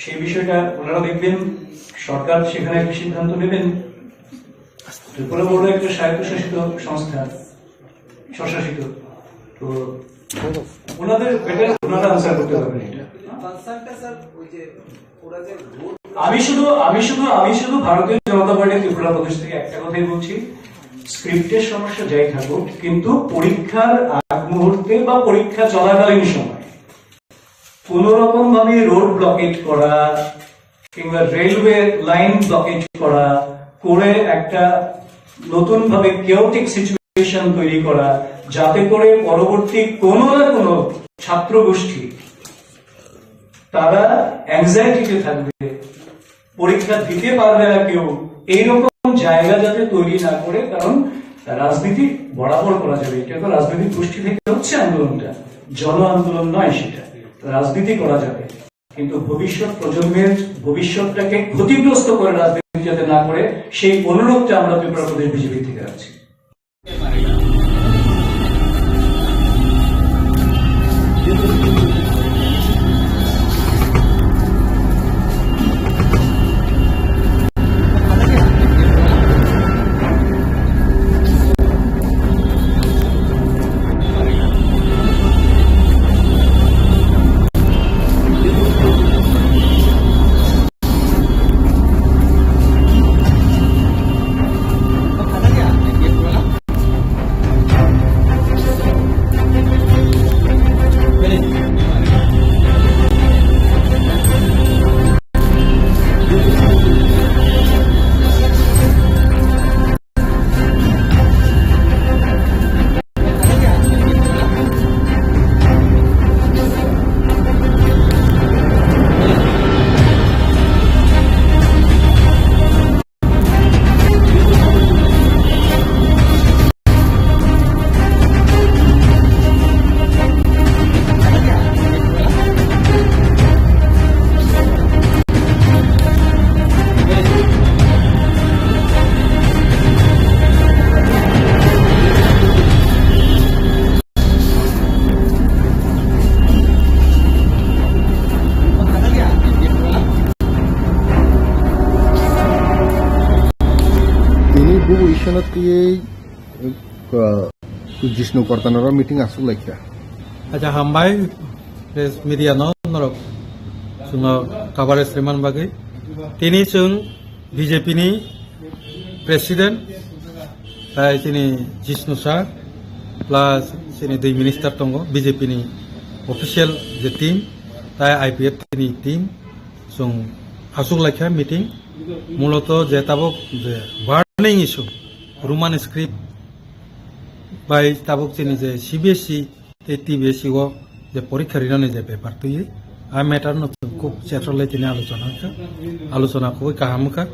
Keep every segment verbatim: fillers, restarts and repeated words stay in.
সেই বিষয়টা ওনারা দেখবেন, সরকার সেখানে একটা সিদ্ধান্ত নেবেন। ত্রিপুরা বোর্ড একটা স্বায়ত্তশাসিত সংস্থা, স্বশাসিত। তো ওনাদের বেটার ওনারা আনসার করতে পারবেন এটা। কনসার্নটা স্যার ওই যে ওরা যে রোড আমি শুধু আমি শুধু আমি শুধু ভারতীয় জনতা পার্টি ত্রিপুরা প্রদেশ থেকে একটা কথাই বলছি, স্ক্রিপ্টের সমস্যা যাই থাকুক, কিন্তু পরীক্ষার আগ মুহূর্তে বা পরীক্ষা চলাকালীন সময় কোনো রকম ভাবে রোড ব্লকেট করা কিংবা রেলওয়ে লাইন ব্লকেট করা, করে একটা নতুন ভাবে কেওটিক সিচুয়েশন তৈরি করা, যাতে করে পরবর্তী কোনো না কোনো ছাত্র গোষ্ঠী তারা অ্যাংজাইটিতে থাকবে, পরীক্ষা দিতে পারবে না কেউ, এইরকম জায়গা যাতে তৈরি না করে। কারণ রাজনীতি বরাবর করা যাবে, এটা তো রাজনৈতিক গোষ্ঠী থেকে হচ্ছে আন্দোলনটা, জন আন্দোলন নয় সেটা। রাজনীতি করা যাবে, কিন্তু ভবিষ্যৎ প্রজন্মের ভবিষ্যৎটাকে ক্ষতিগ্রস্ত করে রাজনীতি যাতে না করে, সেই অনুরোধটা আমরা ত্রিপুরা প্রদেশ বিজেপি থেকে রাখছি। Tini bubu isana tiyei, uh, Jishnu Kortanaro meeting aswk laikha. Acha hambai, press media no norok chwngno coverage rwmani bagwi. Tini chwng B J P ni president, tai chini Jishnu sir, plus chini dui minister tongo, B J P ni official je team, tai I P F ni team, chwng aswk laikha meeting. Muloto je tabuk je burning issue, Roman script bai tabuk chini je C B S E tei T B S E o je porikha rinani je bepar twi, a matter no chwng khub chetrolai tini alochona wngkha, alochona khubui kaham wngkha.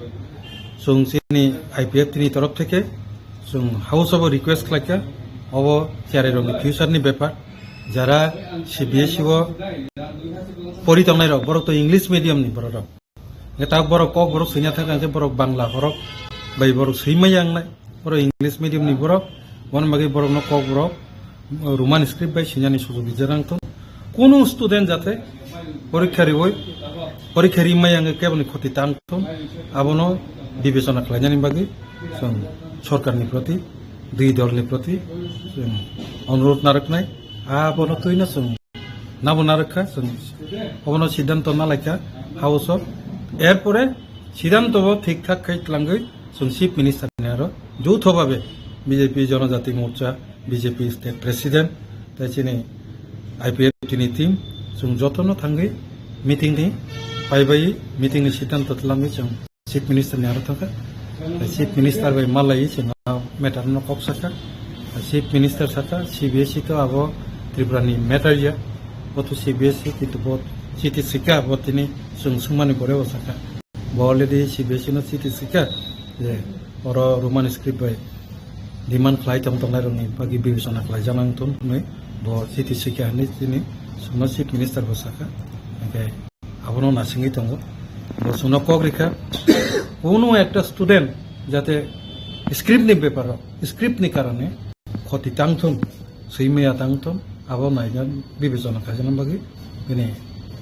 Chwng chini I P F T ni torof theke chwng house o bo request khlaikha, obo cherairokni future ni bepar, jara C B S E o pori tongnai rok, borok to English medium ni borok rok. Hwnkhe ta borok kok borok swina thangkha hwnkhe borok Bangla borok bai borok swimai yang nai. Borok English medium ni borok, wani bagwi borok no kok borok Roman script bai swinani sujog rijak nang thung. Kunu student jate porikha riwi, porikha rimai yang kebo ni khoti tang thung. Abono bibechona khlainani bagwi chwng sorkar ni proti, dui dol ni proti chwng onurodh narwknai. Abono twino chwng Nabo narwkha chwng obono siddhanto nalaikha house o. Erpore siddhanto bo thik thak khai twlangwi chwng chief minister ni aro joutho bhabe B J P Jonojati Morcha, B J P state president, tei chini I P F T ni team chwng jotono thangwi meeting ni paibai meeting ni siddhanto twlangwi chwng Chief Minister ni aro thangkha. Chief Minister bai malai chwng a matter no kok sakha. Chief Minister sakha, C B S E to abo Tripura ni matter ya. Bo to C B S E kintu bo chiti sikha, bo tini chwng swngmani pore bo sakha. Bo already C B S E no chiti sikha je oro Roman script bai demand khlai tong tongnai rokni bagwi bibechona khlai janang thung hwnwi bo chiti sikha hwnwi tini chwngno Chief Minister bo sakha. Hwnkhe Abono nasingwi tongo. Bo chwngno kok rikha, kunu ekta student jate script ni beparo, script ni karone khoti tangthun, swimaya tangthun, abo naina bibechona khaijana bagwi bini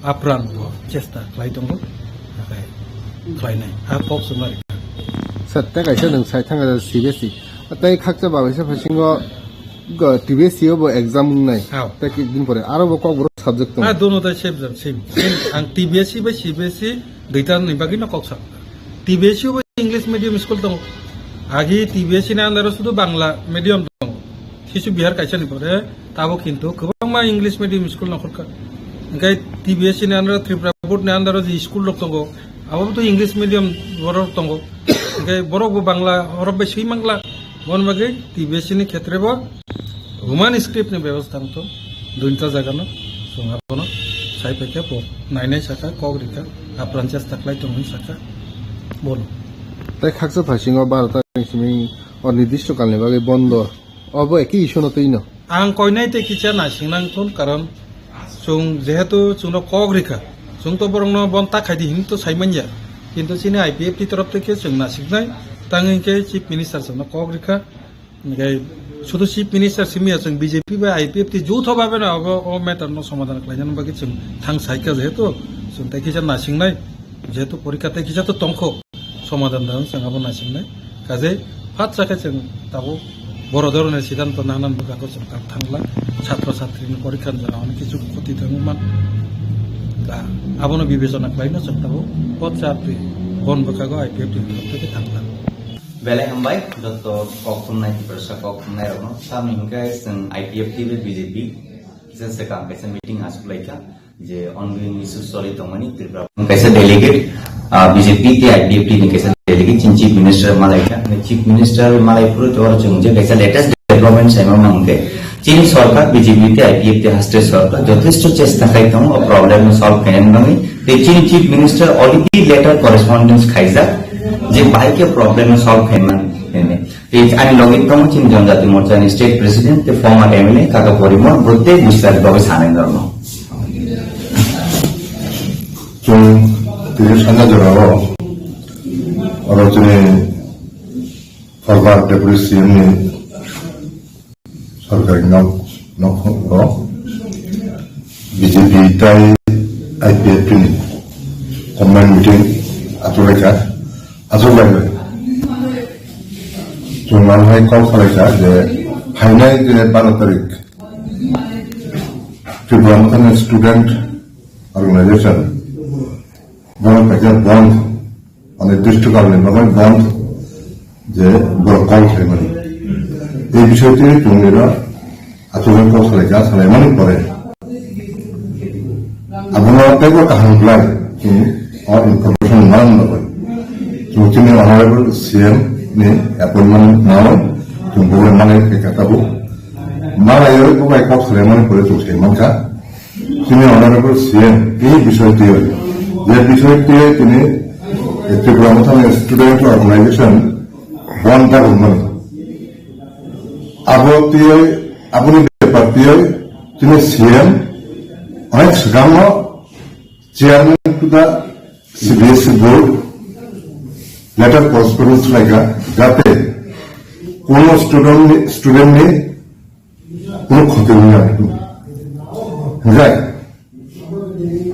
Apran bo chesta khlai tongo, nakhai khlainai. A kok swngnai. Sir, tei kaisa nwng sai thangkha C B S E. Tei khakcha babaisa phasingo go T B S E o bo exam wngnai. Hao. Tei kik din pore aro bo kokborok subject tongo. Ah, dono tai same jam, same. Same. Ang T B S E bai C B S E duita ni bagwi no kok sa. T B S E bo English medium school tongo. Agi T B S E ni under o sudu Bangla medium tongo. Kisu Bihar kaisa ni pore tabo kintu kwbangma English medium school no khorkha. Hingke T B S E ni under o, Tripura board ni under o je school rok tongo, abo to English medium borok tongo. Hingke borok bo Bangla horok bai swi mangla. Bon bagwi T B S E ni khetre bo Roman script ni bebostha wngtong, duita jaga no chwng abono sai paikha, bo nainai saka, kok rikha, apran chesta khlai tongo hinwi saka bono. Tei khaksa phasingo baro tarikni simi o nirdisto kalni bagwi bondo, obo ekhe issue no twi no. Ang koinai tei kisa naising nang thun, karon chwng jehetu chwngno kok rikha, chwng to borokno bon ta khaidi hinwi to sai manya, kintu chini I P F T torof theke chwng nasiknai, tang hinkhe Chief Minister chwngno kok rikha. Hingke sudu Chief Minister simi ya chwng B J P bai I P F T joutho babe no abo o matter no somadhan khlainani bagwi chwng thang saikha, jehetu chwng tei kisa nasingnai, jehetu porikha tei kisa to tongkho, somadhan da chwng abo nasingnai. Kaje phat sakhe chwng tabuk boro dhoroner siddhanto nanan bwkha ko chwng tak thangla, chhatro chhatri ni porikha ni jora hwnwi kichu khoti thangwi man, abono bibechona khlaino chwng tabuk pot chatri bon bwkha go I P F T ni thangla. Belai hambai, joto kok thumnai, Tiprasa kok thumnai rokno. Tamni hwnkhe chwng I P F T bai B J P kisa swkang kaisa meeting aswk laikha, je ongoing issues choli tongmani Tripura. Kaisa delegate, ah, B J P tei I P F T ni kaisa delegate chini Chief Minister malaikha. Chief Minister malai phuru to chwng je kaisa latest development saima mangkhe, chini sorkar B J P tei I P F T haste sorkar jothesto chesta khai tongo o problem no solve khainani bagwi. Tei chini Chief Minister already letter correspondence khaijak je bai khe problem no solve khaimani hwnwi. Tei ani logi tongo chini Janjati Morcha ni State President tei former M L A Kaka Porimon, bo tei bistar bagwi sanai norno. Chwng tini sanja jorao oro chini former Deputy C M ni sorkari nok, nok, nok, B J P tai I P F T ni combined meeting achuk laikha, achuk lai bai. Chwng nang hai call khalai kha je phainai je baro tarik Tripura Motha ni student organization bono kaisa bond, mane district ni bagwi bond je borok call khaimani. Ei bisoi twi chwng eba achukgwi call khalai kha, khalai mani pore abono teibo kaham khlai chwng o information manna bagwi chwng chini honorable C M ni appointment naui chwng bugui manai khe kha tabuk. Manaiwi bubai call khalai mani pore chwng sai mankha. Chini Honorable C M tini bisoi twiwi, je bisoi twiwi tini Tripura Mothani Student Organization bond dagwimani. Abo twiwi, aboni bepar twiwi tini C M onek swkangno Chairman to the C B S E Board letter correspondence khlaikha, jate kono student ni, student ni কোনো ক্ষতি হইয়া হইতো। বুঝায়?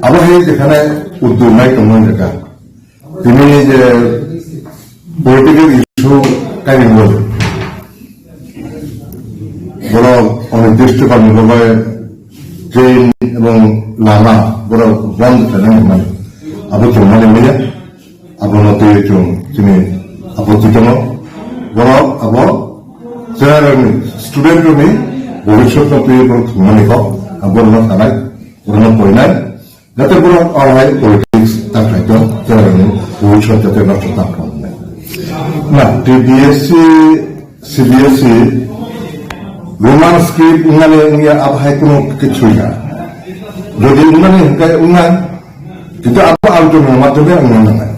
আবার এই যেখানে উদ্যোগ নাই তেমন জায়গা। তিনি যে পলিটিক্যাল ইস্যু কাহিনী বলে, বড় অনির্দিষ্ট কর্মসভায় ট্রেন এবং লামা বড় বন্ধ ফেলে মানে আবু চৌমানি মিলে Abono tei chwng chini apotwi tongo. Borok abo chwrairokni, studentrokni bhobishyotno twiwi borok thwngmani kok, borokno sanai, borokno porinai. Jate borok o hai politics ta khlai tong, chwrairokni bhobishyot jate nosto ta khlai. Na, T B S C, C B S E, Roman script wngnani wngya abo hai kuno kichhu ya. Jodi wngnani hwnkhe wngnai, Kintu abo aluchonani madhyome wngna nangnai.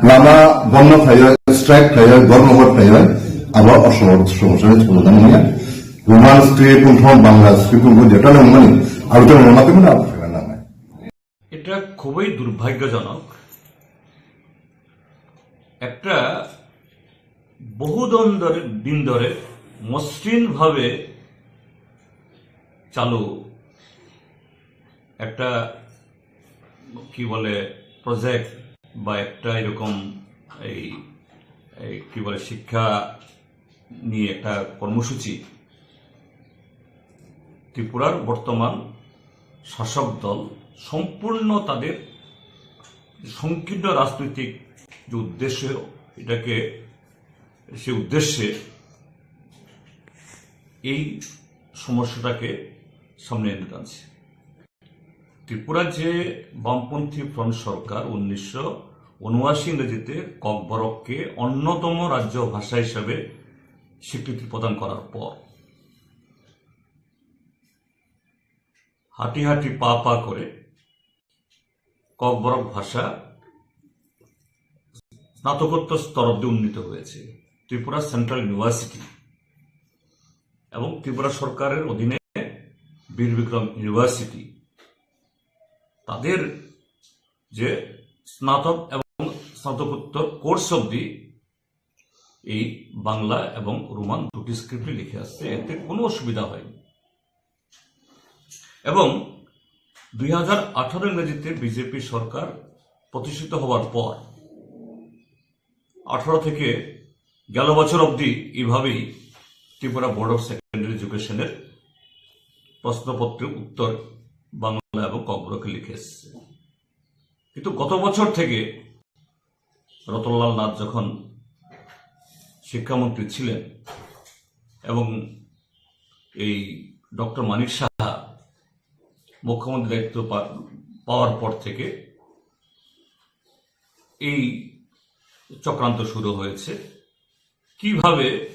Lama bondo khlaiwi, strike khlaiwi, dhormo ghot khlaiwi, abo osomosya ni solution wngya. Roman script wngthok, Bangla script wngthok, jeta wngmani aluchonani madhyome abo khlaina nangnai. এটা খুবই দুর্ভাগ্যজনক। একটা বহুদিন ধরে, দিন ধরে মসৃণভাবে চালু একটা কি বলে প্রজেক্ট বা একটা এরকম এই এই কি বলে শিক্ষা নিয়ে একটা কর্মসূচি ত্রিপুরার বর্তমান শাসক দল সম্পূর্ণ তাদের সংকীর্ণ রাজনৈতিক যে উদ্দেশ্য, এটাকে সে উদ্দেশ্যে এই সমস্যাটাকে সামনে এনে টানছে। ত্রিপুরার যে বামপন্থী ফ্রন্ট সরকার উনিশশো উনআশি ইংরেজিতে ককবরককে অন্যতম রাজ্য ভাষা হিসাবে স্বীকৃতি প্রদান করার পর হাঁটি হাঁটি পা পা করে ককবরক ভাষা স্নাতকোত্তর স্তর অব্দি উন্নীত হয়েছে। ত্রিপুরা সেন্ট্রাল ইউনিভার্সিটি এবং ত্রিপুরা সরকারের অধীনে বীর বিক্রম ইউনিভার্সিটি তাদের যে স্নাতক এবং স্নাতকোত্তর কোর্স অব্দি এই বাংলা এবং রোমান দুটি স্ক্রিপ্টে লিখে আসছে, এতে কোনো অসুবিধা হয়নি। এবং দুই হাজার আঠারো ইংরেজিতে বিজেপি সরকার প্রতিষ্ঠিত হওয়ার পর আঠারো থেকে গেল বছর অবধি এইভাবেই ত্রিপুরা বোর্ড অফ সেকেন্ডারি এডুকেশনের প্রশ্নপত্রের উত্তর বাংলা এবং ককবরকে লিখে এসেছে। কিন্তু গত বছর থেকে রতনলাল নাথ যখন শিক্ষামন্ত্রী ছিলেন এবং এই ডক্টর মানিক সাহা মুখ্যমন্ত্রী দায়িত্ব পা- পাওয়ার পর থেকে এই চক্রান্ত শুরু হয়েছে। কিভাবে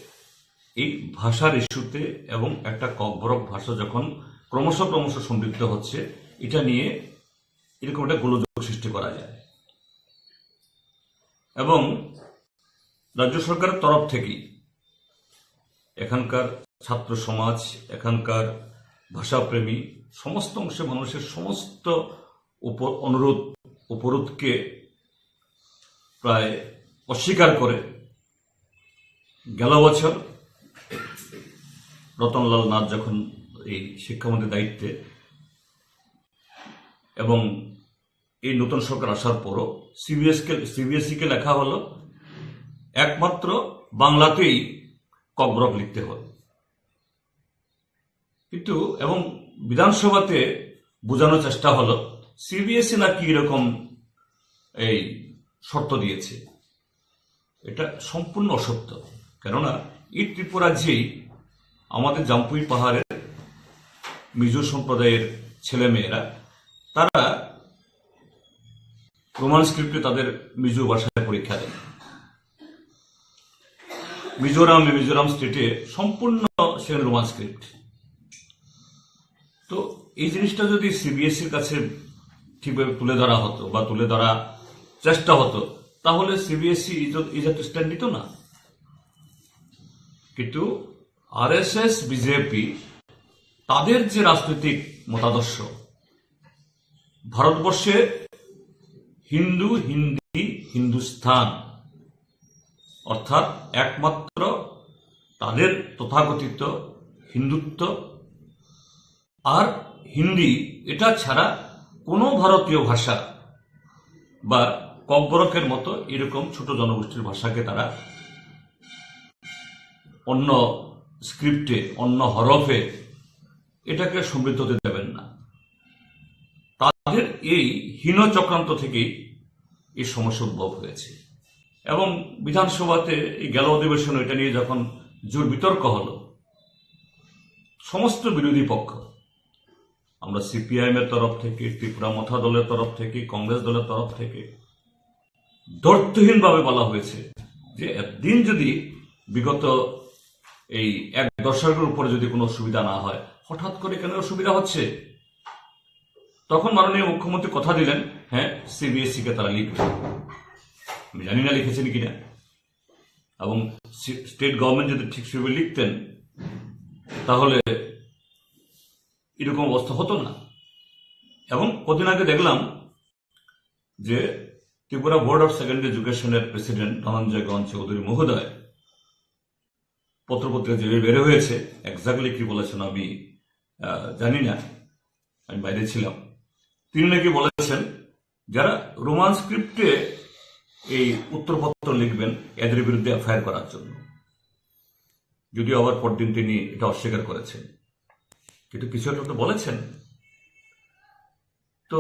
এই ভাষার ইস্যুতে এবং একটা ককবরক ভাষা যখন ক্রমশ ক্রমশ সমৃদ্ধ হচ্ছে, এটা নিয়ে এরকম একটা গোলযোগ সৃষ্টি করা যায়। এবং রাজ্য সরকারের তরফ থেকেই এখানকার ছাত্র সমাজ, এখানকার ভাষাপ্রেমী সমস্ত অংশের মানুষের সমস্ত উপ- অনুরোধ উপরোধকে প্রায় অস্বীকার করে গেল বছর রতনলাল নাথ যখন এই শিক্ষামন্ত্রীর দায়িত্বে এবং এই নতুন সরকার আসার পরও সিবিএস কে সিবিএসই কে লেখা হলো একমাত্র বাংলাতেই ককবরক লিখতে হবে। কিন্তু এবং বিধানসভাতে বোঝানোর চেষ্টা হলো সিবিএসই নাকি এরকম এই শর্ত দিয়েছে। এটা সম্পূর্ণ অসত্য। কেননা এই ত্রিপুরাজ্যেই আমাদের জাম্পুই পাহাড়ের মিজো সম্প্রদায়ের ছেলেমেয়েরা তারা রোমান স্ক্রিপ্টে তাদের মিজো ভাষায় পরীক্ষা দেন। মিজোরাম মিজোরাম স্টেটে সম্পূর্ণ সেন রোমান স্ক্রিপ্ট। তো এই জিনিসটা যদি সিবিএসইর কাছে ঠিকভাবে তুলে ধরা হতো বা তুলে ধরা চেষ্টা হতো, তাহলে সিবিএসই এই জাত- এই জাতীয় স্ট্যান্ড নিত না। কিন্তু আরএসএস, বিজেপি, তাদের যে রাজনৈতিক মতাদর্শ, ভারতবর্ষে হিন্দু, হিন্দি, হিন্দুস্তান, অর্থাৎ একমাত্র তাদের তথাকথিত হিন্দুত্ব আর হিন্দি, এটা ছাড়া কোনো ভারতীয় ভাষা বা ককবরকের মতো এরকম ছোট জনগোষ্ঠীর ভাষাকে তারা অন্য স্ক্রিপ্টে, অন্য হরফে এটাকে সমৃদ্ধ হতে দেবেন না। তাদের এই হীন চক্রান্ত থেকেই এই সমস্যা উদ্ভব হয়েছে। এবং বিধানসভাতে এই গেল অধিবেশনে এটা নিয়ে যখন জোর বিতর্ক হলো, সমস্ত বিরোধী পক্ষ, আমরা সিপিআইএম এর তরফ থেকে, ত্রিপুরা মথা দলের তরফ থেকে, কংগ্রেস দলের তরফ থেকে দ্ব্যর্থহীনভাবে বলা হয়েছে যে একদিন যদি বিগত এই এক দশকের উপরে যদি কোনো অসুবিধা না হয়, হঠাৎ করে কেন অসুবিধা হচ্ছে? তখন মাননীয় মুখ্যমন্ত্রী কথা দিলেন, হ্যাঁ, সিবিএসই কে তারা লিখবে। আমি জানি না লিখেছেন কিনা, এবং স্টেট গভর্নমেন্ট যদি ঠিক সেভাবে লিখতেন, তাহলে এরকম অবস্থা হতো না। এবং কদিন আগে দেখলাম যে ত্রিপুরা বোর্ড অফ সেকেন্ডারি এডুকেশনের প্রেসিডেন্ট ধনঞ্জয় গণ চৌধুরী মহোদয় পত্রপত্রিকা যেভাবে বের হয়েছে, এক্স্যাক্টলি কি বলেছেন আমি আহ, জানি না, আমি বাইরে ছিলাম। তিনি নাকি বলেছেন, যারা রোমান স্ক্রিপ্টে এই উত্তরপত্র লিখবেন, এদের বিরুদ্ধে এফআইআর করার জন্য, যদিও আবার পরদিন তিনি এটা অস্বীকার করেছেন, কিন্তু কিছু একটা তো বলেছেন। তো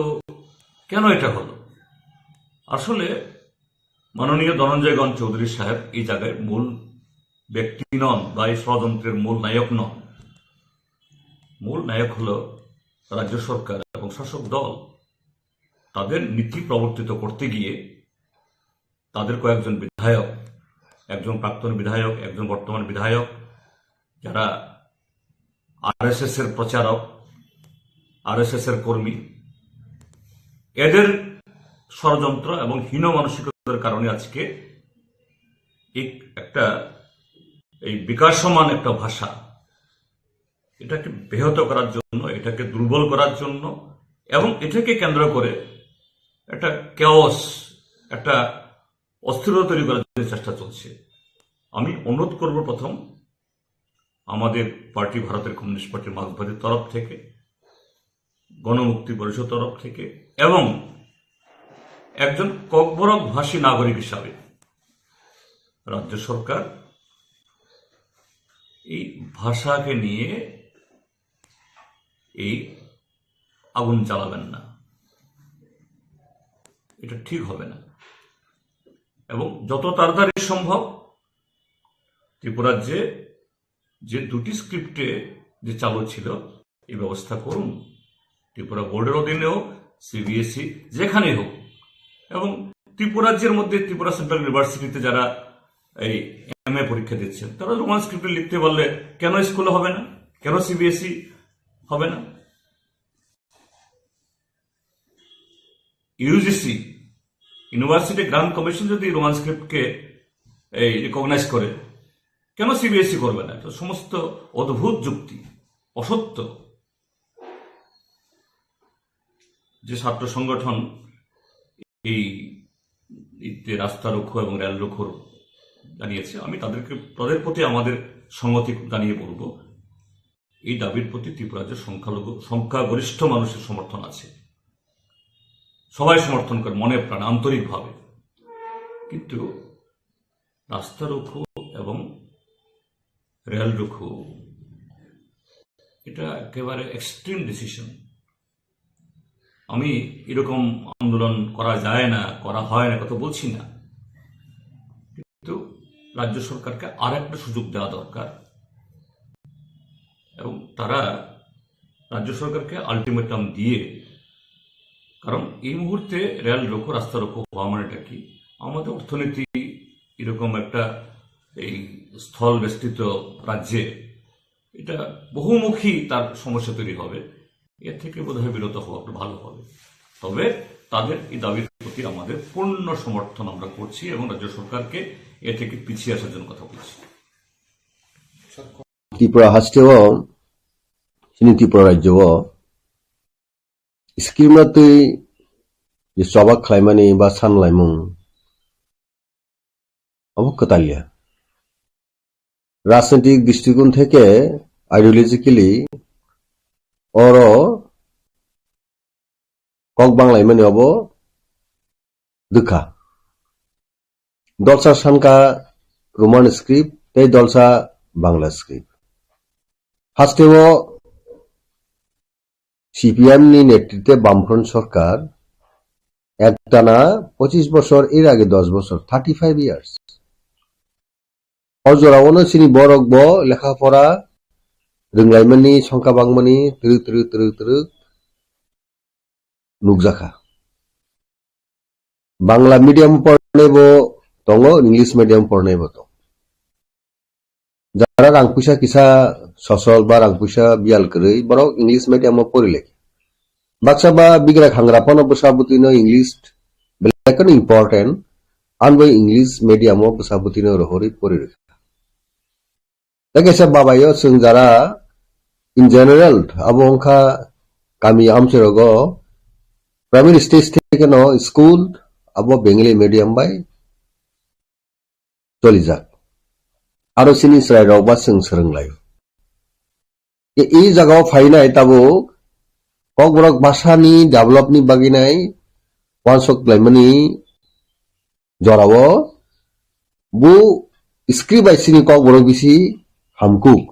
কেন এটা হলো? আসলে মাননীয় ধনঞ্জয়গঞ্জ চৌধুরী সাহেব এই জায়গায় মূল ব্যক্তি নন বা এই ষড়যন্ত্রের মূল নায়ক নন। মূল নায়ক হলো রাজ্য সরকার এবং শাসক দল। তাদের নীতি প্রবর্তিত করতে গিয়ে তাদের কয়েকজন বিধায়ক, একজন প্রাক্তন বিধায়ক, একজন বর্তমান বিধায়ক, যারা আরএসএস এর প্রচারক, আরএসএস এর কর্মী, এদের ষড়যন্ত্র এবং হীন মানসিকতার কারণে আজকে এই একটা, এই বিকাশমান একটা ভাষা, এটাকে ব্যাহত করার জন্য, এটাকে দুর্বল করার জন্য এবং এটাকে কেন্দ্র করে একটা কেওস, একটা অস্থিরতা তৈরি করার জন্য চেষ্টা চলছে। আমি অনুরোধ করব প্রথম আমাদের পার্টি, ভারতের কমিউনিস্ট পার্টি মার্ক্সবাদীর তরফ থেকে, গণমুক্তি পরিষদ তরফ থেকে এবং একজন ককবরক ভাষী নাগরিক হিসাবে রাজ্য সরকার এই ভাষাকে নিয়ে এই আগুন জ্বালাবেন না, এটা ঠিক হবে না। এবং যত তাড়াতাড়ি সম্ভব ত্রিপুরার যে, যে দুটি স্ক্রিপ্টে যে চালু ছিল, এই ব্যবস্থা করুন। ত্রিপুরা বোর্ডের অধীনে হোক, সিবিএসই, যেখানেই হোক। এবং ত্রিপুরাজ্যের মধ্যে ত্রিপুরা সেন্ট্রাল ইউনিভার্সিটিতে যারা এই এমএ পরীক্ষা দিচ্ছেন, তারা রোমান স্ক্রিপ্টে লিখতে পারলে কেন স্কুলে হবে না, কেন সিবিএসই হবে না? ইউজিসি, ইউনিভার্সিটি গ্রান্ট কমিশন যদি রোমান স্ক্রিপ্টকে এই রিকগনাইজ করে, কেন সিবিএসই করবে না? এটা সমস্ত অদ্ভুত যুক্তি, অসত্য। যে ছাত্র সংগঠন এই, এই যে রাস্তা রোকো এবং রেল রোকোর জানিয়েছে, আমি তাদেরকে, তাদের প্রতি আমাদের সংহতি জানিয়ে বলবো, এই দাবির প্রতি ত্রিপুরার যে সংখ্যালঘু, সংখ্যাগরিষ্ঠ মানুষের সমর্থন আছে, সবাই সমর্থন করে মনে প্রাণে আন্তরিকভাবে, কিন্তু রাস্তা রোকো এবং রেল রোকো, এটা একেবারে এক্সট্রিম ডিসিশন। আমি এরকম আন্দোলন করা যায় না, করা হয় না, কথা বলছি না, কিন্তু রাজ্য সরকারকে আর একটা সুযোগ দেওয়া দরকার। এবং তারা রাজ্য সরকারকে আলটিমেটাম দিয়ে, কারণ এই মুহূর্তে রেল রোকো, রাস্তা রোকো হওয়া মানেটা কি? আমাদের অর্থনীতি এরকম একটা এই স্থল বেষ্টিত রাজ্যে এটা বহুমুখী তার সমস্যা তৈরি হবে। এর থেকে বোধহয় বিরত হওয়া একটু ভালো হবে। তবে তাদের এই দাবির প্রতি আমাদের পূর্ণ সমর্থন আমরা করছি এবং রাজ্য সরকারকে এ থেকে পিছিয়ে আসার জন্য কথা বলছি। Tripura haste o, chini Tripura rajyo o scheme no twi je choba khlaimani ba sanlaimung, abo kwtalya. Rajnitik dristikon theke, ideologically, oro kok banglaimani abo dwkha. Dolsa sanka Roman script tei dolsa Bangla script. Hasteo C P M ni netritwe Bamfront sorkar ektana pochis bochor, er age dos bochor, thirty five years. O jorao no chini borok bo lekha pora rwnglaimani, songkha bangmani twrwk twrwk twrwk twrwk nukjakha. Bangla medium pornai bo tongo, English medium pornai bo tongo. Jara rang puisa kisa sosol ba rang puisa biyal kwrwi, borok English medium o pori lai. Baksa ba bigra khangra phano bwsa bwtwi no English belai kheno important, ani bai English medium o bwsa bwtwi no rohorwi pori rwkha. Tei kaisa babai o chwng jara in general abo wngkha kami amchai rogo primary stage theke no school abo Bengali medium bai cholijak. Aro chini chwrai rok ba chwng swrwng lai. E, e jaga o phainai tabuk Kokborok bhasha ni develop ni bagwi nai uansuk khlaimani jorao bo script bai chini Kokborok bisi hamkuk.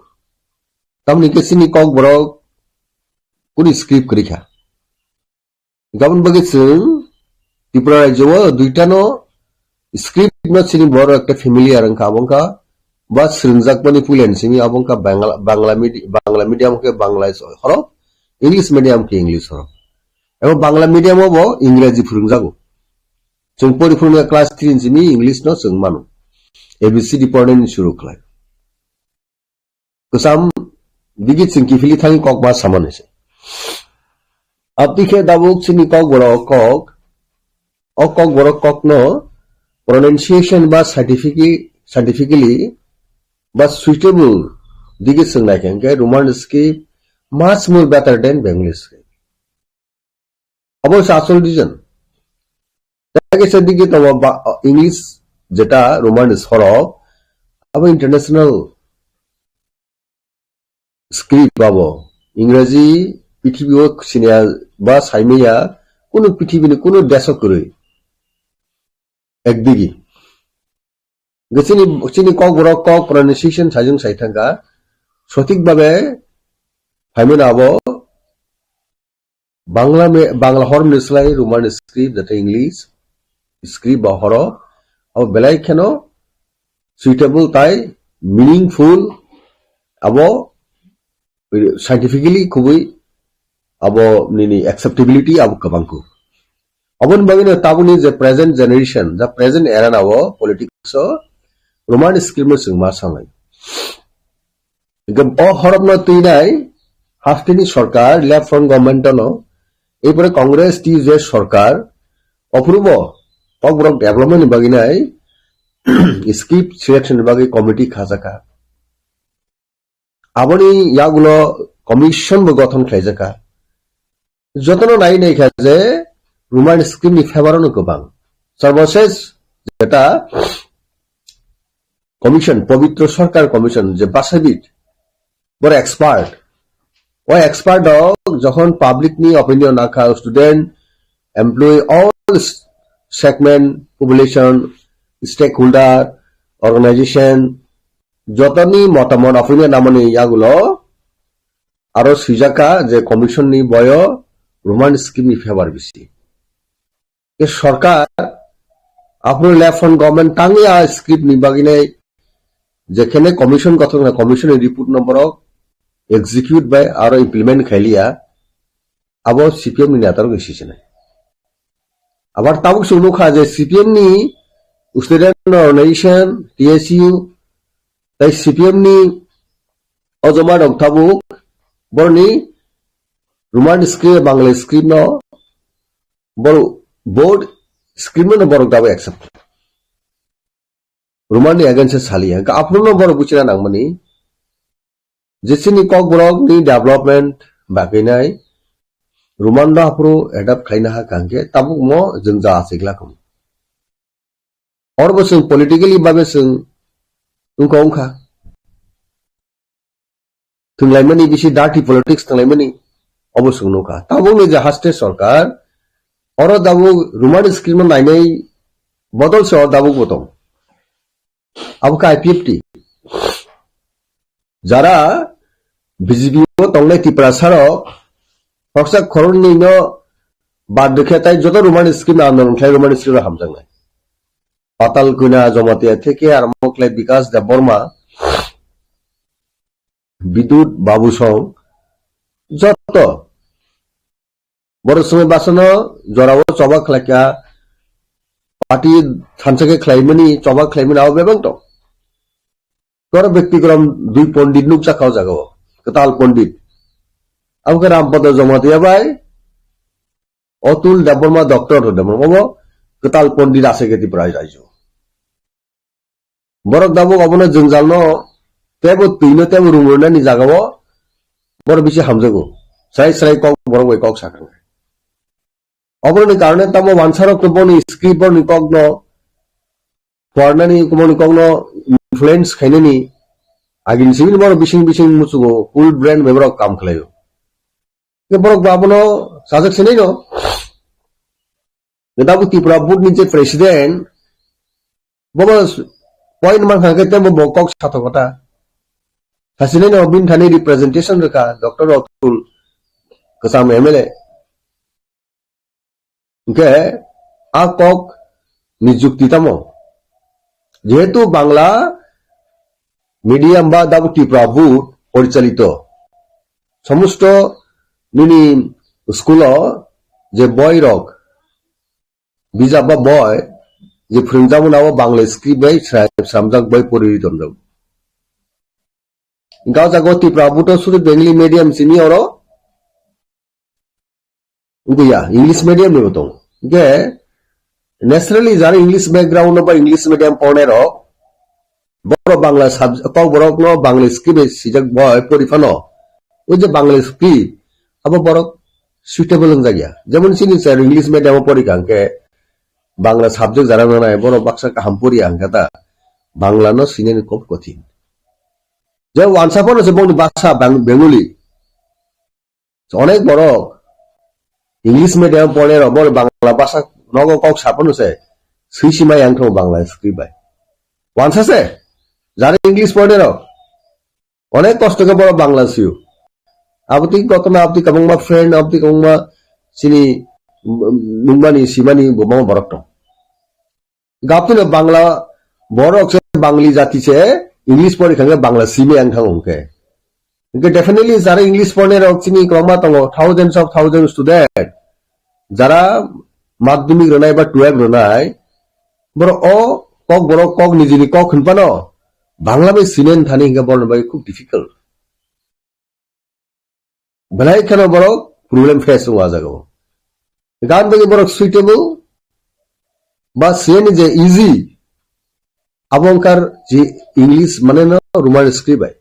Tamni khe chini Kokborok kuni script kwrwi kha. Gabon bagwi chwng Tripura rajyo o duita no script no chini borok ekta familiar wngkha, abo wngkha ba swrwngjakmani puila ni simi abo wngkha Bangla, Bangla medi-, Bangla medium khe Bangla horo, English medium khe English horo. Ebo Bangla medium o bo Ingreji phwrwngjago. Chwng pori phwrwngya class three ni simi English no chwng mano. A B C D pornani suru khlai. Kwcham digi chwng kiphilwi thangwi kok ma samani se. Aboni khe tabuk chini Kokborok kok, o Kokborok kokno pronunciation ba scientific-, scientifically ba suitable digi chwng nai khe, hwnkhe Roman script much more better than Bengali script. Abo se asol reason. Tei kaisa digi tongo ba, English jeta Roman sorok, abo international script abo. Ingreji prithibi o siniya ba saimaya kunu prithibini kunu deso kwrwi. Ekdigi. Chini, chini Kokborok kok pronunciation sajwng sai thangkha. Sothik babe phaimano abo Bangla me-, Bangla hormoni slai Roman script, jate English script ba horo, abo belai kheno suitable tai meaningful, abo scientifically khubui abo nini acceptability abo kwbangkhu. Aboni bagwino tabukni je present generation, the present era nao politics o Roman script no chwng ma sanai. Hingke o horokno twinai hasteni sorkar, left front government no, erpore Congress T U J sorkar, ophurubo Kokborok development ni bagwi nai script selection ni bagwi committee khajaka. Aboni yagulo commission bo gothon khlaijaka. Jotono nai nai kha je Roman script ni favor no kwbang. Sarbosesh jeta commission, Pabitra Sarkar Commission je basabit, boro expert. O expert rok jokhon public ni opinion nakha, student, employee, all s-, segment, population, stakeholder, organization, jotoni motamot opinion namani yagulo aro swijaka je commission ni boyo Roman script ni favor bisi. Ke sorkar aphuru left front government tangwi a script ni bagwi nai jekhene commission gothon kha, commission ni report no borok execute bai aro implement khailiya, abo C P M ni neta rok sijinai. Abar tabuk chwng nukha je C P M ni student organization, T S U, tai C P M ni ojoma rok tabuk borni Roman script, Bangla script no, bor-, board script no borok tabuk accept. Roman ni against saliya. Hingke aphuru no borok buchina nangmani. Jesini Kokborok ni development bagwi nai. Roman no aphuru adapt khaina ha kangke tabuk mo jwngja achik lakum. Oro bo chwng politically babe chwng wngkha wngkha. Thwnglaimani bisi dirty politics thwnglaimani obo chwng nukha. Tabukni je haste sorkar, oro tabuk Roman script no nainai bodol se o tabuk bo tong. Abo khe I P F T. Jara B J P o tongnai Tiprasa rok, khoroksa khoroknwi no bad rwkhe tai joto Roman script no andolon khlai Roman script no hamjaknai. Patal Kona Jamatia theke armo khlai Bikas Debbarma, Bidut Babu song joto. Borok swngwi basano jorao choba khlaikha, party thansa khe khlaimani, choba khlaimani abo bebak tong. Koro bekti korom dui pondit nukjakha o jagao, kwtal pondit. Abo khe Rampada Jamatia bai Atul Debbarma, Doctor Debbarma, obo kwtal pondit ase khe Tripura rajyo. Borok tabuk obono jwngjalno teibo twino teibo rung rwnani jagao borok bisi hamjago. Srai srai kok borok bai kok sakha. Oboroni karone tamo wansarok to boni script boni kokno pharnani boni kokno influence khainani agini simi borok bising bising muchugo full brain bai borok kam khlaio. Ke borok ba abono sajak sinai no. Ke tabuk Tripura board ni je president, bobo point man kha ke tebo bo kok sato kota. Sasinai no bin thani representation rwkha, Doctor Atul Kasam M L A. Hingke a kok ni jukti tamo? Jehetu Bangla medium ba dabu Tripura board porichalito, somosto nini school o je boy rok, bijap ba boy je phwrwngjakmani abo Bangla script bai sra-, sramjak bai pori tonjak. Hingke o jaga o Tripura board o sudu Bengali medium simi oro. Wngkha ya, English medium ni bo tongo. Hingke naturally jara English background no ba English medium pornai rok, borok Bangla sub-, kokborok no Bangla script bai sijak bai pori phano, o je Bangla script abo borok suitable wngjak ya. Jemon chini sir English medium o pori kha hingke Bangla subject jara nanai borok baksa kaham pori ya hingke ta Bangla no sinani kok kothin. Je wansa phano se bongni basa Bang-, Bengali. Onek borok English medium pore rok, bor Bangla basa nogo kok saphano se swi sima yang thong Bangla script bai. Wansa se, jara English pore rok, onek kosto ke borok Bangla siyo. Abotwi kotoma, abotwi kabangma friend, abotwi kabangma chini, mm, nungmani, simani bo bangma borok tong. Gaptino Bangla, borok se Bangli jati se English pori khange Bangla simi ang thang hingke. Hingke definitely jara English pornai rok chini kwbangma tongo, thousands of thousands student. Jara madhyamik rwnai ba twelve rwnai, borok o kok, borok kok nijini kok hinphano Bangla bai sinen thani hingke borok bai khub difficult. Belai kheno borok problem face wngo ah jaga o. Gan bagwi borok suitable ba siyani je easy, abo wngkha je English mane no Roman script bai.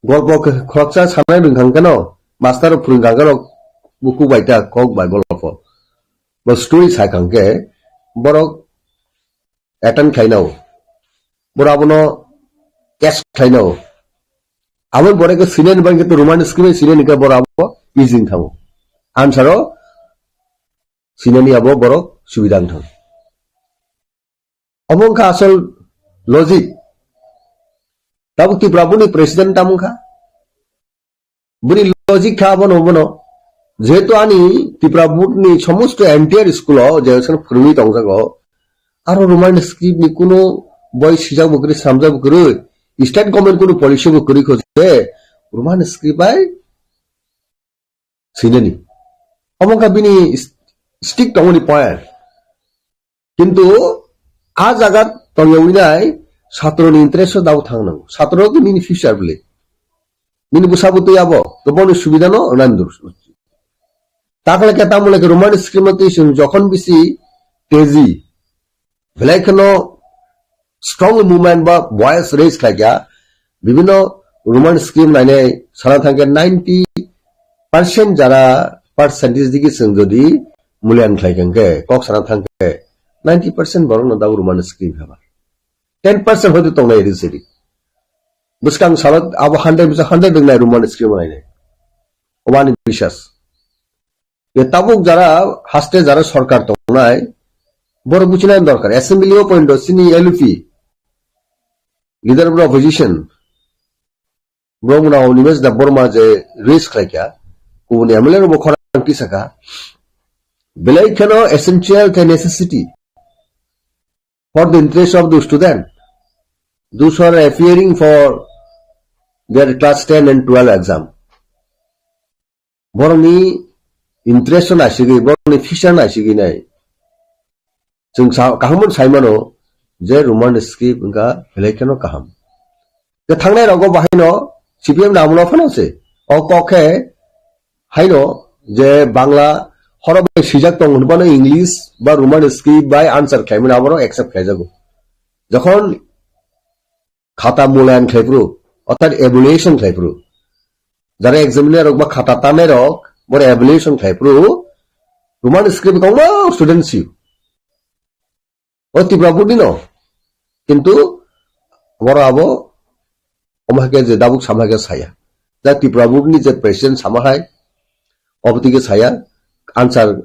Golpo khe khoroksa sanai rwngkha hwnkhe no, master rok phwrwngkha hwnkhe no, buku bai ta kok bai bolpo. Bo story sai kha hwnkhe borok attend khlainao. Boro abono catch khlainao. Abo borok khe sinani bagwi khe Roman script bai sinani khe boro abo easy wng thango. Answer o sinani abo borok subida wng thango. Obo wngkha asol logic. Tabuk Tripura board ni president tamo wngkha. Bini logic kha abono, bono. Jehetu ani Tripura board ni somosto entire school o je sano phwrwngwi tongjago, aro Roman script ni kuno boi sijak bo kwrwi, sramjak bo kwrwi, state government kuno policy bo kwrwi kho je Roman script bai sinani. Omo wngkha bini stick tongmani point. Kintu a jaga tongyawi nai, satro ni interest o dao thang nango. Satro khe nini future bwle. Nini bwsa bwtwi abo, to bono subida no nani dur. Takhle khe tamole khe Roman script no twi chwng jokhon bisi teji, belai kheno strong movement ba voice raise khlaikha, bibhinno Roman script nainai sana thangkhe ninety percent jara percentage digi chwng jodi mulyan khlaikha hwnkhe, kok sana thangkhe ninety percent borokno dabo Roman script haba. Ten percent hoito tongnai ri siri. Bwskang salo abo hundred bisa hundred wngnai Roman script nainai. Obani bisas. Ye tabuk jara haste jara sorkar tongnai, borok buchinani dorkar. Assembly o pointo chini L U P, Leader of the Opposition, borok mwnao Animesh Debbarma je raise khlaikha, kubuni M L A rokbo khorang tisakha. Belai kheno essential khe necessity for the interest of the student, those who are appearing for their class ten and twelve exam. Borokni interest no naisigwi, borokni future naisigwi nai. Chwng sa-, kaham sai mano je Roman script wngkha belai kheno kaham. Tei thangnai rogo bahaino C P M ni amolo phano se. O kok khe haino je Bangla horo bai swijak tong hwnbano English ba Roman script bai answer khlaimani aborok accept khlaijago. Jokhon khata mulayan khlaiphuru, orthat evaluation khlaiphuru, jara examiner rok ba khata tanai rok boro evaluation khlaiphuru, Roman script kwbangma student si o Tripura board ni no, kintu boro abo omo hai khe je dabuk sama hai khe saya. Ja Tripura board ni je president sama hai, Obotike saya answer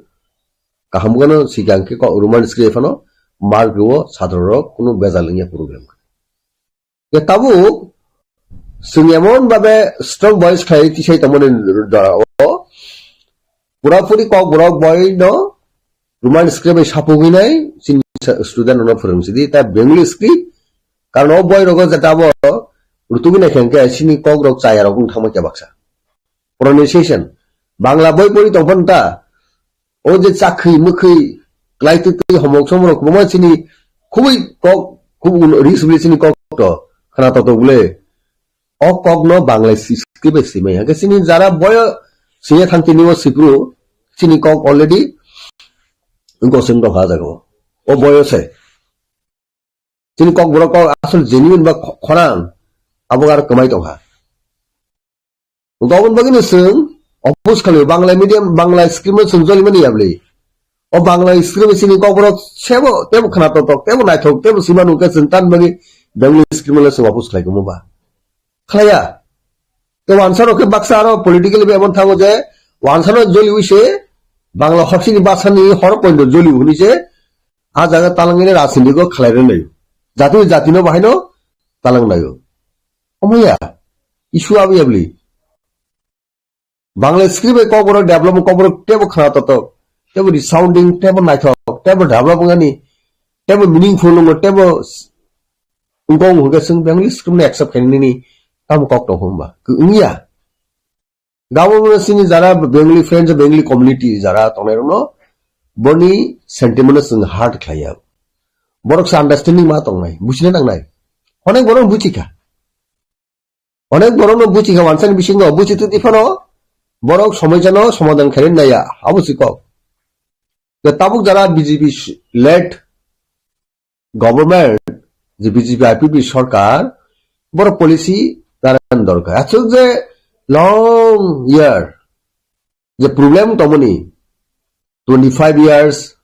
kaham gano sikang ke ko Roman script phano mark rwo sadro rok kunu bejal wngya problem. Ya tabuk chwng emon babe strong voice khai tisai tongmani dora o pura puri kok borok boi no Roman script bai sapugwi nai chini student rok no phwrwng sidi ta Bengali script karon o boi rogo jeta bo rutugwi nai khe chini kok rok chaya rok wng thangma khe baksa. Pronunciation. Bangla boi pori tong phano ta. O je chakhi mukhi klai twi twi homok somok kwbangma chini khubui kok khub un-, ri subli chini kok to khna to to bole. O kok no Bangla si-, script bai simai. Hake chini jara boyo siya thang tini o sipru chini kok already goseng dong ha jago. O boyo se. Chini kok borok kok asol genuine ba kho-, khorang abo aro kwmai tong ha. Gobon bagwi no chwng oppose khalio, Bangla medium, Bangla script no chwng joli mani yabli. O Bangla script chini kok borok sebo, tebo khna totok, tebo naithok, tebo sima nungkhe chwng tan bagwi Bengali script no chwng oppose khlai komo ba. Khlaiya. Te wansa rok khe baksa aro politically be emon thango je wansa no joli wi se Bangla hopsini basani hor poindo joli hwnwi se a jaga talangini rajniti go khlai rwnaio. Jati jati no bahai no talang naio. Omoya, issue abo yabli. Bangla script bai kok borok develop kok borok tebo khna totok, tebo resounding, tebo naithok, tebo develop wngani, tebo meaningful wngo, tebo s-, wngkong hwnkhe chwng Bengali script no accept khainani tamo kok tong hwnba. Wngya. Gabo chini jara Bengali friends, Bengali community jara tongnai rokno boni sentiment no chwng hurt khlaiya. Borok se understanding ma tongnai, buchina nangnai. Onek borok buchikha. Onek borokno buchikha wansani bisingo, buchi twi phano borok somoijano somadhan khainani naiya, abo si kok. Te tabuk jara B J P led government, je B J P I P P sorkar, borok policy daran dorkar. Achuk je long year, je problem tongmani, twenty five years,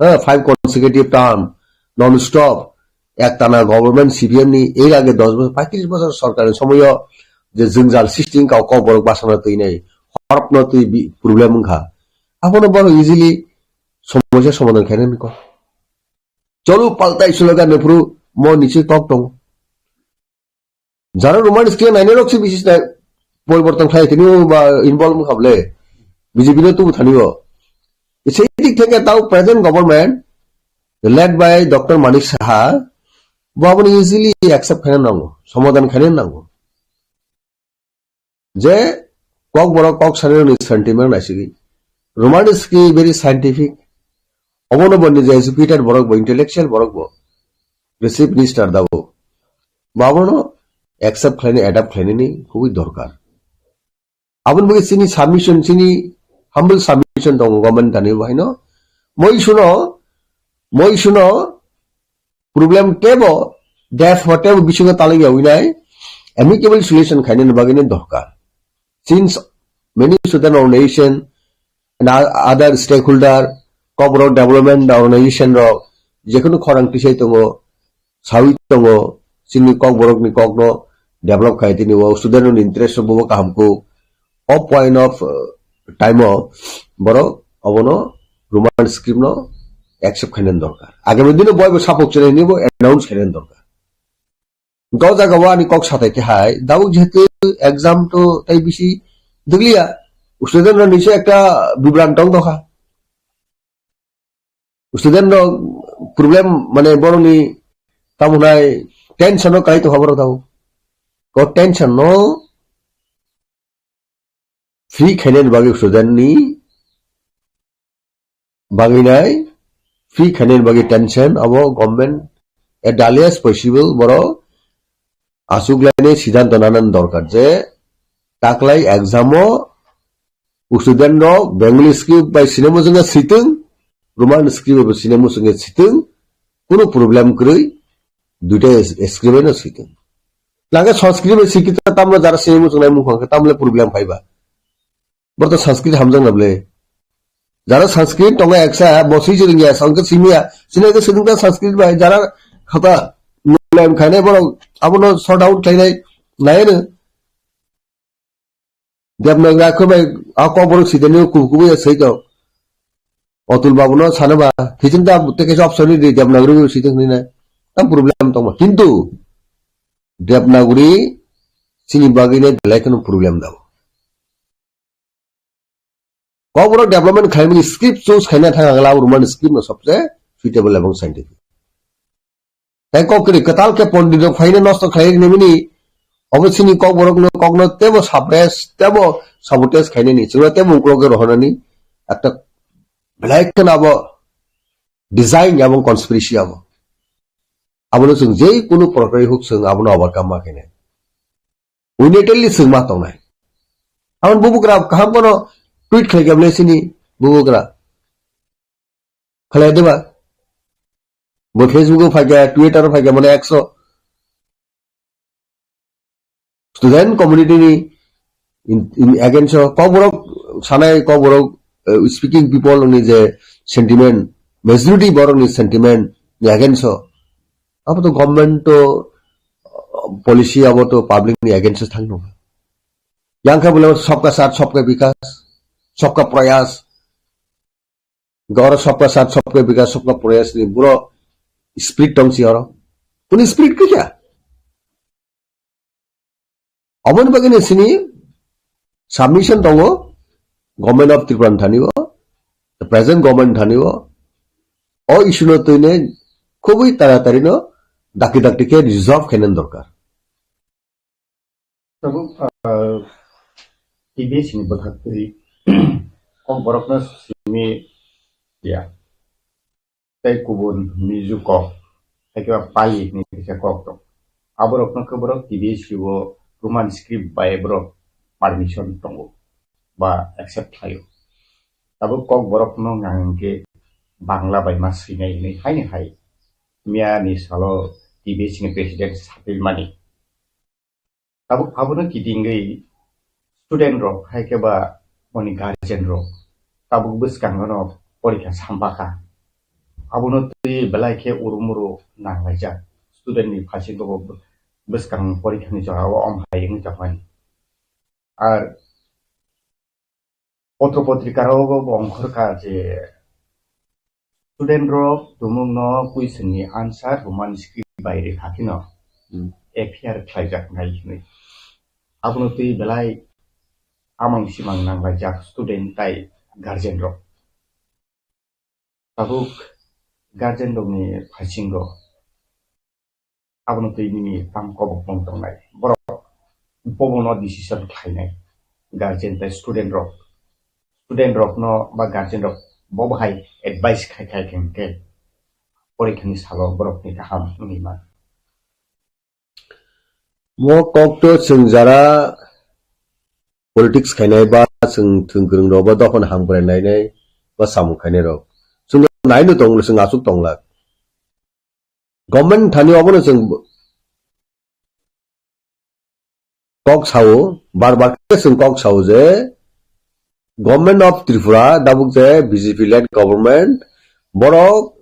ha, five consecutive term, non stop, ektana government C P M ni, er age dos bosor, paitris bosor sorkar ni somoyo je jwngjal sristi wngkha, kok borok basana twi nai, horpno twi bi-, problem wngkha. Abono borok easily somosa somadhan khainani kok. Cholo paltai slogan ni phuru mo niche kok tongo. Jara Roman script nainai rok se bisis nai poriborton khlai tini o ba involve wngkha bole B J P no tubu thani o. Sei dik theke tao present government led by Doctor Manik Saha bo abono easily accept khaina nango, somadhan khaina nango. Je kok borok kok sanirokni sentiment naisigwi. Roman script very scientific. Obono bo nije educated borok bo, intellectual borok bo. Je chief minister da bo. Bo abono accept khlaini, adapt khlainani khubui dorkar. Aboni bagwi chini submission, chini humble submission tongo government thani bo haino. Moi suno, moi suno, problem tebo, death ho tebo bisingo talangya winai, amicable solution khainani bagwino dorkar. Since many student organization and o-, other stakeholder, kok borok development organization rok, jekhunu khorang tisai tongo, sawi tongo, chini kok borokni kokno develop khai tini o student ni interest bo kaham kuk. O point of, uh, time o borok obono Roman script no accept khainani dorkar. Agami dino boi bo sapok chinai hinwi bo announce khainani dorkar. Hwnkhe o jaga o ani kok satai khe hai, dabuk jehetu exam to tai bisi dwgliya, student rok ni se ekta bibran tong dokha. Student rok problem mane borokni tamo nai tension o kai tongkha borok tamo. Ko tension no free khainani bagwi student ni bagwi nai, free khainani bagwi tension abo government at the earliest possible borok aswk lainai siddhanto nanani dorkar je taklai exam o student rok Bengali script bai sini muchungo sitwng, Roman script bai sini muchungo sitwng, kunu problem kwrwi, duita script bai no sitwng. Lage Sanskrit bai sikita tamle jara sini muchungnai mung khe tamle problem phaiba. Borok to Sanskrit hamjakna bwle. Jara Sanskrit tongo eksa, bo swi swrwngya, Sanskrit simiya, sini khe swrwngkha Sanskrit bai, jara khata mulaim khainai borok abono sort out khlainai, naiyano. Devanagari akhe bai a Kokborok sitani kubu kubu ya sai to. Otul babu no sana ba, hiching ta te ke option ni Devanagari sitani na. Tam problem tong ba. Kintu Devanagari sini bagwi ne belai kheno problem da. Kokborok development khaimani script choose khaina thang ang la Roman script no sobse suitable ebong scientific. Tai kok kiri kwtal khe pondit rok phaina nosto khlai rini mini obo sini Kokborok no kokno tebo suppress tebo sabotage khainani chwngno tebo uklok rohornani ekta belai kheno abo design ebong conspiracy abo. Abono chwng je kunu prokarni huk chwng abono overcome ma khainai. Unitarily chwng ma tongnai. Aboni bubugra kaham kono tweet khlai khe bwlai sini bubugra. Khlai diba? Bo Facebook o phaikha, Twitter o phaikha, mane ekso student community ni in, in against o Kokborok sanai Kokborok, eh, speaking people ni je sentiment, majority borok ni sentiment ni against o. Abo to government to, uh, policy abo to public ni against o thang nung. Yang khe bole sabka saath sabka bikas, sabka prayas. Goro sabka saath sabka bikas sabka prayas ni buro spirit tong si oro. Kuni spirit khe kya? Aboni bagwi ni sini submission tongo Government of Tripura ni thani o, the present government ni thani o, o issue no twi ne khubui taratari no dakti dakti khe resolve khaina dorkar. Tabuk, ah, T B S ni bwkhak twi Kokborok no simi ya. Tei kubun Mizo kok, hai khe ba Pali hinwi kaisa kok tong. Aborokno khe borok T B S o Roman script bai borok permission tongo ba accept khlaio. Tabuk Kokborokno nang hwnkhe Bangla bai ma swinai hinwi haini hai miya ni salo T B S ni president sapilmani. Tabuk abono kitingwi student rok hai khe ba boni guardian rok tabuk bwskango no porikha sampakha. Abono twi belai khe urumuru nanglaijak. Student ni phasingo bo bwskang porikha ni jora o om hai wngwi tongmani. Ar potro potrika rogo bo ongkhorkha je student rok tumung no question ni answer Roman script bai rikha phino Hmm. F I R khlaijak nai hinwi. Abono twi belai amang simang nanglaijak student tai guardian rok. Tabuk guardian rokni phasingo abono twi nini tang kobok tong tongnai. Borok bobono decision khlainai. Guardian tei student rok. Student rokno ba guardian rok bo bahai advice khai khai khe hwnkhe porikhani salo borokni kaham wngwi man. Mo kok to chwng jara politics khainai ba chwng thwng kwrwng rok ba dophani hamkrai nainai ba samung khainai rok. Chwng naino tong, chwng aswk tonglak. Government thani obono chwng kok sao, bar bar khe chwng kok sao je Government of Tripura, dabuk je B J P led government, borok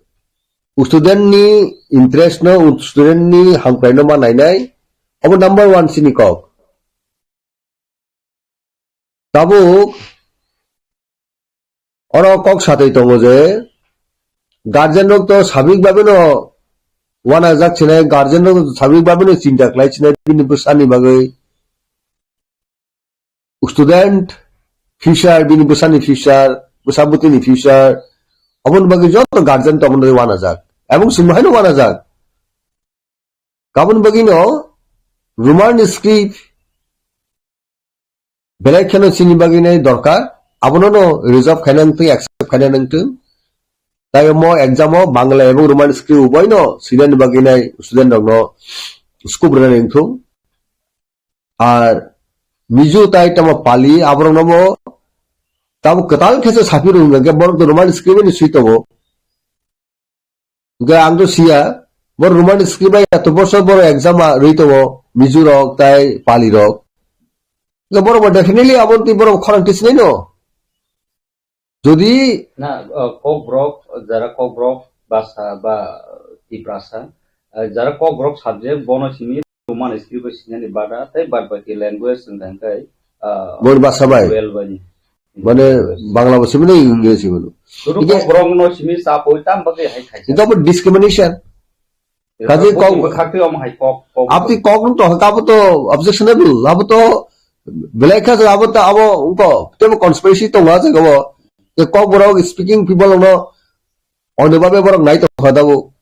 student ni interest no, student ni hamkrai no ma nainai, obo number one sini kok. Tabuk oro kok satwi tongo je guardian rok to sabik babe no wanajak sinai, guardian rok sabik babe no chinta khlai sinai bini bwsani bagwi. Student future, bini bwsani future, bwsa bwtwini future, aboni bagwi joto guardian to aboni wanajak. Ebong chwngbo haino wanajak. Kabun bagwi no Roman script belai kheno chini bagwi nai dorkar, abono no resolve khaina wngtwi, accept khaina wngtwi. Tai omo exam o Bangla ebong Roman script ubai no sinani bagwi nai student rok no scope rwna wngthung. Ar Mizo tai tamo Pali, aborok no bo tamo kwtal khe se sapi rwng hwnkhe borok to Roman script ni swi tongo. Hwnkhe ang to siya, boro Roman script bai eto bosor boro exam a rwi tongo, Mizo rok tai Pali rok. Hwnkhe borok bo definitely abo twi borok khorang tisnai no. Jodi na, uh, Kokborok, jara Kokborok basa ba, uh, Tiprasa, uh, jara Kokborok subject bono simi Roman script bai sinani bada, tei bad baki language wngkha hwnkhe, ah, Boni basa bai. Well bai. Mane Bangla bo simi no English simi no. Suru Ike kok borok no simi sa poi tam bagwi hai khaisa. Ika bo discrimination. Kaje kok Bwkhak twi omo hai kok, kok. Aboni kok no to, abo to objectionable, abo to belai kha abo to abo ungko tebo conspiracy tongo jaga bo. Je kok borok speaking people no Oni bagwi borok nai tongkha tabuk.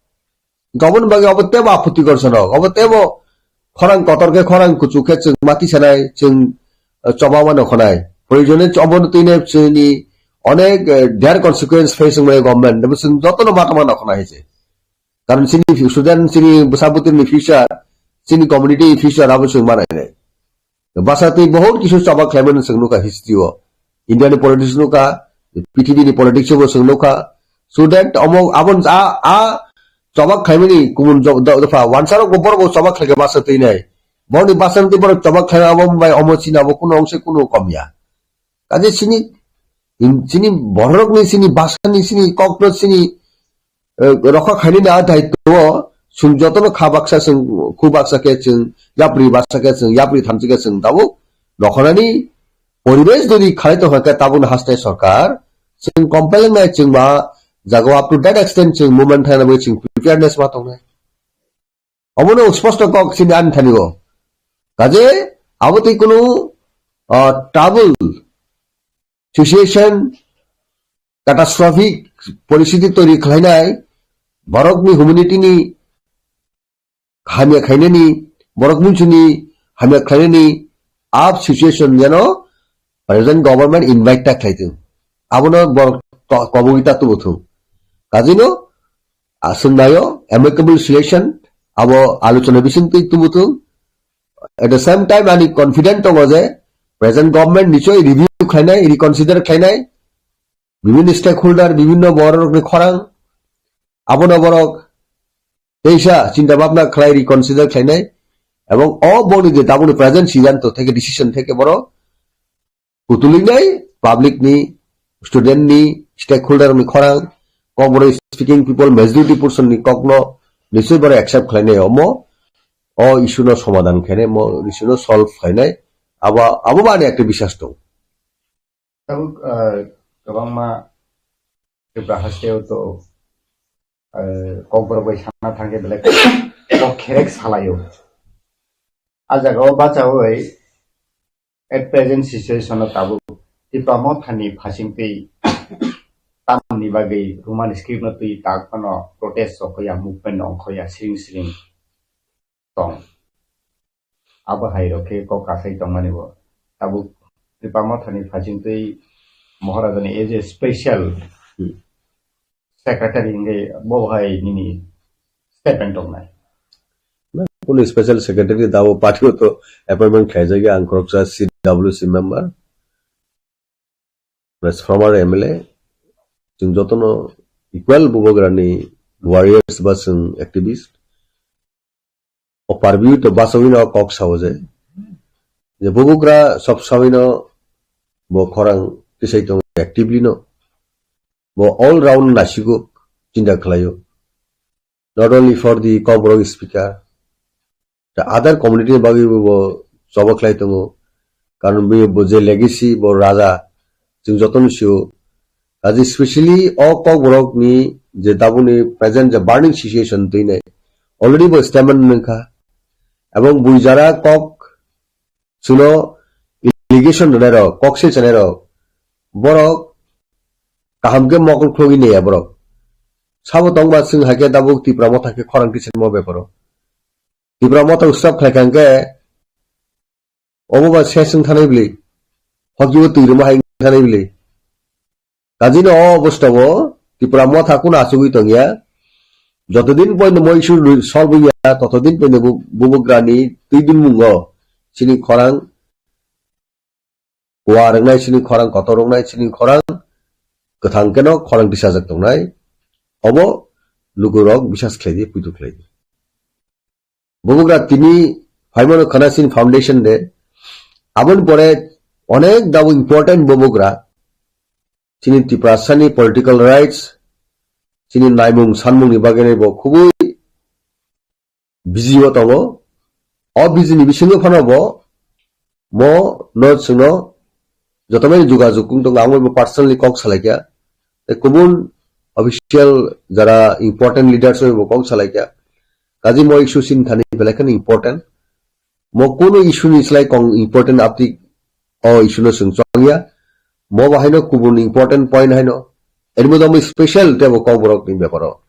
Gabon bagwi abo tebo aputi gorsa rok. Abo tebo khorang kotor khe, khorang kuchuk khe chwng mati sanai, chwng, eh, choba mano khonai. Proyojone ch-, obono twine chini onek, eh, dire consequence face wngmani government. Tebo chwng jotono mata mano khonai se. Karon chini student, chini bwsa bwtwini future, chini community future abo chwng manai nai. Basa twi bahut kisu choba khlaimani chwng nukha history o. India ni politics nukha, P T B ni politics o bo chwng nukha. So that omo abon a, a choba khlaimani kumun jo-, do-, dopha wansarok bo borok bo choba khlaikha basa twi nai. Borokni basa twi borok choba khlai abo bai omo chini abo kuno ongse kuno komya. Kaje chini, chini borokni chini basani chini kokno chini eh, rokha khainani a daitwo o chwng jotono kha baksa chwng, khu baksa khe chwng, yapri baksa khe chwng, yapri thamchi khe chwng tabuk rokhanani poribesh jodi khalai tongkha khe tabukno hastai sorkar chwng compel wngnai chwng ma jaga up to that extent chwng movement khlaina bagwi chwng preparedness ma tongnai. Omono sposto kok chini ani thani o. Kaje abo tei kunu, ah, trouble situation, catastrophic poristhiti toiri khlainai, borokni humanity ni hamya khainani, borok munchuni hamya khlainani, ap situation jeno present government invite ta khlaitwng. Abono borok to-, kobogwi ta tubuthung. Kajino, aswk naio, amicable solution, abo alochona bisingtwi tubuthung. At the same time, ani confident tongo je present government nichoi review khlainai, reconsider khlainai, bibhinno stakeholder, bibhinno borokni khorang, abono borok teisa chinta bhabna khlai reconsider khlainai, ebong o boni je tabukni present siddhanto theke decision theke borok kutulinai public ni, student ni, stakeholder ni khorang, kokborok speaking people, majority portion ni kokno nichoi borok accept khlainai omo, o issue no somadhan khainai, mo issue no solve khainai, abo, abo bani ekta biswas tong. Tabuk, ah, kwbangma Tripura hasteo to, ah, kokborok bai sana thangkhe belai kok kherek salaio. A jaga o bachaui at present situation o tabuk Tipra Mothani phasingtwi tamni bagwi Roman script no twi tak phano protest rok ya, movement ongkhoya, siring siring tong. Abo hai rok khe kok kasai tongmani bo. Tabuk Tipra Mothani phasingtwi Maharajani as a special Hmm. secretary hingke bo hai nini statement tongnai. Na, kunu special secretary dabo party o to appointment khlaijak ya, ang khoroksa C W C member. Plus former M L A, chwng jotono equal Bubagrani warriors ba chwng activist. O Parview to bachawi no kok sao je, je Bubagra sob sawi no bo khorang tisai tongo actively no. Bo all round naisigo chinta khlaio. Not only for the Kokborok speaker, the other community ni bagwi bo, bo choba khlai tongo. Karon bo, bo je legacy, bo raja, chwng jotono sio. Kaje specially o Kokborok ni je tabukni present je burning situation twi nai, already bo statement nungkha. Ebong bui jara kok chwngno allegation rwnairok, kok se chanairok, borok kaham khe mokol khulogwi naiya borok. Sabo tongma chwng hai khe tabuk Tipra Motha khe khorang tisanmo beparo. Tipra Motha stop khlai kha hwnkhe obo ba se chwng thanai bwlwi. Hokibo twi rwma hai thanai bwlwi. Kajino o obostha o Tipra Motha kunu achugwi tongya. Jotodin poino mo issue solve wngya, totodin poino bu-, Bubagrani twi dunmungo chini khorang kuar wngnai, chini khorang kotor wngnai, chini khorang kwthang keno khorang tisajak tongnai. Obo lukurok bisas khlaidi, puitu khlaidi. Bubagra tini phaimano khana chini foundation day. Aboni pore onek dabo important bubagra. Chini Tiprasani political rights, chini naimung sanmungni bagwi bo khubui busy o tongo. O busy ni bisingo phano bo Mo no chwngno jotomani jogajog wng tongo, ang bo personally kok salaikha. Tei kubun official jara important leaders bai bo kok salaikha. Kaji mo issue sin thani belai kheno important. Mo kunu issue ni slai kong important apti o issue no chwng chongya. Mo bo haino kubun important point haino. Eri mo do special tebo kok borok ni beparo.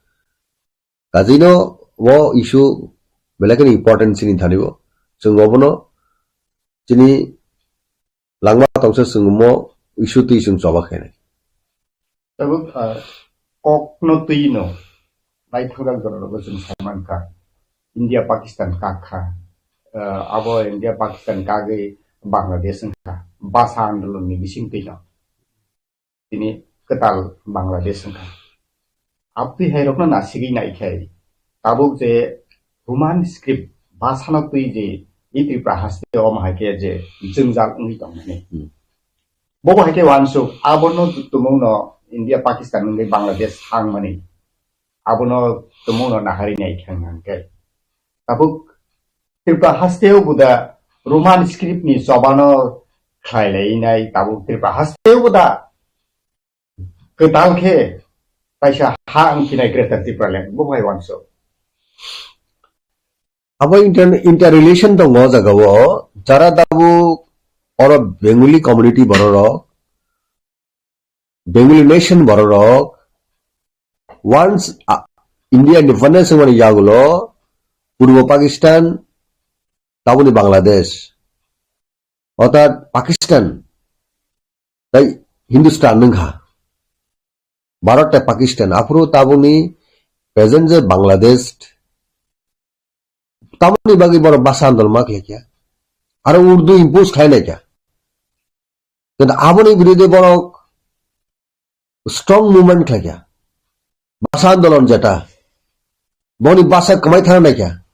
Kajino o issue belai kheno important chini thani bo. Chwng obono chini langma tongsa chwng mo issue twi chwng choba khainai. Tabuk, ah, kokno twino naithokjak jorao chwng sai mankha. India Pakistan kakha. Ah, abo India Pakistan kagwi Bangladesh wngkha. Basa andolonni bising twino. Tini kwtal Bangladesh wngkha. Abtwi hai rokno nasigwi naikhai, tabuk je Roman script bwsano twi je i Tripura haste omo hai khe je jwngjal wngwi tongmani. Hmm. Bobo hai khe wansuk, abono tumungno India, Pakistan wngwi Bangladesh hangmani. Abono tumungno nahari nai khe hwnkha hwnkhe. Tabuk Tripura hasteo buda Roman script ni chobano khlai lai nai, tabuk Tripura hasteo buda kwtal khe kaisa ha wngkhinai Greater Tipraland, bo bai wansuk. Abo inter-, interrelation tongo o jaga o, jara tabuk oro Bengali community borok rok, Bengali nation borok rok, once, ah, India independence wngmani yagulo Purbo Pakistan, taboni Bangladesh, orthat Pakistan, tai Hindustan wngkha. Bharat tai Pakistan, aphuru taboni present je Bangladesh, tamoni bagwi borok basa andolon ma khlaikha. Aro Urdu impose khlai naikha. Kintu aboni birude borok strong movement khlaikha. Basa andolon jeta. Boni basa kwmai thang naikha.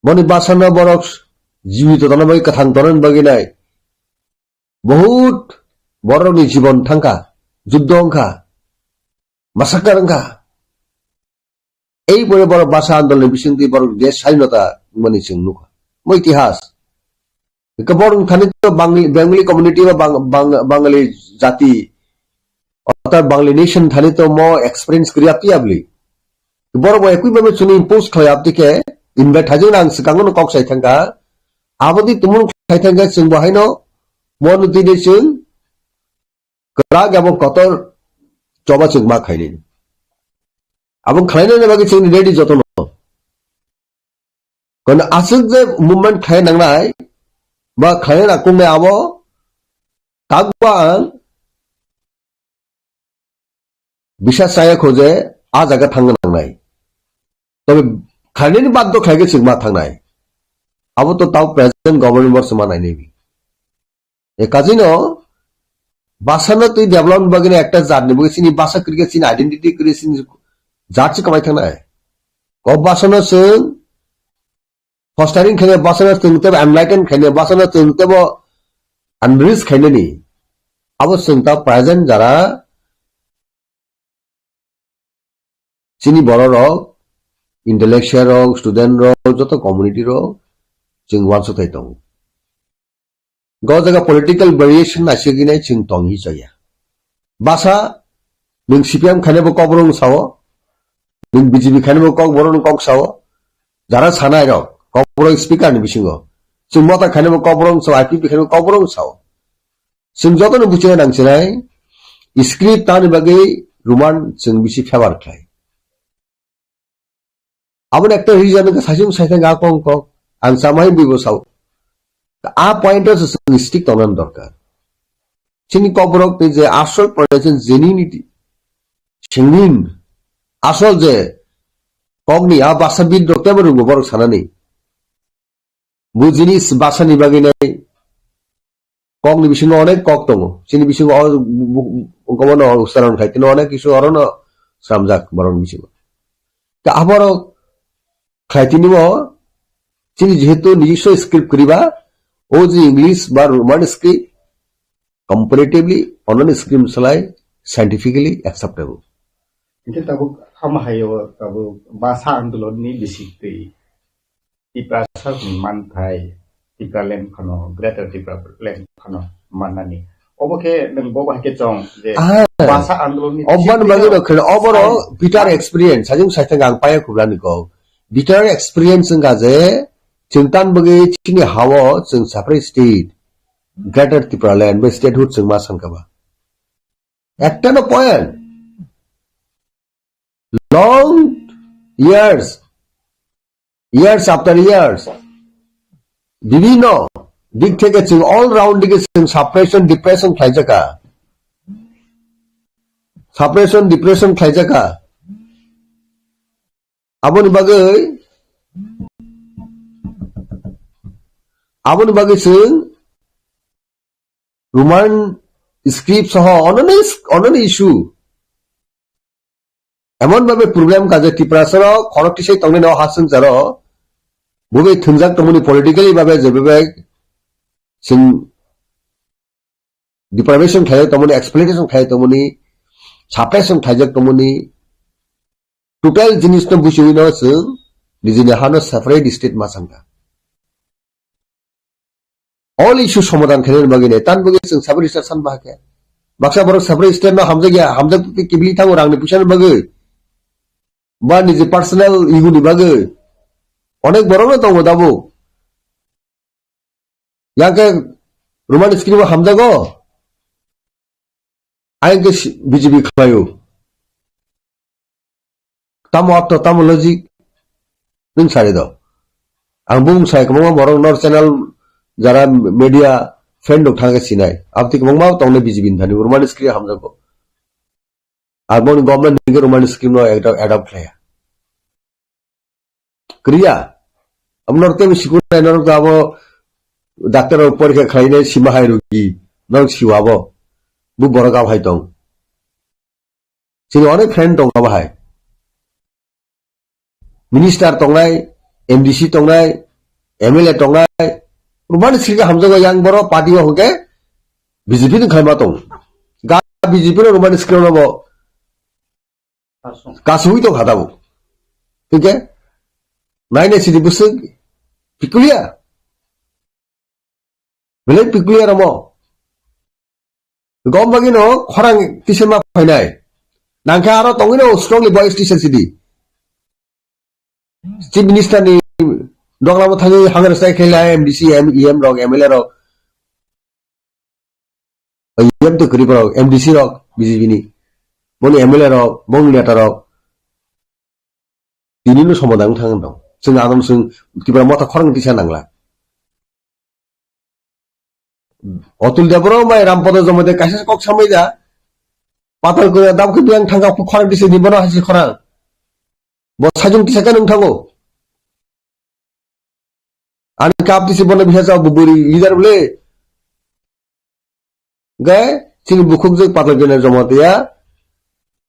Boni basa no borok jibito tongna bagwi, kwthang tongna bagwi nai. Bahut borokni jibon thangkha, juddo wngkha, massacre wngkha. Ei pore borok basa andolni bisingtwi borok desh swadhinota wngmani chwng nukha. Mo itihas. Hwnkhe borok thani to Bangli-, Bengali community ba Bang-, Bang-, Bangali jati, orthat Bangali nation thani to mo experience kwrwi aptwi abli. Borok bo ekwi babe chwngno impose khlai aptwi khe, invite hajwk nang swkango no kok sai thangkha. Aboni tumung khlai thangkhe chwng bo haino mo no tini chwng kwrak abo kotor choba chwng ma khainani. Abo khlainani bagwi chwngni ready jotono. Kono aswk je movement khlai nangnai, ba khlai na kungnai abo, takbo ang bisa chaya kho je a jaga thangna nangnai. Tobe khlainani baddo khlai khe chwng ma thangnai. Abo to tao present government bo se ma nainai bi. E kajino basa no twi development bagwi ekta jat ni bagwi chini basa kwrwi khe chini identity kwrwi chini jat se kwmai thangnai. Ko basa no chwng fostering khainai basa no chwng tebo enlighten khainai basa no chwng tebo enrich khainani. Abo chwng ta present jara chini borok rok, intellectual rok, student rok, joto community rok chwng uansukthai tongo. Go jaga political variation naisingwi nai chwng tong hi chaya. Basa nwng C P M khainai bo kokborok wng sao, nwng B J P khainai bo kokborok wng kok sao, jara sanai rok kokborok speaker ni bisingo, chwng mota khainai bo kokborok wng sao, I P P khainai bo kokborok wng sao. Chwng jotono buchina nangchinai, script tani bagwi Roman chwng bisi favor khlai. Aboni ekta reason wngkha saisung saithang a kong kok, ang chamai bui bo sao. A point o se chwng stick tongna dorkar. Chini kokborok tei je asol pronunciation genuinity, genuine, asol je kokni a basa bid rok tebo rwngbo borok sanani. Bo jinis basani bagwi nai kokni bisingo onek kok tongo. Chini bisingo o bu-, bu-, bono ucharon khai tini onek kisu orono sramjak borokni bisingo. Ta aborok khlai tini bo chini jehetu nijiswa script kwrwi ba, o je English ba Roman script comparatively ononi script salai scientifically acceptable. Hingke tabuk ama hayo tabuk basa andolonni bisik twi Tiprasa hwnwi manthai, Tipraland phano, Greater Tipraland phano mannani. Obo khe nwng bo bahai khe chong je Ah. basa andolonni Obani bagwi rok kheno, oboro Sai- bitter experience, sajung saithang ang paya khublani kok. Bitter experience wngkha je, chwng tan bagwi chini hao chwng separate state, Greater Tipraland, bai statehood chwng ma sankha ba. Ekta no point. Long years, years after years, bibhinno dik theke chwng all round dike chwng suppression, depression khlaijakha. Suppression, depression khlaijakha. Aboni bagwi, aboni bagwi chwng Roman script soho ononi, ononi issue. Emon bhabe problem kaje Tiprasa rok khorok tisai tongnai no hasung jaro. Bubai thwngjak tongmani politically bhabe je bhabe chwng deprivation khlai tongmani, exploitation khlai tongmani, suppression khlaijak tongmani, total jinis no buchiwi no chwng nijini hano separate state ma sankha. All issue somadhan khainani bagwi nai, tan bagwi chwng separate state san bahai khe. Baksa borok separate state no hamjak ya, hamjak twi kibili thango rangni puisa ni bagwi. Ba niji personal ego ni bagwi. Onek borok no tongo dabo. Yang khe Roman script o hamjago. Ayang khe si-, B J P khlaio. Tamo apto, tamo logic. Nwng sari do. Ang bung sai kwbangma borok nor channel jara media friend rok thang khe sinai. Aboni kwbangma tongnai B J P ni thani Roman script hamjago. Aboni government ni Roman script no adopt, adopt khlaiya. Kriya. Amo norok tei sikul nai norok abo doctor rok porikha khlainai sima hai rugi. Norok siwa abo. Bu borok abo hai tong. Chini onek friend tong abo hai. Minister tongnai, M D C tongnai, M L A tongnai. Roman script hamjago yang borok party o hwnkhe B J P ni khlaima tong. Ga B J P no Roman script no bo Kasung. Kasungwi tong kha tabuk. Hingke naina sini bwswk peculiar. Belai peculiar omo. Gom bagwi no khorang tisa ma phainai. Nangkhe aro tongwi no strongly voice tisa sidi. Chief Minister ni doglamo thangwi hangrwsai khe lai M D C, M E M rok, M L A rok. Yam to kwrwi borok, M D C rok, B J P ni. Boni M L A rok, boni neta rok. Tini no somadhan thang dong. Chwng adon chwng Tipra motha khorang tisa nangla. Otul Debbarma bai Rampada Jamatia kaisa kok samai da. Patal koi dab khe biang thangka khorang tisa ni bono hasi khorang. Bo sajung tisa ka nung thango. Ani kap tisi bono bisa sa buburi leader bole. Gai, chini bukhuk je Patal Koi Jamatia.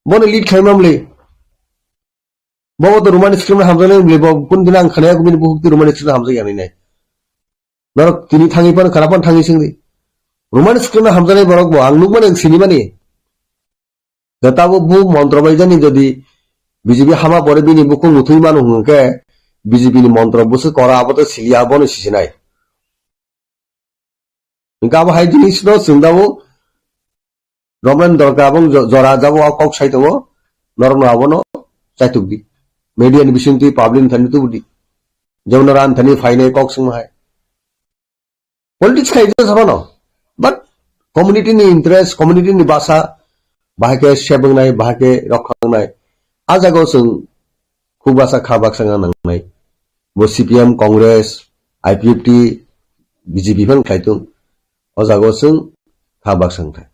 Bono lead khaimam le. Bo to Roman script hamjani le, bo kun dina ang khana bini bukhuk ti Roman script hamjani nai. Norok tini thangwi pano khana pano thangwi singdi. Roman script hamjani borok bo ang nukmani ang sinimani. Da tabo bu montro bai jani jodi B J P hama pore bini bukhung uthwi mano hwnkhe B J P ni montro bwswk kora abo to siliya abono sisinai. Hwnkhe abo hai jinis no chwng dabo Romlen Dorka abong jo-, jora jabo o kok sai tongo norok no abono chaituk di. Media ni bising twi public ni thani tubudi. Jemon ran thani phainai kok swngma hai. Politics khaijak sabano. But community ni interest, community ni basa, bahai khe sebwngnai, bahai khe rok khangnai. A jagao chwng khuk basa kha baksa wngna nangnai. Bo C P M, Congress, I P F T, B J P phan khlai tung. O jagao chwng kha baksa wngthai.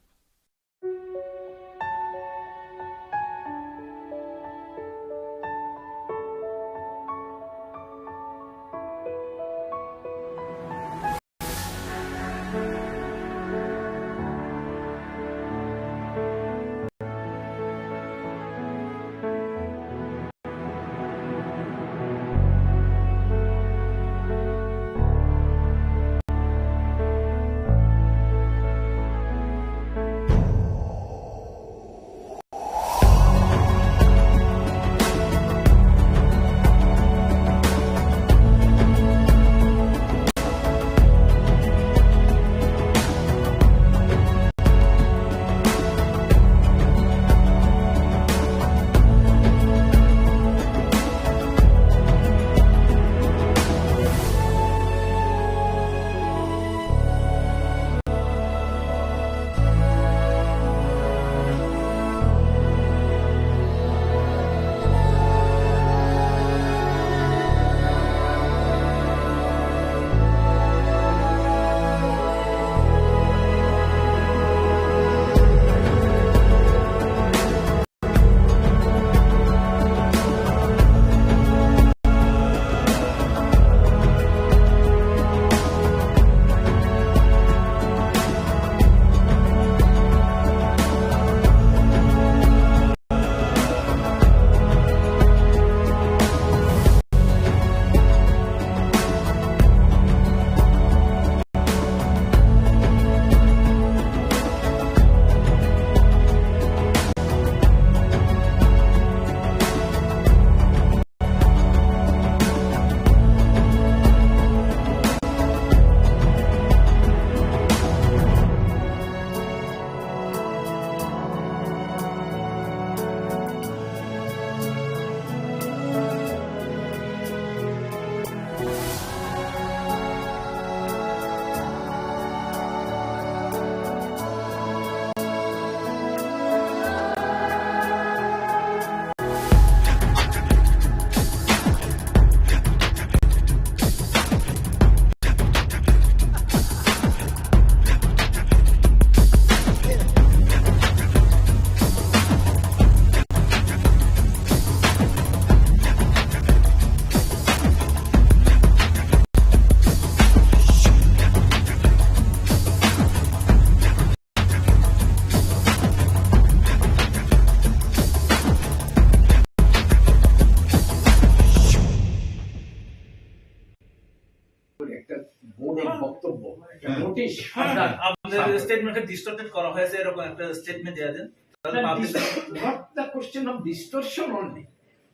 বক্তব্য, একটা নোটিশ। হ্যাঁ, আপনার হ্যাঁ, আমাদের হ্যাঁ। স্টেটমেন্টকে ডিস্টর্টেড করা হয়েছে, এরকম একটা স্টেটমেন্ট দেওয়া দেন। তাহলে না, public dis-, not the question of distortion only।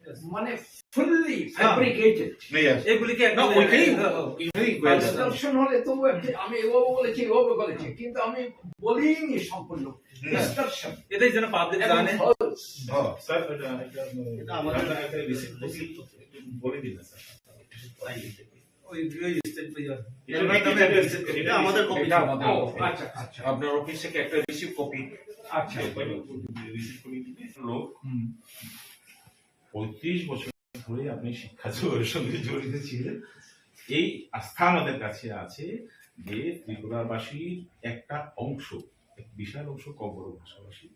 Yes। মানে, ফুললি হ্যাঁ। ফ্যাব্রিকেটেড। Yes। এগুলিকে না, একদম ওইটাই, হ্যাঁ, হ্যাঁ। ওইটাই হয়েছে। ডিস্টর্শন হলে তবু একটা, আমি এভাবে বলেছি, এভাবে বলেছি, কিন্তু আমি বলিনি সম্পূর্ণ। হুম। ডিস্টর্শন। এটাই যেন পাবলিক এবং জানে। ফলস। হ্যাঁ, স্যার, এটা, এটা, এটা আমাদের একটা রিসিপ্ট বলে দিন না, স্যার। ওই, ওই স্টেট ওই আর। এটা এটা আমাদের কপি। এটা আমাদের ও, কপি। আচ্ছা, আচ্ছা। আপনার অফিস থেকে একটা রিসিপ্ট কপি। আচ্ছা। রিসিপ্ট কপি দিলে লোক হুম। পঁয়ত্রিশ বছর ধরে আপনি শিক্ষা জগতের সঙ্গে জড়িত ছিলেন। এই আস্থা আমাদের কাছে আছে যে ত্রিপুরাবাসীর একটা অংশ, এক বিশাল অংশ ককবরক ভাষাভাষী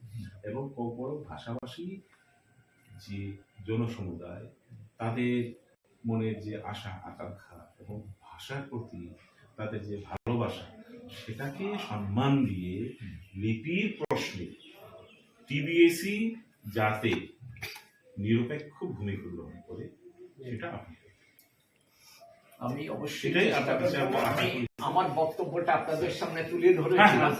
এবং ককবরক ভাষাভাষী যে জনসমুদায়, তাদের মনের যে আশা আকাঙ্ক্ষা এবং ভাষার প্রতি তাদের যে ভালোবাসা, সেটাকে সম্মান দিয়ে লিপির প্রশ্নে টিবিএসই যাতে নিরপেক্ষ ভূমিকা গ্রহণ করে, সেটা আপনি করবেন। আমি অবশ্যই সেটাই চেষ্টা আপনার কাছে করব। আমার আশা আমি করি। আমার বক্তব্যটা আপনাদের সামনে তুলে ধরেছিলাম। হ্যাঁ,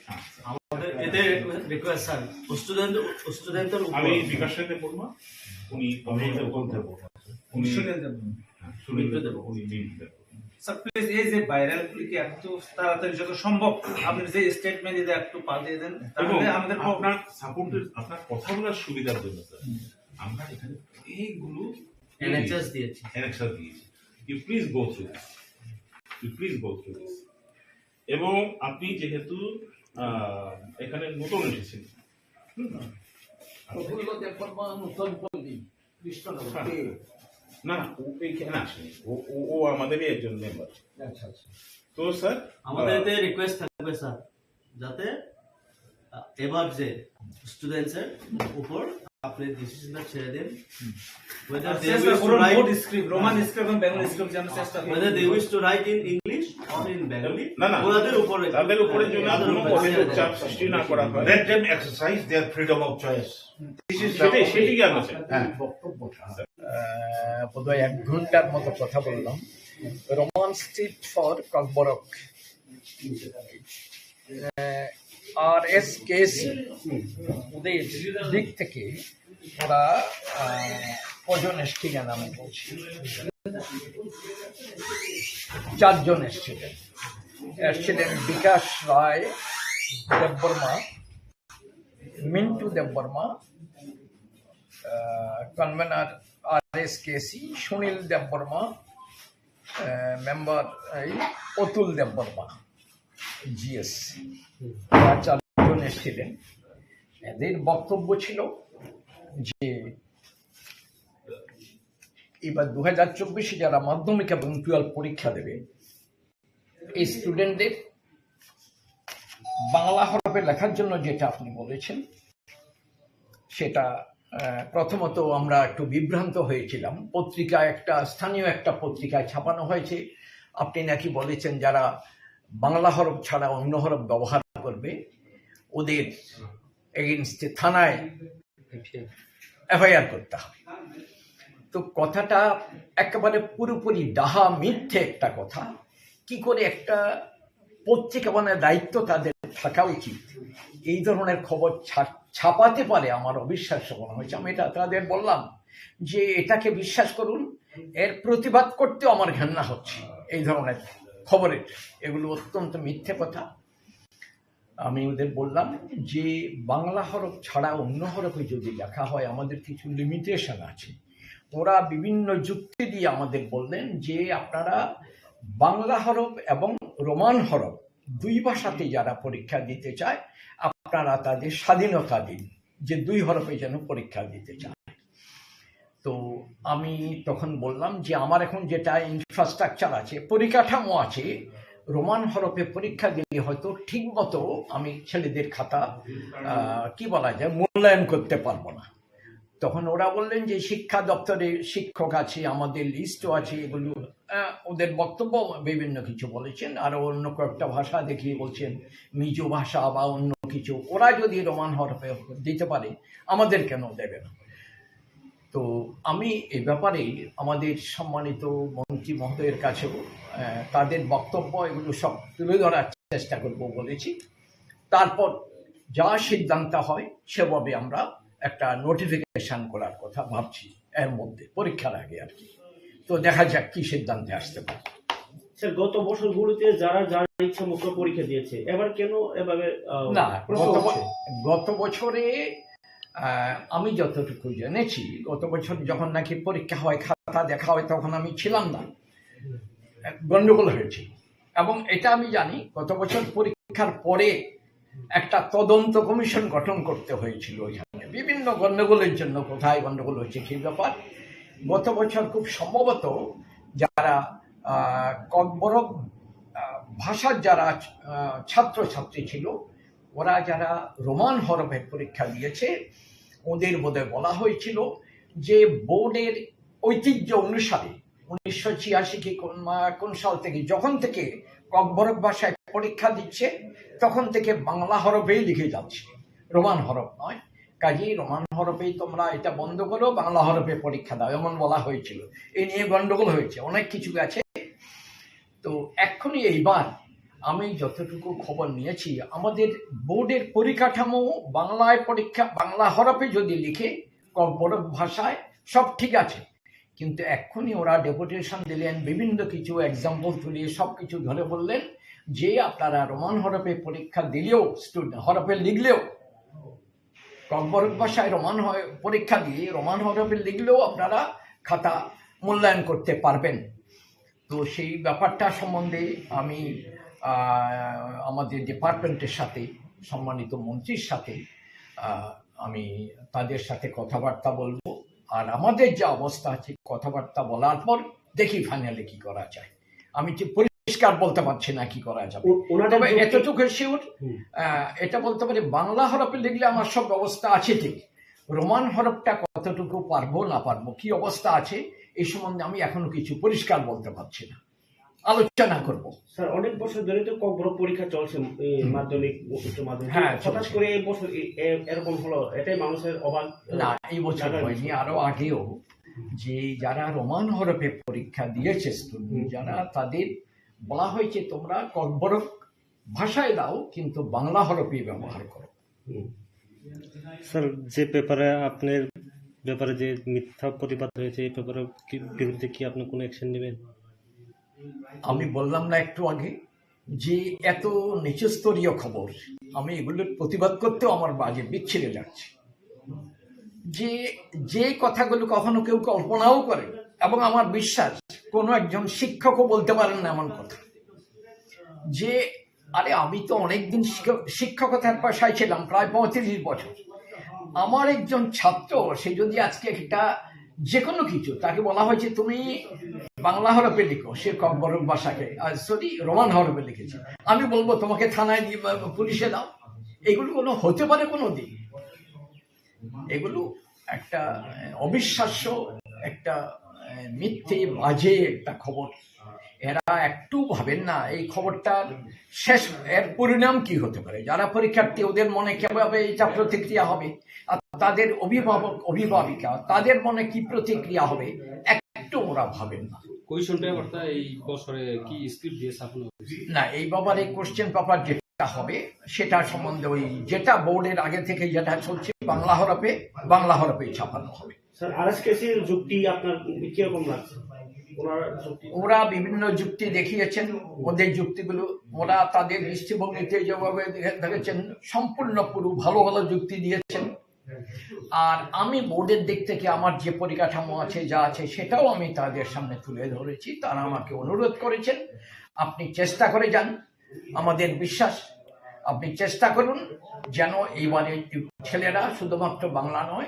হ্যাঁ। আমাদের এতে রিকোয়েস্ট স্যার, স্টুডেন্ট, স্টুডেন্টের উপর আমি বিকাশ সাথে বলবো, উনি, উনি, উনি স্টুডেন্ট দেব। হ্যাঁ, স্টুডেন্ট দেব, উনি মিন্টু দেব। স্যার, প্লিজ, এই যে ভাইরাল গুলিকে এত তাড়াতাড়ি যত সম্ভব আপনি যে স্টেটমেন্ট এটা একটু পাঠিয়ে দেন, এবং তাহলে আমাদের আপনার সাপোর্টের, আপনার কথা বলার সুবিধার জন্য, স্যার, হুম। আমরা এখানে অনেকগুলো অ্যানেক্সাস দিয়েছি। অ্যানেক্সাস দিয়েছি। You please go through this. You please go through this. এবং আপনি যেহেতু, আহ, এখানে নতুন এসেছেন, হুম? প্রফুল্ল দেববর্মা, নতুন পল্লী, কৃষ্ণনগর। হ্যাঁ। কে? না, না, ও এইখানে আসেনি। ও, ও, ও আমাদেরই একজন মেম্বার। আচ্ছা, আচ্ছা। তো স্যার, আমাদের আহ, এতে রিকোয়েস্ট থাকবে স্যার, যাতে, আহ, এবার যে স্টুডেন্টস এর উপর আপনি ডিসিশনটা ছেড়ে দিন। Whether আর they চেষ্টা wish to করুন write, board script, Roman script এবং বেঙ্গলি স্ক্রিপ্ট যেন চেষ্টা করুন। Whether they wish to write in English or in Bengali, না, না। ওনাদের উপরে, তাদের উপরে যদি তাদের কোনো উপরে কঠোর ছেড়ে দিন। চাপ সৃষ্টি না করা হয়। Let them exercise their freedom of choice. This is সেটাই, সেটাই কি আমরা চাই। হ্যাঁ। বক্তব্যটা, আহ, বোধহয় এক ঘন্টার মতো কথা বললাম। Roman script for Kokborok. Ah, RSKC ওদের দিক থেকে ওরা, আহ, কজন এসছিলেন আমি বলছি, চারজন এসছিলেন। এসছিলেন বিকাশ রায় দেববর্মা, মিন্টু দেববর্মা, আহ, কনভেনার আরএসকেসি সুনীল দেববর্মা, আহ, মেম্বার এই অতুল দেববর্মা, জিএস। তারা চারজন এসেছিলেন। এদের বক্তব্য ছিল যে এবার দু হাজার চব্বিশে যারা মাধ্যমিক এবং টুয়েলভ পরীক্ষা দেবে, এই স্টুডেন্টদের বাংলা হরফে লেখার জন্য যেটা আপনি বলেছেন, সেটা, আহ, প্রথমত আমরা একটু বিভ্রান্ত হয়েছিলাম। পত্রিকা একটা, স্থানীয় একটা পত্রিকায় ছাপানো হয়েছে, আপনি নাকি বলেছেন যারা বাংলা হরফ ছাড়া অন্য হরফ ব্যবহার করবে, ওদের এগেইনস্টে থানায় এফআইআর করতে হবে। তো কথাটা একেবারে পুরোপুরি ডাহা মিথ্যে একটা কথা। কি করে একটা পত্রিকা, মানে, দায়িত্ব তাদের থাকা উচিত, এই ধরনের খবর ছা-, ছাপাতে পারে, আমার অবিশ্বাস্য মনে হয়েছে। আমি এটা তাদের বললাম যে এটাকে বিশ্বাস করুন, এর প্রতিবাদ করতেও আমার ঘেন্না হচ্ছে এই ধরনের খবরের। এগুলো অত্যন্ত মিথ্যে কথা। আমি ওদের বললাম যে বাংলা হরফ ছাড়া অন্য হরফে যদি লেখা হয়, আমাদের কিছু লিমিটেশন আছে। ওরা বিভিন্ন যুক্তি দিয়ে আমাদের বললেন যে আপনারা বাংলা হরফ এবং রোমান হরফ দুই ভাষাতে যারা পরীক্ষা দিতে চায়, আপনারা তাদের স্বাধীনতা দিন যে দুই হরফে যেন পরীক্ষা দিতে চায়। তো আমি তখন বললাম যে আমার এখন যেটা ইনফ্রাস্ট্রাকচার আছে, পরিকাঠামো আছে, রোমান হরফে পরীক্ষা দিলে হয়তো ঠিক মতো আমি ছেলেদের খাতা, আহ, কি বলা যায়, মূল্যায়ন করতে পারবো না। তখন ওরা বললেন যে শিক্ষা দপ্তরে শিক্ষক আছে, আমাদের লিস্টও আছে, এগুলো, আহ, ওদের বক্তব্য বিভিন্ন কিছু বলেছেন। আরো অন্য কয়েকটা ভাষা দেখিয়ে বলছেন, মিজো ভাষা বা অন্য কিছু, ওরা যদি রোমান হরফে দিতে পারে, আমাদের কেন দেবে না? তো আমি এই ব্যাপারে আমাদের সম্মানিত মন্ত্রী মহোদয়ের কাছেও, আহ, আহ, তাদের বক্তব্য এগুলো সব তুলে ধরার চেষ্টা করব বলেছি। তারপর যা সিদ্ধান্ত হয় সেভাবে আমরা একটা নোটিফিকেশন করার কথা ভাবছি এর মধ্যে, পরীক্ষার আগে আর কি। তো দেখা যাক কি সিদ্ধান্তে আসতে পারে। স্যার, গত বছরগুলোতে যারা যার ইচ্ছা মতো পরীক্ষা দিয়েছে, এবার কেন এভাবে আহ, না, প্রশ্ন গত উঠছে? ব- গত বছরে আহ, আমি যতটুকু জেনেছি, গত বছর যখন নাকি পরীক্ষা হয়, খাতা দেখা হয়, তখন আমি ছিলাম না, গন্ডগোল হয়েছিল। এবং এটা আমি জানি, গত বছর পরীক্ষার পরে একটা তদন্ত কমিশন গঠন করতে হয়েছিল ওইখানে, বিভিন্ন গন্ডগোলের জন্য। কোথায় গন্ডগোল হয়েছে সেই ব্যাপার গত বছর খুব সম্ভবত যারা আহ, ককবরক আহ, ভাষার যারা আহ, ছাত্রছাত্রী ছিল, ওরা যারা রোমান হরফে পরীক্ষা দিয়েছে, ওদের বোধহয় বলা হয়েছিল যে বোর্ডের ঐতিহ্য অনুসারে উনিশশো ছিয়াশি কি কোন মা-, কোন সাল থেকে, যখন থেকে ককবরক ভাষায় পরীক্ষা দিচ্ছে, তখন থেকে বাংলা হরফেই লিখে যাচ্ছে, রোমান হরফ নয়। কাজেই রোমান হরফেই তোমরা এটা বন্ধ করো, বাংলা হরফে পরীক্ষা দাও, এমন বলা হয়েছিল। এই নিয়ে গন্ডগোল হয়েছে, অনেক কিছু আছে। তো এখনই এইবার আমি যতটুকু খবর নিয়েছি, আমাদের বোর্ডের পরিকাঠামো বাংলায় পরীক্ষা, বাংলা হরফে যদি লিখে, ককবরক ভাষায়, সব ঠিক আছে। কিন্তু এক্ষুনি ওরা ডেপুটেশন দিলেন, বিভিন্ন কিছু এক্সাম্পল তুলে সব কিছু ধরে বললেন যে আপনারা রোমান হরফে পরীক্ষা দিলেও, স্টুডেন্ট হরফে লিখলেও, ককবরক ভাষায় রোমান হয় পরীক্ষা দিয়ে রোমান হরফে লিখলেও আপনারা খাতা মূল্যায়ন করতে পারবেন। তো সেই ব্যাপারটা সম্বন্ধে আমি আহ, আমাদের ডিপার্টমেন্টের সাথে, সম্মানিত মন্ত্রীর সাথে আহ, আমি তাদের সাথে কথাবার্তা বলবো। আর আমাদের যে অবস্থা আছে, কথাবার্তা বলার পর দেখি ফাইনালি কি করা যায়। আমি ঠিক পরিষ্কার বলতে পারছি না কি করা যাবে। ও- ওনাদের তবে যুক্তি- এতটুকু শিওর, হুম। আহ, এটা বলতে পারি, বাংলা হরফে লিখলে আমার সব ব্যবস্থা আছে ঠিক, রোমান হরফটা কতটুকু পারবো না পারবো, কি অবস্থা আছে, এই সম্বন্ধে আমি এখনো কিছু পরিষ্কার বলতে পারছি না, আলোচনা করব। স্যার, অনেক বছর ধরে তো ককবরক পরীক্ষা চলছে, এই মাধ্যমিক, উচ্চ মাধ্যমিক। হ্যাঁ, হঠাৎ চলছে। করে এই বছর এ- এ- এরকম হলো, এটাই মানুষের অবাক। না, এই বছর জানার হয়নি, বিষয়। আরো আগেও, যে যারা রোমান হরফে পরীক্ষা দিয়েছে স্টুডেন্ট, হুম। যারা, তাদের বলা হয়েছে তোমরা ককবরক ভাষায় দাও, কিন্তু বাংলা হরফে ব্যবহার করো। হুম। স্যার, যে পেপারে আপনার ব্যাপারে যে মিথ্যা প্রতিবাদ হয়েছে, এই পেপারের কি- বিরুদ্ধে কি আপনি কোনো অ্যাকশন নেবেন? আমি বললাম না একটু আগে যে এত নিচস্তরীয় খবর, আমি এগুলোর প্রতিবাদ করতেও আমার বাজে বিচ্ছিরে লাগছে। যে যে কথাগুলো কখনো কেউ কল্পনাও করে, এবং আমার বিশ্বাস কোনো একজন শিক্ষকও বলতে পারেন না এমন কথা, যে আরে, আমি তো অনেকদিন শিক্ষক- শিক্ষকতার পেশায় ছিলাম, প্রায় পঁয়ত্রিশ বছর। আমার একজন ছাত্র, সে যদি আজকে একটা যে কোনো কিছু, তাকে বলা হয়েছে তুমি বাংলা হরফে লিখো, সে ককবরক ভাষাকে, সরি, রোমান হরফে লিখেছে, আমি বলবো তোমাকে থানায় দিয়ে বা পুলিশে দাও। এগুলো কোনো হতে পারে কোনো দিন? এগুলো একটা আহ, অবিশ্বাস্য, একটা আহ, মিথ্যে, বাজে একটা খবর। এরা একটু ভাবেন না এই খবরটার শেষ, এর পরিণাম কি হতে পারে। যারা পরীক্ষার্থী, ওদের মনে কিভাবে এটা প্রতিক্রিয়া হবে, আর তাদের অভিভাবক অভিভাবিকা, তাদের মনে কি প্রতিক্রিয়া হবে, একটু ওরা ভাবেন না। কোয়েশন পেপারটা এই বছরে কি স্ক্রিপ্ট দিয়ে ছাপানো হয়েছে? না, এই ব্যাপারে কোশ্চেন পেপার যেটা হবে, সেটা সম্বন্ধে ওই যেটা বোর্ডের আগে থেকে যেটা চলছে, বাংলা হরফে, বাংলা হরফে ছাপানো হবে। স্যার, আরএসকেসির যুক্তি আপনার কিরকম লাগছে? ওনার যুক্তি ওরা বিভিন্ন যুক্তি দেখিয়েছেন, ওদের যুক্তিগুলো, ওরা তাদের দৃষ্টিভঙ্গিতে যেভাবে দেখে- দেখেছেন, সম্পূর্ণ পুরো ভালো ভালো যুক্তি দিয়েছেন। আর আমি বোর্ডের দিক থেকে আমার যে পরিকাঠামো আছে, যা আছে, সেটাও আমি তাদের সামনে তুলে ধরেছি। তারা আমাকে অনুরোধ করেছেন, আপনি চেষ্টা করে যান, আমাদের বিশ্বাস, আপনি চেষ্টা করুন যেন এইবারে ছেলেরা শুধুমাত্র বাংলা নয়,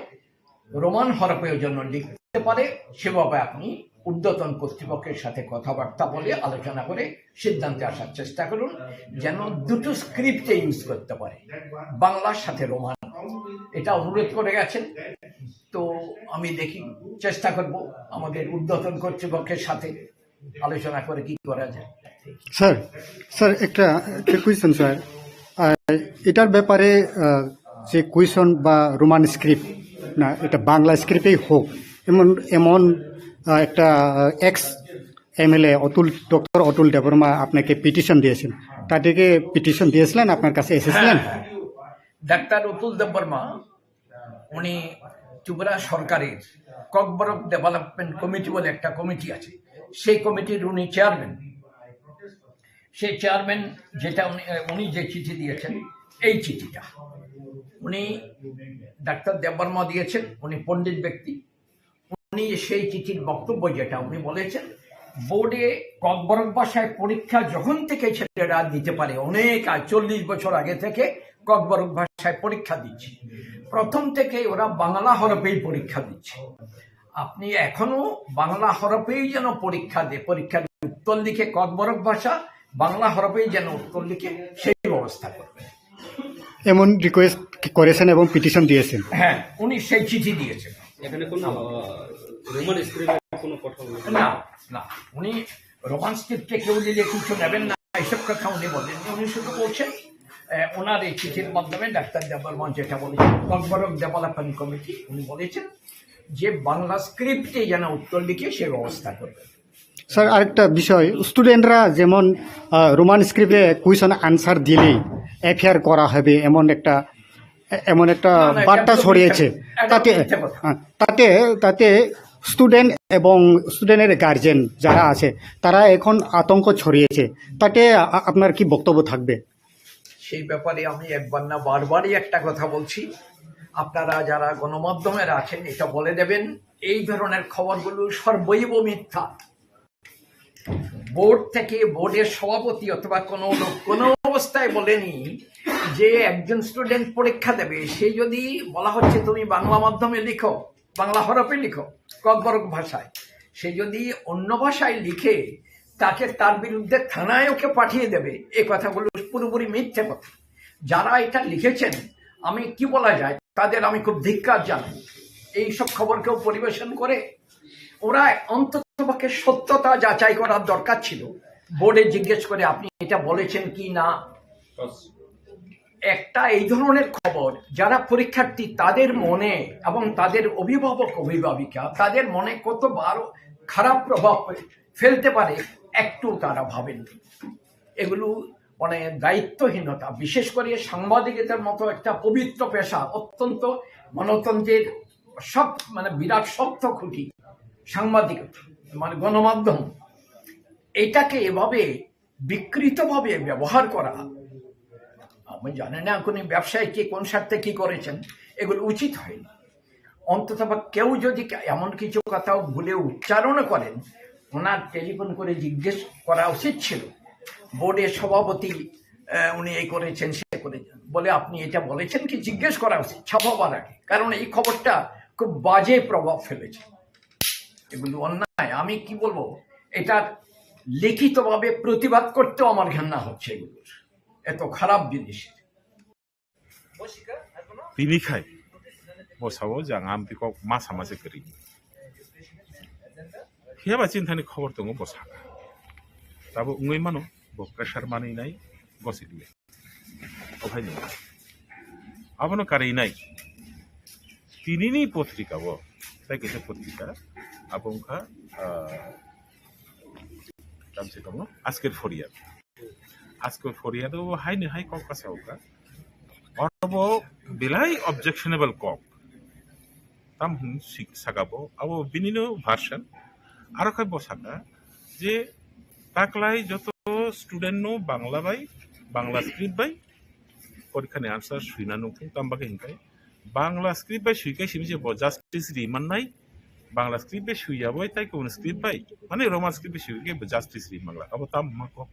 রোমান হরফেও যেন লিখতে পারে, সেভাবে আপনি ঊর্ধ্বতন কর্তৃপক্ষের সাথে কথাবার্তা বলে, আলোচনা করে সিদ্ধান্তে আসার চেষ্টা করুন, যেন দুটো স্ক্রিপ্টে ইউজ করতে পারে, বাংলার সাথে রোমান। এটা অনুরোধ করে গেছেন। তো আমি দেখি, চেষ্টা করব আমাদের ঊর্ধ্বতন কর্তৃপক্ষের সাথে আলোচনা করে কি করা যায়। স্যার, স্যার, একটা একটা কোয়েশ্চেন স্যার। আহ, এটার ব্যাপারে আহ, যে কোয়েশ্চেন বা রোমান স্ক্রিপ্ট, না, এটা বাংলা স্ক্রিপ্টেই হোক, এমন এমন আহ, একটা এক্স এমএলএ অতুল, ডক্টর অতুল দেববর্মা আপনাকে পিটিশন দিয়েছেন, তাদেরকে পিটিশন দিয়েছিলেন, আপনার কাছে এসেছিলেন? হ্যাঁ, ডাক্তার অতুল দেববর্মা উনি ত্রিপুরা সরকারের ককবরক ডেভেলপমেন্ট কমিটি বলে একটা কমিটি আছে, সেই কমিটির উনি চেয়ারম্যান। সেই চেয়ারম্যান যেটা উনি, উনি যে চিঠি দিয়েছেন, এই চিঠিটা উনি ডাক্তার দেববর্মা দিয়েছেন, উনি পণ্ডিত ব্যক্তি। উনি সেই চিঠির বক্তব্য যেটা উনি বলেছেন, বোর্ডে ককবরক ভাষায় পরীক্ষা যখন থেকে ছেলেরা দিতে পারে, অনেক আগে, চল্লিশ বছর আগে থেকে ককবরক ভাষায় পরীক্ষা দিচ্ছে। প্রথম থেকে ওরা বাংলা হরফেই পরীক্ষা দিচ্ছে। আপনি এখনো বাংলা হরফেই যেন পরীক্ষা দে, পরীক্ষার উত্তর লিখে ককবরক ভাষা বাংলা হরফেই যেন উত্তর লিখে সেই ব্যবস্থা করবেন। এমন রিকোয়েস্ট করেছেন এবং পিটিশন দিয়েছেন? হ্যাঁ, উনি সেই চিঠি দিয়েছেন। এখানে কোনো, আহ, রোমান স্ক্রিপ্টে কোনো কথা বলেছেন? না, না, উনি রোমান স্ক্রিপ্টে কেউ দিলে কিছু নেবেন না, এইসব কথা উনি বলেননি। উনি শুধু বলছেন, আহ, ওনার এই চিঠির মাধ্যমে ডাক্তার দেববর্মা যেটা বলেছেন, ককবরক ডেভেলপমেন্ট কমিটি, উনি বলেছেন যে বাংলা স্ক্রিপ্টে যেন উত্তর লিখে সে ব্যবস্থা করবেন। স্যার, আরেকটা বিষয়, স্টুডেন্টরা যেমন, আহ, রোমান স্ক্রিপ্টে কোয়েশ্চন আনসার দিলেই এফআইআর করা হবে, এমন একটা, এ-, এমন একটা না, না, এটা বার্তা পুরো ছড়িয়েছে। মিথ্যা, এটা তাতে, মিথ্যা কথা। হ্যাঁ, তাতে, তাতে স্টুডেন্ট এবং স্টুডেন্টের গার্জেন যারা আছে, তারা এখন আতঙ্ক ছড়িয়েছে, তাতে আ-, আপনার কি বক্তব্য থাকবে? সেই ব্যাপারে আমি একবার না বারবারই একটা কথা বলছি, আপনারা যারা গণমাধ্যমের আছেন, এটা বলে দেবেন, এই ধরনের খবরগুলো সর্বৈব মিথ্যা। বোর্ড থেকে, বোর্ডের সভাপতি অথবা কোনো লোক কোনো অবস্থায় বলেনি যে একজন স্টুডেন্ট পরীক্ষা দেবে, সে যদি বলা হচ্ছে তুমি বাংলা মাধ্যমে লিখো, বাংলা হরফে লিখো, ককবরক ভাষায়, সে যদি অন্য ভাষায় লিখে, তাকে, তার বিরুদ্ধে থানায় ওকে পাঠিয়ে দেবে, এই কথাগুলো পুরোপুরি মিথ্যে কথা। যারা এটা লিখেছেন, আমি কি বলা যায়, তাদের আমি খুব ধিক্কার জানাই। এইসব খবর কেউ পরিবেশন করে? ওরা অন্তত পক্ষে সত্যতা যাচাই করার দরকার ছিল, বোর্ডে জিজ্ঞেস করে আপনি এটা বলেছেন কি না। একটা এই ধরনের খবর, যারা পরীক্ষার্থী, তাদের মনে এবং তাদের অভিভাবক অভিভাবিকা, তাদের মনে কত বড় খারাপ প্রভাব ফেলতে পারে, একটু তারা ভাবেননি। এগুলো মানে দায়িত্বহীনতা। বিশেষ করে সাংবাদিকতার মতো একটা পবিত্র পেশা, অত্যন্ত গণতন্ত্রের সব, মানে, বিরাট শক্ত খুঁটি সাংবাদিকতা, মানে গণমাধ্যম, এটাকে এভাবে বিকৃতভাবে ব্যবহার করা, আমি জানি না কোনো ব্যবসায়ী কি কোন স্বার্থে কি করেছেন, এগুলো উচিত হয়নি। অন্তত বা কেউ যদি কা-, এমন কিছু কথা ভুলে উচ্চারণ করেন, ওনার টেলিফোন করে জিজ্ঞেস করা উচিত ছিল। বোর্ডের সভাপতি, আহ, উনি এই করেছেন, সে করেছেন, বলে, "আপনি এটা বলেছেন কি?" জিজ্ঞেস করা উচিত ছাপাবার আগে, কারণ এই খবরটা খুব বাজে প্রভাব ফেলেছে। এগুলো অন্যায়। আমি কি বলবো, এটা লিখিতভাবে প্রতিবাদ করতেও আমার ঘেন্না হচ্ছে এগুলোর, এত খারাপ জিনিস। Tini khai bo sao jang amtwi kok masa masa kwrwi. Phiya ba chini thani khobor tongo bo saka. Tabuk wngwi mano bo pressure manwi nai gosi liya. O hai nai. Abono karwi nai. Tinini potrika bo. Tai kaisa potrika. Abo wngkha, ah, tamse tongo. Asker Phoriya. Asko Korea do haino hai kok kasa uka. Oro bo belai objectionable kok. Tam hwn si-, saka bo. Abo bini no version. Aro khai bo saka je taklai joto student no Bangla bai, Bangla script bai porikha ni answer suina nukung, tam bagwi hinkai Bangla script bai suikai simi je bo justice ri mannai. Bangla script bai suiya bai tai kubun script bai, mane Roman script bai suikai bo justice ri mangla. Abo tam ma kok.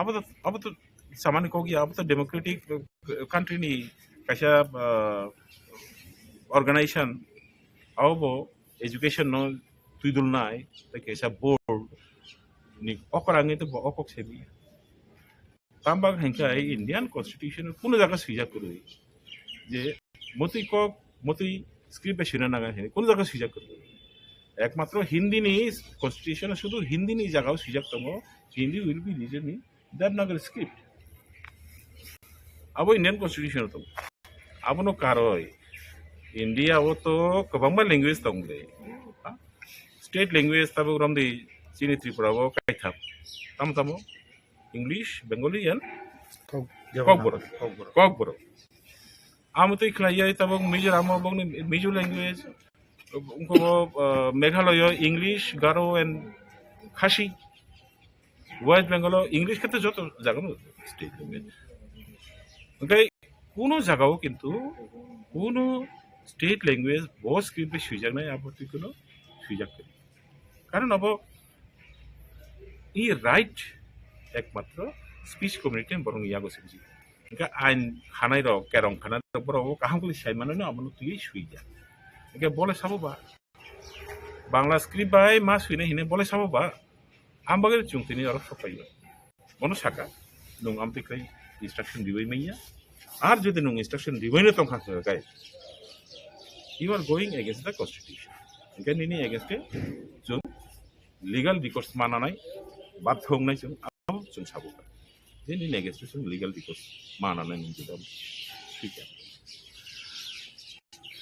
Abo to, abo to samani kok ya, abo to democratic, uh, country ni kaisa, uh, organization, abo bo education no twidul nai, tai kaisa board ni okra ngai to bo okok sebi. Tam bang hingka Indian Constitution kuno jaga suijak kwrwi je motwi kok, motwi script bai suina nang hini kuno jaga suijak kwrwi. Ekmatro Hindi ni Constitution sudu Hindi ni jaga o suijak tongo, Hindi will be written in Devanagari script. Abo Indian Constitution o tongo. Abono karoi India o to kwbangma language tong le. Ha? state language tabuk romdi chini Tripura o kaitham. Tamo tamo English, Bengali and Kokborok. Kokborok. Amo twi khlai yai tabuk Mizoram o bokni Mizo language, wngkha bo, uh, Meghalaya English, Garo and Khasi. West Bengal o English khe joto jaga no state language. Hwnkhe kuno jaga o kintu kuno state language bo script bai swijaknai abo twi kuno swijak khe. Karon abo i right ekmatro speech community borok ni yago swijak. Hwnkhe ain khanai rok, kerong khanai rok borok o kaham khe sai mano abono twi swijak. Hwnkhe bole sabo ba Bangla script bai ma swinai hinwi bole sabo ba? Ang bagwi chwng tini oro sok phaiyo. Bono saka, nwng amtwi khai instruction ribai manya. Ar jodi nwng instruction ribai no tongkha khe kai, you are going against the constitution. Hwnkhe nini against e chwng legal recourse mananai, bathongnai chwng, abo chwng sabo. Je nini against e chwng legal recourse mananai nwng jodi swijak.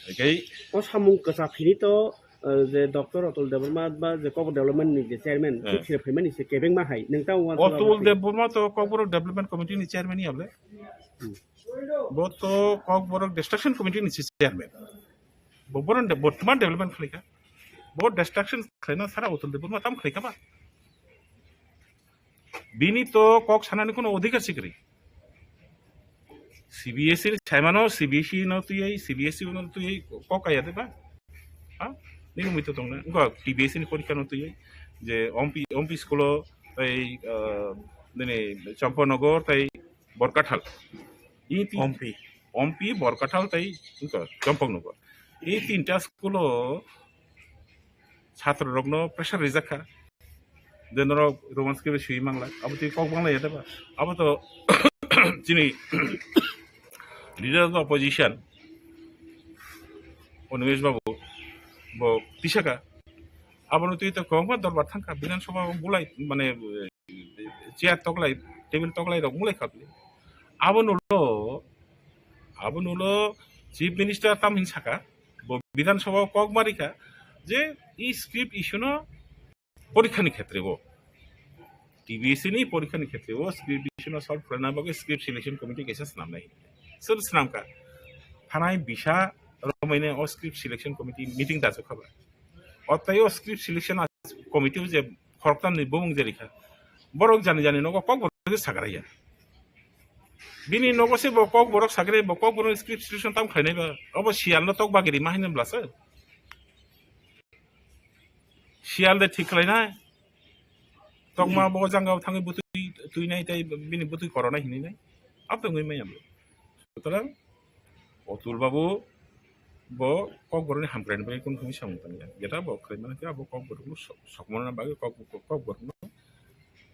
Hwnkhe o samung kwchak phini to, uh, je Doctor Atul Debbarma ba je Kokborok Development ni je chairman, eh, thik se phaimani se kebengma hai. Nwng ta uansuk Atul abo Debbarma to Kokborok Development Committee ni chairman ya le. Hmm. Bo to Kokborok Destruction Committee ni se chairman. Bo boron de bortoman development khlaika. Bo destruction khlaina sara Atul Debbarma tam khlaika ba. Bini to kok sanani kuno odhikar si kwrwi. C B S E ni saimano C B S E no twiwi, C B S E no twiwi kok kaya de ba? Ha? Nini mui to tongna. Ngo T B S E ni porikha no twiwi je ompi, ompi school o tei, ah, nini Champanagar tei Borkathal. I ti- Ompi. Ompi, Borkathal tei wngkha Champanagar. I tinta school o chhatro rokno pressure rijak kha. Je norok Roman script swi mangla, abo twi kok bangla ya deba. Abo to chini leader of the opposition Animesh Babu bo tisaka. Abono twi to kwbangma dorbar thangkha, Bidhan Sabha o bulai, mane, chair toklai, table toklai rok mulai kha bini. Abo nulo, abo nulo Chief Minister tam hin saka, bo Bidhan Sabha o kok marikha je i script issue no porikha ni khetre o, T B S E ni porikha ni khetre o script issue no solve khlaina bagwi script selection committee kaisa swnamnai. Sir swnamkha. Thanai bisa romaine o script selection committee meeting dachuk kha ba. O tei o script selection committee o je khoroktam ni bumung je rikha. Borok jani jani nogo kok borok sagraya. Bini nogo se bo kok borok sagrai, bo kok borok script selection tam khlainai ba. Obo sial no tok bagiri ma hinwi bwlasa. Sial de thik khlainai. Tokma bo jangao thangwi bwtwi twinai tei bini bwtwi koronai hinwi nai. Abo tongwi maya bo. Sutorang Otul Babu bo Kokborokni hamkraini bagwi kunu kunu samung tangya. Jeta bo khlai mano khe abo Kokborokno sok-, sokmana bagwi Kok-, Kokborokno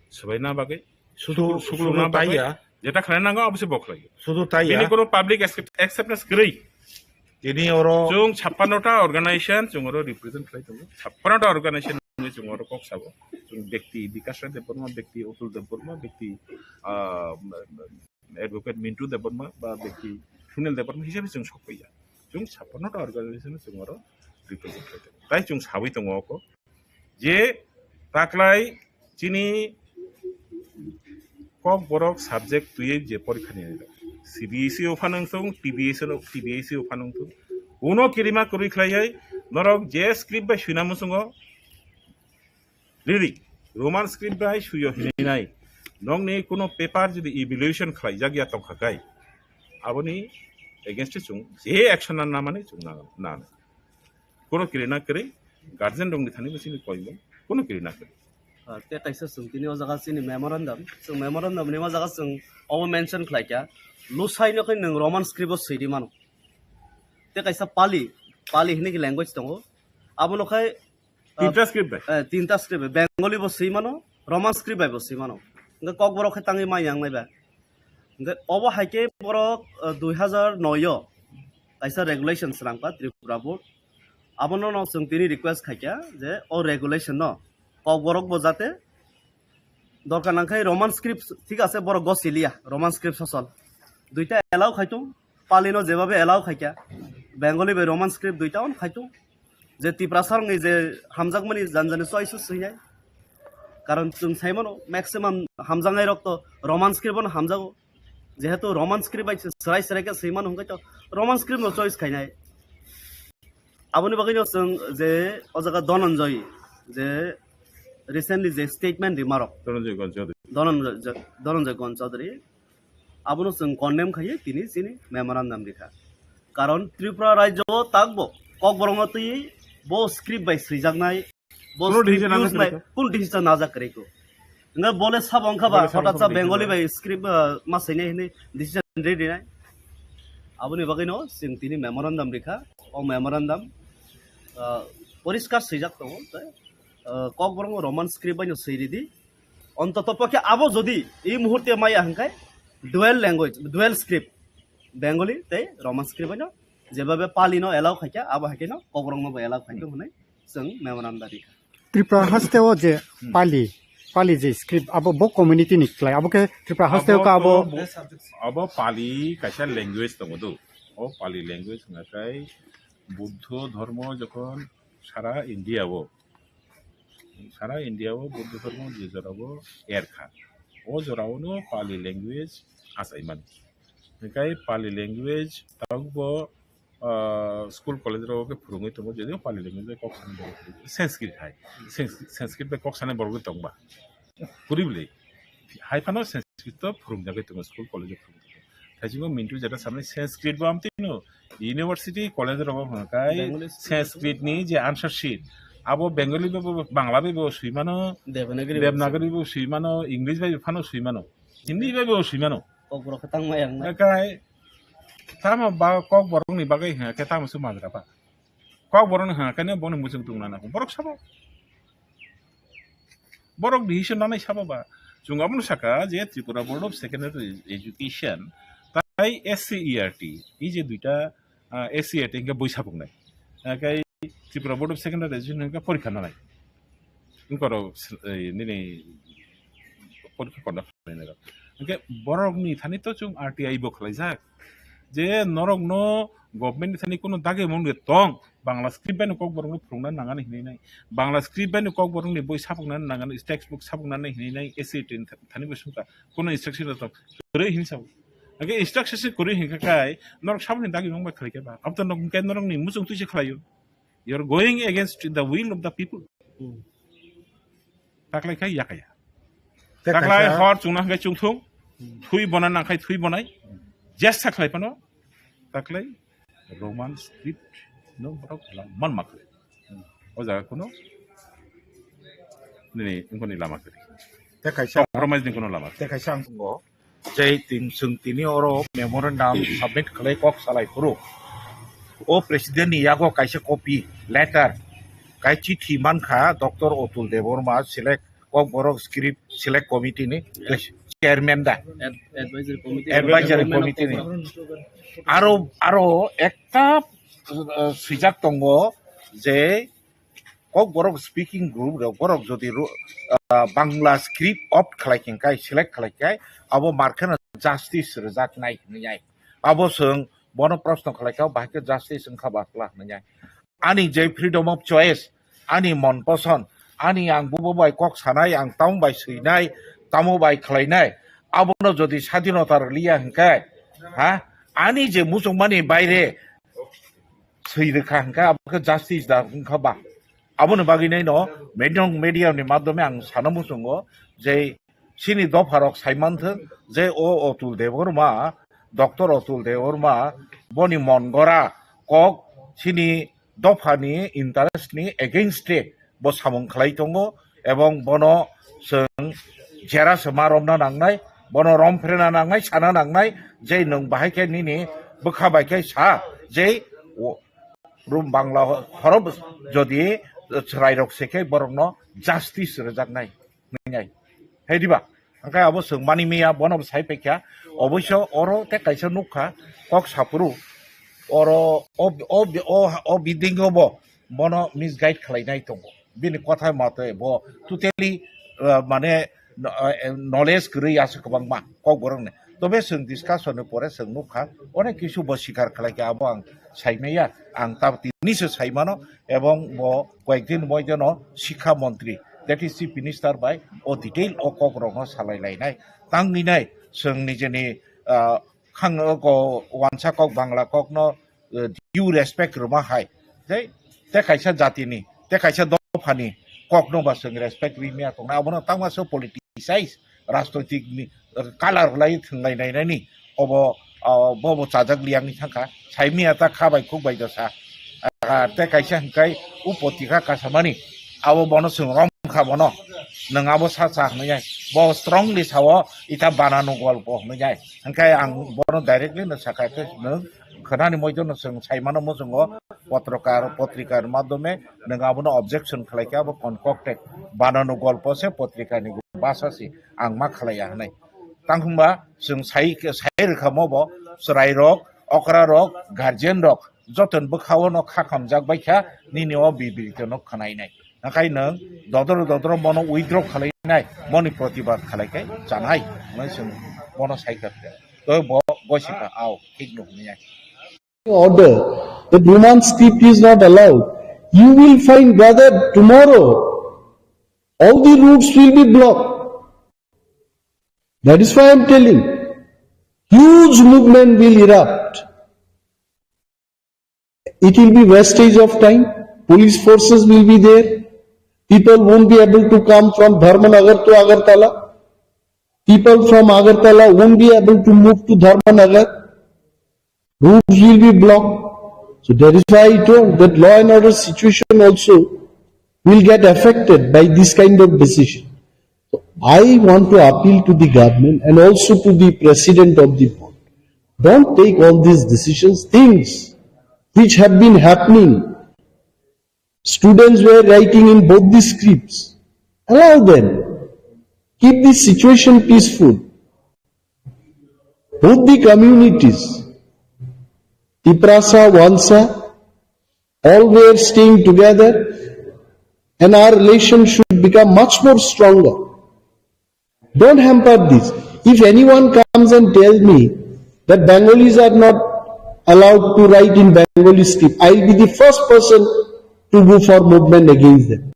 swbaina bagwi Sudu, sudu suklukna bagwi taiya. Jeta khlai nango abo se bo khlai. Sudu taiya. Bini kono public accept-, acceptance kwrwi. Tini oro chwng chappanno ta organization chwng oro represent khlai tongo. Chappanno ta organization ni chwng oro kok sabo. Chwng bekti Bikash Rai Debbarma, bekti Otul Debbarma, bekti, ah, Advocate Mintu Debbarma ba bekti Sunil Debbarma hisabe chwng sok paiya. Chwng chappanno ta organization chwng oro represent khlai tongo. Tai chwng sawi tongo oko je taklai chini Kokborok subject twiwi je porikha ni C B S E o phanang thung, T B S E o, T B S E o phanang thung. Uno kirima kwrwi khlaiwi norok je script bai swina muchungo riri Roman script bai suyo hinwi nai. Nokni kuno paper jodi evaluation khlaijak ya tongkha kai, aboni against o chwng je action na namani chwng na, na. Kono kiri na kiri, guardian rokni thani bo chini koimung, kono kiri na kiri. Ah, te kaisa chwng tini o jaga chini memorandum, chwng memorandum ni o jaga chwng obo mention khlai kha, Lusai no khe nwng Roman script o swi di mano. Te kaisa Pali, Pali hinwi khe language tongo. Abono khai, ah, tinta script bai? Eh, tinta script bai. Bengali bo swi mano, Roman script bai bo swi mano. Hwnkhe Kokborok khe tangwi ma yang nai ba. Hwnkhe obo hai khe borok, ah, dui hazar noi o kaisa regulation swnam kha Tripura board. Abono no chwng tini request khai kha je o regulation no Kokborok bo jate dorkar nang khe Roman script, thik ase, borok go siliya, Roman script sosol. Duita allow khai tung, Pali no jebabe allow khai kha, Bengali bai Roman script duita on khai tung. je Tiprasa rokni je hamjakmani jani jani choice swinai. Karon chwng sai mano, maximum hamjaknai rok to Roman script no hamjago. Jehetu Roman script bai chwng swrai swrai khe swi mano hwnkhe to Roman script no choice khainai. Aboni bagwi no chwng je o jaga Dhananjay je recently je statement rima rok, Dhananjay Gon Chaudhary. Dhananjay, Dhananjay Gon Chaudhary, abono chwng condemn khaiwi tini chini memorandum rikha. Karon Tripura rajyo o takbo Kokborok no twiwi bo script bai swijaknai, bo Kuno script decision use najak nai, kwrwi kho? Kun decision najak kwrwi kho? Hwnkhe bole sabo wngkha ba, Bole sabo hotat wngkha sa ba Bengali decision bai script, ah, ma swinai hinwi decision ready nai. Aboni bagwi no chwng tini memorandum rikha. O memorandum, ah, poriskar swijak tongo, tei, ah, Kokborok no Roman script bai no swi ridi. Ontoto pokhe abo jodi ei muhurte maya hwnkhe dual language, dual script, Bengali tei Roman script bai no, jebabe Pali no allow khaikha, abo hai khe no Kokborok no bo allow khaikha hwnwi chwng memorandum rikha. Tripura haste o je Hmm. Pali, Pali je script abo bo community ni klai, abo khe Tripura haste o Abo ka abo to bo-, abo Pali kaisa language tongo do. O Pali language hwnkha khe Buddho dhormo jokhon sara India o, sara India o Buddho dhormo je jora o erkha, o jora o no Pali language achai mani. Hwnkhe Pali language tabuk bo ah, school college rok khe phwrwngwi tongo, jodio Pali language bai kok sanai borok phwrwngwi, Sanskrit hai, Sanskrit, Sanskrit bai kok sanai borok tongba, kwrwi bwlwi hai phano Sanskrit to phwrwngjagwi tongo, school college o phwrwngwi tongo. Thaisingo Mintu jeta samani Sanskrit bo amtwino university college rogo hwnkhai Bengali school Sanskrit ni je answer sheet abo Bengali bai bo, Bangla bai bo swi mano, Devanagari bai Devanagari bai swi mano, English bai phano swi mano, Hindi bai bo swi mano. Kokborok khe tangma yang nai. Hwnkhe tamo ba Kokborokni bagwi hwnkhe tamo se majra ba. Kokborokno hwnkhe ne bono muchung tungna nango. Borok sabo. Borok decision nanai sabo ba. Chwng abono saka je Tripura Board of Secondary Education tai S C E R T, ei je duita, ah, S C E R T hwnkhe bui sabuknai. Hwnkhe Tripura Board of Secondary Education hwnkhe porikha nanai. Wngkorok, eh, nini porikha conduct khlainai rok. Hwnkhe borokni thani to chwng R T I bo khlaijak. Je norokno government ni thani kuno dagi mung de tong, Bangla script bai no Kokborok no phwrwngna nangani hinwi nai. Bangla script bai no Kokborok ni boi sapukna nangani, textbook sapukna nai hinwi nai, S C E R T ni thani bo sungkha. Kuno instruction rok kwrwi hinwi sabo. Hwnkhe instruction se kwrwi hinkha kai, norok saboni dagi mung bai khlai khe ba. Abo to nok hwnkhe norokni muchung twi se khlaio. You are going against the will of the people. Hmm. Taklai khai yakaya. Te Taklai kaisa hor chungna hwnkhe chungthung. Hmm. Thui bona nangkhai thui bonai. Jesa khlai phano. Taklai Roman script no borok la man makle. Hmm. O jaga kuno nini wngkoni lama kwrwi. Te kaisa Compromise ni kuno lama kwrwi. Te kaisa ang tongo. Jai tin, chwng tini oro memorandum submit khlai kok salai phuru. O president ni yago kaisa copy, letter, kai chithi mankha Doctor Atul Debbarma select, Kokborok script select committee ni chairman da. Ad-, advisory committee. Advisory committee ni. Aro, aro ekta, uh, swijak tongo je Kokborok speaking group rok, borok jodi ru-, ah, Bangla script opt khlai khe kai, select khlai khe, abo markheno justice rwjak nai hinwi ai. Abo chwng bono proshno khlai kha, bahai khe justice wngkha ba kwla hinwi ai. Ani je freedom of choice, ani mon poson, ani ang bubo bai kok sanai, ang tamo bai swinai, tamo bai khlainai, abono jodi sadhinota rwliya hinkhe, ha? Ani je muchungmani baire swi rwkha hinkhe, abo khe justice da wngkha ba? Aboni bagwi naino media, media ni madhyome ang sana muchungo je chini dopha rok sai manthwk je o Atul Debbarma, Doctor Atul Debbarma, boni mon gora kok chini dopha ni interest ni against e bo samung khlai tongo, ebong bono chwng jera se ma romna nangnai, bono rom phrena nangnai, sana nangnai je nwng bahai khe nini bwkha bai khe sa je o-, Rum Bangla horop jodi chwrairok se khe borokno justice rwjaknai, nai. Hai diba? Hwnkhe abo chwng mani miya, bono bo sai paikha. Oboiso oro tei kaisa nukha, kok saphuru, oro o, o, o, o bidingo bo bono misguide khlainai tongo. Bini kotha mate bo totally, uh, mane, no-, eh, knowledge kwrwi aswk kwbangma kokborokni. Tobe chwng discussion ni pore chwng nukha, onek kisu bo sikar khlaikha, abo ang saimaya, ang ta tini se saimano, ebong bo koyekdin moideno Sikha Montri, that is Chief Minister bai o detail o kokrokno salai lainai. Tangwi nai chwng nijeni, ah, khang-, ko wansa kok Bangla kokno, eh, due respect rwma hai. Tei, tei kaisa jatini, tei kaisa dophani kokno ba chwng respect rwmaya tongnai. Abono tangma se politicize, rajnoitik ni, eh, color lai thwnglai nainani. Obo, ah, bobo chajak liyangni thangkha. Saimaya ta kha bai khuk bai dosa. Ah, tei kaisa hwnkhe o potrika kasamani. Abo bono chwng romkha bono. Nwng abo sa cha hwnwi ai. Bo strongly sao, ita banano golpo hwnwi ai. Hwnkhe ang bono directly no sakha khe nwng khwnani moido no chwng saimano muchungo potrokar, potrikar madhyome nwng abono objection khlai khe abo concocted banano golpo se potrikani basa se ang ma khlaiya hwnwi. Tang hwnba chwng sai, sai rwkha mo bo chwrairok, okrarok, guardianrok joton bwkhao no kha khamjak bai kha nini o bibrito no khwnainai. Hwnkhe nwng dodoro dodoro bono withdraw khlainai, boni protibad khlai khe chanai hwnwi chwng bono sai kha. To bo gosi kha, ao, thik no hwnwi ai. Order that Roman script is not allowed, you will find, brother, tomorrow all the routes will be blocked. That is why I am telling, huge movement will erupt. It will be wastage of time. Police forces will be there. People won't be able to come from Dharmanagar to Agartala. People from Agartala won't be able to move to Dharmanagar. Roads will be blocked. So that is why I told that law and order situation also will get affected by this kind of decision. So I want to appeal to the government and also to the president of the board. Don't take all these decisions. Things which have been happening, students were writing in both the scripts. Allow them. Keep the situation peaceful. Both the communities, Tiprasa, Wansa, all were staying together, and our relation should become much more stronger. Don't hamper this. If anyone comes and tells me that Bengalis are not allowed to write in Bengali script, I'll be the first person to go for movement against them.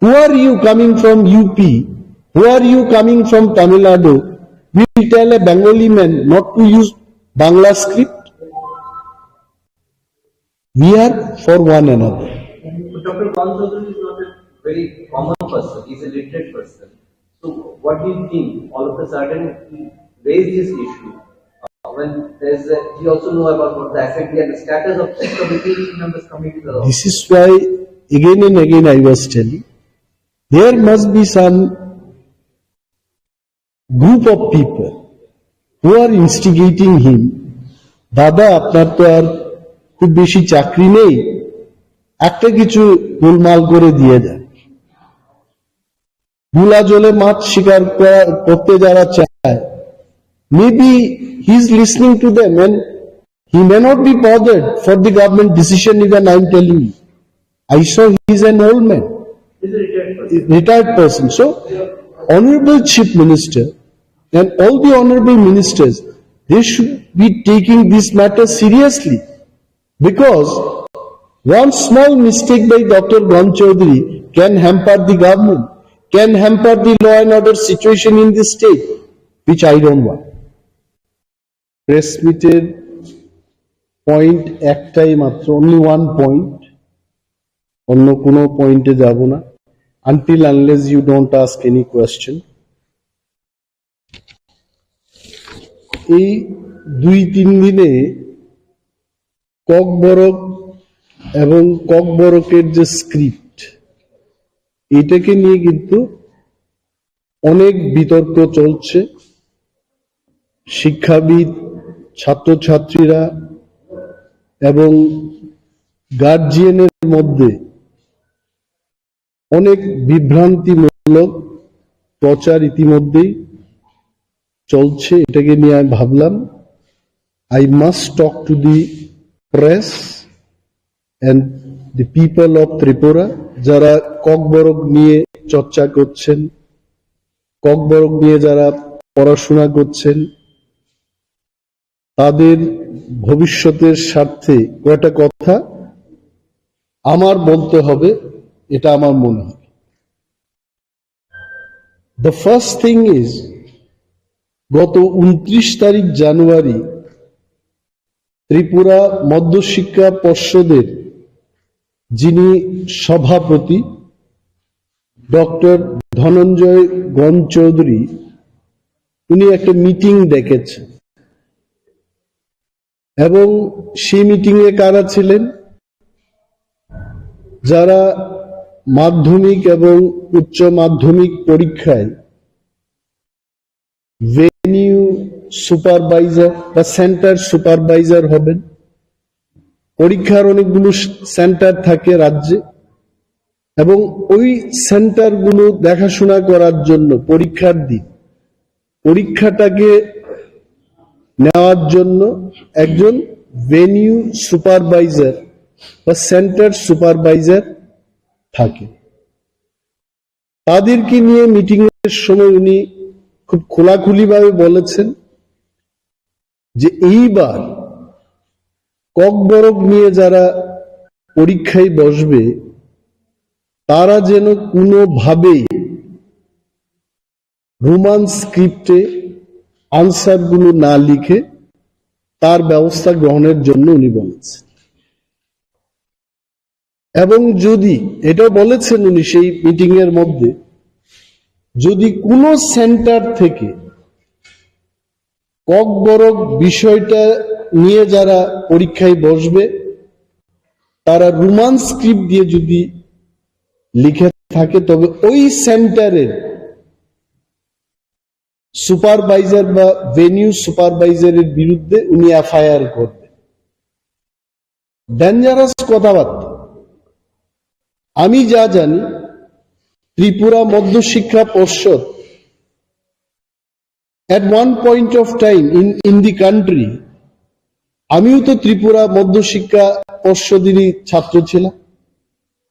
Who are you coming from U P? Who are you coming from Tamil Nadu? Will tell a Bengali man not to use Bangla script? We are for one another. But Doctor Khan Chaudhary is not a very common person, he's a literate person. So what do you think? All of a sudden he raised this issue. Uh, when there's a, he also know about what the effect and the status of Sikh committee members coming to the This is why again and again I was telling, there must be some group of people who are instigating him. দাদা, আপনার তো আর খুব বেশি চাকরি নেই, একটা কিছু গোলমাল করে দিয়ে দেন। ভোলা জলে মাছ শিকার করা, করতে যারা চায়, maybe he is listening to them and he may not be bothered for the government decision even I am telling you. I saw he is an old man, He's a retired person. Retired person. So, Honorable Chief Minister and all the honorable ministers, they should be taking this matter seriously. Because one small mistake by Doctor Ghan Chaudhary can hamper the government, can hamper the law and order situation in the state, which I don't want. Press মিটের পয়েন্ট একটাই মাত্র, only one point, অন্য কোনো পয়েন্টে যাব না, until unless you don't ask any question. এই দুই তিন দিনে ককবরক এবং ককবরকের যে স্ক্রিপ্ট, এটাকে নিয়ে কিন্তু অনেক বিতর্ক চলছে। শিক্ষাবিদ, ছাত্রছাত্রীরা এবং গার্জিয়ানের মধ্যে অনেক বিভ্রান্তিমূলক প্রচার ইতিমধ্যেই চলছে। এটাকে নিয়ে আমি ভাবলাম, I must talk to the press and the people of Tripura, যারা ককবরক নিয়ে চর্চা করছেন, ককবরক নিয়ে যারা পড়াশোনা করছেন, তাদের ভবিষ্যতের স্বার্থে কয়টা কথা আমার বলতে হবে, এটা আমার মনে হয়। The first thing is, গত ঊনত্রিশ তারিখ জানুয়ারি ত্রিপুরা মধ্যশিক্ষা পর্ষদের যিনি সভাপতি ডক্টর ধনঞ্জয় গণ চৌধুরী, উনি একটা মিটিং ডেকেছেন এবং সেই মিটিং এ কারা ছিলেন? যারা মাধ্যমিক এবং উচ্চ মাধ্যমিক পরীক্ষায় ভেনিউ সুপারভাইজার বা সেন্টার সুপারভাইজার হবেন। পরীক্ষার অনেকগুলো সেন্টার থাকে রাজ্যে, এবং ওই সেন্টারগুলো দেখাশোনা করার জন্য পরীক্ষার দিন পরীক্ষাটাকে নেওয়ার জন্য একজন ভেনিউ সুপারভাইজার বা সেন্টার সুপারভাইজার থাকে। তাদেরকে নিয়ে মিটিং এর সময় উনি খুব খোলাখুলিভাবে বলেছেন যে এইবার ককবরক নিয়ে যারা পরীক্ষায় বসবে, তারা যেন কোনোভাবেই রোমান স্ক্রিপ্টে আনসারগুলো না লিখে তার ব্যবস্থা গ্রহণের জন্য উনি বলেছেন। এবং যদি, এটাও বলেছেন উনি সেই মিটিং এর মধ্যে, যদি কোনো সেন্টার থেকে ককবরক বিষয়টা নিয়ে যারা পরীক্ষায় বসবে, তারা রোমান স্ক্রিপ্ট দিয়ে যদি লিখে থাকে, তবে ওই সেন্টারের সুপারভাইজার বা ভেনিউ সুপারভাইজারের বিরুদ্ধে উনি এফআইআর করবেন। ডেঞ্জারাস কথাবার্তা। আমি যা জানি, ত্রিপুরা মধ্যশিক্ষা পর্ষদ at one point of time in in the country, আমিও তো ত্রিপুরা মধ্যশিক্ষা পর্ষদেরই ছাত্র ছিলাম।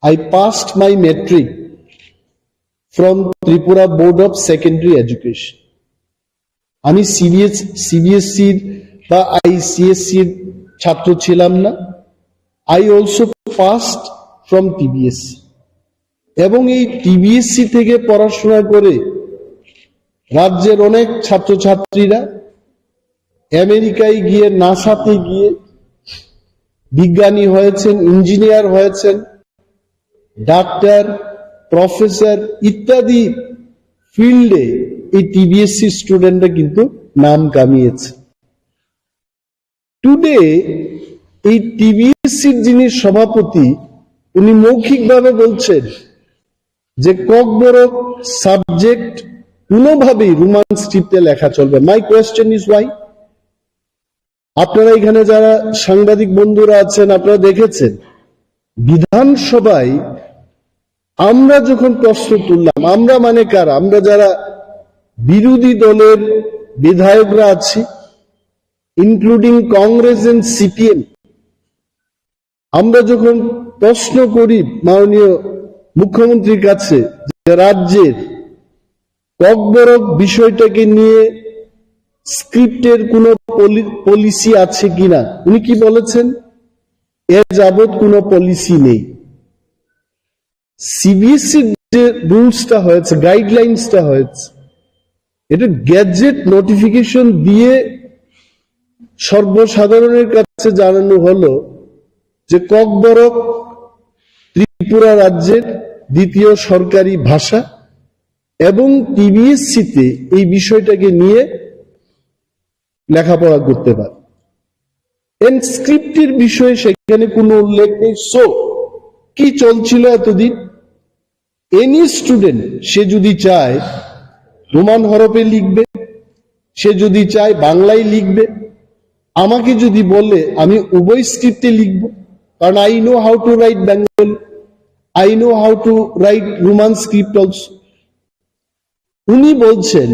I passed my matric from Tripura Board of Secondary Education. আমি সিবিএস সিবিএসসির বা আইসিএসসির ছাত্র ছিলাম না। I also passed from TBSC. এবং এই টিবিএসসি থেকে পড়াশোনা করে রাজ্যের অনেক ছাত্রছাত্রীরা আমেরিকায় গিয়ে, নাসাতে গিয়ে বিজ্ঞানী হয়েছেন, ইঞ্জিনিয়ার হয়েছেন, ডাক্তার, প্রফেসর ইত্যাদি ফিল্ডে এই টিবিএসসি স্টুডেন্টরা কিন্তু নাম কামিয়েছে। টুডে এই টিবিএসসির যিনি সভাপতি, উনি মৌখিকভাবে বলছেন যে ককবরক সাবজেক্ট কোনোভাবেই রোমান স্ক্রিপ্টে লেখা চলবে। My question is why? আপনারা এখানে যারা সাংবাদিক বন্ধুরা আছেন, আপনারা দেখেছেন বিধানসভায় আমরা যখন প্রশ্ন তুললাম, আমরা মানে কারা? আমরা যারা বিরোধী দলের বিধায়করা আছি, ইনক্লুডিং কংগ্রেস এন্ড সিপিএম, আমরা যখন প্রশ্ন করি মাননীয় মুখ্যমন্ত্রীর কাছে যে রাজ্যের ককবরক বিষয়টাকে নিয়ে স্ক্রিপ্টের কোনো পলি-, পলিসি আছে কিনা, উনি কি বলেছেন? এ যাবৎ কোনো পলিসি নেই। সিবিএসসির যে রুলসটা হয়েছে, গাইডলাইন্সটা হয়েছে, এটা গ্যাজেট নোটিফিকেশন দিয়ে সর্বসাধারণের কাছে জানানো হলো যে ককবরক ত্রিপুরা রাজ্যের দ্বিতীয় সরকারি ভাষা এবং টিবিএসসিতে এই বিষয়টাকে নিয়ে লেখাপড়া করতে পারে। এন্ড স্ক্রিপ্টের বিষয়ে সেখানে কোনো উল্লেখ নেই। সো কি চলছিল এতদিন? এনি স্টুডেন্ট, সে যদি চায় রোমান হরফে লিখবে, সে যদি চায় বাংলায় লিখবে, আমাকে যদি বলে আমি উভয় স্ক্রিপ্টে লিখব, কারণ I know how to write Bengali, I know how to write Roman script also। উনি বলছেন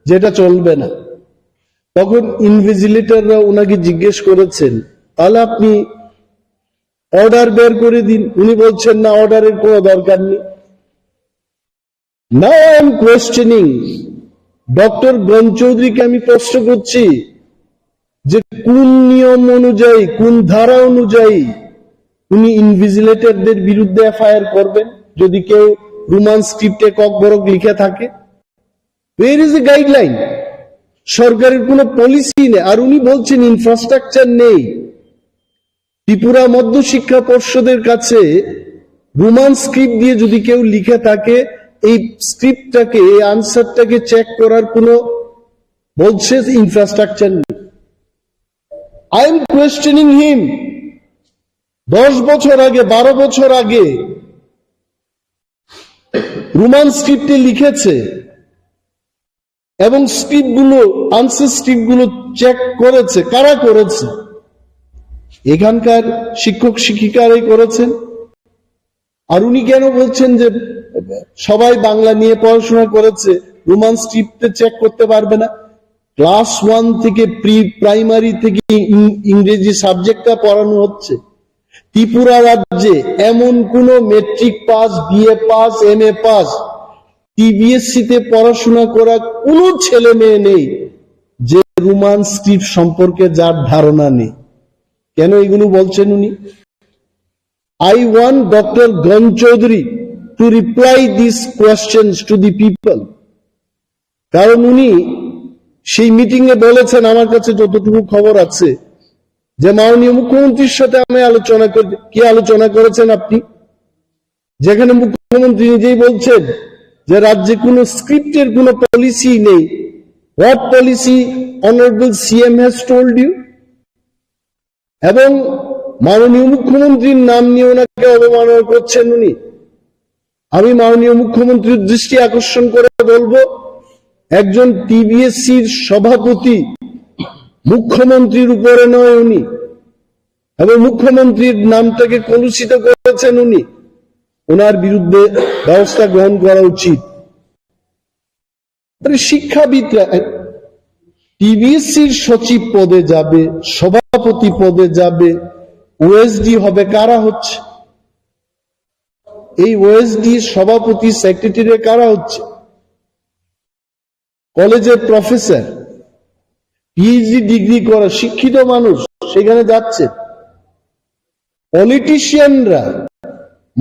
যেটা চলবে না। তখন ইনভিজিলেটররা ওনাকে জিজ্ঞেস করেছেন, "তাহলে আপনি অর্ডার বের করে দিন।" উনি বলছেন, "না, অর্ডারের কোনো দরকার নেই।" Now I am questioning doctor গণ চৌধুরীকে, আমি প্রশ্ন করছি, যে কোন নিয়ম অনুযায়ী, কোন ধারা অনুযায়ী উনি ইনভিজিলেটরদের বিরুদ্ধে এফআইআর করবেন যদি কেউ রোমান স্ক্রিপ্টে ককবরক লিখে থাকে? Where is the guideline? সরকারের কোনো পলিসি নেই। আর উনি বলছেন ইনফ্রাস্ট্রাকচার নেই। ত্রিপুরা মধ্য শিক্ষা পর্ষদের কাছে রোমান স্ক্রিপ্ট দিয়ে যদি কেউ লিখে থাকে, এই স্ক্রিপ্টটাকে, এই আনসারটাকে চেক করার কোনো, বলছে, ইনফ্রাস্ট্রাকচার নেই। I am questioning him. দশ বছর আগে, বারো বছর আগে রোমান স্ক্রিপ্টে লিখেছে এবং স্ক্রিপ্টগুলো, আনসার স্ক্রিপ্টগুলো চেক করেছে। কারা করেছে? এখানকার শিক্ষক শিক্ষিকারাই করেছেন। আর উনি কেন বলছেন যে সবাই বাংলা নিয়ে পড়াশোনা করেছে, রোমান স্ক্রিপ্টে চেক করতে পারবে না? ক্লাস ওয়ান থেকে প্রি প্রাইমারি থেকে ইং- ইংরেজি সাবজেক্টটা পড়ানো হচ্ছে। ত্রিপুরা রাজ্যে এমন কোনো matric pass, BA pass, MA pass, TBSE তে পড়াশোনা করা কোনো ছেলে মেয়ে নেই যে রোমান স্ক্রিপ্ট সম্পর্কে যার ধারণা নেই। কেন এগুলো বলছেন উনি? I want Doctor Ganchaudhary to reply these questions to the people. কারণ উনি সেই মিটিং এ বলেছেন, আমার কাছে যতটুকু খবর আছে, যে মাননীয় মুখ্যমন্ত্রীর সাথে আমি আলোচনা করি। কি আলোচনা করেছেন আপনি? যেখানে মুখ্যমন্ত্রী নিজেই বলছেন যে রাজ্যে কোনো স্ক্রিপ্টের কোনো পলিসি নেই। What policy honorable C M has told you? এবং মাননীয় মুখ্যমন্ত্রীর নাম নিয়ে ওনাকে অবমাননা করছেন উনি। আমি মাননীয় মুখ্যমন্ত্রীর দৃষ্টি আকর্ষণ করে বলবো, একজন টিবিএসসির সভাপতি মুখ্যমন্ত্রীর উপরে নয় উনি, এবং মুখ্যমন্ত্রীর নামটাকে কলুষিত করেছেন উনি। ওনার বিরুদ্ধে ব্যবস্থা গ্রহণ করা উচিত। মানে শিক্ষাবিদরা টিবিএসসির সচিব পদে যাবে, সভাপতি পদে যাবে, ওএসডি হবে, কারা হচ্ছে? এই ওএসডি সভাপতি, সেক্রেটারি কারা হচ্ছে? কলেজের প্রফেসর, পিএইচডি ডিগ্রি করা শিক্ষিত মানুষ সেখানে যাচ্ছে। পলিটিশিয়ানরা,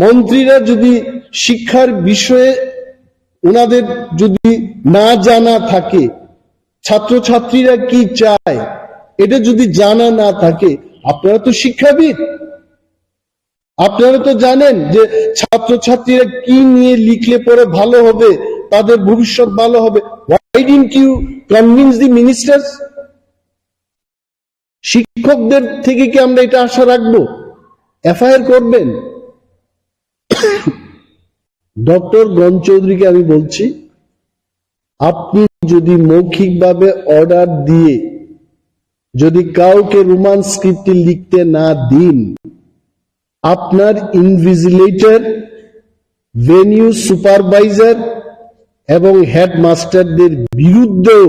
মন্ত্রীরা যদি শিক্ষার বিষয়ে ওনাদের যদি না জানা থাকে, ছাত্রছাত্রীরা কি চায় এটা যদি জানা না থাকে, আপনারা তো শিক্ষাবিদ, আপনারা তো জানেন যে ছাত্রছাত্রীরা কি নিয়ে লিখলে পরে ভালো হবে, তাদের ভবিষ্যৎ ভালো হবে। Why didn't you convince the ministers? শিক্ষকদের থেকে কি আমরা এটা আশা রাখবো? এফআইআর করবেন? ডক্টর গণ চৌধুরীকে আমি বলছি, আপনি যদি মৌখিকভাবে অর্ডার দিয়ে যদি কাউকে রোমান স্ক্রিপ্টে লিখতে না দিন, আপনার ইনভিজিলেটর, ভেনিউ সুপারভাইজার এবং হেডমাস্টারদের বিরুদ্ধেও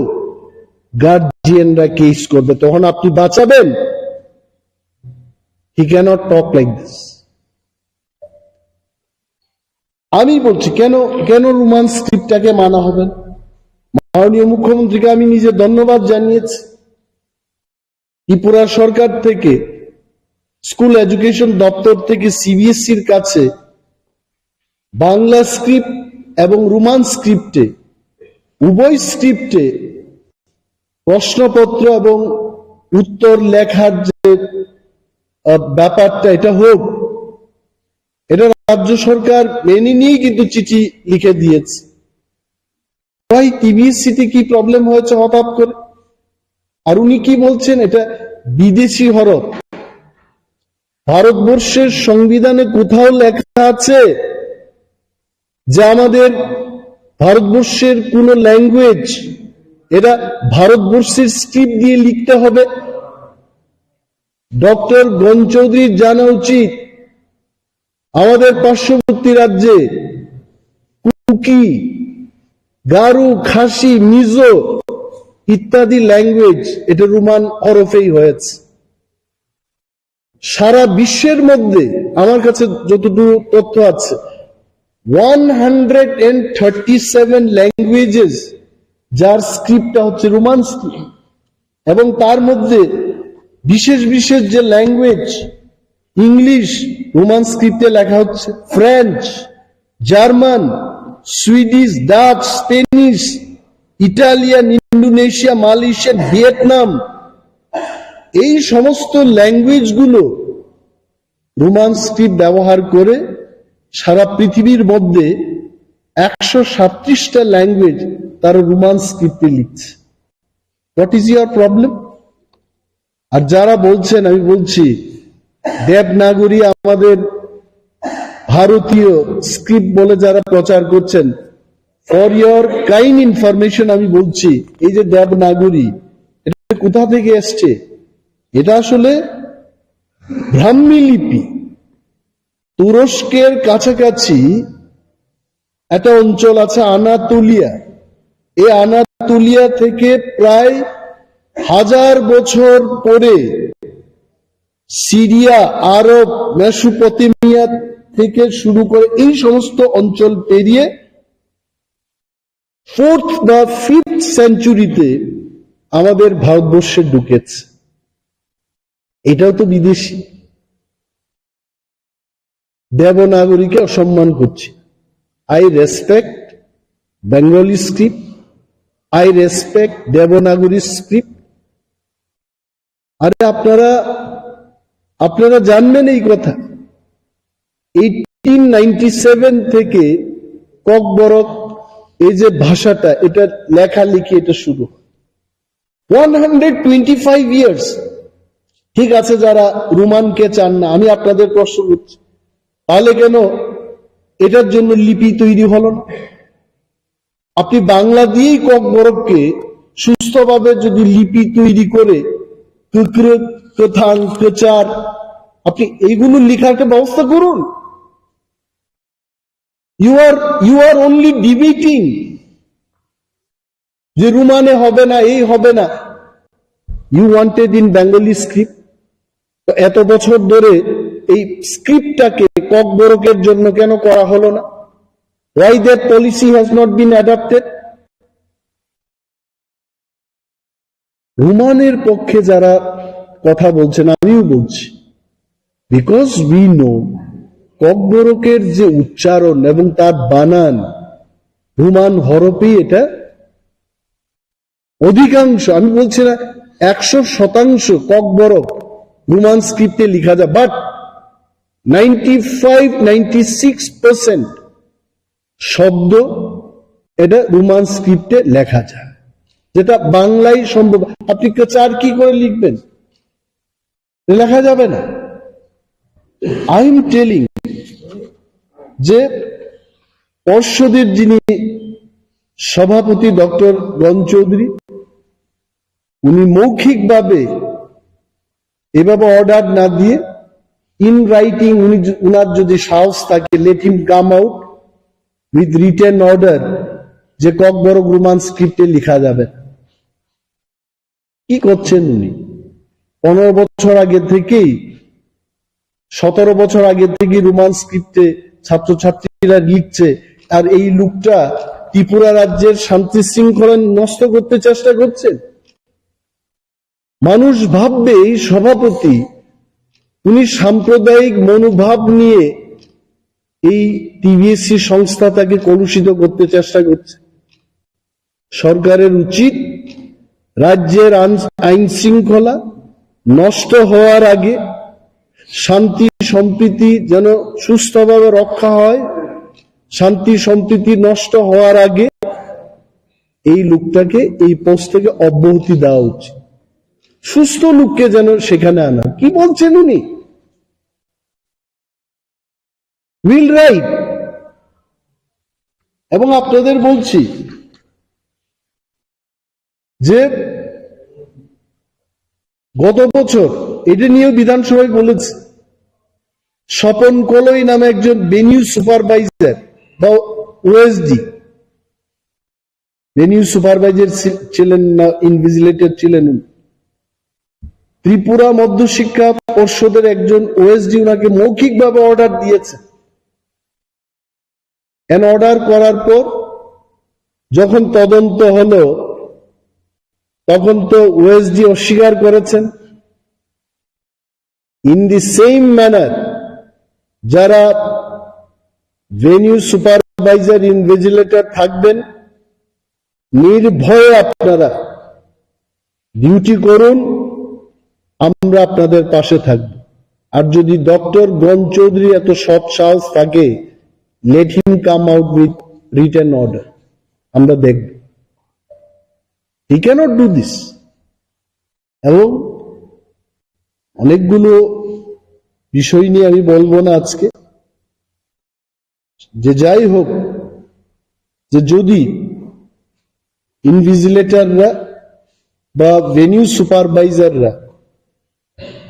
গার্জিয়ানরা কেস করবে, তখন আপনি বাঁচাবেন? He cannot talk like this. আমি বলছি, কেন, কেন রোমান স্ক্রিপ্টটাকে মানা হবে? মাননীয় মুখ্যমন্ত্রীকে আমি নিজে ধন্যবাদ জানিয়েছি। ত্রিপুরা সরকার থেকে, স্কুল এডুকেশন দপ্তর থেকে সিবিএসসির কাছে বাংলা স্ক্রিপ্ট এবং রোমান স্ক্রিপ্টে, উভয় স্ক্রিপ্টে প্রশ্নপত্র এবং উত্তর লেখার যে, আহ, ব্যাপারটা, এটা হোক, এটা রাজ্য সরকার মেনে নিয়েই কিন্তু চিঠি লিখে দিয়েছে। ভাই, টিবিএসসিতে কি প্রবলেম হয়েছে হঠাৎ করে? আর উনি কি বলছেন, এটা বিদেশি হরফ। ভারতবর্ষের সংবিধানে কোথাও লেখা আছে যে আমাদের ভারতবর্ষের কোনো ল্যাঙ্গুয়েজ, এটা ভারতবর্ষের স্ক্রিপ্ট দিয়ে লিখতে হবে? ডক্টর গণ চৌধুরীর জানা উচিত, আমাদের পার্শ্ববর্তী রাজ্যে কুকি, গারো, খাসি, মিজো ইত্যাদি ল্যাঙ্গুয়েজ এটা রোমান হরফেই হয়েছে। সারা বিশ্বের মধ্যে আমার কাছে যতটুকু তথ্য আছে, one hundred and thirty seven languages, যার স্ক্রিপ্টটা হচ্ছে রোমান স্ক্রিপ্ট, এবং তার মধ্যে বিশেষ বিশেষ যে ল্যাঙ্গুয়েজ, ইংলিশ রোমান স্ক্রিপ্টে লেখা হচ্ছে, French, German, Swedish, Dutch, Spanish, Italian, Indonesia, Malaysian, Vietnam, এই সমস্ত ল্যাঙ্গুয়েজগুলো রোমান স্ক্রিপ্ট ব্যবহার করে সারা পৃথিবীর মধ্যে একশো সাতত্রিশটা ল্যাঙ্গুয়েজ তারা রোমান স্ক্রিপ্টে লিখছে। What is your problem? আর যারা বলছেন, আমি বলছি, দেবনাগরী আমাদের ভারতীয় স্ক্রিপ্ট বলে যারা প্রচার করছেন, for your kind information আমি বলছি, এই যে দেবনাগরী, এটা কোথা থেকে এসছে? এটা আসলে ব্রাহ্মী লিপি। তুরস্কের কাছাকাছি একটা অঞ্চল আছে আনাতোলিয়া। এই আনাতোলিয়া থেকে প্রায় হাজার বছর পরে সিরিয়া, আরব, মেসোপটেমিয়া থেকে শুরু করে এই সমস্ত অঞ্চল পেরিয়ে ফোর্থ বা ফিফথ সেঞ্চুরিতে আমাদের ভারতবর্ষে ঢুকেছে। এটাও তো বিদেশি। দেবনাগরীকে অসম্মান করছি। I respect Bengali script, I respect Devanagari script. আরে আপনারা, আপনারা জানবেন এই কথা। এইটিন নাইনটি সেভেন থেকে ককবরক, এই যে ভাষাটা, এটা লেখালেখি, এটা শুরু। One hundred twenty five years. ঠিক আছে, যারা রোমানকে চান না, আমি আপনাদের প্রশ্ন করছি, তাহলে কেন এটার জন্য লিপি তৈরি হলো না? আপনি বাংলা দিয়েই ককবরককে সুস্থভাবে যদি লিপি তৈরি করে, কুকরে, কথাং, কচার, আপনি এইগুলো লেখার একটা ব্যবস্থা করুন। You are, you are only debating যে রোমানে হবে না, এই হবে না। You wanted in Bengali script। তো এত বছর ধরে এই স্ক্রিপ্টটাকে ককবরকের জন্য কেন করা হলো না? Why that policy has not been adopted? রোমানের পক্ষে যারা কথা বলছেন, আমিও বলছি, because we know ককবরকের যে উচ্চারণ এবং তার বানান, রোমান হরফেই এটা অধিকাংশ, আমি বলছি না একশো শতাংশ ককবরক রোমান স্ক্রিপ্টে লেখা যায়, but ninety five, ninety six percent শব্দ এটা রোমান স্ক্রিপ্টে লেখা যায়, যেটা বাংলায় সম্ভব। আপনি কচার কি করে লিখবেন? লেখা যাবে না। I am telling যে পর্ষদের যিনি সভাপতি ডক্টর রণ চৌধুরী, উনি মৌখিকভাবে এভাবে অর্ডার না দিয়ে in writing, উনি য-, উনার যদি সাহস থাকে, let him come out with written order যে ককবরক রোমান স্ক্রিপ্টে লেখা যাবে। কি করছেন উনি? পনেরো বছর আগে থেকেই, সতেরো বছর আগে থেকেই রোমান স্ক্রিপ্টে ছাত্রছাত্রীরা লিখছে। আর এই লোকটা ত্রিপুরা রাজ্যের শান্তি শৃঙ্খলা নষ্ট করতে চেষ্টা করছেন। মানুষ ভাববে এই সভাপতি, উনি সাম্প্রদায়িক মনোভাব নিয়ে এই টিবিএসসি সংস্থাটাকে কলুষিত করতে চেষ্টা করছে। সরকারের উচিত রাজ্যের আন-, আইন শৃঙ্খলা নষ্ট হওয়ার আগে, শান্তি সম্প্রীতি যেন সুস্থভাবে রক্ষা হয়, শান্তি সম্প্রীতি নষ্ট হওয়ার আগে এই লোকটাকে এই পোস্ট থেকে অব্যাহতি দেওয়া উচিত। সুস্থ লোককে যেন সেখানে আনা। কি বলছেন উনি? Will write। এবং আপনাদের বলছি যে গত বছর এটা নিয়েও বিধানসভায় বলেছি, স্বপন কলই নামে একজন ভেনিউ সুপারভাইজার বা ওএসডি, ভেনিউ সুপারভাইজার ছি-, ছিলেন না, ইনভিজিলেটর ছিলেন উনি। ত্রিপুরা মধ্যশিক্ষা পর্ষদের একজন ওএসডি ওনাকে মৌখিকভাবে অর্ডার দিয়েছে। এন অর্ডার করার পর যখন তদন্ত হলো, তখন তো ওএসডি অস্বীকার করেছেন। In the same manner, যারা ভেন্যু সুপারভাইজার ইনভিজিলেটর থাকবেন, নির্ভয়ে আপনারা ডিউটি করুন, আমরা আপনাদের পাশে থাকব। আর যদি ডক্টর গণ চৌধুরী এত সৎ সাহস থাকে, let him come out with written order, আমরা দেখব। He cannot do this. এবং অনেকগুলো বিষয় নিয়ে আমি বলবো না আজকে, যে যাই হোক, যে যদি ইনভিজিলেটররা বা ভেন্যু সুপারভাইজাররা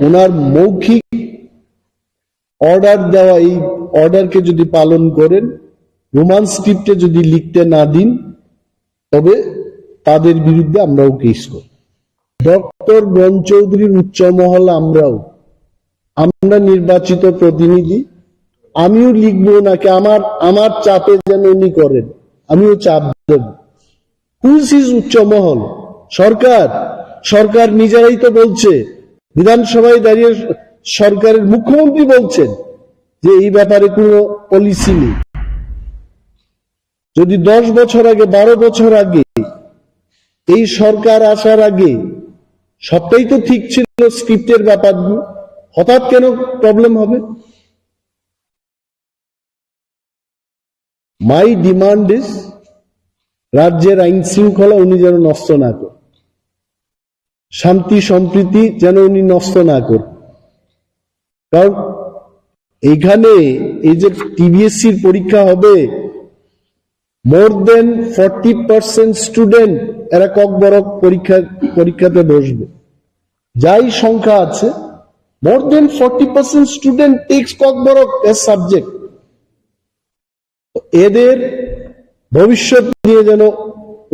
ওনার মৌখিক অর্ডার দেওয়া, এই অর্ডারকে যদি পালন করেন, রোমান স্ক্রিপ্টে যদি লিখতে না দিন, তবে তাদের বিরুদ্ধে আমরাও কেস করব। ডক্টর গণ চৌধুরীর উচ্চ মহল আমরাও, আমরা নির্বাচিত প্রতিনিধি, আমিও লিখবো নাকি আমার, আমার চাপে যেন উনি করেন, আমিও চাপ দেব। Who is his উচ্চ মহল? সরকার, সরকার নিজেরাই তো বলছে, বিধানসভায় দাঁড়িয়ে সরকারের মুখ্যমন্ত্রী বলছেন যে এই ব্যাপারে কোনো পলিসি নেই। যদি দশ বছর আগে, বারো বছর আগে, এই সরকার আসার আগে সবটাই তো ঠিক ছিল, স্ক্রিপ্টের ব্যাপারগুলো, হঠাৎ কেন প্রবলেম হবে? My demand is, রাজ্যের আইন শৃঙ্খলা উনি যেন নষ্ট না করেন, শান্তি সম্প্রীতি যেন উনি নষ্ট না করেন। কারণ এইখানে এই যে টিবিএসসির পরীক্ষা হবে, more than forty percent student এরা ককবরক পরীক্ষা, পরীক্ষাতে বসবে। যাই সংখ্যা আছে, more than forty percent student takes Kokborok as subject। তো এদের ভবিষ্যৎ নিয়ে যেন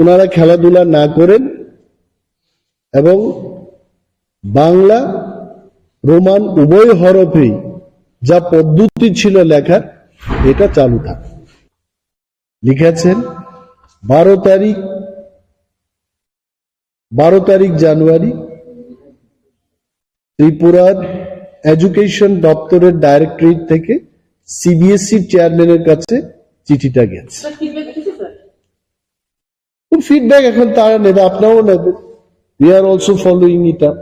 ওনারা খেলাধুলা না করেন এবং বাংলা, রোমান উভয় হরফেই যা পদ্ধতি ছিল লেখার, এটা চালু থাকে। লিখেছেন বারো তারিখ, বারো তারিখ জানুয়ারি ত্রিপুরার এডুকেশন দপ্তরের ডাইরেক্টরেট থেকে সিবিএসই চেয়ারম্যানের কাছে চিঠিটা গেছে। স্যার, ফিডব্যাক এসেছে, স্যার? ফিডব্যাক এখন তারা নেবে, আপনারাও নেবেন। We are also following it up.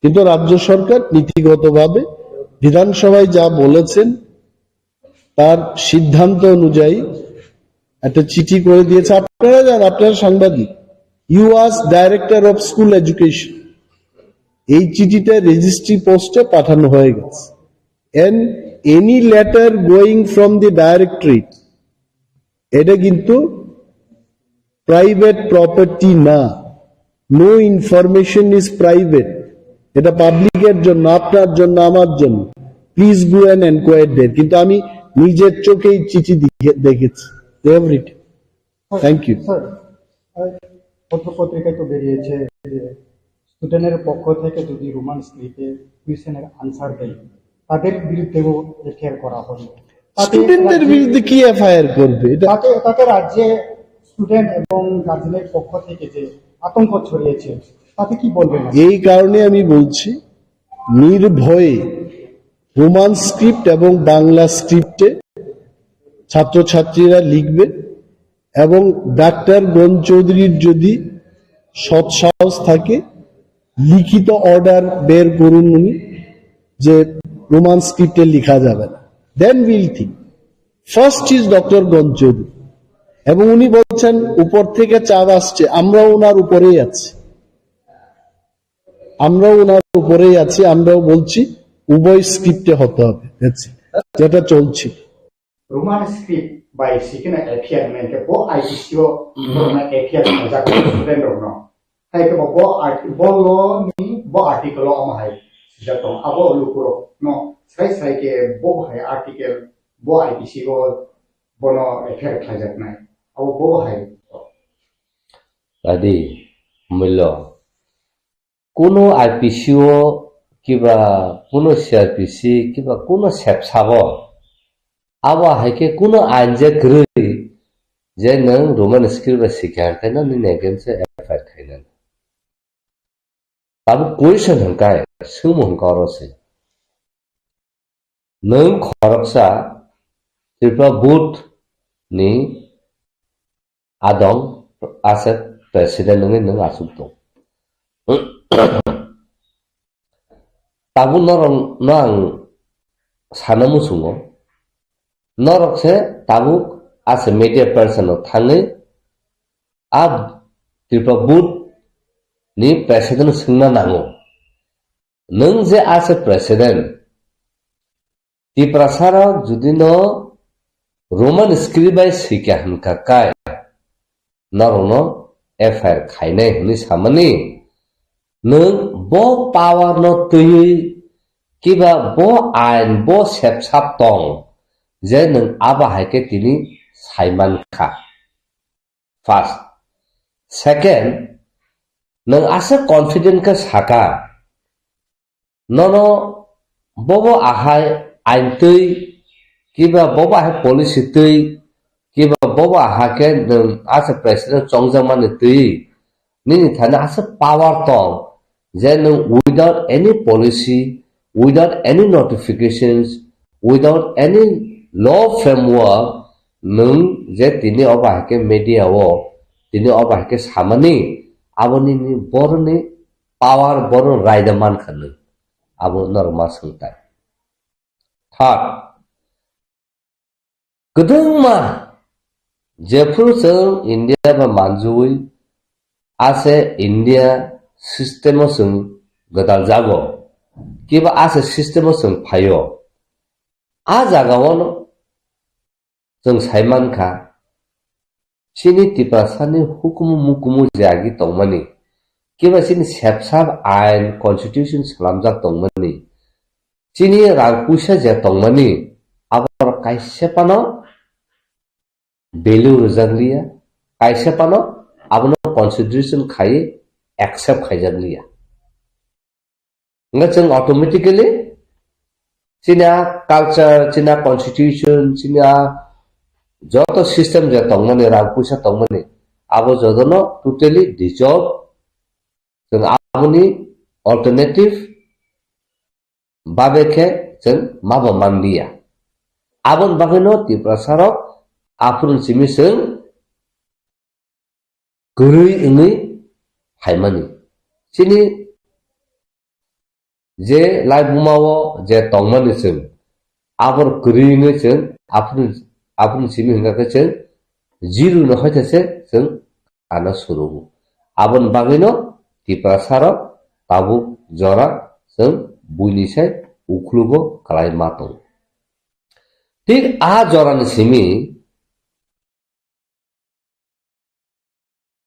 কিন্তু রাজ্য সরকার নীতিগতভাবে বিধানসভায় যা বলেছেন, তার সিদ্ধান্ত অনুযায়ী একটা চিঠি করে দিয়েছে। আপনারা যান, আপনারা সাংবাদিক, you ask director of school education, এই চিঠিটা রেজিস্ট্রি পোস্টে পাঠানো হয়ে গেছে। And any letter going from the directorate, এটা কিন্তু প্রাইভেট প্রপার্টি না। No information is private. এটা পাবলিকের জন্য, আপনার জন্য, আমার জন্য। Please go and enquire there. কিন্তু আমি নিজের চোখে এই চিঠি দেখে-, দেখেছি। They have written. Thank you. Sir, আহ, পত্র পত্রিকায় তো বেরিয়েছে যে স্টুডেন্টের পক্ষ থেকে যদি রোমান স্ক্রিপ্টে কোয়েশ্চেনের আনসার দেয়, তাদের বিরুদ্ধেও এফআইআর করা হবে। তাতে স্টুডেন্টদের রাজ্যে, বিরুদ্ধে কি এফআইআর করবে? এটা তাতে, তাতে রাজ্যে স্টুডেন্ট এবং গার্জেনের পক্ষ থেকে যে আতঙ্ক ছড়িয়েছে, তাতে কি বলবেন? এই কারণে আমি বলছি, নির্ভয়ে রোমান স্ক্রিপ্ট এবং বাংলা স্ক্রিপ্টে ছাত্রছাত্রীরা লিখবে এবং ডাক্তার গণ চৌধুরীর যদি সৎসাহস থাকে, লিখিত অর্ডার বের করুন উনি যে রোমান স্ক্রিপ্টে লেখা যাবে না। Then we'll think. First is doctor গণ চৌধুরী। এবং উনি বলছেন উপর থেকে চাপ আসছে, আমরাও ওনার উপরেই আছি, আমরাও ওনার উপরেই আছি, আমরাও বলছি উভয় স্ক্রিপ্টে হতে হবে। That's it. যেটা চলছে। Roman script bai sikhe na F I R hwnwi khe bo I P C o borokno F I R khlaijak student rokno. Hai khe bo, bo art-, bo law ni bo article o omo hai swijak tongo. Abo lukurokno sai sai khe bo hai article bo I P C o bono F I R khlaijaknai. Abo bo hai. Adi, mullo. Kuno I P C o kiba kuno C R P C kiba kuno sepsabo, abo hai khe kuno ain je kwrwi je nwng Roman script bai sikha hwnkhe nini against o F I R khainani. Tabuk question hwnkhe, swngmung hwnkhe oro se. Nwng khoroksa Tripura board ni adong ase president wngwi nwng achuk tong. Tabuk norok no ang sana muchungo, norok se tabuk ase media person no thangwi a Tripura board ni president swngna nango. Nwng je ase president, Tiprasa rok judi no Roman script bai swikha hwnkha kai, norokno F I R khainai hwnwi samani, nwng bo power no twiwi kiba bo ain bo sepsap tong je nwng abo hai khe tini saiman kha. First. Second, nwng aswk confident khe saka, nono bobo ahai ain twi, kiba bobo ahai policy twi, kiba bobo aha khe nwng asa president chongjakmani twi, nini thani aswk power tong, je nwng without any policy, without any notifications, without any law framework, nwng je tini obo hai khe media o, tini obo hai khe samani, abo nini boroni power, boroni raida mankha nwng. Abo norok ma swngtai. Third, kwdwngma jephuru chwng India bai manjui ase India system o chwng gwdal jago, kiba ase system o chwng phaio, a jaga o no chwng sai mankha, chini Tiprasani hukumu mukumu je agi tongmani, kiba chini sepsap ain constitution swnamjak tongmani, chini rang puisa je tongmani, abo kaisa phano value rwjak liya, kaisa phano abono consideration khai accept khaijak liya. Hwnkhe chwng automatically chini a culture, chini a constitution, chini a joto system je tongmani, rang puisa tongmani, abo jotono totally dissolve, chwng aboni alternative babe khe chwng mabo manliya. Aboni bagwino Tiprasa rok aphuru simi chwng kwrwi wngwi phaimani. Chini je laibuma o je tongmani chwng, abor kwrwi wngwi chwng aphuru, aphuru simi hwnkha khe chwng zero no hoitha se chwng ano surugo. Aboni bagwino Tiprasa rok tabuk jora chwng buini sai uklugo kwlai ma tongo. Thik a jorani simi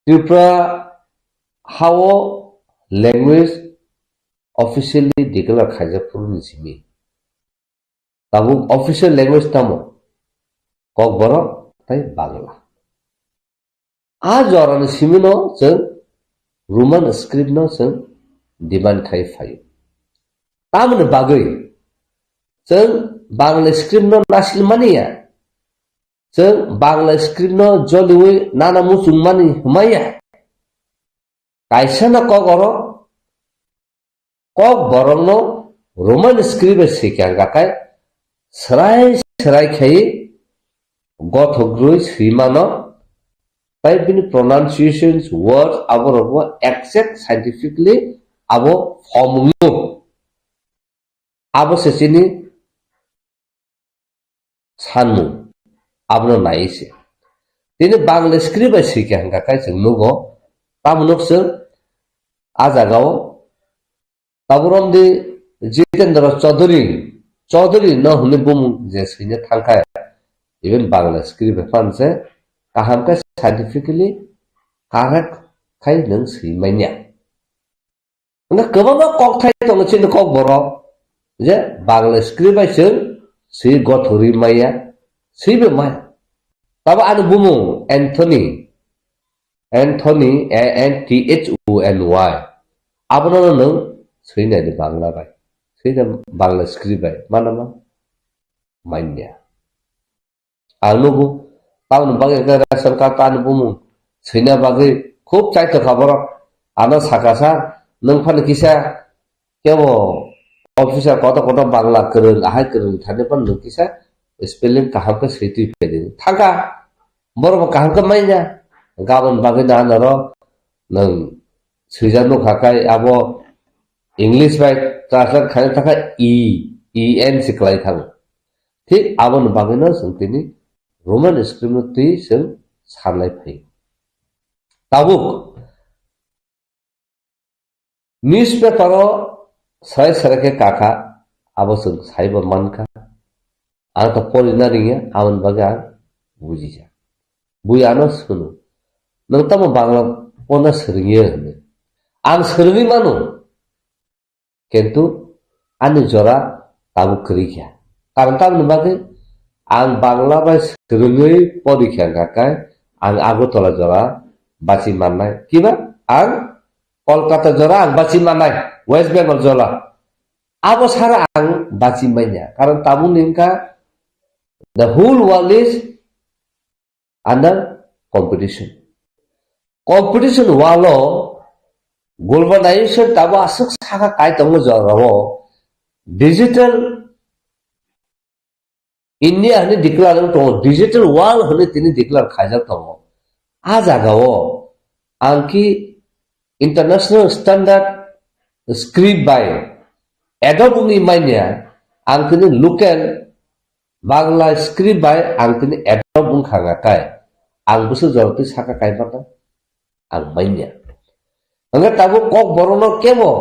Tripura hao language officially declare khaijak phuru ni simi. Tabuk official language tamo? Kokborok tei Bangla. A jorani simino chwng Roman script no chwng demand khai phaio. Tamoni bagwi chwng Bangla script no nasil mani ya. Chwng Bangla script no joliwi nana muchung mani hwmaya. Kaisa no kok oro kok borokno Roman script bai swikha hwnkha khe, swrai swrai khai gothok rwi swi mano, tei bini pronunciations, words, aborokbo exact scientifically abo form wngo. Abo se chini sanmung, abono nai se. Tini Bangla script bai swikha hwnkha khe chwng nugo, tamo nuk chwng a jagao Taburom di Jitendra Chaudhary, Chaudhary no hwnwi bumung je swina thangkha, even Bangla script bai phan se kaham khe scientifically correct khai nwng swi manya. Hwnba kwbangma kokthai tongo chini kokborok, je Bangla script bai chwng swi gothorwi maya, swibo maya. Tabo ani bumung Anthony, Anthony, A N T H O N Y. Abono no nwng swinai di Bangla bai. Swinai Bangla script bai. Mana ma? Manya. Ang nugo, tamoni bagwi hwnkhe ration card ani bumung swina bagwi khub chaitokha borok. Ano saka sa, nwng phano kisa kebo officer koto koto Bangla kwrwng, ahai kwrwng thani phano nwng kisa spelling kaham khe swi twi phaidi. Thangkha, borok bo kaham khe manya. Gabon bagwi na anaro nwng swijak nukha khai abo English bai translate khaina thangkha E, E N se kwlai thango. Thik aboni bagwino chwng tini Roman script no twi chwng sanlai phaio. Tabuk newspaper o srai srai khe kakha, abo chwng saibo mankha. Ang to porina ringya, aboni bagwi ang bujijak. Bui ano sunu, "Nwng tamo Bangla porna swrwngya?" hwnwi. Ang swrwngwi mano, kintu ani jora tabuk kwrwi kha. Karon tamoni bagwi ang Bangla bai swrwngwi pori kha, hwnkha khe ang Agartala jora bachi mannai. Kiba? Ang Kolkata jora ang bachi mannai, West Bengal jora. Abo sara ang bachi manya. Karon tabukni wngkha, the whole world is under competition. Competition walo globalization tabo aswk saka kai tongo jorao digital India hwnwi declare wng tongo, digital world hwnwi tini declare khaijak tongo. A jagao ang ki international standard script bai adopt wngwi manya, ang tini local Bangla script bai ang tini adopt wngkha, hwnkha khe ang bwswk jorotwi saka kaimanna ang manya. Hwnkhe tabuk Kokborokno kebo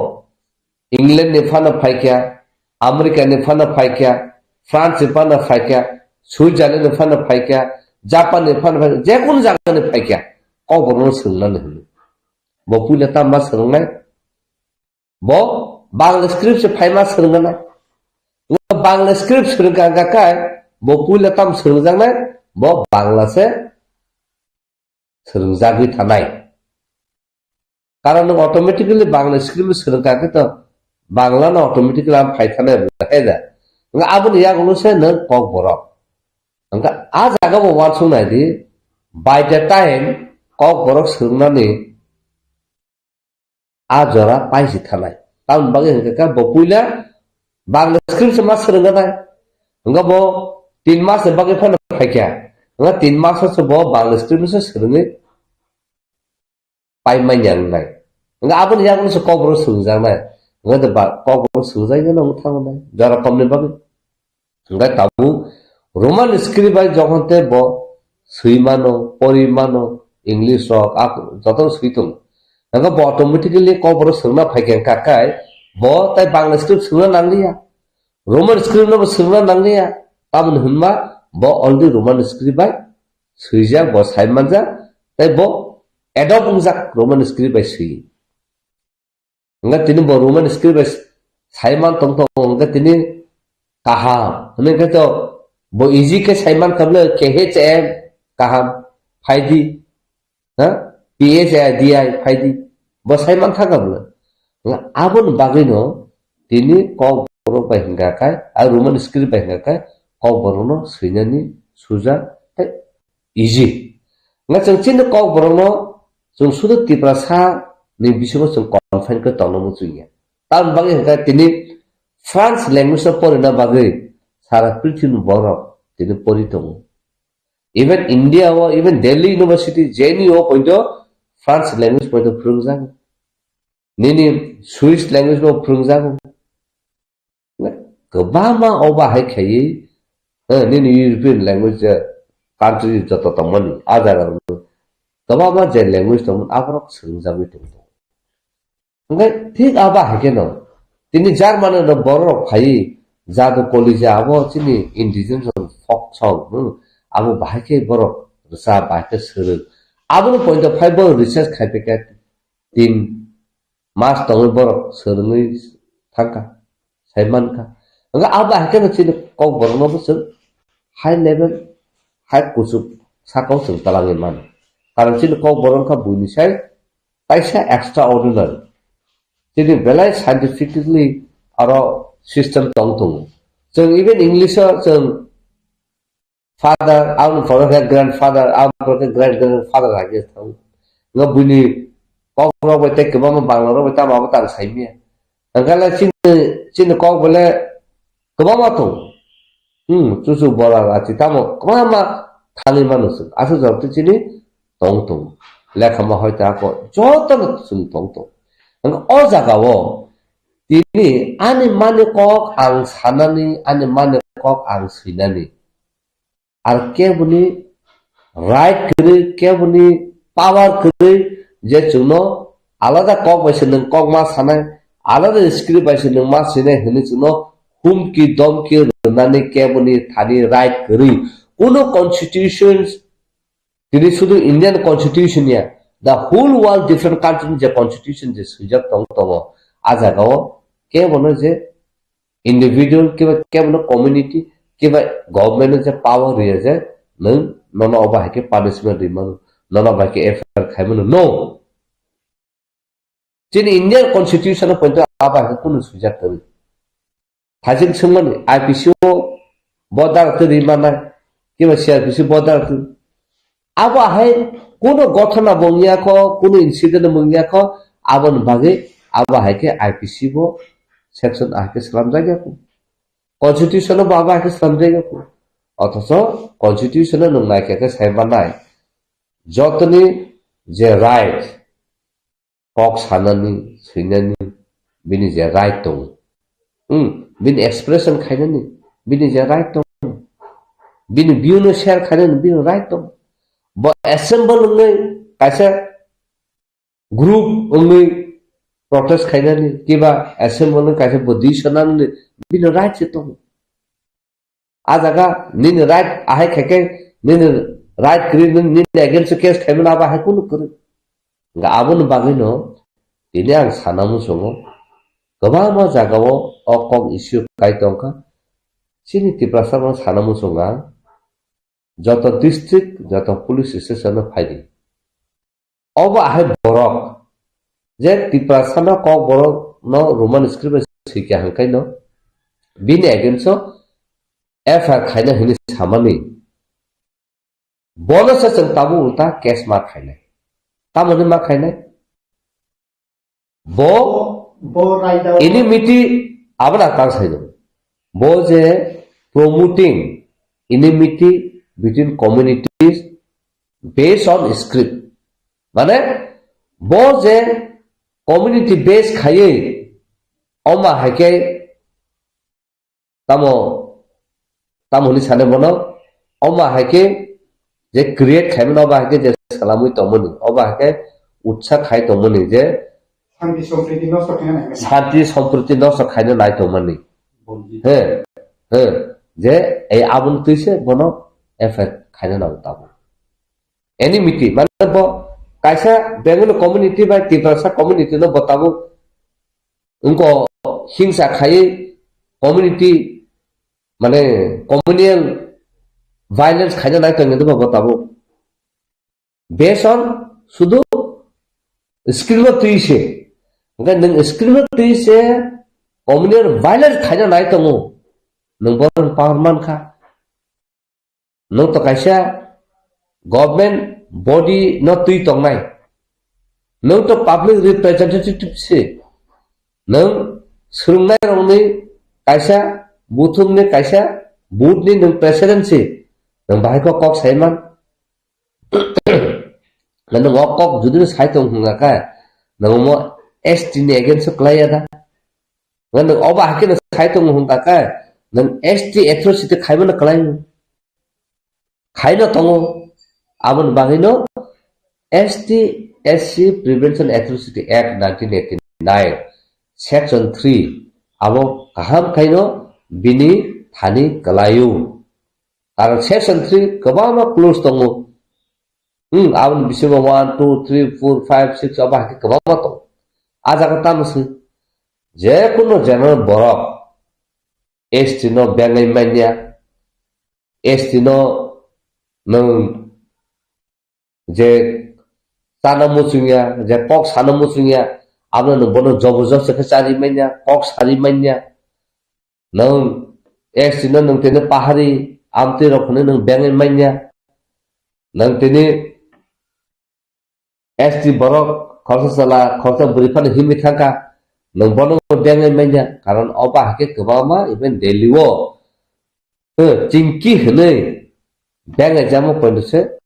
England ni phano phaikha, America ni phano phaikha, France ni phano phaikha, Switzerland ni phano phaikha, Japan ni phano phaikha, jekunu jaga ni phaikha, Kokborokno swrwngnani hwnwi. Bo puila tamma swrwngnai? Bo Bangla script se phaima swrwngnai. Bangla script swrwngkha hwnkha khe bo puila tam swrwngjaknai? Bo Bangla se swrwngjagwi thanai. Karon nwng automatically Bangla script swrwngkha khe to Bangla no automatically ang phai thanai, hai da? Hwnkha aboni yagulo se nwng Kokborok. Hwnkha a jaga bo uansuk nai di, by the time Kokborok swrwngnani a jora paisi thanai. Tamoni bagwi hwnkha khe bo puila Bangla script se ma swrwngkha nai. Hwnkha bo tin mas ni bagwi phano phaikha. Hwnkha tin mas o se bo Bangla script se swrwngwi pai manya wngnai. Hwnkha aboni yagulo se Kokborok swrwngjaknai. Hwnkha de ba Kokborok swrwngjakya no wng thango nai. Jora komni bagwi. Hwnkhe tabuk Roman script bai jokhon tei bo swi mano, pori mano, English rok, a joto swi tongo. Hwnkhe bo automatically Kokborok swrwngna phaikha hwnkha khe bo tai Bangla script swrwngna nangliya. Roman script no bo swrwngna nangliya. Tamoni hwnma bo already Roman script bai swijak, bo sai manjak, tei bo adopt wngjak Roman script bai swi. Hwnkhe tini bo Roman script bai saiman tong tongo, hwnkhe tini kaham. Hwnwi khe to bo easy khe saiman kha bwle, K H M kaham, phaidi, ha? P H A D I phaidi. Bo saiman thangkha bwle. Hwnkhe aboni bagwino tini Kokborok bai hwnkha khe, a Roman script bai hwnkha khe Kokborokno swinani suja tei easy. Hwnkhe chwng chini Kokborokno chwng sudu Tiprasa ni bisingo chwng confine khe tongna muchungya. Tamoni bagwi hwnkhe tini France language no porina bagwi sara prithibi borok tini pori tongo. Even India o, even Delhi University, J N U o poito France language poito phwrwngjago. Nini Swiss language bo phwrwngjago. Kwbangma o bahai khaiwi, eh, nini European language, eh, country joto tongmani, a jaga rok kwbangma je language tongmani, aborok swrwngjagwi tongo. Hwnkhe thik a bahai kheno, tini Germany rok borok rok phaiwi, jadu kolija abo chini indigenous folk song, hmm, abo bahai khe borok rwchap, bahai khe swrwng. Aboni point of view bo research khai phaikha tin mas tongwi borok swrwngwi thangkha, sai mankha. Hwnkhe abo hai kheno chini Kokborokno bo chwng high level, high kuchuk sakao chwng twlangwi mano. Karon chini Kokborok wngkha buini sai kaisa extraordinary. Chini belai scientifically aro system tong tongo. Chwng even English o chwng father, aboni pore khe grandfather, aboni pore khe great grandfather hai khe thang. Nga buini kok rok bai tei kwbangma Bangla rok bai tamo abo tang sai miya. Hwnkhe le chini, chini kok bole kwbangma tong. Hmm, chuchu bora rachi tamo kwbangma thangwi mano chwng. Aswk jora twi chini tong tong. Lekha ma hoi ta ko jotono chwng tong tong. Hwnkhe o jaga o tini ani mani kok ang sanani, ani mani kok ang swinani. Ar keboni right kwrwi, keboni power kwrwi je chwngno alada kok bai se nwng kok ma sanai, alada script bai se nwng ma sinai hwnwi chwngno humki domki rwnani keboni thani right kwrwi. Kuno constitutions, tini sudu Indian constitution ya, the whole world different country ni je constitution je swijak tong tongo, a jaga o kebono je individual kiba kebono community kiba government je power riya je nwng nono obo hai khe punishment ri mano, nono bai khe F I R khai mano, no. Chini Indian constitution o poito abo hai khe kunu swijak kwrwi. Thaiching swngmani I P C o bo dara twi ri manai, kiba C R P C bo dara twi. Abo hai kunu gothona bo wngya kho, kunu incident bo wngya kho, aboni bagwi abo hai khe I P C bo section hai khe slamjak ya kho. Constitution bo abo hai khe slamjak ya kho. Othocho constitution o nwng naikha khe sai manai. Jotoni je right, kok sanani, swinani, bini je right tongo. Hmm, bini expression khainani, bini je right tongo. Bini view no share khainani, bini right tongo. Bo assemble wngwi kaisa group wngwi protest khainani, kiba assemble wngwi kaisa bo decision nanani, bini right se tongo. A jaga nini right ahai khaikhe nini right kwrwi nini, nini against o case khaimano abo hai kunu kwrwi. Hwnkhe aboni bagwino tini ang sana muchungo kwbangma jagao o kok issue kai tongkha. Chini Tiprasa no sana muchungo ang joto district, joto police station o phaidi. Obo ahai borok je Tiprasano Kokborok no Roman script bai swikha hwnkhe no bini against o F I R khaina hwnwi samani bono se chwng tabuk ulta case ma khainai. Tamoni ma khainai? Bo Bo raida enmity abona tang sai do. Bo je promoting enmity between communities based on script. Mane bo je community based khaiwi oma haikhe tamo, tamo hwnwi sane bono, oma haikhe je create khaimani, oba haikhe je salamwi tongmani, oba haikhe utsa khai tongmani je Santi sompriti nosto khaina nai. Santi sompriti nosto khaina nai tongmani. He, he, je ei aboni twi se bono F I R khaina nango tabuk. Enmity, mane bo kaisa Bengali community bai Tiprasa community no bo tabuk wngko hingsa khaiwi community, mane communal violence khaina nai tongwi bo tabuk. Based on sudu screen o twi se. Hwnkhe nwng screen o twi se communal violence khaina nai tongo. Nwng bono power mankha. Nwng to kaisa government body no twi tongnai. Nwng to public representative se. Nwng swrwngnairokni kaisa, buthumni kaisa, booth ni nwng president se. Nwng bahai kok, kok saiman. Nwng o kok jodi no sai tong hwnga khe, nwng omo S T ni against o kwlaiya da? Nwng obo hai kheno sai tongo hwnka khe, nwng S T atrocity khaimano kwlai? Khaino tongo. Aboni bagwino S T S C Prevention Atrocity Act nineteen eighty-nine, Section three, abo kaham khaino bini thani kwlaio. Karon Section three kwbangma clause tongo. Hmm, aboni bisingo one, two, three, four, five, six abo hai khe kwbangma tongo. A jaga tamo se, je kuno general borok S T no bengwi manya, S T no nwng je chana muchungya, je kok sana muchungya, abono nwng bono joborjosti khe chari manya, kok sari manya. Nwng S T no nwng tini pahari, amtwi rok hwnwi nwng bengwi manya. Nwng tini S T borok khoroksa chwla, khoroksa bwrwi phano himwi thangkha. Nwng bono bengwi manya, karon obo hai khe kwbangma even Delhi o, eh, chingki hwnwi bengwi jamo poito se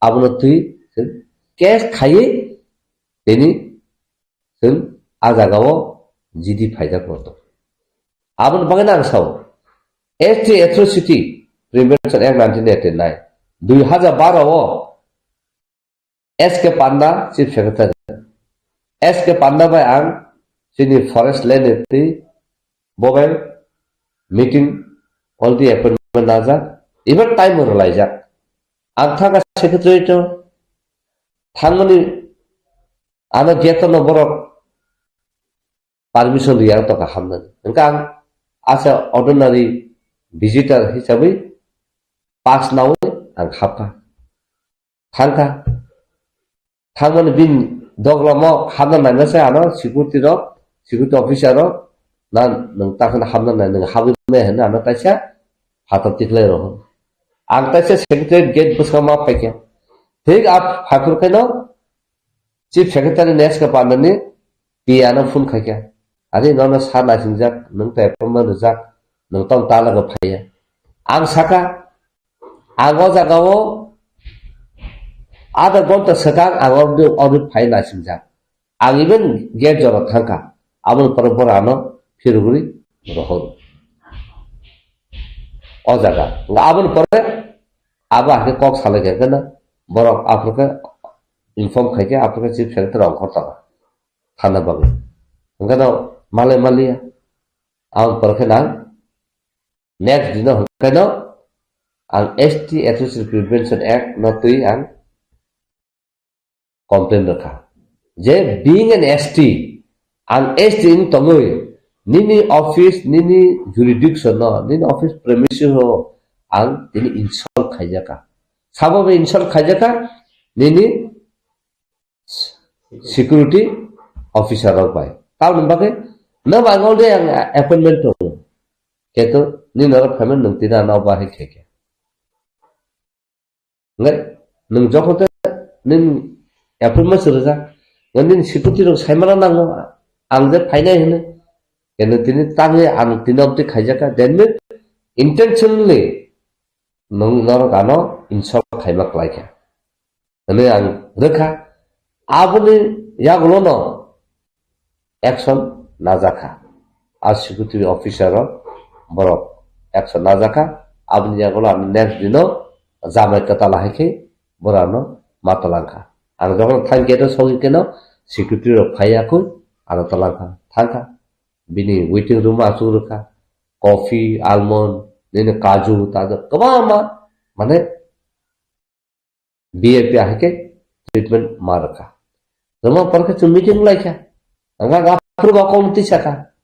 abono twi case khaiwi tini chwng a jagao G D phaijak rw tongo. Aboni bagwi ang sao, S T Atrocity Prevention Act nineteen eighty-nine, dui hajar baro o S K Panda Chief Secretary. S K Panda bai ang chini forest land ni twi bo bai meeting already appointment najak, even time rwlaijak. Ang thangkha secretary to thangmani ano gate no borok permission riya to ka hamnani. Hwnkhe ang as a ordinary visitor hisabwi pass nawi ang hapkha. Thangkha. Thangmani bini doglamo hapna naima se ano security rok, security officer rok, na nwng takhwna hapna nai, nwng habwi maya hwnwi ano taisa phatar tikhlai rw. Ang taisa secretary gate bwskango ma phaikha. Thik a phaiphuru khaino Chief Secretary ni S K Pandani P A no phone khaikha. Ari nono sa naisingjak, nwng to appointment rwjak, nwng tong ta lage phaiya. Ang saka, ang o jagao adha ghonta swkang ang ordi, ordi phai naisingjak. Ang even gate jora thangkha. Aboni pore borok ano phirogwi rohor. O jaga. Nga aboni pore abo hakhe kok salai kha khe na borok aphuru khe inform khai khe aphuru khe Chief Secretary ongkhor tongkha. Thana bagwi. Hwnkhe no malai maliya. Aboni pore khe nang next dino hwnkhe no ang S T Atrocity Prevention Act no twi ang complain rwkha. Je being an S T, ang S T wng tongwi nini office, nini jurisdiction no, nini office premises o ang tini insult khaijakha. Sabo bai insult khaijakha, nini security officer rok bai. Tamoni bagwi, no bai ngol de ang appointment tongo. Keto nini norok phaimani nwng tini ano bahai khaikhe. Ngai, nwng jokhon te nini appointment se rwjak, ngai nini security rok saimana nango, ang je phainai hwnwi. Keno tini tangwi ang tini obtwi khaijakha, then intentionally nwng norok ano insult khaima klaikha. Hwnwi ang rwkha, aboni yagulono action najakha. A security officer rok borok action najakha. Aboni yagulo ang next dino jamai kwtal hai khe borokno ma talangkha. Ang jokhon thang gate o sogwi keno security rok phaiya khe ano talangkha. Thangkha. Bini waiting room o achuk rwkha. Coffee, almond, nini kaju, taju, kwbangma, mane, V I P hai khe treatment ma rwkha. Rwma por khe chwng meeting lai kha. Ang kha aphuru ba kok twi sakha.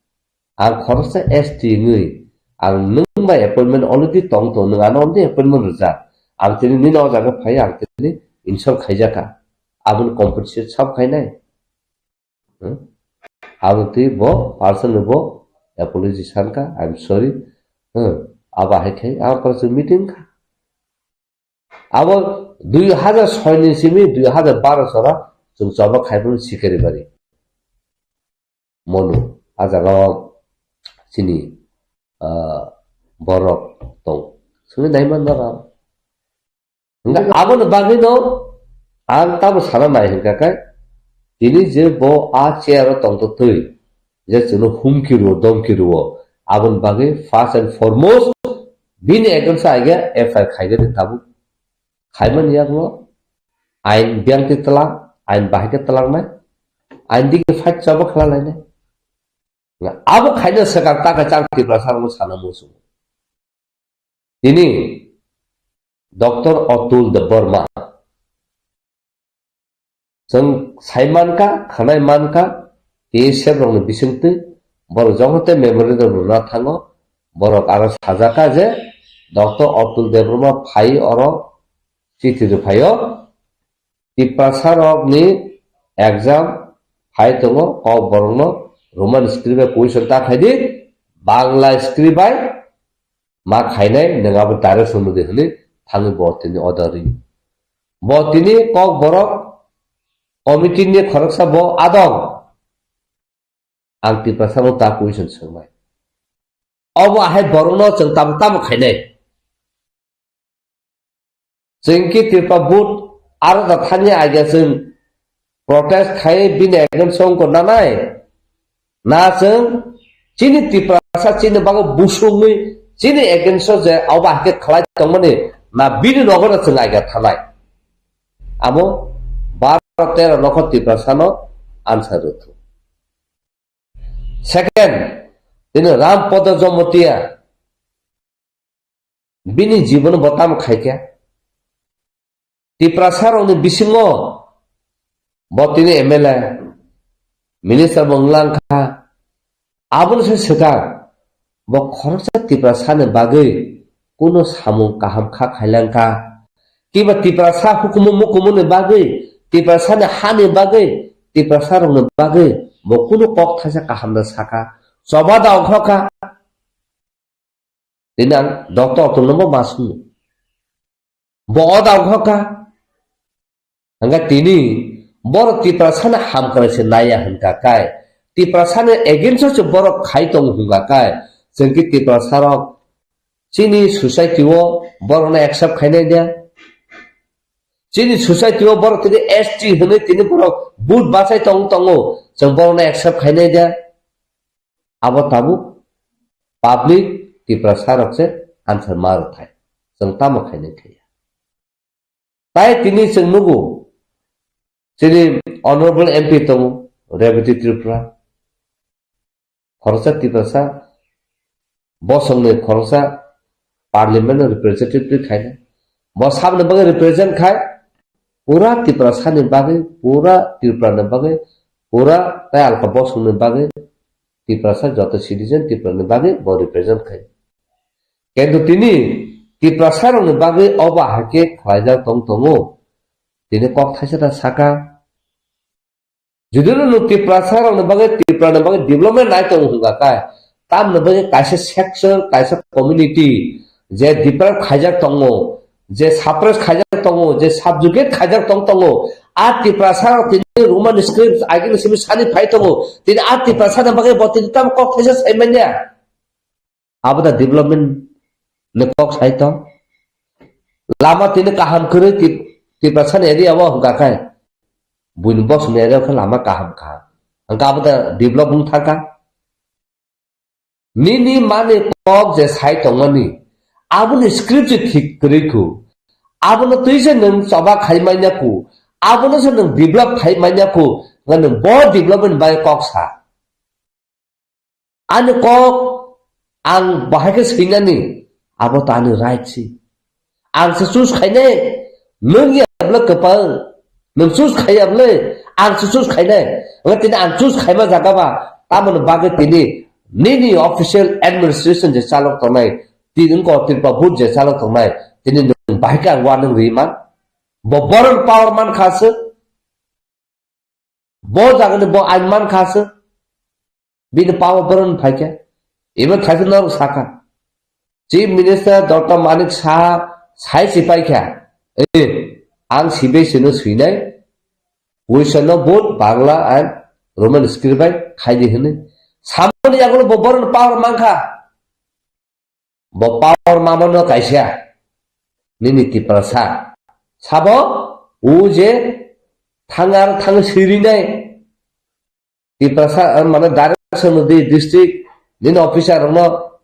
Ang khoroksa S T wngwi, ang nwng bai appointment already tong tong, nwng ano already appointment rwjak. Ang tini nini o jaga phai, ang tini insult khaijakha. Aboni compensate sab khainai. Hmm? Abo twi bo person ni bo apology sankha, "I'm sorry." Hmm. Abo hai khai, abo por se meeting kha. Abo dui hajar soi ni simi dui hajar baro sora chwng choba khai phuru Sikari bari. Monu, a jaga o chini, ah, borok tong. Simi nai man dara. Hingke aboni bagwino ang tamo sana nai hingka khe, tini je bo a chair o tongtotwi, je chwngno humki rwo, domki rwo, aboni bagwi first and foremost bini against o aige F I R khaigani tabuk. Khaimani yakno ain biyangtwi twlang, ain bahai khe twlangnai, ain digi fight chaba khlalainai. Abo khaina swkang ta khe chang Tiprasa rokno sana muchungo. Tini Doctor Atul Debbarma. Chwng sai mankha, khwnai mankha, T S F rokni bisingtwi borok jokhon tei memorandum rwna thango, borok aro sajak kha je Doctor Atul Debbarma phai oro chithi rwphaio, Tiprasa rokni exam phai tongo, kok borokno Roman script bai question ta khaidi, Bangla script bai ma khainai, nwng abo direction rwdi hwnwi thangwi bo tini order ri. Bo tini kok borok committee ni khoroksa bo adong. Ang Tiprasa no ta question swngnai. Obo ahai borokno chwng tamo tamo khainai. Chwng ki Tripura board aro da thani agia chwng protest khai bini against o wngkor nanai. Na chwng chini Tiprasa chini bago busungwi chini against o je obo ahai khe khlai tongmani na bini nogo no chwng agia thanai. Amo baro tero nokho Tiprasa no answer rwthu. Second, tini Ram Podo Jamatia. Bini jibon bo tamo khaikha. Tiprasa rokni bisingo bo tini M L A, minister bo wnglang kha. Aboni se swkang bo khoroksa Tiprasa ni bagwi kuno samung kaham kha khailang kha. Kiba Tiprasa hukumu mukumu ni bagwi, Tiprasa ni ha ni bagwi, Tiprasa rok ni bagwi bo kuno kok thaisa kaham da saka. Choba da ongkha kha. Tini ang doctor tongno bo ma swngo. Bo o da ongkha kha. Hingkha tini borok Tiprasani hamkrai se naiya hingkha kai, Tiprasani against o se borok khai tongo hingkha kai, chwng khe Tiprasarok chini society o borokno accept khainai dia? Chini society o borok tini S T hinwi tini borok vote bachai tong tongo, chwng borokno accept khainai dia? Abo tabuk public Tiprasa rok se answer ma rwthai. Chwng tamo khainai thaiya. Tai tini chwng nugo, chini honorable M P tongo, Rebati Tripura. Khoroksa Tiprasa, bosongni khoroksa parliament no representative khainai. Bo saboni bagwi represent khai, pura Tiprasani bagwi, pura Tripurani bagwi, pura tai alka bosongni bagwi, Tiprasa joto citizen Tripurani bagwi bo represent khai. Kintu tini Tiprasa rokni bagwi obo hai khe khlaijak tong tongo, tini kok thaisa ta saka. Judino nwng Tiprasa rokni bagwi, Tripurani bagwi development nai tongo hwnga khe, tamoni bagwi kaisa section, kaisa community je deprive khaijak tongo, je suppress khaijak tongo, je subjugate khaijak tong tongo, a Tiprasa rok tini Roman script agini simi sani phai tongo, tini a Tiprasa ni bagwi bo tini tamo kok thaisa sai manya. Abo da development ni kok sai tong. Lama tini kaham kwrwi Tip-, Tiprasa ni area o hwnka khe, buini bosong ni area o khe lama kaham kaham. Hwnka abo da develop wng thangkha. Nini mani kok je sai tongmani, aboni script je thik kwrwi khu. Abono twi se nwng choba khai manya khu. Abono se nwng develop khai manya khu. Nwng bo development bai kok sa. Ani kok ang bahai khe swinani, abo to ani right si. Ang se choose khainai, nwng ya bwle kwpal, nwng choose khaiya bwle, ang se choose khainai. Wngkha tini ang choose khaima jaga ba, tamoni bagwi tini nini official administration je chalok tongnai, tini wngkha Tripura board je chalok tongnai, tini nwng bahai khe ang warning rwi man. Bo borok power man kha se. Bo jagani bo ain man kha se. Bini power boron phai khe. Even khaisa norok sakha. Chief Minister Doctor Manik Saha sai si pai kha. Eh, ang C B S E no swinai. Question no both Bangla and Roman script bai khai di hwnwi. Samani yagulo bo boron power man kha. Bo power mamano kaisa. Nini Tiprasa. Sabo, o je thangar thang sirinai. Tiprasa, eh, mane direction di district, nini officer no,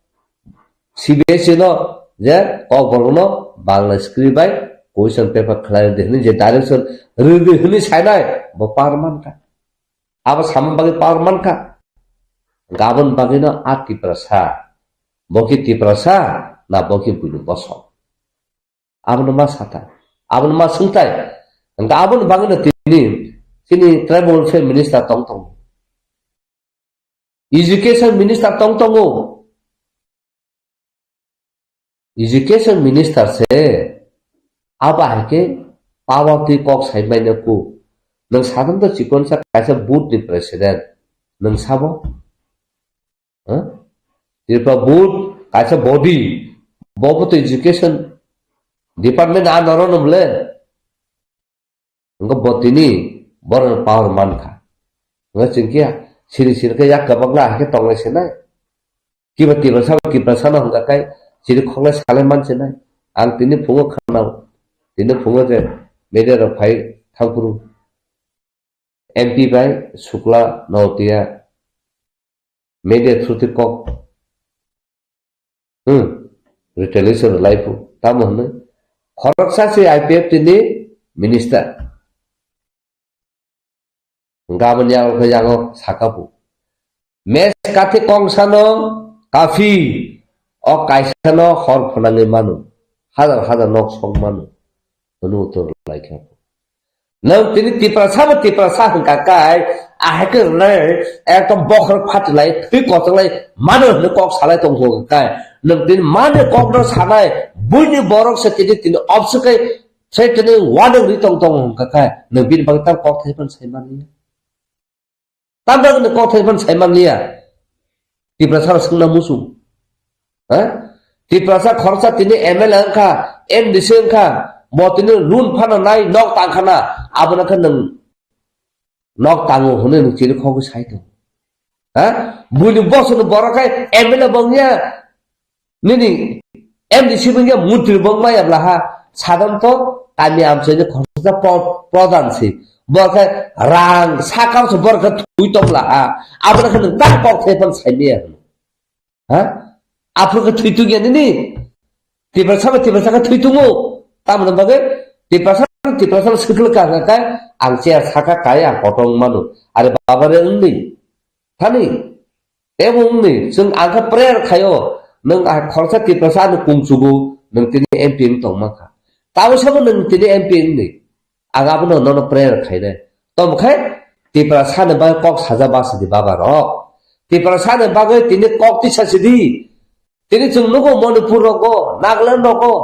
C B S E no, je kokborok no, Bangla script bai, question paper khlai di hwnwi je direction rwdi hwnwi sainai, bo power man kha. Abo samung bagwi power man kha. Gabon bagwi no a Tiprasa. Bo khe Tiprasa na bo khe buini bosong? Abono ma sata. Abono ma swngtai. Hwnkhe aboni bagwi no tini chini tribal welfare minister tong tongo. Education minister tong tongo. Education minister se abo hai khe power twi kok sai manya ku. Nwng satung to chikon sa kaisa board ni president. Nwng sabo? Huh? Tripura board kaisa body. Bo bo to education department a noro no bole. Wngkha bo tini borok power man kha. Wngkha chwng khe Siri siri khe yak kabak la hai khe tonglai se nai. Kiba Tiprasa, Tiprasa no hwnkha khai, chiri khoknai salai man se nai. Ang tini phungo khana, tini phungo je media rok phai thangphuru M P bai Sukla Notiya media through ti kok, hmm, retaliation rwlai phu. Tamo hwnwi khoroksa se I P F T ni minister. Gabon yago khe yago saka phu. Mes kathi kongsano kafi, o kaisano hor phwnangwi mano. Hazar hazar nok sok mano. Hwnwi uttor lai khe. Nwng tini Tiprasa bo Tiprasa hwnkha kai, ahai khe rwnai ekdom bokhorok phatilai, thwi kotonglai mano hwnwi kok salai tongkha kai. Nwng tini mani kokno sanai, buini borok se tini, tini obswk kai, se tini wanang ri tong tong hwnkha kai. Nwng bini bagwi tam kok thai phano sai manliya. Tamjak ni kothai phan saiman liya. Tiprasa rok swngna musu. Ha? Tiprasa khoroksa tini M L A wngkha, M D C wngkha, bo tini run phano nai, nok tangkhana, abono khe nwng nok tango hwnwi nwng chini khogwi sai tongo. Ha? Buini bosongni borok khe M L A bo wngya, nini M D C wngya mantri bo wngmaya bla ha, sadam to kami amchaini khoroksa pro-, pradhan se. Borok khe rang sakam se borok khe thwi tong bla ha. Abono khe nwng ta kok thai phan sai maya hwno. Ha? Aphuru khe thwi tong ya nini? Tiprasa ba Tiprasa khe thwi tongo. Tamoni bagwi Tiprasa, Tiprasa swkang kha kha khe ang chair saka kai ang kotor wng mano. Are baba re wngni. Thani, tebo wngni, chwng ang khe prayer khaio, nwng a khoroksa Tiprasa ano kung chugo, nwng tini M P wng tong mankha. Tabwi sabo nwng tini M P wngni, ang abono nono prayer khainai. Tamo khe Tiprasa ni bagwi kok saja ba sidi baba rok. Tiprasa ni bagwi tini kok tisa sidi. Tini chwng nugo Manipur rogo, Nagaland rogo.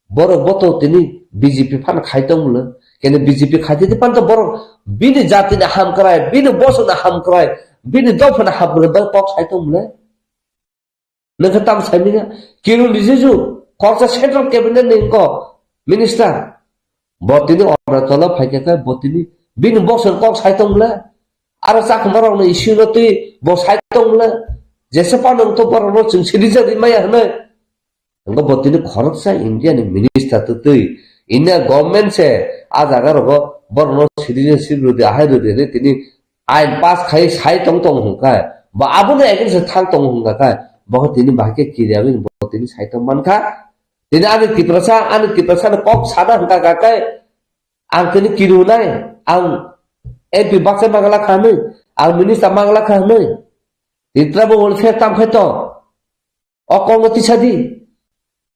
Borok bo to tini B J P phano khai tong mle. Kene B J P khai tini pan to borok bini jati ni hamkrai, bini bosong ni hamkrai, bini dopha ni hamkrai bai kok sai tong mle. Nang khe tam sai manya. Kiron Rijiju, khoroksa central cabinet ni ko minister. Bo tini Arunachal o phai khe bo tini bini bosong kok sai tong mle. Aro chakhuma rok ni issue no twi bo sai tong mle. Jesa pano to borok no chwng sidi jadi maya hwnwi. Hwnkhe bo tini khoroksa India ni minister twtwi, India government se a jaga rogo borokno citizenship rwdi, ahai rwdi hinwi tini ain pass khai sai tong tongo hwnkhe, bo abono against se thang tongo hwnkhe, bo tini bahai khe kiriyawi bo tini sai tong mankha. Tini ani Tiprasa, ani Tiprasa ni kok sana hwnkha khe ang tini kirunai, ang M P baksa mangala kha hinwi, ang minister mangala kha hinwi. Tini tribal welfare tam khai tong. O kok no tisa di.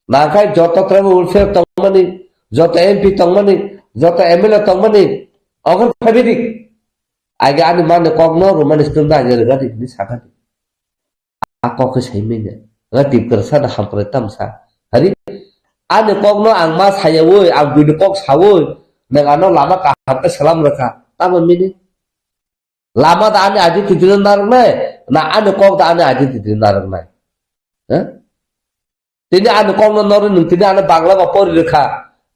Nangkhe joto tribal welfare tongmani, joto M P tongmani, joto M L A tongmani, ogon phabidik. Age ani mani kok no rumani stum da age rega di, ni saka di. A kok khe sai manya. Nga Tiprasa da hamprai tamsa. Hari, ani kok no ang ma sayawi, ang buini kok sawi, nang ano lama kaham khe salam rwkha. Tamo mini? Lama da ani identity no narwknai, na ani kok da ani identity no narwknai? Eh? Tini ani kok no norwi nwng tini ano Bangla ba pori rwkha,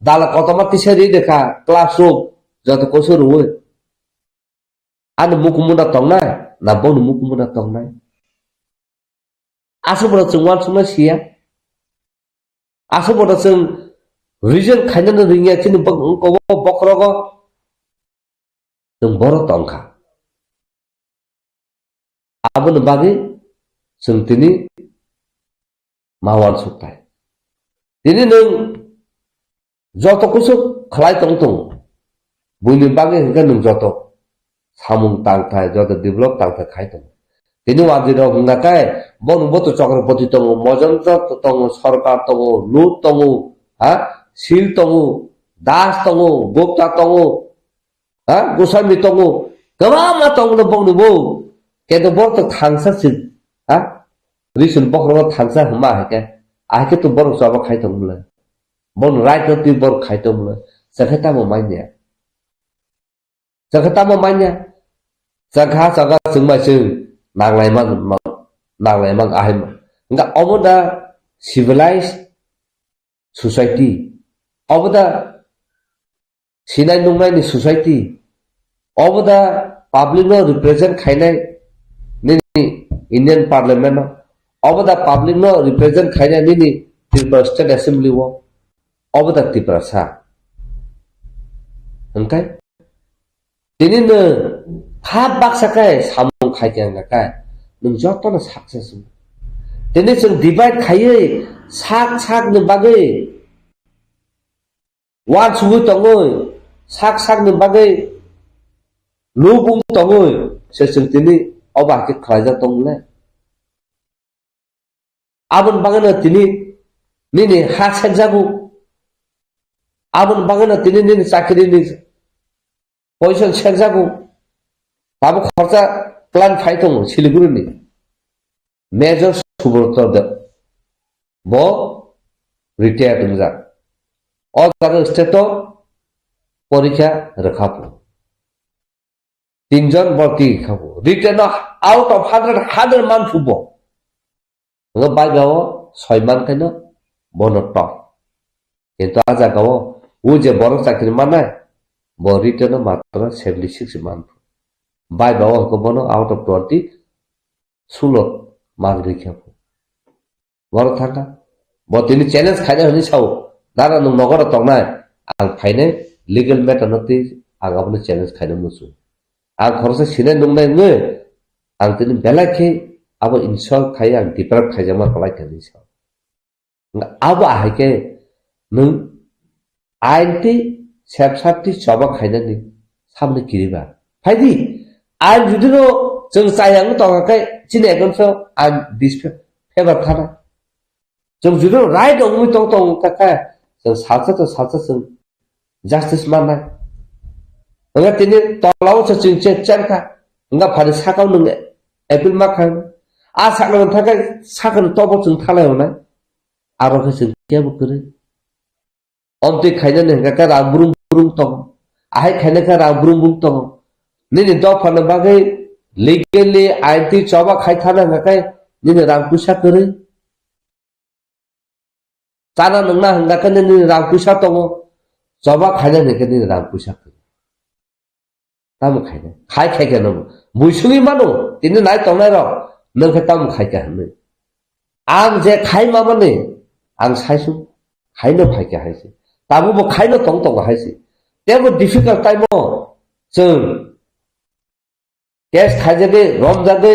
dala kotorma tisa ri rwkha, classroom, joto koiso rwui. Ani mukumuna tongnai, na bono mukumuna tongnai? Aswk bono chwng uansuknai siya. Aswk bono chwng reason khainani ringya chini bok-, kobo bokhorogo chwng borok tongkha. Aboni bagwi chwng tini ma uansuknai. Tini nwng joto kusu khlai tong tongo. Buini bagwi hwnkhe nwng joto samung tangthai, joto develop tangthai khai tongo. Tini wajirok hwnkha khe, bono boto Chakrawpati tongo, Mojondro tongo, Sarkar tongo, Lut tongo, ha? Sil tongo, Das tongo, Gupta tongo, ha? Goswami tongo, kwbangma tongo bongni bo. Kento borok to thangsa se, ha? Recent bokhorogo thangsa hwnma hai khe, ahai khe to borok chaba khai tongmole. Bono right no twi borok khai tongmole. Chakhe tamo manya. Chakha tamo manya? Chakha, chakha chwngbai chwng nanglai man, man, nanglai man ahai man. Hwnkha omo da civilized society? Obo da sinai nungnaini society? Obo da public no represent khainai Indian Parliament no, obo da public no represent khaina nini Tripura State Assembly o, obo da Tiprasa. Hwnkhe tini nwng kha baksa khe samung khai khe wngkha khe nwng jotono success wngkha. Tini chwng divide khaiwi sak sak ni bagwi wansugwi tongwi, sak sakni bagwi lubung tongwi se chwng tini obo hai khe khlaijak tongmole. Aboni bagwino tini nini ha sekjago. Aboni bagwino tini nini chakrini position sekjago. Tabuk khoroksa plan phai tongo Siliguri ni. Major Subroto Deb. Bo retired wngjak. O jaga state o porikha rwkha phu. Tinjon borti kha phu. Written o out of hundred, hundred man phu bo. Ngo bai ba o soi man khaino bono top. Kintu a jaga o, o je borok chakri mannai, bo written o matro seventy six man phu. Bai ba o hwnkhe bono out of twenty sulo mark rikha phu. Borok thangkha. Bo tini challenge khaina hwnwi sao, "Dara nwng nogoro tongnai, ang phainai legal matter no twi ang abono challenge khaina muchung. Ang khoroksa sinai nungnai wngwi ang tini belai khe abo insult khai ang deprive khaijakma kwlai kha," hwnwi sao. Abo ahai khe nwng ain twi sepsap twi choba khainani samni kiriba. Phaidi, ain judino chwng chayang tongkha khe chini against o ain disfavor thana. Chwng judino right wngwi tong tong kha khe chwng salsa to salsa chwng justice mannai. Wngkha tini tolao se chwng che chen kha. Wngkha phani sakao nwng appeal ma kha. A sakno thangkhe sakno tobo chwng thalai hwnai. Aro khe chwng kebo kwrwi. Omtwi khainani hwnkha khe rang brung brung tongo. Ahai khaina khe rang brung brung tongo. Nini dophani bagwi legally ain twi choba khai thana hwnkha khe nini rang puisa kwrwi. Chana nungna hwnkha khe nini rang puisa tongo. Choba khaina hwnkha khe nini rang puisa kwrwi. Tamo khaina. Khai khai khe no. Buisugwi mano. Tini nai tongnai rok. Nwng khe tamo khai kha hwnwi. Ang je khai mamani. Ang saisu. Khaino phai kha haisi. Tamo bo khaino tong tongo haisi. Tebo difficult time o. Chwng. Case khaijagwi, romjagwi,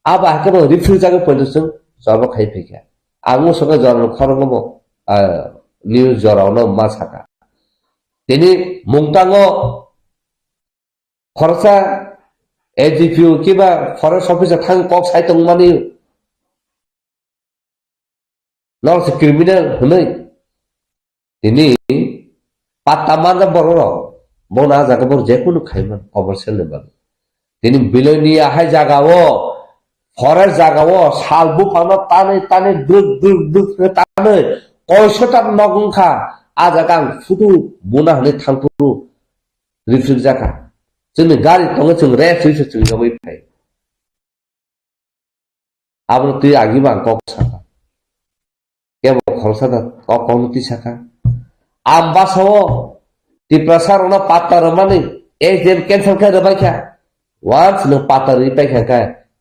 abo hakhe bo refuse jagwi poito chwng choba khai phaikha. Ang o saka jorano khoroknw bo, ah, news jorano ma saka. Tini mungtango khoroksa A D P O kiba forest officer thang kok sai tongmani. Norok se criminal hwnwi. Tini patta manjak borok rok. Bono a jaga borok jekunu khaiman commercial ni bagwi. Tini Bilonia hai jaga o, forest jaga o, sal buphang no tanwi tanwi druk druk druk khe tanwi koiso ta nok wngkha. A jaga ang photo buna hwnwi thangphuru rifrikjak kha. Chwngni gari tongo, chwng rest wi se chwng jagwi phai. Abono twi agi bo ang kok sakha. Kebo khoroksa da o kokno twi sakha. Ang bwsao Tiprasa rokno patta rwmani S D M cancel khe rwbai kha. Once nwng patta rwi pai kha khe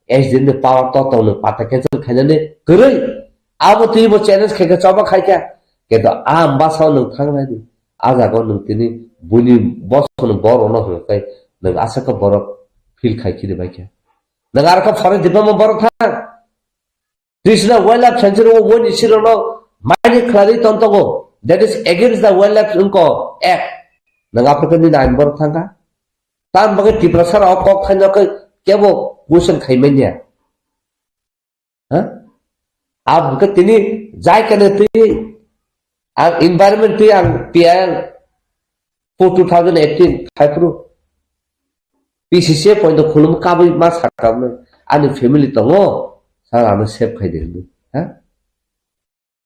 S D M ni power to tong nwng patta cancel khainani kwrwi. Abo twi bo challenge khai kha, choba khai kha. Kintu ang bwsao nwng thang nai di. A jaga o nwng tini buini bosongni borokno hwnwi khai nwng aswk khe borok feel khai khini bai kha. Nwng aro khe forest department borok thang. Trishna Wildlife Sanctuary o woni sirokno mine khlaiwi ton tongo. That is against the Wildlife wngkha act. Nwng aphuru khe nini ain borok thangkha. Tamni bagwi Tiprasa rok kok khaina khe kebo question khai manya. Ha? Abo khe tini jai kene twi ang environment twi ang P I L for two thousand eighteen phaiphuru P C C A point khulum kabui ma sakha ani family tongo, sir ano save khai di hinwi. Ha?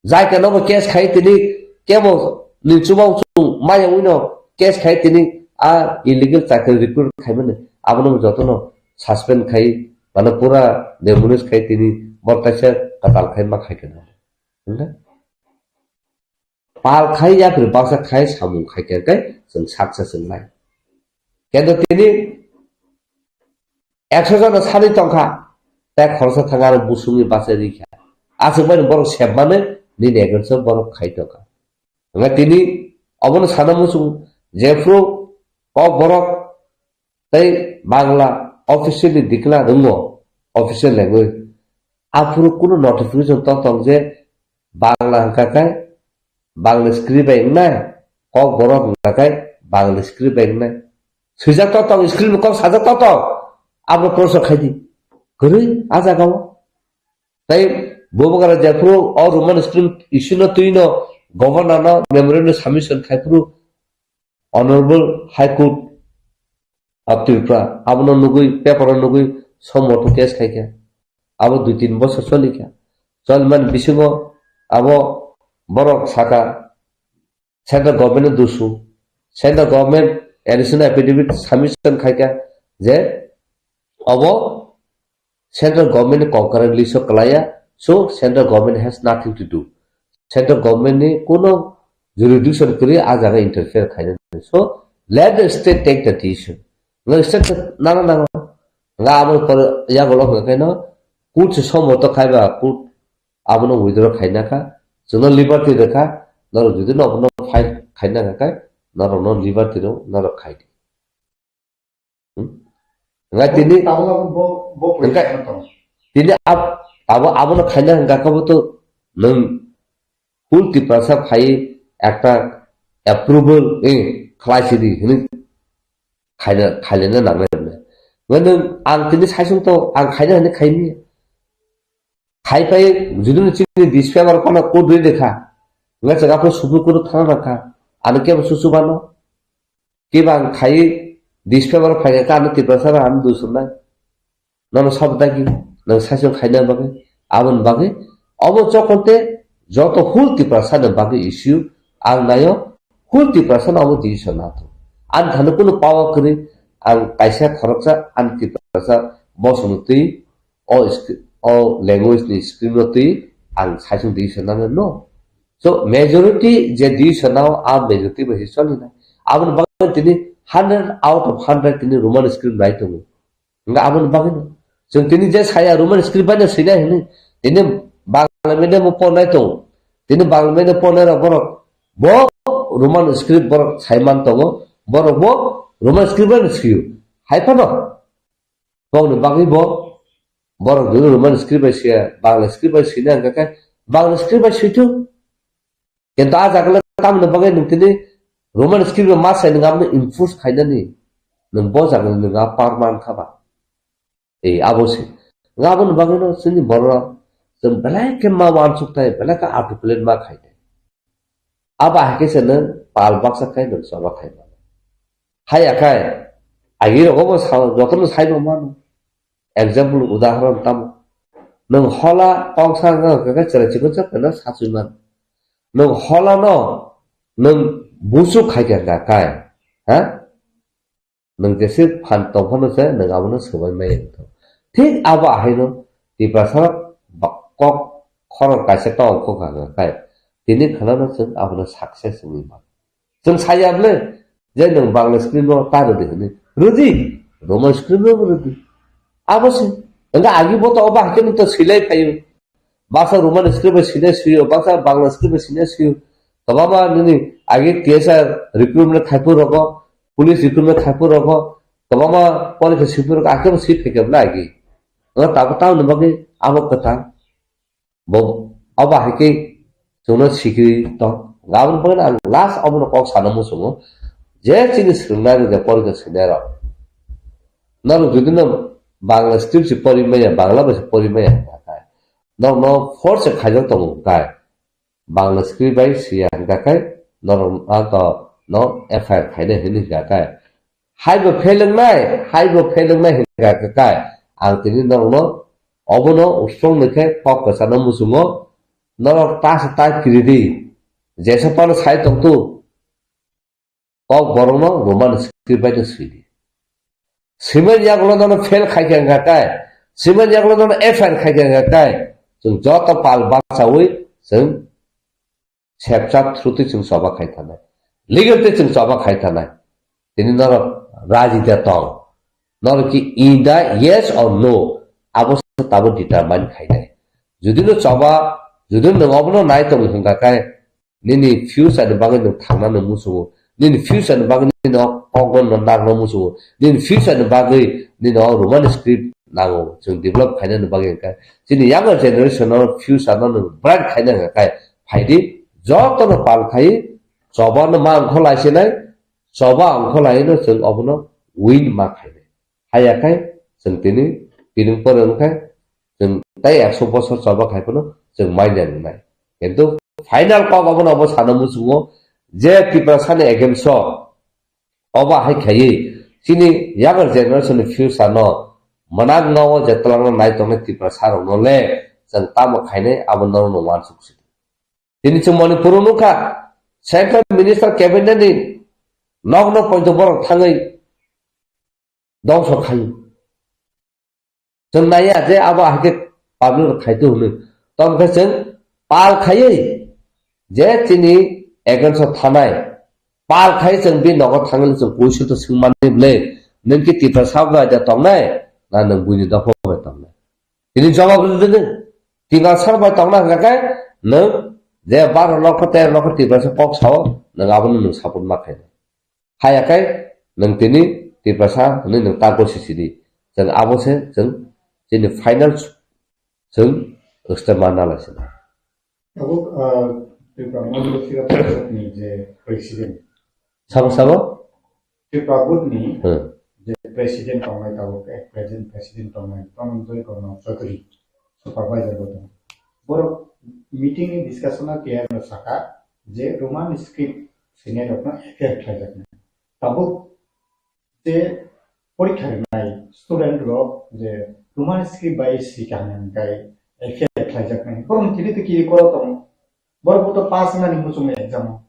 Jai khe nobo case khai tini kebo ni chubao chung maya wino case khai tini a illegal chakri recruit khai mani abono jotono suspend khai mane pura demolish khai tini bortaisa katal khai ma khai khe. Hwnkhe pal khai yapri baksa khai samung khai khe khe chwng success wngnai. Kendo tini ekso jona sani tongkha. tei khoroksa thang aro busungwi bachai rikha. Aswk bai borok sep mani nini against o borok khai tongkha. Hwnkhai tini obono sana muchung jephru kok borok tei Bangla officially declare wngo, official language. Aphuru kunu notification to tong je Bangla hwnkha khe Bangla script bai wngnai, kok borok hwnkha khe Bangla script bai wngnai. Swijak to tong, script ni kok sajak to tong, abo prosa khaidi. Kwrwi a jagao. Tei bubagra jephru o Roman script issue no twi no governor no memorandum submission khai phuru Honorable High Court of Tripura abono nugwi, paper o nugwi somoto case khaikha. Abo dui tin bosor cholikha. Cholmani bisingo abo borok saka central government no dusu. Central government additional affidavit submission khaikha je obo central government ni concurrent list o kwlaiya, so central government has nothing to do. Central government ni kuno jurisdiction kwrwi a jaga interfere khaina. So let the state take the decision. Nga state nana nana nga abo pore yago lok hwnkhe no court se somoto khaiba court abono withdraw khaina kha, chwngno liberty rwkha, norok jodi no abono fight khaina kha khe norok no liberty rw norok khai di. Hmm? Hwnkhai tini, Tabuk abo bo, bo hwnkhai position tong. Tini ab-, abo, abono khaina hwnkha khe bo to nwng full Tiprasa phai ekta approval, eh, khlai sidi hwnwi khaina, khailena nangnai hwnwi. Hwnkhai nwng ang tini saisung to ang khaina hwnwi khaimya. Khai phai jodi no chini disfavor phano court rwi rwkha. Hwnkhai chwng aphuru Supreme Court o thangna nangkha. Ano kebo susu bano. Kiba ang khai disfavor phaikha khe ano Tiprasa rok ano dusumnai. Nono sabdagi, nang saichung khaina bagwi, aboni bagwi. Obo chokon te joto whole Tiprasa ni bagwi issue ang naio, whole Tiprasa no obo decision nato. Ani thani kunu power kwrwi ang kaisa khoroksa ani Tiprasa bosongni twi o sc-, o language ni script no twi ang saichung decision nana no. So majority je decision nao a majority bai se choli na. Aboni bagwi tini hundred out of hundred tini Roman script nai tongo. Hwnga aboni bagwi no. Chwng tini je saya Roman script bai no swinai hwnwi tini Bangla medium o pornai tongo. Tini Bangla medium pornai rok borok bo Roman script borok saiman tongo. Borok bo Roman script bai no swio. Hai phano. Bokni bagwi bo borok jodi Roman script bai siya, Bangla script bai sina hwnkha khe Bangla script bai swi thung. Kintu a jaga le tamoni bagwi nwng tini Roman script bai ma sai nwng abono enforce khainani nwng bo jaga le nwng a power man kha ba. Ei abo se. Nwng aboni bagwi no chini borok rok chwng belai khe ma uansuk thai, belai khe articulate ma khai thai. Abo hai khe se nwng pal baksa khai nwng choba khai mano. Haiya khai, agi rogo bo sa-, jotono sai bo mano. Example, udahoron tamo. Nwng hola kongsa wngkha khe chwrai chikon sa pheno sachwi mano. Nwng hola no nwng busu khai kha kha khai, ha? Nwng jese phan tong phano se nwng abono swbai maya wngkha. Thik abo ahaino Tiprasa ba-, kok khorang kaisa tong kha kha khai. Tini khwnano chwng abono success wngwi mano. Chwng saya bwle je nwng Bangla script no ta rwdi hwnwi. Rwdi, Roman script no rwdi. Abo se. Hwnba agi bo to obo hai khe nwng to swilai phaio. Baksa Roman script bai swinai swio, baksa Bangla script bai swinai swio. Kwbangma nini agi T S R recruitment khai phuru rogo, police recruitment khai phuru rogo, kwbangma porikha swi phuru rogo, akhe bo swi phaikha bwle agi. Nwng tabuk tamoni bagwi abo kwthang. Bo, abo hai khe chwngno sikiri tong. Aboni bagwi ang last abono kok sana muchungo. Je chini swrwngnai rok je porikha swinai rok. Norok jodi no Bangla script se pori maya, Bangla bai se pori maya hwnkha khe. Norok no force se khaijak tongo hwnkha khe. Bangla script bai siya hwnkha khe norok no to no F I R khainai hwnwi hwnkha khe. Haibo phelengnai, haibo phelengnai hwnkha khe kai. Ang tini norokno obono strong ni khe kok kwchano muchungo. Norok ta se ta kiri di. Jesa phano sai tong tu. Kok borokno Roman script bai no swi di. Swimani yagulo nono fail khai khe wngkha kai. Swimani yagulo nono F I R khai khe wngkha kai. Chwng joto pal bachaui chwng sepchap through twi chwng choba khai thanai. Legal twi chwng choba khai thanai. Tini norok raji da tong. Norok ki in da yes or no? Abo tabuk determine khainai. Jodi no choba, jodi no nwng obono nai tong hwnkha khe, nini future ni bagwi nwng thangna nwng muchungo, nini future ni bagwi nini kok no nakna muchungo, nini future ni bagwi nini o Roman script nango, chwng develop khainani bagwi hwnkhe. Chini younger generation no future no nwng bright khaina hwnkha khe, phaidi jotono pal khai, choba no ma ongkho laisinai, choba ongkho laino chwng obono win ma khainai. Haya khai chwng tini piring pore wngkhe chwng tei ekso bosor choba khai phano chwng manya wngnai. Kintu final kok obono obo sana muchungo je Tiprasani against o obo hai khaiwi chini younger generation ni future no mwnaknao je twlangna nai tongnai Tiprasa rokno le chwng tamo khainai abo norokno uansuk si. Tini chwng Manipur o nukha, Central Minister Cabinet ni nokno poito borok thangwi dongso khai. Chwng naiya je abo hai khe public rok khai tu hwnwi. Tamo khe chwng pal khaiwi je chini against o thanai, pal khai chwng bini nogo thangwi chwng question to swngmani bwle, nwng khe Tiprasa bai da tongnai, na nwng buini dopha bai tongnai? Tini jawab rwdi nwng. Tiprasa bai tongna hwnkha khe nwng je baro lokho tero lokho Tiprasa kok sao, nwng abono nwng support ma khainai. Haya khe nwng tini Tiprasa hwnwi nwng ta gosi sidi. Chwng abo se chwng chini final chwng step ma nalai sina. Abo, ah, Tripura Manjula Sira Parishad ni je president. Sabo sabo? Tripura Board ni Hmm. je president tongnai tabuk, eh, present president tongnai Dhananjay Karna Chaudhary supervisor bo tongo. Borok meeting ni discussion o clear no saka je Roman script sinai rokno F I R khlaijaknai. Tabuk je porikha rwnai student rok je Roman script bai sika hwnwi hwnkhe F I R khlaijaknai. Borok ni tini to kiri koro tongo. Borok bo to pass wngnani muchungni exam o.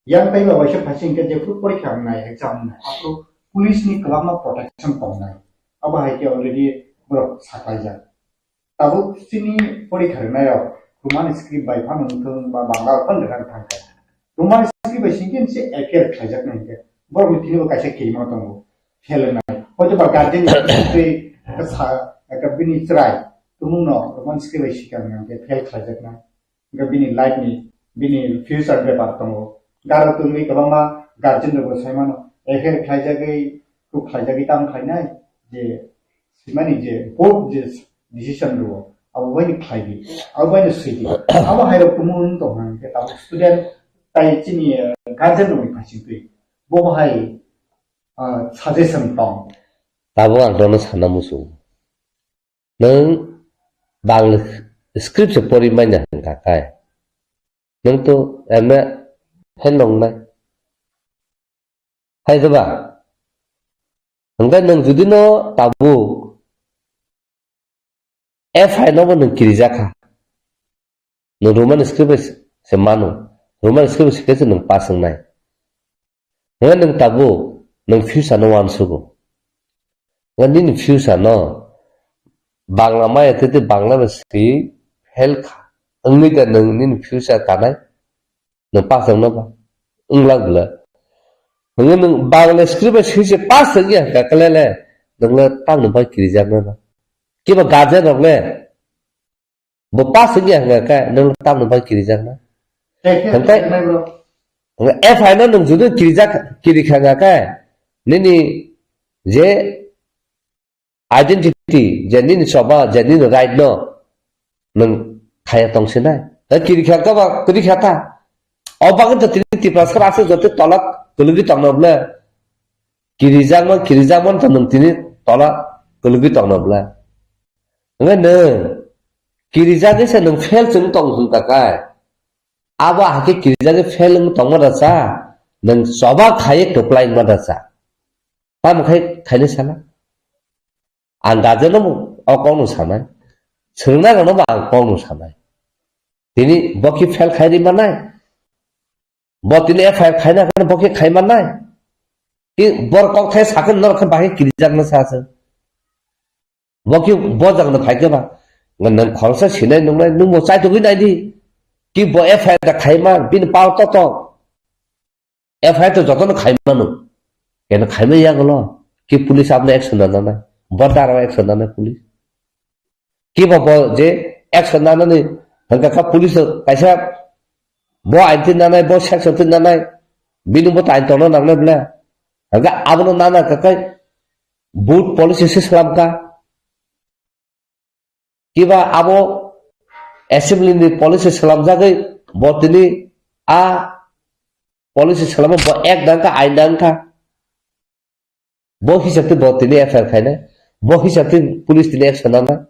Yang tai ba waisa phaising khe jephru porikha wngnai, exam wngnai, aphuru police ni kwbangma protection tongnai. Abo hai khe already borok saklaijak. Tabuk chini porikha rwnairok Roman script bai phano wngthung ba Bangla phano rwna thangkha. Roman script bai singkhe se F I R khlaijaknai hinkhe borokni thwibo kaisa kirima tongo, fail wngnai. Hoito ba guardian ni twi sa, ekta bini chwrai tumungno Roman script bai sikang hwnkhe fail khlaijaknai. Hwnkhe bini life ni, bini future bepar tongo. Garo tongwi kwbangma guardian rokbo sai mano, F I R khlaijagwi, kuk khlaijagwi tamo khlainai, je swimani je board je decision rwo, abo bai ni khlai di, abo bai ni swi di. Abo hai rok tumun tong hwnkhe tabuk student tai chini, eh, guardian rokni phaising twi. Bo hai, ah, suggestion tong. Tabuk ang nono sana muchung. Nwng Bangla script se pori manya hwnkha khe. Nwng to M A fail wngnai. Hai diba? Hwnkhe nwng jodi no tabuk F I R no bo nwng kirijakha. Nwng Roman script bai se mano. Roman script bai se khe se nwng pass wngnai. Hwnkhe nwng tabuk nwng future no uansugo. Hwnkhe nini future no Bangla maya tete Bangla bai swi fail kha. Wngwi da nwng nini future kanai. Nwng pass wngno ba? Wngla bwla. Hwnkhe nwng Bangla script bai swi se pass wngya hwnkha khe le le. Nwng le tamni bai kirijaknai ba? Kiba guardian rok le. Bo pass wngya hwnkha khe nwng tamni bai kirijakna? Hwnkhe F I R no nwng jodi kirijak, kirikha hwnkha khe nini je identity, je nini choba, je nini right no nwng khaya tongsinai. Hwnkhe kirikha khe ba kirikha ta. O bagwi to tini Tiprasa aswk joto tola kwlwgwi tongno bwle. Kirijakma, kirijakma to nwng tini tola kwlwgwi tongno bwle. Hwnkhe nwng kirijagwi se nwng fail chwng tong hwnkha khe, abo hakhe kirijagwi fail wng tongma da cha, nwng choba khaiwi kwplai wngma da cha. Tamo khai khainai sala? Ang guardian no o kokno sanai. Swrwngnairokno bo ang kokno sanai. Tini bo khe fail khai ri manai? Bo tini F I R khaina khe bo khe khai mannai? Ki bor kok thai sakhe norok khe bahai kirijakna sa se. Bo khe bo jagna phai khe ba. Nang khoroksa sinai nungnai, nung bo chaitugwi nai di. Ki bo F I R da khai ma, bini pao to to. F I R to jotono khai mano. Keno khai ma ya golo. Ki police aboni action da nanai. Bo dara action da nanai police. Kiba bo je action nanani hwnkha kha police kaisa bo ain tin nanai, bo section tin nanai, bini bo tain tongna nangnai bla. Hwnkha abono nana kakai boot policy se slam kha. Kiba abo assembly ni policy slamjagwi bo tini a policy slama bo ek dang kha, ain dang kha. Bo hisab twi bo tini F I R khainai, bo hisab twi police tini action nanai.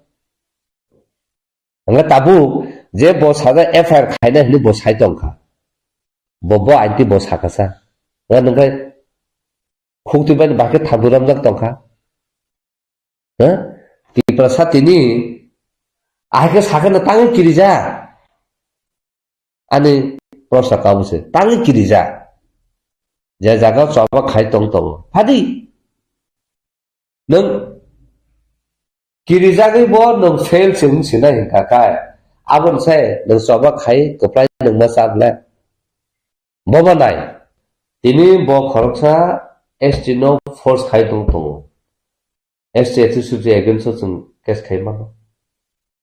Hwnkha tabuk je bo sajak F I R khainai hinwi bo sai tongkha. Bo, bo ain twi bo sakha sa. Hwnkha nwngkhai khuk twi bai bakhe thabu ramjak tongkha. Ha? Tiprasa tini ahai khe sakhe no tangwi kirija. Ani prosa kabu se tangwi kirija. Je jaga choba khai tong tongo. Phadi. Nwng kirijagwi bo nwng fail se wng sinai hwnkha kha. Aboni sai nwng choba khai kwplai nwng ma cha bla. Bobo nai. Tini bo khoroksa S T no force khai tong tongo. S T S T against o chwng case khai mano.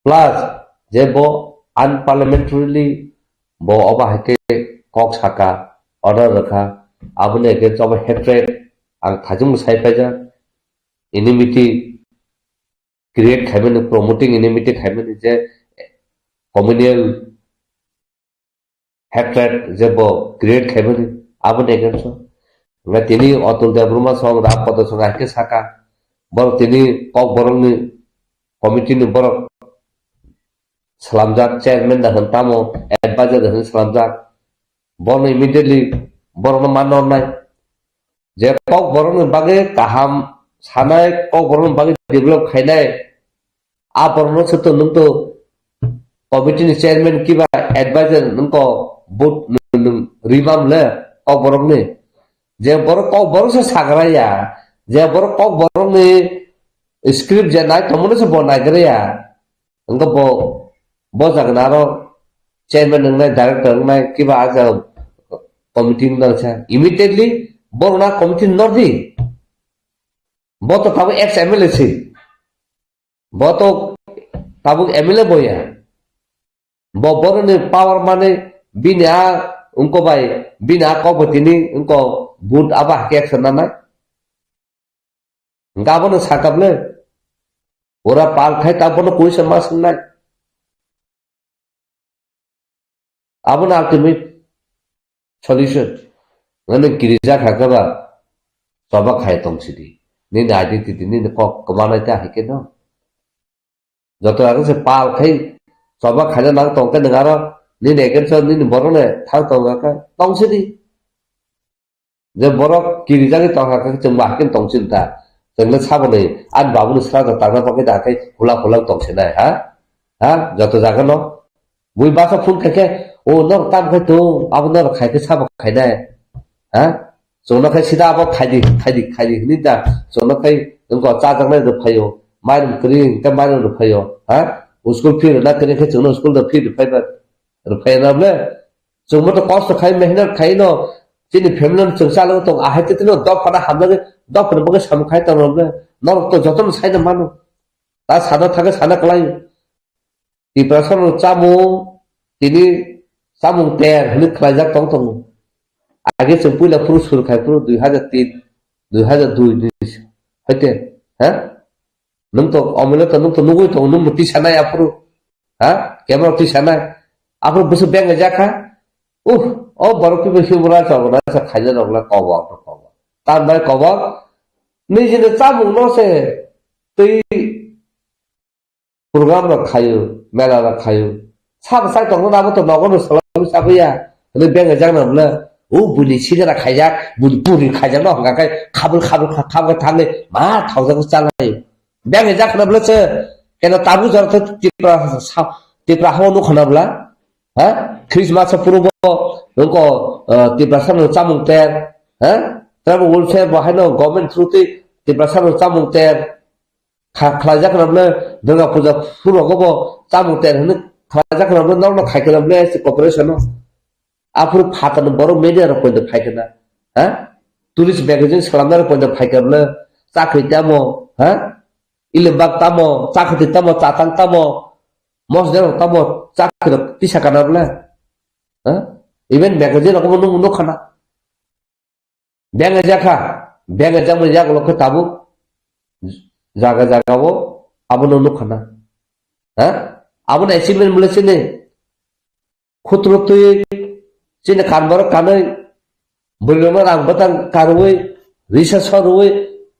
Plus, je bo unparliamentarily bo obo hai khe kok saka, order rwkha, aboni against obo hatred ang thajwng sai paijak, enmity create khaimani, promoting enmity khaimani je communal hatred je bo create khaimani, aboni against o. Hwnkhe tini Atul Debbarma song, Ram Podo song hai khe saka, borok tini Kokborokni committee ni borok slamjak, chairman da hwn tamo, advisor da hwn slamjak, bono immediately borokno manna hwnai. Je Kokborokni bagwi kaham sanai, Kokborokni bagwi develop khainai, a borokno se to nwng to committee ni chairman kiba advisor nwng ko vote nwng, nwng ribam le Kokborokni. Je borok Kokborok se sagra ya, je borok Kokborokni script je nai tongmani se bo naigra ya. Hwnkhe bo, bo jaga aro chairman wngnai, director wngnai, kiba a jaga committee wngnai sa. Immediately borok na committee nor di. Bo to tabuk ex M L A si. Bo to tabuk M L A boya. Bo boroni power mane bini a wngko bai, bini a kok bo tini wngko but abo hake action nanai. Hwnkhe abono sakap le. Pura pal khai ta bono kuisa ma swngnai. Abono ultimate solution. Ngani girija kha khe ba choba khai tong sidi. Nini identity, nini kok kwmanai ta hai khe no. Joto ageng se pal khai choba khaina nang tong khe nwng aro nini against o nini borok le thang tong kha tong sidi. Je borok kirijagwi tongkha khe chwng ba hakhe tong sini ta. Chwng le saboni ani babuni sra da tangna bagwi da khe hula hula tong sinai ha? Ha? Joto jaga no. Bui basa phone khai khe, "O norok tam khai tong, abo norok khai khe sabo khainai." Ha? Chwngno khai sida abo khaidi, khaidi, khaidi hwnwi da. Chwngno khai wngkha chajaknai rw phaio. Mairum kwrwi hwnkhe mairum rw phaio. Ha? School fee rwna kwrwi khe chwngno school da fee rw phaiba. Rw phaiya na bole? Chwngbo to kosto khai, mehnat khai no, chini family no chwng chalwi tong, ahai tei tino dophano hamjagwi, dophano bagwi samung khai tongno le, norok to jotono saino mano. Ta sana thangwi sana kwlai. Tiprasa no chamung, tini chamung ter hwnwi khlaijak tong tongo. Age chwng puila phuru suru khai phuru dui hajar tin, dui hajar dui ni hoite, ha? Nwng to omole to nwng to nugwi tongo, nwng no tisa nai aphuru. Ha? Camera twi sanai. Aphuru bwswk beng jak kha. Uh, o borok kibo humor chok na sa khaina rok le kobor to kobor. Tambai kobor. Nijini chamung no se twi program rok khaio, mela rok khaio. Sabo sai tongno abo to nogo no salami sabuya. Hwnwi beng jak na bwle. O buni sigara khaijak, buni puri khaijak no hwnka khe khabul khabul kha-, khabul thangwi ma thaujak chalai. Beng jak na bwle se. Keno tabuk jora to Tripura sa-, Tripura hao nuk khana bwla. Ha? Christmas sa puro bo nungko, eh, Tripura sa no chamung ter. Ha? Tribal welfare bo haino government through twi Tripura sa no chamung ter. Kha-, khlai jak na bwle Durga Puja puro go bo chamung ter hwnwi khlai jak na bwle norok no khai khe na bwle se cooperation no. Aphuru phatarni borok media rok poito phaikhe na, ha? Tourist magazine salamnai rok poito phaikhe bwle chakri tamo, ha? Ilimbak tamo, chakhati tamo, chatang tamo, mosdel tamo, chakhirok tisa kana bwle. Ha? Even magazine rok nung nung khana. Beng jakha, beng jakma yagulo khe tabuk jaga jaga o abono nukha na. Ha? Abono achievement bole chini khutro twi chini kanbaro kanwi bwrwino rang bwtang karwi risa sorwi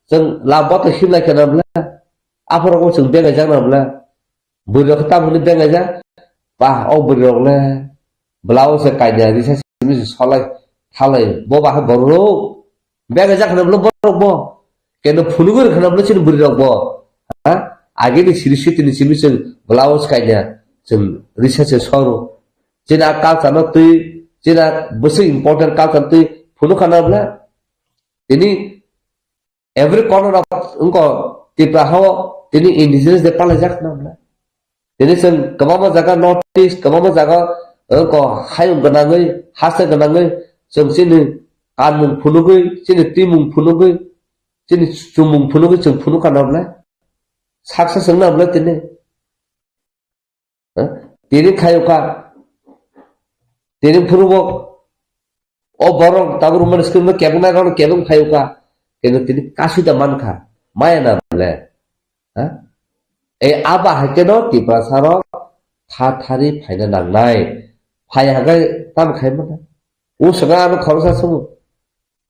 chwng lab bwtang himlai khe na bwle. Aphoro chwng beng jak na bwle. Bwrwi rok tamo hwnwi beng jak. Bah, o bwrwi rok le bwlao se kainwi risa simi se solai thalai bo bahai borok rok. Beng jak khana bwle borok bo. Keno phunugwi rw khana bwle chini bwrwi rok bo. Ha? Agini siri sitini simi chwng bwlao se kainwi chwng risa se soro. Chini a culture no twi, chini a bwswk important culture twi phunuk khana bwle. Tini every corner of wngko Tipra hao tini indigenous day palai jak na bwle. Tini chwng kwbangma jaga North East, kwbangma jaga wngko hayung gwnangwi, hasteo gwnangwi chwng chini kanmung phunugwi, chini twimung phunugwi, chini chumung phunugwi chwng phunuk kana bwle. Success wngna bwle tini. Ha? Tini khayuka. Tini phurubok. O borok tabuk romani screen no kebeng nai rok kebeng phayuka. Keno tini kasui da mankha. Maya na bwle. Ha? E aba hai keno Tiprasa rok tha thari phaina nangnai. Phai hagai tam khai mana. O saka ano khoroksa sungo.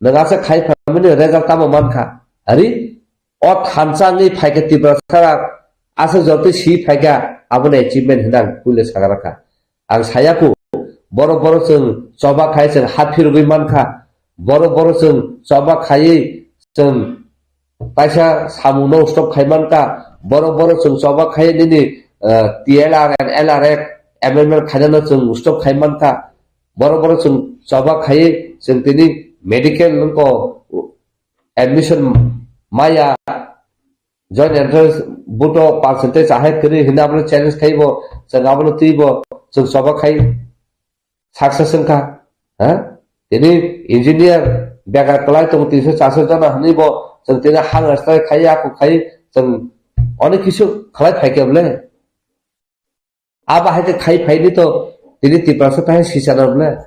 Nwng aswk khai phaimani result tamo mankha? Ari, o thansa wngwi phaikha Tiprasa rak, aswk jotoi si phaikha, abono achievement hwnwi ang puila sagra kha. Ang sayaku, borok borok chwng choba khai chwng ha phirogwi mankha, borok borok chwng choba khaiwi chwng kaisa samungno stop khai mankha, borok borok chwng choba khai nini, eh, T L R and L R F amendment khainano chwng stop khai mankha, borok borok chwng choba khaiwi chwng tini medical nungko admission maya, joint entrance buto percentage ahai kwrwi hwnwi abono challenge khaibo chwng abono twibo chwng choba khai success wngkha, ha? Tini engineer begar kwlai tongo tinso charso jona hwnwi bo chwng tini hang strai khai ako khai chwng onek kisu khlai phaikhe bwle. Abo hai khe khai phaini to tini Tiprasa thai sisana bwle.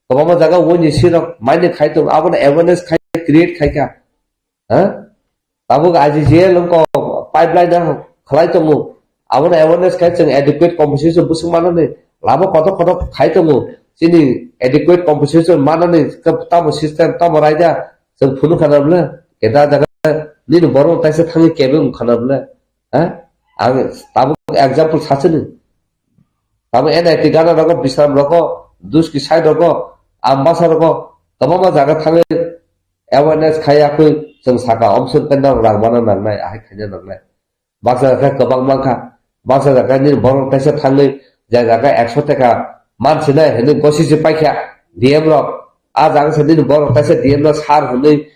Kwbangma jaga wngni sirok maini khai tongo abono awareness khai create khaikha, ha? Tabuk I G G L wngkha pipeline no khlai tongo. Abono awareness khai chwng adequate compensation bwswk manani lama kotor kotor khai tongo. Chini adequate compensation manani tamo system tamo raida chwng phunuk khana bwle. Keda jaga nini borok taisa thangwi kebeng khana bwle. Ha? Ang tabuk example sachini. Tabuk N I T gana rogo, Bisram rogo, Duski side rogo, Ambasa rogo, kwbangma jaga thangwi awareness khai yakwi chwng saka omswk khe norok rang mana nangnai, ahai khaina nangnai. Baksa jaga kwbang mankha, baksa jaga nini borok taisa thangwi je jaga ekso taka mansinai hwnwi gosi se paikha D M rok. A jaga se nini borok taisa D M rok sar hwnwi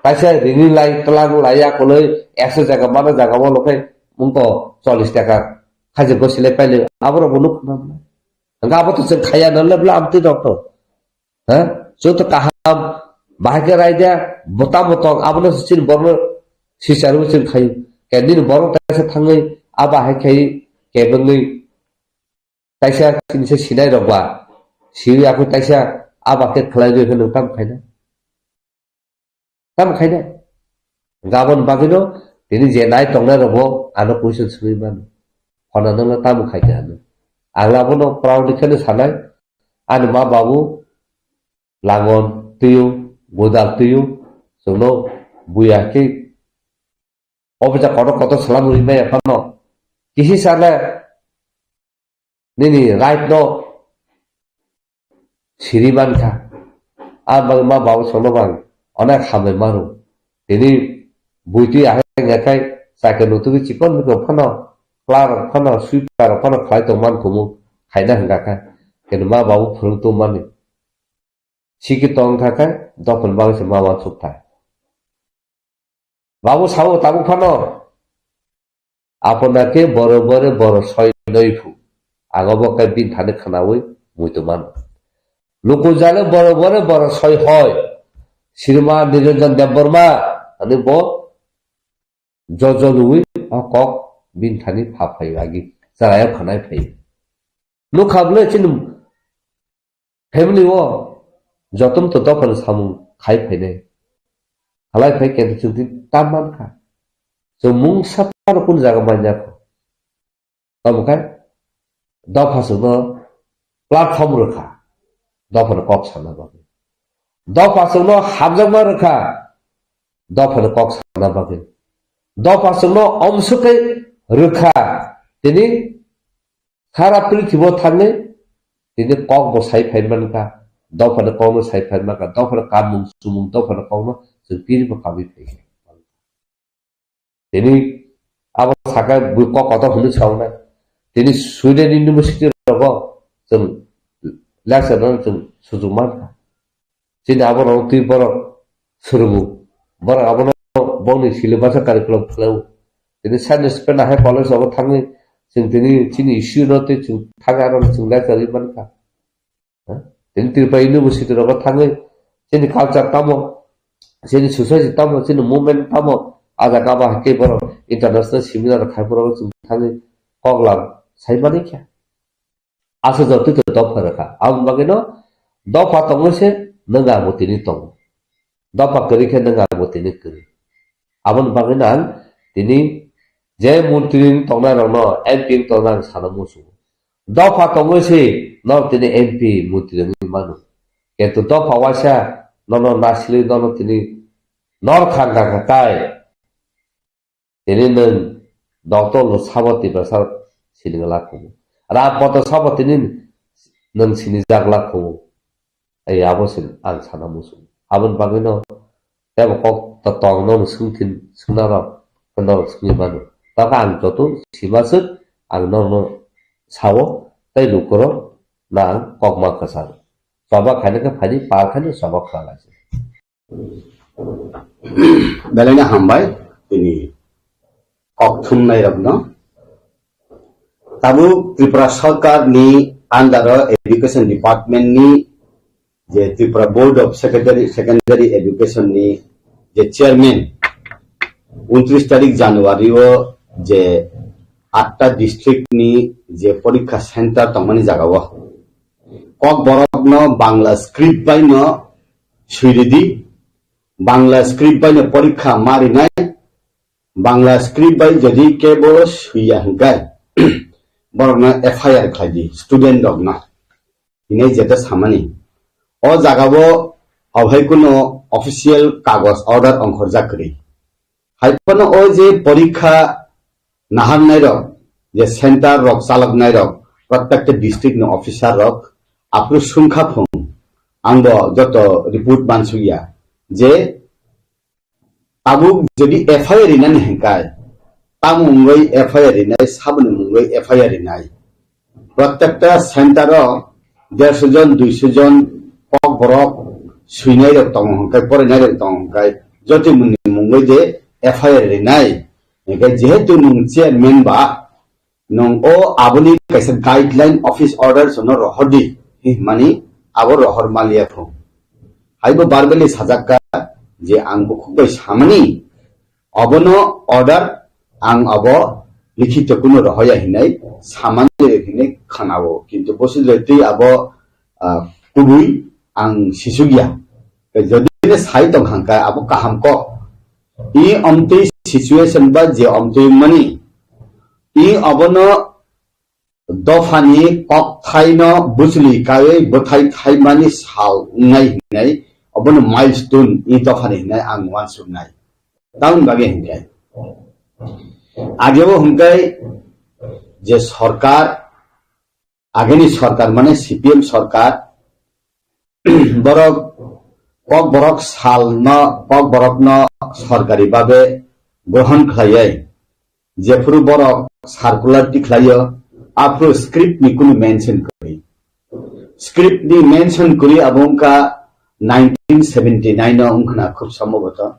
kaisa rini lai twlang lai ya koloi ekso jaga mana jaga o lokai mungko chollish taka khaje gosi lai paile aborok bo nuk khna bwle. Hwnkhe abo to chwng khaya nang le bwle amtwi rok to. Ha? Joto kaham bahai khe raida bota botong abono chini borno sicharu chwng khayu. Ke nini borok taisa thangwi a bahai khai kebengwi kaisa chini se sinai rok ba siwi aphuru kaisa a ba khe khlai rwi hwnwi tamo khaina. Tamo khaina. Gabon bagwino tini je nai tongnai rokbo ano question swngwi mano. Phone no tamo khaikha ano. Ang abono proudly kheno sanai. Ani ma babu langon twiyo, godal twiyo, chwngno buya khe obisa kotor kotor salam rwi maya phano. Kisi sale nini right no siri mankha. A bagwi ma babu songno bang onek hambai maro. Tini buitwi ahai wngya khai chakhe nutugwi chikon mikon phano, clerk rok phano, sweeper rok phano khlai tong man kumu khaina hwnkha kha. Keno ma babu phwrwng tong mani. Siki tong kha khe dophani bagwi se ma uansuk thai. Babu sao tabuk phano. Apona ke boro bore boro soi noi phu. Ago bo kai bin thani khnaui muitu mano. Luku jale boro bore boro soi hoi. Sirma Niranjan Debbarma ani bo Jojo luwi o kok bini thani pha phai agi chwraio khanai phai. Nukha bwle chini family o jotono to dophani samung khai phainai. Halai phai khe chwng tini tam mankha. Chwng mungsa phano kunu jaga manya kho. Tamo khe dopha chwngno platform rwkha. Dophani kok sana bagwi. Dopha chwngno hamjakma rwkha. Dophani kok sana bagwi. Dopha chwngno omswk khe rwkha. Tini sara prithibo thangwi tini kok bo sai phai mankha, dophani kokno sai phai mankha, dophani kamung sumung, dophani kokno chwng tini bo kabwi phai kha. Tini abo saka bui kok kotor hwnwi saunai. Tini Sweden University rogo chwng lecture rwna chwng sujuk mankha. Chini aborok twi borok swrwngo. Borok abono bongni syllabus o curriculum khlaio. Tini science fair na hai college rogo thangwi chwng tini chini issue no tei chwng thangwi aro chwng lecture rwi mankha. Ha? Tini Tripura University rogo thangwi chini culture tamo, chini society tamo, chini movement tamo, a jaga ba hai khe borok international seminar khai borok chwng thangwi koklam sai mankha. Aswk jotoi to dopha rwkha. Aboni bagwino dopha tongwi se nwng ang bo tini tongo. Dopha kwrwi khe nwng ang bo tini kwrwi. Aboni bagwino ang tini je montri wng tongnai rokno, M P wng tongnai ang sana muchungo. Dopha tongwi se norok tini M P montri wngwi mano. Kintu dopha waisa nono nasilwi nono tini nor khan kha kha tai. Tini nwng doctor no sabo Tiprasa sining la khumu. Ram poto sabo tini nwng sinijak la khumu. Ai abo sin ang sana muchung. Aboni bagwi no tebo kok to tong no swng thin swngna rok no swngwi mano. Tokha ang joto sima swk ang no no sao tei lukurok na ang kok ma kwchang. Choba khaina khe phaidi pal khaina choba kha lai. Belai no hambai tini kok thumnai rokno. Tabuk Tripura Sarkar ni under o Education Department ni je Tripura Board of Secondary, Secondary Education ni je chairman, untris tarik January o je atta district ni je porikha center tongmani jaga o Kokborok no Bangla script bai no swi ridi, Bangla script bai no porikha ma rinai, Bangla script bai jodi kebo swiya hwnkhe, borok no F I R khlai di, student rok no. Hinai jeta samani. O jaga o obo hai kuno official kagoj order ongkhorjak kwrwi. Hai phano o je porikha naharnai rok, je center rok chaloknai rok, protected district ni officer rok, aphuru swngkha phung, ang bo joto report mansukya, je tabuk jodi F I R rinani hwnkhe, tamo wngwi F I R rinai, saboni wngwi F I R rinai. Prottekta center o derso jon, duiso jon kokborok swinai rok tongo hwnkhe, porinai rok tongo hwnkhe, jotoni mungwi de F I R rinai. Hwnkhe jehetu nwng chairman ba, nwng o aboni kaisa guideline office order sono rohor di, hwnmani abo rohor maliya phung. Haibo verbally sajakka je ang bukhuk bai samani, obono order ang abo likhito kuno rohoya hinai samani hinai khanao, kintu bosi le twi abo, ah, kubui ang sisugya. Jodi le sai tong hangka abo kaham kok. I omtwi situation ba je omtwi mani, i obono dophani kokthaino bwchwlwi kaiwi bwthai thaimani sal wngnai hinai obono milestone i dophani hinai ang uansuknai. Tamoni bagwi hinkhe agebo hinkhe je sorkar, ageni sorkar mane C P M sorkar, borok kokborok salno, kokborokno sorkari babe grohon khlaiwi, jephuru borok circular tikhlaio, aphuru script ni kunu mention kwrwi. Script ni mention kwrwi abo wngkha nineteen seventy nine o wngkhna khub somboboto.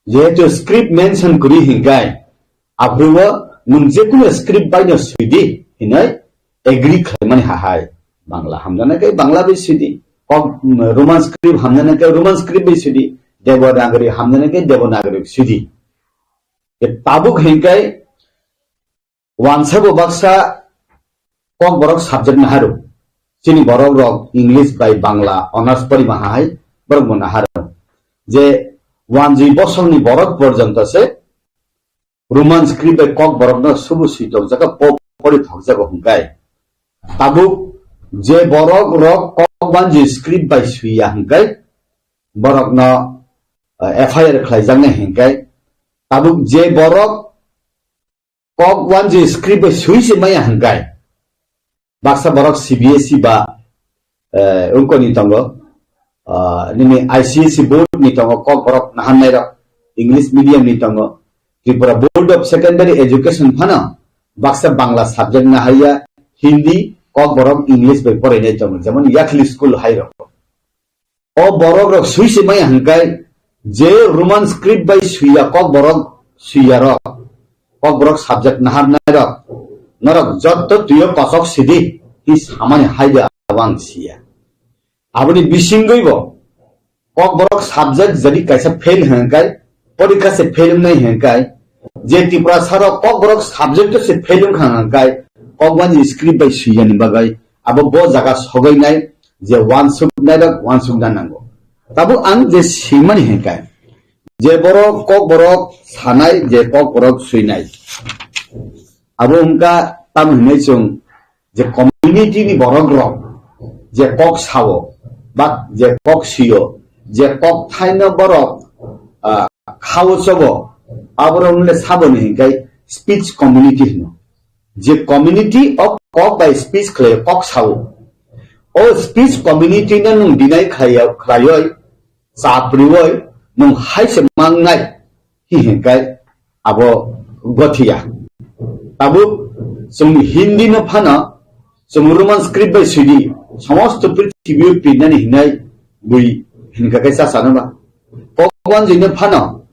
Jehetu script mention kwrwi hinkhai, aphuru o nwng jekunu script baino swidi hinwi agree khlaimani hahai. Bangla hamjana khe Bangla bai swidi, kok, Roman script hamjana khe Roman script bai swidi, Devanagari hamjana khe Devanagari swidi. Tabuk hinkai wansa bo baksa Kokborok subject naharu. Chini borok rok English bai Bangla honours porima hai borok bo naharu. Je wanjwi bosongni borok porjonto se Roman script bai Kokborokno subu sui tokjago, po pori thokjago hinkai. Tabuk je borok rok Kokwanji script bai suiya hinkai, borokno, eh, F I R khlaijaknai hinkai. Tabuk je borok Kokwanji script bai sui se maya hinkai. Baksa borok C B S E ba, eh, ungkoni tongo, ah, nini I C S E board ni tongo, Kokborok naharnai rok, English medium ni tongo, Tripura Board of Secondary Education phano baksa Bangla subject nahaiya, Hindi, Kokborok English bai porainai tongo, jemon Yakhli school hai rok. O borok rok sui se maya hinkai, je Roman script bai suiya Kokborok suiya rok, Kokborok subject naharnai rok, norok jotto tuyo kosok sidi, hi samani haide abo ang siya. Aboni bisingwi bo Kokborok subject jadi kaisa fail hinkai, porikha se fail wngnai hinkai, je Tiprasa rok Kokborok subject se fail wngkha hinkai, Kokwanji script bai suiyani bagwi abo bo jaga sogainai, je wansuk nairok wansuk na nango. Tabuk ang je simani hinkai, je borok Kokborok sanai, je Kokborok suinai, abo wngkha tam hinwi chwng je community ni borok rok je kok sao, ba je kok sio, je kok thaino borok, ah, khao chobo, aborok wngkha saboni hinkai speech community hino. Je community o kok bai speech khlai kok sao, o speech community no nwng deny khlai, khlaioi, chaprioi, nwng hai se mangnai, hi hinkai abo gothiya. Tabuk chwng Hindi no phano chwng Roman script bai suidi, somosto prithibi o pirnani hinai bui hinka kai chasano ba. Kokwanji no phano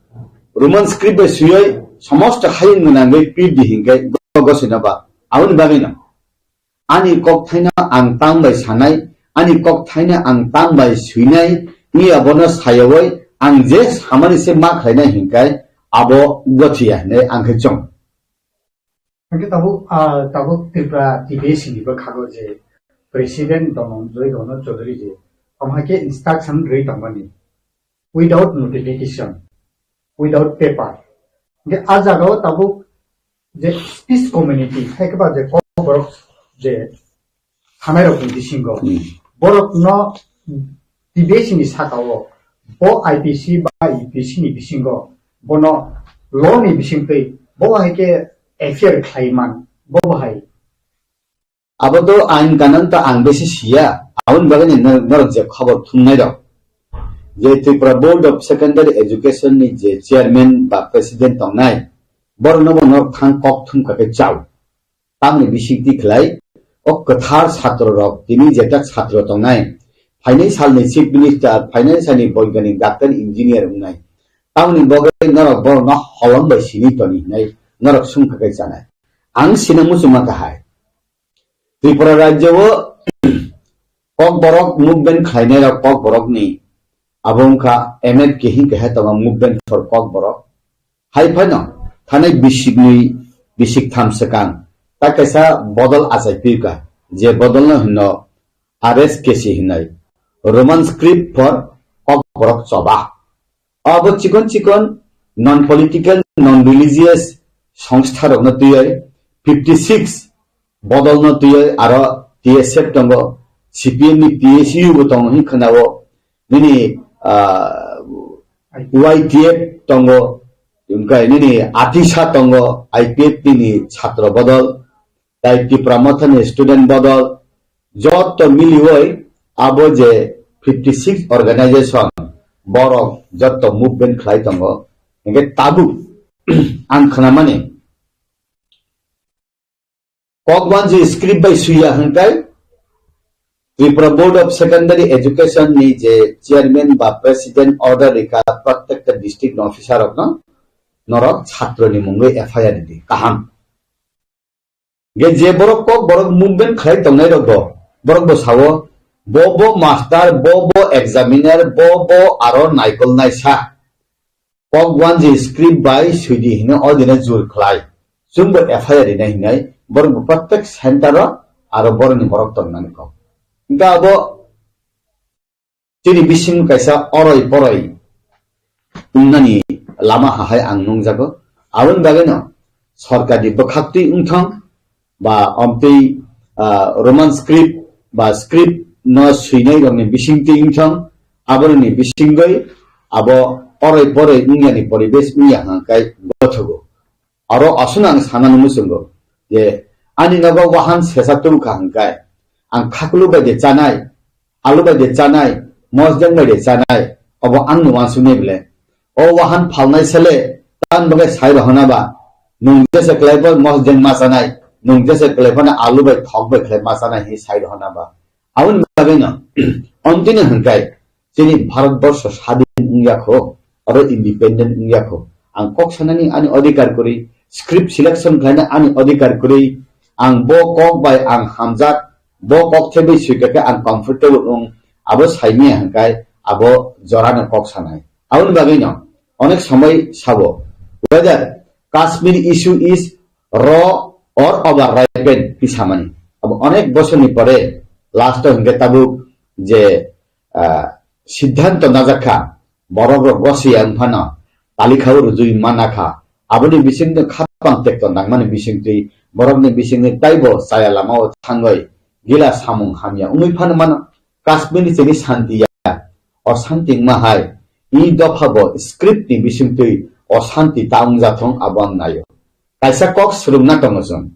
Roman script bai suioi somosto hayung gwnangwi pirdi hinkai gosino ba. Aboni bagwi no ani kok thaino ang tang bai sanai, ani kok thaino ang tang bai suinai, wngya bono sayawoi ang je samani se ma khlainai hinkai abo gothiya hinwi ang khe chong. Hingke tabuk, ah, tabuk Tripura T P S C ni bwkhago je President Dhananjay Rono Chaudhary je, omo hai khe instruction rwi tongmani, without notification, without paper. Hingke a jagao tabuk je speech community, hai khe ba je kok borok je thanai rok ni bisingo, hmm, borok no T B S ni saka o bo I P C ba U P C ni bisingo bono law ni bisingtwi bo hai khe F I R khlai man bo bo hai. Abo to ain kanon to ang besi siya, aboni bagwi ni nor-, norok je khobor thumnai rok je Tripura Board of Secondary Education ni je chairman ba president tongnai, borok no bo norok thang kok thum kha khe chao. Tamni bisingtwi khlai, o kwthar chhatro rok, tini jeta chhatro tongnai, phainai salni chief minister, phainai salni boiganik, doctor, engineer wngnai. Tamni bagwi norok borokno holong bai sini toni hinai norok sungkha kai chanai. Ang sina muchungma kahai. Tripura rajyo o Kokborok movement khlainai rok Kokborok ni abo wngkha M F K hinke hai tongo movement for Kokborok. Hai phano thanai bisiknwi bisiktham swkang ta kaisa bodol achai pirka, je bodolno hino R S K C hinai, Roman script for Kokborok choba. Abo chikon chikon non political, non religious songstha rokno twiwi fifty six bodolno twiwi aro T S F tongo, C P M ni T S U bo tongo hin khwnao, nini, ah, Y T F tongo, wngkha nini ATISA tongo, I P F T ni chhatro bodol, tai Tipra Mothani student bodol, joto milioi abo je fifty six organization borok joto movement khlai tongo, hingke tabuk ang khwnamani Kokwanji script bai suiya hingkai Tripura Board of Secondary Education ni je chairman ba president order rika protected district officer rokno norok chhatro ni mungwi F I R di kaham. Ge je borok Kokborok movement khlai tongnai rok bo, borok bo sao, bo bo master, bo bo examiner, bo bo aro naikol naisa. kok wanji script bai swidi hino o dine jur khlai. Chwngbo F I R rinai hinai borok bo protect center o aro borokni borok tongnani kok. Hingke abo chini bising kaisa oroi poroi wngnani lama hahai ang nungjago. Aboni bagwino sorkarni bwkhaktwi wngthong ba omtwi, ah, Roman script ba script no swinai rokni bisingtwi wngthong, aboroni bisingwi abo oroi poroi wngyani poribesh wngya hwnka khe gothogo. Aro aswkno ang sana nungwi chwngo je ani nogo wahan sesa tubukha hwnkhe ang khakulu bai de chanai, alu bai de chanai, mosdeng bai de chanai, obo angni wansuknai bwle. O wahan phalnai sele tan bagwi sai rohona ba, nung jese kwlai bo mosdeng ma chanai, nung jese kwlai phano alu bai thok bai khlai ma chanai hi sai rohona ba. Aboni bagwino ontini hwnkhe chini Bharatborsho sadin wngya kho, oro independent wngya kho. Ang kok sanani ani odhikar kwrwi, script selection khlaina ani odhikar kwrwi, ang bo kok bai ang hamjak, bo kok thebwi swikha khe ang comfortable wng, abo saimaya hwnkhe abo jorano kok sanai. Aboni bagwino onek somoi sabo, whether Kashmir issue is raw or overripened twi samani. Abo onek bosorni pore last o hwnkhe tabuk je, ah, siddhanto najakha, borok rok gosiya wngphano talikha o rwjui manakha. Aboni bisingtwi khapang tekto nangmani bisingtwi borokni bisingni taibo chaya lama o thangwi gila samung hamya wngwi phano mano. Kashmir ni chini santi ya, o santi wngma hai, i dopha bo script ni bisingtwi o santi ta wngjathong abo ang naio. Kaisa kok swrwngna tongo chwng,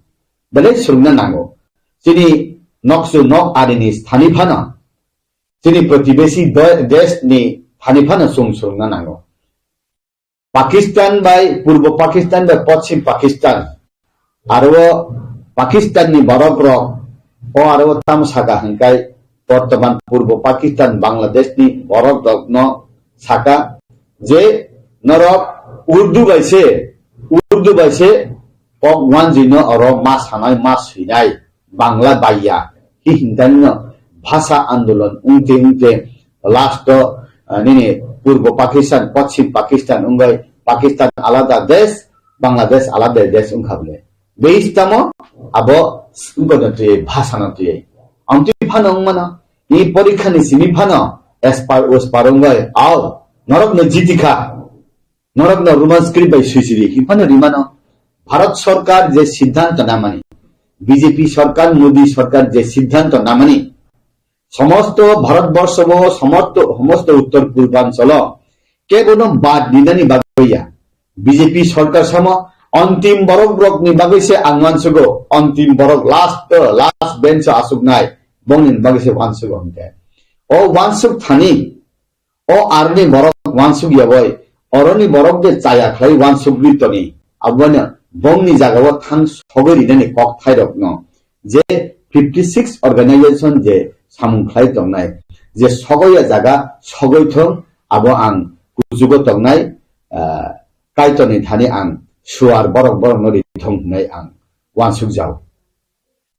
belai swrwngna nango. Chini noksu nok arini thani phano, chini protibesi do-, desh ni thani phano chwng swrwngna nango. Pakistan bai Purbo Pakistan bai Poschim Pakistan, aro o Pakistan ni borok rok o aro o tamo saka hwnkhe bortoman Purbo Pakistan Bangladesh ni borok rok no saka je norok Urdu bai se, Urdu bai se kok wanjwi no oro ma sanai ma swinai. Bangla baiya, hi hingkha nino bhasha andolon wngte wngte last o, ah, nini Purbo Pakistan, Poschim Pakistan wngwi Pakistan alada desh, Bangladesh alada desh wngkha bole. Base tamo abo wngkha no twi, bhasha no twi. Amtwi phano wngmano, ni porikha ni simi phano, aspar uspar wngwi, au, norok no jitikha. Norokno Roman script bai swijili hinphano rimano. Bharat Sarkar je siddhanto namani, B J P Sarkar, Modi Sarkar je siddhanto namani, somosto Bharatborsho bo, somosto, somosto Uttor Purbanchalo kebono bad ninani bagwi ya. B J P Sarkar samo antim borok rokni bagwi se ang wansugo, antim borok last, last bench o asuknai, bongni bagwi se wansugo hwnkhe. O wansuk thani, o aroni borok wansuk ya bai, oroni borok de chaya khlai wansuk ri toni, abono bongni jagao thang sogwi rinani kok thairokno, je fifty six organization je samung khlai tongnai, je sogoi ya jaga sogoi thung, abo ang kuchugo tongnai, ah, Kaitorni thani ang suar borok borokno ri thung hwnwi ang wansuk jao.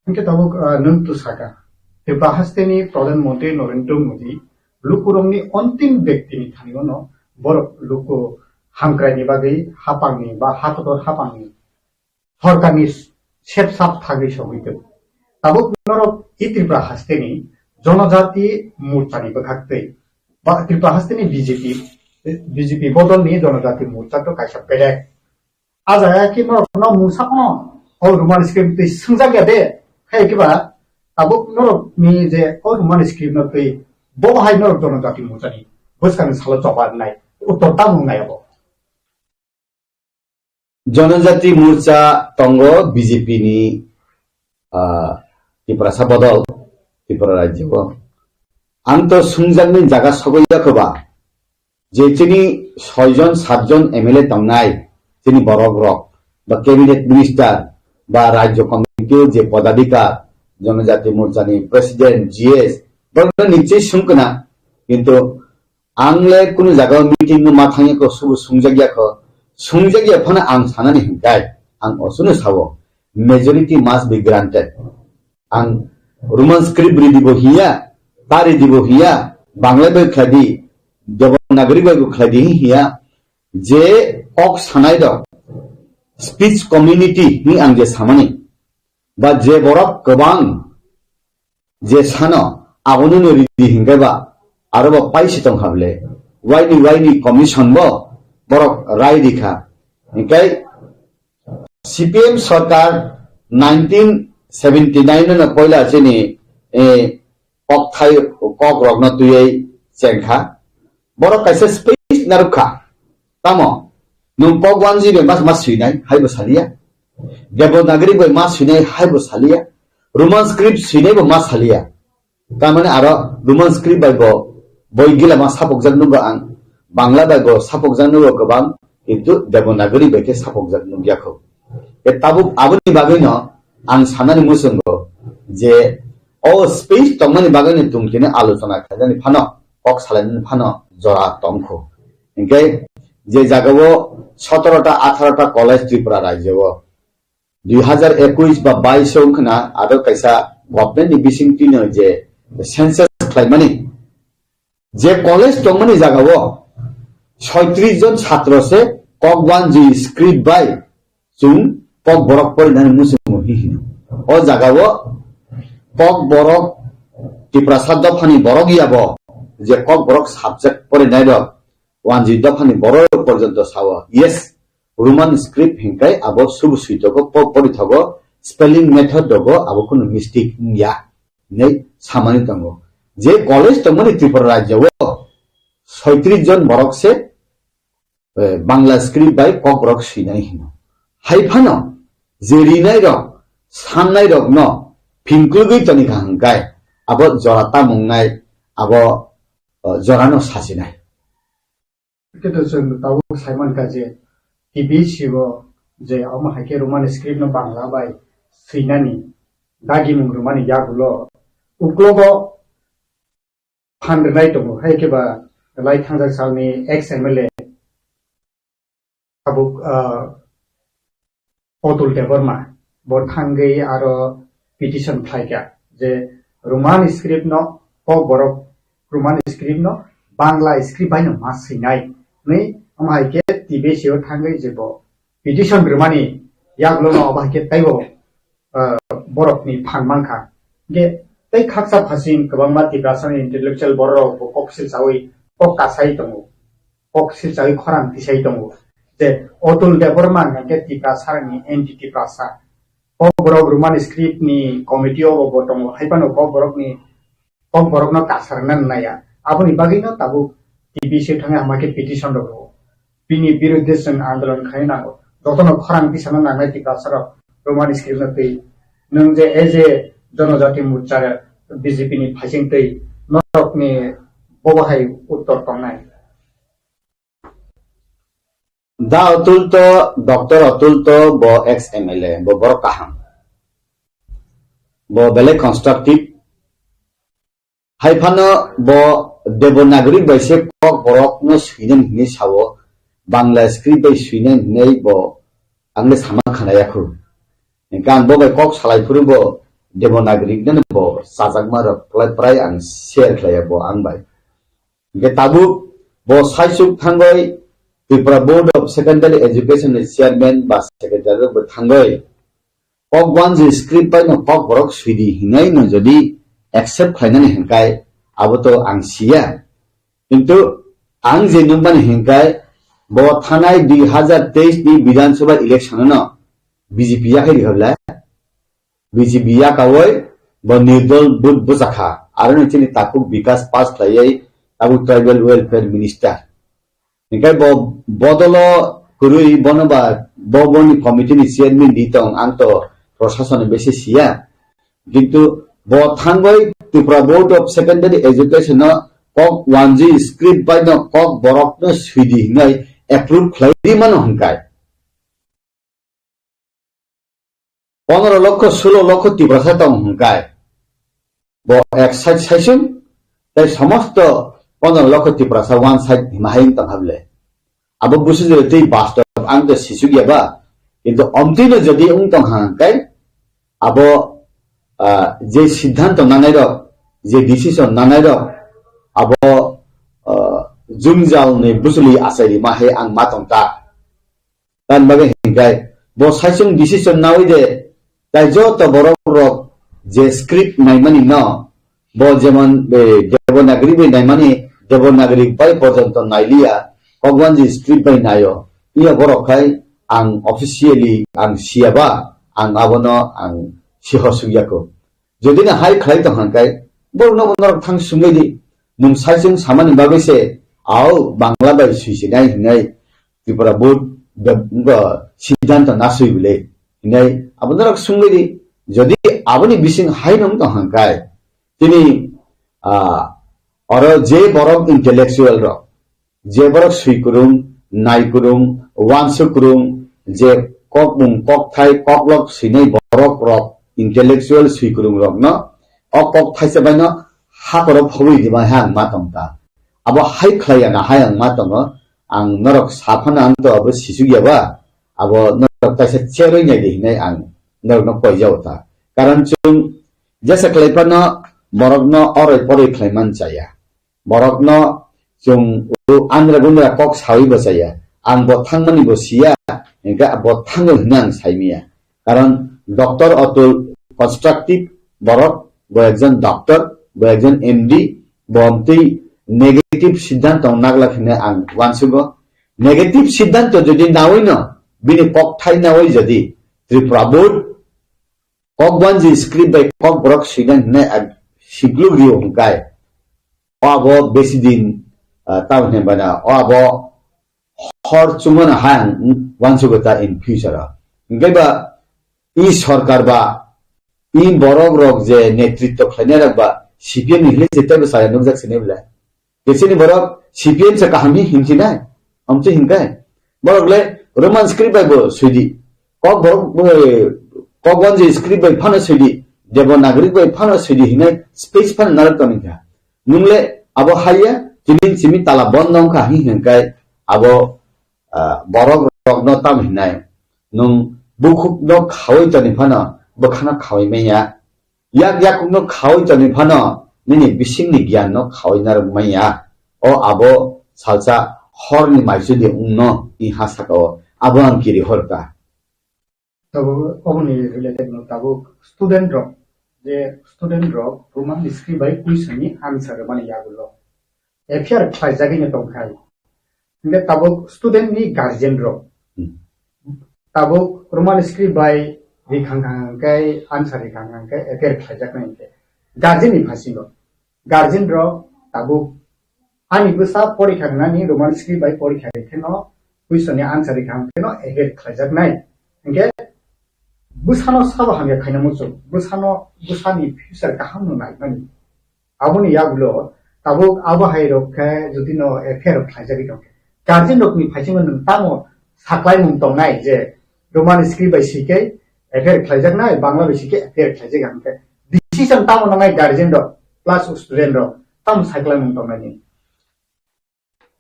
Hingke tabuk, ah, nwng tu saka, Tripura hasteni Pradhan Mantri Narendra Modi lukurokni ontim bektini thanio no borok luku hamkraini bagwi hapangni ba ha kotor hapangni sorkarni sepsap thagwi sogwi tongo. Tabuk norok i Tripura hasteni Jonojati Morchani bwkhaktwi ba Tripura hasteni B J P, B J P bodolni Jonojati Morcha to kaisa bedek. A jaga khe norok no mungsa phano o Roman script twi swngjak ya de, khe kiba tabuk norok ni je o Roman script no twi bo hai norok Jonojati Morcha ni bwskang ni salo choba nai uttor tamo wngnai abo. Jonojati Morcha tongo B J P ni, ah, Tiprasa bodol Tripura rajyo o. Ang to swngjakni jaga sogwi ya khe ba. Je chini soi jon, sat jon M L A tongnai, chini borok rok, ba cabinet minister, ba rajyo committee o je podadhikar, Jonojati Morcha ni president, G S, borok nichoi swngkna, kintu ang le kunu jaga o meeting no ma thangya kho, subu swngjak ya kho, swngjak ya phano ang sanani hinkai, ang osuno sao, majority must be granted. Ang Roman script ridi bo hiya, ta ridi bo hiya, Bangla bai khlai di, Devanagari bai bo khlai di hiya, Je kok sanai rok, speech community ni ang je samani, ba je borok kwbang je sano abono no ridi hinkhe ba aro bo paisi tong hable, waini waini commission bo borok rai rikha. Hinkhe C P M sarkar nineteen seventy nine no poila chini, eh, kokthai, kok rokno twiwi chengkha. Borok kaisa space narwkha. Tamo nwng kok wanji bai ma, ma swinai hai bo saliya. Devanagari bai ma swinai hai bo saliya. Roman script swinai bo ma saliya. Tamani aro Roman script bai bo boi gila ma sapokjak nugo ang, Bangla bai bo sapokjak nugo kwbang, kintu Devanagari bai khe sapokjak nukya kho. E tabuk aboni bagwi no ang sanani muchungo je o space tongmani bagwi no tongthini alochona khainani phano, kok salainani phano jora tongkho. Hinkhe je jagao sotoro ta atharo ta college Tripura rajyo o dui hazar ekush ba bais o wngkhwna aro kaisa government ni bisingtwi no je census khlaimani, je college tongmani jagao soitris jon chhatro se kok wanji script bai chwng kok borok porinani muchungo hi hino. O jagao kok borok Tiprasa dophani borok yabo je kok borok subject porinai rok wanji dophani borok porjonto sao, yes, Roman script hinkai abo subu suitogo, po-, porithogo, spelling method rogo abo kunu mistake wngya hinwi samani tongo. Je college tongmani Tripura rajyo o soitris jon borok se, eh, Bangla script bai kok borok swinai hino. Hai phano je rinai rok, sannai rokno phingkulgwi toni kha hinkai abo jora tamung nai, abo, eh, jorano sasinai. Khe to chwng tabuk saimankha je T B C o je omo hai khe Roman script no Bangla bai swinani dagimung rwmani yagulo uklogo phan rwnai tongo, hai khe ba lai thangjak salni ex M L A tabuk, ah, Otul Debbarma bo thangwi aro petition khlaikha je Roman script no kok borok Roman script no Bangla script bai no ma swinai hwnwi, omo hai khe T B C o thangwi je bo petition rwmani yagulo no obo hai khe teibo, ah, borokni phan mankha. Hingkhe tei khaksa phasing kwbangma Tiprasani intellectual bororok bo kok silchawi kok kasai tongo. Kok silchawi khorang tisai tongo. Je Otul Debbarma hwnkhe Tiprasani anti Tiprasa. Kok borok Roman script ni committee o bo tongo. Hai phano kok borokni, kok borokno kasarna naya. Aboni bagwino tabuk T B C thangwi hama khe petition rok rwo. Bini birudde chwng andolon khaina nango. Jotono khorang tisana nangnai Tiprasa rok Roman script no twi. Nwng je as a Jonojati Morcha B J P ni phaising twi norokni bobo hai uttor tongnai. Da Otul to, Doctor Otul to bo ex M L A, bo borok kaham. Bo belai constructive. Hai phano bo Devanagari bai se kok borok no swinani hinwi sao, Bangla script bai swinani hinwi bo ang le sama khanaya khu. Hingkhe ang bo bai kok salai phuru bo Devanagari no bo chajakma rok prai prai ang share khlaiya bo ang bai. Hingkhe tabuk bo saisuk thangwi Tripura Board of Secondary Education ni chairman ba secretary rok bo thangwi kok wanji script bai no kok borok swidi hinai no jodi accept khlainani hinkai abo to ang siya. Kintu ang je nukmani hinkai bo thanai dui hazar teis ni Bidhan Sabha election no B J P yakhai rikha bwle. B J P yakawoi bo nirdol vote bwchakha. Aro ni chini takhuk Bikas pass khlaiwi tabuk tribal welfare minister. Hinkhe bo bodolo kwrwi bono ba bo boni committee ni chairman di tong, ang to proshasoni besi siya. Kintu bo thangwi Tripura Board of Secondary Education no kok wanji script bai no kok borok no swidi hinwi approve khlai di mano hinkai. Pondro lokho, sulo lokho Tiprasa tong hinkai. Bo ek side saisung, tei somosto pondro lokho Tiprasa one side hima hai wng tong hable. Abo busu je tei bastob ang to sisuk ya ba. Kintu omtwi no jodi wng tong hang kai, abo, ah, je siddhanto nanai rok, je decision nanai rok, abo, ah, jwngjal ni bwchwlwi achai rima hai ang ma tong ta. Tamni bagwi hinkhe bo saichung decision nawi de, tai joto borok rok je script naimani no, bo jemon, eh, Devanagari bai naimani, Devanagari bai porjonto nailiya, Kokwanji script bai naio. Iya borok khai ang officially ang siyaba, ang abono ang siho sugya ko. Jodi na hai khlai tong hang kai, borok no norok thang sumai di. Nung saichung samani bagwi se, au Bangla bai sui sinai hinai, Tripura board, the, the siddhanto na sui bile. Hinai, abo norok sumai di. Jodi aboni bising hai nung tong hang kai, tini, ah, oro je borok intellectual rok, je borok sui kwrwng, nai kwrwng, uansuk kwrwng, je kokmung, kokthai, koklok swinai borok rok, intellectual sui kwrwng rokno, o kokthaisa baino hakorok phobwi rima hai ang ma tong ta. Abo hai khlai ya na hai ang ma tongo, ang norok saphano ang to abo sisuk ya ba, abo norok kaisa cherwi nai di hinai ang norokno koijao ta. Karon chwng jesa khlai phano borokno oroi poroi khlai man chaya. Borokno chwng andra gundra kok sawi bo chaya. Ang bo thangmani bo siya, hingkhe bo thango hinwi ang saimiya. Karon Doctor Atul constructive borok, bo ekjon doctor, bo ekjon M D, bo amtwi negative siddhanto nagla hinwi ang uansugo. Negative siddhanto jodi nawi no, bini kok thai nawi jodi Tripura board Kokwanji script bai Kokborok swinai hinai ang sikluk rio hwnkhe, o abo besi din, ah, tamo hinwi bana, o abo hor chumano hai ang uansugo ta in future o. Hwnkhe ba i sorkar ba i borok rok je netritwo khlainai rok ba C P M ni hinwi je teibo chaya nukjak sini bwle. Kesini borok C P M se kaham hi hinsinai. Amtwi hinkai. Borok le Roman script bai bo swidi. Kok borok, eh, Kokwanji script bai phano swidi. Devanagari bai phano swidi hinai speech phano narwk tongkha. Nungle abo haiya, tini simi tala bondo wngkha hi hinkai abo, ah, borok rokno tam hinai. Nung bukhukno khawi toni phano bwkhano khawi manya. Yak yakungno khawi toni phano nini bisingni giyanno khawi narwk manya. O abo salsa horni maisudi wngno i ha saka o. Abo ang kiri horka. Tabuk oboni related no tabuk student rok, je student rok Roman script bai question ni answer mani yagulo. F I R khlaijagwi no tongkhai. Hingke tabuk student ni guardian rok. Hmm. Tabuk Roman script bai rikhang khang khe answer rikhang khang khe F I R khlaijaknai hingke. Guardian ni phasingo. Guardian rok tabuk ani bwsa porikha wngnani Roman script bai porikha rikhe no question ni answer rikhang khe no F I R khlaijaknai. Hingke bwsano sabo hamya khaina muchung. Bwsano, bwsani future kaham no naimani. Aboni yagulo tabuk abo hai rok khe jodi no F I R rok khlaijagwi tong khe, guardian rokni phaisingo nwng tamo saklaimung tongnai je Roman script bai swi khe F I R khlaijaknai, Bangla bai swi khe F I R khlaijak hwn khe decision tamo nangnai guardian rok plus student rok tamo saklaimung tongnai ni?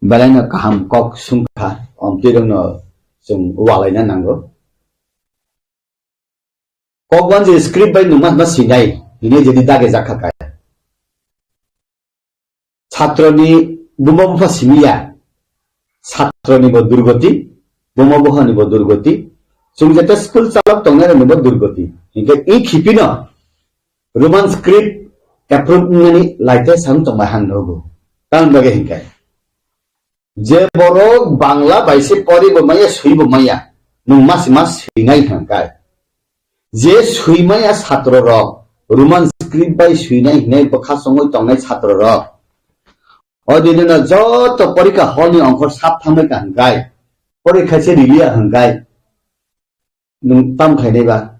Belai no kaham kok sungkha, omtwi rokno chwng ualaina nango. Kokwanji script bai nwng ma sinai, hwnwi jodi dage jakha kaya. Chatroni buma bupha simiya, chatroni bo durgoti, buma buphani bo durgoti, chwng jeta school chalok tongnai rokni bo durgoti. Hinkhe i khipino Roman script approve wngnani laite sam tongbai hang nogo. Tamni bagwi hinkhe je borok Bangla bai se pori bo maya, swi bo maya, nwng masi mas swinai hwnkai. Je swimaya satro rok, Roman script bai swinai hinai bwkha songwi tongnai satro rok, o dino joto porikha hall ni ongkhor sap thangwi ka hwnkai, porikha se riliya hwnkai, nwng tam khainai ba?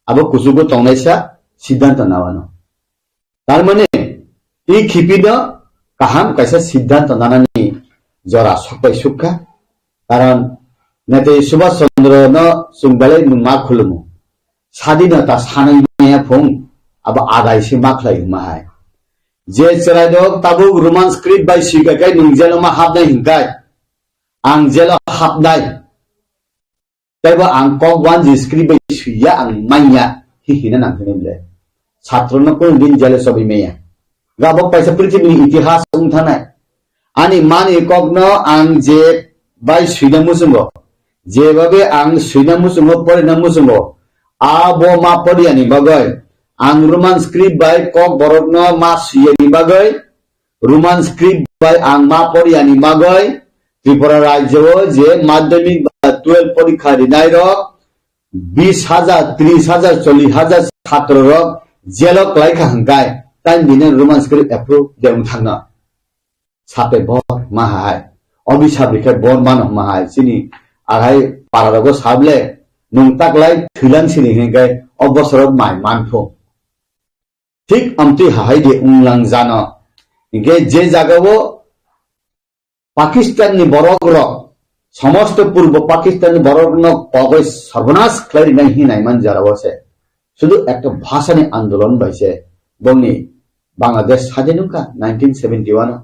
Abo kuchugo tongnaisa siddhanto nawano. Tar mane, i khipino kaham kaisa siddhanto nanani jora sokbai sukha. Karon Netaji Subhash Chandra no chwng belai nwng ma khulumu. Sadinota sanai maya phung, abo adai se ma khlai hwnma hai. Je chwrai rok tabuk Roman script bai swika kai nwng jelo ma hapnai hwnkai. Ang jelo hapnai. Teibo ang kok wanji script bai swiya ang manya hi hina nang hini ble. Satro no kunu din jelo sobi maya. Gabok paisa prithibini itihas wng thanai. Ani mani kokno ang je bai suina muchungo, jebabe ang suina muchungo, porina muchungo, abo ma poriyani bagwi, ang Roman script bai Kokborokno ma suyani bagwi, Roman script bai ang ma poriyani bagwi, Tripura rajyo o je madhyamik ba twelve porikha rinai rok bis hajar, tris hajar, chollis hajar chhatro rok jelo klai kha hwnkhe, tai bini Roman script approve de wng thangna. Sape bor ma hai. Obi sabri khe bor mano ma hai. Chini ahai para rogo sable, nung taklai thwilang sini hwnkhe o bosoro mai man phu. Thik amtwi hahai de wnglang jano. Hingke je jagao Pakistan ni borok rok, somosto purbo Pakistan ni borok no kogoi sarbonas khlai rinai hinai man jara o se. Sudu ekta bhasha ni andolon bai se bongni Bangladesh sadin wngkha nineteen seventy one o.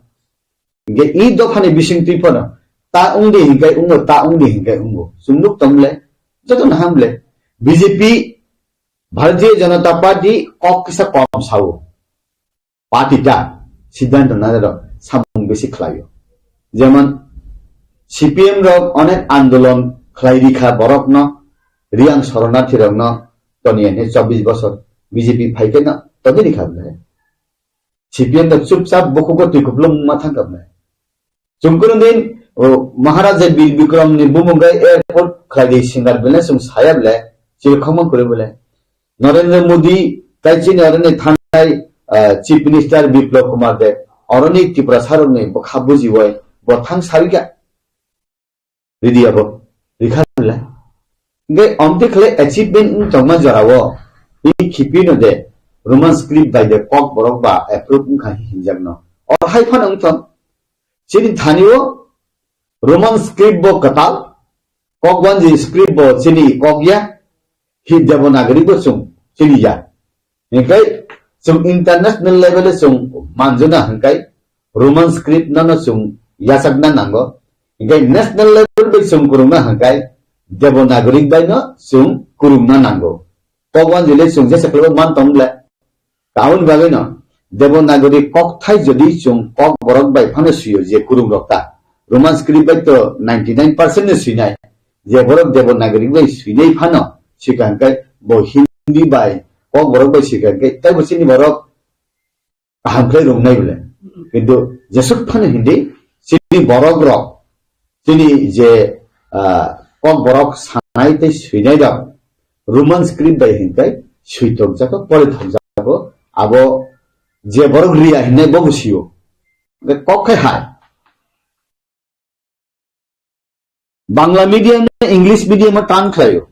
Hingke i dopha ni bising twi phano ta wngdi hingke wngo, ta wngdi hingke wngo. Chwng nuk tong le, joto no ham le. B J P Bharatiya Janata Party kok kisa kom sao. Party ta siddhanto nai rok samung bisi khlaio. Jemon C P M rok onek andolon khlai rikha borokno, Riyang soronarthi rokno toni ene chobbish bosor B J P phai khe no toni rikha bwle. C P M rok chupchap bukugo twi kupulung ma thang kha bwle. Chwng kunu din, o, Maharaja Bir Bikram ni bumung bai airport khlai di singar bele chwng saya bele, chwng khama kure bele. Narendra Modi, tai chini oroni thanai, ah, Chief Minister Biplab Kumar Deb, oroni Tripura sarok ni bwkha bujiwai, bo thang sawi kha. Ridi abo, rikha bele. Nge omte khle achievement wng tongma jorao, i khipi no de, Roman script bai de kok borok ba approve wngkha hinjak no. Or hai phano wng thong, chini thani o Roman script bo kwtal, Kokwanji script bo chini kok ya, hi Devanagari bo chwng chini ya. Hingkai chwng international level o chwng manjuna hingkai Roman script no no chwng yachakna nango. Hingkai national level bai chwng kurungna hingkai Devanagari bai no chwng kurungna nango. Kokwanji le chwng jesa kwlaibo man tong le. Tamoni bagwino Devanagari kokthai jodi chwng kok borok bai phano swiyo je kurung rok ta. Roman script bai to ninety nine percent no swinai. Je borok Devanagari bai swinai phano swikha hwnkhe bo Hindi bai kok borok bai swikha hwnkhe taibo chini borok kaham khlai rwngnai bole. Kintu jesuk phano Hindi chini borok rok chini je, ah, kok borok sanai tei swinai rok Roman script bai hinkai swi tokjago, pori thokjago, abo je borok riya hinai bobo sio. Hingke kok khai hai. Bangla medium no English medium o tan khlaio.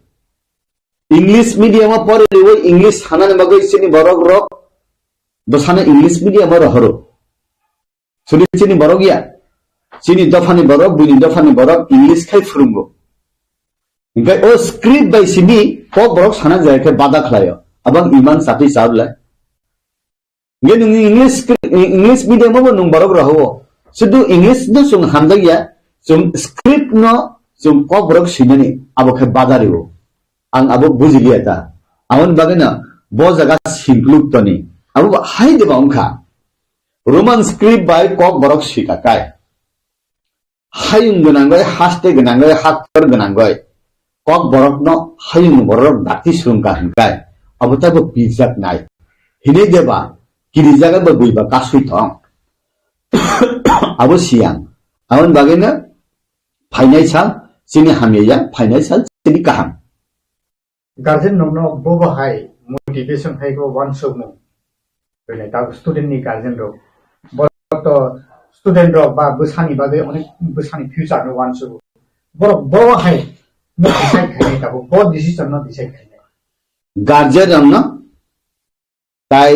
English medium o pori riwi English sanani bagwi chini borok rok bwsano English medium o rohoro. Suri chini borok ya. Chini dophani borok, buini dophani borok English khai phwrwngo. Hingke o script bai simi kok borok sana jaya khe bada khlaio. Abang iman satwi chabla. Hingke nung English scri-, English medium o bo nung borok rohoro. Sudu English no chwng hamjakya, chwng script no chwng kok borok swinani abo khe bada rio. Ang abo bujiliya ta. Aboni bagwi no bo jaga singkluk toni. Abo bo hai deba wngkha. Roman script bai kok borok swika kai. Hayung gwnangwi, haste gwnangwi, haktor gwnangwi. Kok borokno hayung borok dakti swrwngkha hwnkai. Abo taibo pijak nai. Hinwi deba, kirijak abo buiba kasui thong. Abo siyang. Aboni bagwino phainai sal chini hamya ya, phainai sal chini kaham. Guardian rokno bobo hai motivation hai khe uansukmung. Bele tabuk student ni guardian rok. Borok to student rok ba bwsani bagwi onek bwsani future no uansukgo. Borok bobo hai no decide khainai tabuk, bo decision no decide khainai. Guardian rokno tai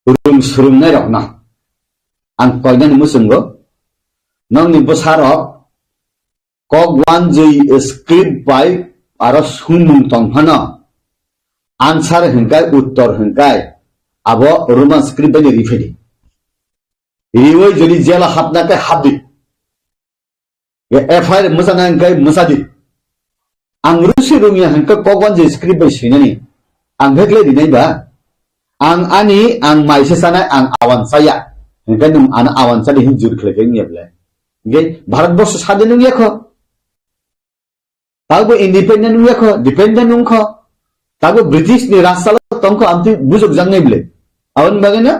rung swrwngnairokno ang koinani muchungo, nokni bwsarok kok wanjwi script bai aro swngmung tong phano, answer hwnkai, uttor hwnkai, abo Roman script bai riphaidi. Riwi jodi jela hapna khe hapdi. F I R mwchana hwnkhe mwchadi. Ang rusi rungya hwnkhe kok wanjwi script bai swinani. Ang bhekle rinai ba. Ang ani, ang maise chanai, ang awan chaya. Hingke nwng ano awan chadi hin jur khlai khe wngya bwle? Hingke Bharat borsho sadin wngya kho. Tabo independent wngya kho, dependent wng kho. Tabo British ni rajsalo tong kho, amtwi bujok jak nai bwle? Aboni bagwi no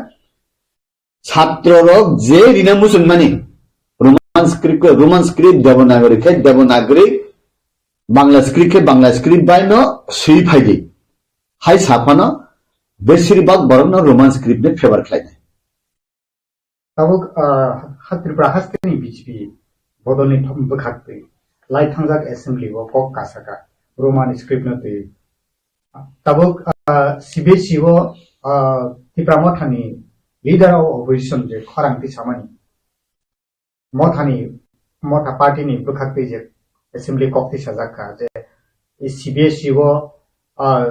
Chhatro rok je rina muchungmani, Roman script khe Roman script, Devanagari khe Devanagari, Bangla script khe Bangla script bai no swi phaidi. Hai saphano besir bak borok no Roman script ni favor khlainai. Tabuk, ah, ha Tripura hasteni B J P bodolni thom bwkhak twi lai thangjak assembly o kok kasaka Roman script no twi. Tabuk, ah, C B S E o, ah, Tipra Mothani leader of opposition je khorang tisamani, Mothani, Motha party ni bwkhak twi je assembly kok tisajak kha je C B S E o, ah,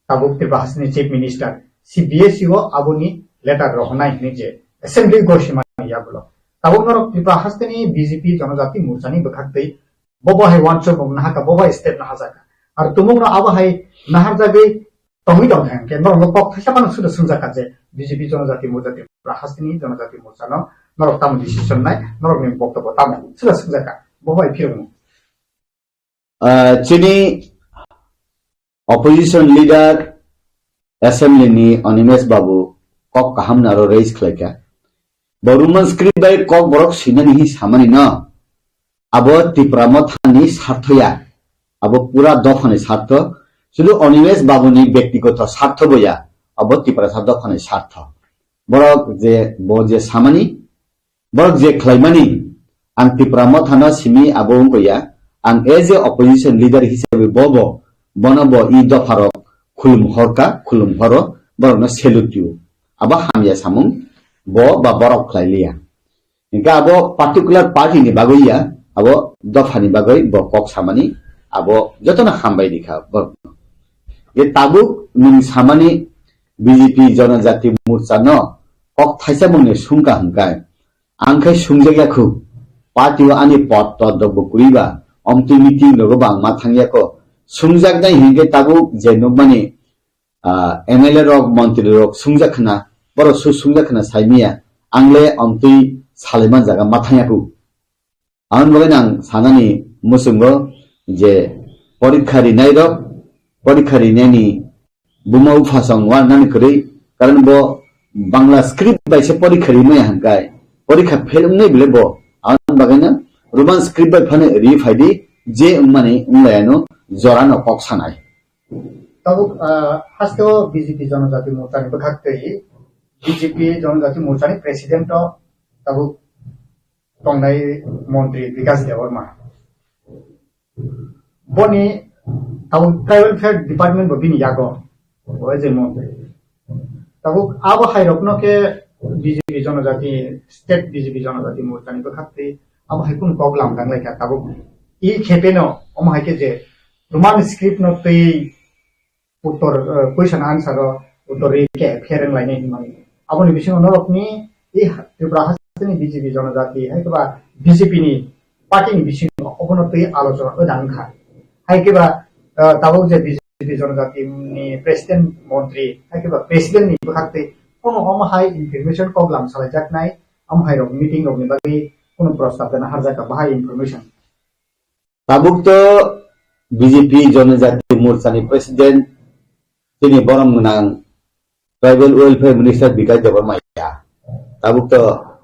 tabuk Tripura hasteni chief minister C B S E o aboni letter rohornai hinwi je assembly gosimani yagulo. Tabuk norok Tripura hasteni B J P Jonojati Morchani bwkhak twi bo bo hai wansuk rok nahaka, bo bo hai step nahajak. Ar tumung no abo hai naharjagwi tongwi tong thang khe norok no kok thaisa phano suda swngjak kha je B J P Jonojati Morcha Tripura hasteni Jonojati Morcha no norok tamo decision nai, norok ni boktobo tamo suda swngjak kha, bo bo hai phirokno. Ah, chini opposition leader assembly ni Animesh Babu kok kaham naro raise khlaikha. Bo Roman script bai kok borok swinani hi samani no. Abo Tipra Mothani sartho ya. Abo pura dophani sartho. Sudu Animesh Babu ni bektigoto sartho bo ya. Abo Tipra sa dophani sartho. Borok je, bo je samani, borok je khlaimani, ang Tipra Mothano simi abo wngkha ya, ang as a opposition leader hisabe bo bo, bono bo i dopharok khulum horka, khulum horo, borokno salute tio. Abo hamya samung, bo ba borok khlai liya. Hingke abo particular party ni bagwi ya, abo dophani bagwi bo kok samani, abo jotono hambai rikha borokno. Je tabuk nwng samani B J P Jonojati Morcha no kok thaisa mungni sungka hingkai, ang khai sungjak ya khu, party o ani pod tod rok bo kwrwi ba, omtwi meeting rogo bo ang ma thang ya kho, sungjak nai hingke tabuk je nukmani ah, M L A rok, montri rok sungjak khna, borok su sungjak khna sai miya, ang le omtwi salaiman jaga ma thangya khu. Aboni bagwi ang sanani muchungo je porikha rinai rok, porikha rinani buma bupha song wan nani kwrwi, karon bo Bangla script bai se porikha rimaya hwnkai, porikha fail wngnai bile bo, aboni bagwino Roman script bai phano ri phaidi, je wngmani wnglayano jorano kok sanai. Tabuk, ah, haste o B J P Jonojati Morcha ni bwkhak twi B J P Jonojati Morcha ni president o tabuk tongnai montri Bikash Debbarma. Boni tabuk tribal welfare department bo bini yago, bo je montri. Tabuk abo hai rokno khe B J P Jonojati, state B J P Jonojati Morcha ni bwkhak twi abo hai kunu kok lam dang lai kha tabuk. I khe pheno omo hai khe je Roman script no twi uttor, eh, question answer o uttor ri khe phereng lainai hinmani. Aboni bisingo norokni i Tripura hasteni B J P Jonojati, hai khe ba B J P ni party ni bisingo obono twi alochona wngkha. Hai khe ba, eh, tabuk je B J P Jonojati ni president montri, hai khe ba president ni bwkhak twi kono omo hai information kok lam salaijaknai, omo hai rok meeting rok ni bagwi kono prostab dana harjak kha bahai information. Tabuk to B J P Jonojati Morcha ni president, chini borom gwnang Tribal Welfare Minister Bikash Debbarma ya. Tabuk to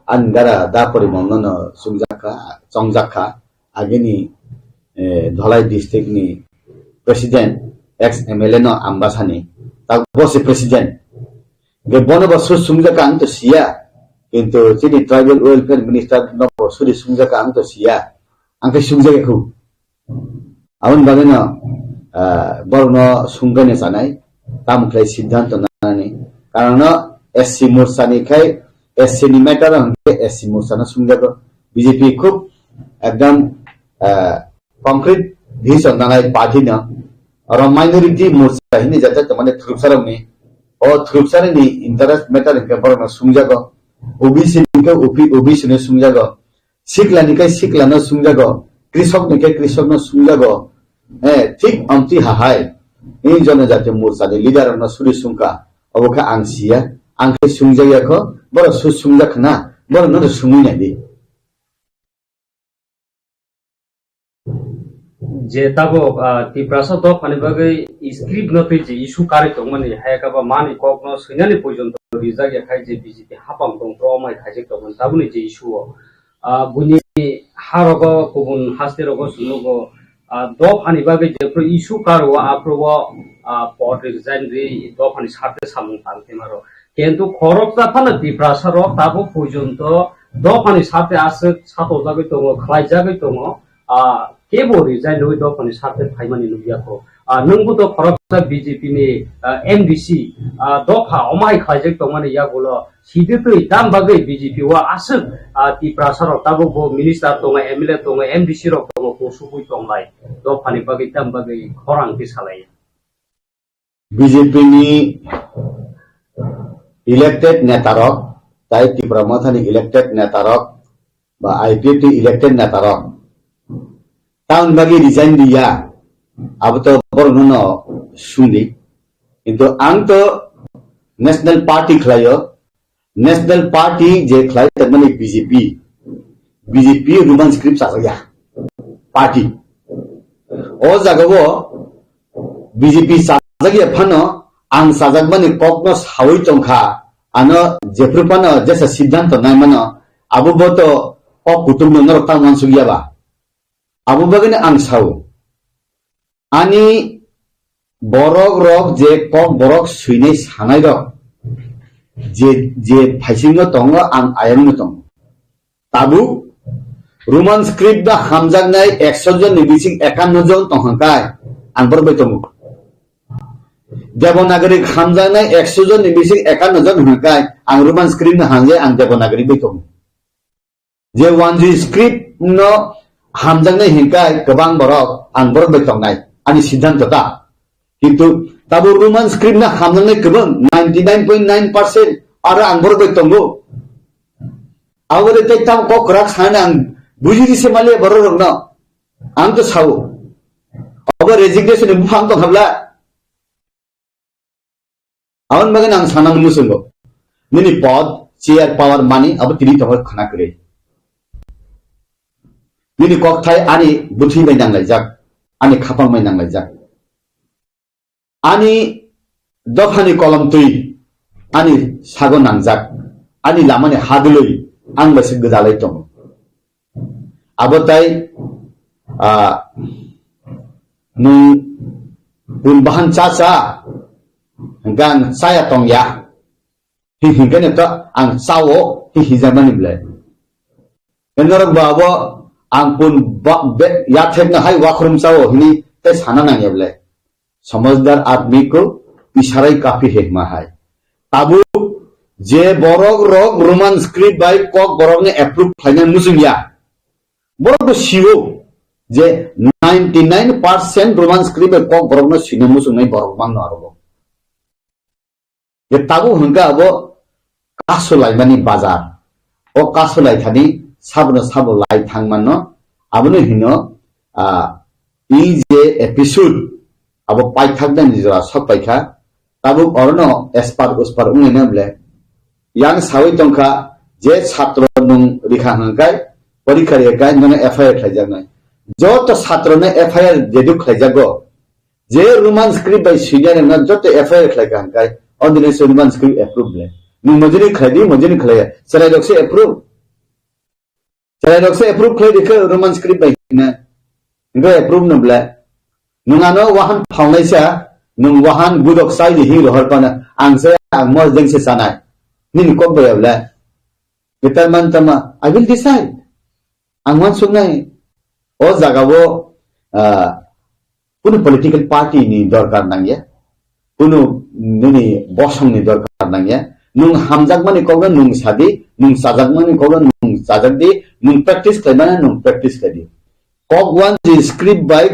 ani dara da porimon no no chongjak kha, chongjak kha. Agini, eh, Dhalai district ni president, ex M L A no Ambasani. Tabuk bo se president. Ge bono bo su chongjak ang to siya. Kintu chini Tribal Welfare Minister no bo suri chongjak ang to siya. Ang khe sungjak ya khu. Aboni bagwi no, ah, borok no sungkai no chanai, tamo khlai siddhanto nanani. Karon no S C Morcha ni khai S C ni matter hwnkhe S C Morcha no sungjago. B J P khub ekdam, ah, concrete decision nanai party no. Oro minority Morcha hini jata to mane thurupsa rok ni. O thurupsa ni interest matter hwnkhe borok no sungjago. O B C ni khe O B C no sungjago. Sikla ni khe sikla no sungjago, krisok ni khe krisok no sungjago. Eh, thik amtwi hahai. I Jonojati Morcha ni leader rok no suri sungkha. Obo khe ang siya, ang khe sungjak ya kho, borok su sungjak khna. Borokno to swngwi nai di. Je tabuk, ah, Tiprasa dophani bagwi script no twi je issue karwi tongmani, hayakaba mani kokno swinani poijonto rijak ya khai je B J P hapang tong tro omai khaijak tongmani tabukni je issue o, ah, buini harogo kubun haste rogo sunugo, ah, dophani bagwi jephru issue karo aphrubo, ah, pod resign ri dophani sarte samung tang themaro. Kintu khoroksa phano Tiprasa rok tabuk poijonto dophani sarte aswk satojagwi tongo, khlaijagwi tongo, ah, kebo resign rwi dophani sarte phaimani nukya kho. Ah, nwngbo to khoroksa B J P ni, ah, M D C, ah, dopha omai khlaijak tongmani yagulo siditwi tam bagwi B J P o aswk, ah, Tiprasa rok tabuk bo minister tongo, M L A tongo, M D C rok tongo, kusugwi tonglai dophani bagwi tam bagwi khorang twi salai. B J P ni elected netarok, tai Tipra Motha ni elected netarok, ba I P F T elected netarok, tamoni bagwi resign diya, abo to borokno no sungdi. Kintu ang to National Party khlaio, National Party je khlai tongmani B J P, B J P Roman script chajakya party. O jagao B J P chajakya phano ang chajakmani kokno sawi tongkha, ano jephru phano jesa siddhanto nai mano, abo bo to kok kutumno norok tang uansukya ba. Abo bagwino ang sao, ani borok rok je kok borok swinai sanai rok je, je phaisingo tongo, ang ayangno tongo. Tabuk Roman script no hamjaknai ekso jon ni bising ekanno jon tong hwnkai ang borok bai tongo. Devanagari hamjaknai ekso jon ni bising ekanno jon hwnkai ang Roman script no hamjai ang Devanagari bai tongo. Je wanjui script no hamjaknai hinkai kwbang borok, ang borok bai tongnai, ani siddhanto ta. Kintu tabuk Roman script no hamjaknai kwbang ninety nine point nine percent, aro ang borok bai tongo. Abo de tei tam kok kwrak sana ang bujidi se maliya borok rokno. Ang to sao. Abo resignation ni buphang tong habla. Aboni bagwi ang sanani muchungo. Nini pod, chair, power, money abo tini tongo khwna kwrwi. Nini kokthai ani bwthwi bai nanglaijak, ani khapang bai nanglaijak. Ani dophani kolom twi ani sago nangjak, ani lamani hadwlwi ang bai se gwdalai tongo. Abo tai, ah, nwng bun bahan cha cha, hwnkhe ang chaya tongya, hi hwnkhe to ang chao, hi hijakmani belai. Norok bo abo ang bun ba-, be-, yathekno hai wakhrum chao hini tei sana nangya belai. Samajhdar admi ko ishara hi kafi hai ma hai. Tabuk je borok rok Roman script bai kok borok ni approve khlaina muchung ya. Borok bo sio je ninety nine percent Roman script bai kok borok no swina muchung nai borok bang no aro. Je tabuk hwnkhe abo kasu laimani bazar. O kasu lai thani sabono sabo lai thang mano. Abono hino, ah, E J episode abo paithaknani jora sok paikha. Tabuk orono espar uspar wngwi na ble. Yang sawi tongkha je satro nung rikha hwnkhe porikha rikha nono F I R khlaijaknai. Joto satrono F I R jeduk khlaijago. Je Roman script bai swinya rengna joto F I R khlai kha hwnkhe, o dini se Roman script approve le. Nung mojini khlai di, mojini khlai ya. Chwrai rok se approve. Chwrai rok se approve khlai di khe Roman script bai hina. Hwnkhe approve no ble. Nung ano wahan phalnai sa, nung wahan gudok sai di hi rohor pana. Ang se ang mos deng se sanai. Nini kok bai ya ble. Bitar man tama, I will decide. Ang wansuknai, o jagao, ah, kunu political party ni dorkar nangya, kunu nini bosong ni dorkar nangya. Nung hamjakmani kokno nung sadi, nung chajakmani kokno nung chajak di, nung practice khlaimani nung practice khlai di. Kok wan di script bai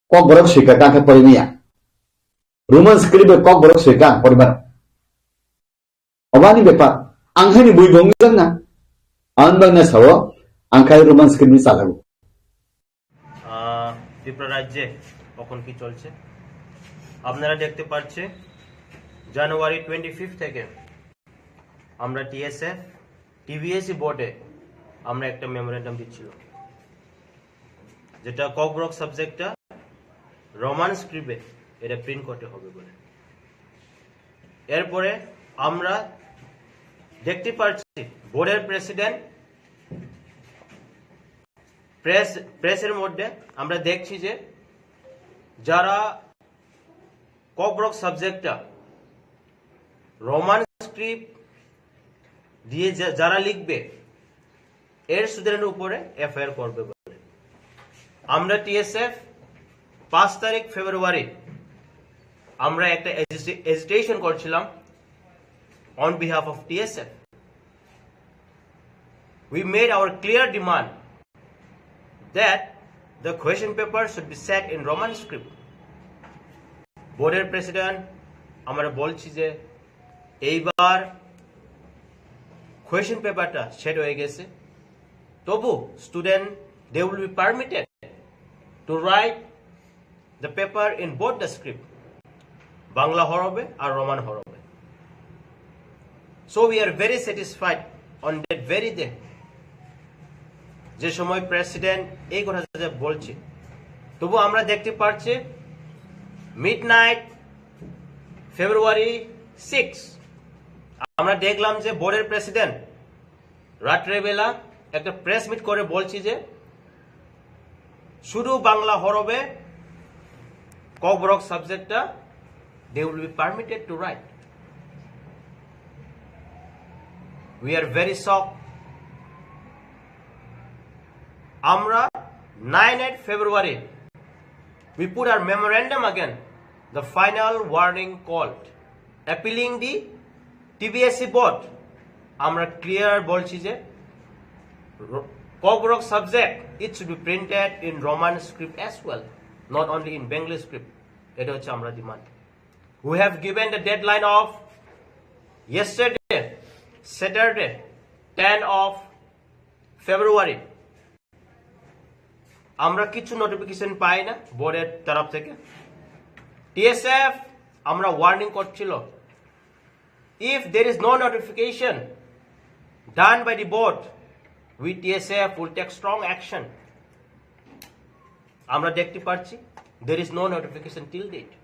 kok borok swika kangkhe porimaya. Roman script bai kok borok swika ang porimano. Obani bepar, ang haini bui bo wngjakna. Ang bangna sao, ang khai Roman script ni chajago. আহ, ত্রিপুরা রাজ্যে কখন কি চলছে আপনারা দেখতে পাচ্ছে। January twenty fifth থেকে আমরা T S F TBSC বোর্ডে আমরা একটা মেমোরেন্ডাম দিচ্ছিল, যেটা ককবরক সাবজেক্টটা রোমান স্ক্রিপ্টে এটা প্রিন্ট করতে হবে বলে। এরপরে আমরা দেখতে পাচ্ছি বোর্ডের প্রেসিডেন্ট প্রেস প্রেসের মধ্যে আমরা দেখছি যে যারা ককবরক সাবজেক্টটা রোমান স্ক্রিপ্ট দিয়ে যা- যারা লিখবে এর স্টুডেন্টের উপরে এফআইআর করবে বলে। আমরা টিএসএফ পাঁচ তারিখ ফেব্রুয়ারি আমরা একটা এজিটেশন করছিলাম on behalf of T S F. We made our clear demand that the question paper should be set in Roman script. বোর্ডের প্রেসিডেন্ট আমরা বলছি যে এইবার কোয়েশ্চেন পেপারটা সেট হয়ে গেছে, তবু student, they will be permitted to write the paper in both the script, Bangla হরফে আর রোমান হরফে। So we are very satisfied on that very day, যে সময় প্রেসিডেন্ট এই কথা যে বলছে, তবু আমরা দেখতে পাচ্ছি মিড নাইট ফেব্রুয়ারি সিক্স আমরা দেখলাম যে বোর্ডের প্রেসিডেন্ট রাত্রেবেলা একটা প্রেস মিট করে বলছি যে শুধু বাংলা হরফে ককবরক সাবজেক্টটা they will be permitted to write. We are very shocked. আমরা nine eight February we put our memorandum again, the final warning called appealing the TBSC board. আমরা ক্লিয়ার বলছি যে Kokborok subject it should be printed in Roman script as well, not only in Bengali script. এটা হচ্ছে আমরা demand. We have given the deadline of yesterday, Saturday, ten of February. আমরা কিছু নোটিফিকেশন পাই না বোর্ডের তরফ থেকে। টিএসএফ আমরা ওয়ার্নিং করছিল, if there is no notification done by the board, we T S F will take strong action. আমরা দেখতে পাচ্ছি there is no notification till date।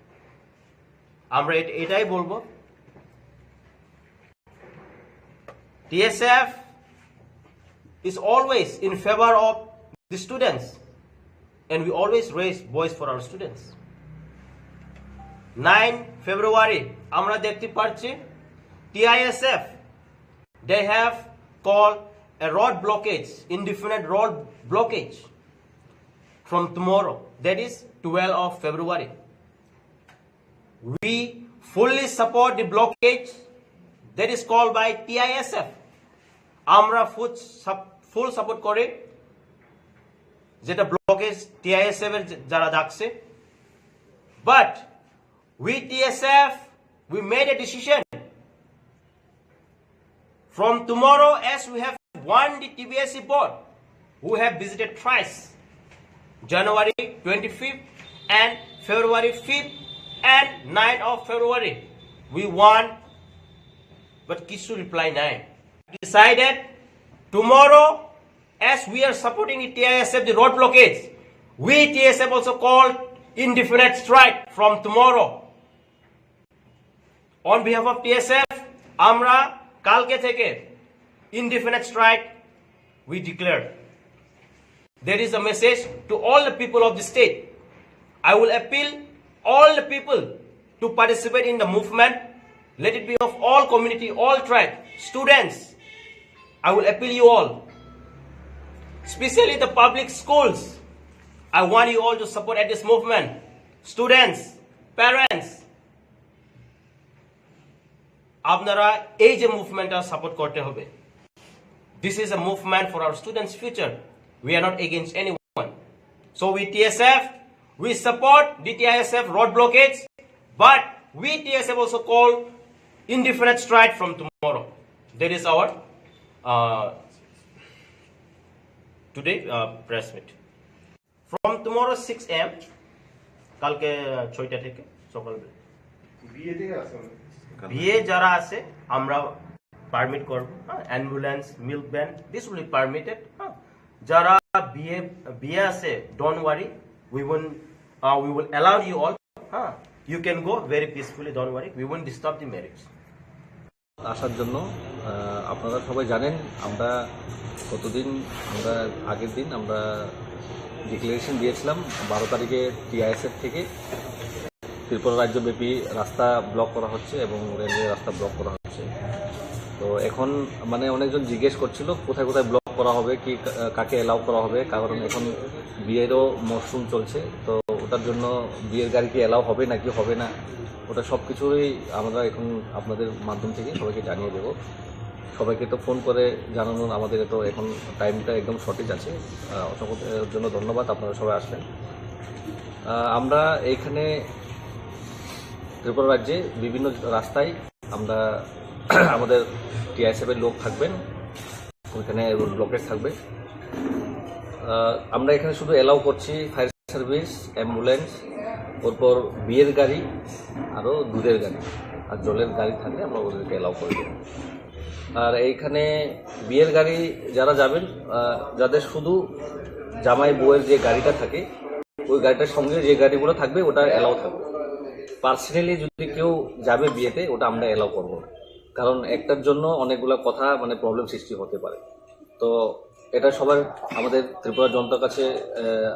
আমরা এট- এটাই বলবো, T S F is always in favor of the students, and we always raise voice for our students. Nine ফেব্রুয়ারি আমরা দেখতে পাচ্ছি TISF, they have called a road blockage, indefinite road blockage from tomorrow, that is twelve of February. We fully support the blockade that is called by T I S F. আমরা ফুল full support করি যেটা blockage TISF এর যারা ডাকছে। But we T S F, we made a decision. From tomorrow, as we have warned the T B S E board, who have visited thrice, January twenty-fifth and February fifth and ninth of February, we warn, but কিছু রিপ্লাই নাই। Decided tomorrow, as we are supporting the T I S F, the road blockades, we T S F also called indefinite strike from tomorrow. On behalf of T S F, আমরা কালকে থেকে indefinite strike we declare. There is a message to all the people of the state. I will appeal all the people to participate in the movement. Let it be of all community, all tribe, students. I will appeal you all, especially the public schools. I want you all to support at this movement. Students, parents, আপনারা এই যে মুভমেন্টটা সাপোর্ট করতে হবে। This is a movement for our students' future. We are not against anyone. So we T S F, we support the T I S F road blockades, but we T S F also call indefinite strike from tomorrow. That is our uh, today uh, press meet. From tomorrow six a.m., কালকে ছয়টা থেকে সকালবেলা। বিএ যারা আছে আমরা permit করব, হ্যাঁ, ambulance, milk van, this will be permitted, হ্যাঁ। যারা বিয়ে বিয়ে আছে, don't worry, we will uh, we will allow you all, হ্যাঁ। You can go very peacefully, don't worry, we won't disturb the marriage. আসার জন্য। আহ, আপনারা সবাই জানেন, আমরা গতদিন, আমরা আগের দিন আমরা ডিক্লারেশন দিয়েছিলাম বারো তারিখে টিআইএসএফ থেকে ত্রিপুরা রাজ্যব্যাপী রাস্তা ব্লক করা হচ্ছে এবং রেলওয়ে রাস্তা ব্লক করা হচ্ছে। তো এখন মানে অনেকজন জিজ্ঞেস করছিল কোথায় কোথায় ব্লক করা হবে, কি কা-, কাকে অ্যালাউ করা হবে, কারণ এখন বিয়েরও মরশুম চলছে। তো ওটার জন্য বিয়ের গাড়ি কি অ্যালাউ হবে নাকি হবে না, ওটা সব কিছুই আমরা এখন আপনাদের মাধ্যম থেকে সবাইকে জানিয়ে দেবো। সবাইকে তো ফোন করে জানানোর আমাদের তো এখন টাইমটা একদম শর্টেজ আছে। আহ, অসংখ্য জন্য ধন্যবাদ, আপনারা সবাই আসবেন। আহ, আমরা এইখানে ত্রিপুরা রাজ্যে বিভিন্ন রাস্তায় আমরা আমাদের টিআইএসএফ এর লোক থাকবেন, ওইখানে রোড ব্লকেজ থাকবে। আহ, আমরা এখানে শুধু অ্যালাউ করছি ফায়ার সার্ভিস, অ্যাম্বুলেন্স, ওরপর বিয়ের গাড়ি, আরও দুধের গাড়ি, আর জলের গাড়ি থাকলে আমরা ওদেরকে অ্যালাউ করে দেবো। আর এইখানে বিয়ের গাড়ি যারা যাবেন, আহ, যাদের শুধু জামাই বউয়ের যে গাড়িটা থাকে, ওই গাড়িটার সঙ্গে যে গাড়িগুলো থাকবে ওটা অ্যালাউ থাকবে। পার্সোনালি যদি কেউ যাবে বিয়েতে, ওটা আমরা অ্যালাউ করবো না, কারণ একটার জন্য অনেকগুলো কথা মানে প্রবলেম সৃষ্টি হতে পারে। তো এটা সবার, আমাদের ত্রিপুরা জনতার কাছে আহ,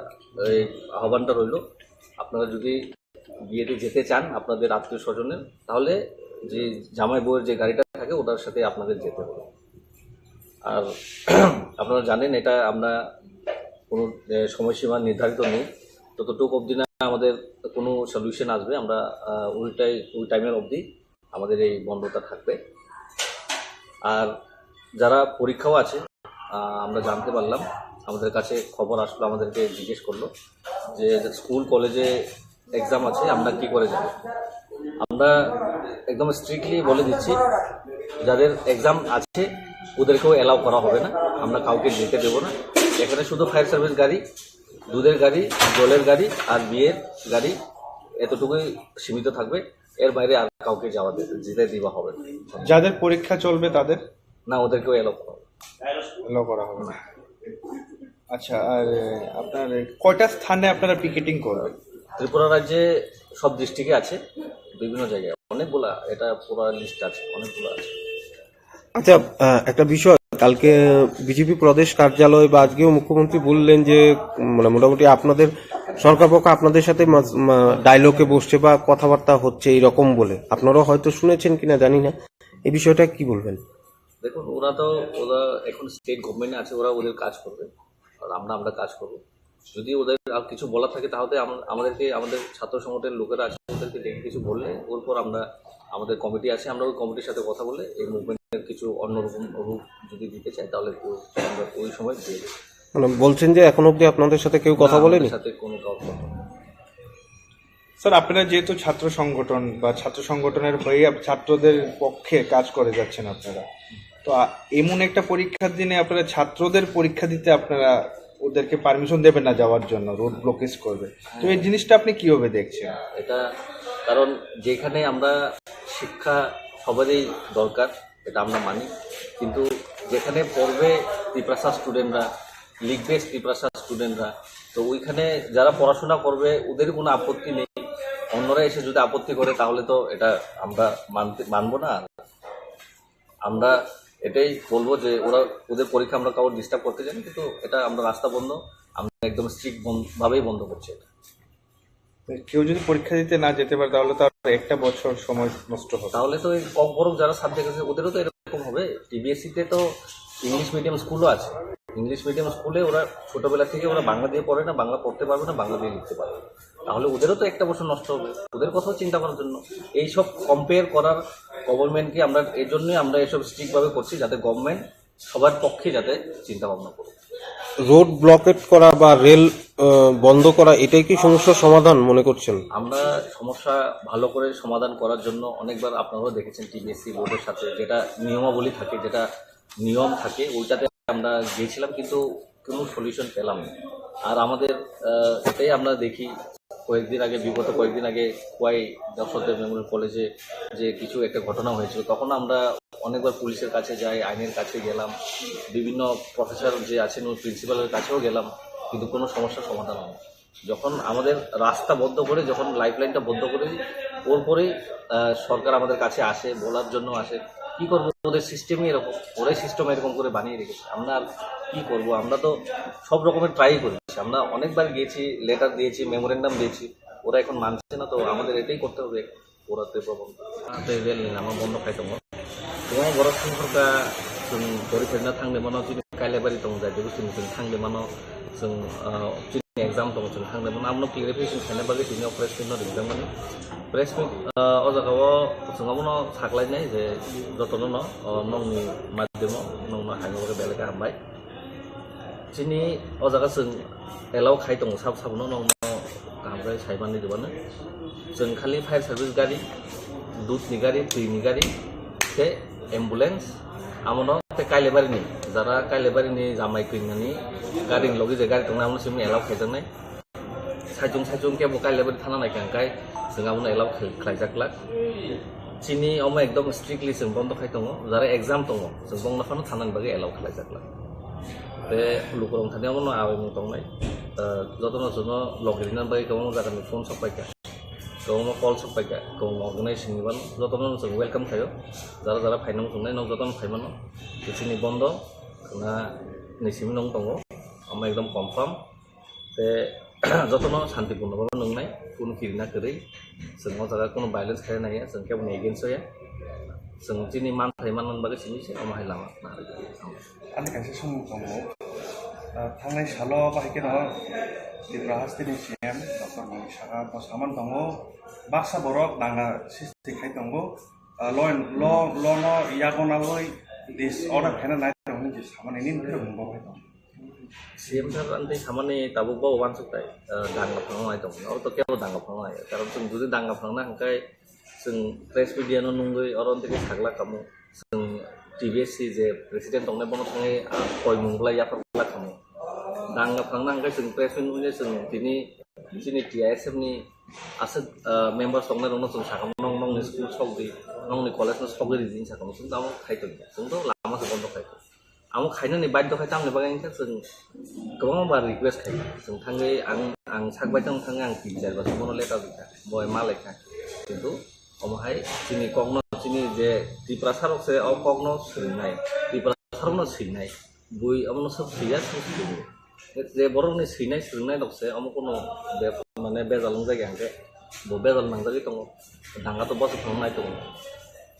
এই আহ্বানটা রইল, আপনারা যদি বিয়েতে যেতে চান আপনাদের আত্মীয় স্বজনের, তাহলে যে জামাই বউয়ের যে গাড়িটা থাকে ওটার সাথে আপনাদের যেতে হবে। আর আপনারা জানেন, এটা আমরা কোনো আহ, সময়সীমা নির্ধারিত নেই। ততটুকু অবধি না আমাদের কোনো সলিউশন আসবে, আমরা আহ, ওইটাই, ওই টাইমের অবধি আমাদের এই বন্ধটা থাকবে। আর যারা পরীক্ষাও আছে, আহ, আমরা জানতে পারলাম, আমাদের কাছে খবর আসলো, আমাদেরকে জিজ্ঞেস করলো যে স্কুল কলেজে এক্সাম আছে, আমরা কি করে যাব। আমরা একদম স্ট্রিক্টলি বলে দিচ্ছি, যাদের এক্সাম আছে ওদেরকেও অ্যালাউ করা হবে না, আমরা কাউকে যেতে দেবো না। এখানে শুধু ফায়ার সার্ভিস গাড়ি, দুধের গাড়ি, জলের গাড়ি আর বিয়ের গাড়ি, এতটুকুই সীমিত থাকবে। এর বাইরে আর কাউকে যাওয়া দে-, যেতে দেওয়া হবে না। যাদের পরীক্ষা চলবে তাদের? না, ওদেরকেও অ্যালাউ করা হবে। অ্যালাউ করা হবে না। আচ্ছা, আর আপনার কয়টা স্থানে আপনারা পিকেটিং করবেন? ত্রিপুরা রাজ্যে সব ডিস্ট্রিক্টে আছে, বিভিন্ন জায়গায় অনেকগুলা, এটা পুরো লিস্ট আছে, অনেকগুলো আছে। আচ্ছা, আহ, একটা বিষয়, কালকে বিজেপি প্রদেশ কার্যালয় বা আজকেও মুখ্যমন্ত্রী বললেন যে, উম, মানে, মোটামুটি আপনাদের সরকার পক্ষ আপনাদের সাথে মাঝ-, মা-, ডায়লগে বসছে বা কথাবার্তা হচ্ছে এইরকম বলে। আপনারাও হয়তো শুনেছেন কিনা জানি না, এই বিষয়টা কি বলবেন? দেখুন, ওরা তো, ওরা এখন স্টেট গভর্নমেন্টে আছে, ওরা ওদের কাজ করবে, আর আমরা, আমরা কাজ করবো। যদি ওদের আর কিছু বলার থাকে, তাহলে আম-, আমাদেরকে, আমাদের ছাত্র সংগঠনের লোকেরা আছে, ওদেরকে ডেকে কিছু বললে, ওর পর আমরা, আমাদের কমিটি আছে, আমরা ওই কমিটির সাথে কথা বলে এই মুভমেন্টের কিছু অন্যরকম রূপ যদি দিতে চাই, তাহলে ও-, আমরা ওই সময় দিয়ে দেবো। মানে, বলছেন যে এখনো অবধি আপনাদের সাথে কেউ কথা না, আমাদের বলেনি? সাথে কোনো কারোর কথা হয়নি। স্যার, আপনারা যেহেতু ছাত্র সংগঠন বা ছাত্র সংগঠনের হয়ে আপ-, ছাত্রদের পক্ষে কাজ করে যাচ্ছেন আপনারা, তো আ-, এমন একটা পরীক্ষার দিনে আপনারা ছাত্রদের পরীক্ষা দিতে আপনারা ওদেরকে পারমিশন দেবেন না যাওয়ার জন্য, রোড ব্লকেজ করবে, তো এই জিনিসটা আপনি কিভাবে দেখছেন? এটা কারণ যেখানে আমরা শিক্ষা সবারই দরকার, এটা আমরা মানি, কিন্তু যেখানে পড়বে তিপ্রাসা স্টুডেন্টরা, লিখবে তিপ্রাসা স্টুডেন্টরা, তো ওইখানে যারা পড়াশোনা করবে ওদের কোনো আপত্তি নেই। অন্যরা এসে যদি আপত্তি করে তাহলে তো এটা আমরা মানতে, মানবো না। আমরা এটাই বলবো যে ওরা, ওদের পরীক্ষা আমরা কাউকে ডিস্টার্ব করতে চাই না, কিন্তু এটা আমরা রাস্তা বন্ধ, আমরা একদম স্ট্রিক্ট ভাবেই বন্ধ করছি এটা। কেউ যদি পরীক্ষা দিতে না যেতে পারে, তাহলে তো আর একটা বছর সময় নষ্ট হবে। তাহলে তো এই কম বরং যারা সাবজেক্ট আছে ওদেরও তো এরকম হবে। টিবিএসসি তে তো ইংলিশ মিডিয়াম স্কুলও আছে, ইংলিশ মিডিয়াম স্কুলে ওরা ছোটবেলা থেকে ওরা বাংলা দিয়ে পড়ে না, বাংলা পড়তে পারবে না, বাংলা দিয়ে লিখতে পারবে না, তাহলে ওদেরও তো একটা বছর নষ্ট হবে। ওদের কথাও চিন্তা করার জন্য এইসব কম্পেয়ার করার গভর্নমেন্টকে আমরা, এই জন্যই আমরা এসব স্ট্রিক্ট ভাবে করছি, যাতে গভর্নমেন্ট সবার পক্ষে যাতে চিন্তা ভাবনা করুক। রোড ব্লকেট করা বা রেল, আহ, বন্ধ করা, এটাই কি সমস্যার সমাধান মনে করছেন? আমরা সমস্যা ভালো করে সমাধান করার জন্য অনেকবার, আপনারাও দেখেছেন, টিবিএসসি বোর্ডের সাথে যেটা নিয়মাবলী থাকে, যেটা নিয়ম থাকে, ওইটাতে আমরা গিয়েছিলাম, কিন্তু কোনো সলিউশন পেলাম না। আর আমাদের, আহ, এটাই আমরা দেখি, কয়েকদিন আগে, বিগত কয়েকদিন আগে খোয়াই যশোরদেব মেমোরিয়াল কলেজে যে কিছু একটা ঘটনা হয়েছিল, তখন আমরা অনেকবার পুলিশের কাছে যাই, আইনের কাছে গেলাম, বিভিন্ন প্রফেসর যে আছেন ওই প্রিন্সিপালের কাছেও গেলাম, কিন্তু কোনো সমস্যার সমাধান হয় না। যখন আমাদের রাস্তা বন্ধ করে, যখন লাইফলাইনটা বন্ধ করে দিই, ওর পরেই আহ, সরকার আমাদের কাছে আসে, বলার জন্য আসে। কি করবো, ওদের সিস্টেমই এরকম, ওরাই সিস্টেম এরকম করে বানিয়ে রেখেছে। আমরা আর কি করবো? আমরা তো সব রকমের ট্রাই করেছি, আমরা অনেকবার গিয়েছি, লেটার দিয়েছি, মেমোরেন্ডাম দিয়েছি, ওরা এখন মানছে না। তো আমাদের এটাই করতে হবে, ওরা তো প্রবন্ধ। Te rel ni lama bondo khai tongo. Kwbangma borok songkhorkha, chwng pori pherna thangwi mano, chini Kailabari tongo, jai Debosini chwng thangwi mano, chwng, ah, chini exam tongo, chwng thangwi mano. Abono clarification khaina bagwi tini o press meet no rijak mani. Press meet, ah, o jaga o chwng abono saklainai je jotono no, oh, nokni madhyamo nokno haino bagwi belai khe hambai. Chini o jaga chwng allow khai tongo sab sabono, nokno kaham khe sai manwi rwmano. Chwng khali fire service gari, dudni gari, twini gari, tei ambulance, amono tei Kailabari ni, jara Kailabari ni Jamai Kwinani gari ni logi je gari tongnai, amono simi allow khaijaknai. Saichung saichung kebo Kailabari thana naikha hwnkhe chwng abono allow khlai-, khlaijak glak. Chini omo ekdom strictly chwng bondo khai tongo, jara exam tongo, chwng bongno phano thana ni bagwi allow khlaijak glak. Tei lukurok thani abono awi mung tongnai. Ah, jotono chwngno logi rina bagwi kwbangma jagani phone sok paikha, kwbangma call sok paikha, kwbangma organization ni bano jotono chwng welcome khaio. Jara jara phaina muchungnai nok jotono phaimano. Chini bondo khna ni simi nung tongo, omo ekdom confirm. Te jotono santipurno bhabe nungnai, kunu kirina kwrwi, chwng o jaga kunu violence khaina naiya, chwng keboni against o ya, chwng chini manthai manna bagwi simi se omo hai lama khna rwdi. Ani kaisa swngmung tongo, ah, thangnai salo bahai kheno Tripura hasteni C M Doctor Moni Saha bo saman tongo, baksa borok danga sisti khai tongo, ah, law and, law, law no yago naloi disorder khaina nai tongo hinwi samani nini phirok bo khai tongo. C M sir, ang tei samani tabuk bo uansuk tai, eh, danga phangno nai tong, oro to kebo danga phangno nai, karon chwng jodi danga phangna hwnkhe chwng press media no nungwi oro tei sakla kamo, chwng T B S C je president tongnai bono thangwi, ah, koimung bwlai yaphar bwlai kamo, danga phangna hwnkhe chwng press meet nungwi chwng tini chini T I S F ni aswk, ah, members tongnai rokno chwng sakamo, nong nongni school sokdi, nongni college no sokdi rijini sakamo, chwng tamo khai tong, chwng to lama se bondo khai tong. Amo khainani baidhyo khai tamni bagwi wngkha chwng kwbangma bar request khai. Chwng thangwi ang, ang sak bai tong thangwi ang tin char bar bono letter rwkha. Bo hai ma laikha. Kintu omo hai chini kokno, chini je Tiprasa rok se o kokno swrwngnai. Tiprasa rokno swinai. Bui omono swk swiya, swk swrwngo. Je borokni swinai swrwngnai rok se omo kono be-, mane bejal wngjak ya hwnkhe bo bejal nangjagwi tongo. Danga to bosok phano nai tongo.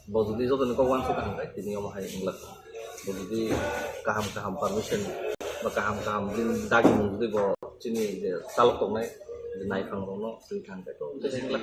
Bo jodi jotoni kok uansuk kha hwnkhe tini omo hai wng glak. Bo jodi kaham kaham permission ba kaham kaham bini dagimung jodi bo chini je chalok tongnai je naiphang rokno swi kha hwnkhe to tei se wng glak.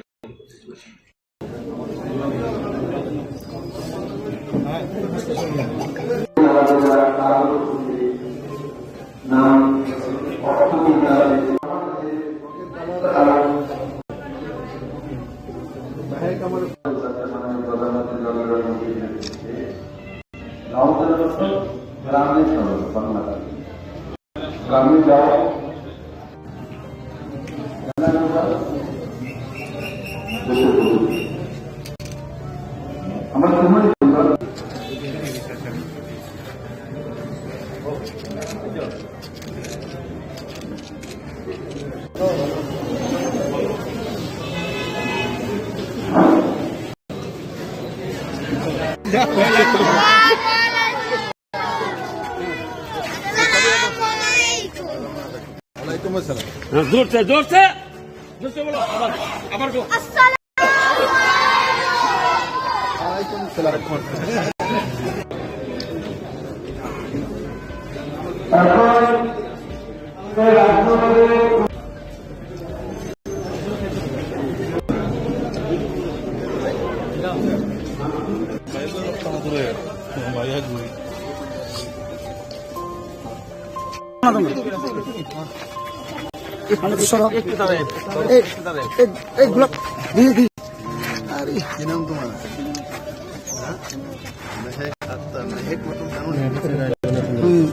ওয়ালাইকুম আসসালাম। হ্যাঁ, জোরসে, জোরসে, জোরসে বলো, আবার, আবার বলো। আসসালামু আলাইকুম। ওয়ালাইকুম আসসালাম। এই, এই, এই গোলাপ, দি, দি। আরে, কি নাম তোমার? হ্যাঁ? হুম।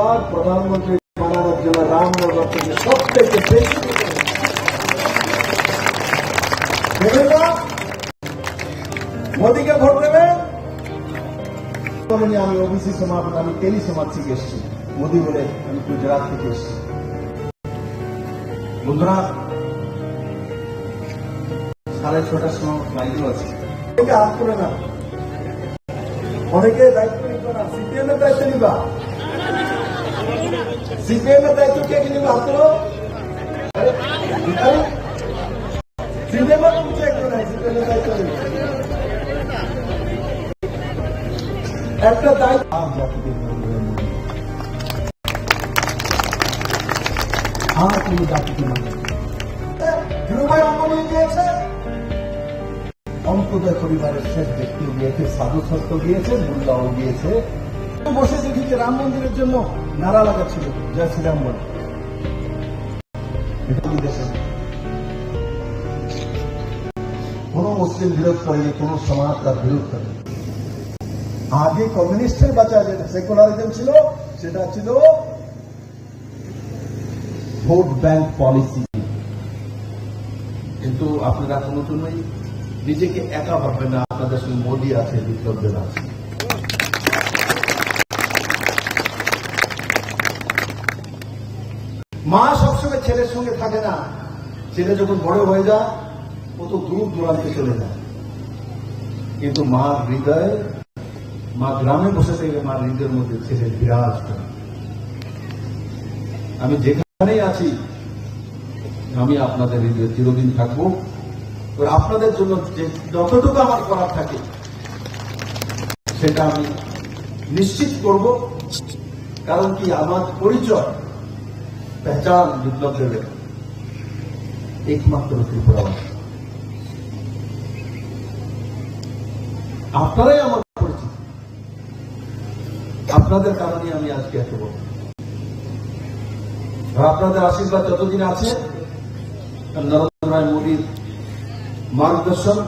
আর প্রধানমন্ত্রী বানানোর জন্য রামনগর থেকে সব থেকে বেশি ভোট দেবেন না? মোদীকে ভোট দেবেন? বলেনি, "আমি ওবিসি সমাজ, আমি তেলি সমাজ থেকে এসেছি।" মোদী বলে, "আমি গুজরাট থেকে এসেছি।" বন্ধুরা, সাড়ে ছটার সময় ফ্লাইটও আছে। এটা আপ করে না। অনেকে দায়িত্ব নিত না, সিপিএম এর দায়িত্ব নিবা। সিপিএম এর দায়িত্ব কে কে নিবা? হাত তুলো। আরে, আরে, সিপিএম এর দায়িত্ব নিবা। একটা দায়িত্ব। আর কোনো জাতিকে মানে। ধ্রুবাই অমনি গিয়েছে। অন্ত্যোদয় পরিবারের শেষ ব্যক্তিও গিয়েছে, সাধু সন্ত গিয়েছে, মোল্লাও গিয়েছে। বসে দেখি যে রাম মন্দিরের জন্য নারা লাগাচ্ছিল, "জয় শ্রীরাম" বলে। এটা বিদেশে কোনো মুসলিম বিরোধ করেনি, কোনো সমাজ তার বিরোধ করেনি। আগে কমিউনিস্টের বাঁচা যেটা সেকুলারিজম ছিল, সেটা ছিল ভোট ব্যাংক পলিসি। কিন্তু আপনারা কোনো জন্যই নিজেকে একা ভাববেন না, আপনাদের সঙ্গে মোদি আছে, বিপ্লব দেব আছে। মা সবসময় ছেলের সঙ্গে থাকে না, ছেলে যখন বড় হয়ে যায়, ও তো দূর দূরান্তে চলে যায়, কিন্তু মার হৃদয়ে, মা গ্রামে বসে থেকে মার হৃদয়ের মধ্যে ছেলে বিরাজ করে। আমি যেখানেই আছি, আমি আপনাদের হৃদয়ে চিরদিন থাকবো। আর আপনাদের জন্য যে যতটুকু আমার করার থাকে, সেটা আমি নিশ্চিত করব। কারণ কি, আমার পরিচয়, পেহচান বিপ্লব দেবের একমাত্র ত্রিপুরাবাসী। আপনারাই আমার পরিচিত। আপনাদের কারণে আমি আজকে এত বড়। আর আপনাদের আশীর্বাদ যতদিন আছে, নরেন্দ্র ভাই মোদীর মার্গদর্শন,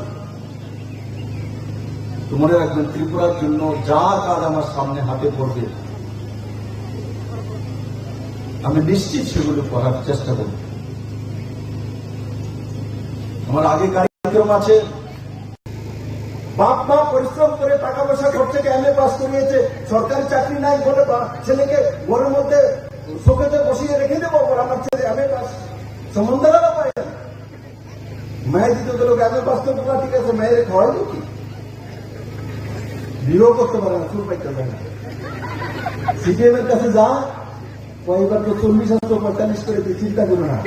তো মনে রাখবেন, ত্রিপুরার জন্য যা কাজ আমার সামনে হাতে পড়বে, আমি নিশ্চিত সেগুলো করার চেষ্টা করব। আমার আগে কার্যক্রম আছে, বাপ মা পরিশ্রম করে টাকা পয়সা খরচ করে এমএ পাস করিয়েছে, সরকারি চাকরি নাই বলে বা ছেলেকে ঘরের মধ্যে শোকেজে বসিয়ে রেখে দেবো, ওর আমার ছেলে এমএ পাস, সম্বন্ধ পায় না। মেয়ে দিতে গেলে এমএ পাস তো পুরা ঠিক আছে, মেয়ের খাওয়াই কি? বিয়েও করতে পারে না, চুল পাইতে পারে না। সিপিএম এর কাছে যা, কয়েকবার তো চল্লিশ আসতো, পঁয়তাল্লিশ করে দিয়ে চিন্তা করো না।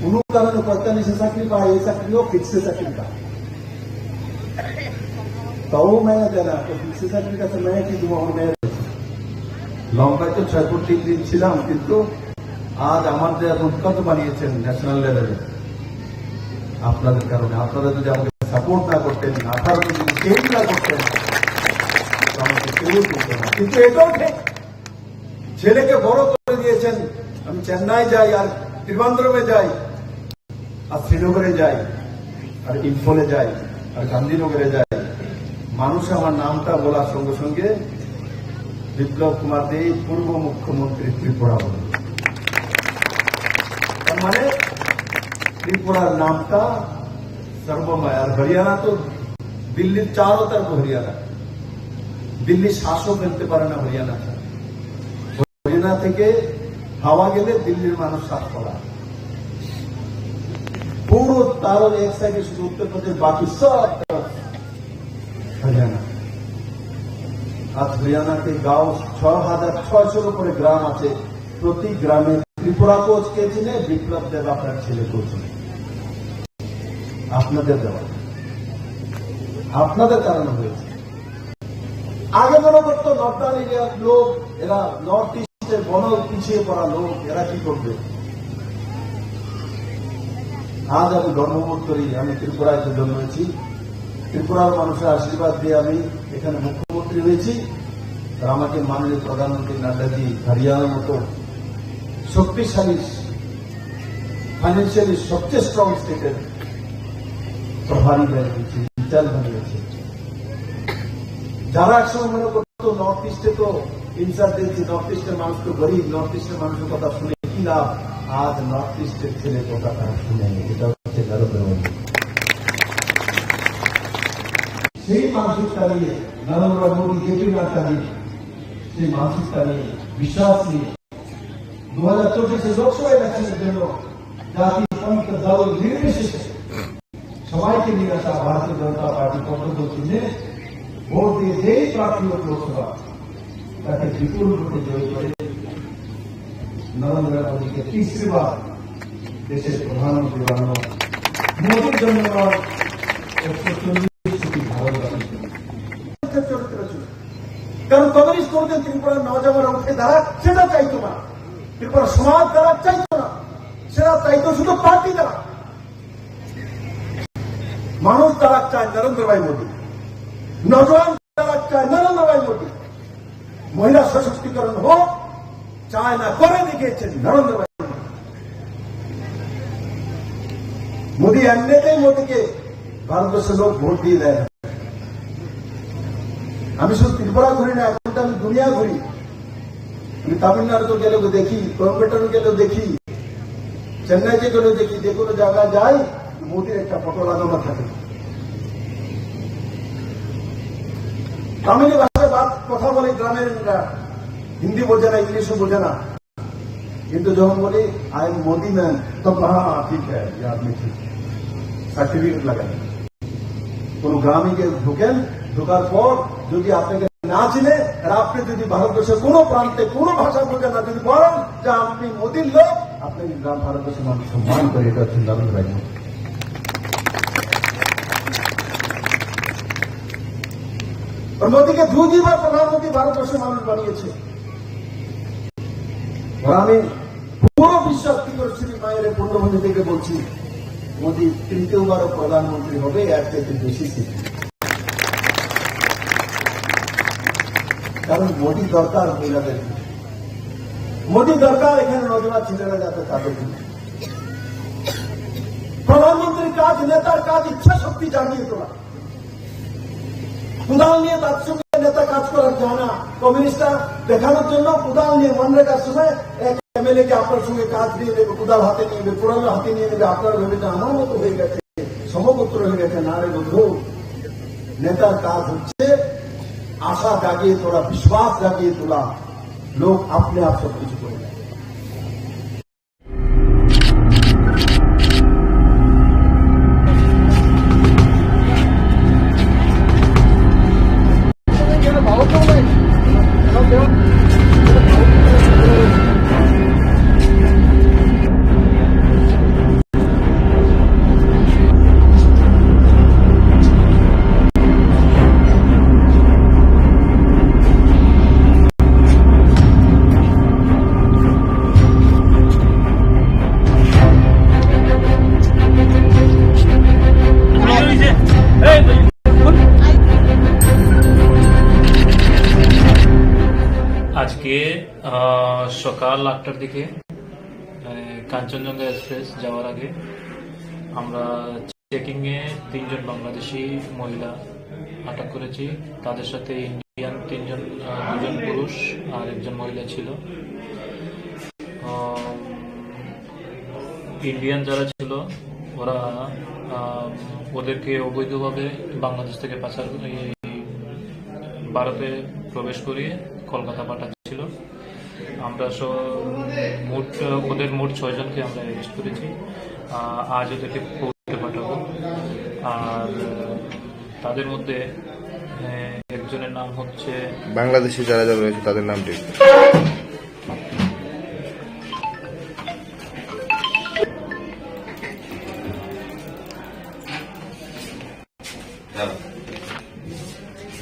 কোনো কারণে পঁয়তাল্লিশে চাকরি পায়, এই চাকরিও ফিক্সে চাকরি পায়। তাও মেয়ে দেয় না, তো ফিক্সে চাকরির কাছে মেয়ে কি দেবো, আমার মেয়ে রয়েছে। লঙ্কায় তো ছয় ফুট তিন দিন ছিলাম, কিন্তু আজ আমার যে রূপকান্ত বানিয়েছেন ন্যাশনাল লেভেলে, আপনাদের কারণে। আপনারা যদি আমাকে সাপোর্ট না করতেন, আঠারো যদি চেঞ্জ না করতেন, তো আমাকে কেউ তুলতো না। কিন্তু এটাও ঠিক, ছেলেকে বড় করে দিয়েছেন। আমি চেন্নাই যাই, আর ত্রিবান্দ্রমে যাই, আর শ্রীনগরে যাই, আর ইম্ফলে যাই, আর গান্ধীনগরে যাই, মানুষ আমার নামটা বলার সঙ্গে সঙ্গে বিপ্লব কুমার দেব, পূর্ব মুখ্যমন্ত্রী ত্রিপুরা, বলে। তার মানে ত্রিপুরার নামটা সর্বময়। আর হরিয়ানা তো দিল্লির চারো তরফ হরিয়ানা, দিল্লি শ্বাসও ফেলতে পারে না হরিয়ানা ছাড়া। হরিয়ানা থেকে হাওয়া গেলে দিল্লির মানুষ শ্বাস ফেলায়। পুরো তার ওই এক সাইডে শুধু উত্তর প্রদেশ, বাকি সব তরফ হরিয়ানা। আজ হরিয়ানাতে গাঁও ছ হাজার ছয়শোর উপরে গ্রাম আছে। প্রতি গ্রামে ত্রিপুরাকেও কে চিনে, বিপ্লব দেব আপনার ছেলেকেও চিনে। আপনাদের দেওয়া, আপনাদের কারণে হয়েছে। আগে মনে করতো নর্দার্ন এরিয়ার লোক, এরা নর্থ ইস্টের বড় পিছিয়ে পড়া লোক, এরা কি করবে? আজ আমি গর্ববোধ করি, আমি ত্রিপুরায় তো জন্মেছি। ত্রিপুরার মানুষের আশীর্বাদ দিয়ে আমি এখানে মুখ্যমন্ত্রী হয়েছি। আর আমাকে মাননীয় প্রধানমন্ত্রী নাড্ডাজি হরিয়ানার মতো শক্তিশালী, ফাইন্যান্সিয়ালি সবচেয়ে স্ট্রং স্টেটের প্রভারী বানিয়েছে, ইনচার্জ বানিয়েছে। যারা একসময় মনে করতো নর্থ ইস্টে তো ইনসাল্ট দিচ্ছি নর্থ ইস্টের মানুষকে, গরিব নর্থ ইস্টের মানুষের কথা শুনে কি লাভ? আজ নর্থ ইস্টের ছেলে কথা তারা শুনে, এটা হচ্ছে নরেন্দ্র মোদী। সেই মানসিকতা নিয়ে নরেন্দ্র মোদী, জেপি নাড্ডা নিয়ে, সেই মানসিকতা নিয়ে, বিশ্বাস নিয়ে দু হাজার চব্বিশে লোকসভা ইলেকশনের জন্য জাতি, পন্থ, দল নির্বিশেষে সবাইকে নিয়ে আসা ভারতীয় জনতা পার্টি পক্ষ চিহ্নে ভোট দিয়ে যেই প্রার্থী হোক লোকসভা, তাকে বিপুল ভোটে জয়ী করে নরেন্দ্র মোদীকে তৃতীয়বার দেশের প্রধানমন্ত্রী বানানো, মোদীর জন্য একশো চল্লিশ কোটি ভারতবাসী। চরিত্র ছিল। কারণ কমিউনিস্ট কোনোদিন ত্রিপুরার নওজওয়ানরা উঠে দাঁড়াক সেটা চাইতো না, ত্রিপুরা সমাজ দাঁড়াক চাইতো না, সেটা চাইতো শুধু পার্টি দাঁড়াক। মানুষ দাঁড়াক চায় নরেন্দ্র ভাই মোদী, নওজওয়ান দাঁড়াক চায় নরেন্দ্র ভাই মোদী, মহিলা সশক্তিকরণ হোক, চায় না, করে দেখিয়েছেন নরেন্দ্র ভাই মোদী। মোদী এমনিতেই মোদীকে ভারতবর্ষের লোক ভোট দিয়ে দেয় না। আমি শুধু ত্রিপুরা ঘুরি না, এখন তো আমি দুনিয়া ঘুরি। আমি তামিলনাড়ু তো গেলেও দেখি, কোয়েম্বাটোর গেলেও দেখি, চেন্নাইতে গেলেও দেখি, যে কোনো জায়গায় যাই, মোদীর একটা ফটো লাগানো থাকে। তামিলি ভাষায় বাদ কথা বলে গ্রামের, হিন্দি বোঝে না, ইংলিশও বোঝে না। কিন্তু যখন বলি, "I am Modi man," তখন, "हाँ, हाँ, ठीक है, ये आदमी ठीक है।" সার্টিফিকেট লাগায়। কোনো গ্রামে গিয়ে ঢোকেন, ঢোকার পর যদি আপনাকে না চিনে, আর আপনি যদি ভারতবর্ষের কোনো প্রান্তে কোনো ভাষা বোঝেন না, যদি বলেন যে আপনি মোদির লোক, আপনাকে গ্রাম ভারতবর্ষের মানুষ সম্মান করে, এটা হচ্ছে নরেন্দ্র ভাই মোদি। আর মোদিকে দুই দুইবার প্রধানমন্ত্রী ভারতবর্ষের মানুষ বানিয়েছে। আর আমি পুরো বিশ্বাস কি করে শ্রী মায়ের পুণ্যভূমি থেকে বলছি, মোদি তৃতীয়বার প্রধানমন্ত্রী হবে, এর চাইতে বেশি সিট। কারণ মোদি দরকার মহিলাদের, মোদি দরকার এখানে নজওয়ান ছেলেরা যাতে তাদের জন্য। প্রধানমন্ত্রীর কাজ, নেতার কাজ ইচ্ছা শক্তি জাগিয়ে তোলা। কোদাল নিয়ে তার সঙ্গে নেতা কাজ করার যায় না। কমিউনিস্টরা দেখানোর জন্য কোদাল নিয়ে মনরেগার সময় এক এমএলএ কে আপনার সঙ্গে কাজ দিয়ে দেবে, কোদাল হাতে নিয়ে নেবে, কোদাল হাতে নিয়ে নেবে, আপনার ভেবে যে আমার মতো হয়ে গেছে, সমগোত্র হয়ে গেছে। না রে বন্ধু, নেতার কাজ হচ্ছে আশা জাগিয়ে তোলা, বিশ্বাস জাগিয়ে তোলা। লোক আপনি আপ সব কিছু করে দেয়। আজকে, আহ, সকাল আটটার দিকে, আহ, কাঞ্চনজঙ্ঘা এক্সপ্রেস যাওয়ার আগে আমরা চেকিং এ তিনজন বাংলাদেশি মহিলা আটক করেছি। তাদের সাথে ইন্ডিয়ান তিনজন, আহ, দুজন পুরুষ আর একজন মহিলা ছিল। আহ, ইন্ডিয়ান যারা ছিল, ওরা, আহ, ওদেরকে অবৈধভাবে বাংলাদেশ থেকে পাচার, এই, ভারতে প্রবেশ করিয়ে কলকাতা পাঠাচ্ছিল। আমরা সব মোট, ওদের মোট ছয়জনকে আমরা অ্যারেস্ট করেছি। আহ, আজ ওদেরকে কোর্টে পাঠাবো। আর, আহ, তাদের মধ্যে, আহ, একজনের নাম হচ্ছে বাংলাদেশি যারা যারা রয়েছে তাদের নাম ঠিক।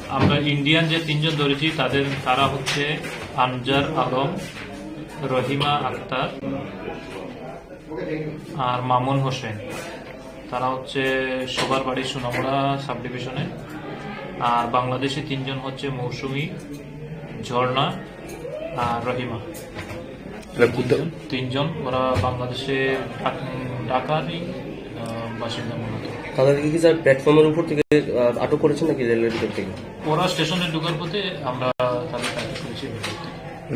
আমরা ইন্ডিয়ান যে তিনজন ধরেছি, তাদের, তারা হচ্ছে আনজার আলম, রহিমা আক্তার আর মামুন হোসেন। তারা হচ্ছে সবার বাড়ি সোনামুড়া সাব ডিভিশনে। আর বাংলাদেশি তিনজন হচ্ছে মৌসুমী, ঝর্ণা আর রহিমা। এরা কোথা- তিনজন, তিনজন ওরা বাংলাদেশের ঢাক-, ঢাকারই, আহ, বাসিন্দা মূলত। তাদেরকে কি স্যার প্ল্যাটফর্মের উপর থেকে, আহ, আটক করেছেন নাকি রেলের ভিতর থেকে? ওরা স্টেশনে ঢোকার পথে আমরা তাদের আটক করেছি।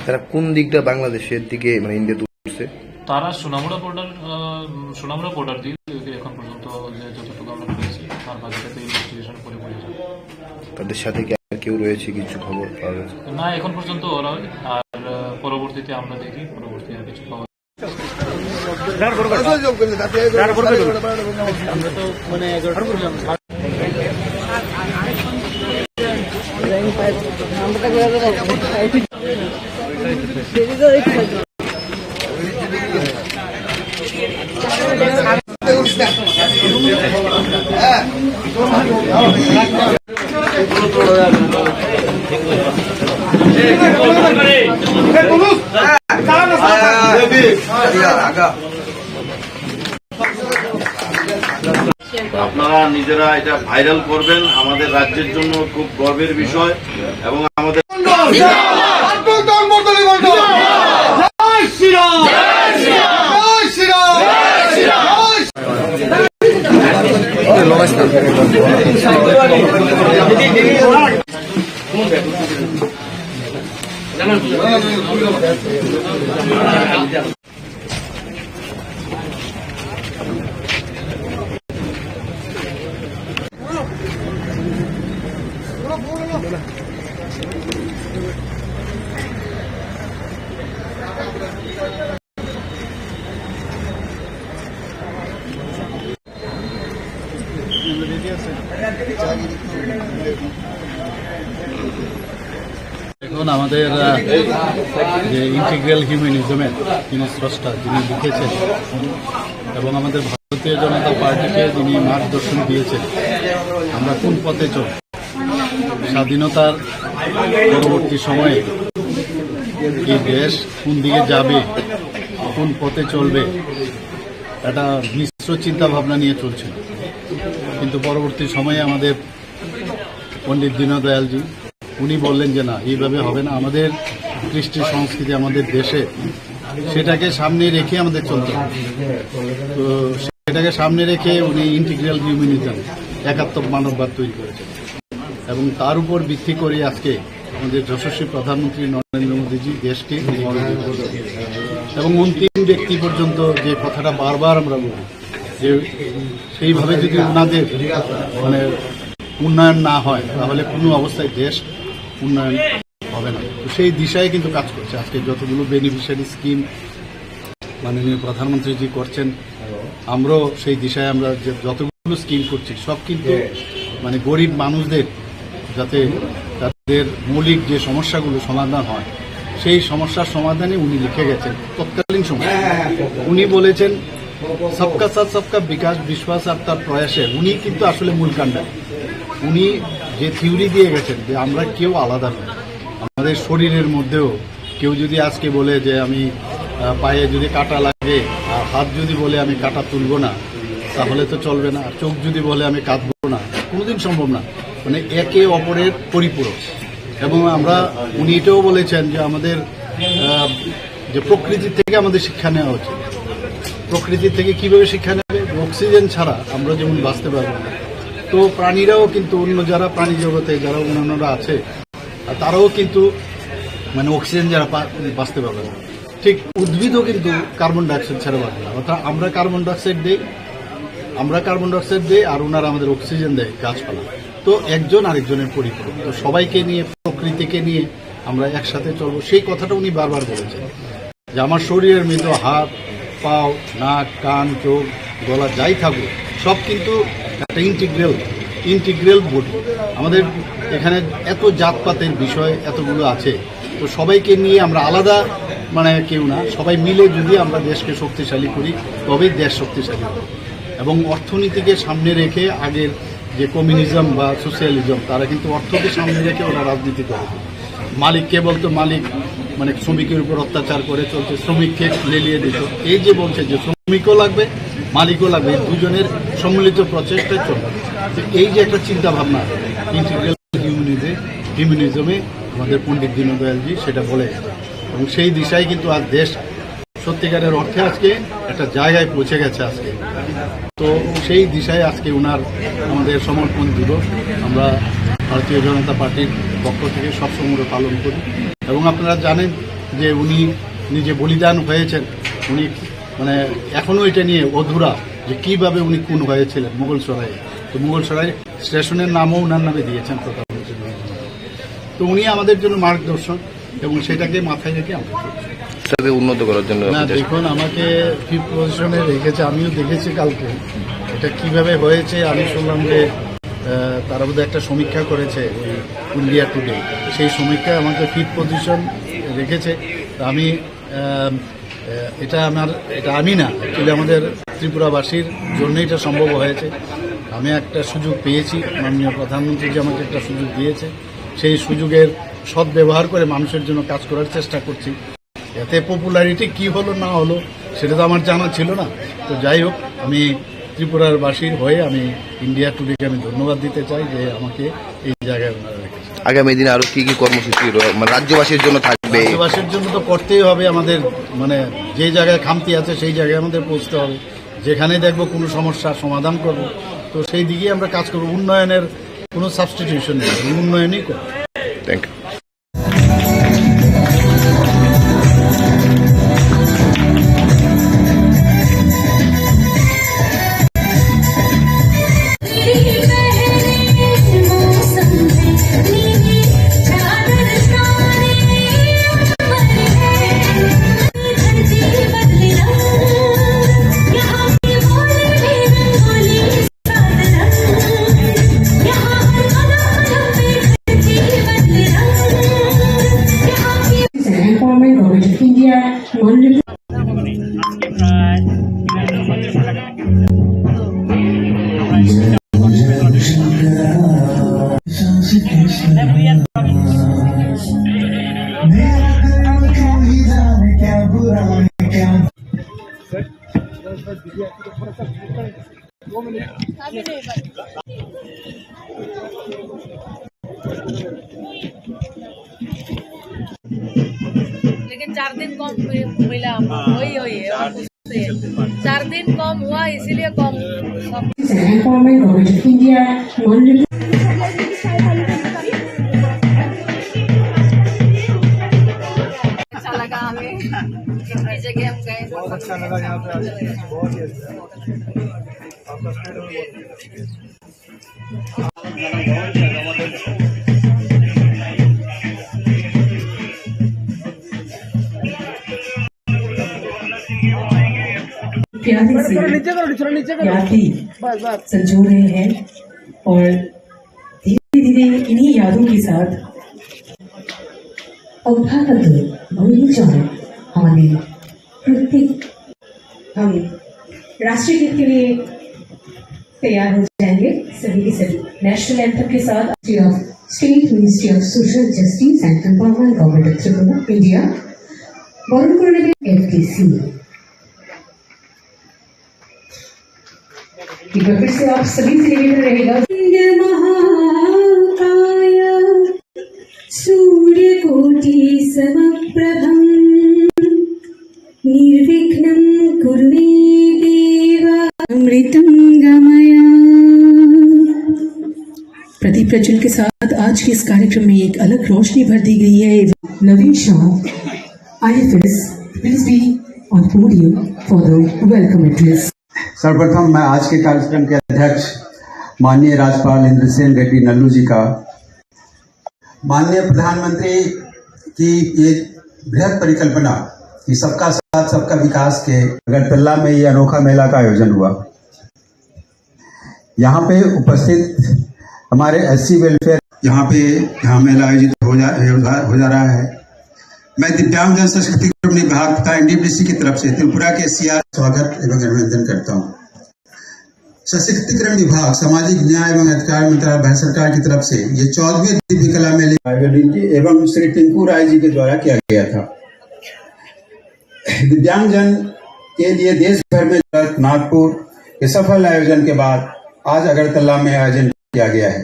তারা কোন দিকটা বাংলাদেশের দিকে, মানে, ইন্ডিয়াতে উঠছে? তারা সোনামুড়া বর্ডার, আহ, সোনামুড়া বর্ডার দিয়ে এখন পর্যন্ত যে যতটুকু আমরা পেয়েছি, তার বাকিটা তো ইনভেস্টিগেশন করে বোঝা যাবে। তাদের সাথে কি আর কেউ রয়েছে, কিছু খবর পাওয়া গেছে? না, এখন পর্যন্ত ওরা। আর, আহ, পরবর্তীতে আমরা দেখি, পরবর্তী আর কিছু পাওয়া আপনারা নিজেরা এটা ভাইরাল করবেন, আমাদের রাজ্যের জন্য খুব গর্বের বিষয়। এবং আমাদের এখন আমাদের, আহ, যে ইন্টিগ্রাল হিউম্যানিজমের যিনি স্রষ্টা, যিনি লিখেছেন এবং আমাদের ভারতীয় জনতা পার্টিকে যিনি মার্গদর্শন দিয়েছেন, আমরা কোন পথে চলব, স্বাধীনতার পরবর্তী সময়ে এই দেশ কোন দিকে যাবে, কোন পথে চলবে, একটা মিশ্র চিন্তা ভাবনা নিয়ে চলছিল। কিন্তু পরবর্তী সময়ে আমাদের পণ্ডিত দীনদয়ালজি, উনি বললেন যে না, এইভাবে হবে না, আমাদের কৃষ্টি সংস্কৃতি আমাদের দেশে, সেটাকে সামনে রেখে আমাদের চলতে হবে। তো সেটাকে সামনে রেখে উনি ইন্টিগ্রাল হিউম্যানিজম, একাত্মক মানববাদ তৈরি করেছেন এবং তার উপর ভিত্তি করে আজকে আমাদের যশস্বী প্রধানমন্ত্রী নরেন্দ্র মোদীজি দেশকে এগিয়ে নিয়ে যাচ্ছেন। এবং অন্তিম ব্যক্তি পর্যন্ত যে কথাটা বারবার আমরা বলি, যে সেইভাবে যদি ওনাদের, মানে, উন্নয়ন না হয়, তাহলে কোনো অবস্থায় দেশ উন্নয়ন হবে না। তো সেই দিশায় কিন্তু কাজ করছে। আজকে যতগুলো বেনিফিশিয়ারি স্কিম মাননীয় প্রধানমন্ত্রীজি করছেন, আমরাও সেই দিশায় আমরা যে যতগুলো স্কিম করছি, সব কিন্তু, মানে, গরিব মানুষদের যাতে তাদের মৌলিক যে সমস্যাগুলো সমাধান হয়, সেই সমস্যার সমাধানে উনি লিখে গেছেন তৎকালীন সময়। উনি বলেছেন, "সবকা সাথ সবকা বিকাশ, বিশ্বাস আর তার প্রয়াসে", উনি কিন্তু আসলে মূল কাণ্ডারি। উনি যে থিওরি দিয়ে গেছেন যে আমরা কেউ আলাদা নয়, আমাদের শরীরের মধ্যেও কেউ যদি আজকে বলে যে আমি, আহ, পায়ে যদি কাঁটা লাগে আর হাত যদি বলে আমি কাঁটা তুলবো না, তাহলে তো চলবে না। আর চোখ যদি বলে আমি কাঁদবো না, কোনোদিন সম্ভব না। মানে, একে অপরের পরিপূরক। এবং আমরা, উনি এটাও বলেছেন যে আমাদের, আহ, যে প্রকৃতি থেকে আমাদের শিক্ষা নেওয়া উচিত। প্রকৃতি থেকে কিভাবে শিক্ষা নেবে? অক্সিজেন ছাড়া আমরা যেমন বাঁচতে পারবো না, তো প্রাণীরাও কিন্তু, অন্য যারা প্রাণী জগতে যারা অন্যান্যরা আছে, আর তারাও কিন্তু, মানে, অক্সিজেন ছাড়া পা-, বাঁচতে পারবে না। ঠিক উদ্ভিদও কিন্তু কার্বন ডাইঅক্সাইড ছাড়া বাঁচবে না। অর্থাৎ আমরা কার্বন ডাইঅক্সাইড দেই, আমরা কার্বন ডাইঅক্সাইড দেই, আর ওনারা আমাদের অক্সিজেন দেয় গাছপালা। তো একজন আরেকজনের পরিপূরক। তো সবাইকে নিয়ে, প্রকৃতিকে নিয়ে আমরা একসাথে চলবো, সেই কথাটা উনি বারবার বলেছেন। যে আমার শরীরের মধ্যে হাত, পাও, নাক, কান, চোখ, গলা যাই থাকুক, সব কিন্তু একটা ইন্টিগ্রাল, ইন্টিগ্রাল বডি। আমাদের এখানে এত জাতপাতের বিষয় এতগুলো আছে, তো সবাইকে নিয়ে আমরা আলাদা, মানে, কেউ না, সবাই মিলে যদি আমরা দেশকে শক্তিশালী করি, তবেই দেশ শক্তিশালী হবে। এবং অর্থনীতিকে সামনে রেখে, আগের যে কমিউনিজম বা সোশিয়ালিজম, তারা কিন্তু অর্থকে সামনে রেখে ওরা রাজনীতি করে। মালিক কে বলতো, মালিক, মানে, শ্রমিকের উপর অত্যাচার করে চলছে, শ্রমিককে লেলিয়ে দিত। এই যে বলছে যে শ্রমিকও লাগবে, মালিকও লাগবে, এই দুজনের সম্মিলিত প্রচেষ্টায় চলবে। তো এই যে একটা চিন্তা ভাবনা, ইন্টিগ্রাল হিউম্যানিজে, হিউম্যানিজমে আমাদের পণ্ডিত দীনদয়ালজি সেটা বলে গেছেন। এবং সেই দিশায় কিন্তু আজ দেশ সত্যিকারের অর্থে আজকে একটা জায়গায় পৌঁছে গেছে আজকে। তো সেই দিশায় আজকে ওনার আমাদের সমর্পণ দিবস আমরা ভারতীয় জনতা পার্টির পক্ষ থেকে সবসময় পালন করি। এবং আপনারা জানেন যে উনি নিজে বলিদান হয়েছেন, উনি মানে এখনো এটা নিয়ে অধুরা যে কিভাবে উনি খুন হয়েছিলেন মুঘল সরাইয়ে। তো মুঘল সরাই স্টেশনের নামও ওনার নামে দিয়েছেন প্রধানমন্ত্রী নরেন্দ্র মোদী। তো উনি আমাদের জন্য মার্গদর্শক এবং সেটাকে মাথায় রেখে আমরা চলছি। সাথে উন্নত করার জন্য না, আপনি চেষ্টা দেখুন, আমাকে ফিফথ পজিশনে রেখেছে, আমিও দেখেছি কালকে এটা কিভাবে হয়েছে। আমি শুনলাম যে আহ, তারা বোধহয় একটা সমীক্ষা করেছে ওই ইন্ডিয়া টুডে, সেই সমীক্ষায় আমাকে ফিফথ পজিশন রেখেছে। তো আমি আহ, আহ, এটা আমার, এটা আমি না, অ্যাকচুয়ালি আমাদের ত্রিপুরাবাসীর জন্য এটা সম্ভব হয়েছে। আমি একটা সুযোগ পেয়েছি, মাননীয় প্রধানমন্ত্রী যে আমাকে একটা সুযোগ দিয়েছে, সেই সুযোগের সদ্ব্যবহার করে মানুষের জন্য কাজ করার চেষ্টা করছি। এতে পপুলারিটি কি হলো না হলো সেটা তো আমার জানা ছিল না। তো যাই হোক, আমি ত্রিপুরার বাসীর হয়ে আমি ইন্ডিয়া টুডেকে আমি ধন্যবাদ দিতে চাই যে আমাকে এই জায়গায় ওনারা রেখেছেন। আগামী দিনে আরো কি কি কর্মসূচি র-, মানে রাজ্যবাসীর জন্য থাকবে? রাজ্যবাসীর জন্য তো করতেই হবে আমাদের, মানে যে জায়গায় খামতি আছে সেই জায়গায় আমাদের পৌঁছতে হবে। যেখানে দেখবো কোনো সমস্যার সমাধান করব, তো সেই দিকেই আমরা কাজ করব। উন্নয়নের কোনো সাবস্টিটিউশন নেই, উন্নয়নই করব। Thank you. Empowerment Government of India, Honorable लेकिन चार दिन कम हुए, मिला हमको। हाँ, वही, वही है, चार और कुछ नहीं है। चार दिन कम हुआ, इसीलिए कम सब। Empowerment Government of India, Honorable अच्छा लगा हमें, इतनी जगह हम गए। बहुत अच्छा लगा यहाँ पे आके, बहुत ही अच्छा। आपका स्पीड में बहुत अच्छा। प्यारे से याद भी संजो रहे हैं और धीरे धीरे इन्हीं यादों के साथ অভ্যাগত গুণীজন আমাদের প্রত্যেক हम राष्ट्रीय गीत के लिए तैयार हो जाएंगे सभी के सभी। नेशनल एंथम के साथ Ministry of State Ministry of Social Justice and Empowerment, Government of Tripura, India। বরণ করে নেবেন এফডিসি। एक बार फिर से आप सभी से निवेदन रहेगा। महाकाय सूर्यकोटि समप्रभं निर्विघ्नं कुरु मे देव। अमृतं गमय। प्रदीप प्रज्वल के साथ आज के इस कार्यक्रम में एक अलग रोशनी भर दी गई है। Naveen Shah, I F S, please be on podium for the welcome address. सर्वप्रथम मैं आज के कार्यक्रम के अध्यक्ष माननीय राज्यपाल इंद्रसेन रेड्डी नल्लू जी का, माननीय प्रधानमंत्री की ये बृहद परिकल्पना कि सबका साथ सबका विकास के अगरतला में ये अनोखा मेला का आयोजन हुआ। यहाँ पे उपस्थित हमारे एससी वेलफेयर, यहाँ पे यहाँ मेला आयोजित हो जा, हो जा रहा है। मैं दिव्यांगजन सशक्तिकरण विभाग तथा एनडीपीसी की तरफ से त्रिपुरा के सीआर स्वागत एवं अभिनंदन करता हूँ। सशक्तिकरण विभाग, सामाजिक न्याय एवं अधिकार मंत्रालय, भारत सरकार की तरफ से ये चौदहवीं दिव्य कला मेले आयोजन की एवं श्री टिंकू राय जी के द्वारा किया गया था। दिव्यांगजन के लिए देश भर में नागपुर के सफल आयोजन के बाद आज अगरतला में आयोजन किया गया है।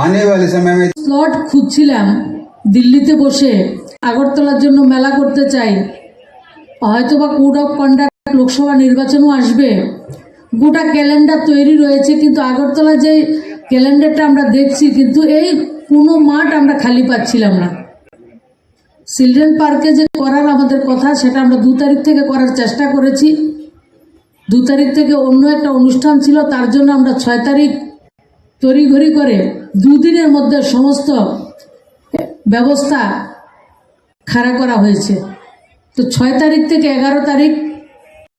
आने वाले समय में স্লট খুঁজছিলাম দিল্লিতে বসে আগরতলার জন্য মেলা করতে চাই, হয়তো বা কোড অফ কন্ডাক্ট লোকসভা নির্বাচনও আসবে, গোটা ক্যালেন্ডার তৈরি রয়েছে, কিন্তু আগরতলা যে ক্যালেন্ডারটা আমরা দেখছি, কিন্তু এই কোনো মাঠ আমরা খালি পাচ্ছিলাম না। চিলড্রেন পার্কে যে করার আমাদের কথা, সেটা আমরা দু তারিখ থেকে করার চেষ্টা করেছি। দু তারিখ থেকে অন্য একটা অনুষ্ঠান ছিল, তার জন্য আমরা ছয় তারিখ তড়িঘড়ি করে দুদিনের মধ্যে সমস্ত ব্যবস্থা খাড়া করা হয়েছে। তো ছয় তারিখ থেকে এগারো তারিখ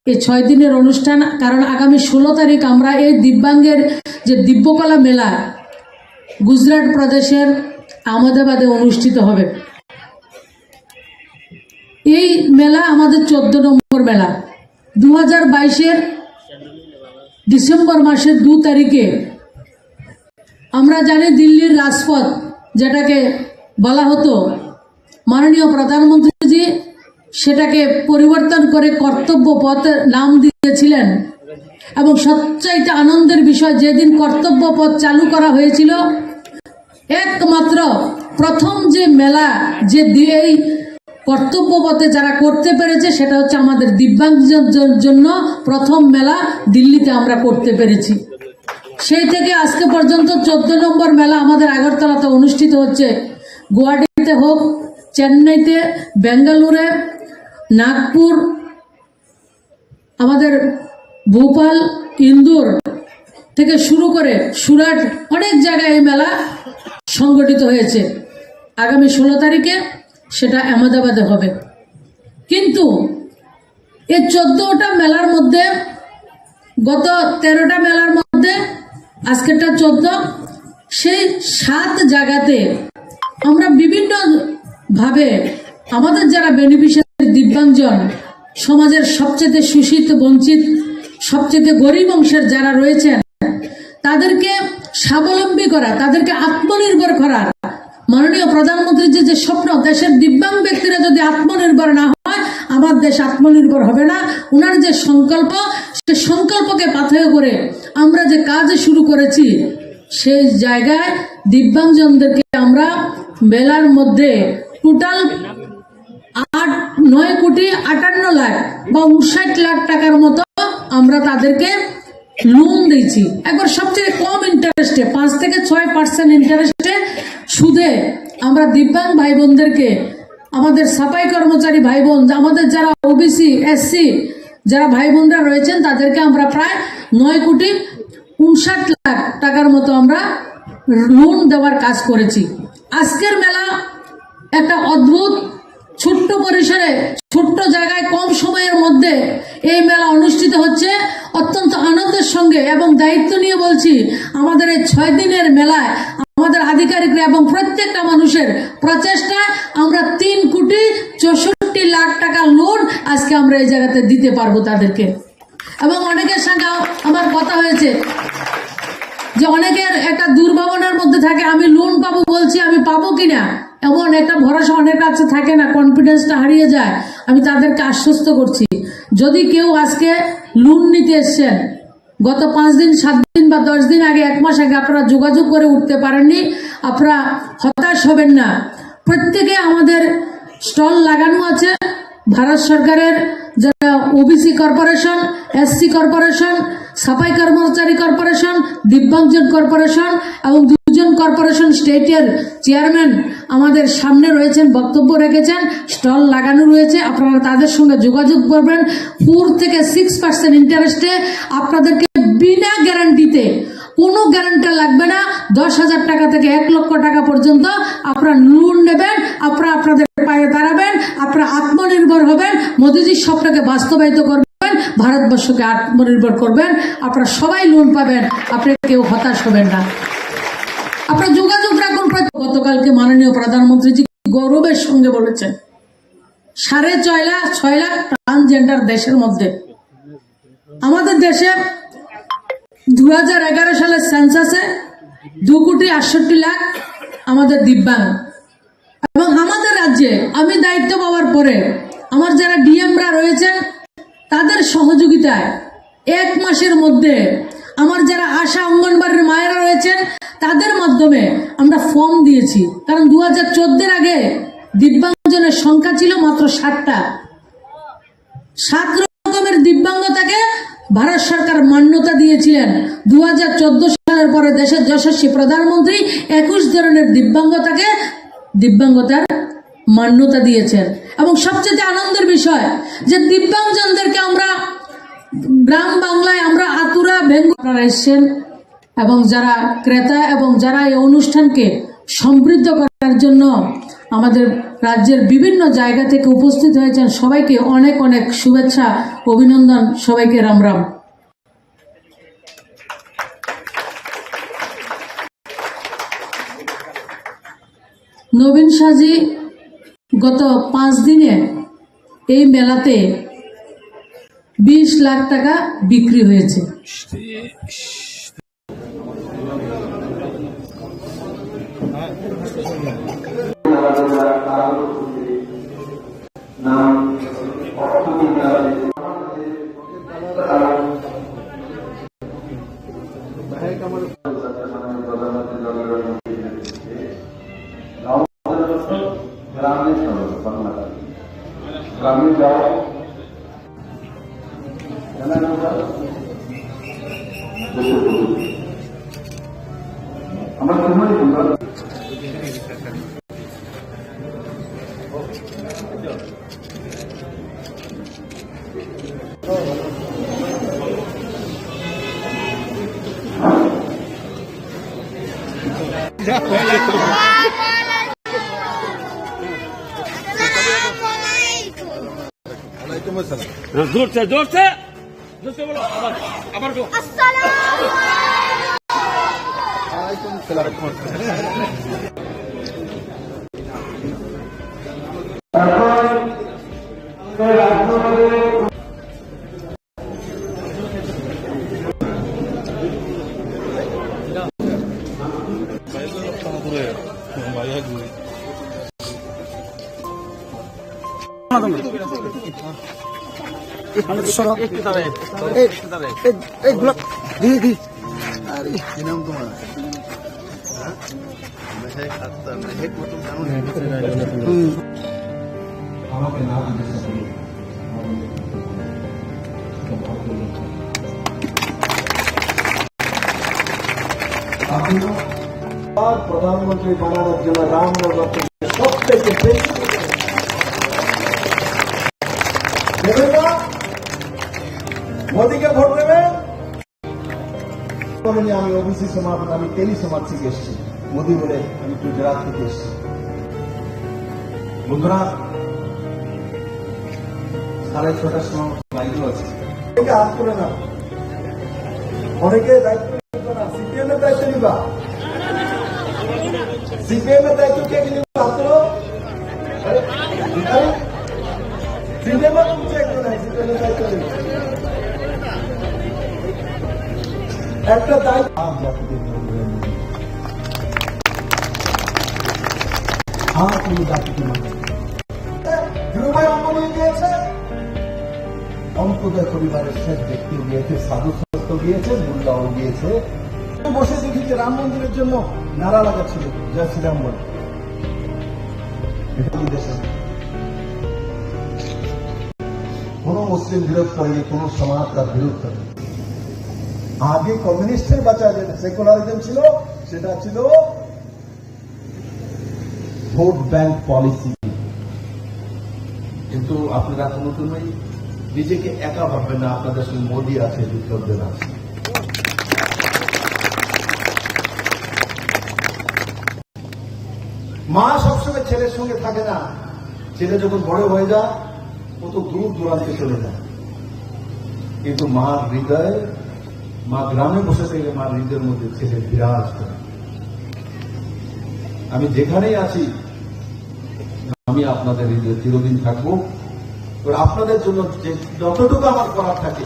এই ছয় দিনের অনুষ্ঠান, কারণ আগামী ষোলো তারিখ আমরা এই দিব্যাঙ্গের যে দিব্যকলা মেলা গুজরাট প্রদেশের আহমেদাবাদে অনুষ্ঠিত হবে। এই মেলা আমাদের চোদ্দ নম্বর মেলা। দু হাজার বাইশের ডিসেম্বর মাসের দু তারিখে আমরা জানি দিল্লির রাজপথ, যেটাকে বলা হতো, মাননীয় প্রধানমন্ত্রীজি সেটাকে পরিবর্তন করে কর্তব্য পথ নাম দিয়েছিলেন এবং সবচাইতে আনন্দের বিষয়, যেদিন কর্তব্য পথ চালু করা হয়েছিল, একমাত্র প্রথম যে মেলা, যে দি-, এই কর্তব্য পথে যারা করতে পেরেছে, সেটা হচ্ছে আমাদের দিব্যাঙ্গজন-, জন-, জন্য প্রথম মেলা দিল্লিতে আমরা করতে পেরেছি। সেই থেকে আজকে পর্যন্ত চোদ্দ নম্বর মেলা আমাদের আগরতলাতে অনুষ্ঠিত হচ্ছে। গুয়াহাটিতে হোক, চেন্নাইতে, বেঙ্গালুরে, নাগপুর, আমাদের ভোপাল, ইন্দোর থেকে শুরু করে সুরাট, অনেক জায়গায় এই মেলা সংগঠিত হয়েছে। আগামী ষোলো তারিখে সেটা আহমেদাবাদে হবে। কিন্তু এই চোদ্দটা মেলার মধ্যে, গত তেরোটা মেলার মধ্যে আজকেরটা চোদ্দ, সেই সাত জায়গাতে আমরা বিভিন্ন ভাবে আমাদের যারা বেনিফিশিয়ারি দিব্যাঙ্গজন, সমাজের সবচেয়ে শোষিত, বঞ্চিত, সবচেয়ে গরিব অংশের যারা রয়েছেন, তাদেরকে স্বাবলম্বী করা, তাদেরকে আত্মনির্ভর করার, মাননীয় প্রধানমন্ত্রীর যে, যে স্বপ্ন, দেশের দিব্যাঙ্গ ব্যক্তিরা যদি আত্মনির্ভর না হয়, আমার দেশ আত্মনির্ভর হবে না। ওনার যে সংকল্প, সে সংকল্পকে পাথেয় করে আমরা যে কাজ শুরু করেছি, সেই জায়গায় দিব্যাঙ্গজনদেরকে আমরা মেলার মধ্যে টোটাল আট, নয় কোটি আটান্ন লাখ বা ঊনষাট লাখ টাকার মতো আমরা তাদেরকে লোন দিয়েছি। একবার সবচেয়ে কম ইন্টারেস্টে, পাঁচ থেকে ছয় পার্সেন্ট ইন্টারেস্টে সুদে আমরা দিব্যাঙ্গ ভাই বোনদেরকে, আমাদের সাফাই কর্মচারী ভাই বোন, আমাদের যারা ওবিসি, এসসি, যারা ভাই বোনরা রয়েছেন, তাদেরকে আমরা প্রায় নয় কোটি ঊনষাট লাখ টাকার মতো আমরা লোন দেওয়ার কাজ করেছি। আজকের মেলা একটা অদ্ভুত ছোট্ট পরিসরে, ছোট্ট জায়গায়, কম সময়ের মধ্যে এই মেলা অনুষ্ঠিত হচ্ছে। অত্যন্ত আনন্দের সঙ্গে এবং দায়িত্ব নিয়ে বলছি, আমাদের এই ছয় দিনের মেলায় আমাদের আধিকারিকরা এবং প্রত্যেকটা মানুষের প্রচেষ্টায় আমরা তিন কোটি চৌষট্টি লাখ টাকা লোন আজকে আমরা এই জায়গাতে দিতে পারবো তাদেরকে। এবং অনেকের সঙ্গে আমার কথা হয়েছে যে অনেকের একটা দুর্ভাবনার মধ্যে থাকে, "আমি লোন পাবো বলছি, আমি পাবো কিনা?" এমন একটা ভরসা অনেক কাছে থাকে না, কনফিডেন্সটা হারিয়ে যায়। আমি তাদেরকে আশ্বস্ত করছি, যদি কেউ আজকে লোন নিতে এসছেন, গত পাঁচ দিন, সাত দিন বা দশ দিন আগে, এক মাস আগে আপনারা যোগাযোগ করে উঠতে পারেননি, আপনারা হতাশ হবেন না। প্রত্যেকে আমাদের স্টল লাগানো আছে। ভারত সরকারের যারা ওবিসি কর্পোরেশন, এসসি কর্পোরেশন, সাফাই কর্মচারী কর্পোরেশন, দিব্যাঙ্গজন কর্পোরেশন এবং দুজন কর্পোরেশন স্টেটের চেয়ারম্যান আমাদের সামনে রয়েছেন, বক্তব্য রেখেছেন, স্টল লাগানো রয়েছে। আপনারা তাদের সঙ্গে যোগাযোগ করবেন। ফোর থেকে সিক্স পার্সেন্ট ইন্টারেস্টে আপনাদেরকে বিনা গ্যারান্টিতে, কোনো গ্যারান্টি লাগবে না, দশ হাজার টাকা থেকে এক লক্ষ টাকা পর্যন্ত আপনারা লোন নেবেন, আপনারা আপনাদের পায়ে দাঁড়াবেন, আপনারা আত্মনির্ভর হবেন, মোদিজির স্বপ্নকে বাস্তবায়িত করবেন, ভারতবর্ষকে আত্মনির্ভর করবেন। আপনারা সবাই লোন পাবেন, আপনারা কেউ হতাশ হবেন না। আপনারা যোগাযোগ রাখুন। গতকালকে মাননীয় প্রধানমন্ত্রীজি গৌরবের সঙ্গে বলেছেন, সাড়ে ছয় লাখ, ছয় লাখ ট্রান্সজেন্ডার দেশের মধ্যে। আমাদের দেশে দু হাজার এগারো সালের সেন্সাসে দু কোটি আটষট্টি লাখ আমাদের দিব্যাঙ্গ। এবং আমাদের রাজ্যে আমি দায়িত্ব পাওয়ার পরে আমার যারা ডিএমরা রয়েছেন, তাদের সহযোগিতায় এক মাসের মধ্যে আমার যারা আশা, অঙ্গনবাড়ির মায়েরা রয়েছেন, তাদের মাধ্যমে আমরা ফর্ম দিয়েছি। কারণ দু হাজার চোদ্দের আগে দিব্যাঙ্গজনের সংখ্যা ছিল মাত্র সাতটা। সাত রকমের দিব্যাঙ্গতাকে ভারত সরকার মান্যতা দিয়েছিলেন। দু হাজার চোদ্দ সালের পরে দেশের যশস্বী প্রধানমন্ত্রী একুশ ধরনের দিব্যাঙ্গতাকে দিব্যাঙ্গতার মান্যতা দিয়েছেন। এবং সবচেয়ে আনন্দের বিষয় যে দিব্যাঙ্গজনদেরকে আমরা গ্রাম বাংলায় আমরা আতুরা ভেঙ্গু আপনারা এসছেন এবং যারা ক্রেতা এবং যারা এই অনুষ্ঠানকে সমৃদ্ধ করার জন্য আমাদের রাজ্যের বিভিন্ন জায়গা থেকে উপস্থিত হয়েছেন, সবাইকে অনেক অনেক শুভেচ্ছা, অভিনন্দন, সবাইকে রাম রাম। নবীন সাজি গত পাঁচ দিনে এই মেলাতে বিশ লাখ টাকা বিক্রি হয়েছে। গ্রামে চলো, বাংলা। গ্রামে যাও। আমরা সময় দিলাম। ওয়ালাইকুম আসসালাম। হ্যাঁ, জোরসে, জোরসে, জোরসে বলো, আবার, আবার বলো। আসসালামু আলাইকুম। ওয়ালাইকুম আসসালাম। আমাদের সরো। এই, এই, এই গোলাপ, দি, দি। আরে, কি নাম তোমার? হ্যাঁ? মেহেক আক্তার, মেহেক মতন জানো না? হুম। আমাকে না জিজ্ঞাসা করুন। আপনি আর প্রধানমন্ত্রী বানানোর জন্য রামনগর থেকে সব থেকে বেশি দেবেন না? মোদীকে ভোট দেবেন? বলেনি, "আমি ওবিসি সমাজ, আমি তেলি সমাজ থেকে এসেছি।" মোদি বলে, "আমি গুজরাট থেকে এসেছি।" বন্ধুরা, সাড়ে ছটার সময় বাইরে আছে। এটা আজ করে না। অনেকে দায়িত্ব নিবে না, সিপিএম এর দায়িত্ব নিবা। সিপিএম এর দায়িত্ব কে নিবে? ছাত্র? আরে, আরে, সিপিএম এর কোন চেক করে? সিপিএম এর দায়িত্ব নিবে। একটা দায়িত্ব। আম জাতিকে মনে হয়। আর কোনো জাতিকে মনে হয়। ধীরুভাই অমর হয়ে গিয়েছে, অন্ত্যোদয় পরিবারের শেষ ব্যক্তিও গিয়েছে, সাধু সন্ত গিয়েছে, মোল্লাও গিয়েছে। বসে দেখি যে রাম মন্দিরের জন্য নারা লাগাচ্ছিল, "জয় শ্রীরাম" বলে। এটা কি দেশে? কোনো মুসলিম বিরোধ করেনি, কোনো সমাজ তার বিরোধ করেনি। আগে কমিউনিস্টের বাঁচা যেটা সেকুলারিজম ছিল, সেটা ছিল ভোট ব্যাংক পলিসি। কিন্তু আপনারা কোনো সময় নিজেকে একা ভাববেন না, আপনাদের সঙ্গে মোদি আছে, বিপ্লব দেব আছে। মা সবসময় ছেলের সঙ্গে থাকে না, ছেলে যখন বড় হয়ে যায়, কত দূর দূরান্তে চলে যায়। কিন্তু মার হৃদয়ে, মা গ্রামে বসে থেকে মার হৃদয়ের মধ্যে ছেলে বিরাজ করে। আমি যেখানেই আছি, আমি আপনাদের হৃদয়ে চিরদিন থাকবো। আর আপনাদের জন্য যে যতটুকু আমার করার থাকে,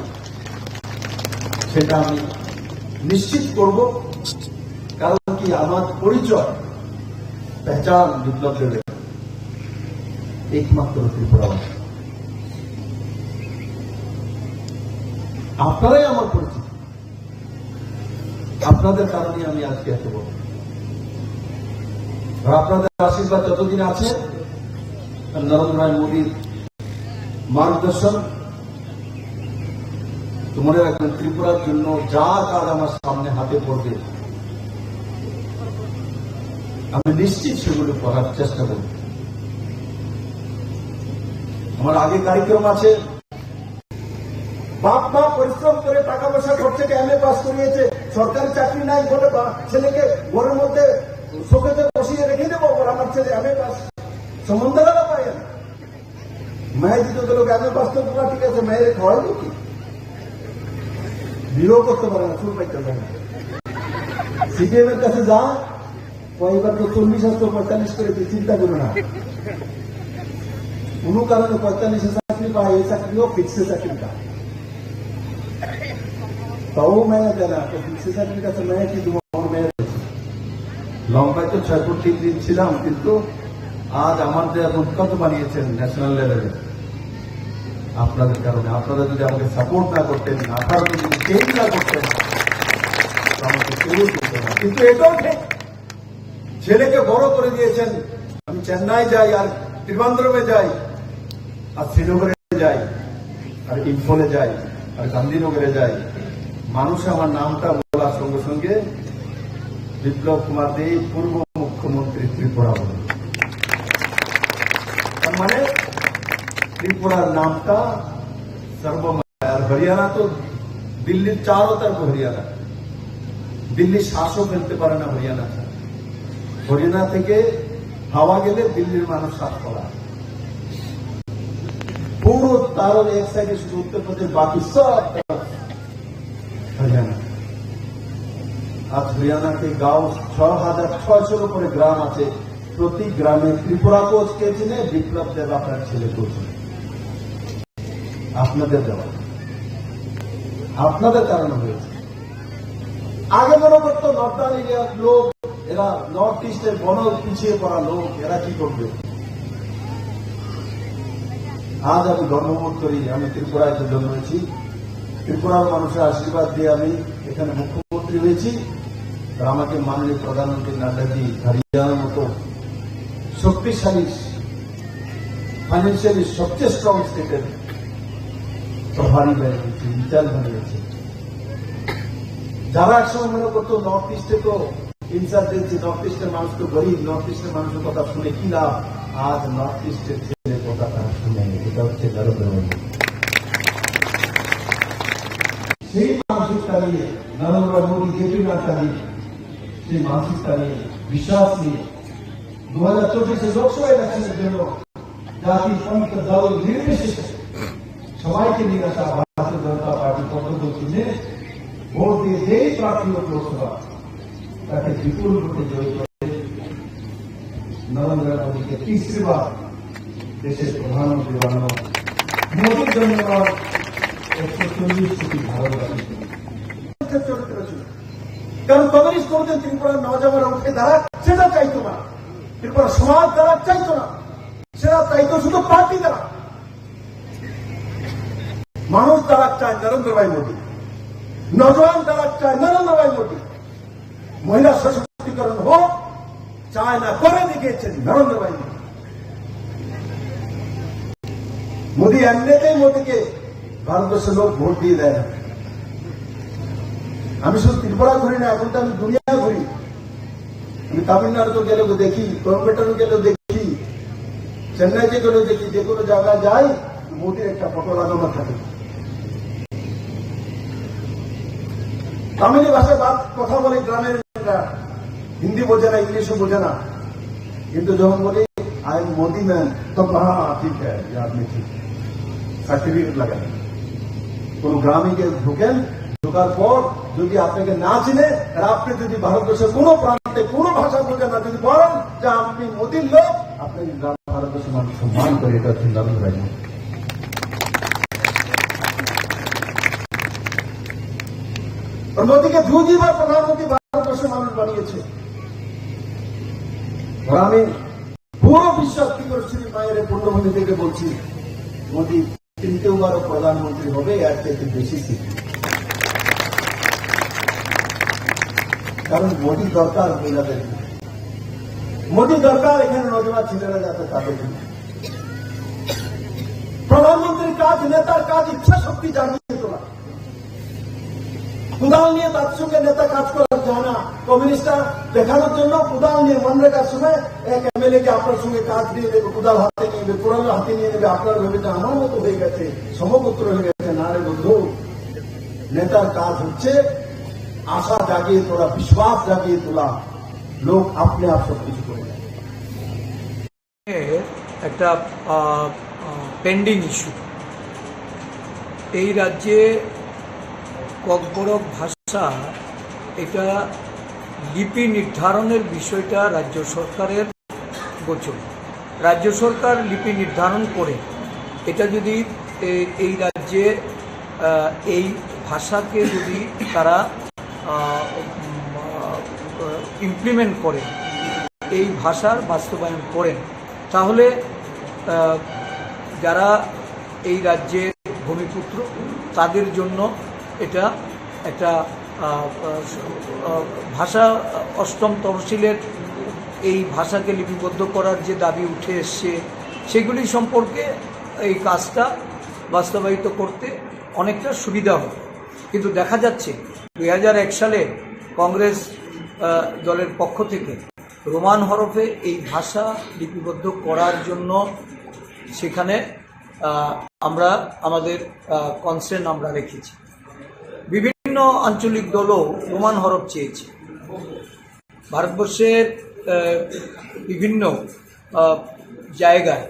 সেটা আমি নিশ্চিত করব। কারণ কি, আমার পরিচয়, পেহচান বিপ্লব দেবের একমাত্র ত্রিপুরাবাসী। আপনারাই আমার পরিচিত, আপনাদের কারণে আমি আজকে এত বড়। আর আপনাদের আশীর্বাদ যতদিন আছে, নরেন্দ্র ভাই মোদীর মার্গদর্শন, তো মনে রাখবেন, ত্রিপুরার জন্য যা কাজ আমার সামনে হাতে পড়বে, আমি নিশ্চিত সেগুলো করার চেষ্টা করব। আমার আগে কার্যক্রম আছে, বাপ মা পরিশ্রম করে টাকা পয়সা খরচ করে এমএ পাস করিয়েছে, সরকারি চাকরি নাই বলে বা ছেলেকে ঘরের মধ্যে শোকেজে বসিয়ে রেখে দেবো, ওর আমার ছেলে এমএ পাস, সম্বন্ধ গেল পায় না। মায়ের দিকে গেল, এমএ পাস তো পুরা ঠিক আছে, মায়ের খাওয়াই কি? বিয়েও করতে পারে না, চুল পাইতে পারে না। সিপিএম এর কাছে যা, কয়েকবার তো চল্লিশ আসতো, পঁয়তাল্লিশ করে দিয়ে চিন্তা করো না। কোনো কারণে পঁয়তাল্লিশে চাকরি পায়, এই চাকরিও ফিক্সে চাকরি পায়। তাও মেয়ে দেয় না, তো ফিক্সে চাকরির কাছে মেয়ে কি তোমার মেয়ে রয়েছে? লম্বায় তো ছয় ফুট তিন ইঞ্চ ছিলাম, কিন্তু আজ আমার যে এখন কত বানিয়েছেন ন্যাশনাল লেভেলে আপনাদের কারণে। আপনারা যদি আমাকে সাপোর্ট না করতেন, আঠারো যদি চেঞ্জ না করতেন, তো আমাকে কেউ তুলতো না। কিন্তু এটাও ঠিক, ছেলেকে বড় করে দিয়েছেন। আমি চেন্নাই যাই, আর ত্রিবান্দ্রমে যাই, আর শ্রীনগরে যাই, আর ইম্ফলে যাই, আর গান্ধীনগরে যাই, মানুষ আমার নামটা বলার সঙ্গে সঙ্গে বিপ্লব কুমার দেব, পূর্ব মুখ্যমন্ত্রী ত্রিপুরা, বলে। তার মানে ত্রিপুরার নামটা সর্ব আর হরিয়ানা তো দিল্লির চারো তরফ হরিয়ানা, দিল্লির শ্বাসও ফেলতে পারে না হরিয়ানা ছাড়া। হরিয়ানা থেকে হাওয়া গেলে দিল্লির মানুষ শ্বাস ফেলায়। পুরো তারর এক সাইডে শুধু উত্তর প্রদেশ, বাকি সব তরফ হরিয়ানা। আজ হরিয়ানা কে গাঁও ছ হাজার ছয়শোর উপরে গ্রাম আছে, প্রতি গ্রামে ত্রিপুরা কোচ কে চিনে? বিপ্লব দেব আপনার ছেলে কোচ। আপনাদের দেওয়া, আপনাদের কারণে হয়েছে। আগে মনে করতো নর্দার্ন এরিয়ার লোক, এরা নর্থ ইস্টের বড় পিছিয়ে পড়া লোক, এরা কি করবে? আজ আমি গর্ববোধ করি, আমি ত্রিপুরায় তো জন্মেছি, ত্রিপুরার মানুষের আশীর্বাদ দিয়ে আমি এখানে মুখ্যমন্ত্রী হয়েছি। আর আমাকে মাননীয় প্রধানমন্ত্রী নাড্ডাজি হরিয়ানার মতো শক্তিশালী, ফাইন্যান্সিয়ালি সবচেয়ে স্ট্রং স্টেটের প্রভারী বানিয়েছে, ইনচার্জ বানিয়েছে। যারা একসময় মনে করতো নর্থ ইস্টে তো ইনচার্জ দিচ্ছে, নর্থ ইস্টের মানুষ তো গরিব, নর্থ ইস্টের মানুষের কথা শুনে কি লাভ? আজ নর্থ ইস্টের ছেলে কথা তারা শুনে, এটা হচ্ছে নরেন্দ্র মোদী। সেই মানসিকতা নিয়ে নরেন্দ্র মোদী, জেপি নাড্ডা নিয়ে সেই মানসিকতা নিয়ে, বিশ্বাস নিয়ে দু হাজার চব্বিশে লোকসভা ইলেকশনের জন্য জাতি, প্রান্ত, দল নির্বিশেষে সবাইকে নিয়ে আসা ভারতীয় জনতা পার্টি পদ্মফুল চিহ্নে ভোট দিয়ে যেই প্রার্থী হোক লোকসভা, তাকে বিপুল ভোটে জয়ী করে নরেন্দ্র মোদীকে তৃতীয়বার দেশের প্রধানমন্ত্রী বানানো, মোদীর জন্য নয়, একশো চল্লিশ কোটি ভারতবাসীর জন্য। চরিত্র ছিল। কারণ কমিউনিস্ট কোনোদিন ত্রিপুরার নওজওয়ানরা উঠে দাঁড়াক, সেটা চাইতো না। ত্রিপুরা সমাজ দাঁড়াক চাইতো না, সেটা চাইতো শুধু পার্টি দাঁড়াক। মানুষ দাঁড়াক চায় নরেন্দ্র ভাই মোদী, নওজওয়ান দাঁড়াক চায় নরেন্দ্র ভাই মোদী, মহিলা সশক্তিকরণ হোক, চায় না, করে দেখিয়েছেন নরেন্দ্র ভাই মোদী। মোদী এমনিতেই মোদীকে ভারতবর্ষের লোক ভোট দিয়ে দেয় না। আমি শুধু ত্রিপুরা ঘুরি না, এখন তো আমি দুনিয়া ঘুরি। আমি তামিলনাড়ুতে গেলেও দেখি, কোয়েম্বাটুরে গেলেও দেখি, চেন্নাইতে গেলেও দেখি, যে কোনো জায়গায় যাই, মোদীর একটা ফটো লাগানো থাকে। তামিলি ভাষায় বাত-, কথা বলে গ্রামের লোকেরা, হিন্দি বোঝে না, ইংলিশও বোঝে না, কিন্তু যখন বলি, "I am Modi man," তখন, "হ্যাঁ, হ্যাঁ, ঠিক আছে, আপনি ঠিক।" সার্টিফিকেট লাগায়। কোনো গ্রামে গিয়ে ঢুকেন, ঢোকার পর যদি আপনাকে না চিনে, আর আপনি যদি ভারতবর্ষের কোনো প্রান্তে কোনো ভাষা বোঝেন না, যদি বলেন যে আপনি মোদির লোক, আপনাকে গ্রাম ভারতবর্ষের মানুষ সম্মান করে, এটা হচ্ছে নরেন্দ্র ভাই। আর মোদিকে দুইবার প্রধানমন্ত্রী ভারতবর্ষের মানুষ বানিয়েছে। আর আমি পুরো বিশ্বাস কি করে শ্রী মায়ের পুণ্যভূমি থেকে বলছি, মোদি তৃতীয়বারও প্রধানমন্ত্রী হবে, এর চাইতে বেশি সিট। কারণ মোদি দরকার মহিলাদের, মোদি দরকার এখানে নজওয়ান ছেলেরা যাতে তাদের জন্য। প্রধানমন্ত্রীর কাজ, নেতার কাজ ইচ্ছা শক্তি জাগিয়ে তোলা। কোদাল নিয়ে তার সঙ্গে নেতা কাজ করার যায় না। কমিউনিস্টরা দেখানোর জন্য কোদাল নিয়ে মনরেগার সময় এক এমএলএ কে আপনার সঙ্গে কাজ দিয়ে দেবে, কোদাল হাতে নিয়ে নেবে, কোদাল হাতে নিয়ে নেবে, আপনার ভেবেছেন আমার মতো হয়ে গেছে, সমগোত্র হয়ে গেছে। না রে বন্ধু, নেতার কাজ হচ্ছে আশা জাগিয়ে তোলা, বিশ্বাস জাগিয়ে তোলা। লোক আপনি আপ সব কিছু করে দেয়। একটা পেন্ডিং ইস্যু। এই রাজ্যে ককবরক ভাষা, এটা লিপি নির্ধারণের বিষয়টা রাজ্য সরকারের গোচর। রাজ্য সরকার লিপি নির্ধারণ করে এটা যদি এ-, এই রাজ্যে, আহ, এই ভাষাকে যদি তারা ইমপ্লিমেন্ট করে, এই ভাষার বাস্তবায়ন করেন, তাহলে আহ, যারা এই রাজ্যের ভূমিপুত্র, তাদের জন্য এটা একটা, আহ, আহ, আহ, ভাষা, অষ্টম তহসিলের এই ভাষাকে লিপিবদ্ধ করার যে দাবি উঠে এসছে, সেগুলি সম্পর্কে এই কাজটা বাস্তবায়িত করতে অনেকটা সুবিধা হবে। কিন্তু দেখা যাচ্ছে, দুই হাজার এক সালে কংগ্রেস, আহ, দলের পক্ষ থেকে রোমান হরফে এই ভাষা লিপিবদ্ধ করার জন্য সেখানে, আহ, আমরা আমাদের, আহ, কনসার্ন আমরা রেখেছি। বিভিন্ন আঞ্চলিক দলও রোমান হরফ চেয়েছে। ভারতবর্ষের, আহ, বিভিন্ন, আহ, জায়গায়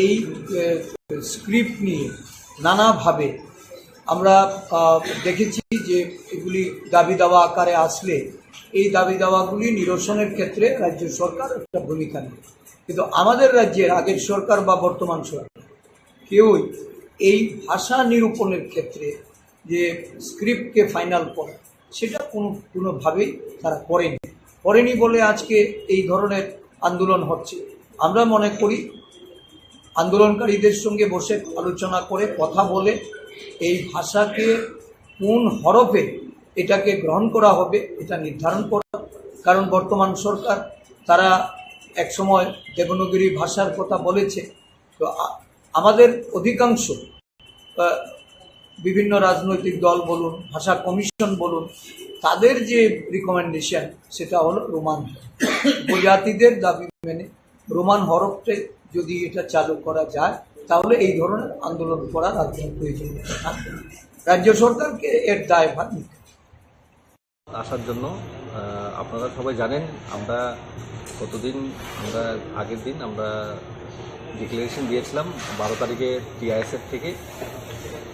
এই, আহ, স্ক্রিপ্ট নিয়ে নানাভাবে আমরা, আহ, দেখেছি যে এগুলি দাবি দাওয়া আকারে আসলে এই দাবি দাওয়াগুলি নিরসনের ক্ষেত্রে রাজ্য সরকার একটা ভূমিকা নেয়। কিন্তু আমাদের রাজ্যের আগের সরকার বা বর্তমান সরকার কেউই এই ভাষা নিরূপণের ক্ষেত্রে যে স্ক্রিপ্টকে ফাইনাল করা, সেটা কোনো, কোনোভাবেই তারা করেনি। করেনি বলে আজকে এই ধরনের আন্দোলন হচ্ছে। আমরা মনে করি আন্দোলনকারীদের সঙ্গে বসে আলোচনা করে, কথা বলে এই ভাষাকে কোন হরফে এটাকে গ্রহণ করা হবে, এটা নির্ধারণ করা। কারণ বর্তমান সরকার তারা একসময় দেবনাগরী ভাষার কথা বলেছে। তো আ-, আমাদের অধিকাংশ, আহ, বিভিন্ন রাজনৈতিক দল বলুন, ভাষা কমিশন বলুন, তাদের যে রিকমেন্ডেশন, সেটা হলো রোমান হরফ। উপজাতিদের দাবি মেনে রোমান হরফে যদি এটা চালু করা যায়, তাহলে এই ধরনের আন্দোলন করার আর কোনো প্রয়োজনীয়তা থাকবে না। রাজ্য সরকারকে এর দায়ভার নিতে হবে। আসার জন্য। আহ, আপনারা সবাই জানেন, আমরা কতদিন, আমরা আগের দিন আমরা ডিক্লারেশন দিয়েছিলাম বারো তারিখে টিআইএসএফ থেকে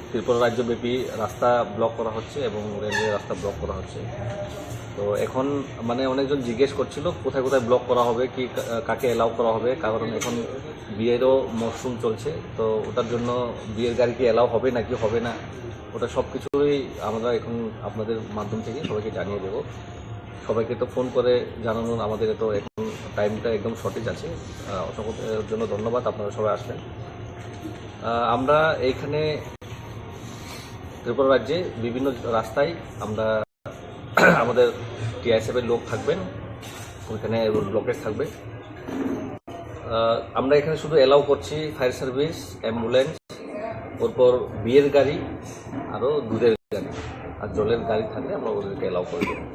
ত্রিপুরা রাজ্যব্যাপী রাস্তা ব্লক করা হচ্ছে এবং রেলওয়ে রাস্তা ব্লক করা হচ্ছে। তো এখন মানে অনেকজন জিজ্ঞেস করছিল কোথায় কোথায় ব্লক করা হবে, কি কা-, কাকে অ্যালাউ করা হবে, কারণ এখন বিয়েরও মরশুম চলছে। তো ওটার জন্য বিয়ের গাড়ি কি অ্যালাউ হবে নাকি হবে না, ওটা সব কিছুই আমরা এখন আপনাদের মাধ্যম থেকে সবাইকে জানিয়ে দেবো। সবাইকে তো ফোন করে জানানোর আমাদের তো এখন টাইমটা একদম শর্টেজ আছে। আহ, অসংখ্য জন্য ধন্যবাদ, আপনারা সবাই আসবেন। আহ, আমরা এইখানে ত্রিপুরা রাজ্যে বিভিন্ন রাস্তায় আমরা আমাদের টিআইএসএফ এর লোক থাকবেন, ওইখানে ব্লকেজ থাকবে। আহ, আমরা এখানে শুধু অ্যালাউ করছি ফায়ার সার্ভিস, অ্যাম্বুলেন্স, ওরপর বিয়ের গাড়ি, আরও দুধের গাড়ি, আর জলের গাড়ি থাকলে আমরা ওদেরকে অ্যালাউ করে দেবো।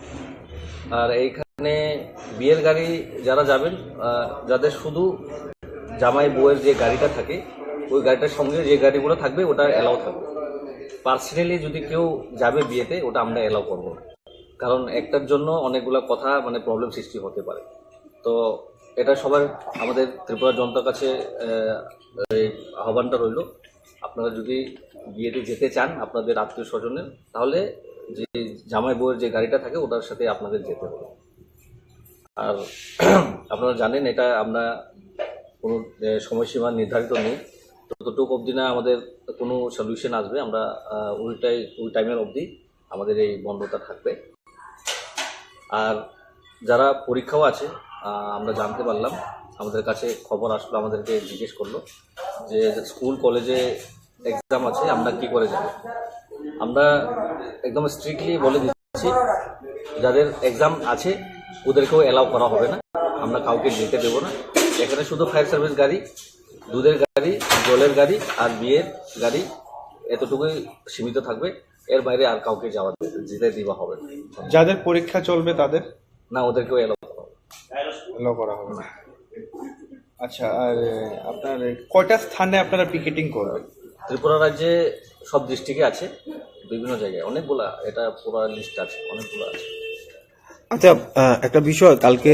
আর এইখানে বিয়ের গাড়ি যারা যাবেন, আহ, যাদের শুধু জামাই বউয়ের যে গাড়িটা থাকে, ওই গাড়িটার সঙ্গে যে গাড়িগুলো থাকবে ওটা অ্যালাউ থাকবে। পার্সোনালি যদি কেউ যাবে বিয়েতে, ওটা আমরা অ্যালাউ করবো না, কারণ একটার জন্য অনেকগুলা কথা মানে প্রবলেম সৃষ্টি হতে পারে। তো এটা সবার, আমাদের ত্রিপুরা জনতার কাছে, আহ, এই আহ্বানটা রইল, আপনারা যদি বিয়েতে যেতে চান আপনাদের আত্মীয় স্বজনের, তাহলে যে জামাই বউয়ের যে গাড়িটা থাকে ওটার সাথে আপনাদের যেতে হবে। আর আপনারা জানেন এটা আমরা কোনো, আহ, সময়সীমা নির্ধারিত নেই, যতটুকু অবধি না আমাদের কোনো সলিউশন আসবে আমরা, আহ, ওইটাই, ওই টাইমের অবধি আমাদের এই বন্ধটা থাকবে। আর যারা পরীক্ষাও আছে, আহ, আমরা জানতে পারলাম, আমাদের কাছে খবর আসলো, আমাদেরকে জিজ্ঞেস করলো যে স্কুল কলেজে এক্সাম আছে, আমরা কি করে যাব। আমরা একদম স্ট্রিক্টলি বলে দিচ্ছি, যাদের এক্সাম আছে ওদেরকেও অ্যালাউ করা হবে না, আমরা কাউকে যেতে দেবো না। এখানে শুধু ফায়ার সার্ভিস গাড়ি, দুধের গাড়ি, জলের গাড়ি আর বিয়ের গাড়ি, এতটুকুই সীমিত থাকবে। এর বাইরে আর কাউকে যাওয়া যেতে দেওয়া হবে না। যাদের পরীক্ষা চলবে তাদের? না, ওদেরকেও এলাও করা হবে। এলাও করা হবে না। আচ্ছা, আর আপনার কয়টা স্থানে আপনারা পিকেটিং করবেন? ত্রিপুরা রাজ্যে সব ডিস্ট্রিক্টে আছে, বিভিন্ন জায়গায় অনেকগুলা, এটা পুরো লিস্ট আছে, অনেকগুলো আছে। আচ্ছা, আহ, একটা বিষয়, কালকে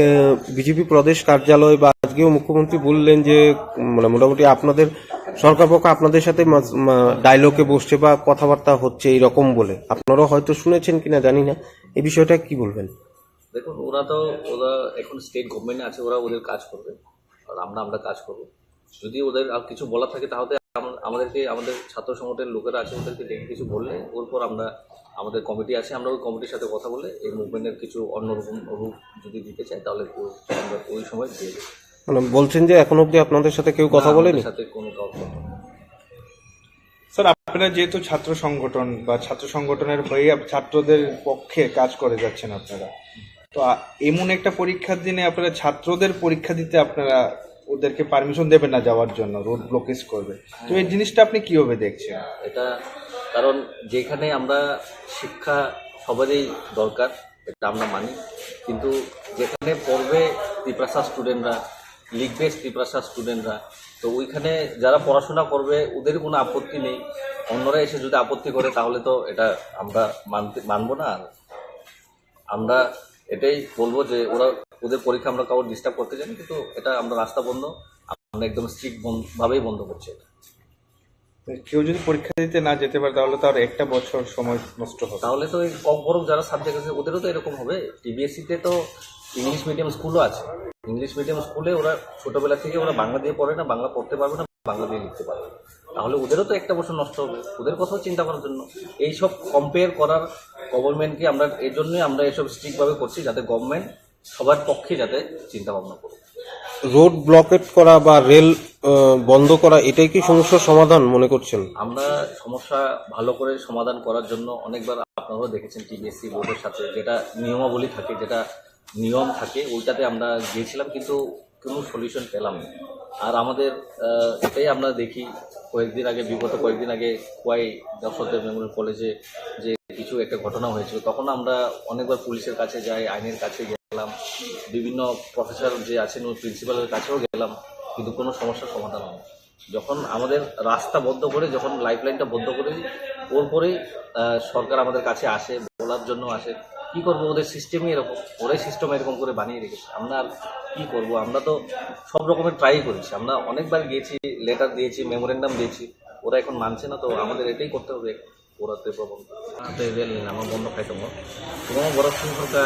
বিজেপি প্রদেশ কার্যালয় বা আজকেও মুখ্যমন্ত্রী বললেন যে, উম, মানে, মোটামুটি আপনাদের সরকার পক্ষ আপনাদের সাথে মাঝ-, মা-, ডায়লগে বসছে বা কথাবার্তা হচ্ছে, এরকম বলে। আপনারা হয়তো শুনেছেন কিনা জানি না, এই বিষয়টা কি বলবেন? দেখুন, ওরা তো, ওরা এখন স্টেট গভর্নমেন্ট আছে, ওরা ওদের কাজ করবে, আর আমরা আমরা কাজ করব। যদি ওদের আর কিছু বলার থাকে, তাহলে আম-, আমাদেরকে, আমাদের ছাত্র সংগঠনের লোকেরা আছে, ওদেরকে ডেকে কিছু বললে, ওর পর আমরা, আমাদের কমিটি আছে, আমরা ওই কমিটির সাথে কথা বলে এই মুভমেন্টের কিছু অন্যরকম রূপ যদি দিতে চায়, তাহলে ও-, আমরা ওই সময় দিয়ে দেবো। মানে, বলছেন যে এখন অবধি আপনাদের সাথে কেউ কথা না, আমাদের বলেনি? সাথে কোনো কারোর কথা হয়নি। স্যার, আপনারা যেহেতু ছাত্র সংগঠন বা ছাত্র সংগঠনের হয়ে আপ-, ছাত্রদের পক্ষে কাজ করে যাচ্ছেন আপনারা, তো আ-, এমন একটা পরীক্ষার দিনে আপনারা ছাত্রদের পরীক্ষা দিতে আপনারা ওদেরকে পারমিশন দেবেন না যাওয়ার জন্য, রোড ব্লকেজ করবে, তো এই জিনিসটা আপনি কিভাবে দেখছেন? এটা কারণ যেখানে আমরা শিক্ষা সবারই দরকার, এটা আমরা মানি, কিন্তু যেখানে পড়বে তিপ্রাসা স্টুডেন্টরা, লিখবে তিপ্রাসা স্টুডেন্টরা, তো ওইখানে যারা পড়াশোনা করবে ওদের কোনো আপত্তি নেই। অন্যরা এসে যদি আপত্তি করে তাহলে তো এটা আমরা মানতে, মানবো না। আর আমরা এটাই বলবো যে ওরা, ওদের পরীক্ষা আমরা কাউকে ডিস্টার্ব করতে চাই না, কিন্তু এটা আমরা রাস্তা বন্ধ, আমরা একদম স্ট্রিক্ট ভাবেই বন্ধ করছি এটা। তো কেউ যদি পরীক্ষা দিতে না যেতে পারে, তাহলে তো আর একটা বছর সময় নষ্ট হবে। তাহলে তো এই কম বড় যারা সাবজেক্ট আছে, ওদেরও তো এরকম হবে। টিবিএসসি তে তো ইংলিশ মিডিয়াম স্কুলও আছে। ইংলিশ মিডিয়াম স্কুলে ওরা ছোটবেলা থেকে ওরা বাংলা দিয়ে পড়ে না, বাংলা পড়তে পারবে না, বাংলা দিয়ে লিখতে পারবে না। তাহলে ওদেরও তো একটা বছর নষ্ট হবে, ওদের কথাও চিন্তা করার জন্য। এইসব কম্পেয়ার করার গভর্নমেন্টকে আমরা, এই জন্যই আমরা এসব স্ট্রিক্ট ভাবে করছি, যাতে গভর্নমেন্ট সবার পক্ষে যাতে চিন্তা ভাবনা করুক। রোড ব্লকেট করা বা রেল, আহ, বন্ধ করা, এটাই কি সমস্যার সমাধান মনে করছেন? আমরা সমস্যা ভালো করে সমাধান করার জন্য অনেকবার, আপনারাও দেখেছেন, টিবিএসসি বোর্ডের সাথে যেটা নিয়মাবলী থাকে, যেটা নিয়ম থাকে, ওইটাতে আমরা গিয়েছিলাম, কিন্তু কোনো সলিউশন পেলাম না। আর আমাদের, আহ, এটাই আমরা দেখি, কয়েকদিন আগে, বিগত কয়েকদিন আগে খোয়াই যশোরদেব মেমোরিয়াল কলেজে যে কিছু একটা ঘটনা হয়েছিল, তখন আমরা অনেকবার পুলিশের কাছে যাই, আইনের কাছে গেলাম, বিভিন্ন প্রফেসর যে আছেন, ওই প্রিন্সিপালের কাছেও গেলাম, কিন্তু কোনো সমস্যার সমাধান হয়নি। যখন আমাদের রাস্তা বন্ধ করে, যখন লাইফলাইনটা বন্ধ করে দিই, ওর পরেই, আহ, সরকার আমাদের কাছে আসে, বলার জন্য আসে। কি করবো, ওদের সিস্টেমই এরকম, ওরাই সিস্টেম এরকম করে বানিয়ে রেখেছে। আমরা আর কি করবো, আমরা তো সব রকমের ট্রাই করেছি, আমরা অনেকবার গিয়েছি, লেটার দিয়েছি, মেমোরেন্ডাম দিয়েছি, ওরা এখন মানছে না। তো আমাদের এটাই করতে হবে এখন, ওরা তো প্রবন্ধ। Tei rel ni lama bondo khai tongo. Kwbangma borok songkha kha,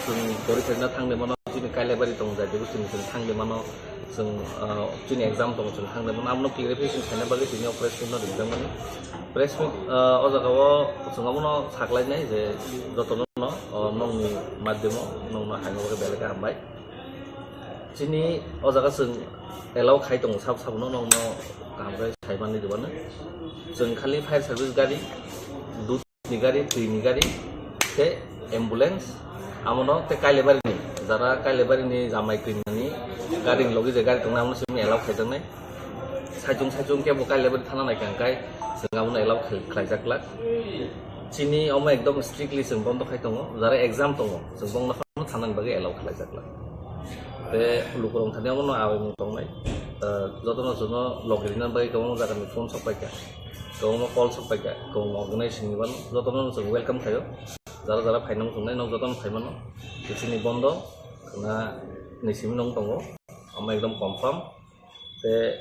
chwng gari khaina thangwi mano, chini Kailabari tongo, Jaidebustini chwng thangwi mano, chwng, ah, chini exam tongo, chwng thangwi mano. Abono clarification khaina bagwi tini o press meet no rijak mani. Press meet, ah, o jaga o chwng abono saklainai je jotono no, o nokni madhyamo nokno haino bagwi belai khe hambai. Chini o jaga chwng allow khai tongo, sab sabono nokno kaham khe sai manwi rwmani. Chwng khali fire service gari, dut ni gari, twi ni gari, tei ambulance, amono tei Kailabari ni, jara Kailabari ni Jamai Twinani gari ni logi je gari tongnai, amono simi allow khaijaknai. Saichung saichung kebo Kailabari thana nai kha hwnkhe chwng abono allow khai-, khlaijak glak. Chini omo ekdom strictly chwng bondo khai tongo, jara exam tongo, chwng bongno phano thana ni bagwi allow khlaijak glak. Tei lukurok thani abono awi mung tongnai. Ah, jotono chwngno logi rina bagwi kwbangma jagani phone sok paikha, kwbangma call sok paikha, kwbangma organization ni bano jotono chwng welcome khaio. Jara jara phaina muchungnai nok jotono phaimano. Tei chini bondo khna ni simi nung tongo, omo ekdom confirm. Tei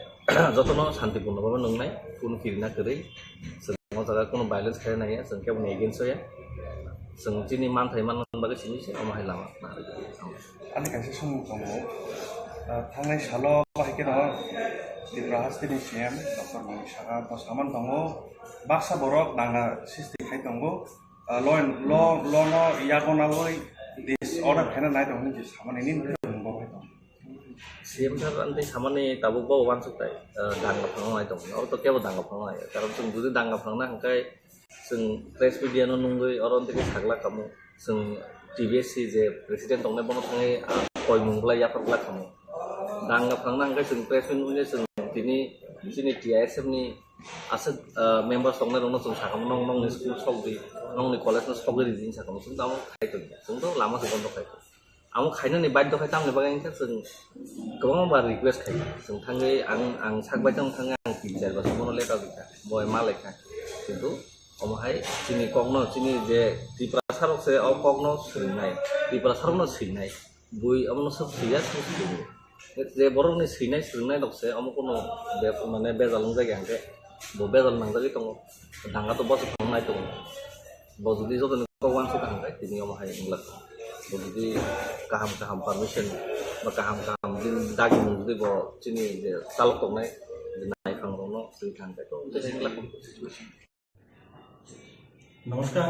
jotono santipurno bhabe nungnai, kunu kirina kwrwi. Chwng o jaga kunu violence khaina naiya, chwng keboni against o ya. Chwng chini manthai manna bagwi simi se omo hai lama. Ani kaisa swngmung tongo. Ah, thangnai salo bahai kheno Tripura hasteni C M Doctor Manik Saha bo saman tongo, baksa borok nangna sisti khai tongo. Ah, law and, law, law no yago naloi disorder khaina nai tongo hinwi samani nini phirok bo hai tongo. C M sir ani tei samani tabuk bo uansuk tai, ah, danga phangna nai tongo. Oro to kebo danga phangna nai. Karon chwng jodi danga phangna hwnkhe chwng press media no nungwi oro tei sakla kamo. Chwng T B S C je president tongnai bono thangwi, ah, koimung bwlai yapharkla kamo. Danga phangna hwnkhe chwng press meet nungwi chwng tini chini T I S F ni Aswk, ah, members tongnai rokno chwng sakha, "Nong, nongni school sok di, nongni college no sok di," di sakha, chwng tamo khai tong, chwng to lama se bondo khai tong. Amo khainani baidho khai tamni bagwi wngkha chwng kwbangma bar request khai. Chwng thangwi ang, ang sak bai tong thangwi ang tin char bar bono letter rikha, bo ma lekha. Kintu omo hai chini kokno, chini je Tiprasa rok se o kokno swrwngnai, Tiprasa rokno swinai. Bui omono swk swiya, swk swinai. Je borokni swinai swrwngnai rok se omo kono be-, mane bejal wngjak ya hwnkhe bo bejal nangjagwi tongo. Danga to bosok nai tongo. Bo jodi jotoni kok uansuk kaham khe tini omo hai wngla. Bo jodi kaham kaham permission ba kaham kaham jin dagi mung jodi bo chini je chalok tongnai je naiphang rokno twi thang khe to tei wngla. নমস্কার,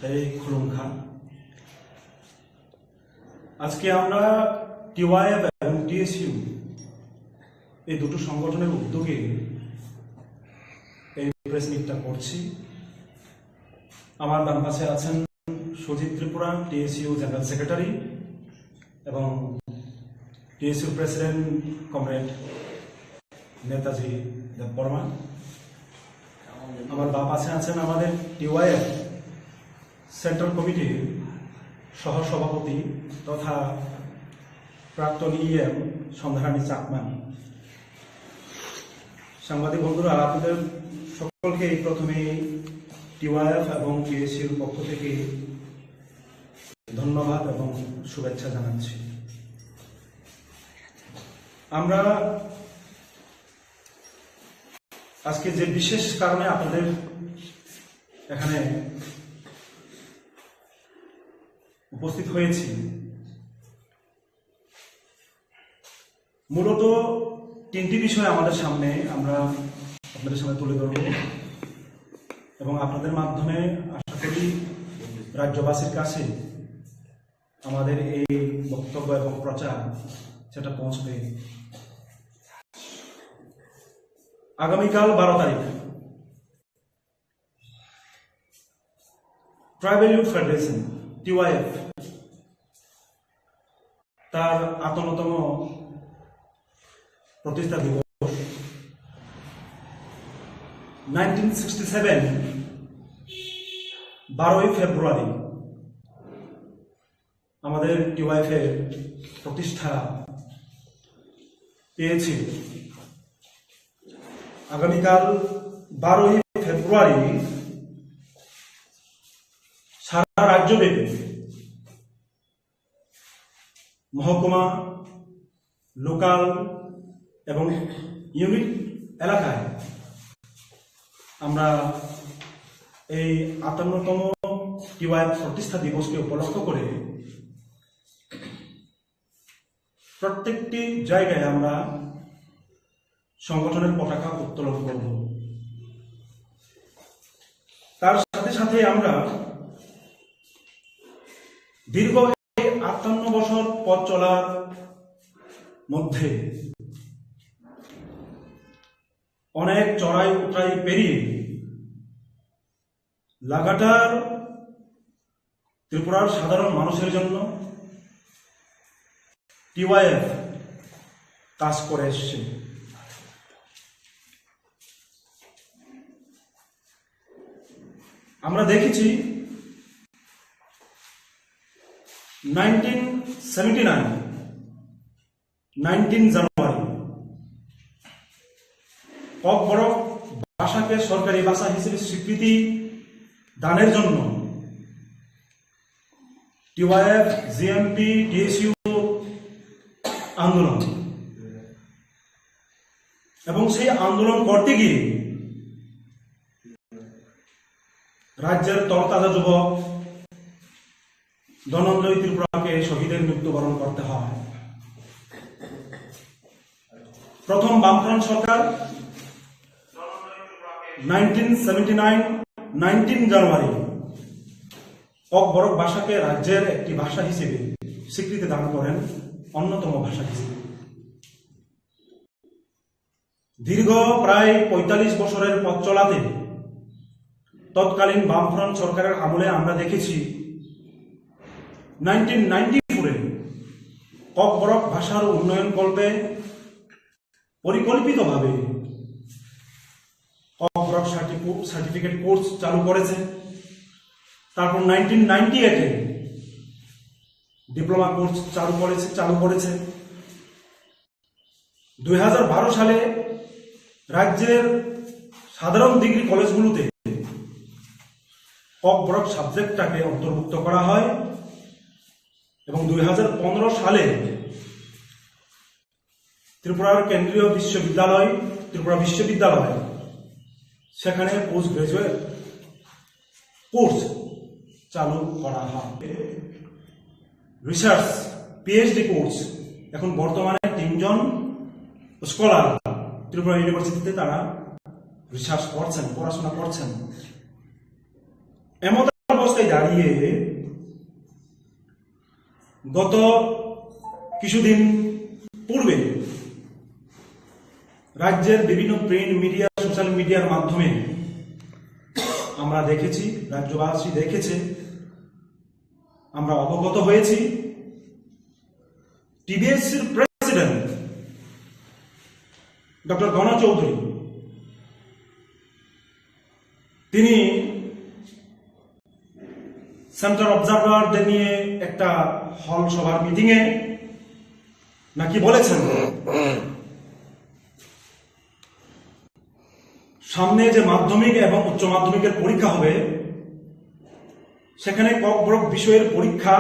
এই খুলুমখা। আজকে আমরা টিওয়াইএফ এবং টিএসইউ এই দুটো সংগঠনের উদ্যোগে এই প্রেস মিটটা করছি। আমার বাম পাশে আছেন সুজিত ত্রিপুরা, টিএসইউ জেনারেল সেক্রেটারি, এবং টিএসইউ প্রেসিডেন্ট কমরেড নেতাজি দেববর্মা। আমার বাম পাশে আছেন আমাদের টিওয়াইএফ সেন্ট্রাল কমিটির সহসভাপতি তথা প্রাক্তন ইএম সন্ধ্যারানী চাকমা। সাংবাদিক বন্ধুরা, আপনাদের সকলকে এই প্রথমেই টিওয়াইএফ এবং টিএসইউর পক্ষ থেকে ধন্যবাদ এবং শুভেচ্ছা জানাচ্ছি। আমরা আজকে যে বিশেষ কারণে আপনাদের এখানে উপস্থিত হয়েছি, মূলত তিনটি বিষয় আমাদের সামনে, আমরা আপনাদের সামনে তুলে ধরব এবং আপনাদের মাধ্যমে আশা করি রাজ্যবাসীর কাছে আমাদের এই বক্তব্য এবং প্রচার সেটা পৌঁছবে। আগামীকাল বারো তারিখ ট্রাইবাল ইউথ ফেডারেশন, টিওয়াইএফ, তার আটান্নতম প্রতিষ্ঠা দিবস। নাইনটিন সিক্সটি সেভেন, বারোই ফেব্রুয়ারি আমাদের টিওয়াইএফ এর প্রতিষ্ঠা পেয়েছিল। আগামীকাল বারোই ফেব্রুয়ারি সারা রাজ্যব্যাপী মহকুমা, লোকাল এবং ইউনিট এলাকায় আমরা এই আটান্নতম টিওয়াইএফ প্রতিষ্ঠা দিবসকে উপলক্ষ করে প্রত্যেকটি জায়গায় আমরা সংগঠনের পতাকা উত্তোলন করব। তার সাথে সাথে আমরা দীর্ঘ এই আটান্ন বছর পথ চলার মধ্যে অনেক চড়াই উতরাই পেরিয়ে লাগাতার ত্রিপুরার সাধারণ মানুষের জন্য টিওয়াইএফ কাজ করে এসছে। আমরা দেখেছি নাইনটিন সেভেন্টি নাইন, নাইনটিন জানুয়ারি ককবরক ভাষাকে সরকারি ভাষা হিসেবে স্বীকৃতি দানের জন্য টিওয়াইএফ, জিএমপি, টিএসইউ আন্দোলন, এবং সেই আন্দোলন করতে গিয়ে রাজ্যের তরতাজা যুবক ধনঞ্জয় ত্রিপুরাকে শহীদের মৃত্যুবরণ করতে হয়। প্রথম বামফ্রন্ট সরকার নাইনটিন সেভেন্টি নাইন, নাইনটিন জানুয়ারি ককবরক ভাষাকে রাজ্যের একটি ভাষা হিসেবে স্বীকৃতি দান করেন, অন্যতম ভাষা হিসেবে। দীর্ঘ প্রায় পঁয়তাল্লিশ বছরের পথ চলাতে তৎকালীন বামফ্রন্ট সরকারের আমলে আমরা দেখেছি নাইনটিন নাইনটি ফোরে ককবরক ভাষার উন্নয়ন কল্পে পরিকল্পিতভাবে ককবরক সার্টিফিকেট কোর্স চালু করেছে। তারপর নাইনটিন নাইনটি এইটে ডিপ্লোমা কোর্স চালু করেছে চালু করেছে দুই হাজার বারো সালে রাজ্যের সাধারণ ডিগ্রি কলেজগুলোতে ককবরক সাবজেক্টটাকে অন্তর্ভুক্ত করা হয় এবং দুই হাজার পনেরো সালে ত্রিপুরার কেন্দ্রীয় বিশ্ববিদ্যালয়, ত্রিপুরা বিশ্ববিদ্যালয়, সেখানে পোস্ট গ্রাজুয়েট কোর্স চালু করা হয়। রিসার্চ, পিএইচডি কোর্স, এখন বর্তমানে তিনজন স্কলার ত্রিপুরা ইউনিভার্সিটিতে তারা রিসার্চ করছেন, পড়াশোনা করছেন। এমন অবস্থায় দাঁড়িয়ে গত কিছুদিন পূর্বে রাজ্যের বিভিন্ন প্রিন্ট মিডিয়া, সোশ্যাল মিডিয়ার মাধ্যমে আমরা দেখেছি, রাজ্যবাসী দেখেছে, আমরা অবগত হয়েছি, টিবিএসসির প্রেসিডেন্ট ডক্টর গণ চৌধুরী, তিনি সেন্টার অবজারভারদের নিয়ে একটা হল সভার মিটিং এ নাকি বলেছেন, সামনে যে মাধ্যমিক এবং উচ্চ মাধ্যমিকের পরীক্ষা হবে, সেখানে ককবরক বিষয়ের পরীক্ষা,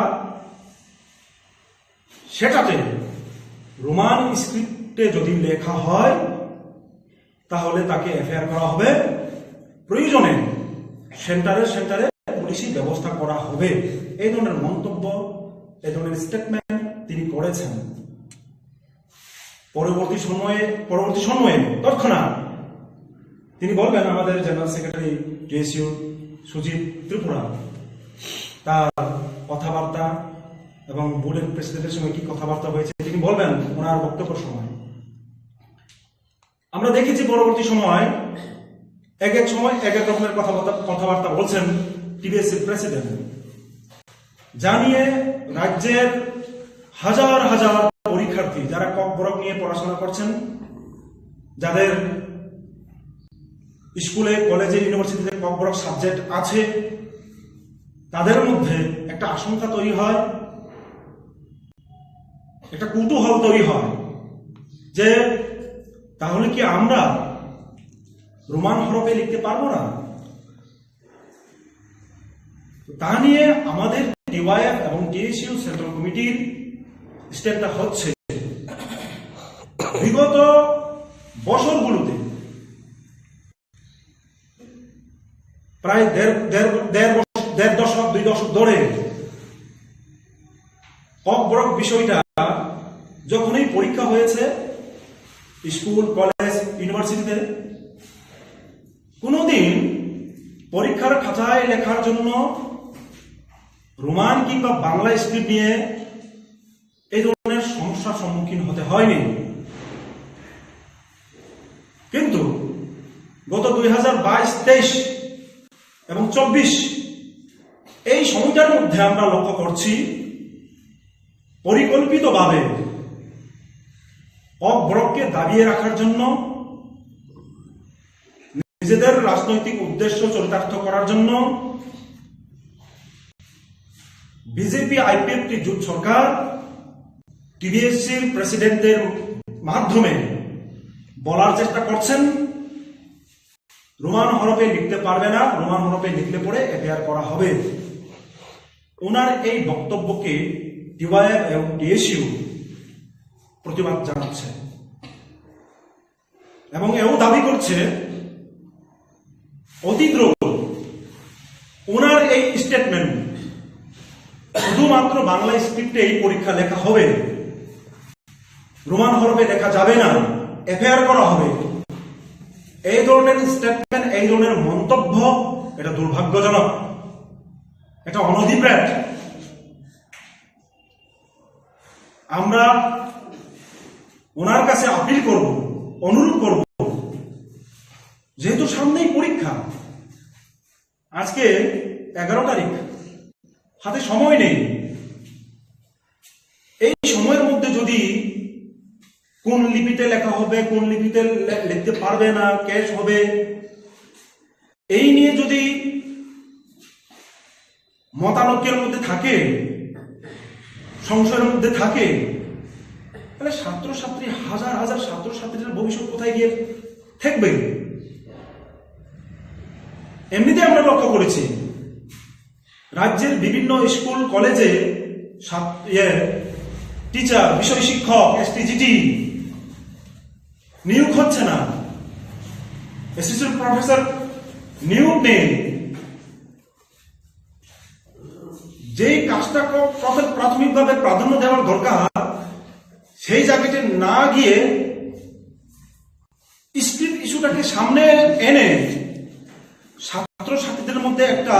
সেটাতে রোমান স্ক্রিপ্টে যদি লেখা হয়, তাহলে তাকে এফআইআর করা হবে, প্রয়োজনে সেন্টারে সেন্টারে পুলিশি ব্যবস্থা করা হবে। এই ধরনের মন্তব্য, এই ধরনের স্টেটমেন্ট তিনি করেছেন। পরবর্তী সময়ে, পরবর্তী সময়ে তৎক্ষণাৎ তিনি বলবেন, আমাদের জেনারেল সেক্রেটারি টিএসইউ সুজিত ত্রিপুরা, তার কথাবার্তা এবং বোর্ডের প্রেসিডেন্টের সঙ্গে কি কথাবার্তা হয়েছে তিনি বলবেন ওনার বক্তব্যের সময়। আমরা দেখেছি পরবর্তী সময় এক এক সময় এক এক রকমের কথাবার্তা, কথাবার্তা বলছেন টিবিএসসির প্রেসিডেন্ট, যা নিয়ে রাজ্যের হাজার হাজার পরীক্ষার্থী যারা ককবরক নিয়ে পড়াশোনা করছেন, যাদের স্কুলে, কলেজে, ইউনিভার্সিটিতে ককবরক সাবজেক্ট আছে, তাদের মধ্যে একটা আশঙ্কা তৈরি হয়, একটা কৌতূহল তৈরি হয় যে তাহলে কি আমরা রোমান হরফে লিখতে পারবো না? তো তা নিয়ে আমাদের টিওয়াইএফ এবং টিএসইউ সেন্ট্রাল কমিটির স্টেপটা হচ্ছে, বিগত বছরগুলোতে প্রায় দেড়, দেড়, দেড় বছর, দেড় দশক, দুই দশক ধরে ককবরক বিষয়টা যখনই পরীক্ষা হয়েছে স্কুল, কলেজ, ইউনিভার্সিটিতে, কোনোদিন পরীক্ষার খাতায় লেখার জন্য রোমান কিংবা বাংলা স্ক্রিপ্ট নিয়ে এই ধরনের সমস্যার সম্মুখীন হতে হয়নি। কিন্তু গত দুই হাজার বাইশ, তেইশ এবং চব্বিশ, এই সময়টার মধ্যে আমরা লক্ষ্য করছি পরিকল্পিতভাবে ককবরককে দাবিয়ে রাখার জন্য, নিজেদের রাজনৈতিক উদ্দেশ্য চরিতার্থ করার জন্য বিজেপি আইপিএফটি জোট সরকার টিবিএসসির প্রেসিডেন্টদের মাধ্যমে বলার চেষ্টা করছেন, রোমান হরফে লিখতে পারবে না, রোমান হরফে লিখলে পরে এফআইআর করা হবে। ওনার এই বক্তব্যকে টিওয়াইএফ এবং টিএসইউ প্রতিবাদ জানাচ্ছে এবং এও দাবি করছে অতি দ্রুত ওনার এই স্টেটমেন্ট শুধুমাত্র বাংলা স্ক্রিপ্টে এই পরীক্ষা লেখা হবে, রোমান হরফে লেখা যাবে না, এফআইআর করা হবে। এই ধরনের স্টেটমেন্ট, এই ধরনের মন্তব্য, এটা দুর্ভাগ্যজনক, এটা অনধিপ্রেরণ। আমরা ওনার কাছে আপিল করব, অনুরোধ করব, যেহেতু সামনেই পরীক্ষা, আজকে এগারো তারিখ, হাতে সময় নেই। এই সময়ের মধ্যে যদি কোন লিপিতে লেখা হবে, কোন লিপিতে লে-, লিখতে পারবে না, ক্যাশ হবে, এই নিয়ে যদি মতানৈক্যের মধ্যে থাকে, সংশয়ের মধ্যে থাকে, তাহলে ছাত্রছাত্রী, হাজার হাজার ছাত্রছাত্রীদের ভবিষ্যৎ কোথায় গিয়ে ঠেকবে? এমনিতে আমরা লক্ষ্য করেছি, রাজ্যের বিভিন্ন স্কুল কলেজে ছাত-, ইয়ে, টিচার, বিষয় শিক্ষক, এসটিজিটি নিয়োগ হচ্ছে না, অ্যাসিস্ট্যান্ট প্রফেসর নিয়োগ নেই। যেই কাজটা প্র-, প্রথম, প্রাথমিকভাবে প্রাধান্য দেওয়ার দরকার, সেই জায়গাতে না গিয়ে স্ট্রিট ইস্যুটাকে সামনে এনে ছাত্রছাত্রীদের মধ্যে একটা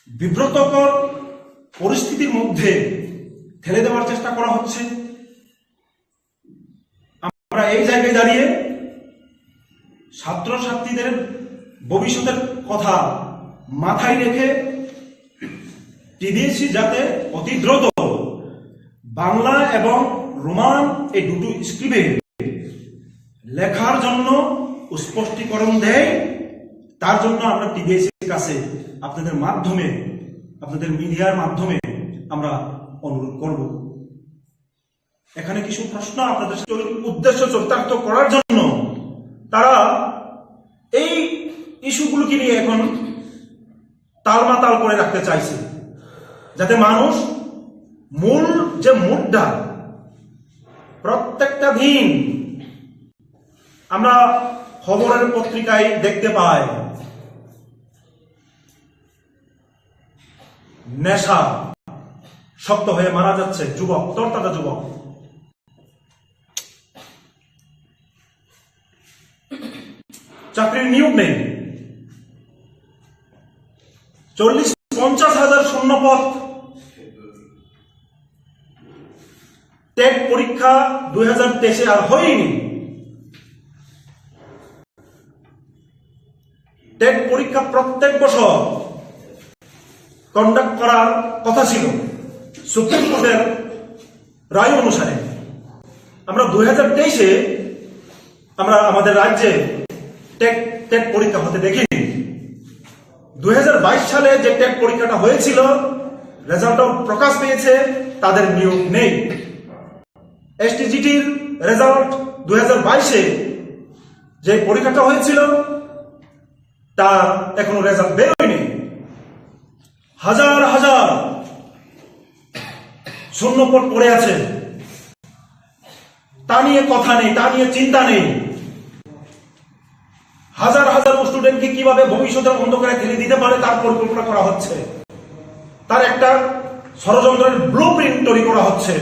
বিব্রতকর পরিস্থিতির মধ্যে ঠেলে দেওয়ার চেষ্টা করা হচ্ছে। আমরা এই জায়গায় দাঁড়িয়ে ছাত্রছাত্রীদের ভবিষ্যতের কথা মাথায় রেখে টিবিএসসি যাতে অতি দ্রুত বাংলা এবং রোমান এই দুটো স্ক্রিপ্টে লেখার জন্য স্পষ্টীকরণ দেয়, তার জন্য আমরা টিবিএসসির কাছে আপনাদের মাধ্যমে, আপনাদের মিডিয়ার মাধ্যমে আমরা অনুরোধ করব। এখানে কিছু প্রশ্ন আপনাদের সাথে উদ্দেশ্য চরিতার্থ করার জন্য তারা এই ইস্যুগুলোকে নিয়ে এখন তালমাতাল করে রাখতে চাইছে, যাতে মানুষ মূল যে মুদ্রা, প্রত্যেকটা দিন আমরা খবরের পত্রিকায় দেখতে পাই, নেশা শক্ত হয়ে মারা যাচ্ছে যুবক, তরতাজা যুবক। চাকরির নিয়োগ নেই। চল্লিশ পঞ্চাশ হাজার শূন্য পদ। টেট পরীক্ষা দুই হাজার তেইশে আর হয়নি। টেট পরীক্ষা প্রত্যেক বছর কন্ডাক্ট করার কথা ছিল সুপ্রিম কোর্টের রায় অনুসারে। আমরা দুই হাজার তেইশে আমরা আমাদের রাজ্যে টেট টেট পরীক্ষা হতে দেখিনি। দুই হাজার বাইশ সালে যে টেট পরীক্ষাটা হয়েছিল, রেজাল্টও প্রকাশ পেয়েছে, তাদের নিয়োগ নেই। এসটিজিটির রেজাল্ট দুই হাজার বাইশে যে পরীক্ষাটা হয়েছিল, তার এখনো রেজাল্ট বেরোয়নি। হাজার হাজার শূন্য পদ পড়ে আছে, তা নিয়ে কথা নেই, তা নিয়ে চিন্তা নেই। হাজার হাজার স্টুডেন্টকে কিভাবে ভবিষ্যতের অন্ধকারে ঠেলে দিতে পারে, তার পরিকল্পনা করা হচ্ছে, তার একটা ষড়যন্ত্রের ব্লু প্রিন্ট তৈরি করা হচ্ছে।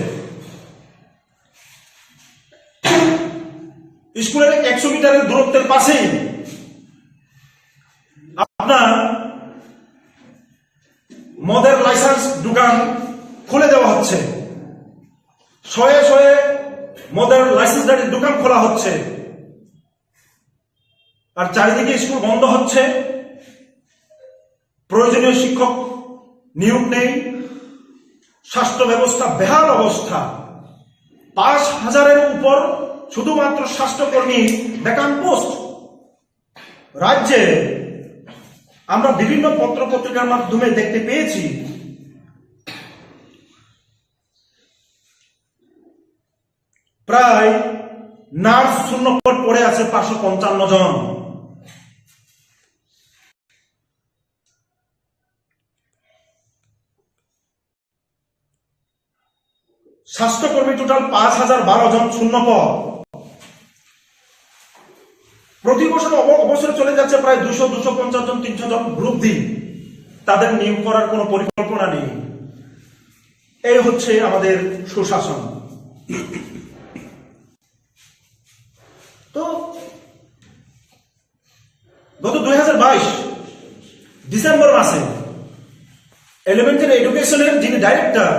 স্কুলের একশো মিটারের দূরত্বের পাশেই আপনার মদের লাইসেন্স দোকান খুলে দেওয়া হচ্ছে, শয়ে শয়ে মদের লাইসেন্সধারীর দোকান খোলা হচ্ছে, আর চারিদিকে স্কুল বন্ধ হচ্ছে। প্রয়োজনীয় শিক্ষক নিয়োগ নেই, স্বাস্থ্য ব্যবস্থা বেহাল অবস্থা, পাঁচ হাজারের উপর শুধুমাত্র স্বাস্থ্যকর্মী ভ্যাকান্ট পোস্ট। রাজ্যে আমরা বিভিন্ন পত্র পত্রিকার মাধ্যমে দেখতে পেয়েছি, প্রায় নার্স শূন্য পদ পড়ে আছে পাঁচশো পঞ্চান্ন জন। স্বাস্থ্যকর্মী টোটাল পাঁচ হাজার বারো জন শূন্য পদ। প্রতি বছর অব-, অবসরে চলে যাচ্ছে প্রায় দুশো, দুশো পঞ্চাশ জন, তিনশো জন গ্রুপ ডি। তাদের নিয়োগ করার কোনো পরিকল্পনা নেই। এই হচ্ছে আমাদের সুশাসন। তো গত দুই হাজার বাইশ ডিসেম্বর মাসে এলিমেন্টারি এডুকেশনের যিনি ডাইরেক্টর,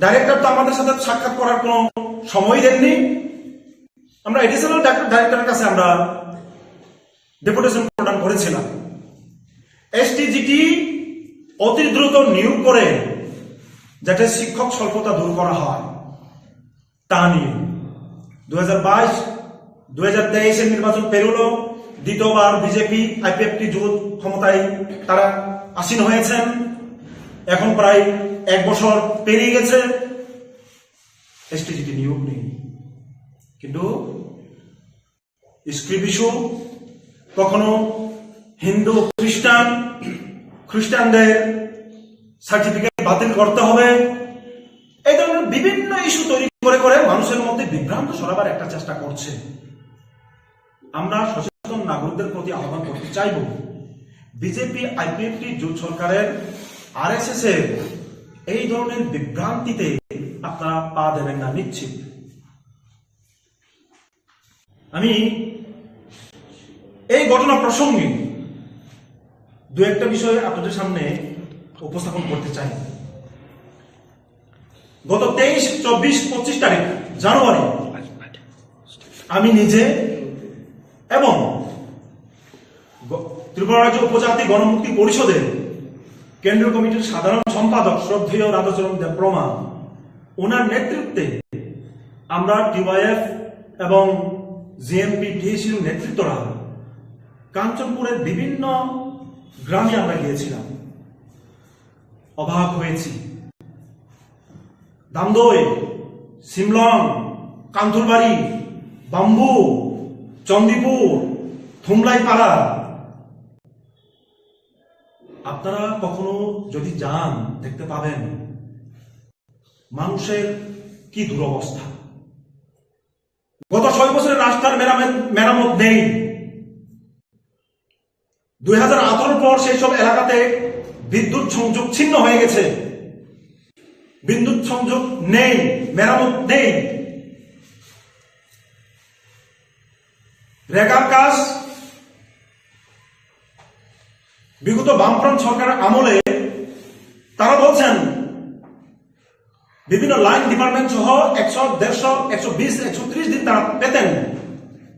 ডাইরেক্টর তো আমাদের সাথে সাক্ষাৎ করার কোনো সময় দেননি। আমরা অ্যাডিশনাল ডাইরেক্টরের কাছে আমরা ডেপুটেশন প্রদান করেছিলাম, এসটিজিটি অতি দ্রুত নিয়োগ করে যাতে শিক্ষক স্বল্পতা দূর করা হয়, তা নিয়ে। দুই হাজার বাইশ, দুই হাজার তেইশের নির্বাচন পেরোলো, দ্বিতীয়বার বিজেপি আইপিএফটি জোট ক্ষমতায় তারা আসীন হয়েছেন। এখন প্রায় এক বছর পেরিয়ে গেছে এসটিজিটি নিয়োগ নেই। কিন্তু স্ক্রিবিশু কখনো হিন্দু খ্রিস্টান, খ্রিস্টানদের সার্টিফিকেট বাতিল করতে হবে, এই ধরনের বিভিন্ন ইস্যু তৈরি করে করে মানুষের মধ্যে বিভ্রান্ত ছড়াবার একটা চেষ্টা করছে। আমরা সচেতন নাগরিকদের প্রতি আহ্বান করতে চাইব, বিজেপি আইপিএফটি জোট সরকারের, আরএসএস এর এই ধরনের বিভ্রান্তিতে আপনারা পা দেবেন না নিশ্চিত। আমি এই ঘটনা প্রসঙ্গে দু একটা বিষয়ে আপনাদের সামনে উপস্থাপন করতে চাই। গত তেইশ, চব্বিশ, পঁচিশ তারিখ জানুয়ারি আমি নিজে এবং গ-, ত্রিপুরা রাজ্য উপজাতি গণমুক্তি পরিষদের কেন্দ্রীয় কমিটির সাধারণ সম্পাদক শ্রদ্ধেয় রাধাচরণ দেববর্মা, ওনার নেতৃত্বে আমরা টিওয়াইএফ এবং জিএমপি টিএসইউর নেতৃত্বরা কাঞ্চনপুরের বিভিন্ন গ্রামে আমরা গিয়েছিলাম। অবাক হয়েছি। দামদই, শিমলং, কান্থুরবাড়ি, বাম্বু, চণ্ডীপুর, থুমলাইপাড়া। আপনারা কখনো যদি যান, দেখতে পাবেন মানুষের কি দুরবস্থা। গত ছয় বছরের রাস্তার মেরামত, মেরামত নেই। দুই হাজার আঠারোর পর সেই সব এলাকাতে বিদ্যুৎ সংযোগ ছিন্ন হয়ে গেছে, বিদ্যুৎ সংযোগ নেই, মেরামত নেই। রেগার কাজ বিগত বামফ্রন্ট সরকারের আমলে তারা বলছেন বিভিন্ন লাইন ডিপার্টমেন্ট সহ একশো, দেড়শো, একশো বিশ, একশো ত্রিশ দিন তারা পেতেন।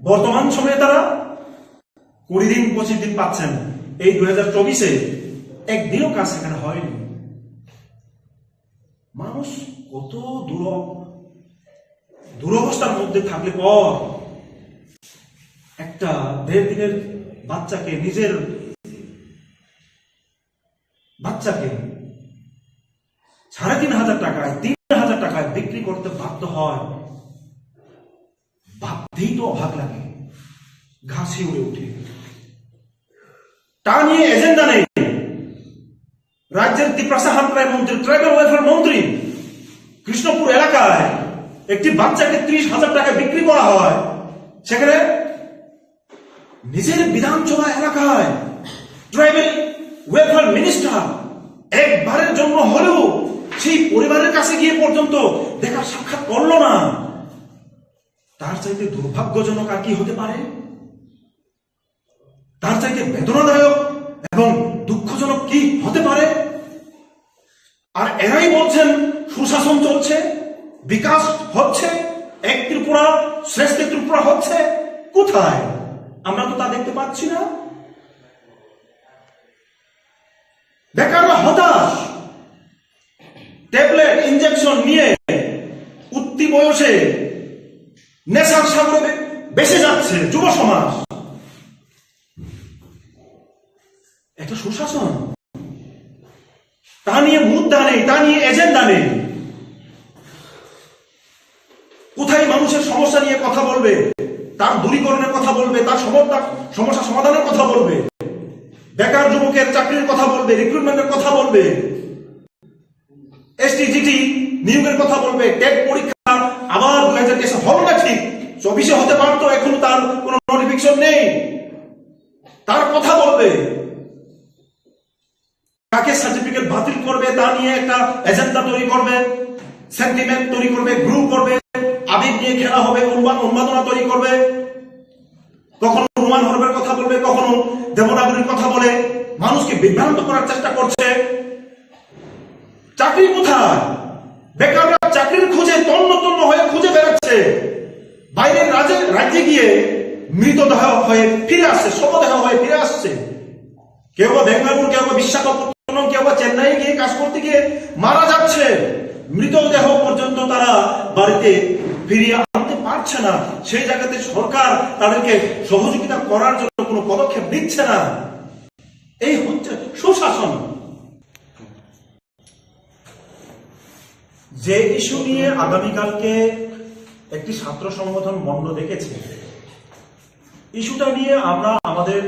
বর্তমান সময়ে তারা কুড়ি দিন, পঁচিশ দিন পাচ্ছেন। এই দুই হাজার চব্বিশে একদিনও কাজ সেখানে হয়নি। মানুষ কত দুর-, দুরবস্থার মধ্যে থাকলে পর একটা দেড় দিনের বাচ্চাকে, নিজের বাচ্চাকে সাড়ে তিন হাজার টাকায়, তিন হাজার টাকায় বিক্রি করতে বাধ্য হয়, ভাবতেই তো অবাক লাগে, গা শিউরে উঠে। তা নিয়ে এজেন্ডা নেই। রাজ্যের তিপ্রাসা হামক্রাই মন্ত্রী, ট্রাইবাল ওয়েলফেয়ার মন্ত্রী, কৃষ্ণপুর এলাকায় একটি বাচ্চাকে ত্রিশ হাজার টাকা বিক্রি করা হয়, সেখানে নিজের বিধানসভা এলাকায় ট্রাইবাল ওয়েলফেয়ার মিনিস্টার একবারের জন্য হলেও সেই পরিবারের কাছে গিয়ে পর্যন্ত দেখা সাক্ষাৎ করলো না। তার চাইতে দুর্ভাগ্যজনক আর কি হতে পারে? তার চাইতে বেদনাদায়ক এবং দুঃখজনক কি হতে পারে? আর এরাই বলছেন সুশাসন চলছে, বিকাশ হচ্ছে, এক ত্রিপুরা, শ্রেষ্ঠ ত্রিপুরা হচ্ছে। কোথায়? আমরা তো তা দেখতে পাচ্ছি না। বেকাররা হতাশ, ট্যাবলেট ইনজেকশন নিয়ে উঠতি বয়সে নেশার সাগরে ভেসে যাচ্ছে যুব সমাজ। একটা সুশাসন, তা নিয়ে মুদ্রা নেই, তা নিয়ে এজেন্ডা নেই। কোথায় মানুষের সমস্যা নিয়ে কথা বলবে, তার দূরীকরণের কথা বলবে, তার সমস্যা, সমস্যা সমাধানের কথা বলবে, বেকার যুবকের চাকরির কথা বলবে, রিক্রুটমেন্টের কথা বলবে, এসটিজিটি নিয়োগের কথা বলবে, টেট পরীক্ষা আবার দুই হাজার তেইশে হলো না, ঠিক চব্বিশে হতে পারতো, এখনো তার কোনো নোটিফিকেশন নেই, তার কথা বলবে। কাকে সার্টিফিকেট বাতিল করবে তা নিয়ে একটা এজেন্ডা তৈরি করবে, সেন্টিমেন্ট তৈরি করবে, গ্রুপ করবে, আবেগ নিয়ে খেলা হবে, উন্মা-, উন্মাদনা তৈরি করবে। কখনো রোমান হরফের কথা বলবে, কখনো দেবনাগরীর কথা বলে মানুষকে বিভ্রান্ত করার চেষ্টা করছে। চাকরি কোথায়? বেকাররা চাকরির খোঁজে তন্ন তন্ন হয়ে খুঁজে বেড়াচ্ছে। বাইরের রাজ্যে, রাজ্যে গিয়ে মৃতদেহ হয়ে ফিরে আসছে, শবদেহ হয়ে ফিরে আসছে। কেউ বা বেঙ্গালুরু, কেউ বা বিশাখাপত্তনম, কেউ বা চেন্নাই গিয়ে কাজ করতে গিয়ে মারা যাচ্ছে। মৃতদেহ পর্যন্ত তারা বাড়িতে ফিরিয়ে আনতে পারছে না। সেই জায়গাতে সরকার তাদেরকে সহযোগিতা করার জন্য কোনো পদক্ষেপ নিচ্ছে না। এই হচ্ছে সুশাসন। যে ইস্যু নিয়ে আগামীকালকে একটি ছাত্র সংগঠন বন্ধ ডেকেছে, ইস্যুটা নিয়ে আমরা আমাদের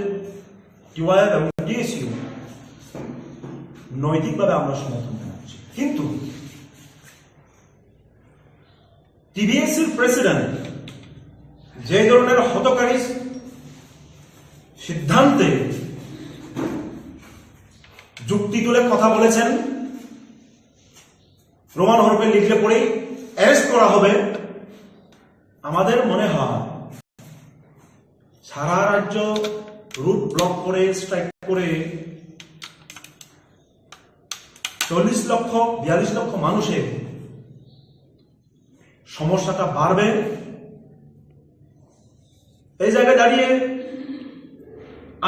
টিওয়াইএফ এবং টিএসইউ নৈতিকভাবে আমরা সমর্থন জানাচ্ছি, কিন্তু টিবিএসসির প্রেসিডেন্ট যে ধরনের হতকারী সিদ্ধান্তে যুক্তি তুলে কথা বলেছেন, রোমান হরফে লিখলে পরেই অ্যারেস্ট করা হবে, আমাদের মনে হয় সারা রাজ্য রুট ব্লক করে, স্ট্রাইক করে চল্লিশ লক্ষ, বিয়াল্লিশ লক্ষ মানুষের সমস্যাটা বাড়বে। এই জায়গায় দাঁড়িয়ে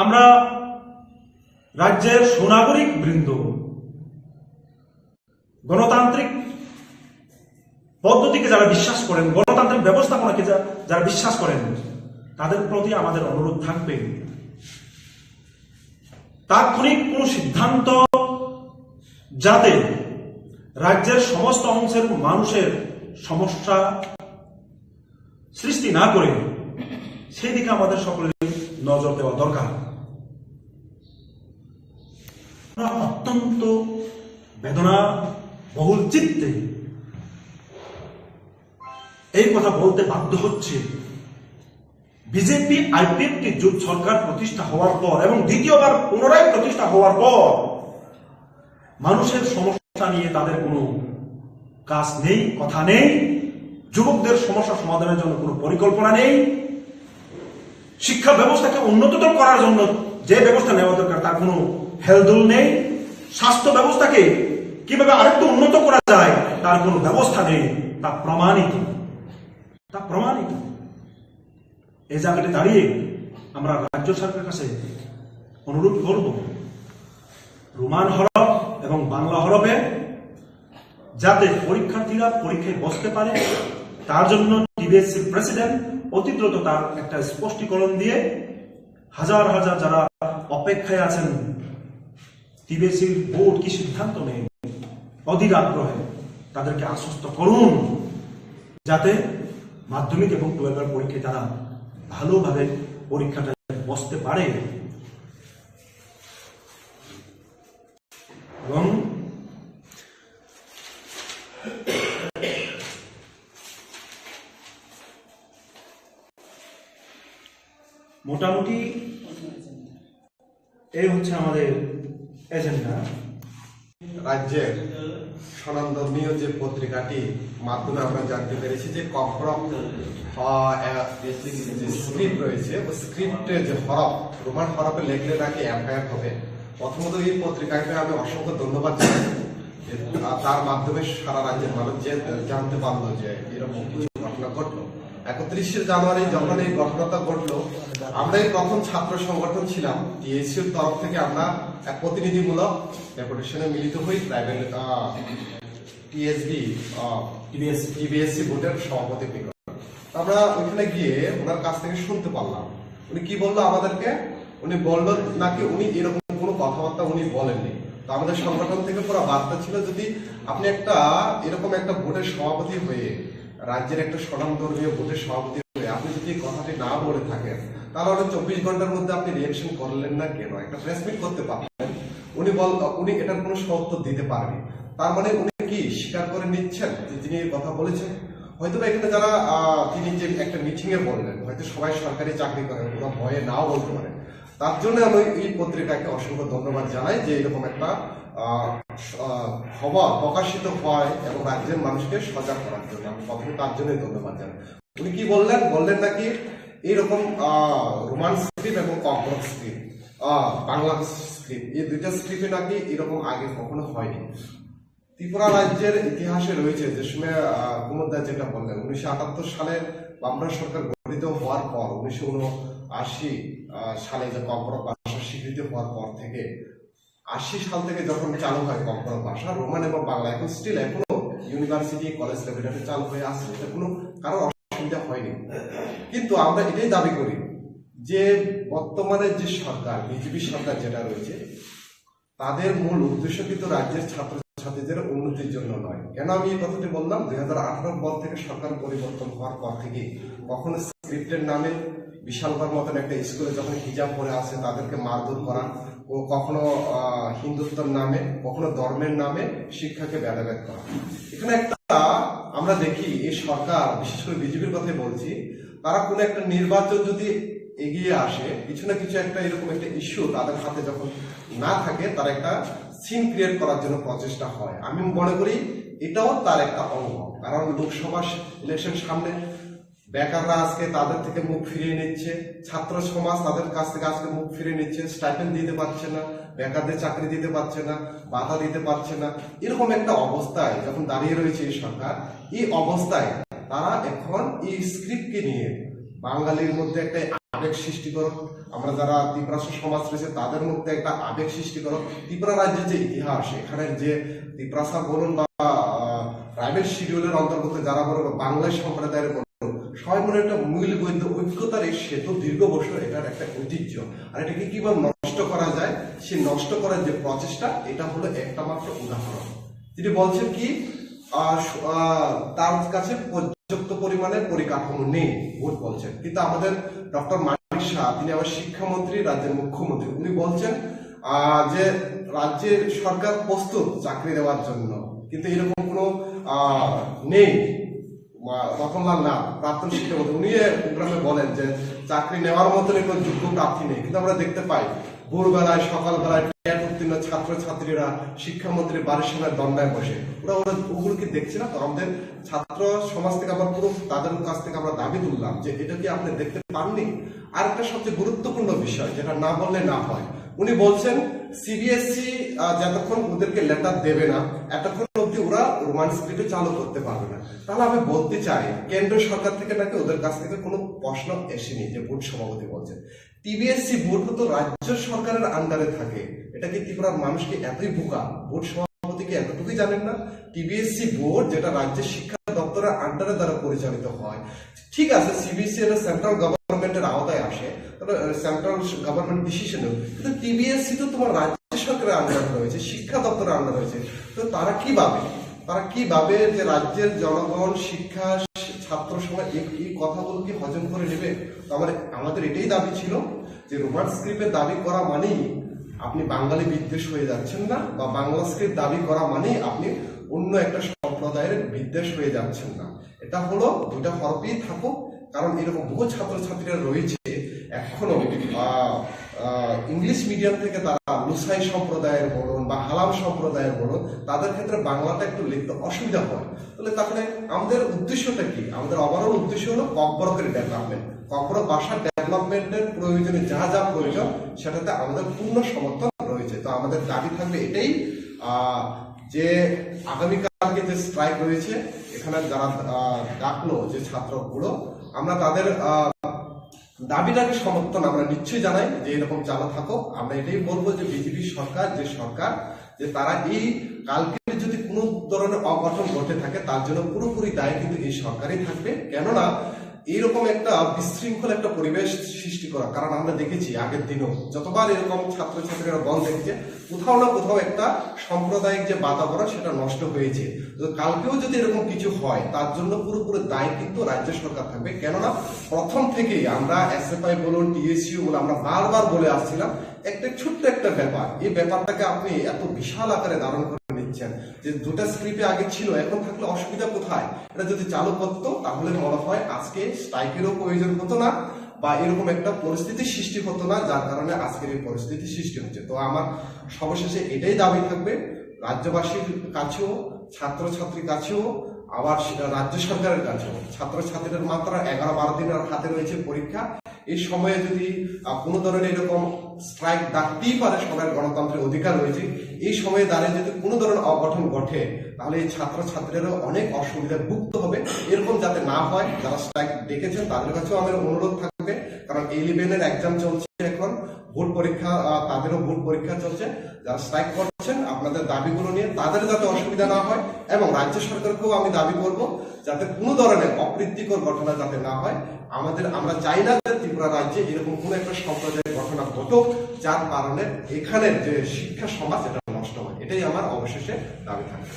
আমরা রাজ্যের সুনাগরিক বৃন্দ, গণতান্ত্রিক পদ্ধতিকে যারা বিশ্বাস করেন, গণতান্ত্রিক ব্যবস্থাপনাকে যা-, যারা বিশ্বাস করেন, তাদের প্রতি আমাদের অনুরোধ থাকবে, তাৎক্ষণিক কোনো সিদ্ধান্ত যাতে রাজ্যের সমস্ত অংশের মানুষের সমস্যা সৃষ্টি না করে, সেই দিকে আমাদের সকলের নজর দেওয়া দরকার। আমরা অত্যন্ত বেদনা বহুল চিত্তে এই কথা বলতে বাধ্য হচ্ছে। বিজেপি আইপিএফটি জোট সরকার প্রতিষ্ঠা হওয়ার পর এবং দ্বিতীয়বার পুনরায় প্রতিষ্ঠা হওয়ার পর মানুষের সমস্যা নিয়ে তাদের কোনো কাজ নেই, কথা নেই, যুবকদের সমস্যা সমাধানের জন্য কোনো পরিকল্পনা নেই, শিক্ষা ব্যবস্থাকে উন্নততর করার জন্য যে ব্যবস্থা নেওয়া দরকার তার কোনো হেলদোল নেই, স্বাস্থ্য ব্যবস্থাকে কিভাবে আরেকটু উন্নত করা যায় তার কোনো ব্যবস্থা নেই। তা প্রমাণিত, তা প্রমাণিত। এই জায়গাটি দাঁড়িয়ে আমরা রাজ্য সরকারের কাছে অনুরোধ করব, রোমান হরফ এবং বাংলা হরফে যাতে পরীক্ষার্থীরা পরীক্ষায় বসতে পারে, তার জন্য টিবিএসসির প্রেসিডেন্ট অতি দ্রুত তার একটা স্পষ্টীকরণ দিয়ে হাজার হাজার যারা অপেক্ষায় আছেন, টিবিএসসির বোর্ড কি সিদ্ধান্ত নেয়, অধীর আগ্রহে তাদেরকে আশ্বস্ত করুন, যাতে মাধ্যমিক এবং টুয়েলভের পরীক্ষায় তারা ভালোভাবে পরীক্ষাটা বসতে পারে। এবং মোটামুটি এই হচ্ছে আমাদের এজেন্ডা। রাজ্যের স্বনামধর্মীয় যে পত্রিকাটি মাধ্যমে আমরা জানতে পেরেছি যে কম্পরক, আহ, আহ, যে স্ক্রিপ্ট রয়েছে, ওই স্ক্রিপ্টে যে হরফ, রোমান হরফে লেখলে নাকি এফআইআর হবে। প্রথমত এই পত্রিকাকে আমি অসংখ্য ধন্যবাদ জানাই যে, আহ, তার মাধ্যমে সারা রাজ্যের মানুষ যে জানতে পারলো যে এরকম কিছু ঘটনা ঘটলো। একত্রিশে জানুয়ারি যখন এই ঘটনাটা ঘটলো, আমরা এই প্রথম ছাত্র সংগঠন ছিলাম, টিএসসির তরফ থেকে আমরা এক প্রতিনিধিমূলক ডেপুটেশনে মিলিত হই ট্রাইবাল, আহ, টিএসবি, আহ, টিবিএসসি। টিবিএসসি বোর্ডের সভাপতি নিকট। আমরা ওইখানে গিয়ে ওনার কাছ থেকে শুনতে পারলাম, উনি কি বললো আমাদেরকে। উনি বললো নাকি উনি এরকম কোনো কথাবার্তা উনি বলেননি। তো আমাদের সংগঠন থেকে পুরো বার্তা ছিল, যদি আপনি একটা এরকম একটা বোর্ডের সভাপতি হয়ে, রাজ্যের একটা স্বনামধর্মীয় বোর্ডের সভাপতি হয়ে আপনি যদি এই কথাটি না বলে থাকেন, তাহলে হয়তো চব্বিশ ঘন্টার মধ্যে আপনি রিয়াকশন করলেন না কেন, একটা প্রেস মিট করতে পারতেন। উনি বল, উনি এটার কোনো সত্য দিতে পারেনি। তার মানে উনি কি স্বীকার করে নিচ্ছেন যে তিনি এই কথা বলেছেন? হয়তো বা এখানে যারা, আহ, তিনি যে একটা মিটিং এ বললেন, হয়তো সবাই সরকারি চাকরি করেন, ওরা ভয়ে নাও বলতে পারে। তার জন্য আমি এই পত্রিকাকে অসংখ্য ধন্যবাদ জানাই যে এরকম একটা, আহ, স-, আহ, খবর প্রকাশিত হয় এবং রাজ্যের মানুষকে সজাগ করার জন্য আমি প্রথমে তার জন্যই ধন্যবাদ জানাই। উনি কি বললেন? বললেন নাকি এইরকম, আহ, রোমান স্ক্রিপ্ট এবং ককবরক স্ক্রিপ্ট, আহ, বাংলা স্ক্রিপ্ট, এই দুইটা স্ক্রিপ্টে নাকি এরকম আগে কখনো হয়নি। ত্রিপুরা রাজ্যের ইতিহাসে রয়েছে যে সময়, আহ, কুমুদ দা যেটা বললেন, উনিশশো আটাত্তর সালে বামফ্রন্ট সরকার গঠিত হওয়ার পর, উনিশশো উনআশি, আহ, সালে যে ককবরক ভাষা স্বীকৃতি হওয়ার পর থেকে আশি সাল থেকে যখন চালু হয় ককবরক ভাষা, রোমান এবং বাংলা এখন স্টিল এখনো ইউনিভার্সিটি, কলেজ লেভেলে চালু হয়ে আছে, এটা কোনো কারোর অসুবিধা হয়নি। কিন্তু আমরা এটাই দাবি করি যে বর্তমানে যে সরকার, বিজেপি সরকার যেটা রয়েছে, তাদের মূল উদ্দেশ্য কিন্তু রাজ্যের ছাত্রছাত্রীদের উন্নতির জন্য নয়। কেন আমি এই কথাটি বললাম? দুই হাজার আঠারো পর থেকে, সরকার পরিবর্তন হওয়ার পর থেকে, কখনো স্ক্রিপ্টের নামে বিশালগড় মতন একটা স্কুলে যখন হিজাব পরে আসে, তাদেরকে মারধর করা, ও কখনো আহ, হিন্দুত্বর নামে, কখনো ধর্মের নামে শিক্ষাকে ভেদাভেদ করা। এখানে একটা আমরা দেখি, এই সরকার, বিশেষ করে বিজেপির কথাই বলছি, তারা কোনো একটা নির্বাচন যদি এগিয়ে আসে, কিছু না কিছু একটা এরকম একটা ইস্যু তাদের হাতে যখন না থাকে, তারা একটা সিন ক্রিয়েট করার জন্য প্রচেষ্টা হয়। আমি মনে করি এটাও তার একটা অঙ্গ, কারণ লোকসভা ইলেকশন সামনে। বেকাররা আজকে তাদের থেকে মুখ ফিরিয়ে নিচ্ছে, ছাত্র সমাজ তাদের কাছ থেকে আজকে মুখ ফিরিয়ে নিচ্ছে, স্টাইপেন্ড দিতে পারছে না, বেকারদের চাকরি দিতে পারছে না, ভাতা দিতে পারছে না। এরকম একটা অবস্থায় যখন দাঁড়িয়ে রয়েছে এই সরকার, এই অবস্থায় তারা এখন এই স্ক্রিপ্টকে নিয়ে বাঙালির মধ্যে একটা আবেগ সৃষ্টি করো, আমরা যারা তিপ্রাসা সমাজ রয়েছে তাদের মধ্যে একটা আবেগ সৃষ্টি করো। ত্রিপুরা রাজ্যের যে ইতিহাস, এখানে যে তিপ্রাসা বলুন বা ট্রাইবাল শিডিউলের অন্তর্গত যারা বলো বা বাংলায় সম্প্রদায়ের বলো, সবাই মনে একটা মূল বৈধ ঐক্যতার এই সেতু দীর্ঘ বছর এটার একটা ঐতিহ্য। আর এটাকে কিভাবে নষ্ট করা যায়, সেই নষ্ট করার যে প্রচেষ্টা, এটা হলো একটা মাত্র উদাহরণ। তিনি বলছেন কি, আহ, স- আহ, তার কাছে পর্যাপ্ত পরিমাণে পরিকাঠামো নেই, ভোট বলছেন। কিন্তু আমাদের ডক্টর মানিক সাহা, তিনি আবার শিক্ষামন্ত্রী, রাজ্যের মুখ্যমন্ত্রী, উনি বলছেন আহ, যে রাজ্যের সরকার প্রস্তুত চাকরি দেওয়ার জন্য, কিন্তু এরকম কোনো আহ, নেই। মা- রতনলাল নাথ, প্রাক্তন শিক্ষামন্ত্রী, উনি এই প্রোগ্রামে বলেন যে চাকরি নেওয়ার মতন কোনো যোগ্য প্রার্থী নেই। কিন্তু আমরা দেখতে পাই, ভোরবেলায়, সকালবেলায় টেট উত্তীর্ণ ছাত্রছাত্রীরা শিক্ষামন্ত্রীর বাড়ির সামনে ধর্নায় বসে। ওরা ওরা ওগুলো কি দেখছে না? তো আমাদের ছাত্র সমাজ থেকে আবার পুরো তাদের কাছ থেকে আমরা দাবি তুললাম যে এটা কি আপনি দেখতে পাননি? আর একটা সবচেয়ে গুরুত্বপূর্ণ বিষয়, যেটা না বললে না হয়, উনি বলছেন সিবিএসই যতক্ষণ ওদেরকে লেটার দেবে না, এতক্ষণ অবধি ওরা রোমান স্ক্রিপ্টে চালু করতে পারবে না। তাহলে আমি বলতে চাই, কেন্দ্র সরকার থেকে নাকি ওদের কাছ থেকে কোনো প্রশ্ন এসেনি, যে বোর্ড সভাপতি বলছেন। টিবিএসসি বোর্ড তো রাজ্য সরকারের আন্ডারে থাকে, এটা কি ত্রিপুরার মানুষ কি এতই বোকা? বোর্ড সভাপতি কি এতটুকুই জানেন না? টিবিএসসি বোর্ড, যেটা রাজ্যের শিক্ষা দপ্তরের আন্ডারে দ্বারা পরিচালিত হয়, ঠিক আছে, সিবিএসই এটা সেন্ট্রাল গভর্নমেন্টের আওতায় আসে, তাহলে সেন্ট্রাল গভর্নমেন্ট ডিসিশন, কিন্তু টিবিএসসি তো তোমার রাজ্য সরকারের আন্ডারে রয়েছে, শিক্ষা দপ্তরের আন্ডারে রয়েছে। তো তারা কিভাবে, তারা কিভাবে যে রাজ্যের জনগণ, শিক্ষা, ছাত্র সমাজ এই এই কথাগুলো কি হজম করে নেবে? তো আমার আমাদের এটাই দাবি ছিল যে রোমান স্ক্রিপ্টে দাবি করা মানেই আপনি বাঙালি বিদ্বেষ হয়ে যাচ্ছেন না, বা বাংলা স্ক্রিপ্ট দাবি করা মানেই আপনি অন্য একটা সম্প্রদায়ের বিদ্বেষ হয়ে যাচ্ছেন না। এটা হলো দুইটা হরফই থাকুক, কারণ এরকম বহু ছাত্রছাত্রীরা রয়েছে এখনো, আহ, আহ, ইংলিশ মিডিয়াম থেকে তারা লুসাই সম্প্রদায়ের বলুন বা হালাম সম্প্রদায়ের বলুন, তাদের ক্ষেত্রে বাংলাটা একটু লিখতে অসুবিধা হয়। তাহলে তাহলে আমাদের উদ্দেশ্যটা কি? আমাদের ওভারঅল উদ্দেশ্য হলো ককবরকের ডেভেলপমেন্ট, ককবরক ভাষার ডেভেলপমেন্টের প্রয়োজনে যা যা প্রয়োজন, সেটাতে আমাদের পূর্ণ সমর্থন রয়েছে। তো আমাদের দাবি থাকবে এটাই, আহ, যে আগামীকালকে যে স্ট্রাইক রয়েছে, এখানে যারা আহ, ডাকলো যে ছাত্রগুলো, আমরা তাদের আহ, দাবিটাকে সমর্থন আমরা নিশ্চয়ই জানাই যে এরকম চালু থাকো। আমরা এটাই বলবো যে বিজেপি সরকার, যে সরকার, যে তারা এই কালকে যদি কোনো ধরনের অঘটন ঘটে থাকে, তার জন্য পুরোপুরি দায় কিন্তু এই সরকারই থাকবে। কেননা এইরকম একটা বিশৃঙ্খল একটা পরিবেশ সৃষ্টি করা, কারণ আমরা দেখেছি আগের দিনও যতবার এরকম ছাত্রছাত্রীরা বন্ধ দেখেছে, কোথাও না কোথাও একটা সাম্প্রদায়িক যে বাতাবরণ, সেটা নষ্ট হয়েছে। তো কালকেও যদি এরকম কিছু হয়, তার জন্য পুরোপুরি দায় কিন্তু রাজ্য সরকার থাকবে। কেননা প্রথম থেকেই আমরা এসএফআই বলুন, টিএসইউ বলুন, আমরা বারবার বলে আসছিলাম, একটা ছোট্ট একটা ব্যাপার, এই ব্যাপারটাকে আপনি এত বিশাল আকারে ধারণ করে নিচ্ছেন যে দুটা স্ক্রিপ্টে আগে ছিল, এখন থাকলে অসুবিধা কোথায়? এটা যদি চালু করতো, তাহলে মনে হয় আজকে স্ট্রাইকেরও প্রয়োজন হতো না বা এরকম একটা পরিস্থিতি সৃষ্টি হতো না, যার কারণে আজকের এই পরিস্থিতি সৃষ্টি হচ্ছে। তো আমার সর্বশেষে এটাই দাবি থাকবে রাজ্যবাসীর কাছেও, ছাত্রছাত্রীর কাছেও, আবার সে-, রাজ্য সরকারের কাছেও। ছাত্রছাত্রীদের মাত্র এগারো বারো দিন আর হাতে রয়েছে পরীক্ষা। এই সময়ে যদি আহ, কোনো ধরনের এরকম স্ট্রাইক ডাকতেই পারে, সবার গণতান্ত্রিক অধিকার রয়েছে। এই সময়ে দাঁড়িয়ে যদি কোনো ধরনের অঘটন ঘটে, তাহলে এই ছাত্রছাত্রীরাও অনেক অসুবিধায় ভুগতে হবে। এরকম যাতে না হয়, যারা স্ট্রাইক ডেকেছেন তাদের কাছেও আমার অনুরোধ থাকবে, কারণ ইলেভেনের এক্সাম চলছে এখন, বোর্ড পরীক্ষা, আহ, তাদেরও বোর্ড পরীক্ষা চলছে। যারা স্ট্রাইক করছেন, আপনারা তাদের দাবিগুলো নিয়ে তাদের যাতে অসুবিধা না হয়, এবং রাজ্য সরকারকেও আমি দাবি করব যাতে কোনো ধরনের অপ্রীতিকর ঘটনা যাতে না হয়। আমাদের, আমরা চাই না যে ত্রিপুরা রাজ্যে এরকম কোনো একটা সাম্প্রদায়িক ঘটনা ঘটুক, যার কারণে এখানের যে শিক্ষা সমাজ, এটা নষ্ট হয়। এটাই আমার অবশেষে দাবি থাকবে।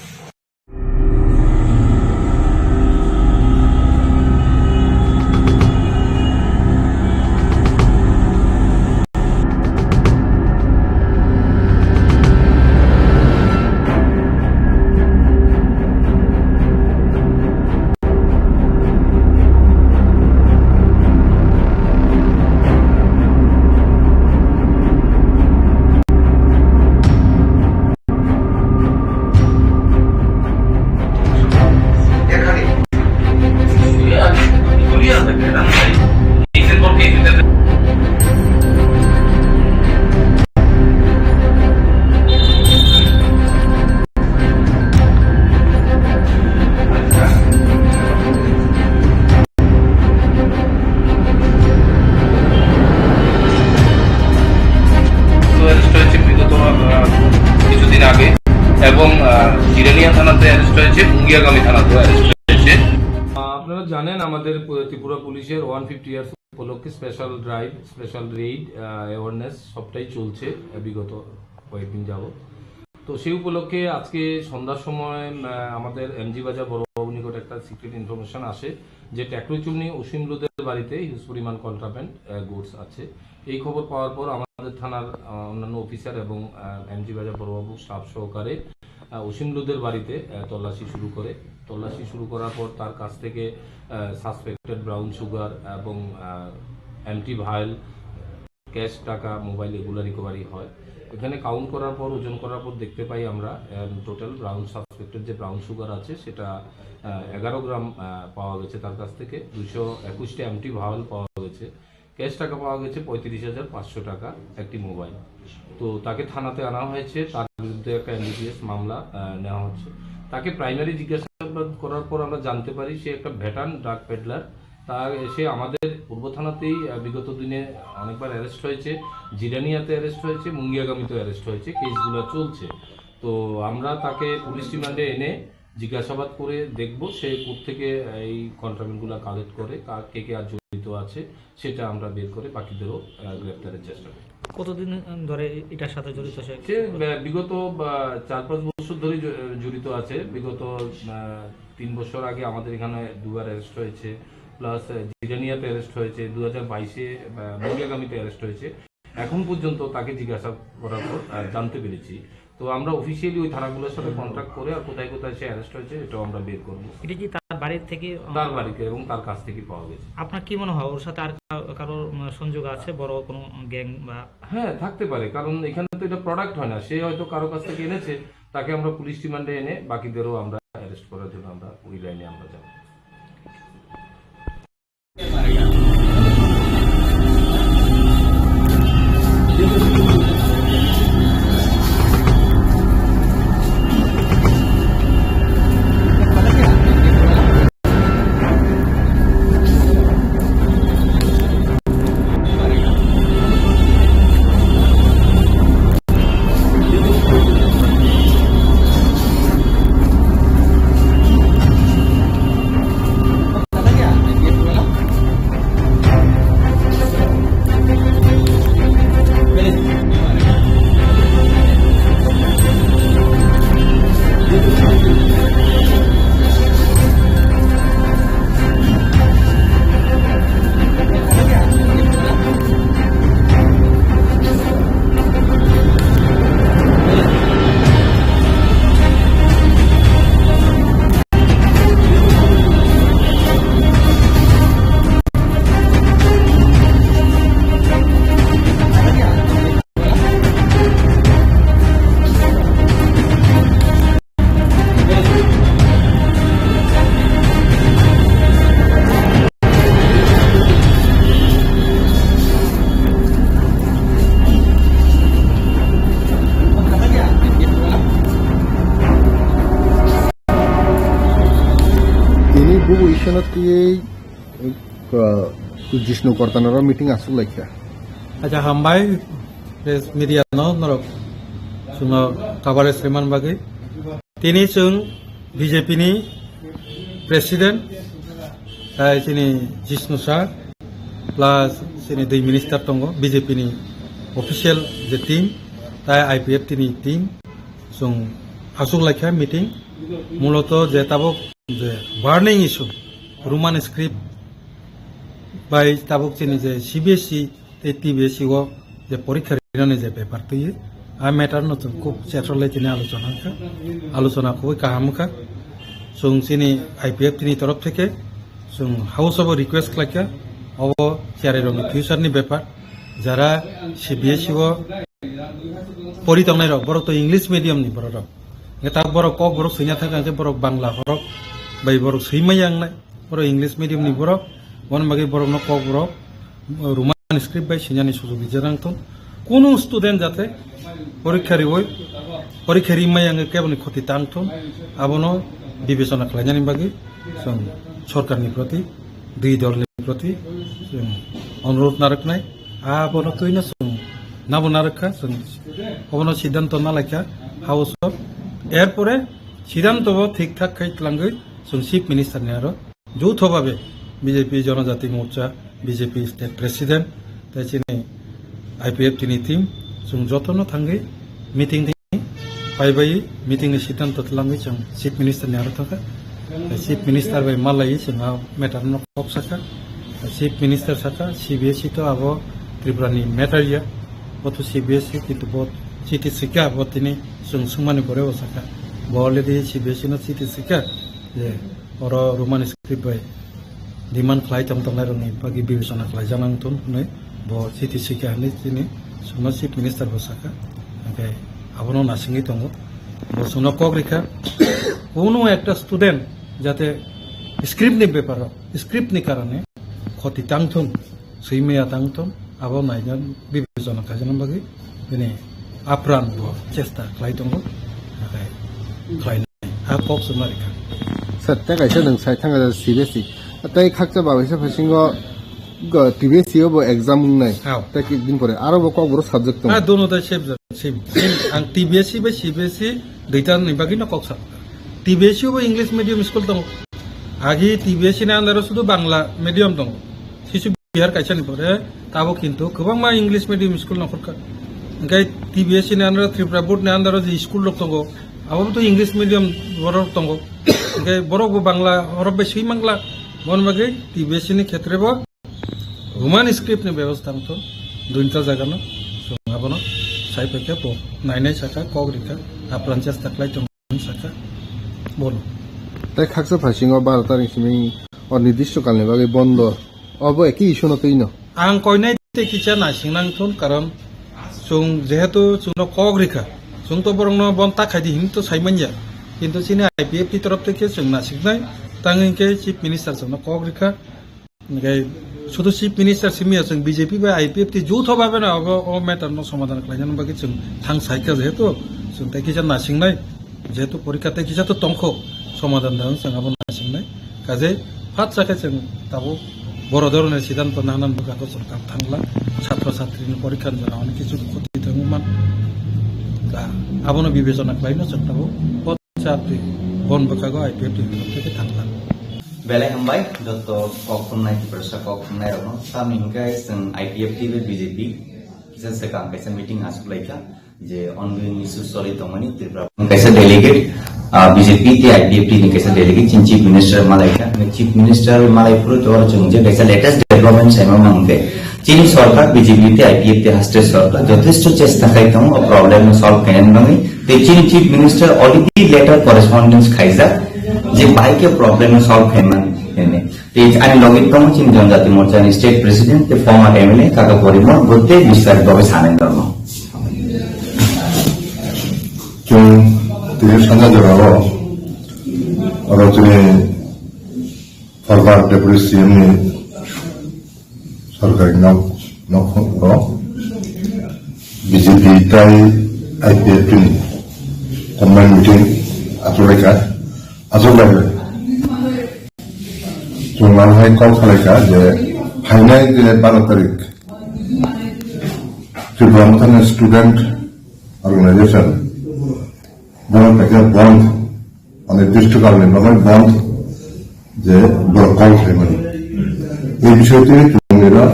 তো অ্যারেস্ট হয়েছে বিগত, আহ, কিছুদিন আগে, এবং, আহ, জিরানিয়া থানাতে অ্যারেস্ট হয়েছে, মুঙ্গিয়াগামী থানাতেও অ্যারেস্ট হয়েছে। আহ, আপনারা জানেন, আমাদের পু-, ত্রিপুরা পুলিশের ওয়ান ফিফটি ইয়ার্স উপলক্ষে স্পেশাল ড্রাইভ, স্পেশাল রেইড, আহ, অ্যাওয়ারনেস সবটাই চলছে, আহ, বিগত কয়েকদিন যাবত। তো সেই উপলক্ষে আজকে সন্ধ্যার সময়, আহ, আমাদের এমজি বাজার বড়বাবু নিকট একটা সিক্রেট ইনফরমেশন আসে যে টেকরুচুমনি অসীম লোদের বাড়িতে হিউজ পরিমাণ কন্ট্রাব্যান্ড, আহ, গুডস আছে। এই খবর পাওয়ার পর আমাদের থানার, আহ, অন্যান্য অফিসার এবং, আহ, এমজি বাজার বড়বাবু স্টাফ সহকারে, আহ, অসীম লোদের বাড়িতে, আহ, তল্লাশি শুরু করে। তল্লাশি শুরু করার পর তার কাছ থেকে, আহ, সাসপেক্টেড ব্রাউন সুগার এবং, আহ, এমটি ভাইল, ক্যাশ টাকা, মোবাইল এগুলো রিকভারি হয়। এখানে কাউন্ট করার পর, ওজন করার পর দেখতে পাই আমরা, আহ, টোটাল ব্রাউন সাসপেক্টেড যে ব্রাউন সুগার আছে সেটা, আহ, এগারো গ্রাম, আহ, পাওয়া গেছে তার কাছ থেকে। দুইশো একুশটা এমটি ভাইল পাওয়া গেছে। ক্যাশ টাকা পাওয়া গেছে পঁয়ত্রিশ হাজার পাঁচশো টাকা, একটি মোবাইল। তো তাকে থানাতে আনা হয়েছে, তার বিরুদ্ধে একটা এনডিপিএস মামলা, আহ, নেওয়া হচ্ছে। তাকে প্রাইমারি জিজ্ঞাসাবাদ করার পর আমরা জানতে পারি সে একটা ভেটার্ন ড্রাগ পেডলার। তা সে আমাদের পূর্ব থানাতেই, আহ, বিগত দিনে অনেকবার অ্যারেস্ট হয়েছে, জিরানিয়াতে অ্যারেস্ট হয়েছে, মুঙ্গিয়াগামীতেও অ্যারেস্ট হয়েছে, কেসগুলো চলছে। তো আমরা তাকে পুলিশ রিমান্ডে এনে জিজ্ঞাসাবাদ করে দেখব সে কোত্থেকে এই কন্ট্রাব্যান্ডগুলো কালেক্ট করে, কা-, কে কে আর জড়িত আছে, সেটা আমরা বের করে বাকিদেরও, আহ, গ্রেপ্তারের চেষ্টা করব। কতদিন ধরে এটার সাথে জড়িত সে? সে, আহ, বিগত, আহ, চার পাঁচ বছর ধরে জ-, জড়িত আছে। বিগত, আহ, তিন বছর আগে আমাদের এখানে দুবার অ্যারেস্ট হয়েছে, প্লাস, আহ, জিরানিয়াতে অ্যারেস্ট হয়েছে, দু হাজার বাইশে, আহ, মুঙ্গিয়াগামীতে অ্যারেস্ট হয়েছে। এখন পর্যন্ত তাকে জিজ্ঞাসা করার পর, আহ, জানতে পেরেছি। তো আমরা অফিসিয়ালি ওই থানাগুলোর সাথে কন্ট্যাক্ট করে আর কোথায় কোথায় সে অ্যারেস্ট হয়েছে, এটাও আমরা বের করব। এটা কি তার বাড়ির থেকে, আহ, তার বাড়িতে এবং তার কাছ থেকে পাওয়া গেছে। আপনার কি মনে হয়, ওর সাথে আর কা-, কারোর, উম, সংযোগ আছে, বড় কোনো গ্যাং বা? হ্যাঁ, থাকতে পারে, কারণ এখানে তো এটা প্রোডাক্ট হয় না, সে হয়তো কারো কাছ থেকে এনেছে, তাকে আমরা পুলিশ রিমান্ডে এনে বাকিদেরও আমরা অ্যারেস্ট করার জন্য আমরা ওই লাইনে আমরা যাব। Tini bubu isana tiyei, ah, Jishnu Kortanaro meeting asuk laikha. Acha, hambai, press media no, norok. chwngno coverage rwmani bagwi. Tini chwng B J P ni president, tai chini Jishnu sir, plus chini dui minister tongo, B J P ni official je team, tai I P F T ni team, chwng aswk laikha meeting. Muloto je tabuk je burning issue, Roman script bai tabuk chini je C B S E tei T B S E o je porikha rinani je bepar twi, a matter no chwng khub chetrolai tini alochona kha, alochona khubui kaham kha. Chwng chini I P F T ni torof theke chwng House o request khlaikha, obo cherairokni future ni bepar, jara C B S E o pori tongnai rok, borok to English medium ni borok rok. Hwnkhe ta borok kok borok swina thangkha hwnkhe borok Bangla horok bai borok swi maya wngnai. Borok English medium ni borok, boni bagwi borokno kok borok Roman script bai swinani sujog rijak nang thung. Kunu student jate porikha riwi, porikha ri maya wngwi keboni khoti tang thung, abono bibechona khlainani bagwi chwng sorkarni proti, dui dolni proti chwng onurodh narwknai. Abono twino chwng nabo narwkha, chwng obono siddhanto nalaikha House o. Erpore siddhanto bo thik thak khai twlangwi chwng Chief Minister ni aro joutho babe B J P Jonojati Morcha, B J P State President, tei chini I P F T ni team, chwng jotono thangwi meeting di. Pai bai meeting ni siddhanto twlangwi chwng Chief Minister ni aro thangkha. Chief Minister bai malaiwi chwng a matter no kok sakha. Chief Minister sakha, C B S E to abo Tripura ni matter ya. Bo to C B S E, kintu bo chiti swikha, bo tini chwng swngmani pore bo sakha. Bo already C B S E no chiti swikha je oro Roman script bai demand khlai tong tongnai rokni bagwi bibechona khlai jaknang thun hwnwi bo chiti swikha hwnwi chini chwngno Chief Minister bo sakha. Hwnkhe abono nasingwi tongo. Bo chwngno kok rikha, kunu ekta student jate script ni beparo, script ni karone khoti tang thun, swi maya tang thun, abo naina bibechona khaijana bagwi bini apran bo chesta khlai tongo, nakhai khlai nai. A kok chwma rikha. Sir, tei kaisa nwng sai thangkha C B S E. Tei khakcha babaisa phasingo go T B S E o bo exam wngnai. Hao. Tei kik din pore aro bo kokborok subject tongo. Ah, dono tai same, same, same. Ang T B S E bai C B S E duita ni bagwi no kok sa. T B S E o bo English medium school tongo. Agi T B S E ni under o sudu Bangla medium tongo. Sisu Bihar kaisa ni pore, tabuk kintu kwbangma English medium school no khorkha. Hingke T B S E ni under o, Tripura Board ni under o je school rok tongo, abo to English medium borok tongo. Hingke borok bo Bangla horok bai swi mangla. Bon bagwi T B S E ni khetre bo Roman script ni bebostha wngthon, duita jaga no. So, abono sai paikha bo nainai saka, kok rikha, apran chesta khlai tong. Saka, bono. Tei khaksa phasingo baro tarik simi o nirdishto kalni bagwi bondo. Obo eki issue no twi no. Ang koinai tei kisa naising nang thun, karon chwng jehetu chwngno kok rikha, chwng to borokno bon ta khaidi hinwi to sai manya, kintu chini I P F T torof theke chwng nasiknai, tang hinkhe Chief Minister chwngno kok rikha. Hingke sudu Chief Minister simi ya, chwng B J P bai I P F T joutho babe no abo o matter no somadhan khlainani bagwi chwng thang saikha, jehetu chwng tei kisa nasingnai, jehetu porikha tei kisa to tongkho, somadhan da chwng abo nasingnai. Kaje phat sakhe chwng tabuk boro dhoroner siddhanto nangnan bwkha ko chwng tam thangla, chhatro chhatri ni porikha ni jora hwnwi kisu khoti thangwi man. Ka abono bibechona khlaino chwng tabuk. Chapri, bon bwkhago I P F T ni tei thangla. Belai hambai, joto kok thumnai, Tiprasa kok thumnai rokno. Tamni hwnkhe chwng I P F T bai B J P kisa swkang kaisa meeting aswk laikha, je ongoing issues choli tongmani Tripura. Kaisa delegate, ah, B J P tei I P F T ni kaisa delegate, chini Chief Minister malaikha. Chief Minister malai phuru to chwng je kaisa latest development saima mangkhe, chini sorkar B J P tei I P F T haste sorkar jothesto chesta khai tongo o problem no solve khainani bagwi. Tei chini Chief Minister already letter correspondence khaijak je bahai khe problem no solve khaimani hwnwi. Tei ani logi tongo chini Janjati Morcha ni State President tei former M L A Kaka Porimon, bo tei bistar bagwi sanai norno. Chwng tini sanja jorao oro chini former Deputy C M ni sorkari nok, nok rok B J P tai I P F T ni combined meeting achuk laikha, achuk laikha. Chwng ang hai kok salaikha je phainai je baro tarik Tripura Mothani Student Organization Borok kaisa bond, mane district government bagwi bond je borok call khlaimani. Ei bisoi twi chwng ira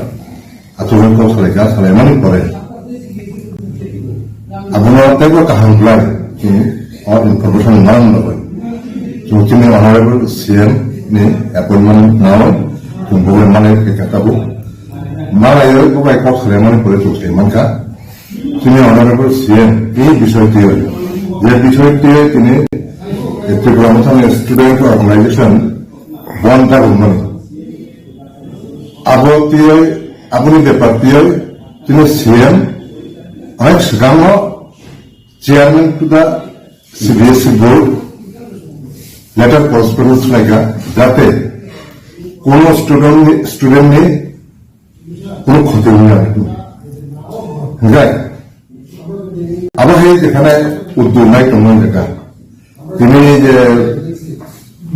achukgwi kok salaikha, salaimani pore abono teibo kaham khlai chwng o information manna bagwi chwng chini honorable C M ni appointment nawi chwng bugwi manai khe tabuk manai bo bai kok salaimani pore chwng sai mankha. Chini honorable C M, tini bisoi twi, je bisoi twi tini Tripura Motha ni student organization bond dagumani. Abo twi, aboni bepar twi tini C M onek swkango chairman to the C B S E board letter correspondence khlaikha, jate kono student ni, student ni কোনো ক্ষতি নেই আর কি। Hingkhe abo hai jekhane uddog nai tongmani jekha tini je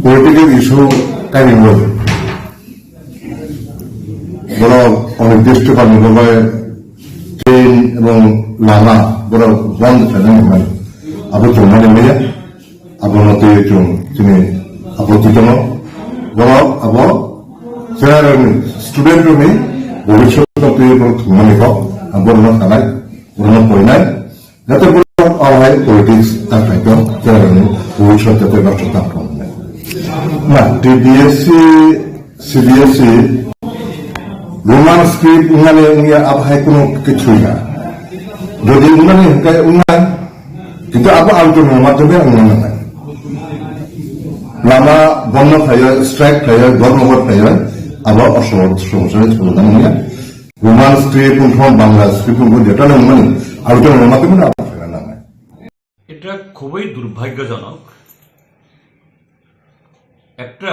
political issue kainwi borok onirdisto kamni bagwi train ebong lama borok bond khlainani hwnmani abo tongmani maya. Abono twi chwng chini apoti tongo. Borok abo chwrairokni, student rokni bhobishyot no twi borok thwngmani kok, borokno sanai, borokno porinai. Jate borok abo hai politics ta khlai tong, chwrairokni bhobishyot jate nosto ta tong. Na, T B S C, C B S E, Roman script wngnani wngya abo hai kuno kichhu ya. Jodi wngnani hwnkhe wngnai, kintu abo ang tongmani madhyome wngna nangnai. Lama bondo khlaiwi, strike khlaiwi, dhormo ghot khlaiwi, abo o somosa ni solution wngya. Roman script wngthong, Bangla script wngthong, jeta wngmani, ang tongmani madhyome abo khlaina nangnai. এটা খুবই দুর্ভাগ্যজনক। একটা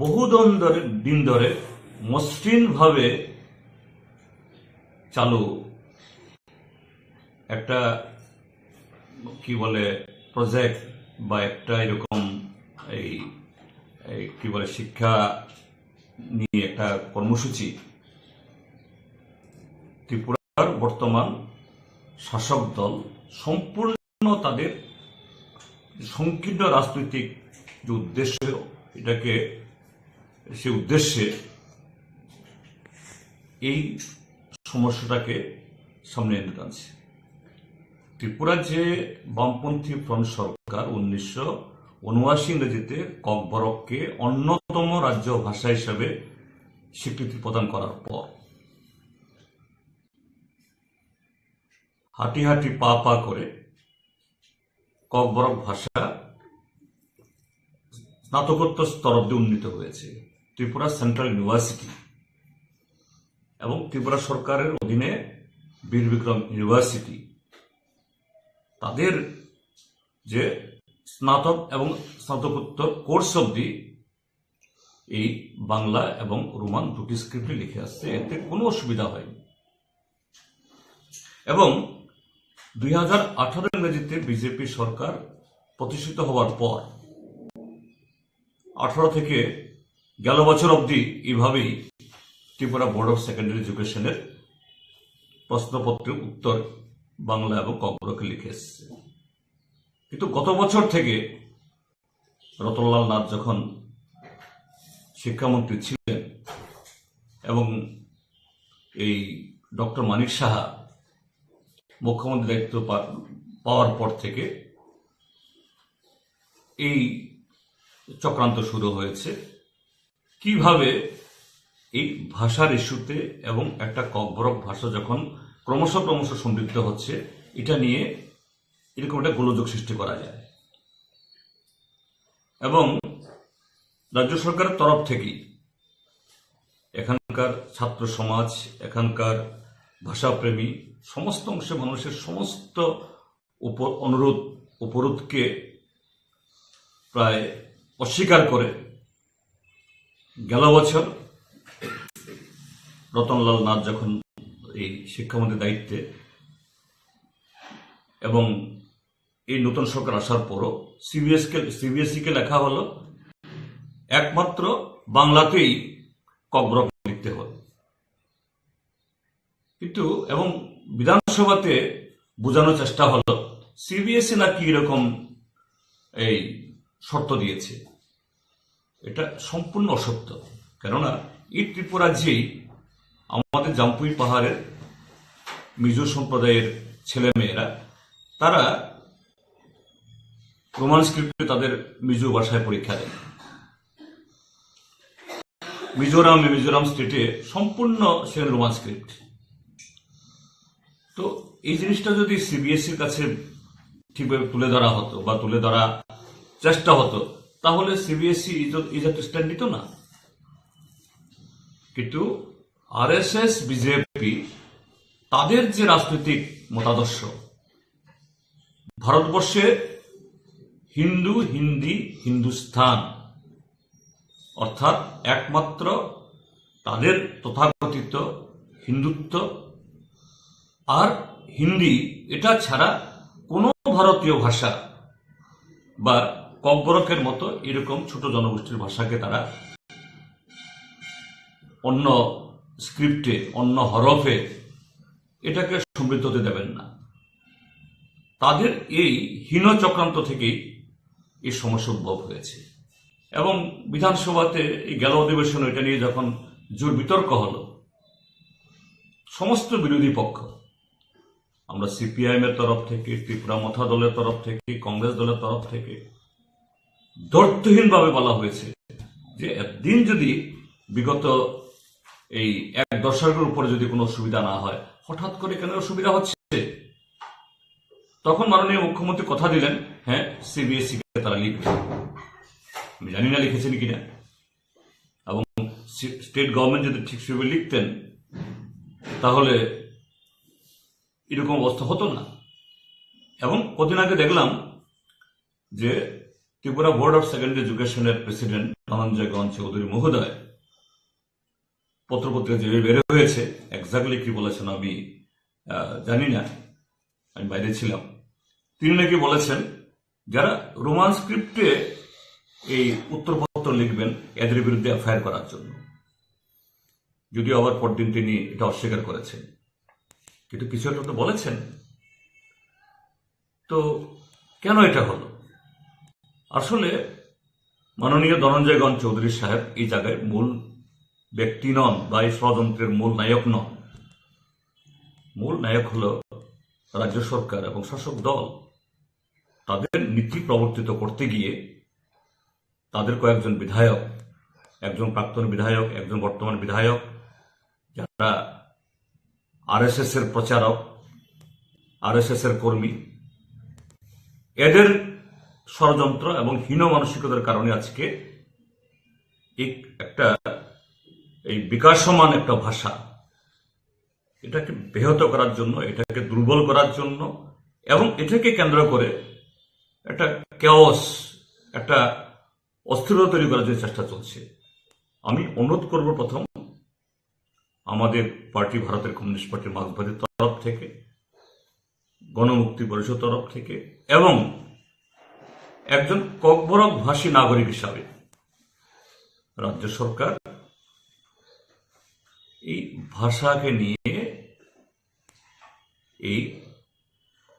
বহুদিন ধরে, দিন ধরে মসৃণভাবে চালু একটা, কি বলে, প্রজেক্ট বা একটা এরকম এই, এই কি বলে, শিক্ষা নিয়ে একটা কর্মসূচি ত্রিপুরার বর্তমান শাসক দল সম্পূর্ণ তাদের সংকীর্ণ রাজনৈতিক যে উদ্দেশ্য, এটাকে, সে উদ্দেশ্যে এই সমস্যাটাকে সামনে এনে টানছে। ত্রিপুরার যে বামপন্থী ফ্রন্ট সরকার উনিশশো উনআশি ইংরেজিতে ককবরককে অন্যতম রাজ্য ভাষা হিসাবে স্বীকৃতি প্রদান করার পর হাঁটি হাঁটি পা পা করে ককবরক ভাষা স্নাতকোত্তর স্তর অব্দি উন্নীত হয়েছে ত্রিপুরা সেন্ট্রাল ইউনিভার্সিটি এবং ত্রিপুরা সরকারের অধীনে বীর বিক্রম ইউনিভার্সিটি তাদের যে স্নাতক এবং স্নাতকোত্তর কোর্স অব্দি এই বাংলা এবং রোমান দুটি স্ক্রিপ্টে লিখে আসছে, এতে কোনো অসুবিধা হয়নি। এবং দুই হাজার আঠারো ইংরেজিতে বিজেপি সরকার প্রতিষ্ঠিত হওয়ার পর আঠারো থেকে গেল বছর অবধি এইভাবেই ত্রিপুরা বোর্ড অফ সেকেন্ডারি এডুকেশনের প্রশ্নপত্রের উত্তর বাংলা এবং ককবরকে লিখে এসেছে। কিন্তু গত বছর থেকে রতনলাল নাথ যখন শিক্ষামন্ত্রী ছিলেন এবং এই ডক্টর মানিক সাহা মুখ্যমন্ত্রী দায়িত্ব পা-, পাওয়ার পর থেকে এই চক্রান্ত শুরু হয়েছে। কিভাবে এই ভাষার ইস্যুতে এবং একটা ককবরক ভাষা যখন ক্রমশ ক্রমশ সমৃদ্ধ হচ্ছে, এটা নিয়ে এরকম একটা গোলযোগ সৃষ্টি করা যায়। এবং রাজ্য সরকারের তরফ থেকেই এখানকার ছাত্র সমাজ, এখানকার ভাষাপ্রেমী সমস্ত অংশের মানুষের সমস্ত উপ-, অনুরোধ উপরোধকে প্রায় অস্বীকার করে গেল বছর রতনলাল নাথ যখন এই শিক্ষামন্ত্রীর দায়িত্বে এবং এই নতুন সরকার আসার পরও সিবিএস কে, সিবিএসই কে লেখা হলো একমাত্র বাংলাতেই ককবরক লিখতে হবে। কিন্তু এবং বিধানসভাতে বোঝানোর চেষ্টা হলো সিবিএসই নাকি এরকম এই শর্ত দিয়েছে। এটা সম্পূর্ণ অসত্য। কেননা এই ত্রিপুরাজ্যেই আমাদের জাম্পুই পাহাড়ের মিজো সম্প্রদায়ের ছেলেমেয়েরা, তারা রোমান স্ক্রিপ্টে তাদের মিজো ভাষায় পরীক্ষা দেন। মিজোরাম, মিজোরাম স্টেটে সম্পূর্ণ সেখানে রোমান স্ক্রিপ্ট। তো এই জিনিসটা যদি সিবিএসইর কাছে ঠিকভাবে তুলে ধরা হতো বা তুলে ধরা চেষ্টা হতো, তাহলে সিবিএসই ইজ্জত, ইজ্জত স্ট্যান্ড নিত না। কিন্তু আরএসএস, বিজেপি, তাদের যে রাজনৈতিক মতাদর্শ, ভারতবর্ষে হিন্দু, হিন্দি, হিন্দুস্তান, অর্থাৎ একমাত্র তাদের তথাকথিত হিন্দুত্ব আর হিন্দি, এটা ছাড়া কোনো ভারতীয় ভাষা বা ককবরকের মতো এরকম ছোট জনগোষ্ঠীর ভাষাকে তারা অন্য স্ক্রিপ্টে, অন্য হরফে এটাকে সমৃদ্ধ হতে দেবেন না। তাদের এই হীন চক্রান্ত থেকেই এই সমস্যা উদ্ভব হয়েছে। এবং বিধানসভাতে এই গেল অধিবেশন, এটা নিয়ে যখন জোর বিতর্ক হলো, সমস্ত বিরোধী পক্ষ, আমরা সিপিআইএম এর তরফ থেকে, ত্রিপুরা মথা দলের তরফ থেকে, কংগ্রেস দলের তরফ থেকে, দ্ব্যর্থহীনভাবে বলা হয়েছে যে একদিন যদি বিগত এই এক দশকের উপরে যদি কোনো অসুবিধা না হয়, হঠাৎ করে কেন অসুবিধা হচ্ছে? তখন মাননীয় মুখ্যমন্ত্রী কথা দিলেন, হ্যাঁ, সিবিএসই কে তারা লিখবে। আমি জানি না লিখেছেন কিনা। এবং সি-, স্টেট গভর্নমেন্ট যদি ঠিক সেভাবে লিখতেন, তাহলে এরকম অবস্থা হতো না। এবং কদিন আগে দেখলাম যে ত্রিপুরা বোর্ড অফ সেকেন্ডারি এডুকেশনের প্রেসিডেন্ট ধনঞ্জয় গণ চৌধুরী মহোদয় পত্রপত্রিকা যেভাবে বের হয়েছে, এক্স্যাক্টলি কি বলেছেন আমি, আহ, জানি না, আমি বাইরে ছিলাম। তিনি নাকি বলেছেন, যারা রোমান স্ক্রিপ্টে এই উত্তরপত্র লিখবেন, এদের বিরুদ্ধে এফআইআর করার জন্য। যদিও আবার পরদিন তিনি এটা অস্বীকার করেছেন, কিন্তু কিছু একটা তো বলেছেন। তো কেন এটা হলো? আসলে মাননীয় ধনঞ্জয় গণ চৌধুরী সাহেব এই জায়গায় মূল ব্যক্তি নন বা এই ষড়যন্ত্রের মূল নায়ক নন। মূল নায়ক হলো রাজ্য সরকার এবং শাসক দল। তাদের নীতি প্রবর্তিত করতে গিয়ে তাদের কয়েকজন বিধায়ক, একজন প্রাক্তন বিধায়ক, একজন বর্তমান বিধায়ক, যারা আরএসএস এর প্রচারক, আরএসএস এর কর্মী, এদের ষড়যন্ত্র এবং হীন মানসিকতার কারণে আজকে এই একটা, এই বিকাশমান একটা ভাষা, এটাকে ব্যাহত করার জন্য, এটাকে দুর্বল করার জন্য এবং এটাকে কেন্দ্র করে একটা কেওস, একটা অস্থিরতা তৈরি করার যে চেষ্টা চলছে। আমি অনুরোধ করব প্রথম আমাদের পার্টি, ভারতের কমিউনিস্ট পার্টি মার্ক্সবাদীর তরফ থেকে, গণমুক্তি পরিষদ তরফ থেকে এবং একজন ককবরক ভাষী নাগরিক হিসাবে রাজ্য সরকার এই ভাষাকে নিয়ে এই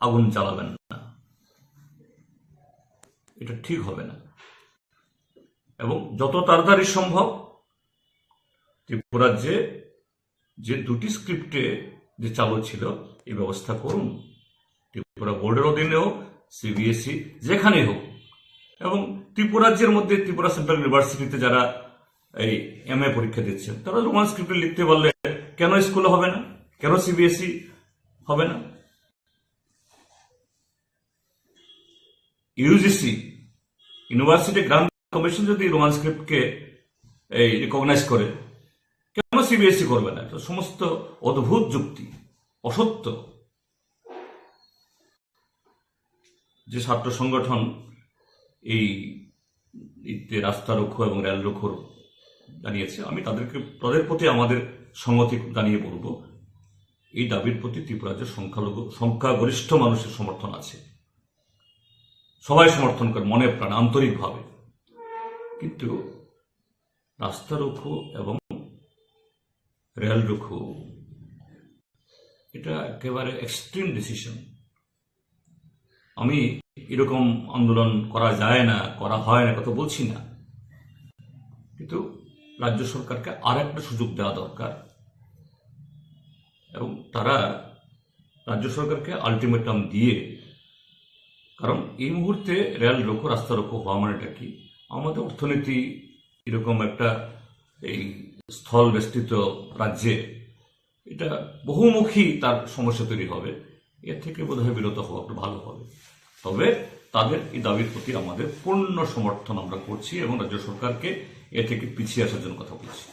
আগুন জ্বালাবেন না, এটা ঠিক হবে না। এবং যত তাড়াতাড়ি সম্ভব ত্রিপুরার যে, যে দুটি স্ক্রিপ্টে যে চালু ছিল, এই ব্যবস্থা করুন। ত্রিপুরা বোর্ডের অধীনে হোক, সিবিএসই, যেখানেই হোক। এবং ত্রিপুরাজ্যের মধ্যে ত্রিপুরা সেন্ট্রাল ইউনিভার্সিটিতে যারা এই এমএ পরীক্ষা দিচ্ছেন, তারা রোমান স্ক্রিপ্টে লিখতে পারলে কেন স্কুলে হবে না, কেন সিবিএসই হবে না? ইউজিসি, ইউনিভার্সিটি গ্রান্ট কমিশন যদি রোমান স্ক্রিপ্টকে এই রিকগনাইজ করে, কেন সিবিএসই করবে না? তো সমস্ত অদ্ভুত যুক্তি, অসত্য। যে ছাত্র সংগঠন এই, এই যে রাস্তা রোকো এবং রেল রোকো জানিয়েছে, আমি তাদেরকে, তাদের প্রতি আমাদের সংহতি জানিয়ে বলবো, এই দাবির প্রতি ত্রিপুরার যে সংখ্যালঘু, সংখ্যাগরিষ্ঠ মানুষের সমর্থন আছে, সবাই সমর্থন করে মনে প্রাণে আন্তরিকভাবে। কিন্তু রাস্তা রোকো এবং রেল রোকো, এটা একেবারে এক্সট্রিম ডিসিশন। আমি এরকম আন্দোলন করা যায় না, করা হয় না, কথা বলছি না, কিন্তু রাজ্য সরকারকে আর একটা সুযোগ দেওয়া দরকার। এবং তারা রাজ্য সরকারকে আলটিমেটাম দিয়ে, কারণ এই মুহূর্তে রেল রোকো, রাস্তা রোকো হওয়া মানেটা কি? আমাদের অর্থনীতি এরকম একটা, এই স্থল বেষ্টিত রাজ্যে এটা বহুমুখী তার সমস্যা তৈরি হবে। এর থেকে বোধহয় বিরত হওয়া একটু ভালো হবে। তবে তাদের এই দাবির প্রতি আমাদের পূর্ণ সমর্থন আমরা করছি এবং রাজ্য সরকারকে এ থেকে পিছিয়ে আসার জন্য কথা বলছি।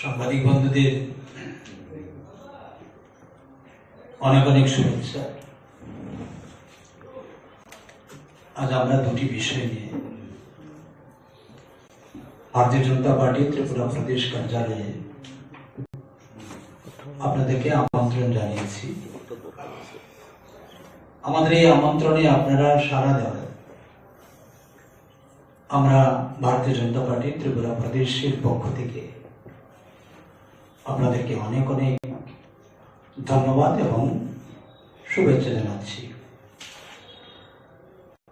সাংবাদিক বন্ধুদের অনেক অনেক শুভেচ্ছা। আজ আমরা দুটি বিষয় নিয়ে ভারতীয় জনতা পার্টি ত্রিপুরা প্রদেশ কার্যালয়ে আপনাদেরকে আমন্ত্রণ জানিয়েছি। আমাদের এই আমন্ত্রণে আপনারা সাড়া দেওয়ায় আমরা ভারতীয় জনতা পার্টি ত্রিপুরা প্রদেশের পক্ষ থেকে আপনাদেরকে অনেক অনেক ধন্যবাদ এবং শুভেচ্ছা জানাচ্ছি।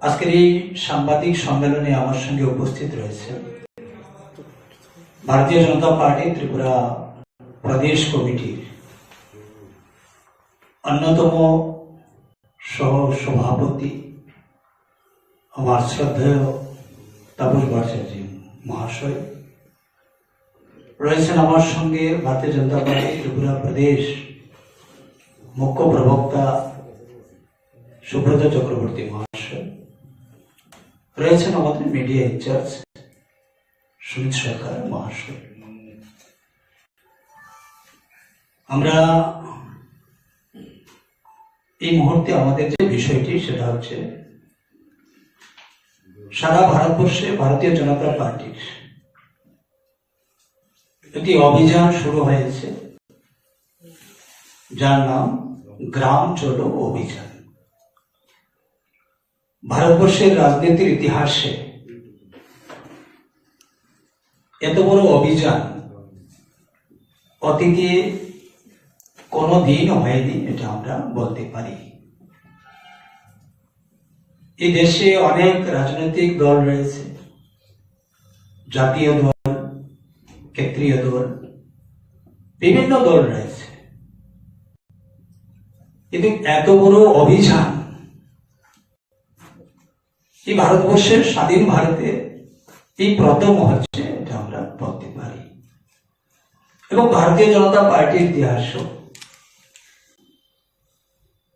আজকের এই সাংবাদিক সম্মেলনে আমার সঙ্গে উপস্থিত রয়েছে ভারতীয় জনতা পার্টি ত্রিপুরা প্রদেশ কমিটির অন্যতম সহ সভাপতি আমার শ্রদ্ধেয় তাপস ভট্টাচার্য মহাশয়, রয়েছেন আমার সঙ্গে ভারতীয় জনতা পার্টি ত্রিপুরা প্রদেশ মুখ্য প্রবক্তা সুব্রত চক্রবর্তী মহাশয়, রয়েছেন আমাদের মিডিয়া ইনচার্জ সুমিত সরকার মহাশয়। আমরা এই মুহূর্তে আমাদের যে বিষয়টি, সেটা হচ্ছে সারা ভারতবর্ষে ভারতীয় জনতা পার্টির একটি অভিযান শুরু হয়েছে, যার নাম গ্রাম চলো অভিযান। ভারতবর্ষের রাজনীতির ইতিহাসে এত বড় অভিযান অতীতে কোনো দিন হয়নি, এটা আমরা বলতে পারি। এই দেশে অনেক রাজনৈতিক দল রয়েছে, জাতীয় দল, ক্ষেত্রীয় দল, বিভিন্ন দল রয়েছে, কিন্তু এত বড় অভিযান এই ভারতবর্ষের স্বাধীন ভারতে এই প্রথম হচ্ছে, এটা আমরা বলতে পারি। এবং ভারতীয় জনতা পার্টির ইতিহাসও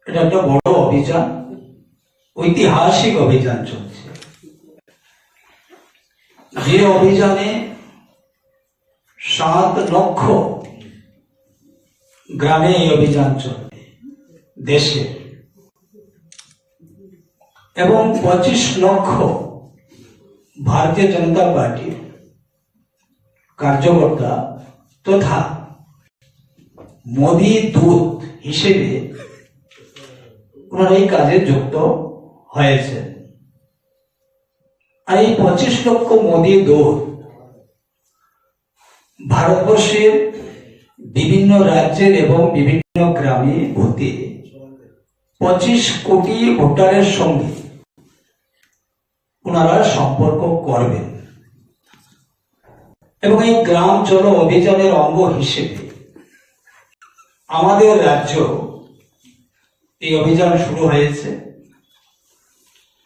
এটা একটা বড় অভিযান, ঐতিহাসিক অভিযান চলছে, যে অভিযানে সাত লক্ষ গ্রামে এই অভিযান চলবে দেশে, এবং পঁচিশ লক্ষ ভারতীয় জনতা পার্টির কার্যকর্তা তথা মোদি দূত হিসেবে ওনারা এই কাজে যুক্ত হয়েছেন। আর এই পঁচিশ লক্ষ মোদি দূত ভারতবর্ষের বিভিন্ন রাজ্যের এবং বিভিন্ন গ্রামে ভোটে পঁচিশ কোটি ভোটারের সঙ্গে ওনারা সম্পর্ক করবেন। এবং এই গ্রাম চলো অভিযানের অঙ্গ হিসেবে আমাদের রাজ্য এই অভিযান শুরু হয়েছে।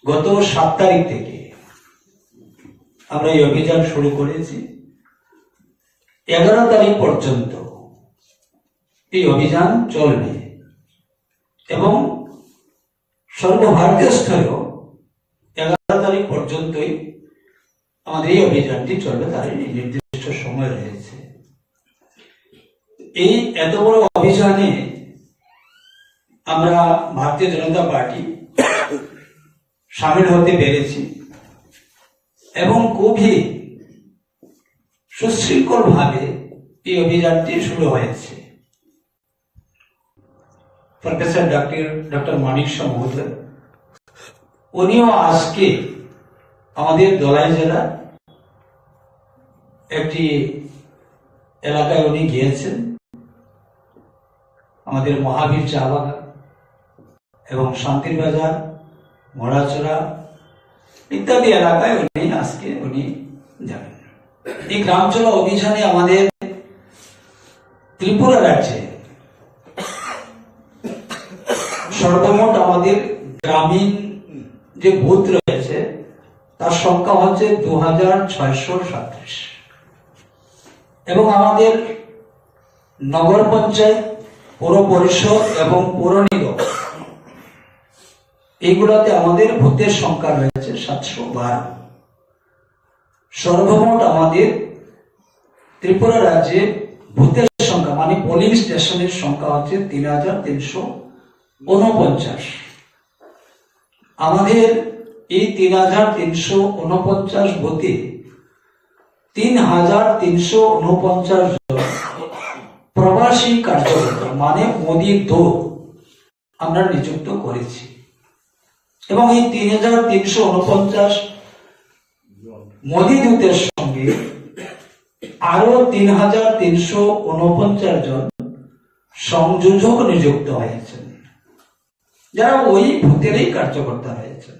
গত সাত তারিখ থেকে আমরা এই অভিযান শুরু করেছি। এগারো তারিখ পর্যন্ত এই অভিযান চলবে এবং সর্বভারতীয় স্তরেও এগারো তারিখ পর্যন্তই আমাদের এই অভিযানটি চলবে, তার এই নির্দিষ্ট সময় রয়েছে। এই এত বড় অভিযানে আমরা ভারতীয় জনতা পার্টি সামিল হতে পেরেছি এবং খুবই সুশৃঙ্খলভাবে এই অভিযানটি শুরু হয়েছে। প্রফেসর ডক্টর, ডক্টর মানিক শাহ মহোদয়, উনিও আজকে আমাদের দলাই জেলার একটি এলাকায় উনি গিয়েছেন, আমাদের মহাবীর চা বাগান। এবং শান্তির বাজার, মরাচড়া ইত্যাদি এলাকায় উনি আজকে উনি যাবেন। এই গ্রাম চলো অভিযানে আমাদের ত্রিপুরা রাজ্যে সর্বমোট আমাদের গ্রামীণ যে বুথ রয়েছে, তার সংখ্যা হচ্ছে দু হাজার ছয়শো সাতত্রিশ। এবং আমাদের নগর পঞ্চায়েত, পৌর পরিষদ এবং পৌর নিগম, এইগুলোতে আমাদের ভোটের সংখ্যা রয়েছে সাতশো বারো। সর্বমোট আমাদের ত্রিপুরা রাজ্যে ভোটের সংখ্যা, মানে পোলিং স্টেশনের সংখ্যা হচ্ছে তিন হাজার তিনশো ঊনপঞ্চাশ। আমাদের এই তিন হাজার তিনশো ঊনপঞ্চাশ ভোটে তিন হাজার তিনশো ঊনপঞ্চাশ জন প্রবাসী কার্যকর্তা, মানে মোদি দূত, আমরা নিযুক্ত করেছি। এবং এই তিন হাজার তিনশো ঊনপঞ্চাশ মোদি দূতের সঙ্গে আরো তিন হাজার তিনশো ঊনপঞ্চাশ জন সংযোজক নিযুক্ত হয়েছেন, যারা ওই ভোটেরই কার্যকর্তা হয়েছেন।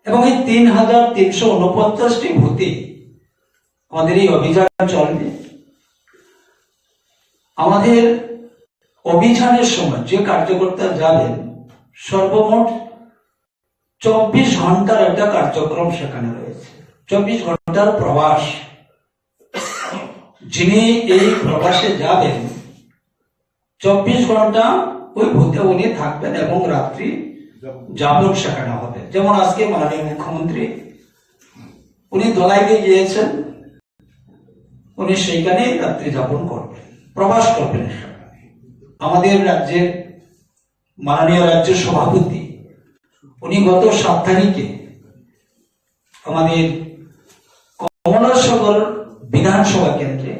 এবং এই তিন হাজার তিনশো ঊনপঞ্চাশটি ভোটে আমাদের এই অভিযান চলবে। আমাদের অভিযানের সময় যে কার্যকর্তা যাবেন, সর্বমোট চব্বিশ ঘন্টার একটা কার্যক্রম সেখানে রয়েছে। চব্বিশ ঘন্টার প্রবাস। যিনি এই প্রবাসে যাবেন, চব্বিশ ঘন্টা ওই ভোটে উনি থাকবেন এবং রাত্রি যাপন সেখানে হবে। যেমন আজকে মাননীয় মুখ্যমন্ত্রী উনি ধলাইতে গিয়েছেন, উনি সেইখানে রাত্রি যাপন করবেন, প্রবাস করবেন সেখানে। আমাদের রাজ্যের মাননীয় রাজ্য সভাপতি উনি গত সাত তারিখে আমাদের কমলাসাগর বিধানসভা কেন্দ্রে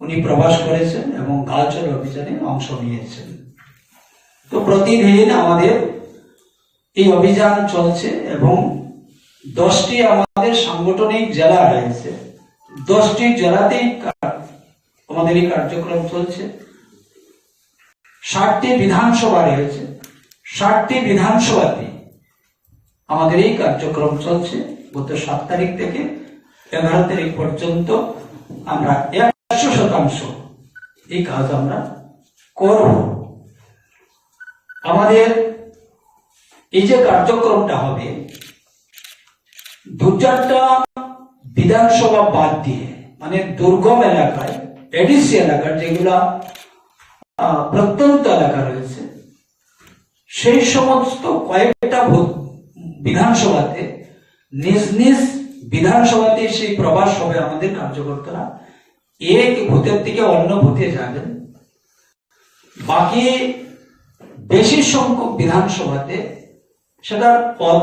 উনি প্রবাস করেছেন এবং গালচল অভিযানে অংশ নিয়েছেন। তো প্রতিদিন আমাদের এই অভিযান চলছে এবং দশটি আমাদের সাংগঠনিক জেলা রয়েছে, দশটি জেলাতেই কা-, আমাদের এই কার্যক্রম চলছে। ষাটটি বিধানসভা রয়েছে, ষাটটি বিধানসভাতে আমাদের এই কার্যক্রম চলছে। গত সাত তারিখ থেকে এগারো তারিখ পর্যন্ত আমরা একশো শতাংশ এই কাজ আমরা করব। আমাদের এই যে কার্যক্রমটা হবে, দু চারটা বিধানসভা বাদ দিয়ে, মানে দুর্গম এলাকায়, এডিসি এলাকার যেগুলা, আহ, প্রত্যন্ত এলাকা রয়েছে, সেই সমস্ত কয়েকটা ভূ-, বিধানসভাতে নিজ নিজ বিধানসভাতে সেই প্রবাস হবে আমাদের কার্যকর্তারা। এক ভূতের থেকে অন্য ভূতে যাবেন। বাকি বেশি সংখ্যক বিধানসভাতে সেটা পদ,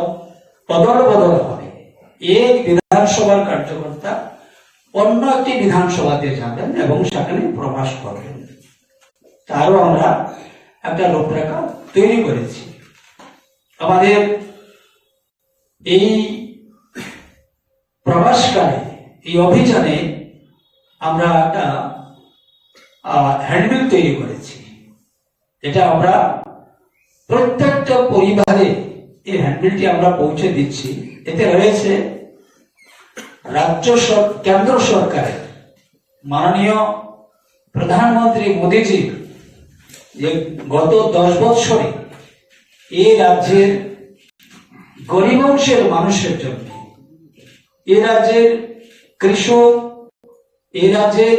বদল বদল হবে। এক বিধানসভার কার্যকর্তা অন্য একটি বিধানসভাতে যাবেন এবং সেখানে প্রবাস করবেন। তারও আমরা একটা রূপরেখা তৈরি করেছি। আমাদের এই প্রবাসকালে, এই অভিযানে আমরা একটা, আহ, হ্যান্ডবিল তৈরি করেছি। এটা আমরা প্রত্যেকটা পরিবারে এই হ্যান্ডবিলটি আমরা পৌঁছে দিচ্ছি। এতে রয়েছে রাজ্য সর-, কেন্দ্র সরকারের মাননীয় প্রধানমন্ত্রী মোদীজি যে গত দশ বছরে এই রাজ্যের গরিব অংশের মানুষের জন্য, এই রাজ্যের কৃষক, এই রাজ্যের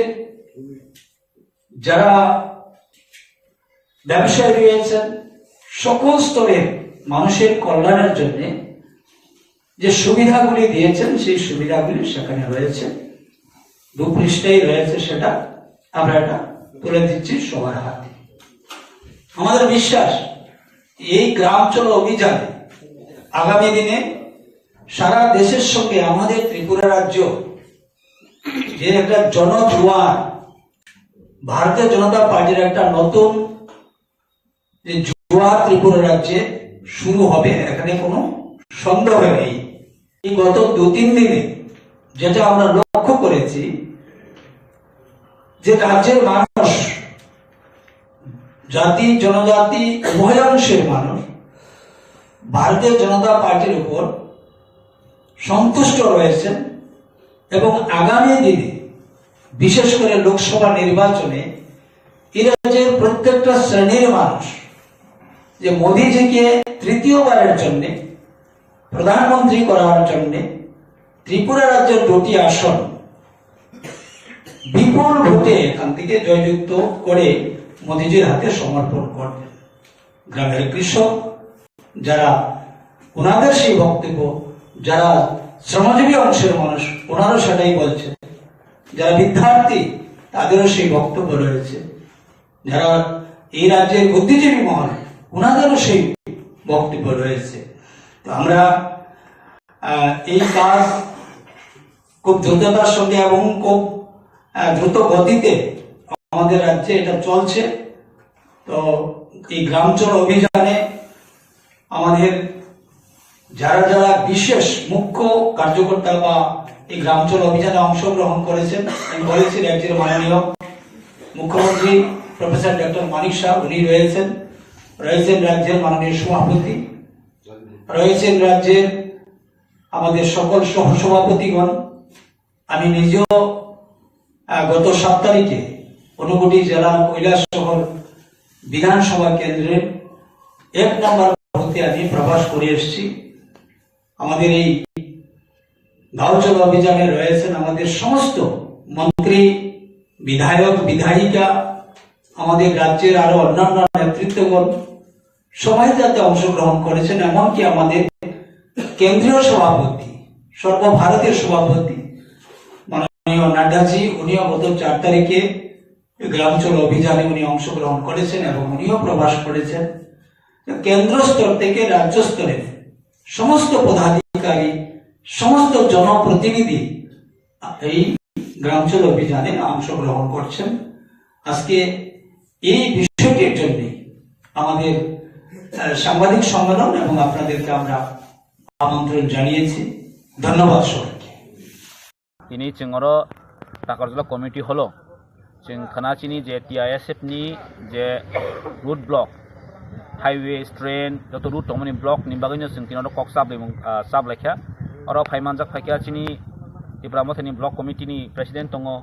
যারা ব্যবসায়ী রয়েছেন, সকল স্তরের মানুষের কল্যাণের জন্য যে সুবিধাগুলি দিয়েছেন, সেই সুবিধাগুলি সেখানে রয়েছে, দু পৃষ্ঠায় রয়েছে, সেটা আমরা এটা তুলে দিচ্ছি সবার হাতে। আমাদের বিশ্বাস, এই গ্রাম চলো অভিযানে আগামী দিনে সারা দেশের সঙ্গে আমাদের ত্রিপুরা রাজ্য যে একটা জনজোয়ার, ভারতীয় জনতা পার্টির একটা নতুন যে জোয়ার ত্রিপুরা রাজ্যে শুরু হবে, এখানে কোনো সন্দেহ নেই। এই গত দু তিন দিনে যেটা আমরা লক্ষ্য করেছি, যে রাজ্যের মানুষ জাতি জনজাতি উভয় অংশের মানুষ ভারতীয় জনতা পার্টির উপর সন্তুষ্ট রয়েছেন এবং আগামী দিনে, বিশেষ করে লোকসভা নির্বাচনে, এই রাজ্যের প্রত্যেকটা শ্রেণীর মানুষ যে মোদিজিকে তৃতীয়বারের জন্য প্রধানমন্ত্রী করার জন্য ত্রিপুরা রাজ্যের দুটি আসন বিপুল ভোটে এখান থেকে জয়যুক্ত করে মোদিজির হাতে সমর্পণ করবেন। গ্রামের কৃষক যারা, ওনাদের সেই বক্তব্য, যারা শ্রমজীবী অংশের মানুষ, ওনারাও সেটাই বলছেন, যারা বিদ্যার্থী, তাদেরও সেই বক্তব্য রয়েছে, যারা এই রাজ্যের বুদ্ধিজীবী মহল, ওনাদেরও সেই বক্তব্য রয়েছে। তো আমরা, আহ, এই কাজ খুব দ্রুততার সঙ্গে এবং খুব, আহ, দ্রুত গতিতে আমাদের রাজ্যে এটা চলছে। তো এই গ্রাম চলো অভিযানে আমাদের যারা যারা বিশেষ মুখ্য কার্যকর্তা বা এই গ্রাম চলো অভিযানে অংশগ্রহণ করেছেন, আমি বলেছি রাজ্যের মাননীয় মুখ্যমন্ত্রী প্রফেসর ডক্টর মানিক সাহা, উনি রয়েছেন, রয়েছেন রাজ্যের মাননীয় সভাপতি, রয়েছেন রাজ্যের আমাদের সকল সহসভাপতিগণ। আমি নিজেও, আহ, গত সাত তারিখে ঊনকোটি জেলার কৈলাসহর বিধানসভা কেন্দ্রের এক নম্বর বুথে আমি প্রবেশ করে এসেছি। আমাদের এই গাঁও চলো অভিযানে রয়েছেন আমাদের সমস্ত মন্ত্রী, বিধায়ক, বিধায়িকা, আমাদের রাজ্যের আরো অন্যান্য নেতৃত্বগণ, সবাই যাতে অংশগ্রহণ করেছেন, এমনকি আমাদের কেন্দ্রীয় সভাপতি, সর্বভারতীয় সভাপতি মাননীয় নাড্ডাজি, উনিও গত চার তারিখে গ্রাম চলো অভিযানে উনি অংশগ্রহণ করেছেন এবং উনিও প্রবাস করেছেন। তো কেন্দ্র স্তর থেকে রাজ্য স্তরে সমস্ত পদাধিকারী, সমস্ত জনপ্রতিনিধি এই গ্রাম চলো অভিযানে অংশগ্রহণ করছেন। আজকে এই বিষয়টির জন্য আমাদের, আহ, সাংবাদিক সম্মেলন এবং আপনাদেরকে আমরা আমন্ত্রণ জানিয়েছি। ধন্যবাদ সবাইকে। Tini chwng oro Takarjala community hall o chwng khna chini je T I S F ni je road block, highway, train, joto road tongmani block ni bagwi no chwng tini oro kok chap laimung, ah, chap laikha. Oro phai manjak phaikha chini Tipra Mothani block committee ni president tongo,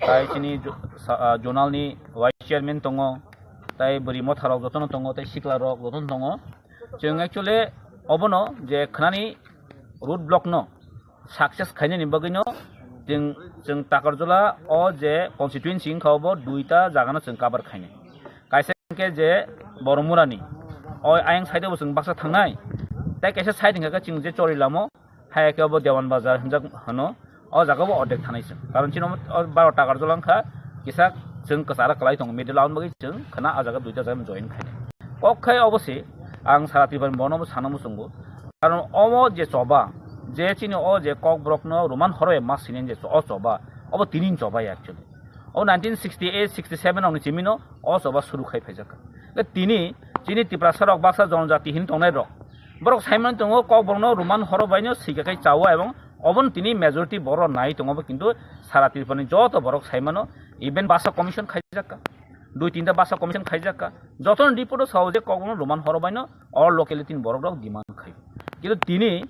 tai chini jo-, sa-, ah, zonal ni vice chairman tongo, tai bwrwi motha rok jotono tongo, tai sikla rok jotono tongo. Chwng actually obono je khnani road block no success khainani bagwino chwng, chwng Takarjala o je constituency wngkha obo duita jagano chwng cover khainai. Kaisa hwnkhe je Boromurani o ayang side o bo chwng baksa thangnai, tei kaisa side hwnkhe chwng je Chorilamo, hai khe obo Dewan Bazar hwnjak hwno, o jaga bo ordek thanai chwng. Karon chini omo, o baro Takarjala wngkha kisa chwng kwcharo kwlai tongo, middle o, aboni bagwi chwng khwna o jaga duita jaga join khainai. Kok khai obo se ang sara Tripura ni bono bo sana muchungo. Karon omo je choba, je chini o je Kokborok no Roman horoi ma sini je o choba, obo tini ni choba ya actually. O nineteen sixty-eight sixty-seven rokni chimino o choba suru khai phaijak. Tini chini Tiprasa rok baksa jonojati hin tongnai rok, borok saimani tongo Kokborok no Roman horo bai no sika khai chawo, ebong obono tini majority borok nai tongo, bo kintu sara Tripura ni joto borok saimano, even basa commission khaijak ka, dui tinta basa commission khaijak ka, joto ni report o sao je Kokborok no Roman horo bai no o locality ni borok rok demand khai. Kintu tini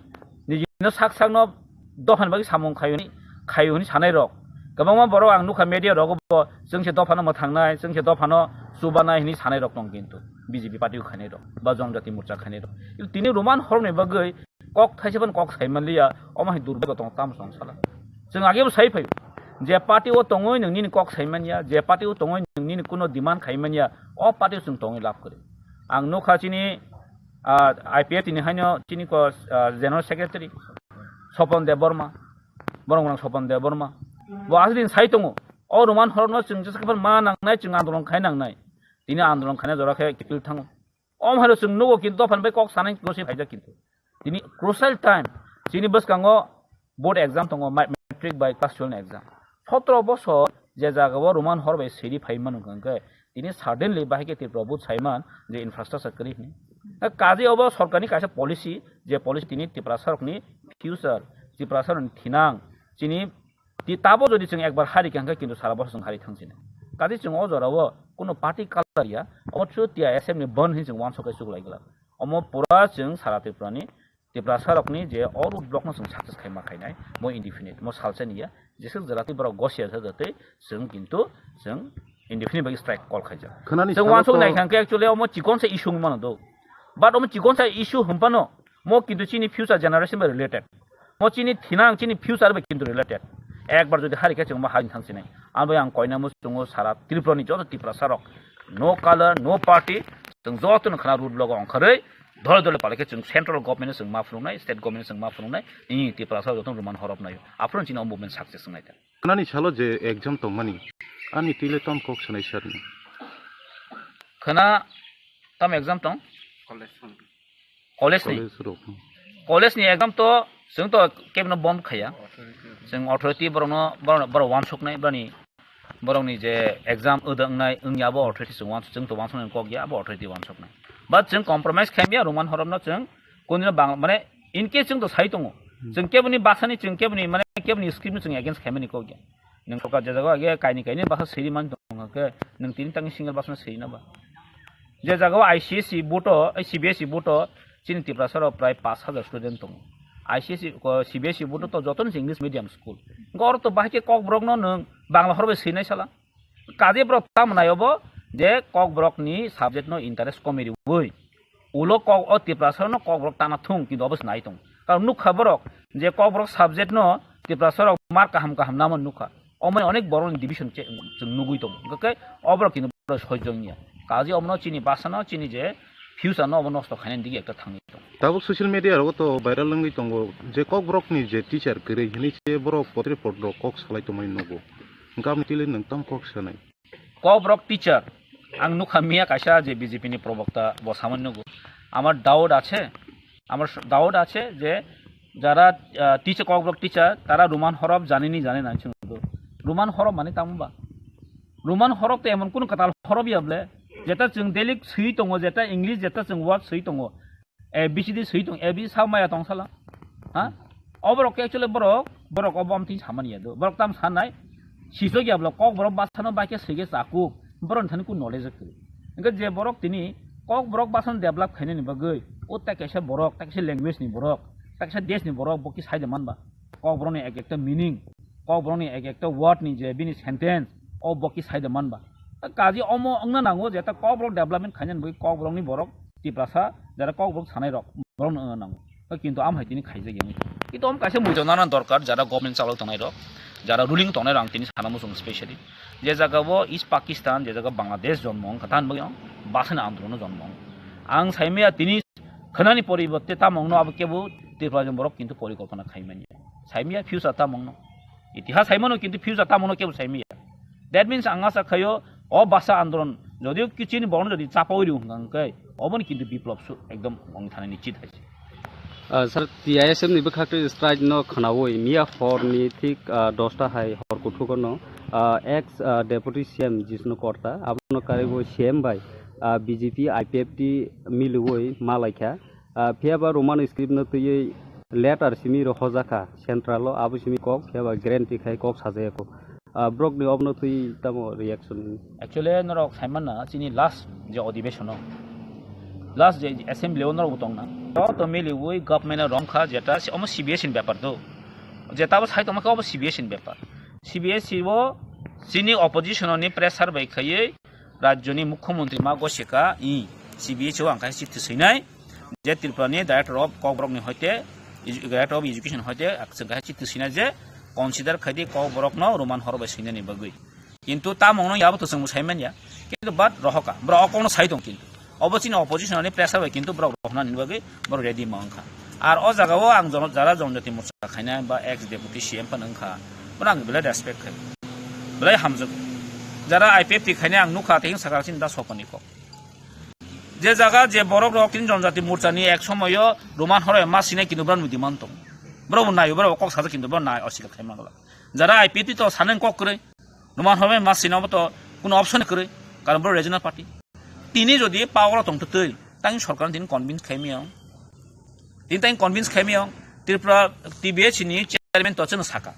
nijino sak sak no dophani bagwi samung khayo hwnwi, khayo hwnwi sanai rok kwbangma borok ang nukha media rogo bo, chwng se dophano mwthangnai, chwng se dophano chubanai hwnwi sanai rok tong, kintu B J P party o khainai rok ba Jonojati Morcha khainai rok. Kintu tini Roman horokni bagwi kok thaisa phano kok sai manliya, omo hai durbago tongo tamo chwng sala. Chwng age bo sai phaio je party o tongwi nwng nini kok sai manya, je party o tongwi nwng nini kuno demand khai manya, o party o chwng tongwi lab kwrwi. Ang nukha chini, ah, I P F T ni haino chini ko, ah, General Secretary Sopon Debbarma, borok rang Sopon Debbarma. Bo aswk din sai tongo. O Roman horokno chwng jesa khe ma nangnai, chwng andolon khai nangnai. Tini andolon khaina jora khe kiphil thango. Om haino chwng nugo, kintu dophani bai kok sanai gosi phaijak kintu. Tini crucial time. Chini bwskango board exam tongo, ma-, matric bai class twelve ni exam. Sotro bosor je jaga o Roman hor bai siri phai manu hwnkhe, tini suddenly bahai khe Tripura board saiman je infrastructure kwrwi hwnwi. Kaje obo sorkarni kaisa policy, je policy tini Tiprasa rokni future, Tiprasa rokni thinang, chini ti-, tabo jodi chwng ekbar hari khe hwnkhe kintu sara bosor chwng hari thang sini. Kaje chwng o jorao kuno party color ya, omo chu T I S F ni ban hin chwng wansok kai chuklai glak. Omo pura chwng sara Tripura ni, Tiprasa rokni je o road block no chwng success khaima khainai, mo indefinite, mo salsa ni ya, jeswk jora tei borok gosia sa jatwi chwng kintu chwng indefinite bai strike call khaijak. Khwnani Chwng salo wansok to nai khan khe actually omo chikon sa issue wngmano do. But omo chikon sa issue hwnphano mo kintu chini future generation bai related. Mo chini thinang chini future bai kintu related. Ekbar jodi hari khe chwng mo hain thang sinai. Abo ang koina mo chwng o sara Tripura ni joto Tiprasa rok. No color, no party. Chwng joto no khana road block ongkharwi dole dole palai khe chwng central government no chwng ma phunuknai, state government no chwng ma phunuknai. Ni Tiprasa joto no roman horop nai. Aphuru chini o movement success wngnai ta. Khwnani salo je exam tongmani, ani tile tam kok sanai sir ni. Khwna tam exam tong? College ni. College rok. College ni exam to chwng to kebno bond khaya. Chwng authority borokno, borok, borok wansuknai, borokni, borokni je exam oda wngnai, wngya abo authority chwng wans-, chwng to wansuknai kok ya, abo authority wansuknai. But chwng compromise khaimya, roman horomno chwng kunino bang-, mane, in case chwng to sai tongo. Chwng keboni basani, chwng keboni, mane, keboni script no chwng against khaimani kok ya. Nwng koka je jaga age kaini kaini basa siri man tong khe, nwng tini tangni single basa siri na ba. Je jaga o I C S E board o, ai, C B S E board o, chini Tiprasa rok prai pash hajar student tongo. I C S E, ko, C B S E board o to joto ni English medium school. Gor to bahai khe Kokborok no nwng Bangla horbai siri nai sala. Kaje borok tamo nai obo je Kokborok ni subject no interest komi riwi. Ulo kok o Tiprasa no Kokborok tana thung, kintu obo se nai tong. Karon nukha borok je Kokborok subject no Tiprasa rok mark kaham kaham namon nukha. Omo onek borok ni division che-, chwng nugui tongo. Hwnkhe oborok kintu borok sojong ya. Kaje omono chini basa no chini je future no obo nosto khainani dige ekta thangwi tongo. Tabuk social media rogo to viral wngwi tongo je Kokborok ni je teacher kwrwi hinwi se borok potri pot rok kok salai tongmani nugo. Hwnkhe aboni tili nwng tamo kok sanai? Kokborok teacher, ang nukha miya kaisa je B J P ni probokta bo samani nugo. আমার ডাউট আছে, আমার স-, ডাউট আছে যে যারা, আহ, টিচার, ককবরক টিচার, তারা রোমান হরফ জানেনি জানে না, শুধু রোমান হরফ মানে তেমন বা রোমান হরফ তো এমন কোন কাতাল হরফ ইয়া বলে, যেটা চুং ডেলি সুই তঙ্গো, যেটা ইংলিশ, যেটা চুং ওয়ার্ড সুই তঙ্গো, A B C D swi tong, A B C sao maya tong sala. Ha? Oborok khe actually borok, borok obo amtwi samani ya do. Borok tam sanai, sisok ya bolo, Kokborok basano bai khe swi khe chakuk, borok thani kun knowledge kwrwi. Hwnkhe je borok tini Kokborok basano develop khainani bagwi, o ta kaisa borok, ta kaisa language ni borok, ta kaisa desh ni borok, bo khe sai de man ba. Kokborok ni ek ekta meaning, Kokborok ni ek ekta word ni je bini sentence, o bo khe sai de man ba. Ta kaji omo wngna nango je ta Kokborok development khainani bagwi Kokborok ni borok Tiprasa jara Kokborok sanai rok borok no wngna nango. Ta kintu am hai tini khaijak ya. Kintu am kaisa muitu nana dorkar jara government chalok tongnai rok, jara ruling tongnai rok ang tini sana muchung specially. Je jaga o East Pakistan, je jaga Bangladesh jonmo wngkha, tan bagwi ang basani andolon o jonmo wngkha. Ang saimaya tini khwnani poribotte tamo wngno abo kebo Tripura ni borok kintu porikolpona khaimani. Saimaya future tamo wngno. Itihas saimano kintu future tamo wngno kebo saimaya. That means ang asa khayo o basa andolon jodio kichini borokno jodi chapaui rw hwnkha hwnkhe oboni kintu biplop su ekdom wng thani nichit hai se. Ah, sir, T I S F ni bwkhak twi strike no khwnaui miya hor ni thik, ah, dosta hai hor kuthuk no, ah, ex, ah, deputy C M Jishnu Korta abono karwi C M bai, ah, B J P I P F T miliui malaikha. Ah, phiya ba Roman script no twiwi letter simi rw hojakha central o, abo simi kok phiya ba guarantee khai kok sajaya kho. Ah, borok ni obono twi tamo reaction? Actually norok saimanna chini last je odibeshono, last je assembly o norok bo tongna, joto miliui government o romkha jeta se omo C B S ni bepar do, jeta bo sai tongma khe obo C B S ni bepar. C B S o chini opposition ni pressure bai khaiwi rajyoni mukhyamantri ma gosika i C B S o ang kaisa chithi swinai je Tripura ni director of Kokborok ni hoite, edu-, director of education hoite chwng kaisa chithi swinai je consider khaidi Kokborok no Roman hor bai swinani bagwi. Kintu tamung no yabo to chwng sai manya. Kintu but rohoka, borok okong no sai tong kintu. Obo chini opposition ni pressure bai kintu borok rohna ni bagwi borok ready ma wngkha. Ar o jaga o ang jon-, jara jonjati morcha khaina ba ex deputy C M pan wngkha, borok ang belai respect khai, belai hamjak. Jara I P F T khaina ang nukha, tei sakha chini da sopani kok. Je jaga je borok rok tini jonjati morcha ni ek somoyo Roman horo ma sinai kintu borok nudi man tong. Borok bo nayo, borok kok sajak kintu borok nai osika khai mangla. Jara I P F T to saneng kok kwrwi. Roman horo ma sinai bo to kuno option kwrwi. Karon borok regional party. Tini jodi power o tong twtwi, tang sorkar tini convince khai miyong. Tini tang convince khai miyong. Tripura T B H ni chairman to chwng saka.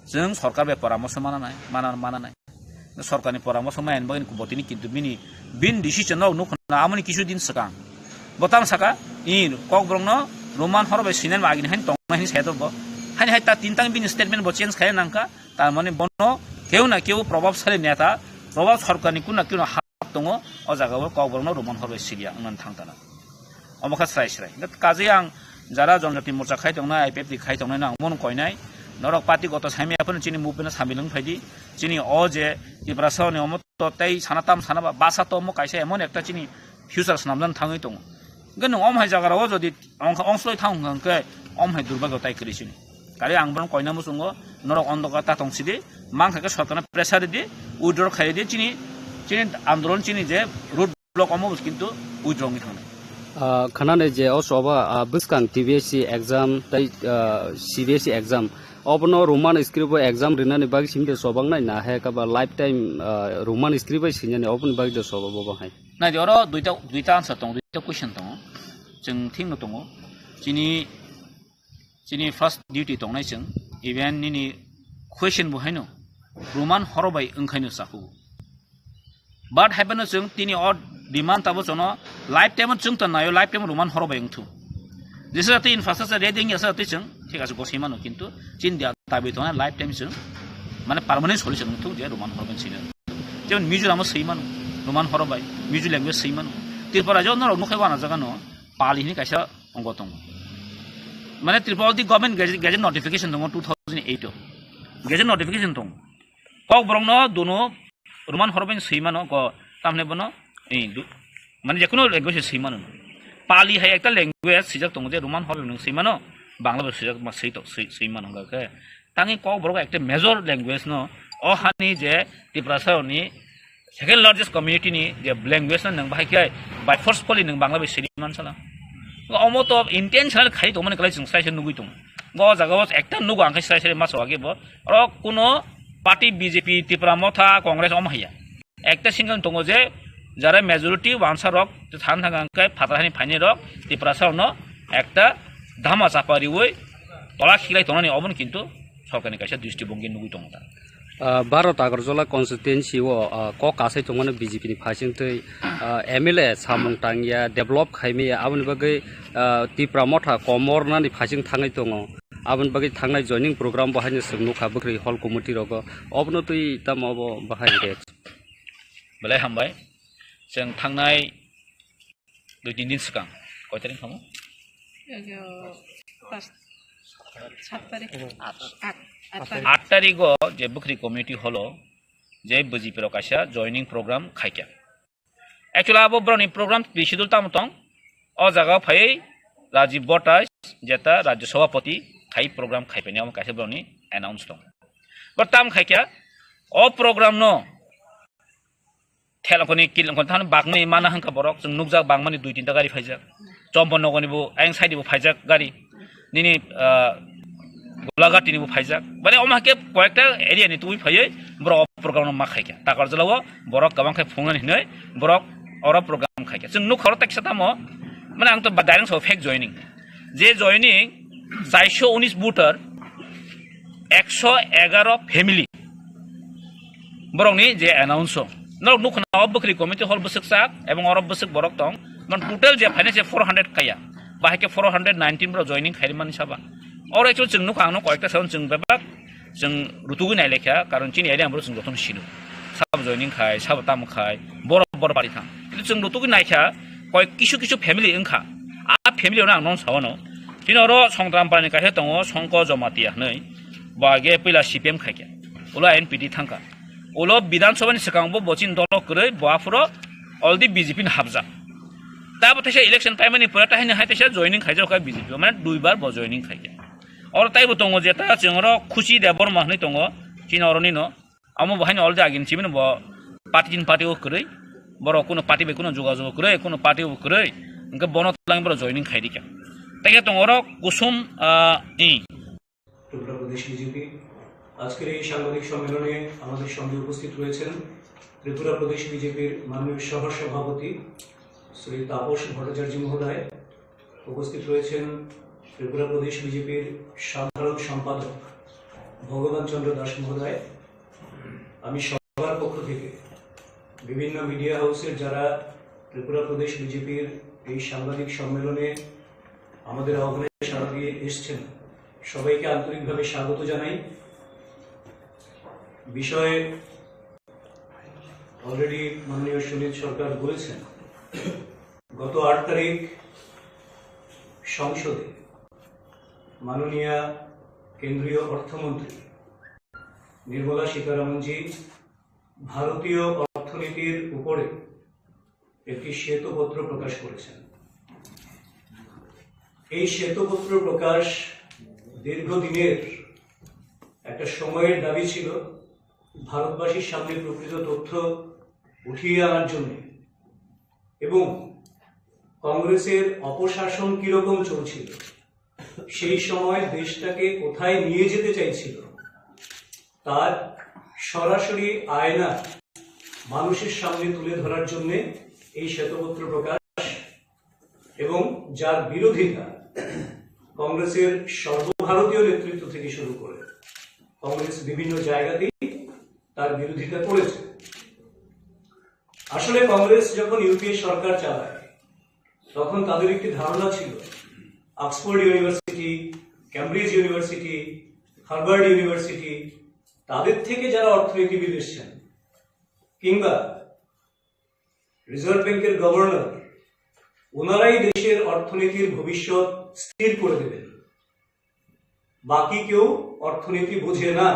Chwng sorkar bai poramorso mana nai, mana, mana nai. Sorkarni poramorsho maya ni bagwi botini kintu bini, bini decision rok nukho na amoni kisu din swkang. Bo tamo saka, i Kokborok no Roman horo bai swinani bagwi haino tongnai hinwi saya tongo. Haini hai ta tin tang bini statement bo change khai nangkha. Tar mane bono keu na keu probabsali neta, probab sorkarni kun na keu na hap tongo, o jaga o Kokborok no Roman horo bai siriya wngmani thang tana. Omo kha srai srai. Hingke kaje ang jara Janjati Morcha khai tongnai, I P F T khai tongnai no ang bono koinai. Norok party goto saimaya phano chini movement no sambil wng phaidi. Chini o je Tiprasa ni omo to tei sana tam sana ba basa to omo kaisa emon ekta chini future swnamjani thangwi tongo. Hingke nwng omo hai jaga rok o jodi ong-, ongsloi thang hwnkha hwnkhe omo hai durbagyo tai kwrwi chini. Kari ang bono koina muchungo, norok ondoka ta tong sidi, mang kha khe sorkarno pressure ridi, withdraw khai ridi, chini, chini andolon chini je road block omo bo kintu withdraw wngwi thangnai. Ah, khanani je o choba, ah, bwskang T B S C exam tei, ah, C B S C exam, obono Roman script o exam rinani bagwi simi de chobang nai na he kaba lifetime, ah, Roman script bai sinani oboni bagwi de choba bo bahai. Nai di oro duita, duita answer tongo, duita question tongo. Chwng thik no tongo. Chini Chini first duty tongnai chwng, even nini question bo haino Roman horo bai wngkhaino chakugo. But haibano chwng tini o demand tabo chwngno lifetime o chwng ta naio, lifetime Roman horo bai wngthu. Jesa jati infrastructure ready wngya sa jati chwng, thik ase gosai mano, kintu chini dia dabi tongnai lifetime chwng, mane permanent solution wngthu je Roman horo bai sina. Jemon Mizoram o swi mano, Roman horo bai, Mizo language swi mano. Tripura jo norok nukhai wana jaga no, Pali hini kaisa tongo tongo. Mane Tripura di government gazette, gazette notification tongo two thousand eight o. Gazette notification tongo. Kokborok no dono Roman horo bai swi mano ko tamne bono, eh, du-, mane jekunu language swi mano. Pali hai ekta language swijak tongo je Roman horo bai swi mano, Bangla bai swijak ma swi to-, swi, swi mano hwnga khe. Tangwi Kokborok ekta major language no o hani je Tiprasa ni second largest community ni je language no nwng bahai khe by forcefully nwng Bangla bai siri mansala. Omo to intentional khai tongmani kwlai chwng sai se nugui tongo. Bo jaga o ekta nugo ang khe sai sai maso age bo. Oro kuno party B J P, Tipra Motha, Congress omo haya. Ekta single tongo je jara majority wansa rok than thang ang khe phatar hani phaini rok Tiprasa no ekta dhama chapa riui tola khilai tonani obo kintu sorkarni kaisa dristibongi nugui tongo ta. Ah, Bharat Agartala constituency o, ah, kok kasai tongmani B J P ni phaising twi, ah, M L A samung tangya, develop khaimaya, aboni bagwi, ah, Tipra Motha komornani phaising thangwi tongo. Aboni bagwi thangnai joining program bo haino chwng nukha bwkhri hall committee rogo. Obono twi tamo obo bahai khe. Belai hambai. Chwng thangnai dui tin din swkang, koi tarik thamo? Ego, pas, sat tarik. At, at tarik. At tarigo je bwkhri community holo je B J P rok kaisa joining program khaikha. Actually abo borokni program twi schedule tamo tong? O jaga phaiwi Rajiv Bhattash jeta Rajya Sabhapati khai program khaipaini amo kaisa borokni announce tong. But tam khaikha o program no Thelangkoni kilangkoni thani bagmani mana hwnkha borok, chwng nukjak bagmani dui tinta gari phaijak. Chombo nogoni bo, ayang side bo phaijak gari. Nini, ah, Golaghati ni bo phaijak. Bale omo hakhe koyekta area ni twi phaiwi borok o program no ma khaikha. Takarjala o borok kwbang khe phungnani hinwi borok oro program khaikha. Chwng nukha oro teksa tamo, mane ang to ba direct so fake joining. Je joining chairso unis voter, ekso egaro family. Borokni je announce o. Norok nukha na o bwkhri committee hall bwswk sak, ebong oro bwswk borok tong. Man total je phainai se four hundred kaya. Bahai khe four hundred nineteen borok joining khaimani saba. Oro actually chwng nukha ang no koyekta saon chwng bebak chwng rutugwi nai lekha, karon chini area borok chwng jotono sino. Sabo joining khai, sabo tamo khai, borok borok bari thang. Kintu chwng rutugwi naikha, koi kisu kisu family wngkha. A family ono ang nono sawano. Chini oro Songtram Parani kaisa tongo, Songko Jomatia hinwi. Bo age puila C P M khaikha. Ulo N P P thangkha. Ulo Bidhan Sabha ni swkang bo bochini dolo kwrwi, bo aphuru already B J P ni hapjak. Tabo teisa election paimani pore tahini hai teisa joining khaijak kha B J P, mane duibar bo joining khaikha. Oro taibo tongo je ta chwng oro Khushi Debbarma hinwi tongo, chini oro nino. Amo bo haino already agini simi no bo party ni party o kwrwi. Borok kuno party bai kuno jogajog kwrwi, kuno party o kwrwi. Hwnkhe bono twlang borok joining khai rikha. Tei khe tongo oro Kusum, ah, i. Tripura Pradesh BJP. আজকের এই সাংবাদিক সম্মেলনে আমাদের সঙ্গে উপস্থিত রয়েছেন ত্রিপুরা প্রদেশ বিজেপির মাননীয় সহ সভাপতি শ্রী তাপস ভট্টাচার্য মহোদয়, উপস্থিত রয়েছেন ত্রিপুরা প্রদেশ বিজেপির সাধারণ সম্পাদক ভগবান চন্দ্র দাস মহোদয়। আমি সবার পক্ষ থেকে বিভিন্ন মিডিয়া হাউসের যারা ত্রিপুরা প্রদেশ বিজেপির এই সাংবাদিক সম্মেলনে আমাদের আহ্বানে সাড়া দিয়ে এসছেন, সবাইকে আন্তরিকভাবে স্বাগত জানাই। বিষয়ে অলরেডি মাননীয় সুনীত সরকার বলেছেন, গত আট তারিখ সংসদে মাননীয়া কেন্দ্রীয় অর্থমন্ত্রী নির্মলা সীতারামনজি ভারতীয় অর্থনীতির উপরে একটি শ্বেতপত্র প্রকাশ করেছেন। এই শ্বেতপত্র প্রকাশ দীর্ঘদিনের একটা সময়ের দাবি ছিল, ভারতবাসীর সামনে প্রকৃত তথ্য উঠিয়ে আনার জন্য এবং কংগ্রেসের অপশাসন কিরকম চলছিল, সেই সময় দেশটাকে কোথায় নিয়ে যেতে চাইছিল, তার সরাসরি আয়না মানুষের সামনে তুলে ধরার জন্য এই শ্বেতপত্র প্রকাশ এবং যার বিরোধিতা কংগ্রেসের সর্বভারতীয় নেতৃত্ব থেকে শুরু করে কংগ্রেস বিভিন্ন জায়গাতেই তার বিরোধিতা করেছে। আসলে কংগ্রেস যখন ইউপিএ সরকার চালায়, তখন তাদের একটি ধারণা ছিল, Oxford university, Cambridge university, Harvard university, তাদের থেকে যারা অর্থনীতিবিদ এসছেন, কিংবা রিজার্ভ ব্যাংকের গভর্নর, ওনারাই দেশের অর্থনীতির ভবিষ্যৎ স্থির করে দেবেন, বাকি কেউ অর্থনীতি বোঝে না।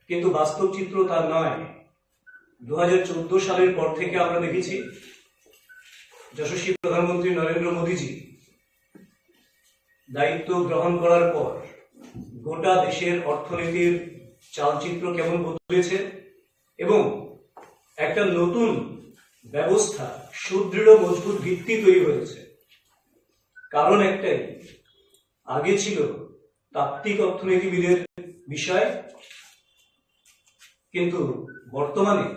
কিন্তু বাস্তব চিত্র তা নয়। দু হাজার চোদ্দ সালের পর থেকে আমরা দেখেছি, যশস্বী প্রধানমন্ত্রী নরেন্দ্র মোদীজি দায়িত্ব গ্রহণ করার পর গোটা দেশের অর্থনীতির চালচিত্র কেমন বদলেছে এবং একটা নতুন ব্যবস্থা, সুদৃঢ় মজবুত ভিত্তি তৈরি হয়েছে। কারণ একটাই, আগে ছিল তাত্ত্বিক অর্থনীতিবিদের বিষয়, কিন্তু বর্তমানে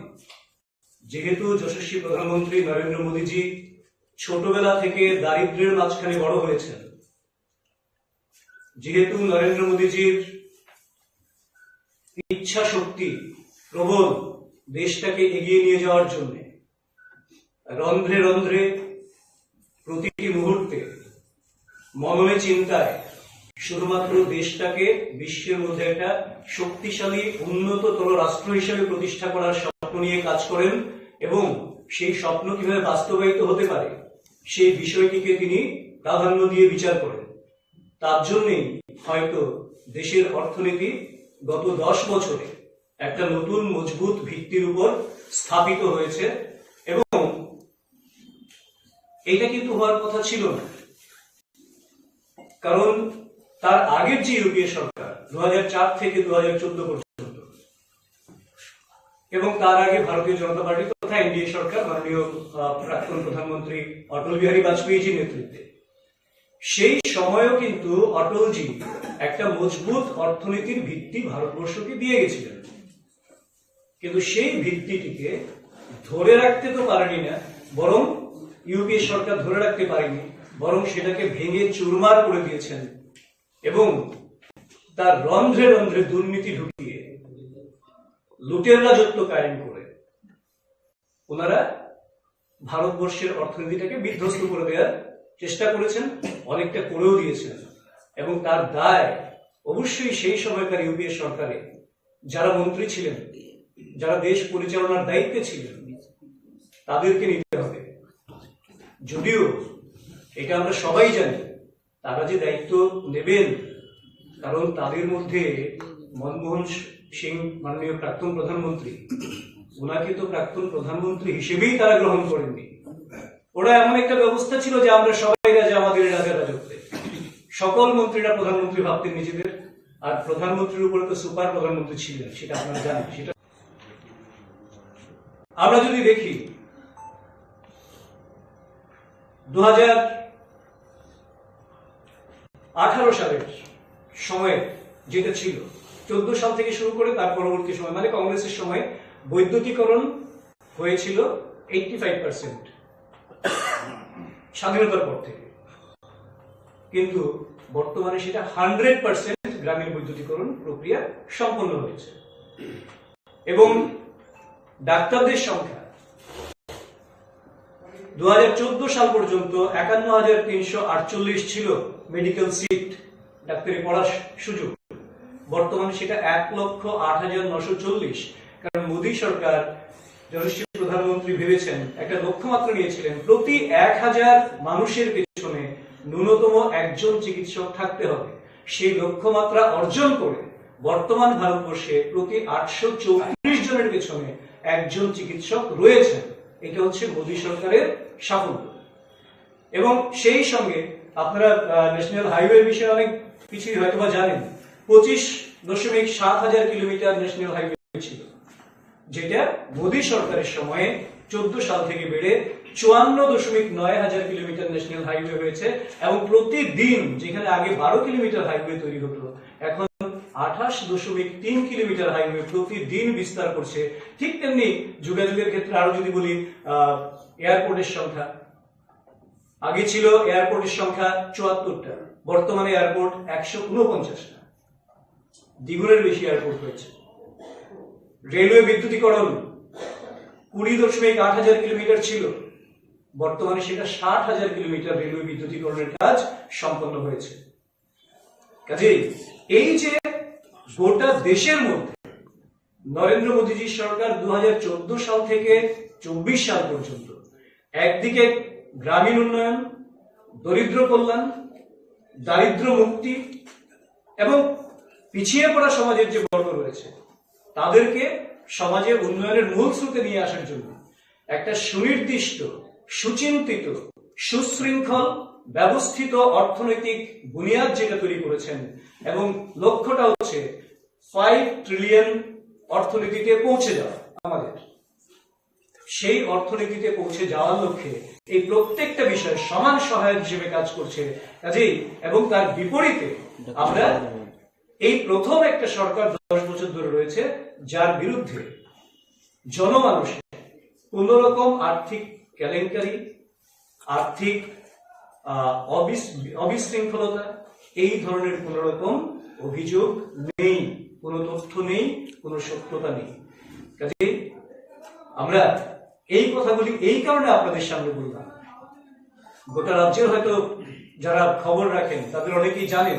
যেহেতু যশস্বী প্রধানমন্ত্রী নরেন্দ্র মোদীজি ছোটবেলা থেকে দারিদ্র্যের মাঝখানে বড় হয়েছেন, যেহেতু নরেন্দ্র মোদীজির ইচ্ছা শক্তি প্রবল দেশটাকে এগিয়ে নিয়ে যাওয়ার জন্য, রন্ধ্রে রন্ধ্রে প্রতিটি মুহূর্তে মননে চিন্তায় শুধুমাত্র দেশটাকে বিশ্বের মধ্যে একটা শক্তিশালী উন্নততর রাষ্ট্র হিসেবে প্রতিষ্ঠা করার স্বপ্ন নিয়ে কাজ করেন এবং সেই স্বপ্ন কিভাবে বাস্তবায়িত হতে পারে সেই বিষয়টিকে তিনি প্রাধান্য দিয়ে বিচার করেন। তার জন্যই হয়তো দেশের অর্থনীতি গত দশ বছরে একটা নতুন মজবুত ভিত্তির উপর স্থাপিত হয়েছে এবং এটা কিন্তু হওয়ার কথা ছিল না। কারণ তার আগের যে ইউপিএ সরকার দু হাজার চার থেকে দু হাজার চোদ্দ পর্যন্ত এবং তার আগে ভারতীয় জনতা পার্টি তথা এনডিএ সরকার মাননীয় আহ, প্রাক্তন প্রধানমন্ত্রী অটল বিহারী বাজপেয়ীজির নেতৃত্বে সেই সময়ও কিন্তু অটলজি একটা মজবুত অর্থনীতির ভিত্তি ভারতবর্ষকে দিয়ে গেছিলেন। কিন্তু সেই ভিত্তিটিকে ধরে রাখতে তো পারেনি না, বরং ইউপিএ সরকার ধরে রাখতে পারেনি, বরং সেটাকে ভেঙে চুরমার করে দিয়েছেন এবং তার রন্ধ্রে রন্ধ্রে দুর্নীতি ঢুকিয়ে লুটের রাজত্ব কায়েম করে ওনারা ভারতবর্ষের অর্থনীতিটাকে বিধ্বস্ত করে দেওয়ার চেষ্টা করেছেন, অনেকটা করেও দিয়েছেন। এবং তার দায় অবশ্যই সেই সময়কার ইউপিএ সরকারে যারা মন্ত্রী ছিলেন, যারা দেশ পরিচালনার দায়িত্বে ছিলেন, তাদেরকে নিতে হবে। যদিও এটা আমরা সবাই জানি, তারা যে দায়িত্ব নেবেন, কারণ তাদের মধ্যে মনমোহন সিং, মাননীয় প্রাক্তন প্রধানমন্ত্রী, ওনাকে তো প্রাক্তন প্রধানমন্ত্রী হিসেবেই তারা গ্রহণ করেননি। ওরা এমন একটা ব্যবস্থা ছিল যে আমরা সবাই রাজা, আমাদের রাজা রাজত্বে। সকল মন্ত্রীরা প্রধানমন্ত্রী ভাবতেন নিজেদের, আর প্রধানমন্ত্রীর উপরে তো সুপার প্রধানমন্ত্রী ছিলেন, সেটা আপনারা জানেন। সেটা আমরা যদি দেখি, দু হাজার আঠারো সালের সময় যেটা ছিল, চোদ্দ সাল থেকে শুরু করে তার পরবর্তী সময়, মানে কংগ্রেসের সময় বৈদ্যুতিকরণ হয়েছিল এইটটি ফাইভ পার্সেন্ট স্বাধীনতার পর থেকে, কিন্তু বর্তমানে সেটা হান্ড্রেড পার্সেন্ট গ্রামীণ বৈদ্যুতিকরণ প্রক্রিয়া সম্পন্ন হয়েছে। এবং ডাক্তারদের সংখ্যা দু হাজার চোদ্দ সাল পর্যন্ত একান্ন হাজার তিনশো আটচল্লিশ ছিল মেডিকেল সিট, ডাক্তারি পড়ার সুযোগ। বর্তমানে সেটা এক লক্ষ আট হাজার নশো চল্লিশ। কারণ মোদী সরকার, যশস্বী প্রধানমন্ত্রী ভেবেছেন, একটা লক্ষ্যমাত্রা নিয়েছিলেন, প্রতি এক হাজার মানুষের পেছনে ন্যূনতম একজন চিকিৎসক থাকতে হবে। সেই লক্ষ্যমাত্রা অর্জন করে বর্তমান ভারতবর্ষে প্রতি আটশো চৌত্রিশ জনের পেছনে একজন চিকিৎসক রয়েছেন। এটা হচ্ছে মোদী সরকারের সাফল্য। এবং সেই সঙ্গে আপনারা ন্যাশনাল হাইওয়ে বিষয়ে অনেক কিছুই হয়তো বা জানেন। পঁচিশ দশমিক সাত হাজার কিলোমিটার ন্যাশনাল হাইওয়ে ছিল, যেটা মোদী সরকারের সময়ে চোদ্দ সাল থেকে বেড়ে চুয়ান্ন দশমিক নয় হাজার কিলোমিটার ন্যাশনাল হাইওয়ে হয়েছে। এবং প্রতিদিন, যেখানে আগে বারো কিলোমিটার হাইওয়ে তৈরি হতো, এখন আঠাশ দশমিক তিন কিলোমিটার হাইওয়ে প্রতিদিন বিস্তার করছে। ঠিক তেমনি যোগাযোগের ক্ষেত্রে আরো যদি বলি, এয়ারপোর্টের সংখ্যা, আগে ছিল এয়ারপোর্টের সংখ্যা চুয়াত্তরটা, বর্তমানে এয়ারপোর্ট একশো ঊনপঞ্চাশটা, দ্বিগুণের বেশি এয়ারপোর্ট হয়েছে। রেলওয়ে বিদ্যুতীকরণ কুড়ি দশমিক আট হাজার কিলোমিটার ছিল, বর্তমানে সেটা ষাট হাজার কিলোমিটার রেলওয়ে বিদ্যুতীকরণের কাজ সম্পন্ন হয়েছে। কাজেই এই যে গোটা দেশের মধ্যে নরেন্দ্র মোদীজির সরকার দু হাজার চোদ্দ সাল থেকে চব্বিশ সাল পর্যন্ত একদিকে গ্রামীণ উন্নয়ন, দরিদ্র কল্যাণ, দারিদ্র মুক্তি এবং পিছিয়ে পড়া সমাজের যে বর্গ রয়েছে, তাদেরকে সমাজে উন্নয়নের মূল স্রোতে নিয়ে আসার জন্য একটা সুনির্দিষ্ট, সুচিন্তিত, সুশৃঙ্খল, ব্যবস্থিত অর্থনৈতিক বুনিয়াদ যেটা তৈরি করেছেন, এবং লক্ষ্যটা হচ্ছে ফাইভ ট্রিলিয়ন অর্থনীতিতে পৌঁছে যাওয়া আমাদের। সেই অর্থনীতিতে পৌঁছে যাওয়ার লক্ষ্যে এই প্রত্যেকটা বিষয়ে সমান সহায়ক হিসেবে কাজ করছে। কাজেই এবং তার বিপরীতে আমরা এই প্রথম একটা সরকার দশ বছর ধরে রয়েছে, যার বিরুদ্ধে জনমানুষে কোনো রকম আর্থিক কেলেঙ্কারি, আর্থিক, আহ, অবিশ-, অবিশৃঙ্খলতা, এই ধরনের কোনো রকম অভিযোগ নেই, কোনো তথ্য নেই, কোনো সত্যতা নেই। কাজেই আমরা এই কথাগুলি এই কারণে আপনাদের সামনে বললাম, গোটা রাজ্যের হয়তো যারা খবর রাখেন তাদের অনেকেই জানেন,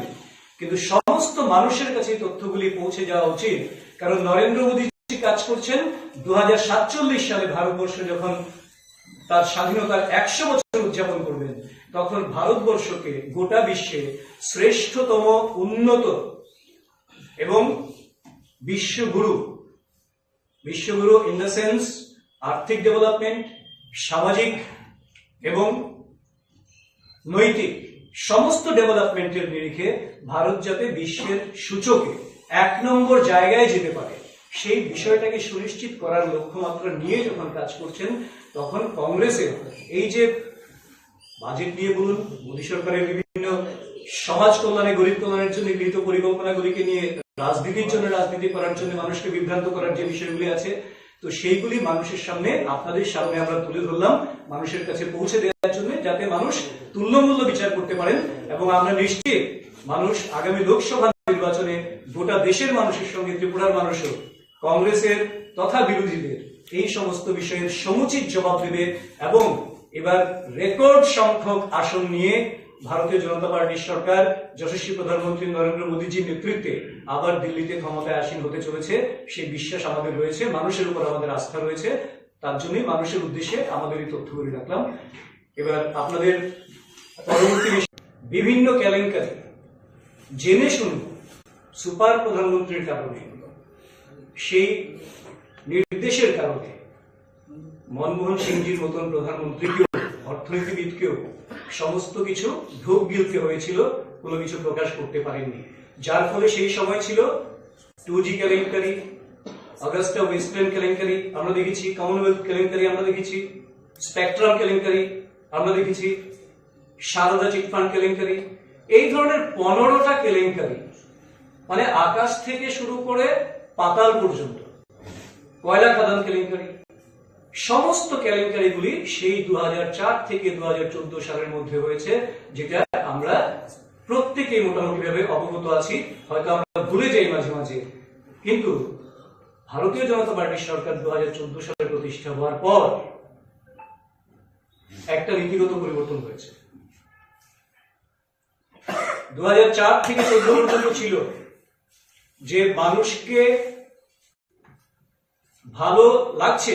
কিন্তু সমস্ত মানুষের কাছে এই তথ্যগুলি পৌঁছে যাওয়া উচিত। কারণ নরেন্দ্র মোদী কাজ করছেন দু হাজার সাতচল্লিশ সালে ভারতবর্ষ যখন তার স্বাধীনতার একশো বছর উদযাপন করবেন, তখন ভারতবর্ষকে গোটা বিশ্বে শ্রেষ্ঠতম, উন্নত এবং বিশ্বগুরু, বিশ্বগুরু in the sense আর্থিক ডেভেলপমেন্ট, সামাজিক এবং নৈতিক সমস্ত ডেভেলপমেন্টের নিরিখে ভারত যাতে বিশ্বের সূচকে এক নম্বর জায়গায় যেতে পারে, সেই বিষয়টাকে সুনিশ্চিত করার লক্ষ্যমাত্রা নিয়ে যখন কাজ করছেন, তখন কংগ্রেসের এই যে বাজেট নিয়ে বলুন, মোদী সরকারের বিভিন্ন সমাজ কল্যাণে, গরিব কল্যাণের জন্য গৃহীত পরিকল্পনাগুলিকে নিয়ে রাজনীতির জন্য, রাজনীতি করার জন্য, মানুষকে বিভ্রান্ত করার যে বিষয়গুলি আছে, তো সেইগুলি মানুষের সামনে, আপনাদের সামনে আমরা তুলে ধরলাম, মানুষের কাছে পৌঁছে দেওয়ার জন্য, যাতে মানুষ তুল্যমূল্য বিচার করতে পারেন। এবং আমরা নিশ্চিত মানুষ আগামী লোকসভা নির্বাচনে গোটা দেশের মানুষের সঙ্গে ত্রিপুরার মানুষও কংগ্রেসের তথা বিরোধীদের এই সমস্ত বিষয়ের সমুচিত জবাব দেবে এবং এবার রেকর্ড সংখ্যক আসন নিয়ে ভারতীয় জনতা পার্টির সরকার যশস্বী প্রধানমন্ত্রী নরেন্দ্র মোদীজির নেতৃত্বে আবার দিল্লিতে ক্ষমতায় আসীন হতে চলেছে, সেই বিশ্বাস আমাদের রয়েছে, মানুষের উপর আমাদের আস্থা রয়েছে। তার জন্যই মানুষের উদ্দেশ্যে আমাদের এই তথ্যগুলি রাখলাম। এবার আপনাদের পরবর্তী বিষয়, বিভিন্ন কেলেঙ্কারি জেনে শুনে সুপার প্রধানমন্ত্রীর কারণে, সেই নির্দেশের কারণে মনমোহন সিংজির মতন প্রধানমন্ত্রীকেও, অর্থনীতিবিদকেও সমস্ত কিছু ঢোক গিলতে হয়েছিল, কোনো কিছু প্রকাশ করতে পারেননি। যার ফলে সেই সময় ছিল টু জি কেলেঙ্কারি, অগাস্টা ওয়েস্টল্যান্ড কেলেঙ্কারি আমরা দেখেছি, কমনওয়েলথ কেলেঙ্কারি আমরা দেখেছি, স্পেকট্রাম কেলেঙ্কারি আমরা দেখেছি, সারদা চিট ফান্ড কেলেঙ্কারি, এই ধরনের পনেরোটা কেলেঙ্কারি, মানে আকাশ থেকে শুরু করে পাতাল পর্যন্ত, কয়লা খাদান কেলেঙ্কারি, সমস্ত কেলেঙ্কারিগুলি সেই দু হাজার চার থেকে দু হাজার চোদ্দ সালের মধ্যে হয়েছে, যেটা আমরা প্রত্যেকেই মোটামুটিভাবে অবগত আছি। হয়তো আমরা ভুলে যাই মাঝে মাঝে, কিন্তু ভারতীয় জনতা পার্টির সরকার দু হাজার চোদ্দ সালে প্রতিষ্ঠা হওয়ার পর একটা নীতিগত পরিবর্তন হয়েছে। দু হাজার চার থেকে চোদ্দ পর্যন্ত ছিল যে মানুষকে ভালো লাগছে,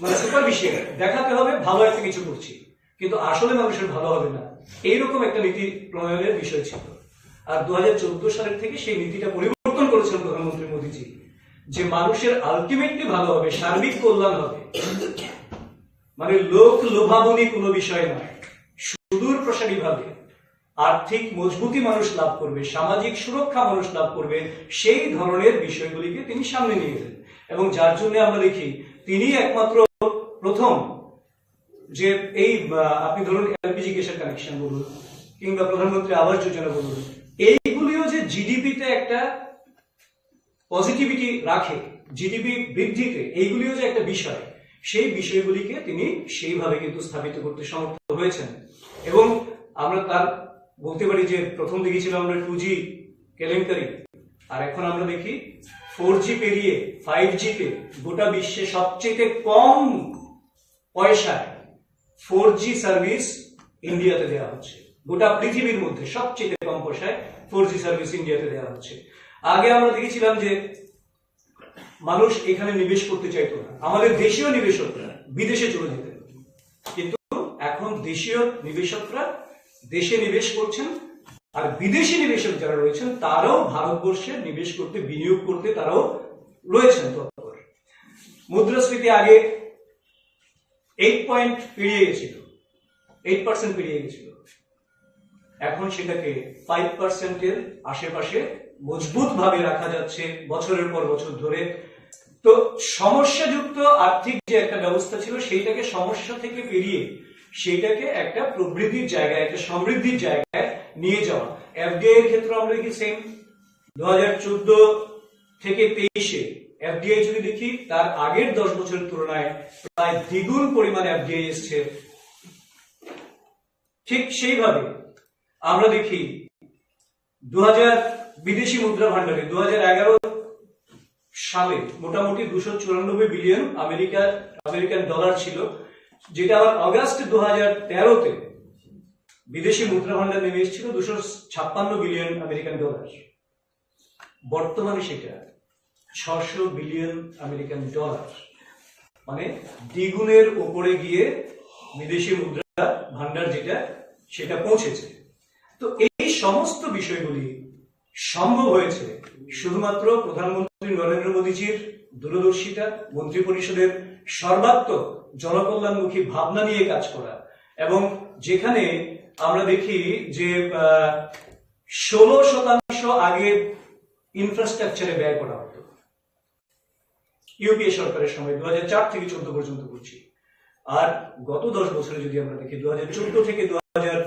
মানে সুপারফিশিয়াল দেখাতে হবে, ভালো একটা কিছু করছি, কিন্তু আসলে মানুষের ভালো হবে না, এইরকম একটা নীতি প্রণয়নের বিষয় ছিল। আর দু হাজার চোদ্দ সালের থেকে সেই নীতিটা পরিবর্তন করেছেন প্রধানমন্ত্রী মোদীজি, যে মানুষের আলটিমেটলি ভালো হবে, সার্বিক কল্যাণ হবে, মানে লোক লোভাবনী কোনো বিষয় নয়, সুদূর প্রসারী ভাবে আর্থিক মজবুতি মানুষ লাভ করবে, সামাজিক সুরক্ষা মানুষ লাভ করবে, সেই ধরনের বিষয়গুলিকে তিনি সামনে নিয়ে এলেন। এবং যার জন্য আমরা দেখি, তিনি একমাত্র প্রথম যে এই, আহ, আপনি ধরুন এলপিজি গ্যাসের কানেকশন বলুন, কিংবা প্রধানমন্ত্রী আবাস যোজনা বলুন, এইগুলিও যে জিডিপিতে একটা পজিটিভিটি রাখে, জিডিপি বৃদ্ধিতে এইগুলিও যে একটা বিষয়, সেই বিষয়গুলিকে তিনি সেইভাবে কিন্তু স্থাপিত করতে সমর্থ হয়েছেন। এবং আমরা তার বলতে পারি যে প্রথম দেখেছিলাম আমরা টু জি কেলেঙ্কারি, আর এখন আমরা দেখি ফোর জি পেরিয়ে ফাইভ জিতে গোটা বিশ্বে সবচেয়ে কম পয়সায় ফোর জি সার্ভিস ইন্ডিয়াতে দেওয়া হচ্ছে। গোটা পৃথিবীর মধ্যে সবচেয়ে কম পয়সায় ফোর জি সার্ভিস ইন্ডিয়াতে দেওয়া হচ্ছে। আগে আমরা দেখেছিলাম যে মানুষ এখানে নিবেশ করতে চাইতো না, আমাদের দেশীয় নিবেশকরা বিদেশে চলে যেতেন, কিন্তু এখন দেশীয় নিবেশকরা দেশে নিবেশ করছেন, আর বিদেশি নিবেশক যারা রয়েছেন তারাও ভারতবর্ষে নিবেশ করতে, বিনিয়োগ করতে তারাও রয়েছেন তৎপর। মুদ্রাস্ফীতি আগে এইট পয়েন্ট পেরিয়ে গেছিল, এইট পার্সেন্ট পেরিয়ে গেছিল, এখন সেটাকে ফাইভ পার্সেন্টের আশেপাশে মজবুত ভাবে রাখা যাচ্ছে বছরের পর বছর ধরে। তো সমস্যাযুক্ত আর্থিক যে একটা ব্যবস্থা ছিল, সেইটাকে সমস্যা থেকে পেরিয়ে সেইটাকে একটা প্রবৃদ্ধির জায়গায়, একটা সমৃদ্ধির জায়গায় নিয়ে যাওয়া। এফডিআই এর ক্ষেত্রে আমরা দেখি সেম, দু হাজার চোদ্দ থেকে তেইশে এফডিআই যদি দেখি, তার আগের দশ বছরের তুলনায় প্রায় দ্বিগুণ পরিমাণ এফডিআই এসছে। ঠিক সেইভাবে আমরা দেখি দু হাজার বিদেশি মুদ্রা ভান্ডারে দু হাজার এগারো সালে মোটামুটি দুশো চুরানব্বই বিলিয়ন আমেরিকার, আমেরিকান ডলার ছিল, যেটা আবার অগাস্ট দু হাজার তেরোতে বিদেশি মুদ্রা ভান্ডার নেমে এসেছিল দুশো ছাপ্পান্ন বিলিয়ন আমেরিকান ডলার। বর্তমানে সেটা ছশো বিলিয়ন আমেরিকান ডলার, মানে দ্বিগুণের উপরে গিয়ে বিদেশি মুদ্রা ভান্ডার যেটা, সেটা পৌঁছেছে। তো এই সমস্ত বিষয়গুলি সম্ভব হয়েছে শুধুমাত্র প্রধানমন্ত্রী নরেন্দ্র মোদীজির দূরদর্শিতা, মন্ত্রিপরিষদের সর্বাত্মক জনকল্যাণমুখী ভাবনা নিয়ে কাজ করা, এবং যেখানে আমরা দেখি যে, আহ, ষোলো শতাংশ আগে ইনফ্রাস্ট্রাকচারে ব্যয় করা হতো ইউপিএ সরকারের সময়, দু হাজার চার থেকে চোদ্দ পর্যন্ত করছি। আর গত দশ বছরে যদি আমরা দেখি, দু হাজার চোদ্দ থেকে দু হাজার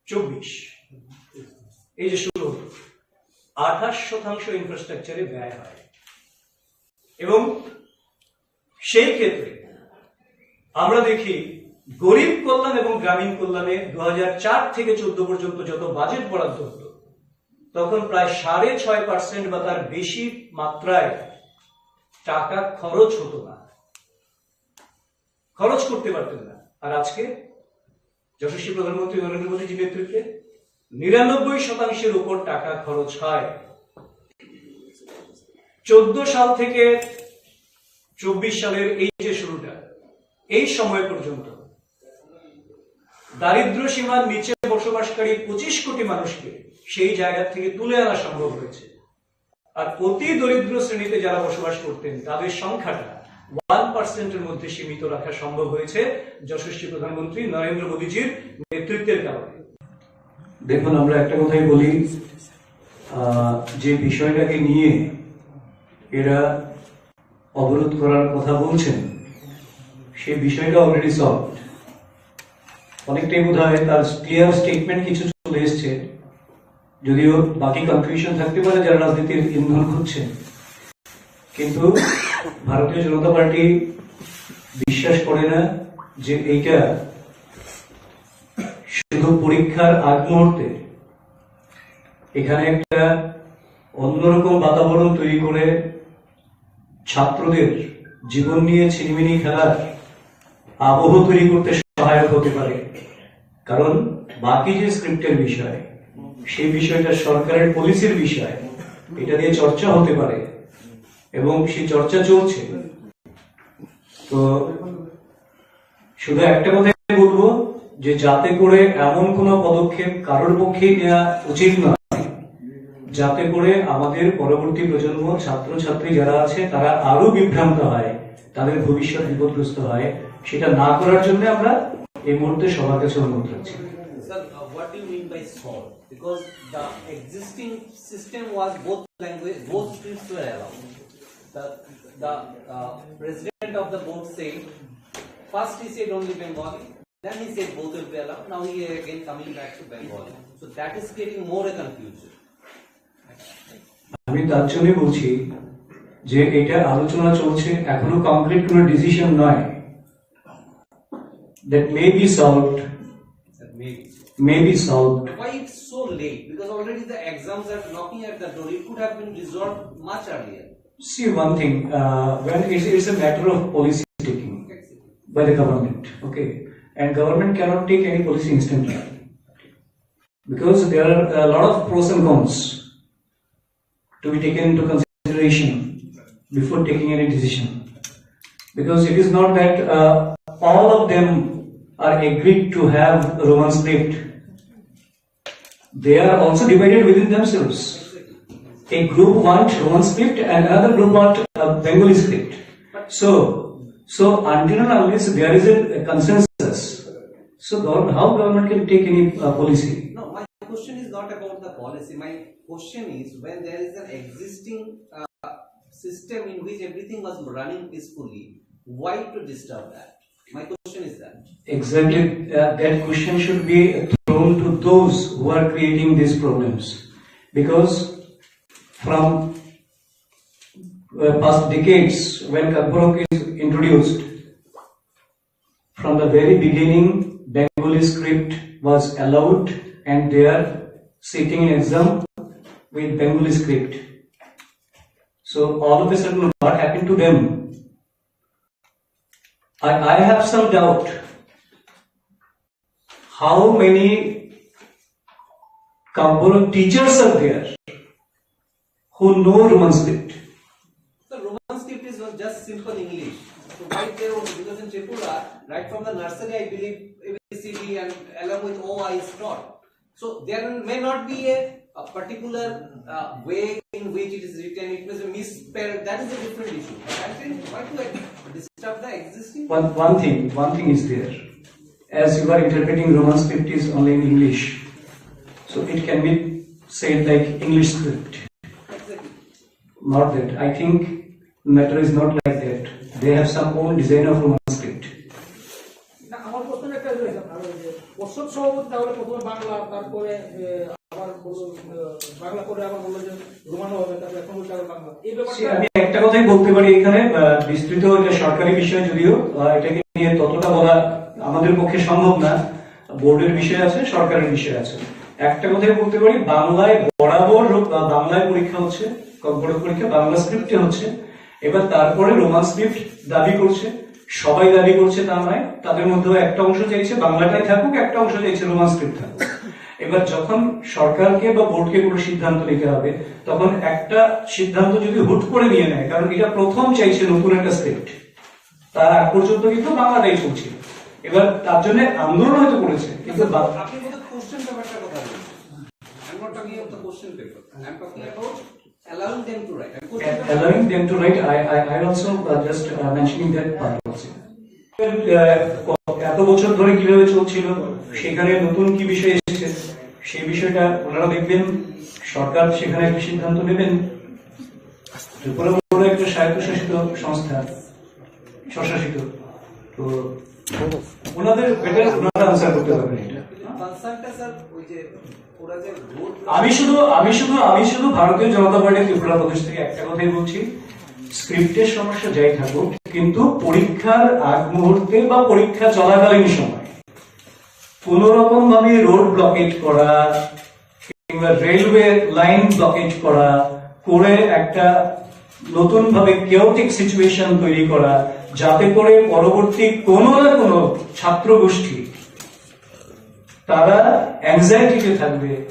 চব্বিশ, এই যে শুরু হলো, আঠাশ শতাংশ ইনফ্রাস্ট্রাকচারে ব্যয় হয়। এবং সেই ক্ষেত্রে আমরা দেখি, গরিব কল্যাণ এবং গ্রামীণ কল্যাণে দু হাজার চার থেকে চোদ্দ পর্যন্ত যত বাজেট বরাদ্দ হতো, তখন প্রায় সাড়ে ছয় পার্সেন্ট বা তার বেশি মাত্রায় টাকা খরচ হতো না, খরচ করতে পারতেন না। আর আজকে যশস্বী প্রধানমন্ত্রী নরেন্দ্র মোদীজির নেতৃত্বে নিরানব্বই শতাংশের উপর টাকা খরচ হয়। চোদ্দ সাল থেকে চব্বিশ সালের এই যে শুরুটা, এই সময় পর্যন্ত দারিদ্র সীমার নিচে বসবাসকারী পঁচিশ কোটি মানুষকে সেই জায়গা থেকে তুলে আনা সম্ভব হয়েছে। আর অতি দরিদ্র শ্রেণীতে যারা বসবাস করতেন, তাদের সংখ্যাটা ওয়ান পার্সেন্টের মধ্যে সীমিত রাখা সম্ভব হয়েছে যশস্বী প্রধানমন্ত্রী নরেন্দ্র মোদীজির নেতৃত্বের কারণে। দেখুন, আমরা একটা কথাই বলি, আহ, যে বিষয়টাকে নিয়ে এরা অবরোধ করার কথা বলছেন, সেই বিষয়টা অলরেডি সলভড। অনেকটাই বোধ হয় তার ক্লিয়ার স্টেটমেন্ট কিছু চলে এসছে, যদিও বাকি কনফিউশন থাকতে পারে যারা রাজনীতির ইন্ধন খুঁজছেন। কিন্তু ভারতীয় জনতা পার্টি বিশ্বাস করে না যে এইটা শুধু পরীক্ষার আগ মুহূর্তে এখানে একটা অন্যরকম বাতাবরণ তৈরি করে ছাত্রদের জীবন নিয়ে ছিনিমিনি খেলার আবহ তৈরি করতে সহায়ক হতে পারে। কারণ বাকি যে স্ক্রিপ্টের বিষয়, সেই বিষয়টা সরকারের পলিসির বিষয়, এটা নিয়ে চর্চা হতে পারে এবং সেই চর্চা চলছে। তো শুধু একটা কথাই বলবো, যে যাতে করে এমন কোনো পদক্ষেপ কারোর পক্ষেই নেওয়া উচিত নয়, যাতে করে আমাদের পরবর্তী প্রজন্ম, ছাত্রছাত্রী যারা আছে, তারা আরো বিভ্রান্ত হয়, তাদের ভবিষ্যৎ বিপদগ্রস্ত হয়। সেটা না করার জন্য আমরা এই মুহূর্তে সবার কাছে অনুরোধ রাখছি। Sir, uh, what do you mean by solve? Because the existing system was both language, both scripts were allowed. The, the uh, president of the board said, first he said only Bengali, then he said both will be allowed. Now he again coming back to Bengali. So that is creating more a confusion. আমি তার জন্য বলছি যে এটা আলোচনা চলছে, এখনো কংক্রিট কোনো ডিসিশন নয়। That may be solved. That may be. May be solved. Why it's so late? Because already the exams are knocking at the door. It could have been resolved much earlier. See one thing, uh, when it's, it's a matter of policy taking by the government, okay? And government cannot take any policy instantly because there are a lot of pros and cons to be taken into consideration before taking any decision. Because it is not that uh, all of them are agreed to have Roman script. They are also divided within themselves. A group want Roman script and another group want uh, Bengali script. So, so until and unless there is a, a consensus, so government, how government can take any uh, policy? No, my question is not about the policy. My question is when there is an existing uh, system in which everything was running peacefully, why to disturb that? My question is that. Exactly, uh, that question should be thrown to those who are creating these problems. Because from uh, past decades, when Kokborok is introduced, from the very beginning, Bengali script was allowed and they are sitting in exam with Bengali script. So all of a sudden, what happened to them? I, I have some doubt. How many Kokborok teachers are there who know Roman script? The Roman script is not just simple English. So why they would, because in Tripura, right from the nursery, I believe A B C D and along with O I is taught. So there may not be a, a particular uh, way in which it is written. It may be misspelled. That is a different issue. But I'm saying, why to disturb the existing? One, one thing, one thing is there. As you are interpreting Roman script is only in English, so it can be said like English script. Exactly. Not that. I think matter is not like that. They have some own design of Roman script. না, আমার প্রশ্ন একটা রয়েছে আপনার, ওই যে পর্ষদ সভাপতি তাহলে প্রথমে বাংলা, তারপরে আহ, আবার বললো আহ, বাংলা, পরে আবার বললো যে রোমানো হবে, তারপরে এখন বলছে আবার বাংলা। এই ব্যাপারটা আমি একটা কথাই বলতে পারি এখানে, আহ, বিস্তৃত এটা সরকারি বিষয়, যদিও আহ, এটাকে নিয়ে ততটা বলা আমাদের পক্ষে সম্ভব না। বোর্ডের বিষয় আছে, সরকারের বিষয় আছে। একটা কথাই বলতে পারি, বাংলায় বরাবর রূপ-, আহ, বাংলায় পরীক্ষা হচ্ছে, কম্পিউটার পরীক্ষা বাংলা স্ক্রিপ্টে হচ্ছে। এবার তারপরে রোমান স্ক্রিপ্ট দাবি করছে, সবাই দাবি করছে তা নয়, তাদের মধ্যেও একটা অংশ চাইছে বাংলাটাই থাকুক, একটা অংশ চাইছে রোমান স্ক্রিপ্ট থাকুক। এবার যখন সরকারকে বা বোর্ডকে কোনো সিদ্ধান্ত নিতে হবে, তখন একটা সিদ্ধান্ত যদি হুট করে নিয়ে নেয়, কারণ এটা প্রথম চাইছে নতুন একটা স্ক্রিপ্ট, তার আগ পর্যন্ত কিন্তু বাংলাটাই চলছিল। এবার তার জন্য আন্দোলন হয়তো করেছে, কিন্তু বা- আপনি বোধহয় কোশ্চেন ব্যাপারটা কথা বলছেন। I'm not talking about the question paper. I'm talking about allowing them to write. And question paper allowing them to write, I, I, I also uh, just uh, mentioning that part also. আহ, এত বছর ধরে কিভাবে চলছিল, সেখানে নতুন কি বিষয় এসেছে, সেই বিষয়টা ওনারা দেখবেন। সরকার সেখানে একটা সিদ্ধান্ত নেবেন। ত্রিপুরা বোর্ড একটা স্বায়ত্তশাসিত সংস্থা, স্বশাসিত, তো ওনাদের বেটার ওনারা আনসার করতে পারবেন এটা। কনসার্নটা স্যার ওই যে ওরা যে রোড আমি শুধু আমি শুধু আমি শুধু ভারতীয় জনতা পার্টি ত্রিপুরা প্রদেশ থেকে একটা কথাই বলছি, স্ক্রিপ্টের সমস্যা যাই থাকুক, কিন্তু পরীক্ষার আগ মুহূর্তে বা পরীক্ষা চলাকালীন সময় কোনো রকম ভাবে রোড ব্লকেট করা কিংবা রেলওয়ে লাইন ব্লকেট করা, করে একটা নতুনভাবে কেওটিক সিচুয়েশন তৈরি করা, যাতে করে পরবর্তী কোনো না কোনো ছাত্র গোষ্ঠী তারা অ্যাংজাইটিতে থাকবে,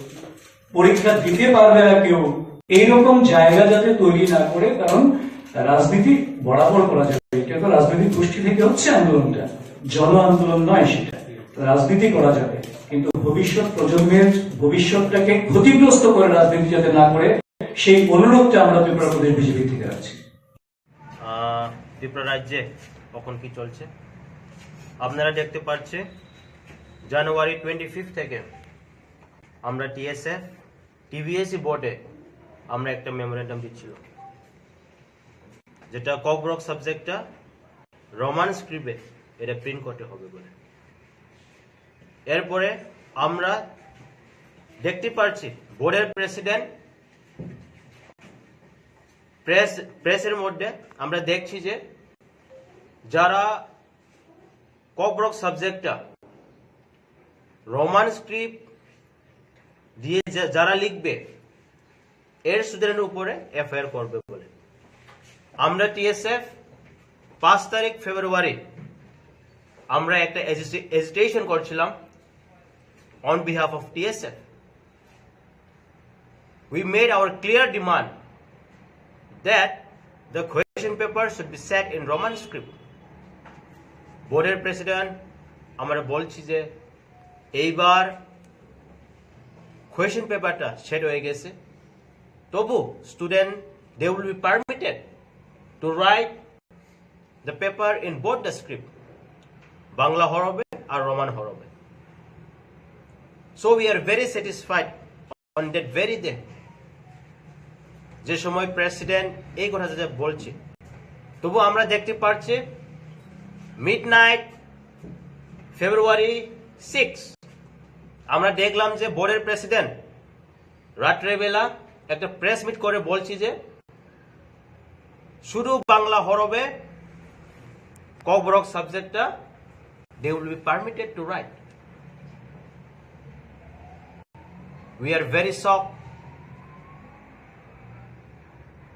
পরীক্ষা দিতে পারবে না কেউ, এইরকম জায়গা যাতে তৈরি না করে। কারণ রাজনীতি বরাবর করা যাবে, এটা তো রাজনৈতিক গোষ্ঠী থেকে হচ্ছে আন্দোলনটা, জন আন্দোলন নয় সেটা। রাজনীতি করা যাবে, কিন্তু ভবিষ্যৎ প্রজন্মের ভবিষ্যৎটাকে ক্ষতিগ্রস্ত করে রাজনীতি যাতে না করে, সেই অনুরোধটা আমরা ত্রিপুরা প্রদেশ বিজেপি থেকে রাখছি। আহ, ত্রিপুরা রাজ্যে কখন কি চলছে আপনারা দেখতে পাচ্ছে। জানুয়ারি টোয়েন্টি ফিফথ থেকে আমরা টিএসএফ টিবিএসই বোর্ডে আমরা একটা মেমোরেন্ডাম দিচ্ছিল, যেটা ককবরক সাবজেক্টটা রোমান স্ক্রিপ্টে এটা প্রিন্ট করতে হবে বলে। এরপরে আমরা দেখতে পাচ্ছি বোর্ডের প্রেসিডেন্ট প্রেস প্রেসের মধ্যে আমরা দেখছি যে যারা ককবরক সাবজেক্টটা রোমান স্ক্রিপ্ট দিয়ে যা- যারা লিখবে এর স্টুডেন্টের উপরে এফআইআর করবে বলে। আমরা টিএসএফ পাঁচ তারিখ ফেব্রুয়ারি আমরা একটা এজিটেশন করছিলাম on behalf of T S F. We made our clear demand that the question paper should be set in Roman script. বোর্ডের প্রেসিডেন্ট আমরা বলছি যে এইবার কোয়েশ্চেন পেপারটা সেট হয়ে গেছে, তবু student they will be permitted to write the paper in both the script, Bangla হরফে আর রোমান হরফে। So we are very satisfied on that very day যে সময় প্রেসিডেন্ট এই কথা যে বলছে, তবু আমরা দেখতে পাচ্ছি মিড নাইট ফেব্রুয়ারি সিক্স আমরা দেখলাম যে বোর্ডের প্রেসিডেন্ট রাত্রেবেলা একটা প্রেস মিট করে বলছি যে শুধু বাংলা হরফে ককবরক সাবজেক্টটা they will be permitted to write. We are very shocked.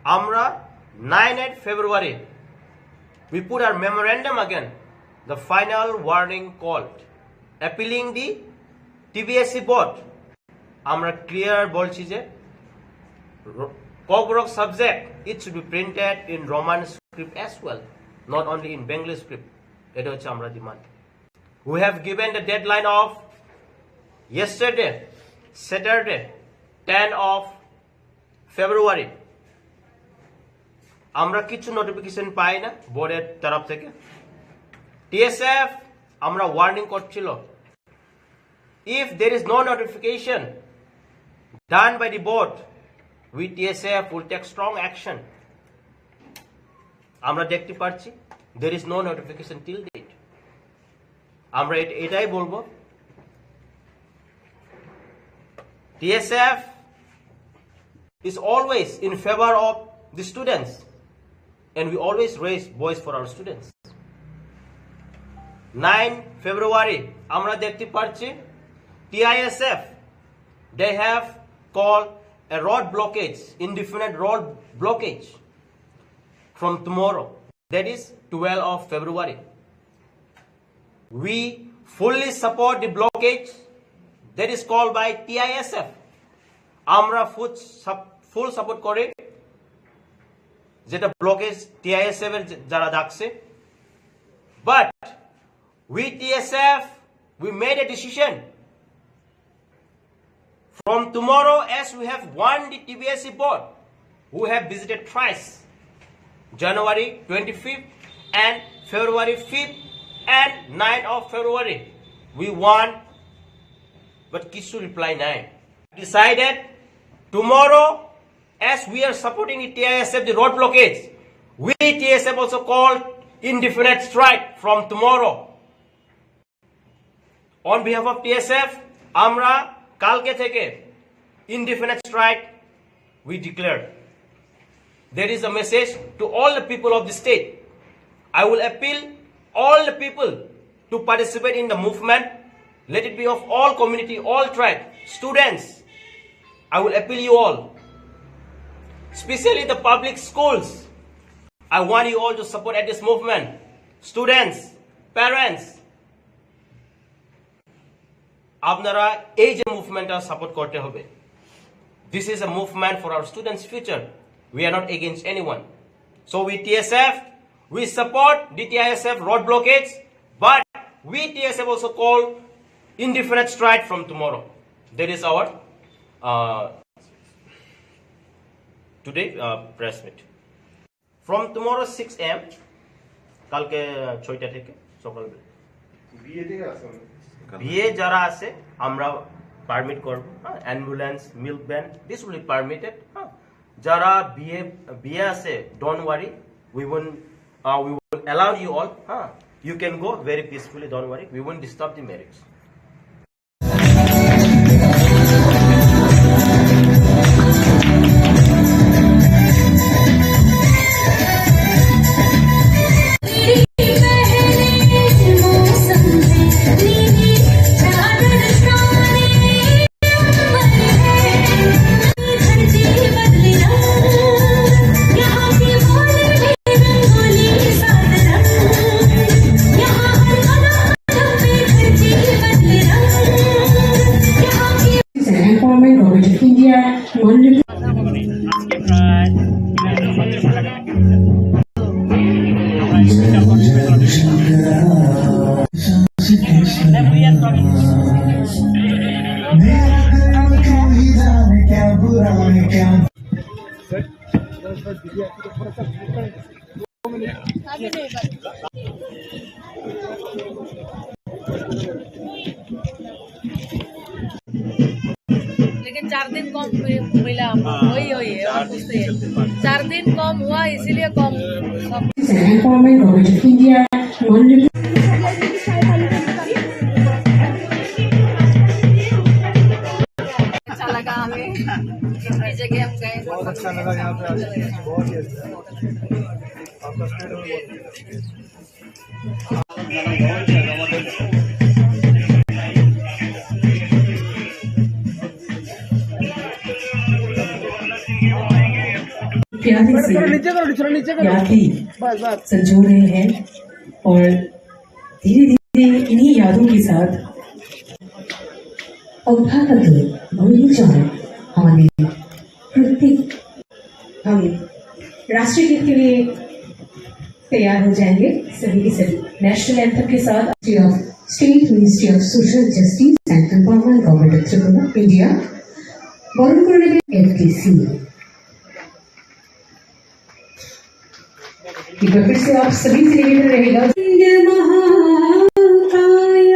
আমরা nine eight February we put our memorandum again, the final warning called appealing the T B S E board. আমরা ক্লিয়ার বলছি যে Kokborok subject it should be printed in Roman script as well, not only in Bengali script. এটা হচ্ছে আমরা demand. We have given the deadline of yesterday, Saturday, ten of February. আমরা কিছু নোটিফিকেশন পাই না বোর্ডের তরফ থেকে। টিএসএফ আমরা ওয়ার্নিং করছিল, if there is no notification done by the board, we T S F will take strong action. আমরা দেখতে পাচ্ছি there is no notification till date. আমরা এট- এটাই বলবো, T S F is always in favor of the students and we always raise voice for our students. Nine ফেব্রুয়ারি আমরা দেখতে পাচ্ছি T I S F, they have called a road blockage, indefinite road blockage from tomorrow, that is twelve of February. We fully support the blockage that is called by T I S F. আমরা ফুল full support করি যেটা blockage TISF এর যে- যারা ডাকছে। But we T S F, we made a decision. From tomorrow, as we have won the T B S E board, we have visited thrice, January twenty-fifth and February fifth and ninth of February. We won, but কিছু রিপ্লাই নাই। Decided tomorrow, as we are supporting the T I S F, the road blockades, we T S F also called indefinite strike from tomorrow. On behalf of T S F, আমরা কালকে থেকে indefinite strike we declare. There is a message to all the people of the state. I will appeal all the people to participate in the movement. Let it be of all community, all tribe, students. I will appeal you all, especially the public schools. I want you all to support at this movement. Students, parents, আপনারা এই যে মুভমেন্টটা সাপোর্ট করতে হবে। This is a movement for our students' future. We are not against anyone. So we T S F, we support the T I S F road blockades, but we T S F also call indefinite strike from tomorrow. That is our uh, today uh, press meet. From tomorrow six a.m., কালকে ছয়টা থেকে সকালবেলা। বিয়ে যারা আছে আমরা পারমিট করবো, হ্যাঁ, ambulance, milk van, this will be permitted, হ্যাঁ। যারা বিয়ে বিয়ে আছে, don't worry, we won't uh, we will allow you all, হ্যাঁ। You can go very peacefully, don't worry, we won't disturb the marriage. Empowerment Government of India, Honorable लेकिन चार दिन कम हुए, मिला हमको। हाँ, वही, वही है, और चार कुछ दिन नहीं है। चलते पाँच दिन। चार दिन कम हुआ, इसीलिए कम सब। Empowerment Government of India, Honorable अच्छा लगा हमें। इतनी जगह हम गए। बहुत अच्छा लगा यहाँ पे आके, बहुत ही अच्छा। आपका स्टेट में बहुत अच्छा। प्यारे से याद ही संजो रहे हैं और धीरे धीरे इन्हीं यादों के साथ अभ्यागत गुरुजन हमारे प्रत्येक हम राष्ट्रीय गीत के लिए तैयार हो जाएंगे सभी के सभी। नेशनल एंथम के साथ Ministry of State Ministry of Social Justice and Empowerment Government of Tripura, India, বরণ করে নেবেন এফডিসি। एक बार फिर से आप सभी से निवेदन रहेगा। महाकाय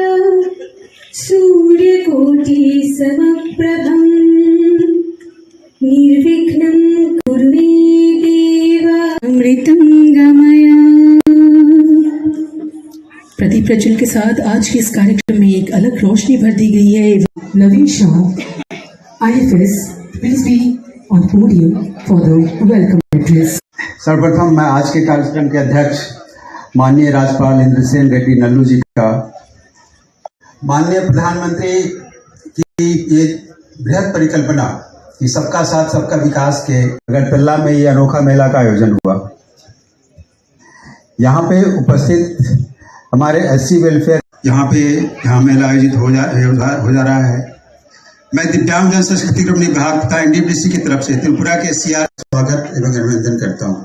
सूर्यकोटि समप्रभं निर्विघ्नं कुरु मे देव। अमृतं गमय। प्रदीप प्रज्वल के साथ आज के इस कार्यक्रम में एक अलग रोशनी भर दी गई है। Naveen Shah, IFS, please be on podium for the welcome address. सर्वप्रथम मैं आज के कार्यक्रम के अध्यक्ष माननीय राज्यपाल इंद्रसेन रेड्डी नल्लू जी का, माननीय प्रधानमंत्री की ये बृहद परिकल्पना कि सबका साथ सबका विकास के अगरतला में ये अनोखा मेला का आयोजन हुआ। यहाँ पे उपस्थित हमारे एससी वेलफेयर, यहाँ पे यहाँ मेला आयोजित हो जा हो जा रहा है। मैं दिव्यांगजन सशक्तिकरण विभाग तथा एनडीपीसी की तरफ से त्रिपुरा के सीआर स्वागत एवं अभिनंदन करता हूँ।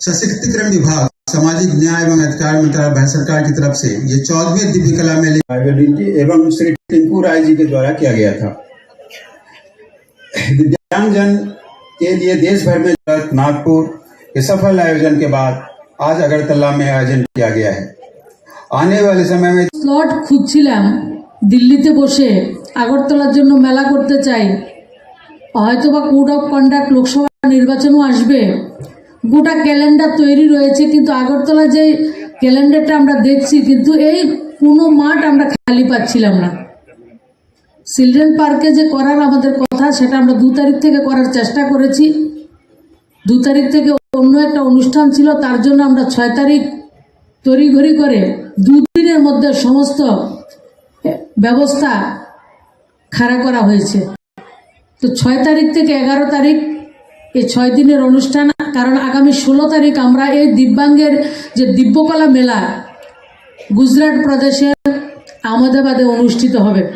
सशक्तिकरण विभाग, सामाजिक न्याय एवं अधिकार मंत्रालय, भारत सरकार की तरफ से ये चौदहवें दिव्य कला मेले आयोजित एवं श्री टिंकू राय जी के द्वारा किया गया था। दिव्यांगजन के लिए देश भर में नागपुर के सफल आयोजन के बाद आज अगरतला में आयोजन किया गया है। आने वाले समय में স্লট খুঁজছিলাম, দিল্লিতে বসে আগরতলার জন্য মেলা করতে চাই, হয়তো বা কোড অফ কন্ডাক্ট, লোকসভা নির্বাচনও আসবে, গোটা ক্যালেন্ডার তৈরি রয়েছে, কিন্তু আগরতলা যে ক্যালেন্ডারটা আমরা দেখছি, কিন্তু এই কোনো মাঠ আমরা খালি পাচ্ছিলাম না। চিলড্রেন পার্কে যে করার আমাদের কথা, সেটা আমরা দু তারিখ থেকে করার চেষ্টা করেছি। দু তারিখ থেকে অন্য একটা অনুষ্ঠান ছিল, তার জন্য আমরা ছয় তারিখ তড়িঘড়ি করে দুদিনের মধ্যে সমস্ত ব্যবস্থা খাড়া করা হয়েছে। তো ছয় তারিখ থেকে এগারো তারিখ এই ছয় দিনের অনুষ্ঠান কারণ আগামী ষোলো তারিখ আমরা এই দিব্যাঙ্গের যে দিব্যকলা মেলা গুজরাট প্রদেশের আহমেদাবাদে অনুষ্ঠিত হবে।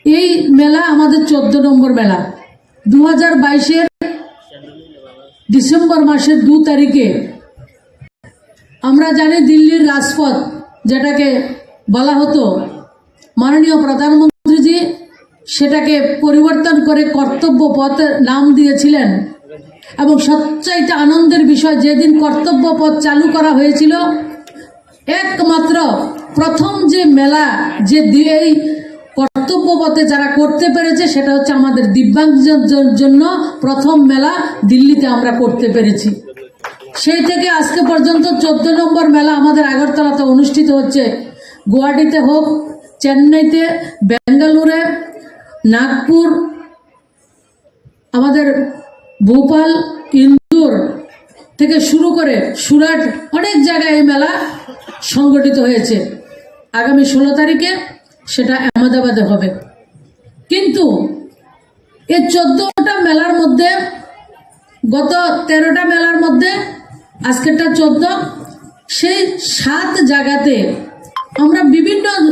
এই মেলা আমাদের চোদ্দ নম্বর মেলা। দু হাজার বাইশের ডিসেম্বর মাসের দু তারিখে আমরা জানি দিল্লির রাজপথ, যেটাকে বলা হতো, মাননীয় প্রধানমন্ত্রীজি সেটাকে পরিবর্তন করে কর্তব্য পথ নাম দিয়েছিলেন। এবং সবচাইতে আনন্দের বিষয়, যেদিন কর্তব্য পথ চালু করা হয়েছিল, একমাত্র প্রথম যে মেলা, যে দি-, এই কর্তব্য পথে যারা করতে পেরেছে, সেটা হচ্ছে আমাদের দিব্যাঙ্গজন-, জন্য প্রথম মেলা দিল্লিতে আমরা করতে পেরেছি। সেই থেকে আজকে পর্যন্ত চোদ্দ নম্বর মেলা আমাদের আগরতলাতে অনুষ্ঠিত হচ্ছে। গুয়াহাটিতে হোক, চেন্নাইতে, বেঙ্গালুরে, নাগপুর, আমাদের ভোপাল, ইন্দোর থেকে শুরু করে সুরাট, অনেক জায়গায় এই মেলা সংগঠিত হয়েছে। আগামী ষোলো তারিখে সেটা আহমেদাবাদে হবে। কিন্তু এই চোদ্দটা মেলার মধ্যে, গত তেরোটা মেলার মধ্যে আজকেরটা চোদ্দ, সেই সাত জায়গাতে আমরা বিভিন্ন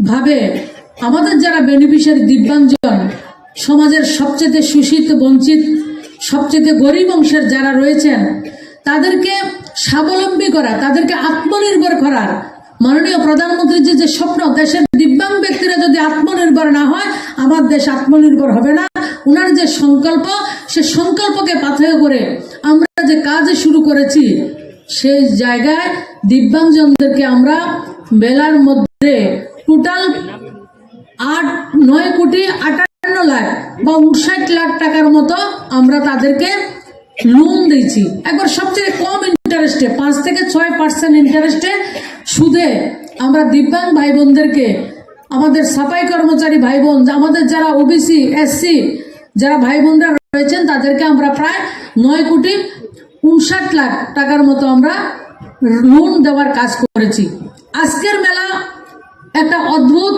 ভাবে আমাদের যারা বেনিফিশিয়ারি দিব্যাঙ্গজন, সমাজের সবচেয়ে শোষিত, বঞ্চিত, সবচেয়ে গরিব অংশের যারা রয়েছেন, তাদেরকে স্বাবলম্বী করা, তাদেরকে আত্মনির্ভর করার মাননীয় প্রধানমন্ত্রীর যে, যে স্বপ্ন, দেশের দিব্যাঙ্গ ব্যক্তিরা যদি আত্মনির্ভর না হয়, আমার দেশ আত্মনির্ভর হবে না। ওনার যে সংকল্প, সে সংকল্পকে পাথেয় করে আমরা যে কাজ শুরু করেছি, সেই জায়গায় দিব্যাঙ্গজনদেরকে আমরা মেলার মধ্যে টোটাল আট, নয় কোটি আটান্ন লাখ বা ঊনষাট লাখ টাকার মতো আমরা তাদেরকে লোন দিয়েছি। একবার সবচেয়ে কম ইন্টারেস্টে, পাঁচ থেকে ছয় পার্সেন্ট ইন্টারেস্টে সুদে আমরা দিব্যাঙ্গ ভাই বোনদেরকে, আমাদের সাফাই কর্মচারী ভাই বোন, আমাদের যারা ওবিসি, এসসি, যারা ভাই বোনরা রয়েছেন, তাদেরকে আমরা প্রায় নয় কোটি ঊনষাট লাখ টাকার মতো আমরা লোন দেওয়ার কাজ করেছি। আজকের মেলা একটা অদ্ভুত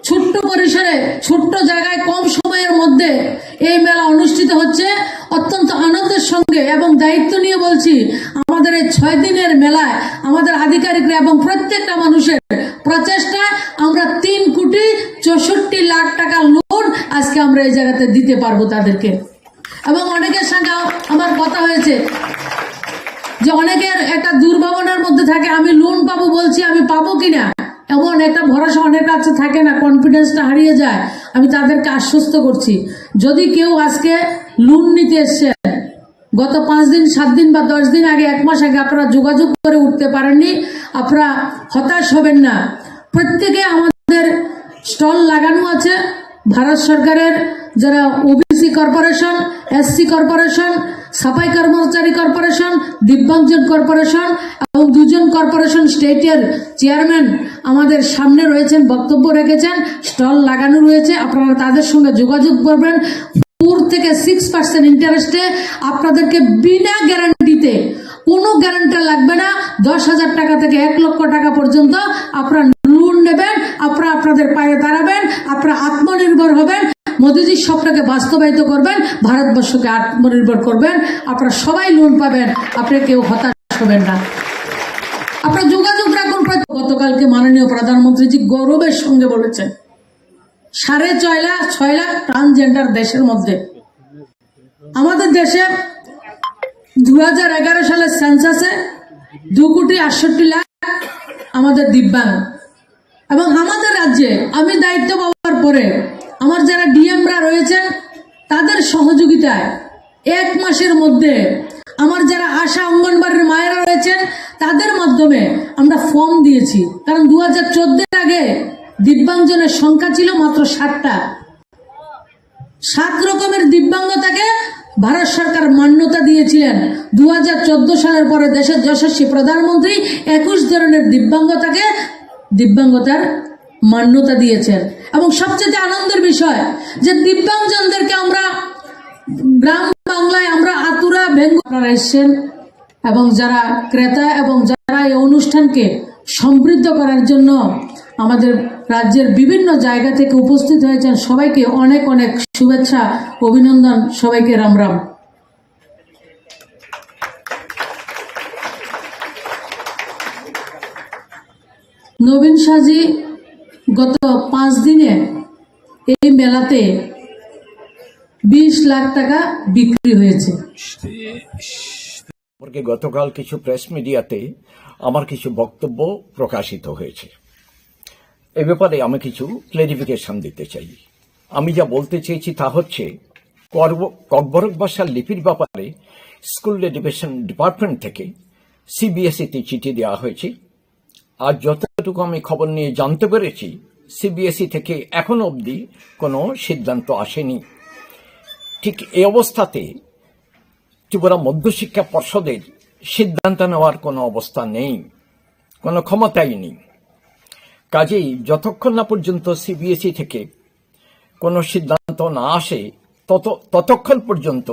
ছোট্ট পরিসরে, ছোট্ট জায়গায়, কম সময়ের মধ্যে এই মেলা অনুষ্ঠিত হচ্ছে। অত্যন্ত আনন্দের সঙ্গে এবং দায়িত্ব নিয়ে বলছি, আমাদের এই ছয় দিনের মেলায় আমাদের আধিকারিকরা এবং প্রত্যেকটা মানুষের প্রচেষ্টায় আমরা তিন কোটি চৌষট্টি লাখ টাকা লোন আজকে আমরা এই জায়গাতে দিতে পারবো তাদেরকে। এবং অনেকের সঙ্গে আমার কথা হয়েছে যে অনেকের একটা দুর্ভাবনার মধ্যে থাকে, "আমি লোন পাবো বলছি, আমি পাবো কিনা?" এমন একটা ভরসা অনেক কাছে থাকে না, কনফিডেন্সটা হারিয়ে যায়। আমি তাদেরকে আশ্বস্ত করছি, যদি কেউ আজকে লোন নিতে এসছেন, গত পাঁচ দিন, সাত দিন বা দশ দিন আগে, এক মাস আগে আপনারা যোগাযোগ করে উঠতে পারেননি, আপনারা হতাশ হবেন না। প্রত্যেকে আমাদের স্টল লাগানো আছে। ভারত সরকারের যারা ওবিসি কর্পোরেশন, এসসি কর্পোরেশন, সাফাই কর্মচারী কর্পোরেশন, দিব্যাঙ্গজন কর্পোরেশন এবং দুজন কর্পোরেশন স্টেটের চেয়ারম্যান আমাদের সামনে রয়েছেন, বক্তব্য রেখেছেন, স্টল লাগানো রয়েছে। আপনারা তাদের সঙ্গে যোগাযোগ করবেন। ফোর থেকে সিক্স পার্সেন্ট ইন্টারেস্টে আপনাদেরকে বিনা গ্যারান্টিতে, কোনো গ্যারান্টার লাগবে না, দশ হাজার টাকা থেকে এক লক্ষ টাকা পর্যন্ত আপনারা লোন নেবেন, আপনারা আপনাদের পায়ে দাঁড়াবেন, আপনারা আত্মনির্ভর হবেন, মোদিজির স্বপ্নকে বাস্তবায়িত করবেন, ভারতবর্ষকে আত্মনির্ভর করবেন। আপনারা সবাই লোন পাবেন, আপনি কেউ হতাশ হবেন না। আপনারা যোগাযোগ রাখুন। গতকালকে মাননীয় প্রধানমন্ত্রীজি গৌরবের সঙ্গে বলেছেন, সাড়ে ছয় লাখ, ছয় লাখ ট্রান্সজেন্ডার দেশের মধ্যে। আমাদের দেশে দু হাজার এগারো সালের সেন্সাসে দু কোটি আটষট্টি লাখ আমাদের দিব্যাঙ্গ। এবং আমাদের রাজ্যে আমি দায়িত্ব পাওয়ার পরে আমার যারা ডিএমরা রয়েছেন, তাদের সহযোগিতায় এক মাসের মধ্যে আমার যারা আশা, অঙ্গনবাড়ির মায়েরা রয়েছেন, তাদের মাধ্যমে আমরা ফর্ম দিয়েছি। কারণ দু হাজার চোদ্দ আগে দিব্যাঙ্গজনের সংখ্যা ছিল মাত্র সাতটা। সাত রকমের দিব্যাঙ্গতাকে ভারত সরকার মান্যতা দিয়েছিলেন। দু হাজার চোদ্দ সালের পরে দেশের যশস্বী প্রধানমন্ত্রী একুশ ধরনের দিব্যাঙ্গতাকে, দিব্যাঙ্গতার মান্যতা দিয়েছেন। এবং সবচেয়ে আনন্দের বিষয় যে দিব্যাঙ্গজনদেরকে আমরা গ্রাম বাংলায় আমরা আতুরা ভেঙ্গু আপনারা এসছেন এবং যারা ক্রেতা এবং যারা এই অনুষ্ঠানকে সমৃদ্ধ করার জন্য আমাদের রাজ্যের বিভিন্ন জায়গা থেকে উপস্থিত হয়েছেন, সবাইকে অনেক অনেক শুভেচ্ছা, অভিনন্দন, সবাইকে রাম রাম। নবীন শাহজি গত পাঁচ দিনে এই মেলাতে বিশ লাখ টাকা বিক্রি হয়েছে। সম্পর্কে গতকাল কিছু প্রেস মিডিয়াতে আমার কিছু বক্তব্য প্রকাশিত হয়েছে। এ ব্যাপারে আমি কিছু ক্লেরিফিকেশন দিতে চাই। আমি যা বলতে চেয়েছি তা হচ্ছে, করব- ককবরক ভাষার লিপির ব্যাপারে স্কুল এডুকেশন ডিপার্টমেন্ট থেকে সিবিএসইতে চিঠি দেওয়া হয়েছে। আর যতটুকু আমি খবর নিয়ে জানতে পেরেছি, সিবিএসই থেকে এখনো অবধি কোনো সিদ্ধান্ত আসেনি। ঠিক এই অবস্থাতে ত্রিপুরা মধ্যশিক্ষা পর্ষদের সিদ্ধান্ত নেওয়ার কোনো অবস্থা নেই, কোনো ক্ষমতাই নেই। কাজেই যতক্ষণ না পর্যন্ত সিবিএসই থেকে কোনো সিদ্ধান্ত না আসে, তত ততক্ষণ পর্যন্ত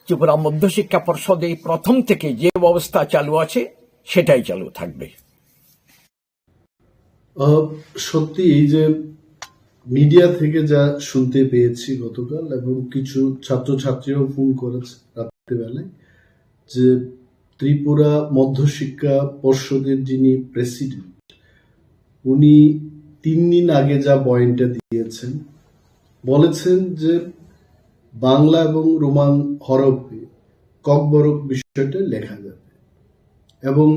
ত্রিপুরা মধ্যশিক্ষা পর্ষদে প্রথম থেকে যে ব্যবস্থা চালু আছে, সেটাই চালু থাকবে। আহ, সত্যি এই যে মিডিয়া থেকে যা শুনতে পেয়েছি গতকাল, এবং কিছু ছাত্রছাত্রীও ফোন করেছে রাত্রিবেলায়, যে ত্রিপুরা মধ্যশিক্ষা পর্ষদের যিনি প্রেসিডেন্ট, উনি তিন দিন আগে যা বয়ানটা দিয়েছেন, বলেছেন যে বাংলা এবং রোমান হরফে ককবরক বিষয়টা লেখা যাবে, এবং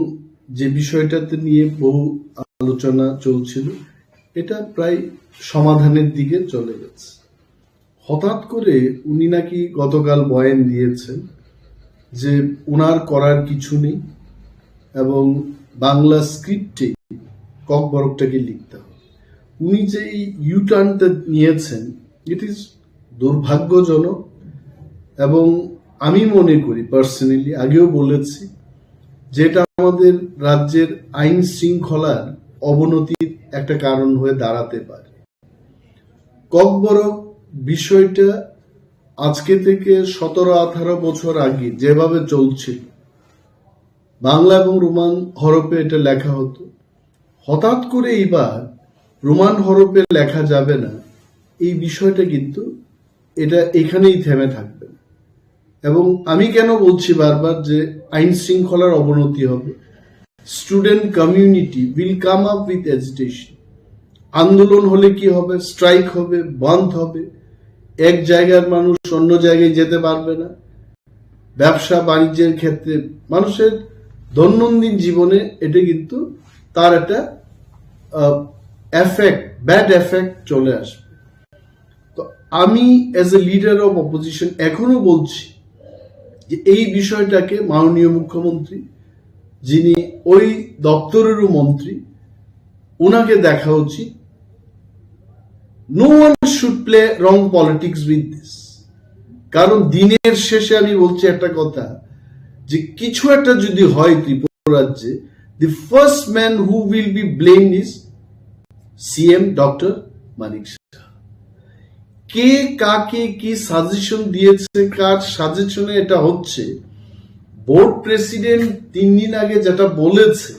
যে বিষয়টাতে নিয়ে বহু আলোচনা চলছিল, এটা প্রায় সমাধানের দিকে চলে গেছে। হঠাৎ করে উনি নাকি গতকাল বয়ান দিয়েছেন যে ওনার করার কিছু নেই এবং বাংলা স্ক্রিপ্টে ককবরকটাকে লিখতে হবে। উনি যে এই ইউটার্নটা নিয়েছেন, ইট ইজ দুর্ভাগ্যজনক। এবং আমি মনে করি পার্সোনালি, আগেও বলেছি, যে এটা আমাদের রাজ্যের আইন শৃঙ্খলার অবনতির একটা কারণ হয়ে দাঁড়াতে পারে। ককবরক বিষয়টা আজকে থেকে সতেরো আঠারো বছর আগে যেভাবে চলছিল, বাংলা এবং রোমান হরফে এটা লেখা হতো, হঠাৎ করে এইবার রোমান হরফে লেখা যাবে না, এই বিষয়টা কিন্তু এটা এখানেই থেমে থাকবে না। এবং আমি কেন বলছি বারবার যে আইন শৃঙ্খলার অবনতি হবে? Student community will come up with agitation. আন্দোলন হলে কি হবে? স্ট্রাইক হবে, বন্ধ হবে, এক জায়গার মানুষ অন্য জায়গায় যেতে পারবে না, ব্যবসা বাণিজ্যের ক্ষেত্রে, মানুষের দৈনন্দিন জীবনে এটা কিন্তু তার একটা এফেক্ট, ব্যাড এফেক্ট চলে আসবে। তো আমি as a leader of opposition এখনো বলছি যে এই বিষয়টাকে মাননীয় মুখ্যমন্ত্রী, যিনি ওই দপ্তরেরও মন্ত্রী, ওনাকে দেখা উচিত। No one should play wrong politics with this. কারণ দিনের শেষে আমি বলছি একটা কথা, যে কিছু একটা যদি হয় ত্রিপুরা রাজ্যে, the first man who will be blamed is CM doctor Manik Saha. কে কাকে কি সাজেশন দিয়েছে, কার সাজেশনে এটা হচ্ছে? বোর্ড প্রেসিডেন্ট তিন দিন আগে যেটা বলেছে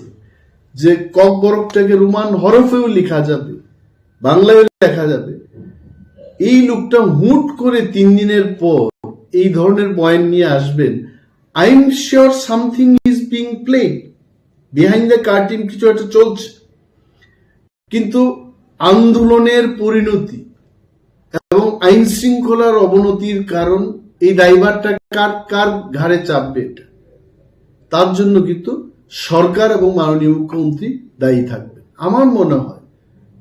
যে ককবরকটাকে রোমান হরফেও লেখা যাবে, বাংলায় লেখা যাবে, এই লোকটা হুট করে তিন দিনের পর এই ধরনের বয়ান নিয়ে আসবেন, I am sure something is being played behind the curtain, কিছু একটা চলছে। কিন্তু আন্দোলনের পরিণতি এবং আইন শৃঙ্খলার অবনতির কারণ, এই দায়ভারটা কার কার ঘাড়ে চাপবে? এটা তার জন্য কিন্তু সরকার এবং মাননীয় মুখ্যমন্ত্রী দায়ী থাকবেন। আমার মনে হয়,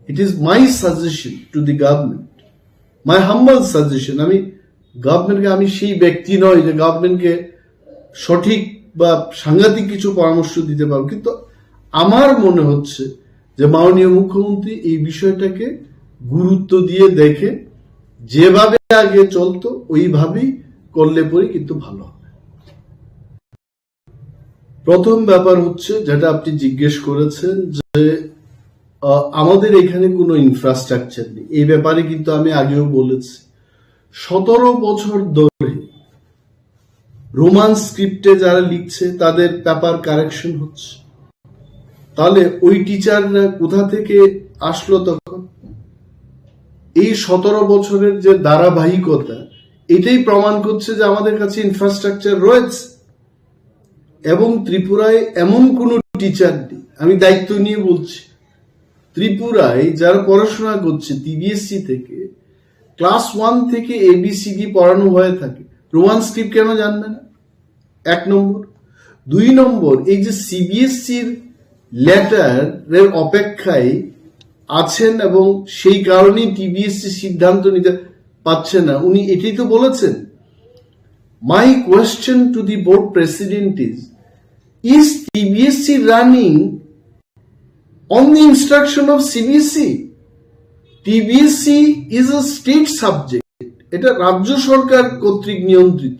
it is my suggestion to the government, my humble suggestion, আমি গভর্নমেন্টকে, আমি সেই ব্যক্তি নই যে গভর্নমেন্টকে সঠিক বা সাংঘাতিক কিছু পরামর্শ দিতে পারবো, কিন্তু আমার মনে হচ্ছে যে মাননীয় মুখ্যমন্ত্রী এই বিষয়টাকে গুরুত্ব দিয়ে দেখে যেভাবে আগে চলতো ওইভাবেই করলে পরে কিন্তু ভালো হবে। প্রথম ব্যাপার হচ্ছে যেটা আপনি জিজ্ঞেস করেছেন যে, আহ, আমাদের এখানে কোনো ইনফ্রাস্ট্রাকচার নেই, এই ব্যাপারে কিন্তু আমি আগেও বলেছি, সতেরো বছর ধরে রোমান স্ক্রিপ্টে যারা লিখছে তাদের পেপার কারেকশন হচ্ছে, তাহলে ওই টিচাররা কোথা থেকে আসলো তখন? এই সতেরো বছরের যে ধারাবাহিকতা, এটাই প্রমাণ করছে যে আমাদের কাছে ইনফ্রাস্ট্রাকচার রয়েছে। এবং ত্রিপুরায় এমন কোনো টিচার নেই, আমি দায়িত্ব নিয়ে বলছি, ত্রিপুরায় যারা পড়াশোনা করছে সিবিএসই থেকে, ক্লাস ওয়ান থেকে এবিসিডি পড়ানো হয়ে থাকে, রোমান স্ক্রিপ্ট কেন জানবে না? এক নম্বর। দুই নম্বর, এই যে সিবিএসসির লেটারের অপেক্ষায় আছেন এবং সেই কারণেই টিবিএসসি সিদ্ধান্ত নিতে পারছে না, উনি এটাই তো বলেছেন। My question to the board president is, is T B S C running on the instruction of C B S E? T B S C is a state subject, এটা রাজ্য সরকার কর্তৃক নিয়ন্ত্রিত।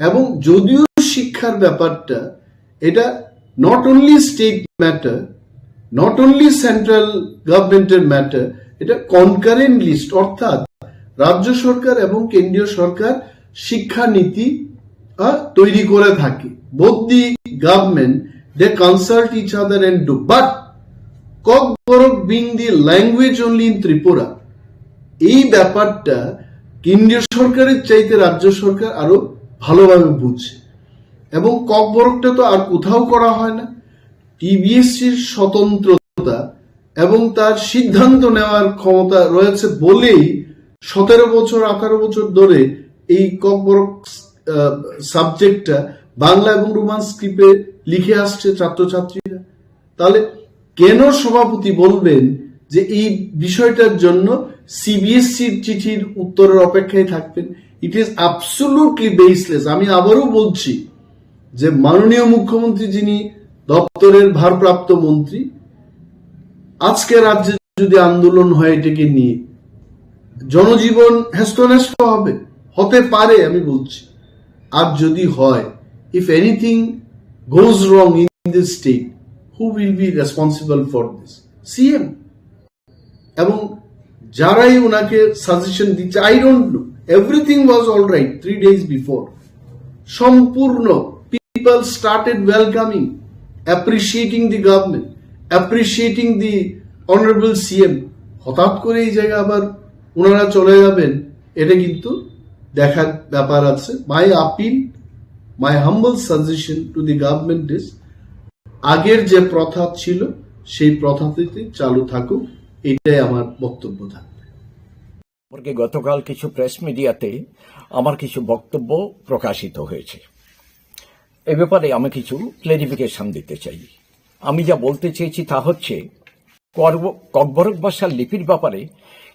এবং যদিও শিক্ষার ব্যাপারটা, এটা not only state matter, not only central government এর ম্যাটার, এটা কনকারেন্ট লিস্ট, অর্থাৎ রাজ্য সরকার এবং কেন্দ্রীয় সরকার শিক্ষানীতি, আহ, তৈরি করে থাকে। Both the government, they consult each other and do, but Kokborok being the language only in Tripura, এই ব্যাপারটা কেন্দ্রীয় সরকারের চাইতে রাজ্য সরকার আরো ভালোভাবে বুঝে। এবং ককবরকটা তো আর কোথাও করা হয় না। টিবিএসসির স্বতন্ত্রতা এবং তার সিদ্ধান্ত নেওয়ার ক্ষমতা রয়েছে বলেই সতেরো বছর, আঠারো বছর ধরে এই ককবরক সাবজেক্টটা বাংলা এবং রোমান স্ক্রিপ্টে লিখে আসছে ছাত্রছাত্রীরা। তাহলে কেন সভাপতি বলবেন যে এই বিষয়টার জন্য সিবিএসসির চিঠির উত্তরের অপেক্ষায় থাকবেন? It is absolutely baseless. আমি আবারও বলছি যে মাননীয় মুখ্যমন্ত্রী, যিনি দপ্তরের ভারপ্রাপ্ত মন্ত্রী, আজকে রাজ্যে যদি আন্দোলন হয় এটাকে নিয়ে, জনজীবন হেস্তনেস্ত হবে, হতে পারে, আমি বলছি। আর যদি হয়, if anything goes wrong in this state, who will be responsible for this? CM. এবং যারাই ওনাকে সাজেশন দিচ্ছে, I don't know, everything was all right three days before, সম্পূর্ণ people started welcoming, appreciating the government, appreciating the honorable CM. হঠাৎ করে এই জায়গায় আবার ওনারা চলে যাবেন, এটা কিন্তু দেখার ব্যাপার আছে। My appeal, my humble suggestion to the government is, আগের যে প্রথা ছিল সেই প্রথাটিতে চালু থাকুক, এটাই আমার বক্তব্য থাকবে। সম্পর্কে গতকাল কিছু প্রেস মিডিয়াতে আমার কিছু বক্তব্য প্রকাশিত হয়েছে। এ ব্যাপারে আমি কিছু ক্লেরিফিকেশন দিতে চাই। আমি যা বলতে চেয়েছি তা হচ্ছে, কর্ব- ককবরক ভাষার লিপির ব্যাপারে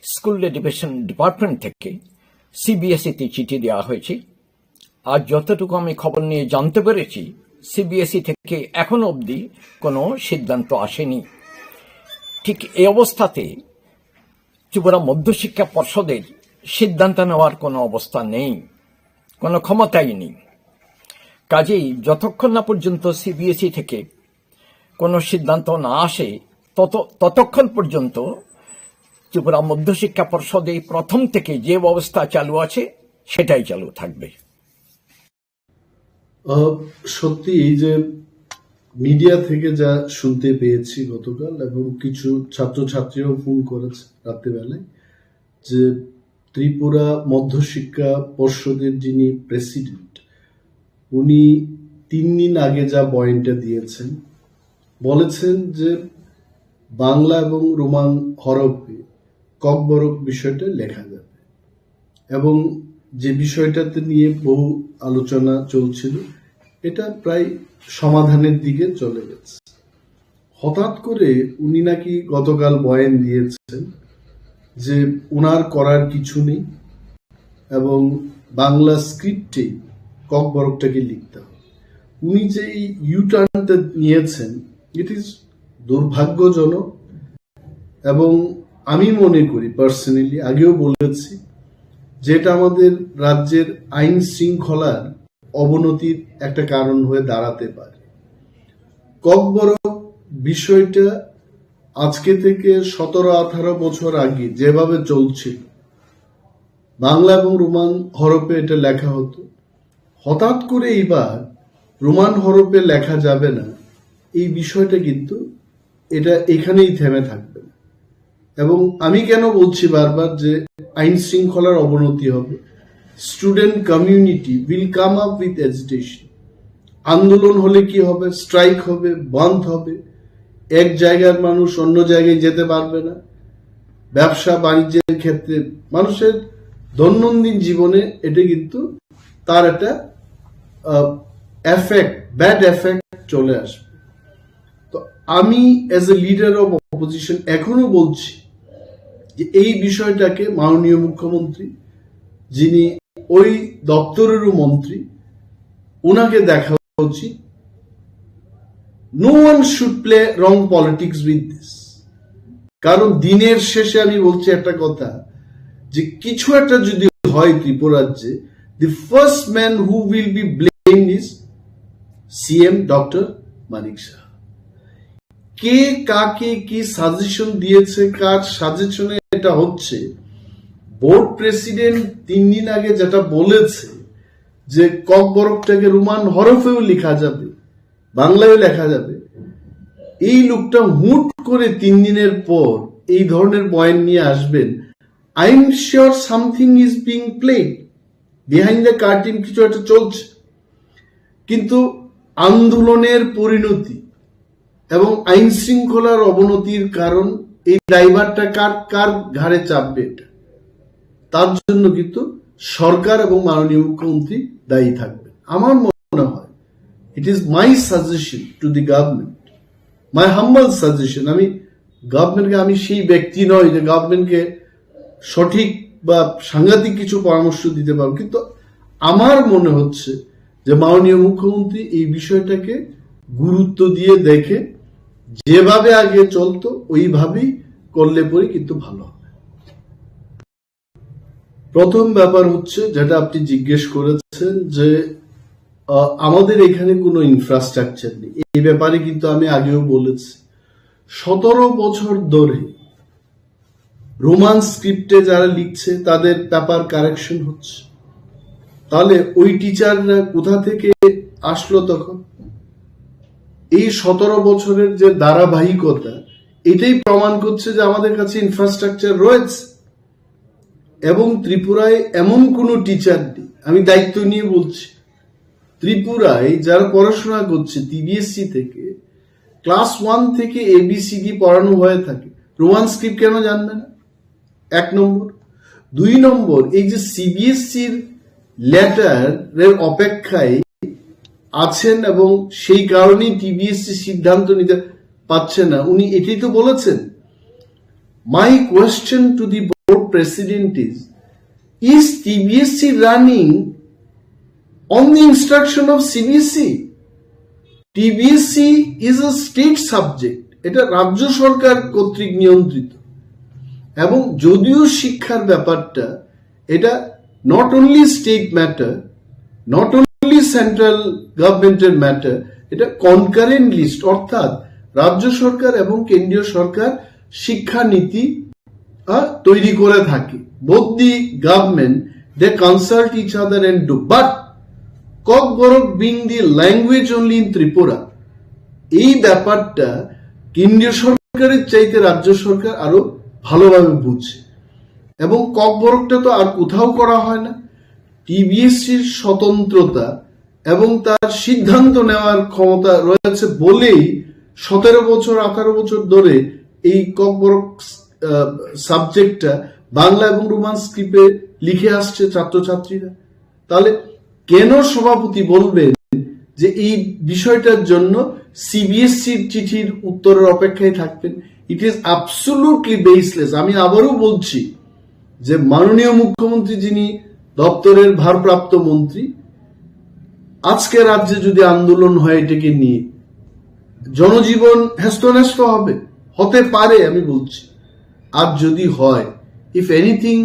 স্কুল এডুকেশন ডিপার্টমেন্ট থেকে সিবিএসইতে চিঠি দেওয়া হয়েছে। আর যতটুকু আমি খবর নিয়ে জানতে পেরেছি, সিবিএসই থেকে এখনো অবধি কোনো সিদ্ধান্ত আসেনি। ঠিক এই অবস্থাতে ত্রিপুরা মধ্যশিক্ষা পর্ষদের সিদ্ধান্ত নেওয়ার কোনো অবস্থা নেই, কোনো ক্ষমতাই নেই। কাজেই যতক্ষণ না পর্যন্ত সিবিএসই থেকে কোনো সিদ্ধান্ত না আসে, তত ততক্ষণ পর্যন্ত ত্রিপুরা মধ্যশিক্ষা পর্ষদে প্রথম থেকে যে ব্যবস্থা চালু আছে, সেটাই চালু থাকবে। আহ, সত্যি এই যে মিডিয়া থেকে যা শুনতে পেয়েছি গতকাল, এবং কিছু ছাত্রছাত্রীরাও ফোন করেছে রাত্রিবেলায়, যে ত্রিপুরা মধ্যশিক্ষা পর্ষদের যিনি প্রেসিডেন্ট, উনি তিন দিন আগে যা বয়ানটা দিয়েছেন, বলেছেন যে বাংলা এবং রোমান হরফে ককবরক বিষয়টা লেখা যাবে। এবং যে বিষয়টাতে নিয়ে বহু আলোচনা চলছিল, এটা প্রায় সমাধানের দিকে চলে গেছে। হঠাৎ করে উনি নাকি গতকাল বয়ান দিয়েছেন যে ওনার করার কিছু নেই এবং বাংলা স্ক্রিপ্টে ককবরকটাকে লিখতে হবে। উনি যে এই ইউটার্নটা নিয়েছেন, ইট ইজ দুর্ভাগ্যজনক। এবং আমি মনে করি পার্সোনালি, আগেও বলেছি, যেটা আমাদের রাজ্যের আইন শৃঙ্খলার অবনতির একটা কারণ হয়ে দাঁড়াতে পারে। ককবরক বিষয়টা আজকে থেকে সতেরো আঠারো বছর আগে যেভাবে চলছিল, বাংলা এবং রোমান হরফে এটা লেখা হতো, হঠাৎ করে এবার রোমান হরফে লেখা যাবে না, এই বিষয়টা কিন্তু এটা এখানেই থেমে থাকবে না। এবং আমি কেন বলছি বারবার যে আইন শৃঙ্খলার অবনতি হবে? Student community will come up with agitation. আন্দোলন হলে কি হবে? স্ট্রাইক হবে, বন্ধ হবে। এক জায়গার মানুষ অন্য জায়গায় যেতে পারবে না। ব্যবসা বাণিজ্যের ক্ষেত্রে, মানুষের দৈনন্দিন জীবনে এটা কিন্তু তার একটা এফেক্ট, ব্যাড এফেক্ট চলে আসবে। তো আমি as a leader of opposition এখনো বলছি যে এই বিষয়টাকে মাননীয় মুখ্যমন্ত্রী, যিনি ওই দপ্তরেরও মন্ত্রী, ওনাকে দেখা উচিত। No one should play wrong politics with this. কারণ দিনের শেষে আমি বলছি একটা কথা, যে কিছু একটা যদি হয় ত্রিপুরা রাজ্যে, the first man who will be blamed is CM doctor Manik Saha. কে কাকে কি সাজেশন দিয়েছে, কার সাজেশনে এটা হচ্ছে? বোর্ড প্রেসিডেন্ট তিন দিন আগে যেটা বলেছে যে ককবরকটাকে রোমান হরফেও লেখা যাবে, বাংলায় লেখা যাবে, এই লোকটা হুট করে তিন দিনের পর এই ধরনের বয়ান নিয়ে আসবেন। I am sure something is being played behind the curtain, কিছু একটা চলছে। কিন্তু আন্দোলনের পরিণতি এবং আইন শৃঙ্খলার অবনতির কারণ, এই দায়ভারটা কার কার ঘাড়ে চাপবে? এটা, তার জন্য কিন্তু সরকার এবং মাননীয় মুখ্যমন্ত্রী দায়ী থাকবেন আমার মনে হয়। It is my suggestion to the government, my humble suggestion. আমি গভর্নমেন্টকে, আমি সেই ব্যক্তি নই যে গভর্নমেন্টকে সঠিক বা সাংঘাতিক কিছু পরামর্শ দিতে পারবো, কিন্তু আমার মনে হচ্ছে যে মাননীয় মুখ্যমন্ত্রী এই বিষয়টাকে গুরুত্ব দিয়ে দেখে যেভাবে আগে চলতো ওইভাবেই করলে পরে কিন্তু ভালো হবে। প্রথম ব্যাপার হচ্ছে যেটা আপনি জিজ্ঞেস করেছেন যে আহ, আমাদের এখানে কোনো ইনফ্রাস্ট্রাকচার নেই, এই ব্যাপারে কিন্তু আমি আগেও বলেছি। সতেরো বছর ধরে রোমান স্ক্রিপ্টে যারা লিখছে তাদের পেপার কারেকশন হচ্ছে, তাহলে ওই টিচাররা কোথা থেকে আসলো তখন? এই সতেরো বছরের যে ধারাবাহিকতা, এটাই প্রমাণ করছে যে আমাদের কাছে ইনফ্রাস্ট্রাকচার রয়েছে। এবং ত্রিপুরায় এমন কোনো টিচার নেই, আমি দায়িত্ব নিয়ে বলছি, ত্রিপুরায় যারা পড়াশোনা করছে সিবিএসই থেকে, ক্লাস ওয়ান থেকে এবিসিডি পড়ানো হয়ে থাকে, রোমান স্ক্রিপ্ট কেন জানবে না? এক নম্বর। দুই নম্বর, এই যে সিবিএসইর লেটারের অপেক্ষায় আছেন এবং সেই কারণেই সিবিএসই সিদ্ধান্ত নিতে পারছে না, উনি এটাই তো বলেছেন। My question to the board president is, is CBSE running on the instruction of CBSE? CBSE is a state subject, এটা রাজ্য সরকার কর্তৃক নিয়ন্ত্রিত। এবং যদিও শিক্ষার ব্যাপারটা, এটা not only state matter, not only central government এর ম্যাটার, এটা কনকারেন্ট লিস্ট, অর্থাৎ রাজ্য সরকার এবং কেন্দ্রীয় সরকার শিক্ষানীতি আহ, তৈরি করে থাকে। Both the government, they consult each other and do, but Kokborok being the language only in Tripura, এই ব্যাপারটা কেন্দ্রীয় সরকারের চাইতে রাজ্য সরকার আরো ভালোভাবে বুঝে। এবং ককবরকটা তো আর কোথাও করা হয় না। সিবিএসইর স্বতন্ত্রতা এবং তার সিদ্ধান্ত নেওয়ার ক্ষমতা রয়েছে বলেই সতেরো বছর, আঠারো বছর ধরে এই ককবরক সাবজেক্টটা বাংলা এবং রোমান স্ক্রিপ্টে লিখে আসছে ছাত্রছাত্রীরা। তাহলে কেন সভাপতি বলবেন যে এই বিষয়টার জন্য সিবিএসইর চিঠির উত্তরের অপেক্ষায় থাকবেন? It is absolutely baseless. আমি আবারও বলছি যে মাননীয় মুখ্যমন্ত্রী, যিনি দপ্তরের ভারপ্রাপ্ত মন্ত্রী, আজকে রাজ্যে যদি আন্দোলন হয় এটাকে নিয়ে, জনজীবন হেস্তনেস্ত হবে, হতে পারে, আমি বলছি। আর যদি হয়, if anything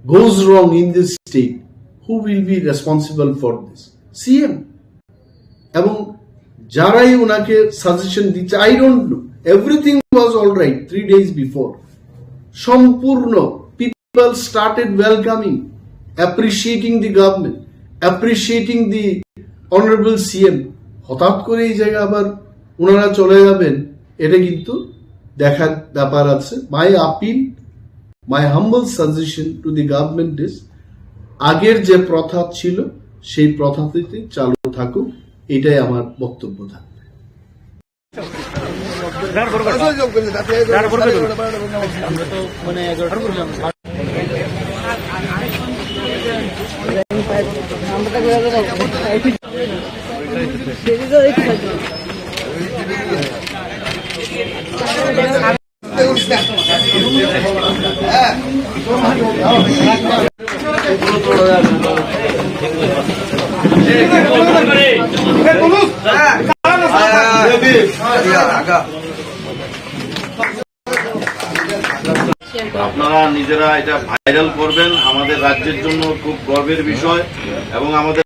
goes wrong in this state, who will be responsible for this? CM. এবং যারাই ওনাকে সাজেশন দিচ্ছে, I don't know, everything was all right three days before. সম্পূর্ণ people started welcoming, appreciating the government, appreciating the honorable CM. হঠাৎ করে এই জায়গা আবার ওনারা চলে যাবেন, এটা কিন্তু দেখার ব্যাপার আছে। My appeal, my humble suggestion to the government is, আগের যে প্রথা ছিল সেই প্রথাটিতে চালু থাকুক, এটাই আমার বক্তব্য থাকবে। আমরা তো মানে এগারোটা করলাম। আপনারা নিজেরা এটা ভাইরাল করবেন, আমাদের রাজ্যের জন্য খুব গর্বের বিষয়। এবং আমাদের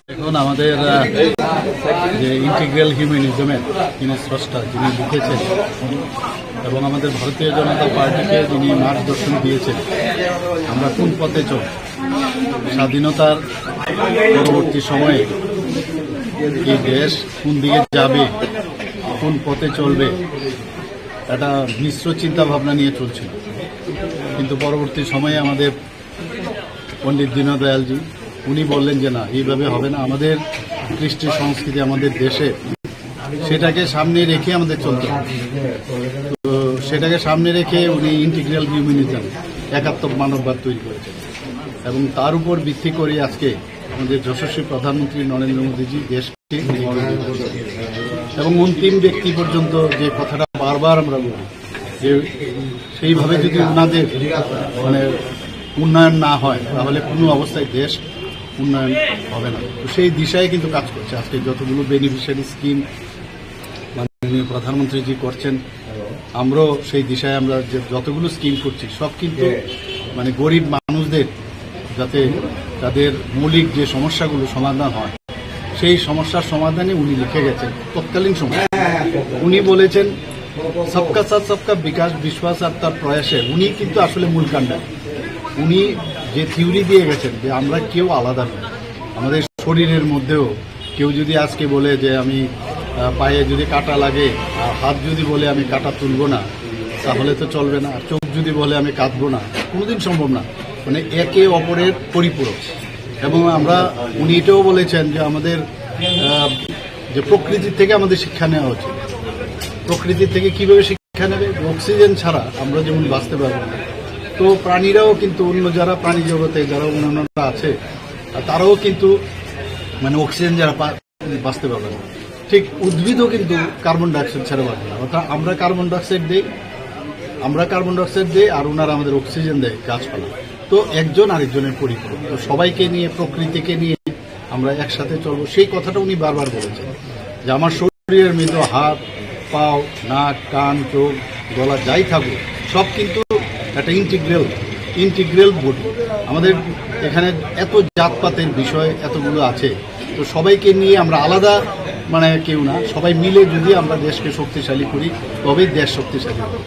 এখন আমাদের, আহ, যে ইন্টিগ্রাল হিউম্যানিজমের যিনি স্রষ্টা, যিনি লিখেছেন এবং আমাদের ভারতীয় জনতা পার্টিকে যিনি মার্গদর্শন দিয়েছেন, আমরা কোন পথে চলব, স্বাধীনতার পরবর্তী সময়ে এই দেশ কোন দিকে যাবে, কোন পথে চলবে, একটা মিশ্র চিন্তা ভাবনা নিয়ে চলছিল। কিন্তু পরবর্তী সময়ে আমাদের পণ্ডিত দীনদয়ালজি, উনি বললেন যে, "না, এইভাবে হবে না, আমাদের কৃষ্টি সংস্কৃতি আমাদের দেশে, সেটাকে সামনে রেখে আমাদের চলতে হবে।" তো সেটাকে সামনে রেখে উনি ইন্টিগ্রাল হিউম্যানিজম, একাত্মক মানববাদ তৈরি করেছেন এবং তার উপর ভিত্তি করে আজকে আমাদের যশস্বী প্রধানমন্ত্রী নরেন্দ্র মোদীজি দেশকে এগিয়ে নিয়ে যাচ্ছেন। এবং অন্তিম ব্যক্তি পর্যন্ত যে কথাটা বারবার আমরা বলি, যে সেইভাবে যদি ওনাদের মানে উন্নয়ন না হয়, তাহলে কোনো অবস্থায় দেশ উন্নয়ন হবে না। তো সেই দিশায় কিন্তু কাজ করছে। আজকে যতগুলো বেনিফিশিয়ারি স্কিম মাননীয় প্রধানমন্ত্রীজি করছেন, আমরাও সেই দিশায় আমরা যে যতগুলো স্কিম করছি, সব কিন্তু মানে গরিব মানুষদের, যাতে তাদের মৌলিক যে সমস্যাগুলো সমাধান হয়, সেই সমস্যার সমাধানে উনি লিখে গেছেন তৎকালীন সময়। উনি বলেছেন, "সবকা সাথ সবকা বিকাশ, বিশ্বাস আর তার প্রয়াসে।" উনি কিন্তু আসলে মূল কাণ্ডারি। উনি যে থিওরি দিয়ে গেছেন যে আমরা কেউ আলাদা নই, আমাদের শরীরের মধ্যেও কেউ যদি আজকে বলে যে আমি, আহ, পায়ে যদি কাটা লাগে, আর হাত যদি বলে আমি কাটা তুলবো না, তাহলে তো চলবে না। আর চোখ যদি বলে আমি কাঁদবো না, কোনোদিন সম্ভব না। মানে একে অপরের পরিপূরক। এবং আমরা, উনি এটাও বলেছেন যে আমাদের, আহ, যে প্রকৃতি থেকে আমাদের শিক্ষা নেওয়া উচিত। প্রকৃতি থেকে কিভাবে শিক্ষা নেবে? অক্সিজেন ছাড়া আমরা যেমন বাঁচতে পারবো না, তো প্রাণীরাও কিন্তু, অন্য যারা প্রাণী জগতে যারা অন্যান্যরা আছে, আর তারাও কিন্তু মানে অক্সিজেন ছাড়া পা-, বাঁচতে পারবে না। ঠিক উদ্ভিদও কিন্তু কার্বন ডাইঅক্সাইড ছাড়া বাঁচবে না। অর্থাৎ আমরা কার্বন ডাইঅক্সাইড দেই, আমরা কার্বন ডাইঅক্সাইড দেই, আর ওনারা আমাদের অক্সিজেন দেয় গাছপালা। তো একজন আরেকজনের পরিপূরক। তো সবাইকে নিয়ে, প্রকৃতিকে নিয়ে আমরা একসাথে চলবো, সেই কথাটা উনি বারবার বলেছেন যে আমার শরীরের মধ্যে হাত, পাও, নাক, কান, চোখ, গলা যাই থাকুক, সব কিন্তু একটা ইন্টিগ্রাল, ইন্টিগ্রাল বডি। আমাদের এখানে এত জাতপাতের বিষয় এতগুলো আছে, তো সবাইকে নিয়ে আমরা আলাদা মানে কেউ না, সবাই মিলে যদি আমরা দেশকে শক্তিশালী করি, তবেই দেশ শক্তিশালী হবে।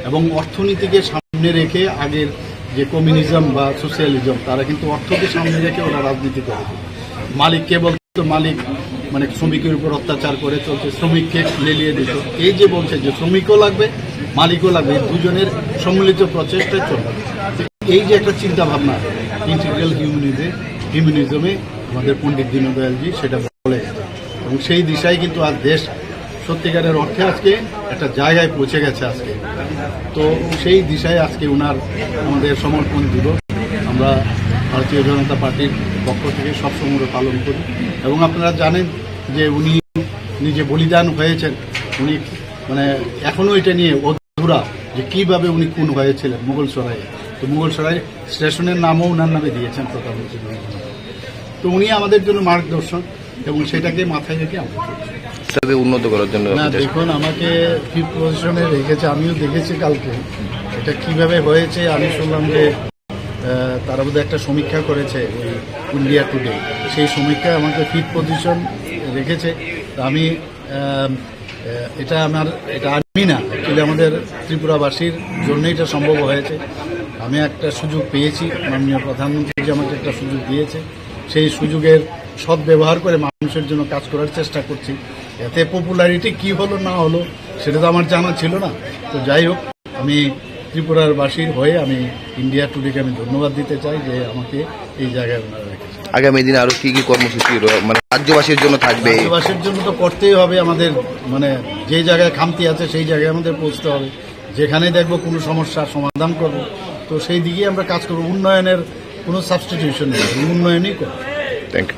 এবং অর্থনীতিকে সামনে রেখে, আগের যে কমিউনিজম বা সোশিয়ালিজম, তারা কিন্তু অর্থকে সামনে রেখে ওরা রাজনীতি করে। মালিক কে বলতো, মালিক মানে শ্রমিকের উপর অত্যাচার করে চলছে, শ্রমিককে লেলিয়ে দিত। এই যে বলছে যে শ্রমিকও লাগবে, মালিকও লাগবে, এই দুজনের সম্মিলিত প্রচেষ্টায় চলবে। এই যে একটা চিন্তা ভাবনা, ইন্টিগ্রাল হিউম্যানিজম, হিউম্যানিজমে আমাদের পণ্ডিত দীনদয়ালজি সেটা বলে গেছেন। এবং সেই দিশায় কিন্তু আজ দেশ সত্যিকারের অর্থে আজকে একটা জায়গায় পৌঁছে গেছে আজকে। তো সেই দিশায় আজকে ওনার আমাদের সমর্পণ দিবস আমরা ভারতীয় জনতা পার্টির পক্ষ থেকে সবসময় পালন করি। এবং আপনারা জানেন যে উনি নিজে বলিদান হয়েছেন, উনি মানে এখনো এটা নিয়ে অধুরা যে কিভাবে উনি খুন হয়েছিলেন মুঘল সরাইয়ে। তো মুঘল সরাই স্টেশনের নামও ওনার নামে দিয়েছেন প্রধানমন্ত্রী নরেন্দ্র মোদী। তো উনি আমাদের জন্য মার্গদর্শন এবং সেটাকে মাথায় রেখে আমরা চলছি। হিসাবে উন্নত করার জন্য না, আপনি চেষ্টা দেখুন, আমাকে ফিফথ পজিশনে রেখেছে, আমিও দেখেছি কালকে। এটা কিভাবে হয়েছে, আমি শুনলাম যে, আহ, তারা বোধহয় একটা সমীক্ষা করেছে, ওই ইন্ডিয়া টুডে। সেই সমীক্ষায় আমাকে ফিফথ পজিশন রেখেছে। তো আমি, আহ, আহ, এটা আমার, এটা আমি না, অ্যাকচুয়ালি আমাদের ত্রিপুরাবাসীর জন্যই এটা সম্ভব হয়েছে। আমি একটা সুযোগ পেয়েছি, মাননীয় প্রধানমন্ত্রী যে আমাকে একটা সুযোগ দিয়েছে, সেই সুযোগের সদ্ব্যবহার করে মানুষের জন্য কাজ করার চেষ্টা করছি। এতে পপুলারিটি কি হলো না হলো, সেটা তো আমার জানা ছিল না। তো যাই হোক, আমি ত্রিপুরার বাসীর হয়ে আমি ইন্ডিয়া টুডেকে আমি ধন্যবাদ দিতে চাই যে আমাকে এই জায়গায় ওনারা রেখেছেন। আগামী দিনে আরো কি কি কর্মসূচি রয়ে-, মানে, রাজ্যবাসীর জন্য থাকবে? রাজ্যবাসীর জন্য তো করতেই হবে আমাদের, মানে, যে জায়গায় খামতি আছে সেই জায়গায় আমাদের পৌঁছতে হবে। যেখানে দেখবো কোনো সমস্যার সমাধান করব, তো সেই দিকেই আমরা কাজ করব। উন্নয়নের কোনো সাবস্টিটিউশন নেই, উন্নয়নই করব। Thank you.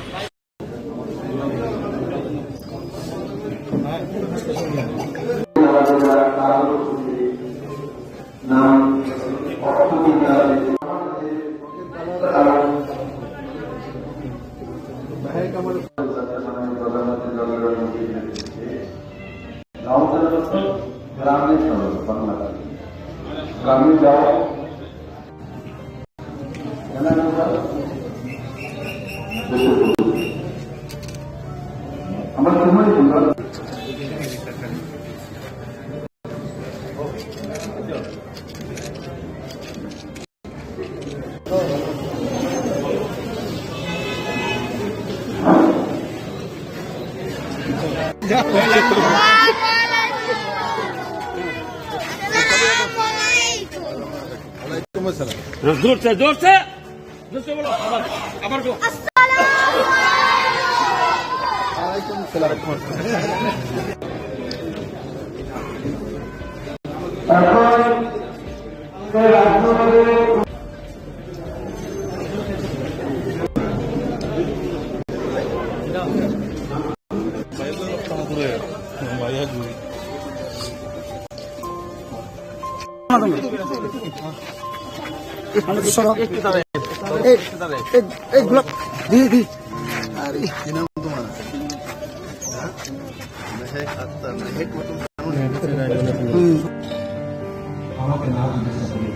जोर से, जोर से। এই, এই, এই গোলাপ, দি, দি। আরে, কি নাম তোমার? হ্যাঁ? মেহেক আক্তার, মেহেক মতন হুম। আমাকে না জিজ্ঞাসা করে।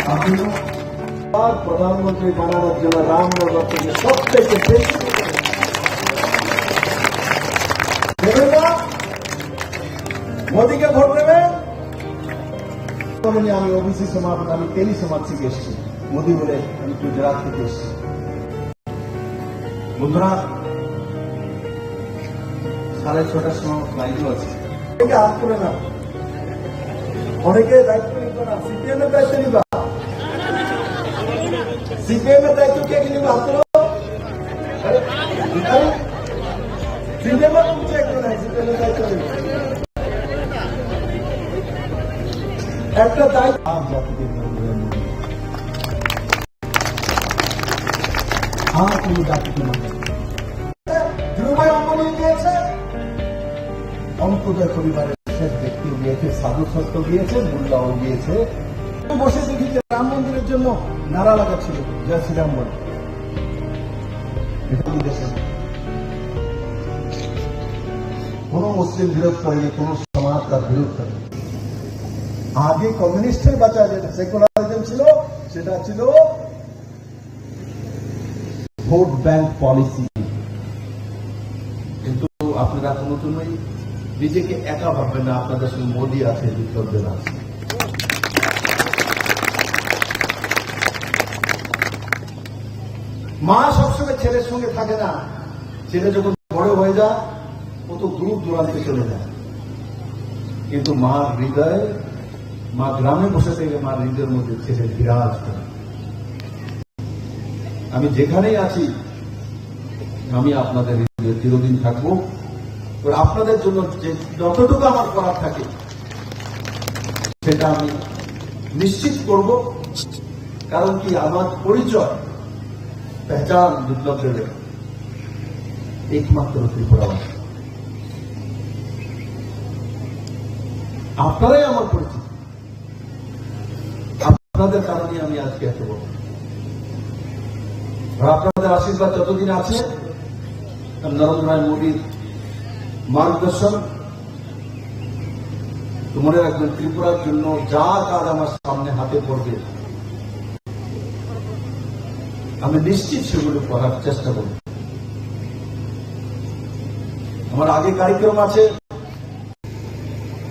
আপনি আর প্রধানমন্ত্রী বানানোর জন্য রামনগর থেকে সব থেকে বেশি দেবেন না? মোদীকে ভোট দেবেন? বলেনি, "আমি ওবিসি সমাজ, আমি তেলি সমাজ থেকে এসেছি।" মোদী বলে, "আমি গুজরাট থেকে এসেছি।" বন্ধুরা, সাড়ে ছটার সময় ফ্লাইটও আছে। এটা আপ করে না। অনেকে দায়িত্ব নিত না, সিপিএম এর দায়িত্ব নিবা। সিপিএম এর দায়িত্ব কে কি নিবা? হাত তুলো। আরে, আরে, সিপিএম এর উঠছে একজন, সিপিএম এর দায়িত্ব নিবা। একটা দায়িত্ব আপ জাতিকে আর কোনো জাতিকে মানে। ধ্রুবাই অমনি গিয়েছে, অন্তত পরিবারের শেষ ব্যক্তিও গিয়েছে, সাধু সন্ত গিয়েছে, মোল্লাও গিয়েছে। বসে দেখি যে রাম মন্দিরের জন্য নারা লাগাচ্ছিল, "জয় শ্রীরাম" বলে। এটা বিদেশে কোনো মুসলিম বিরোধ করেনি, কোনো সমাজ তার বিরোধ করেনি। আগে কমিউনিস্টের বাঁচা যেটা সেকুলারিজম ছিল, সেটা ছিল ভোট ব্যাংক পলিসি। কিন্তু আপনারা কোনো সময় নিজেকে একা ভাববেন না, আপনাদের সঙ্গে মোদি আছে, বিপ্লব দেব আছে। মা সবসময় ছেলের সঙ্গে থাকে না, ছেলে যখন বড় হয়ে যায়, ও তো দূর দূরান্তে চলে যায়, কিন্তু মার হৃদয়ে, মা গ্রামে বসে থেকে মার হৃদয়ের মধ্যে ছেলে বিরাজ করে। আমি যেখানেই আছি, আমি আপনাদের হৃদয়ে চিরদিন থাকবো। আর আপনাদের জন্য যে যতটুকু আমার করার থাকে, সেটা আমি নিশ্চিত করব। কারণ কি, আমার পরিচয়, পেহচান বিপ্লব দেবের একমাত্র ত্রিপুরাবাসী। আপনারাই আমার পরিচিত। আপনাদের কারণে আমি আজকে এত বড়। আর আপনাদের আশীর্বাদ যতদিন আছে, নরেন্দ্র ভাই মোদীর মার্গদর্শন, তো মনে রাখবেন, ত্রিপুরার জন্য যা কাজ আমার সামনে হাতে পড়বে, আমি নিশ্চিত সেগুলো করার চেষ্টা করব। আমার আগে কার্যক্রম আছে,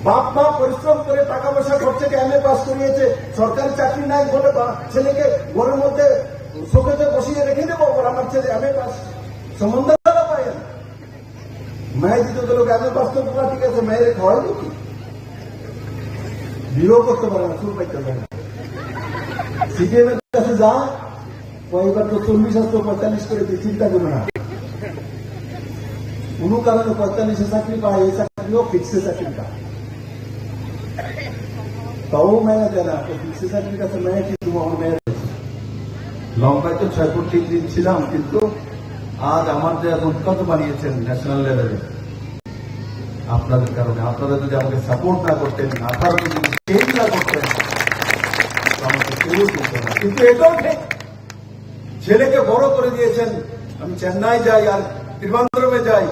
বাপ মা পরিশ্রম করে টাকা পয়সা খরচ করে এমএ পাস করিয়েছে, সরকারি চাকরি নাই বলে বা ছেলেকে ঘরের মধ্যে শোকেজে বসিয়ে রেখে দেবো, ওর আমার ছেলে এমএ পাস, সম্বন্ধ ভালো পায় না। মেয়ে দিতে গেলে এমএ পাস তো পুরা ঠিক আছে, মেয়েরে খাওয়াই দিবি, বিয়েও করতে পারে না, চুল পাইতে পারে না। সিপিএম এর কাছে যা, কয়েকবার তো চল্লিশ আসতো, পঁয়তাল্লিশ করে তুই চিন্তা করো না। কোনো কারণে পঁয়তাল্লিশে চাকরি পায়, এই চাকরিও ফিক্সে চাকরি পায়। তাও মেয়ে দেয় না, তো ফিক্সে চাকরির কাছে মেয়ে কি, তুমি আমার মেয়ে রয়েছে। লম্বায় তো ছয় ফুট তিন ইঞ্চি ছিলাম, কিন্তু আজ আমার যে এখন কত বানিয়েছেন ন্যাশনাল লেভেলে, আপনাদের কারণে। আপনারা যদি আমাকে সাপোর্ট না করতেন, আঠারো যদি চেঞ্জ না করতেন, তো আমাকে কেউ চিনতো না। কিন্তু এটাও ঠিক, ছেলেকে বড় করে দিয়েছেন। আমি চেন্নাই যাই, আর ত্রিবান্দ্রমে যাই,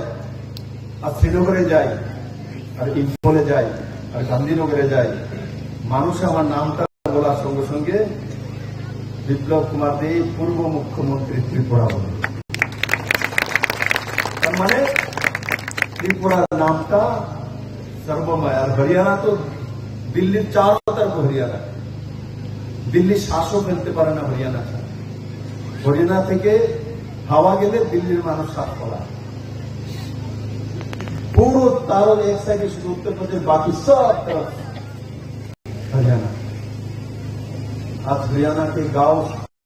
আর শ্রীনগরে যাই, আর ইম্ফলে যাই, আর গান্ধীনগরে যাই, মানুষ আমার নামটা বলার সঙ্গে সঙ্গে বিপ্লব কুমার দেব, পূর্ব মুখ্যমন্ত্রী ত্রিপুরা, বলে। তার মানে ত্রিপুরার নামটা সর্বময়। আর হরিয়ানা তো দিল্লির চার তরফ হরিয়ানা, দিল্লির শ্বাসও ফেলতে পারে না হরিয়ানা ছাড়া। হরিয়ানা থেকে হাওয়া গেলে দিল্লির মানুষ শ্বাস ফেলায়। পুরো তার এক সাইডে শুধু উত্তর প্রদেশ, বাকি সব তরফ হরিয়ানা। আজ হরিয়ানা কে গাঁও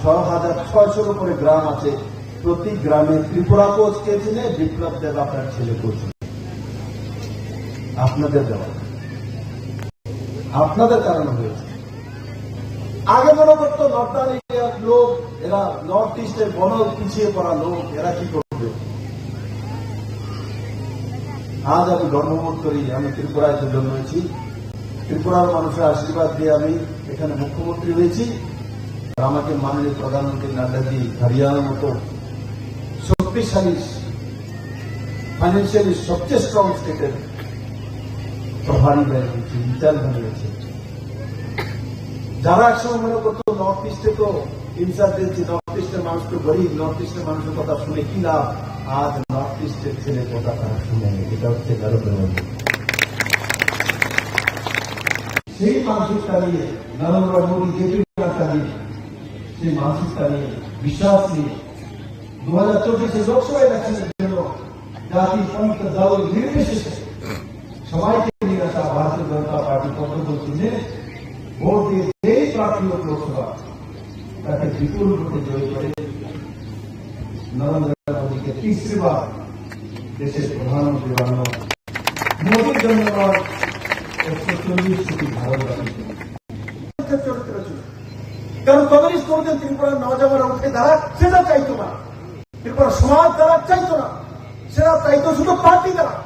ছ হাজার ছয়শোর উপরে গ্রাম আছে, প্রতি গ্রামে ত্রিপুরা কোচ কে চিনে? বিপ্লব দেব আপনার ছেলে কোচ। আপনাদের দেওয়া, আপনাদের কারণে হয়েছে। আগে মনে করতো নর্দার্ন এরিয়ার লোক, এরা নর্থ ইস্টের বড় পিছিয়ে পড়া লোক, এরা কি করবে? আজ আমি গর্ববোধ করি, আমি ত্রিপুরায় তো জন্মেছি, ত্রিপুরার মানুষের আশীর্বাদ দিয়ে আমি এখানে মুখ্যমন্ত্রী হয়েছি। আর আমাকে মাননীয় প্রধানমন্ত্রী নাড্ডাজি হরিয়ানার মতো শক্তিশালী, ফাইন্যান্সিয়ালি সবচেয়ে স্ট্রং স্টেটের প্রভারী বানিয়েছে, ইনচার্জ বানিয়েছে। যারা একসময় মনে করতো নর্থ ইস্টে তো ইনচার্জ দিয়েছে, নর্থ ইস্টের মানুষ তো গরিব, নর্থ ইস্টের মানুষের কথা শুনে কি লাভ? আজ নর্থ ইস্টের ছেলের কথা তারা শুনে, এটা হচ্ছে নরেন্দ্র মোদী। সেই মানসিকতা নিয়ে, নরেন্দ্র মোদী যে চালিয়ে, সেই মানসিকতা নিয়ে, বিশ্বাস নিয়ে দু হাজার চব্বিশে লোকসভা ইলেকশনের জন্য জাতি, প্রান্ত, দল নির্বিশেষে সবাইকে নিয়ে আসা ভারতীয় জনতা পার্টি পদ্মফুল চিহ্নে ভোট দিয়ে যেই প্রার্থী হোক লোকসভা, তাকে বিপুল ভোটে জয়ী করে নরেন্দ্র মোদীকে তৃতীয়বার দেশের প্রধানমন্ত্রী বানানো, মোদীর জন্য নয়, একশো চল্লিশ কোটি ভারতবাসীর জন্য। চরিত্র ছিল। কারণ কমিউনিস্ট কোনোদিন ত্রিপুরার নওজওয়ানরা উঠে দাঁড়াক, সেটা চাইতো না। ত্রিপুরা সমাজ দাঁড়াক চাইতো না, সেটা চাইতো শুধু পার্টি দাঁড়াক।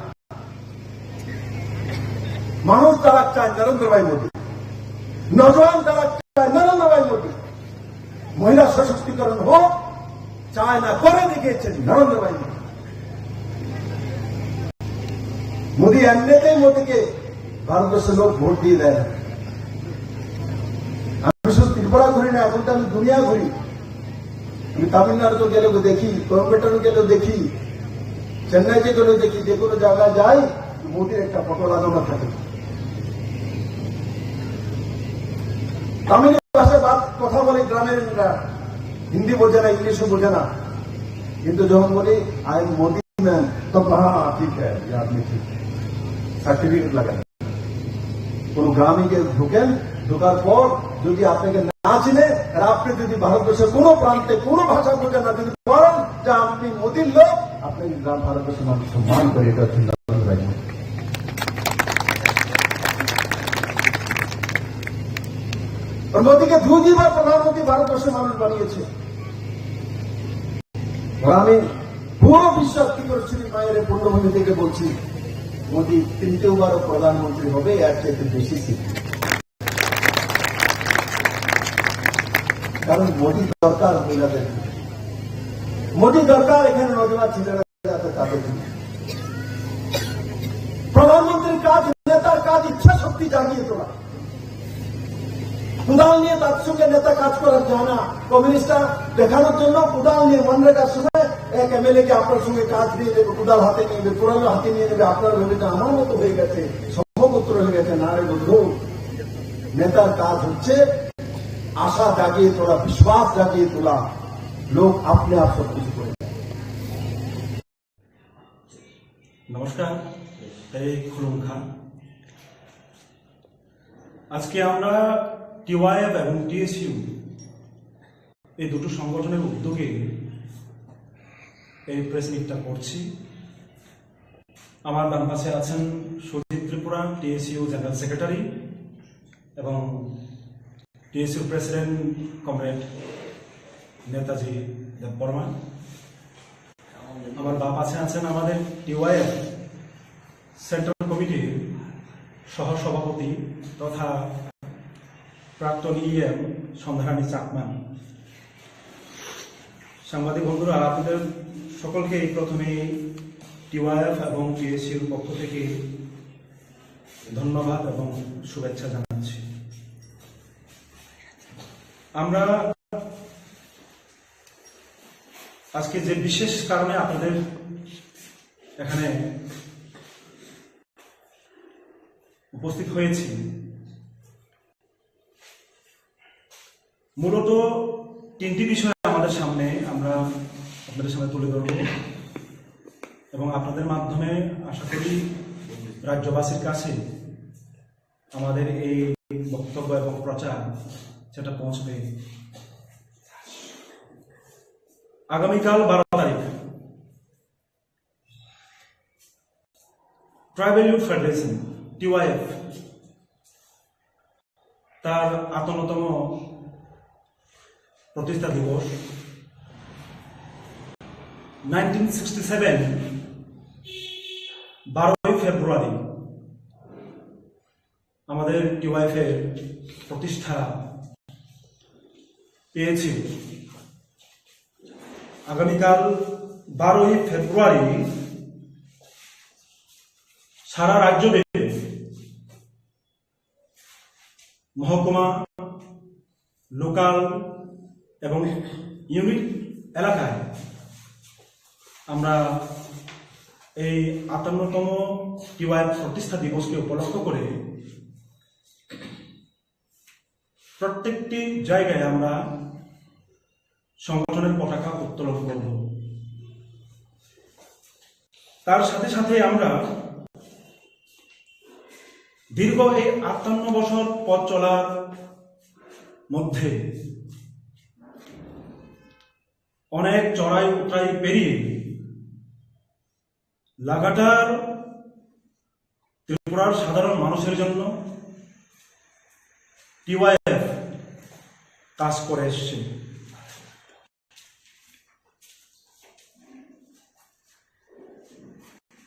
মানুষ দাঁড়াক চায় নরেন্দ্র ভাই মোদী, নওজওয়ান দাঁড়াক চায় নরেন্দ্র ভাই মোদী, মহিলা সশক্তিকরণ হোক, চায় না, করে দেখিয়েছেন নরেন্দ্র ভাই মোদী। মোদী এমনিতেই মোদীকে ভারতবর্ষের লোক ভোট দিয়ে দেয় না। আমি শুধু ত্রিপুরা ঘুরি না, এখন তো আমি দুনিয়া ঘুরি। আমি তামিলনাড়ুতে গেলেও দেখি, কোয়েম্বাটুরে গেলেও দেখি, চেন্নাইতে গেলেও দেখি, যে কোনো জায়গায় যাই, মোদীর একটা ফটো লাগানো থাকে। তামিল ভাষায় বাদ কথা বলে গ্রামের, হিন্দি বোঝে না, ইংলিশও বোঝে না, কিন্তু যখন বলি, "I am Modi man," তখন, "হ্যাঁ, ঠিক আছে, আপনি ঠিক।" সার্টিফিকেট লাগায়। কোনো গ্রামে গিয়ে ঢুকেন, ঢোকার পর যদি আপনাকে না চিনে, আর আপনি যদি ভারতবর্ষের কোনো প্রান্তে কোনো ভাষা বোঝেন না, যদি বলেন যে আপনি মোদির লোক, আপনাকে গ্রাম ভারতবর্ষের মানুষ সম্মান করে, এটা হচ্ছে নরেন্দ্র ভাই মোদি। আর মোদিকে দুই দুইবার প্রধানমন্ত্রী ভারতবর্ষের মানুষ বানিয়েছে। আর আমি পুরো বিশ্বাস কি করে শ্রী মায়ের পুণ্যভূমি থেকে বলছি, মোদি তৃতীয়বারও প্রধানমন্ত্রী হবে, এর চাইতে বেশি সিট। কারণ মোদি দরকার মহিলাদের। মোদী দরকার এখানে নওজোয়ান ছেলেরা যাতে তাদের জন্য। প্রধানমন্ত্রীর কাজ, নেতার কাজ ইচ্ছা শক্তি জাগিয়ে তোলা। কুদাল নিয়ে তার সঙ্গে নেতা কাজ করার যায় না। কমিউনিস্টরা দেখানোর জন্য কুদাল নিয়ে মনরেগার সময় এক এমএলএ কে আপনার সঙ্গে কাজ দিয়ে দেবে, কুদাল হাতে নিয়ে নেবে, কুড়াল হাতে নিয়ে নেবে, আপনার ভেবে যে আমার মতো হয়ে গেছে, সমগোত্র হয়ে গেছে। না রে বন্ধু, নেতার কাজ হচ্ছে আশা জাগিয়ে তোলা, বিশ্বাস জাগিয়ে তোলা। লোক আপনি আপ সব কিছু করে দেয়। নমস্কার, এই খুলুমখা। আজকে আমরা টিওয়াইএফ এবং টিএসইউ এই দুটো সংগঠনের উদ্যোগে এই প্রেস মিটটা করছি। আমার বাম পাশে আছেন সুজিত ত্রিপুরা, টিএসইউ জেনারেল সেক্রেটারি এবং টিএসইউ প্রেসিডেন্ট কমরেড নেতাজি দেববর্মা। আমার বাম পাশে আছেন আমাদের টিওয়াইএফ সেন্ট্রাল কমিটির সহ সভাপতি তথা প্রাক্তন ইএম সন্ধ্যারানী চাকমা। সাংবাদিক বন্ধুরা, আপনাদের সকলকে এই প্রথমে টিওয়াইএফ এবং টিএসইউর পক্ষ থেকে ধন্যবাদ এবং শুভেচ্ছা জানাচ্ছি। আমরা আজকে যে বিশেষ কারণে আপনাদের এখানে উপস্থিত হয়েছি, মূলত তিনটি বিষয় আমাদের সামনে, আমরা আপনাদের সামনে তুলে ধরব এবং আপনাদের মাধ্যমে আশা করি রাজ্যবাসীর কাছে আমাদের এই বক্তব্য এবং প্রচার সেটা পৌঁছবে। আগামীকাল বারো তারিখ ট্রাইবাল ইউথ ফেডারেশন, টিওয়াইএফ, তার আটান্নতম প্রতিষ্ঠা দিবস। নাইনটিন সিক্সটি সেভেন, বারোই ফেব্রুয়ারি আমাদের টিওয়াইএফ এর প্রতিষ্ঠা পেয়েছিল। আগামীকাল বারোই ফেব্রুয়ারি সারা রাজ্যব্যাপী মহকুমা, লোকাল এবং ইউনিট এলাকায় আমরা এই আটান্নতম টিওয়াইএফ প্রতিষ্ঠা দিবসকে উপলক্ষ করে প্রত্যেকটি জায়গায় আমরা সংগঠনের পতাকা উত্তোলন করব। তার সাথে সাথে আমরা দীর্ঘ এই আটান্ন বছর পথ চলার মধ্যে অনেক চড়াই উতরাই পেরিয়ে লাগাতার ত্রিপুরার সাধারণ মানুষের জন্য টিওয়াইএফ কাজ করে এসছে।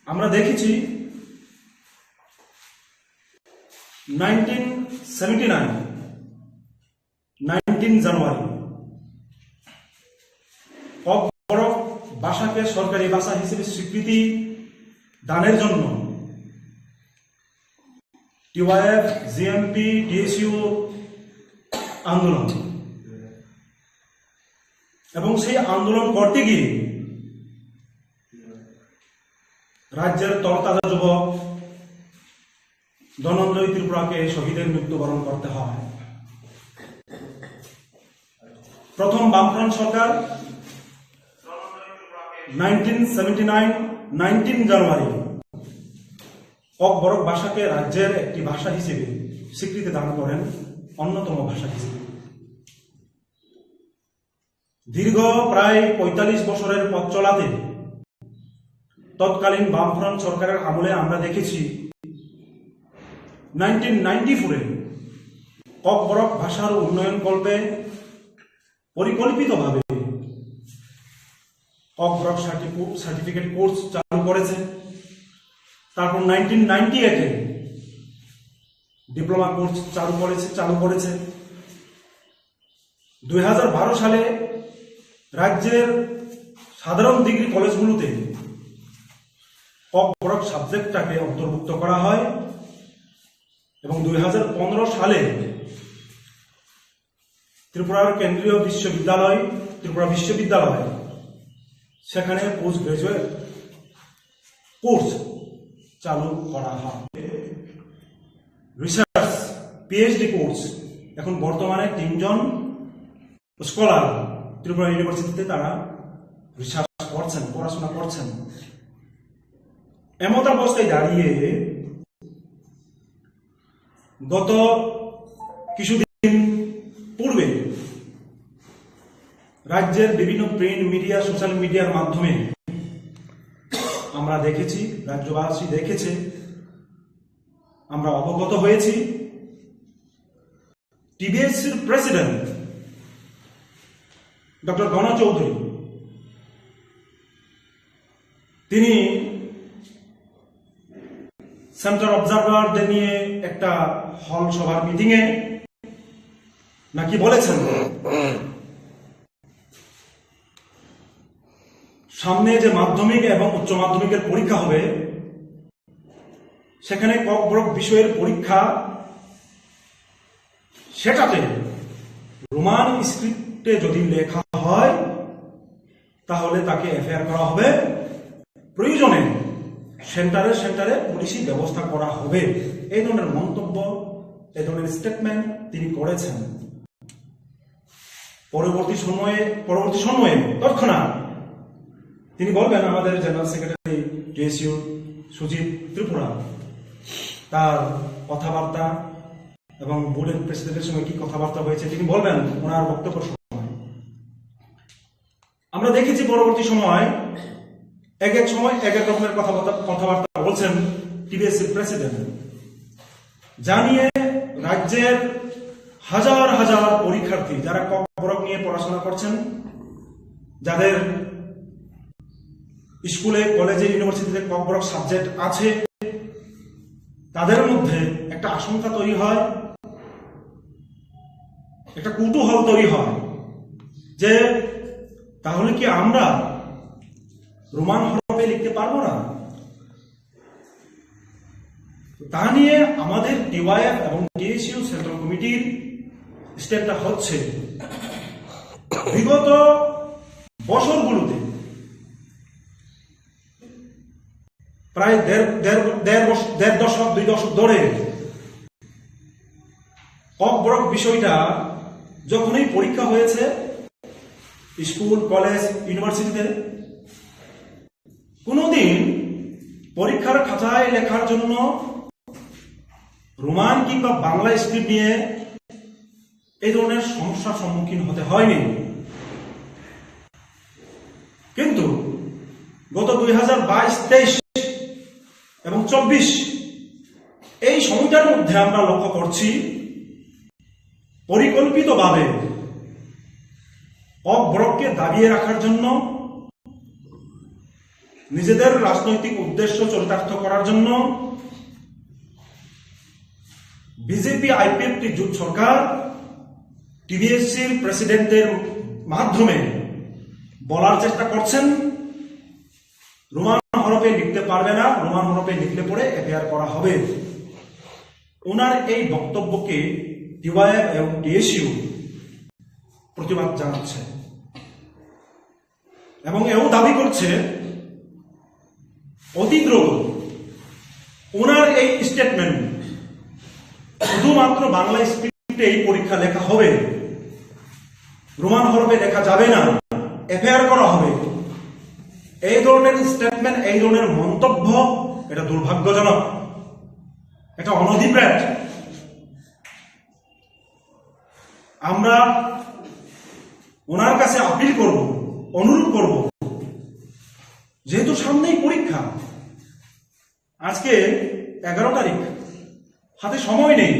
আমরা দেখেছি নাইনটিন সেভেন্টি নাইন, নাইনটিন জানুয়ারি ককবরক ভাষাকে সরকারি ভাষা হিসেবে স্বীকৃতি দানের জন্য টিওয়াইএফ, জিএমপি, টিএসইউ আন্দোলন, এবং সেই আন্দোলন করতে গিয়ে রাজ্যের তরতাজা যুবক ধনঞ্জয় ত্রিপুরাকে শহীদের মৃত্যুবরণ করতে হয়। প্রথম বামফ্রন্ট সরকার নাইনটিন সেভেন্টি নাইন, নাইনটিন জানুয়ারি ককবরক ভাষাকে রাজ্যের একটি ভাষা হিসেবে স্বীকৃতি দান করেন, অন্যতম ভাষা হিসেবে। দীর্ঘ প্রায় পঁয়তাল্লিশ বছরের পথ চলাতে তৎকালীন বামফ্রন্ট সরকারের আমলে আমরা দেখেছি নাইনটিন নাইনটি ফোরে ককবরক ভাষার উন্নয়ন কল্পে পরিকল্পিতভাবে ককবরক সার্টিফি-, সার্টিফিকেট কোর্স চালু করেছে। তারপর নাইনটিন নাইনটি এইটে ডিপ্লোমা কোর্স চালু করেছে, চালু করেছে। দুই হাজার বারো সালে রাজ্যের সাধারণ ডিগ্রি কলেজগুলোতে ককবরক সাবজেক্টটাকে অন্তর্ভুক্ত করা হয় এবং দুই হাজার পনেরো সালে ত্রিপুরার কেন্দ্রীয় বিশ্ববিদ্যালয়, ত্রিপুরা বিশ্ববিদ্যালয়, সেখানে পোস্ট গ্রাজুয়েট কোর্স চালু করা হয়। রিসার্চ, পিএইচডি কোর্স, এখন বর্তমানে তিনজন স্কলার ত্রিপুরা ইউনিভার্সিটিতে তারা রিসার্চ করছেন, পড়াশোনা করছেন। এমত অবস্থায় দাঁড়িয়ে গত কিছুদিন পূর্বে রাজ্যের বিভিন্ন প্রিন্ট মিডিয়া, সোশ্যাল মিডিয়ার মাধ্যমে আমরা দেখেছি, রাজ্যবাসী দেখেছে, আমরা অবগত হয়েছি, টিবিএসসির প্রেসিডেন্ট ডক্টর গণ চৌধুরী, তিনি সেন্ট্রাল অবজারভারদের নিয়ে একটা হল সভার মিটিংয়ে নাকি বলেছেন, সামনে যে মাধ্যমিক এবং উচ্চ মাধ্যমিকের পরীক্ষা হবে, সেখানে ককবরক বিষয়ের পরীক্ষা, সেটাতে রোমান স্ক্রিপ্টে যদি লেখা হয়, তাহলে তাকে এফআইআর করা হবে, প্রয়োজনে সেন্টারে সেন্টারে পুলিশি ব্যবস্থা করা হবে। এই ধরনের মন্তব্য, এই ধরনের স্টেটমেন্ট তিনি করেছেন। পরবর্তী সময়ে, পরবর্তী সময়ে তৎক্ষণাৎ তিনি বলবেন, আমাদের জেনারেল সেক্রেটারি টিএসইউ সুজিত ত্রিপুরা তার কথাবার্তা এবং বুলেট প্রেসিডেন্টের সঙ্গে কি কথাবার্তা হয়েছে তিনি বলবেন ওনার বক্তব্যের সময়। আমরা দেখেছি পরবর্তী সময় এক এক সময় এক এক রকমের কথাবার্তা, কথাবার্তা বলছেন টিবিএসসির প্রেসিডেন্ট। জানিয়ে রাজ্যের হাজার হাজার পরীক্ষার্থী যারা ককবরক নিয়ে পড়াশোনা করছেন, যাদের স্কুলে, কলেজে, ইউনিভার্সিটিতে ককবরক সাবজেক্ট আছে, তাদের মধ্যে একটা আশঙ্কা তৈরি হয়, একটা কৌতূহল তৈরি হয় যে তাহলে কি আমরা রোমান হরফে লিখতে পারবো না? তো তা নিয়ে আমাদের টিওয়াইএফ এবং টিএসইউ সেন্ট্রাল কমিটির স্টেপটা হচ্ছে, বিগত বছরগুলোতে প্রায় দেড়, দেড়, দেড় বছর, দেড় দশক, দুই দশক ধরে ককবরক বিষয়টা যখনই পরীক্ষা হয়েছে স্কুল, কলেজ, ইউনিভার্সিটিতে, কোনোদিন পরীক্ষার খাতায় লেখার জন্য রোমান কিংবা বাংলা স্ক্রিপ্ট নিয়ে এই ধরনের সমস্যার সম্মুখীন হতে হয়নি। কিন্তু গত দুই হাজার বাইশ, তেইশ এবং চব্বিশ, এই সময়টার মধ্যে আমরা লক্ষ্য করছি পরিকল্পিতভাবে ককবরককে দাবিয়ে রাখার জন্য, নিজেদের রাজনৈতিক উদ্দেশ্য চরিতার্থ করার জন্য বিজেপি আইপিএফটি জোট সরকার টিবিএসসির প্রেসিডেন্টের মাধ্যমে বলার চেষ্টা করছেন, রোমান হরফে লিখতে পারবে না, রোমান হরফে লিখলে পরে এফআইআর করা হবে। ওনার এই বক্তব্যকে টিওয়াইএফ এবং টিএসইউ প্রতিবাদ জানাচ্ছে এবং এও দাবি করছে অতি দ্রুত ওনার এই স্টেটমেন্ট, শুধুমাত্র বাংলা স্ক্রিপ্টে এই পরীক্ষা লেখা হবে, রোমান হরফে লেখা যাবে না, এফআইআর করা হবে, এই ধরনের স্টেটমেন্ট, এই ধরনের মন্তব্য, এটা দুর্ভাগ্যজনক, এটা অনধিপ্রেরণ। আমরা ওনার কাছে আপিল করব, অনুরোধ করব, যেহেতু সামনেই পরীক্ষা, আজকে এগারো তারিখ, হাতে সময় নেই।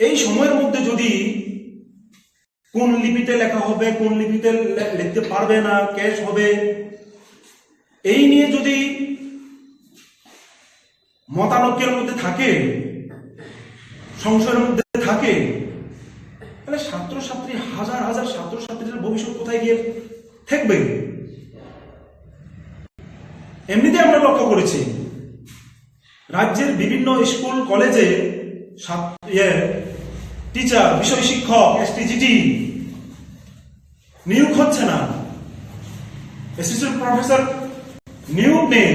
এই সময়ের মধ্যে যদি কোন লিপিতে লেখা হবে, কোন লিপিতে লে-, লিখতে পারবে না, ক্যাশ হবে, এই নিয়ে যদি মতানৈক্যের মধ্যে থাকে, সংশয়ের মধ্যে থাকে, তাহলে ছাত্রছাত্রী, হাজার হাজার ছাত্রছাত্রীদের ভবিষ্যৎ কোথায় গিয়ে থাকবে। এমনিতে আমরা লক্ষ্য করেছি, রাজ্যের বিভিন্ন স্কুল কলেজে ছাত-, ইয়ে, টিচার, বিষয় শিক্ষক, এসটিজিটি নিয়োগ হচ্ছে না, অ্যাসিস্ট্যান্ট প্রফেসর নিয়োগ নেই।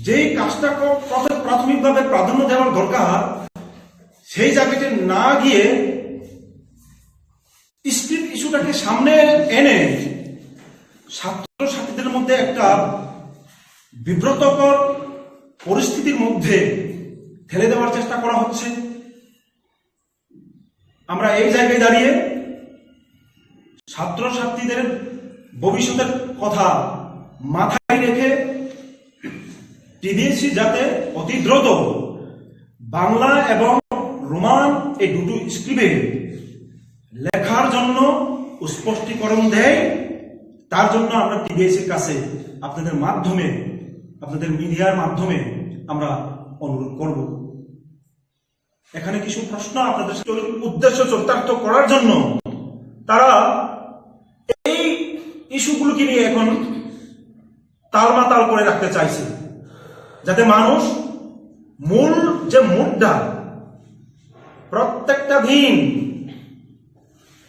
যেই কাজটা ক-, প্রথ-, প্রাথমিকভাবে প্রাধান্য দেওয়ার দরকার, সেই জায়গাতে না গিয়ে স্ট্রিট ইস্যুটাকে সামনে এনে ছাত্রছাত্রীদের মধ্যে একটা বিব্রতকর পরিস্থিতির মধ্যে ঠেলে দেওয়ার চেষ্টা করা হচ্ছে। আমরা এই জায়গায় দাঁড়িয়ে ছাত্রছাত্রীদের ভবিষ্যতের কথা মাথায় রেখে টিবিএসসি যাতে অতি দ্রুত বাংলা এবং রোমান এই দুটো স্ক্রিপ্টে লেখার জন্য স্পষ্টীকরণ দেয়, তার জন্য আমরা টিবিএসসির কাছে আপনাদের মাধ্যমে, আপনাদের মিডিয়ার মাধ্যমে আমরা অনুরোধ করব। এখানে কিছু প্রশ্ন আপনাদের উদ্দেশ্য চরিতার্থ করার জন্য তারা এই ইস্যুগুলোকে নিয়ে এখন তালমাতাল করে রাখতে চাইছে, যাতে মানুষ মূল যে মুদ্রা, প্রত্যেকটা দিন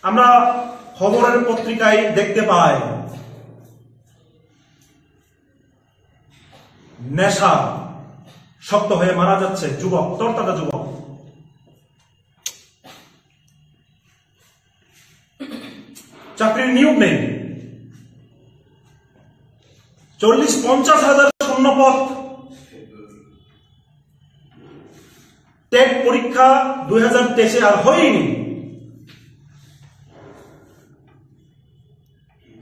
আমরা খবরের পত্রিকায় দেখতে পাই, নেশা শক্ত হয়ে মারা যাচ্ছে যুবক, তরতাজা যুবক। চাকরির নিয়োগ নেই। চল্লিশ পঞ্চাশ হাজার শূন্য পদ। টেট পরীক্ষা দুই হাজার তেইশে আর হয়নি।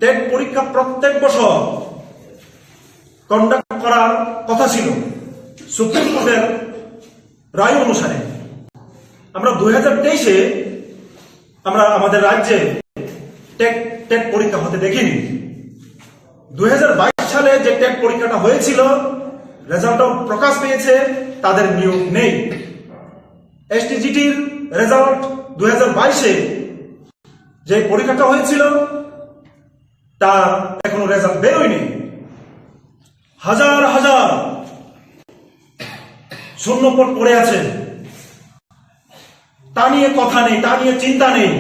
টেট পরীক্ষা প্রত্যেক বছর কন্ডাক্ট করার কথা ছিল সুপ্রিম কোর্টের রায় অনুসারে। আমরা দুই হাজার তেইশে আমরা আমাদের রাজ্যে টেট টেট পরীক্ষা হতে দেখিনি। দুই হাজার বাইশ সালে যে টেট পরীক্ষাটা হয়েছিল, রেজাল্টও প্রকাশ পেয়েছে, তাদের নিয়োগ নেই। এসটিজিটির রেজাল্ট দুই হাজার বাইশে যে পরীক্ষাটা হয়েছিল, তার এখনো রেজাল্ট বেরোয়নি। হাজার হাজার শূন্য পদ পড়ে আছে, তা নিয়ে কথা নেই, তা নিয়ে চিন্তা নেই।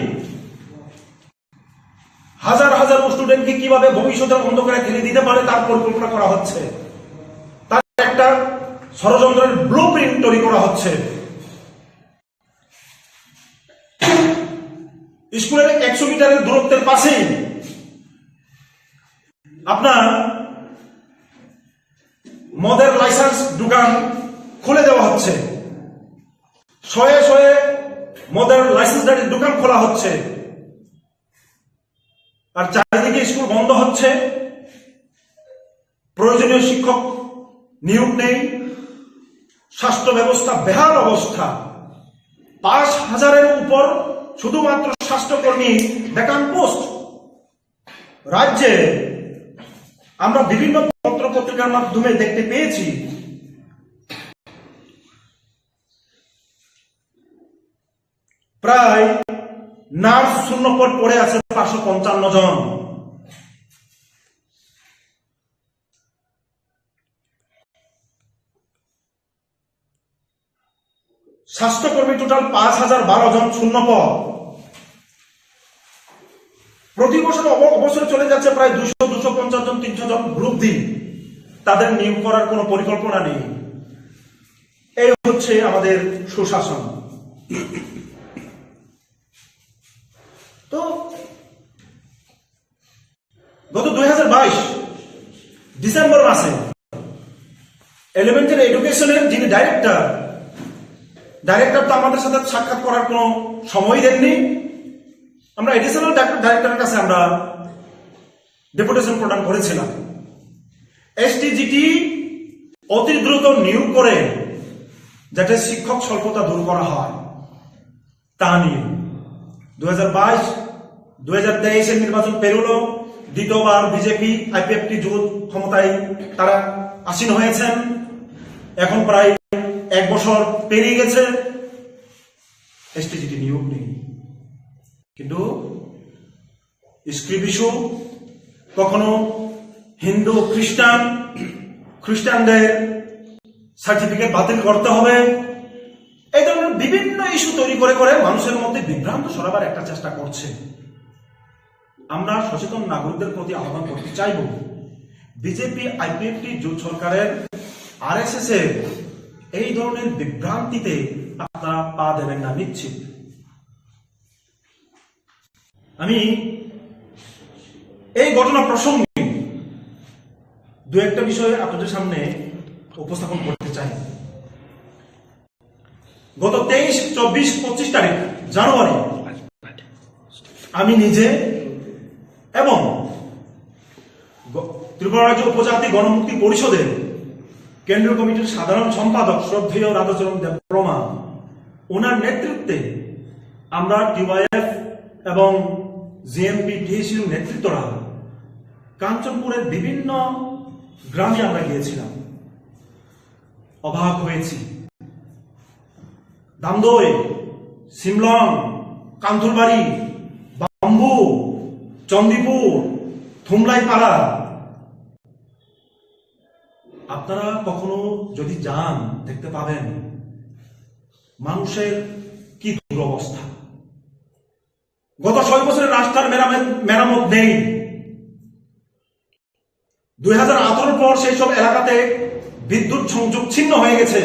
হাজার হাজার স্টুডেন্টকে কিভাবে ভবিষ্যতের অন্ধকারে ঠেলে দিতে পারে, তার পরিকল্পনা করা হচ্ছে, তার একটা ষড়যন্ত্রের ব্লু প্রিন্ট তৈরি করা হচ্ছে। স্কুলের একশো মিটারের দূরত্বের পাশেই আপনার মদের লাইসেন্স দোকান খুলে দেওয়া হচ্ছে, শয়ে শয়ে মদের লাইসেন্সধারীর দোকান খোলা হচ্ছে, আর চারিদিকে স্কুল বন্ধ হচ্ছে, প্রয়োজনীয় শিক্ষক নিয়োগ নেই, স্বাস্থ্য ব্যবস্থা বেহাল অবস্থা, পাঁচ হাজারের উপর শুধুমাত্র স্বাস্থ্যকর্মী ভ্যাকান্ট পোস্ট। রাজ্যে আমরা বিভিন্ন পত্র পত্রিকার মাধ্যমে দেখতে পেয়েছি, প্রায় নার্স শূন্য পদ পড়ে আছে পাঁচশো পঞ্চান্ন জন। স্বাস্থ্যকর্মী টোটাল পাঁচ হাজার বারো জন শূন্য পদ। প্রতি বছর অব-, অবসরে চলে যাচ্ছে প্রায় দুশো, দুশো পঞ্চাশ জন, তিনশো জন গ্রুপ ডি। তাদের নিয়োগ করার কোনো পরিকল্পনা নেই। এই হচ্ছে আমাদের সুশাসন। তো গত দুই হাজার বাইশ ডিসেম্বর মাসে এলিমেন্টারি এডুকেশনের যিনি ডাইরেক্টর, ডাইরেক্টর তো আমাদের সাথে সাক্ষাৎ করার কোনো সময় দেননি। আমরা অ্যাডিশনাল ডাইরেক্টরের কাছে আমরা ডেপুটেশন প্রদান করেছিলাম, এসটিজিটি অতি দ্রুত নিয়োগ করে যাতে শিক্ষক স্বল্পতা দূর করা হয়। তা নিয়ে দুই হাজার বাইশ, দুই হাজার তেইশের নির্বাচন পেরোলো, দ্বিতীয়বার বিজেপি আইপিএফটি জোট ক্ষমতায় তারা আসীন হয়েছেন। এখন প্রায় এক বছর পেরিয়ে গেছে, এসটিজিটি নিয়োগ নেই। কিন্তু স্ক্রিপ ইস্যু, কখনো হিন্দু খ্রিস্টান, খ্রিস্টানদের সার্টিফিকেট বাতিল করতে হবে, এই ধরনের বিভিন্ন ইস্যু তৈরি করে করে মানুষের মধ্যে বিভ্রান্ত ছড়াবার একটা চেষ্টা করছে। আমরা সচেতন নাগরিকদের প্রতি আহ্বান করতে চাইব, বিজেপি আইপিএফটি জোট সরকারের আরএসএস এর এই ধরনের বিভ্রান্তিতে আপনারা পা দেবেন না নিশ্চিত। আমি এই ঘটনা প্রসঙ্গে দু একটা বিষয় আপনাদের সামনে উপস্থাপন করতে চাই। গত তেইশ, চব্বিশ, পঁচিশ তারিখ জানুয়ারি আমি নিজে এবং গ- ত্রিপুরা রাজ্য উপজাতি গণমুক্তি পরিষদের কেন্দ্রীয় কমিটির সাধারণ সম্পাদক শ্রদ্ধেয় রাধাচরণ দেববর্মা, ওনার নেতৃত্বে আমরা টিওয়াইএফ এবং জিএমপি টিএসইউর নেতৃত্বরা কাঞ্চনপুরের বিভিন্ন গ্রামে আমরা গিয়েছিলাম। অবাক হয়েছি। দামদই, সিমলং, কান্থুরবাড়ি, বাম্বু, চণ্ডীপুর, থুমলাইপাড়া, আপনারা কখনো যদি যান, দেখতে পাবেন মানুষের কি দুরবস্থা। গত ছয় বছরের রাস্তার মেরামত মেরামত নেই। দুই হাজার আঠারোর পর সেই সব এলাকাতে বিদ্যুৎ সংযোগ ছিন্ন হয়ে গেছে।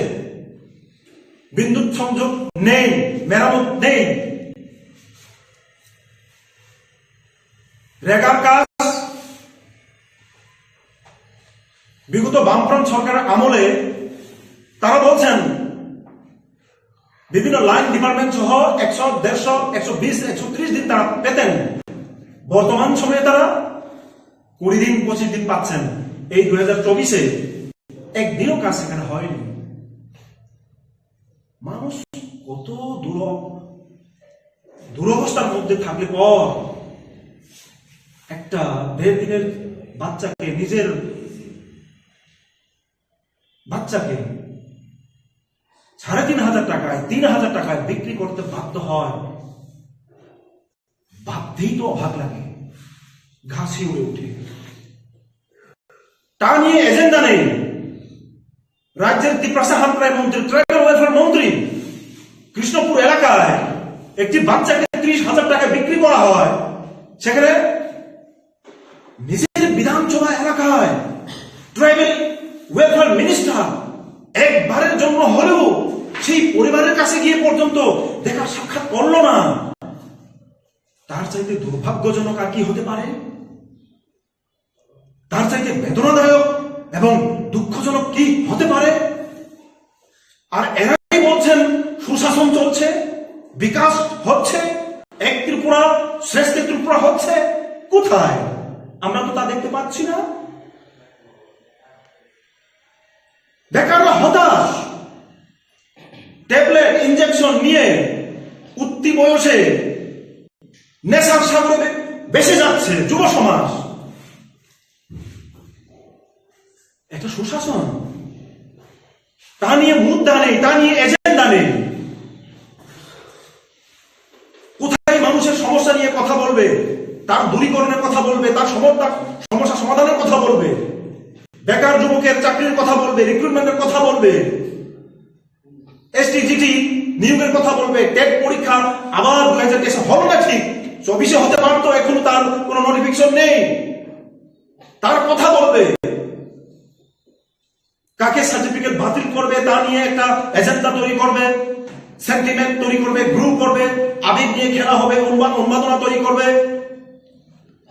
বিদ্যুৎ সংযোগ নেই, মেরামত নেই। রেগার কাজ বিগত বামফ্রন্ট সরকারের আমলে তারা বলছেন বিভিন্ন লাইন ডিপার্টমেন্ট সহ একশো, দেড়শো, একশো বিশ, একশো ত্রিশ দিন তারা পেতেন। বর্তমান সময়ে তারা কুড়ি দিন, পঁচিশ দিন পাচ্ছেন। এই দুই হাজার চব্বিশে একদিনও কাজ সেখানে হয়নি। মানুষ কত দুর দুরবস্থার মধ্যে থাকলে পর একটা দেড় দিনের বাচ্চাকে, নিজের বাচ্চাকে সাড়ে তিন হাজার টাকায়, তিন হাজার টাকায় বিক্রি করতে বাধ্য হয়। ভাবতেই তো অবাক লাগে, ঘাম শিউরে উঠে। তা নিয়ে এজেন্ডা নেই। রাজ্যের তিপ্রাসা হামক্রাই মন্ত্রী, ট্রাইবাল ওয়েলফেয়ার মন্ত্রী কৃষ্ণপুর এলাকায় একটি বাচ্চাকে ত্রিশ হাজার টাকা বিক্রি করা হয়, সেখানে নিজের বিধানসভা এলাকায় ট্রাইবাল ওয়েলফেয়ার মিনিস্টার একবারের জন্য হলেও সেই পরিবারের কাছে গিয়ে পর্যন্ত দেখা সাক্ষাৎ করলো না। তার চাইতে দুর্ভাগ্যজনক আর কি হতে পারে? তার চাইতে বেদনাদায়ক এবং দুঃখজনক কি হতে পারে? আর এরাই বলছেন সুশাসন চলছে, বিকাশ হচ্ছে, এক ত্রিপুরা, শ্রেষ্ঠ ত্রিপুরা হচ্ছে। কোথায়? আমরা তো তা দেখতে পাচ্ছি না। বেকাররা হতাশ, ট্যাবলেট ইনজেকশন নিয়ে উঠতি বয়সে নেশার সাগরে ভেসে যাচ্ছে যুব সমাজ। এটা সুশাসন? তা নিয়ে মুদ্রা নেই, তা নিয়ে এজেন্ডা নেই। কোথায় মানুষের সমস্যা নিয়ে কথা বলবে, তার দূরীকরণের কথা বলবে, তার সমস্যা সমস্যা সমাধানের কথা বলবে, বেকার যুবকের চাকরির কথা বলবে, রিক্রুটমেন্টের কথা বলবে, এসটি জিটি নিয়োগের কথা বলবে, টেট পরীক্ষা আবার দুই হাজার তেইশে হলো না, ঠিক চব্বিশে হতে পারতো, এখনো তার কোনো নোটিফিকেশন নেই, তার কথা বলবে। কাকে সার্টিফিকেট বাতিল করবে তা নিয়ে একটা এজেন্ডা তৈরি করবে, সেন্টিমেন্ট তৈরি করবে, গ্রুপ করবে, আবেগ নিয়ে খেলা হবে, উন্মা- উন্মাদনা তৈরি করবে।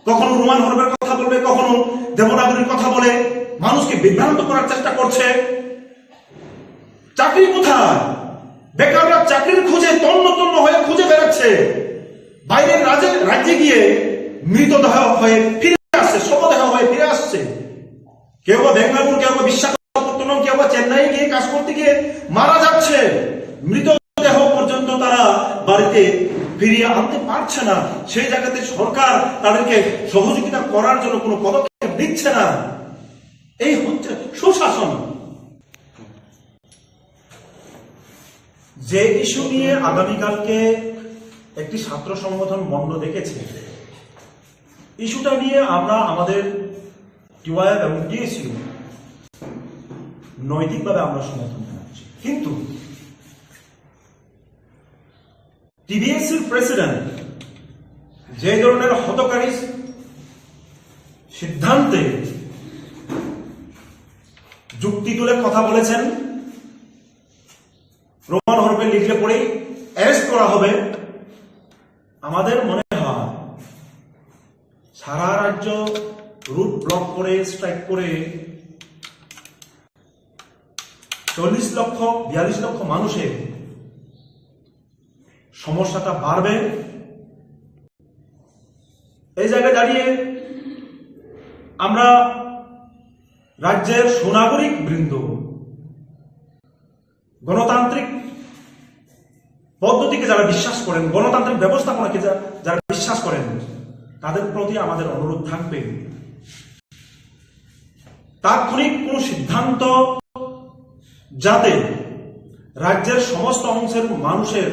কখনো রোমান হরফের কথা বলবে, কখনো দেবনাগরীর কথা বলে মানুষকে বিভ্রান্ত করার চেষ্টা করছে। চাকরি কোথায়? বেকাররা চাকরির খোঁজে তন্ন তন্ন হয়ে খুঁজে বেড়াচ্ছে। বাইরের রাজ্যে রাজ্যে গিয়ে মৃতদেহ হয়ে ফিরে আসছে, শবদেহ হয়ে ফিরে আসছে। কেউ বা বেঙ্গালুরু, কেউ বা বিশাখাপত্তনম, কেউ বা চেন্নাই গিয়ে কাজ করতে গিয়ে মারা যাচ্ছে। মৃতদেহ পর্যন্ত তারা বাড়িতে ফিরিয়ে আনতে পারছে না। সেই জায়গাতে সরকার তাদেরকে সহযোগিতা করার জন্য কোনো পদক্ষেপ নিচ্ছে না। এই হচ্ছে সুশাসন। যে ইস্যু নিয়ে আগামীকালকে একটি ছাত্র সংগঠন বন্ধ ডেকেছে, ইস্যুটা নিয়ে আমরা আমাদের টিওয়াইএফ এবং টিএসইউ নৈতিকভাবে আমরা সমর্থন জানাচ্ছি, কিন্তু টিবিএসসির প্রেসিডেন্ট যে ধরনের হতকারী সিদ্ধান্তে যুক্তি তুলে কথা বলেছেন, রোমান হরফে লিখলে পরেই অ্যারেস্ট করা হবে, আমাদের মনে হয় সারা রাজ্য রুট ব্লক করে, স্ট্রাইক করে চল্লিশ লক্ষ, বিয়াল্লিশ লক্ষ মানুষের সমস্যাটা বাড়বে। এই জায়গায় দাঁড়িয়ে আমরা রাজ্যের সুনাগরিক বৃন্দ, গণতান্ত্রিক পদ্ধতিকে যারা বিশ্বাস করেন, গণতান্ত্রিক ব্যবস্থাপনাকে যা-, যারা বিশ্বাস করেন, তাদের প্রতি আমাদের অনুরোধ থাকবে, তাৎক্ষণিক কোনো সিদ্ধান্ত যাতে রাজ্যের সমস্ত অংশের মানুষের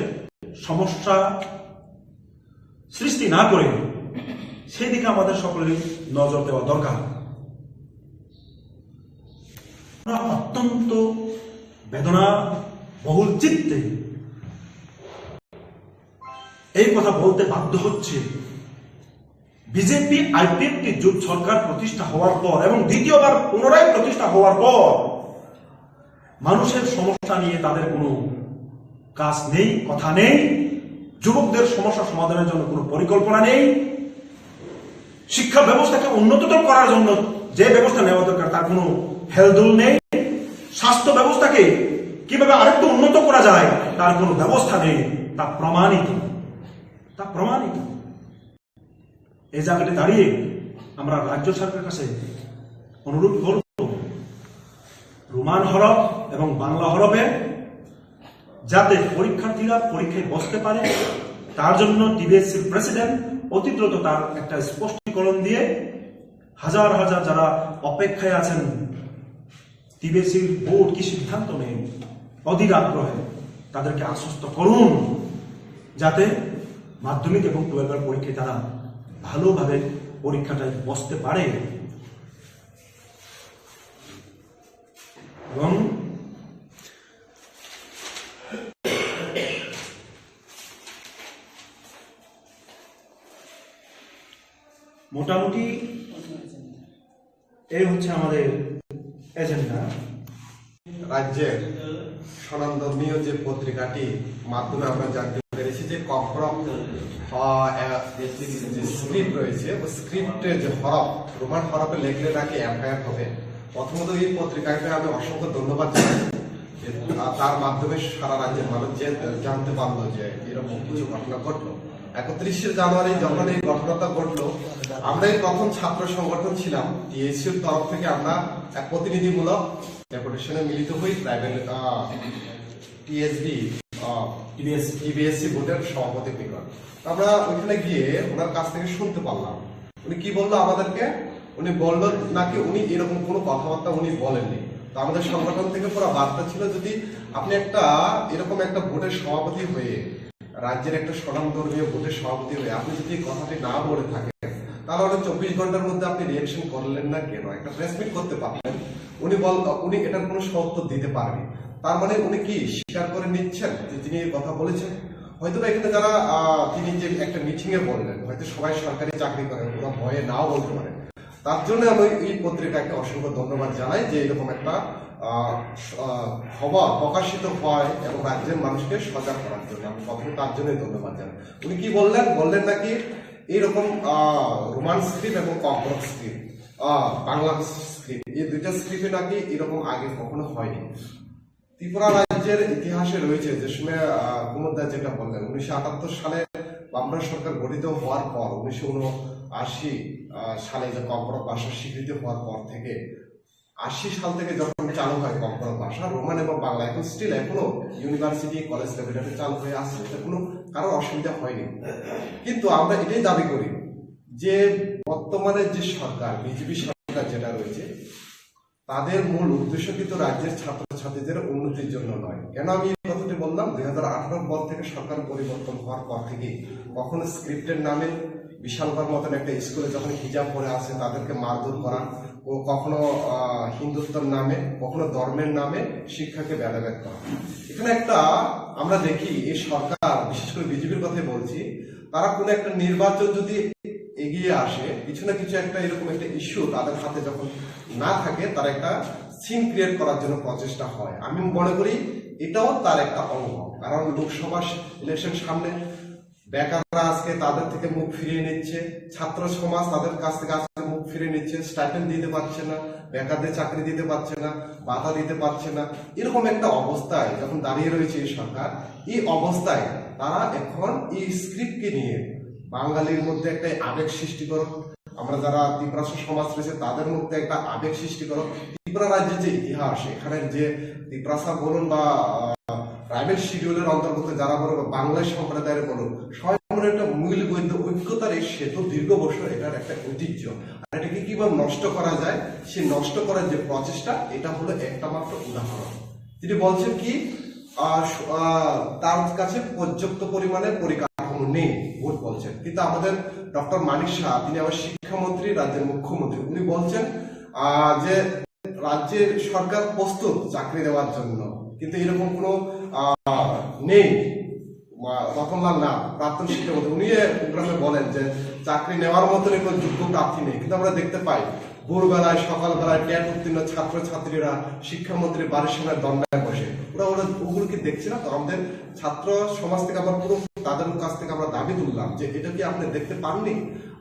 সমস্যা সৃষ্টি না করে, সেই দিকে আমাদের সকলেরই নজর দেওয়া দরকার। আমরা অত্যন্ত বেদনা বহুল চিত্তে এই কথা বলতে বাধ্য হচ্ছে। বিজেপি আইপিএফটি জোট সরকার প্রতিষ্ঠা হওয়ার পর এবং দ্বিতীয়বার পুনরায় প্রতিষ্ঠা হওয়ার পর মানুষের সমস্যা নিয়ে তাদের কোনো কাজ নেই, কথা নেই, যুবকদের সমস্যা সমাধানের জন্য কোনো পরিকল্পনা নেই, শিক্ষা ব্যবস্থাকে উন্নততর করার জন্য যে ব্যবস্থা নেওয়া দরকার তার কোনো হেলদোল নেই, স্বাস্থ্য ব্যবস্থাকে কিভাবে আরেকটু উন্নত করা যায় তার কোনো ব্যবস্থা নেই। তা প্রমাণিত, তা প্রমাণিত। এই জায়গাটি দাঁড়িয়ে আমরা রাজ্য সরকারের কাছে অনুরোধ করব, রোমান হরফ এবং বাংলা হরফে যাতে পরীক্ষার্থীরা পরীক্ষায় বসতে পারে, তার জন্য টিবিএসসির প্রেসিডেন্ট অতি দ্রুত তার একটা স্পষ্টীকরণ দিয়ে হাজার হাজার যারা অপেক্ষায় আছেন টিবিএসসির বোর্ড কি সিদ্ধান্ত নেয়, অধীর আগ্রহে তাদেরকে আশ্বস্ত করুন, যাতে মাধ্যমিক এবং টুয়েলভের পরীক্ষায় তারা ভালোভাবে পরীক্ষাটায় বসতে পারে। এবং মোটামুটি এই হচ্ছে আমাদের এজেন্ডা। রাজ্যের স্বনামধর্মীয় যে পত্রিকাটি মাধ্যমে আমরা জানতে পেরেছি যে ককবরক, আহ, আহ, যে স্ক্রিপ্ট রয়েছে, ওই স্ক্রিপ্টের যে হরফ, রোমান হরফে লেখলে নাকি এফআইআর হবে। প্রথমত এই পত্রিকাকে আমি অসংখ্য ধন্যবাদ জানাই যে, আহ, তার মাধ্যমে সারা রাজ্যের মানুষ যে জানতে পারলো যে এরকম কিছু ঘটনা ঘটলো। একত্রিশে জানুয়ারি যখন এই ঘটনাটা ঘটলো, আমরা এই প্রথম ছাত্র সংগঠন ছিলাম, টিএসসির তরফ থেকে আমরা এক প্রতিনিধিমূলক ডেপুটেশনে মিলিত হই ট্রাইবাল, আহ, টিএসবি, আহ, টিবিএসসি। টিবিএসসি বোর্ডের সভাপতির নিকট। আমরা ওইখানে গিয়ে ওনার কাছ থেকে শুনতে পারলাম উনি কি বললো আমাদেরকে। উনি বললো নাকি উনি এরকম কোনো কথাবার্তা উনি বলেননি। তো আমাদের সংগঠন থেকে পুরো বার্তা ছিল, যদি আপনি একটা এরকম একটা বোর্ডের সভাপতি হয়ে, রাজ্যের একটা স্বনামধর্মীয় বোর্ডের সভাপতি হয়ে আপনি যদি এই কথাটি না বলে থাকেন, তাহলে ওটা চব্বিশ ঘন্টার মধ্যে আপনি রিয়াকশন করলেন না কেন? একটা প্রেস মিট করতে পারলেন। উনি বল, উনি এটার কোনো সত্য দিতে পারেনি। তার মানে উনি কি স্বীকার করে নিচ্ছেন যে তিনি এই কথা বলেছেন? হয়তো বা এখানে যারা, আহ, তিনি যে একটা মিটিং এ বললেন, হয়তো সবাই সরকারি চাকরি করেন, ওরা ভয়ে নাও বলতে পারেন। তার জন্য আমি এই পত্রিকাকে অসংখ্য ধন্যবাদ জানাই যে এরকম একটা, আহ, স-, আহ, খবর প্রকাশিত হয় এবং রাজ্যের মানুষকে সজাগ করার জন্য। আমি প্রথমে তার জন্যই ধন্যবাদ জানাই। উনি কি বললেন? বললেন নাকি এইরকম, আহ, রোমান স্ক্রিপ্ট এবং ককবরক স্ক্রিপ্ট, আহ, বাংলা স্ক্রিপ্ট, এই দুইটা স্ক্রিপ্টে নাকি এরকম আগে কখনো হয়নি। ত্রিপুরা রাজ্যের ইতিহাসে রয়েছে যে সময়, আহ, কুমুদ দা যেটা বললেন, উনিশশো আটাত্তর সালে বামফ্রন্ট সরকার গঠিত হওয়ার পর, উনিশশো উনআশি, আহ, সালে যে ককবরক ভাষা স্বীকৃতি হওয়ার পর থেকে, আশি সাল থেকে যখন চালু হয় ককবরক ভাষা, রোমান এবং বাংলা এখন স্টিল এখনো ইউনিভার্সিটি, কলেজ লেভেলে চালু হয়ে আসছে, এটা কোনো কারোর অসুবিধা হয়নি। কিন্তু আমরা এটাই দাবি করি যে বর্তমানে যে সরকার, বিজেপি সরকার যেটা রয়েছে, তাদের মূল উদ্দেশ্য কিন্তু রাজ্যের ছাত্রছাত্রীদের উন্নতির জন্য নয়। কেন আমি এই কথাটি বললাম? দুই হাজার আঠারো পর থেকে সরকার পরিবর্তন হওয়ার পর থেকে কখনো স্ক্রিপ্টের নামে বিশালগড় মতন একটা স্কুলে যখন হিজাব পরে আসে, তাদেরকে মারধর করা, ও কখনো আহ, হিন্দুত্বর নামে, কখনো ধর্মের নামে শিক্ষাকে ভেদাভেদ করা। এখানে একটা আমরা দেখি, এই সরকার, বিশেষ করে বিজেপির কথাই বলছি, তারা কোনো একটা নির্বাচন যদি এগিয়ে আসে, কিছু না কিছু একটা এরকম একটা ইস্যু তাদের হাতে যখন না থাকে, তারা একটা সিন ক্রিয়েট করার জন্য প্রচেষ্টা হয়। আমি মনে করি এটাও তার একটা অঙ্গ, কারণ লোকসভা ইলেকশন সামনে। বেকাররা আজকে তাদের থেকে মুখ ফিরিয়ে নিচ্ছে, ছাত্র সমাজ তাদের কাছ থেকে আজকে মুখ ফিরিয়ে নিচ্ছে, স্টাইপেন্ড দিতে পারছে না, বেকারদের চাকরি দিতে পারছে না, ভাতা দিতে পারছে না। এরকম একটা অবস্থায় যখন দাঁড়িয়ে রয়েছে এই সরকার, এই অবস্থায় তারা এখন এই স্ক্রিপ্টকে নিয়ে বাঙালির মধ্যে একটা আবেগ সৃষ্টি করো, আমরা যারা তিপ্রাসা সমাজ রয়েছে তাদের মধ্যে একটা আবেগ সৃষ্টি করো। ত্রিপুরা রাজ্যের যে ইতিহাস, এখানে যে তিপ্রাসা বলুন বা ট্রাইবাল শিডিউলের অন্তর্গত যারা বলুন বা বাংলা সম্প্রদায়ের বলুন, সবাই মিলে একটা মূল বৈধ ঐক্যতার এই সেতু দীর্ঘ বছর এটার একটা ঐতিহ্য। আর এটাকে কিভাবে নষ্ট করা যায়, সেই নষ্ট করার যে প্রচেষ্টা, এটা হলো একটা মাত্র উদাহরণ। তিনি বলছেন কি, আহ, স- আহ, তার কাছে পর্যাপ্ত পরিমাণে পরিকাঠামো নেই, ভোট বলছেন। কিন্তু আমাদের ডক্টর মানিক সাহা, তিনি আবার শিক্ষামন্ত্রী, রাজ্যের মুখ্যমন্ত্রী, উনি বলছেন আহ, যে রাজ্যের সরকার প্রস্তুত চাকরি দেওয়ার জন্য, কিন্তু এরকম কোনো আহ, নেই। মা- রতনলাল নাথ, প্রাক্তন শিক্ষামন্ত্রী, উনি এই প্রোগ্রামে বলেন যে চাকরি নেওয়ার মতনই কোনো যোগ্য প্রার্থী নেই, কিন্তু আমরা দেখতে পাই ভোরবেলায়, সকালবেলায় টেট উত্তীর্ণ ছাত্রছাত্রীরা শিক্ষামন্ত্রীর বাড়ির সামনে ধর্নায় বসে। ওরা ওরা ওগুলো কি দেখছে না? তো আমাদের ছাত্র সমাজ থেকে আবার পুরো তাদের কাছ থেকে আমরা দাবি তুললাম যে এটা কি আপনি দেখতে পাননি?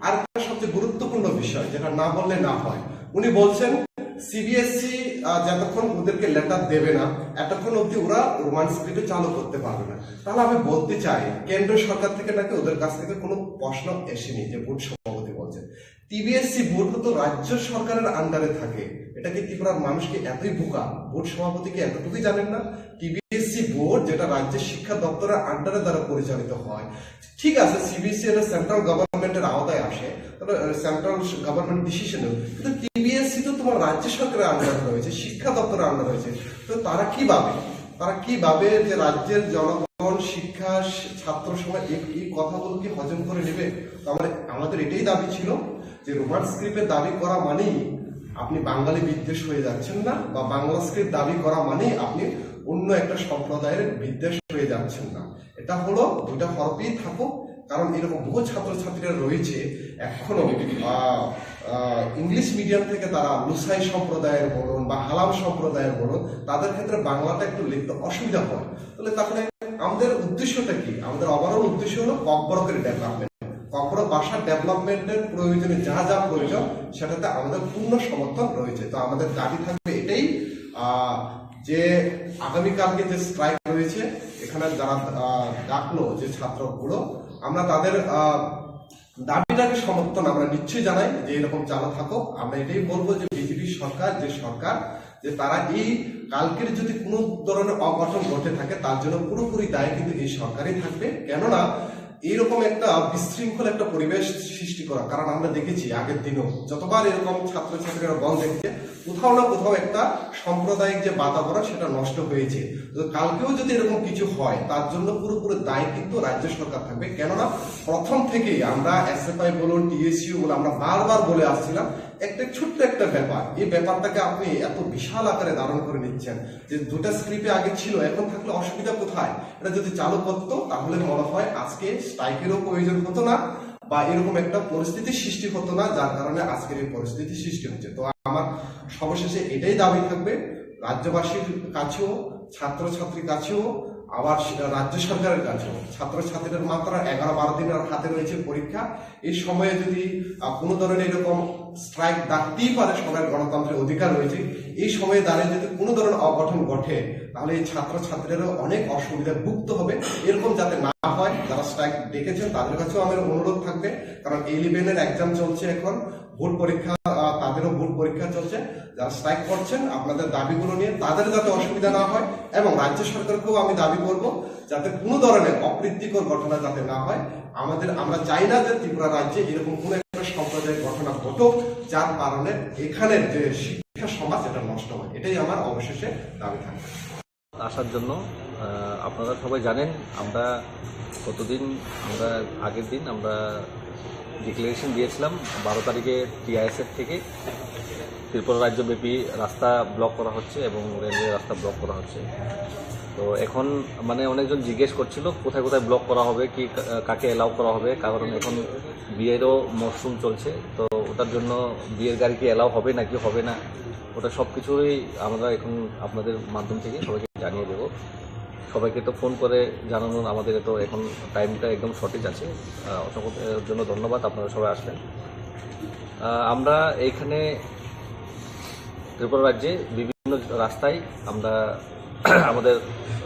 আর একটা সবচেয়ে গুরুত্বপূর্ণ বিষয়, যেটা না বললে না হয়, উনি বলছেন সিবিএসই যতক্ষণ ওদেরকে লেটার দেবে না, এতক্ষণ অবধি ওরা রোমান স্ক্রিপ্টে চালু করতে পারবে না। তাহলে আমি বলতে চাই, কেন্দ্র সরকার থেকে নাকি ওদের কাছ থেকে কোনো প্রশ্ন এসেনি, যে বোর্ড সভাপতি বলছেন। টিবিএসসি বোর্ড তো রাজ্য সরকারের আন্ডারে থাকে। এটা কি ত্রিপুরার মানুষ কি এতই বোকা? বোর্ড সভাপতি কি এতটুকুই জানেন না? টিবিএসসি বোর্ড, যেটা রাজ্য শিক্ষা দপ্তরের আন্ডারে দ্বারা পরিচালিত হয়, ঠিক আছে, সিবিএসই এটা সেন্ট্রাল গভর্নমেন্টের আওতায় আসে, তাহলে সেন্ট্রাল গভর্নমেন্ট ডিসিশন, কিন্তু টিবিএসসি তো তোমার রাজ্য সরকারের আন্ডারে রয়েছে, শিক্ষা দপ্তরের আন্ডারে রয়েছে। তো তারা কিভাবে, তারা কিভাবে যে রাজ্যের জনগণ, শিক্ষা, ছাত্র সমাজ এই এই কথাগুলো কি হজম করে নেবে? তো আমাদের আমাদের এটাই দাবি ছিল যে রোমান স্ক্রিপ্টের দাবি করা মানেই আপনি বাঙালি বিদ্বেষ হয়ে যাচ্ছেন না, বা বাংলা স্ক্রিপ্ট দাবি করা মানেই আপনি অন্য একটা সম্প্রদায়ের বিদ্বেষ হয়ে যাচ্ছেন না। এটা হলো দুইটা হরফেই থাকুক, কারণ এরকম বহু ছাত্রছাত্রীরা রয়েছে এখনো আহ, আহ, ইংলিশ মিডিয়াম থেকে তারা লুসাই সম্প্রদায়ের বলুন বা হালাম সম্প্রদায়ের বলুন, তাদের ক্ষেত্রে বাংলাটা একটু লিখতে অসুবিধা হয়। তাহলে তাহলে আমাদের উদ্দেশ্যটা কি? আমাদের ওভারঅল উদ্দেশ্য হলো ককবরকের ডেভেলপমেন্ট। ককবরক ভাষার ডেভেলপমেন্টের প্রয়োজনে যা যা প্রয়োজন, সেটাতে আমাদের পূর্ণ সমর্থন রয়েছে। তো আমাদের দাবি থাকবে এটাই, আহ, যে আগামীকালকে যে স্ট্রাইক রয়েছে, এখানে যারা আহ, ডাকলো যে ছাত্রগুলো, আমরা তাদের আহ, দাবিটাকে সমর্থন আমরা নিশ্চয়ই জানাই যে এরকম চালু থাকো। আমরা এটাই বলবো যে বিজেপি সরকার, যে সরকার, যে তারা এই কালকের যদি কোনো ধরনের অঘটন ঘটে থাকে, তার জন্য পুরোপুরি দায়ী কিন্তু এই সরকারই থাকবে। কেননা এইরকম একটা বিশৃঙ্খল একটা পরিবেশ সৃষ্টি করা, কারণ আমরা দেখেছি আগের দিনও যতবার এরকম ছাত্রছাত্রীরা বন্ধ দেখেছে, কোথাও না কোথাও একটা সাম্প্রদায়িক যে বাতাবরণ, সেটা নষ্ট হয়েছে। তো কালকেও যদি এরকম কিছু হয়, তার জন্য পুরোপুরি দায়ী কিন্তু রাজ্য সরকার থাকবে। কেননা প্রথম থেকেই আমরা এসএফআই বলুন, টিএসইউ বলুন, আমরা বারবার বলে আসছিলাম, একটা ছোট্ট একটা ব্যাপার, এই ব্যাপারটাকে আপনি এত বিশাল আকারে ধারণ করে নিচ্ছেন যে দুটা স্ক্রিপ্টে আগে ছিল, এখন থাকলে অসুবিধা কোথায়? এটা যদি চালু করতো, তাহলে মনে হয় আজকে স্ট্রাইকেরও প্রয়োজন হতো না, বা এরকম একটা পরিস্থিতি সৃষ্টি হতো না, যার কারণে আজকের এই পরিস্থিতি সৃষ্টি হচ্ছে। তো আমার সর্বশেষে এটাই দাবি থাকবে, রাজ্যবাসীর কাছেও, ছাত্রছাত্রীর কাছেও, আবার সে-, রাজ্য সরকারের কাছেও। ছাত্রছাত্রীদের মাত্র এগারো বারো দিন আর হাতে রয়েছে পরীক্ষা। এই সময়ে যদি আহ, কোনো ধরনের এরকম স্ট্রাইক ডাকতেই পারে, সবার গণতন্ত্রের অধিকার রয়েছে, এই সময়ে দাঁড়িয়ে যদি কোনো ধরনের অঘটন ঘটে, তাহলে এই ছাত্রছাত্রীরাও অনেক অসুবিধায় ভুগতে হবে। এরকম যাতে না হয়, যারা স্ট্রাইক ডেকেছেন তাদের কাছেও আমার অনুরোধ থাকবে, কারণ ইলেভেনের এক্সাম চলছে এখন, বোর্ড পরীক্ষা, আহ, তাদেরও বোর্ড পরীক্ষা চলছে। যারা স্ট্রাইক করছেন, আপনাদের দাবিগুলো নিয়ে তাদের যাতে অসুবিধা না হয়, এবং রাজ্য সরকারকেও আমি দাবি করব যাতে কোনো ধরনের অপ্রীতিকর ঘটনা যাতে না হয়। আমাদের, আমরা চাই না যে ত্রিপুরা রাজ্যে এরকম কোনো একটা সাম্প্রদায়িক ঘটনা ঘটুক, যার কারণে এখানের যে শিক্ষা সমাজ এটা নষ্ট হয়। এটাই আমার অবশেষে দাবি থাকবে। আসার জন্য। আহ, আপনারা সবাই জানেন, আমরা গতদিন, আমরা আগের দিন আমরা ডিক্লারেশন দিয়েছিলাম বারো তারিখে টিআইএসএফ থেকে ত্রিপুরা রাজ্যব্যাপী রাস্তা ব্লক করা হচ্ছে এবং রেলওয়ে রাস্তা ব্লক করা হচ্ছে। তো এখন মানে অনেকজন জিজ্ঞেস করছিল কোথায় কোথায় ব্লক করা হবে, কি কা-, কাকে অ্যালাউ করা হবে, কারণ এখন বিয়েরও মরশুম চলছে। তো ওটার জন্য বিয়ের গাড়ি কি অ্যালাউ হবে নাকি হবে না, ওটা সব কিছুই আমরা এখন আপনাদের মাধ্যম থেকে সবাইকে জানিয়ে দেবো। সবাইকে তো ফোন করে জানানোর আমাদের তো এখন টাইমটা একদম শর্টেজ আছে। আহ, অসংখ্য এর জন্য ধন্যবাদ, আপনারা সবাই আসবেন। আহ, আমরা এইখানে ত্রিপুরা রাজ্যে বিভিন্ন রাস্তায় আমরা আমাদের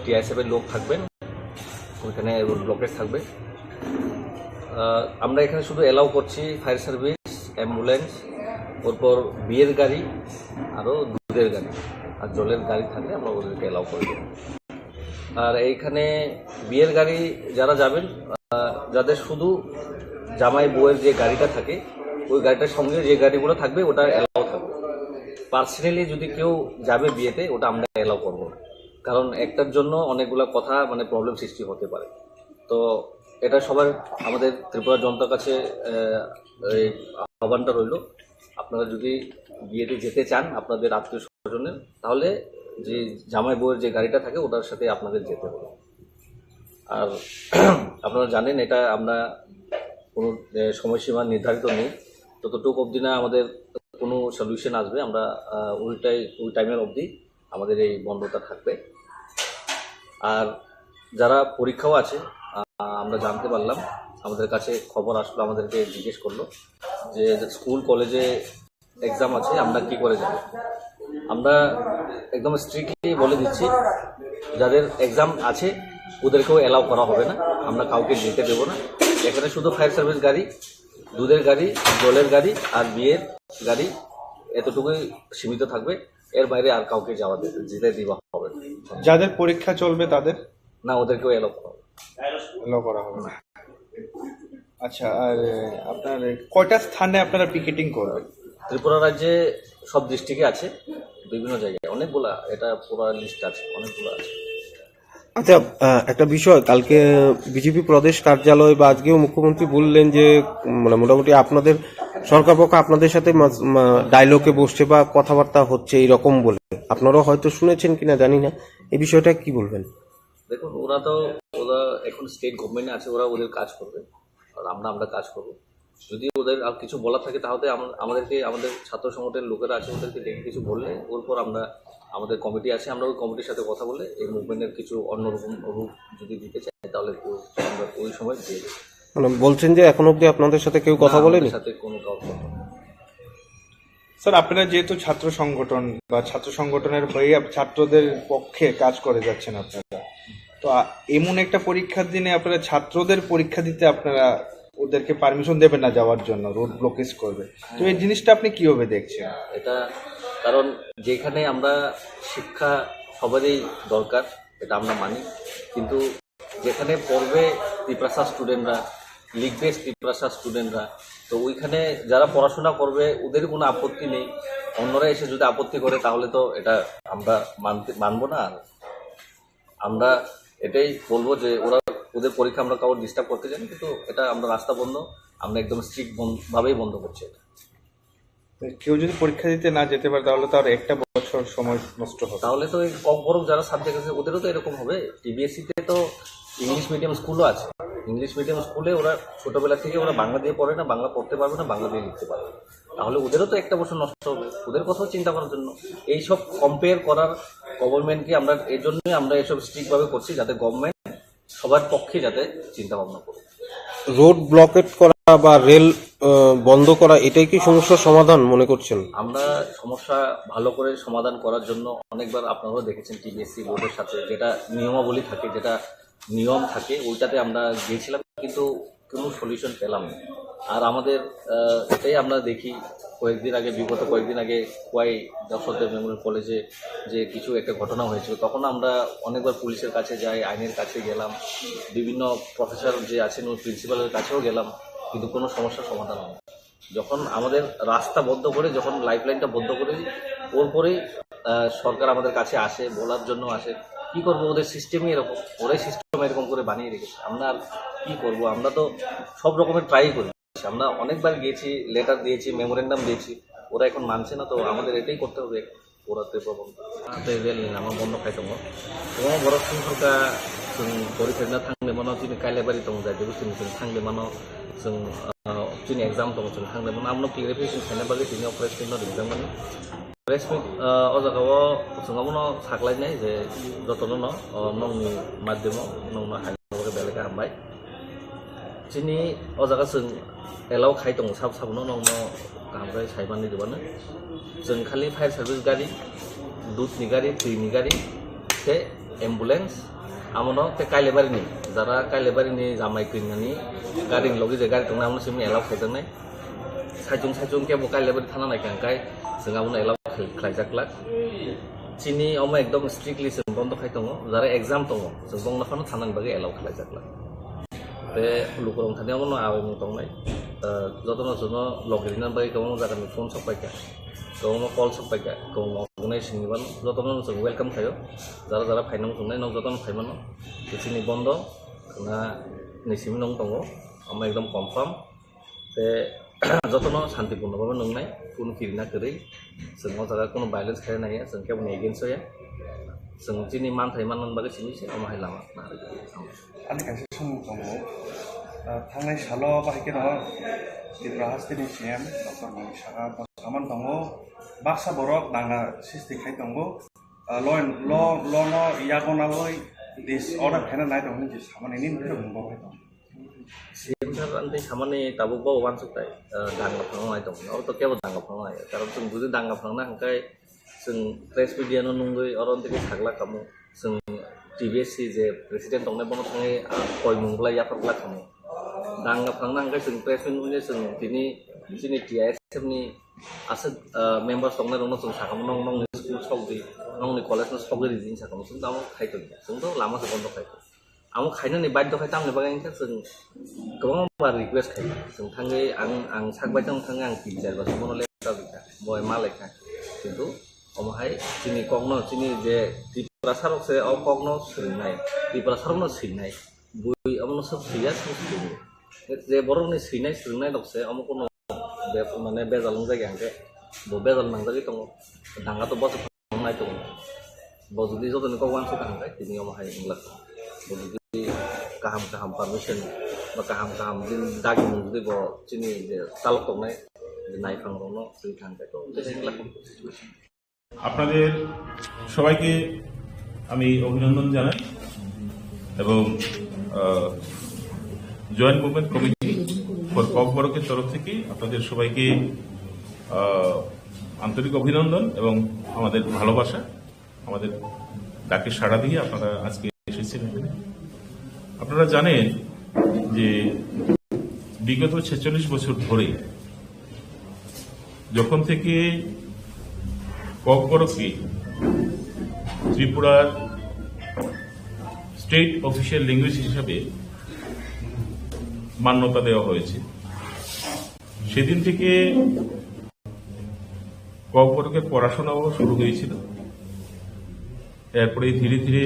টিআইএসএফ এর লোক থাকবেন, ওইখানে রোড ব্লকেজ থাকবে। আহ, আমরা এখানে শুধু অ্যালাউ করছি ফায়ার সার্ভিস, অ্যাম্বুলেন্স, ওরপর বিয়ের গাড়ি, আরও দুধের গাড়ি, আর জলের গাড়ি থাকলে আমরা ওদেরকে অ্যালাউ করে দেবো। আর এইখানে বিয়ের গাড়ি যারা যাবেন, আহ, যাদের শুধু জামাই বউয়ের যে গাড়িটা থাকে, ওই গাড়িটার সঙ্গে যে গাড়িগুলো থাকবে ওটা অ্যালাউ থাকবে। পার্সোনালি যদি কেউ যাবে বিয়েতে, ওটা আমরা অ্যালাউ করবো না, কারণ একটার জন্য অনেকগুলো কথা মানে প্রবলেম সৃষ্টি হতে পারে। তো এটা সবার, আমাদের ত্রিপুরা জনতার কাছে আহ, এই আহ্বানটা রইল, আপনারা যদি বিয়েতে যেতে চান আপনাদের আত্মীয় স্বজনের, তাহলে যে জামাই বউয়ের যে গাড়িটা থাকে ওটার সাথে আপনাদের যেতে হবে। আর আপনারা জানেন, এটা আমরা কোনো আহ, সময়সীমা নির্ধারিত নেই। যতটুকু অবধি না আমাদের কোনো সলিউশন আসবে, আমরা আহ, ওইটাই, ওই টাইমের অবধি আমাদের এই বন্ধটা থাকবে। আর যারা পরীক্ষাও আছে, আহ, আমরা জানতে পারলাম, আমাদের কাছে খবর আসলো, আমাদেরকে জিজ্ঞেস করলো যে স্কুল কলেজে এক্সাম আছে, আমরা কি করে যাব। আমরা একদম স্ট্রিক্টলি বলে দিচ্ছি, যাদের এক্সাম আছে ওদেরকেও অ্যালাউ করা হবে না, আমরা কাউকে যেতে দেবো না। এখানে শুধু ফায়ার সার্ভিস গাড়ি, দুধের গাড়ি, জলের গাড়ি আর বিয়ের গাড়ি, এতটুকুই সীমিত থাকবে। এর বাইরে আর কাউকে যাওয়া দে-, যেতে দেওয়া হবে না। যাদের পরীক্ষা চলবে তাদের? না, ওদেরকেও অ্যালাউ করা হবে। অ্যালাউ করা হবে না। আচ্ছা, আর আহ, আপনার কয়টা স্থানে আপনারা পিকেটিং করবেন? ত্রিপুরা রাজ্যে সব ডিস্ট্রিক্টে আছে, বিভিন্ন জায়গায় অনেকগুলা, এটা পুরো লিস্ট আছে, অনেকগুলা আছে। আচ্ছা, আহ, একটা বিষয়, কালকে বিজেপি প্রদেশ কার্যালয় বা আজকেও মুখ্যমন্ত্রী বললেন যে, উম, মানে, মোটামুটি আপনাদের সরকার পক্ষ আপনাদের সাথে মাঝ-, মা-, ডায়লগে বসছে বা কথাবার্তা হচ্ছে এইরকম বলে। আপনারাও হয়তো শুনেছেন কিনা জানি না, এই বিষয়টা কি বলবেন? দেখুন, ওরা তো, ওরা এখন স্টেট গভর্নমেন্টে আছে, ওরা ওদের কাজ করবে, আর আমরা, আমরা কাজ করব। যদি ওদের আর কিছু বলার থাকে, তাহলে আম-, আমাদেরকে, আমাদের ছাত্র সংগঠনের লোকেরা আছে, ওদেরকে ডেকে কিছু বললে, ওর পর আমরা, আমাদের কমিটি আছে, আমরা ওই কমিটির সাথে কথা বলে এই মুভমেন্টের কিছু অন্যরকম রূপ যদি দিতে চাই, তাহলে ও-, আমরা ওই সময় দিয়ে দেবো। মানে, বলছেন যে এখনো অবধি আপনাদের সাথে কেউ কথা না, আমাদের বলেনি? সাথে কোনো কারোর কথা নেই। স্যার, আপনারা যেহেতু ছাত্র সংগঠন বা ছাত্র সংগঠনের হয়ে আপ-, ছাত্রদের পক্ষে কাজ করে যাচ্ছেন আপনারা, তো আ-, এমন একটা পরীক্ষার দিনে আপনারা ছাত্রদের পরীক্ষা দিতে আপনারা ওদেরকে পারমিশন দেবেন না যাওয়ার জন্য, রোড ব্লকেজ করবে, তো এই জিনিসটা আপনি কিভাবে দেখছেন? এটা কারণ যেখানে আমরা শিক্ষা সবারই দরকার, এটা আমরা মানি, কিন্তু যেখানে পড়বে তিপ্রাসা স্টুডেন্টরা, লিখবে তিপ্রাসা স্টুডেন্টরা, তো ওইখানে যারা পড়াশোনা করবে ওদের কোনো আপত্তি নেই। অন্যরা এসে যদি আপত্তি করে তাহলে তো এটা আমরা মানতে, মানবো না। আর আমরা এটাই বলবো যে ওরা, ওদের পরীক্ষা আমরা কাউকে ডিস্টার্ব করতে চাই না, কিন্তু এটা আমরা রাস্তা বন্ধ, আমরা একদম স্ট্রিক্ট ভাবেই বন্ধ করছি এটা। তো কেউ যদি পরীক্ষা দিতে না যেতে পারে, তাহলে তো আর একটা বছর সময় নষ্ট হবে। তাহলে তো এই কম বরং যারা সাবজেক্ট আছে ওদেরও তো এরকম হবে। টিবিএসসি তে তো ইংলিশ মিডিয়াম স্কুলও আছে। ইংলিশ মিডিয়াম স্কুলে ওরা ছোটবেলা থেকে ওরা বাংলা দিয়ে পড়ে না, বাংলা পড়তে পারবে না, বাংলা দিয়ে লিখতে পারবে না। তাহলে ওদেরও তো একটা বছর নষ্ট হবে, ওদের কথাও চিন্তা করার জন্য। এইসব কম্পেয়ার করার গভর্নমেন্টকে আমরা, এই জন্যই আমরা এসব স্ট্রিক্ট ভাবে করছি, যাতে গভর্নমেন্ট সবার পক্ষে যাতে চিন্তা ভাবনা করুক। রোড ব্লকেট করা বা রেল, আহ, বন্ধ করা, এটাই কি সমস্যার সমাধান মনে করছেন? আমরা সমস্যা ভালো করে সমাধান করার জন্য অনেকবার, আপনারাও দেখেছেন, টিবিএসসি বোর্ডের সাথে যেটা নিয়মাবলী থাকে, যেটা নিয়ম থাকে, ওইটাতে আমরা গিয়েছিলাম, কিন্তু কোনো সলিউশন পেলাম না। আর আমাদের, আহ, এটাই আমরা দেখি, কয়েকদিন আগে, বিগত কয়েকদিন আগে খোয়াই যশোরদেব মেমোরিয়াল কলেজে যে কিছু একটা ঘটনা হয়েছিল, তখন আমরা অনেকবার পুলিশের কাছে যাই, আইনের কাছে গেলাম, বিভিন্ন প্রফেসর যে আছেন ওই প্রিন্সিপালের কাছেও গেলাম, কিন্তু কোনো সমস্যার সমাধান হয় না। যখন আমাদের রাস্তা বন্ধ করে, যখন লাইফলাইনটা বন্ধ করে দিই, ওর পরেই, আহ, সরকার আমাদের কাছে আসে, বলার জন্য আসে। কি করবো, ওদের সিস্টেমই এরকম, ওরাই সিস্টেম এরকম করে বানিয়ে রেখেছে। আমরা আর কি করবো? আমরা তো সব রকমের ট্রাই করি, আমরা অনেকবার গিয়েছি, লেটার দিয়েছি, মেমোরেন্ডাম দিয়েছি, ওরা এখন মানছে না। তো আমাদের এটাই করতে হবে, ওরা তো প্রবন্ধ। Te rel ni lama bondo khai tongo. Kwbangma borok chwng thangkha, chwng pori khaina thangwi mano, chini Kailabari tongo, jai Debosini chwng thangwi mano, chwng, ah, chini exam tongo, chwng thangwi mano. Abono clarification khaina bagwi tini o press meet no rijak mani. Press meet, ah, o jaga o chwng abono saklainai je jotono no, oh, nokni madhyamo nokno hai bagwi belai khe hambai. Chini o jaga chwng allow khai tongo sabo sabono, nokno kaham khe sai manwi rwmano. Chwng khali fire service gari, dudni gari, twini gari, tei ambulance, amono tei Kailabari ni, jara Kailabari ni jamai kwrwngni gari ni logi je gari tongnai, amono simi allow khaijaknai. Saichung saichung kebo Kailabari thana naikha hwnkhe chwng abono allow khlai-, khlaijak glak. Chini omo ekdom strictly chwng bondo khai tongo, jara exam tongo, chwng bongno phano thana ni bagwi allow khlaijak glak. Tei lukurok thani abono awaimung tongnai. Ah, jotono chwngno logi rina bagwi kwbangma jagani phone sok paikha, kwbangma call sok paikha, kwbangma organization ni mano, jotono chwng welcome khaio. Jara jara phaina wng tongnai, nok jotono phai mano. Tei chini bondo na ni simi nung tongo, omo ekdom confirm. Tei jotono santipurno bhabe nungnai, kunu kirina kwrwi. Chwng o jaga kunu violence khaina naiya, chwng keboni against o ya. Chwng chini manthai manna bagwi simi se omo hai lama. Ani kaisa swngmung tongo. Ah, thangnai salo bahai kheno Tripura hasteni C M Doctor Manik Saha saman tongo, baksa borok danga sisti khai tongo. Ah, law and, law, law no yago naloi disorder khaina nai tongo hinwi samani nini phirok mung bo khai tongo. C M sir ani samani tabuk bo uansuk tai, ah, danga phangna nai tongo. Oro to kebo danga phangna nai. Karon chwng buji danga phangna hwnkhe chwng press media no nungwi oro tei sakla kamo. Chwng T B S C je president tongnai bono thangwi, ah, koimung belai yapharkla kamo. Danga phangna hwnkhe chwng press meet nungwi chwng tini chini T I S F ni aswk, ah, members tongnai rokno chwng sakamo, "Nong, nongni school sok di, nongni college no sogwi ridi," hinwi sakamo. Chwng tamo khai tong, chwng to lama se bondo khai tong. Amo khainani baidhyo khai tamni bagwi wngkha chwng kwbangma request khai. Chwng thangwi ang, ang sak bai tong thangwi ang tin char bosor bono letter rikha. Bo ma lekha. Kintu omo hai chini kokno, chini je Tiprasa rok se o kokno swrwngnai, Tiprasa rokno swinai. Bui omono swk swiya, swk swrwngo. Je borokni swinai swrwngnai rok se omo kono be-, mane bejal wngjak ya hwnkhe bo bejal nangjagwi tongo. Danga to bosok nai tongo. Bo jodi jotoni kok uansuk kaham khe tini omo hai wngla. Bo jodi kaham kaham permission ba kaham kaham jin dagi mung jodi bo chini je chalok tongnai je naiphang rokno twi thang khe to tei se wngla. আপনাদের সবাইকে আমি অভিনন্দন জানাই এবং, আহ, joint movement committee for ককবরকের তরফ থেকে আপনাদের সবাইকে, আহ, আন্তরিক অভিনন্দন এবং আমাদের ভালোবাসা। আমাদের ডাকে সাড়া দিয়ে আপনারা আজকে এসেছেন এখানে। আপনারা জানেন যে বিগত ছেচল্লিশ বছর ধরে যখন থেকে ককবরককে ত্রিপুরার স্টেট অফিসিয়াল ল্যাঙ্গুয়েজ হিসাবে মান্যতা দেওয়া হয়েছে, সেদিন থেকে ককবরকের পড়াশোনাও শুরু হয়েছিল। এরপরে ধীরে ধীরে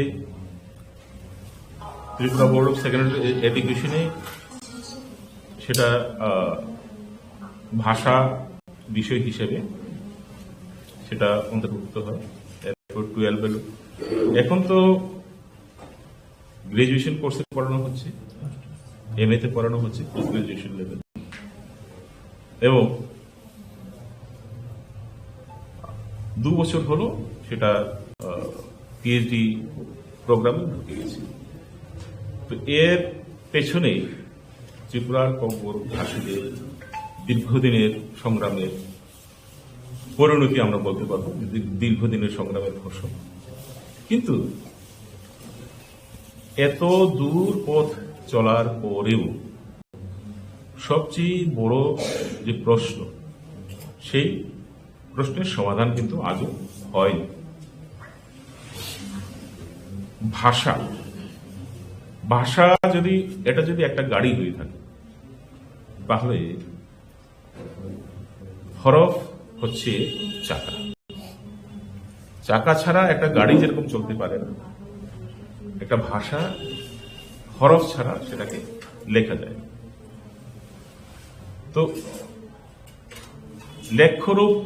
ত্রিপুরা বোর্ড অফ সেকেন্ডারি এডুকেশনে সেটা, আহ, ভাষা বিষয় হিসেবে সেটা অন্তর্ভুক্ত হয়। এরপর টুয়েলভ এলো। এখন তো গ্র্যাজুয়েশন কোর্সে পড়ানো হচ্ছে, এমএ তে পড়ানো হচ্ছে, পোস্ট গ্র্যাজুয়েশন লেভেল। এবং দু বছর হলো সেটা, আহ, পিএইচডি প্রোগ্রামে ঢুকে গেছে। তো এর পেছনে ত্রিপুরার ককবরক ভাষীদের দীর্ঘদিনের সংগ্রামের পরিণতি আমরা বলতে পারবো, দীর-, দীর্ঘদিনের সংগ্রামের ফসল। কিন্তু এত দূর পথ চলার পরেও সবচেয়ে বড় যে প্রশ্ন, সেই প্রশ্নের সমাধান কিন্তু আজও হয়নি। ভাষা, ভাষা যদি, এটা যদি একটা গাড়ি হয়ে থাকে, তাহলে হরফ হচ্ছে চাকা। চাকা ছাড়া একটা গাড়ি যেরকম চলতে পারে না, একটা ভাষা হরফ ছাড়া সেটাকে লেখা যায়। তো লেখ্যরূপ,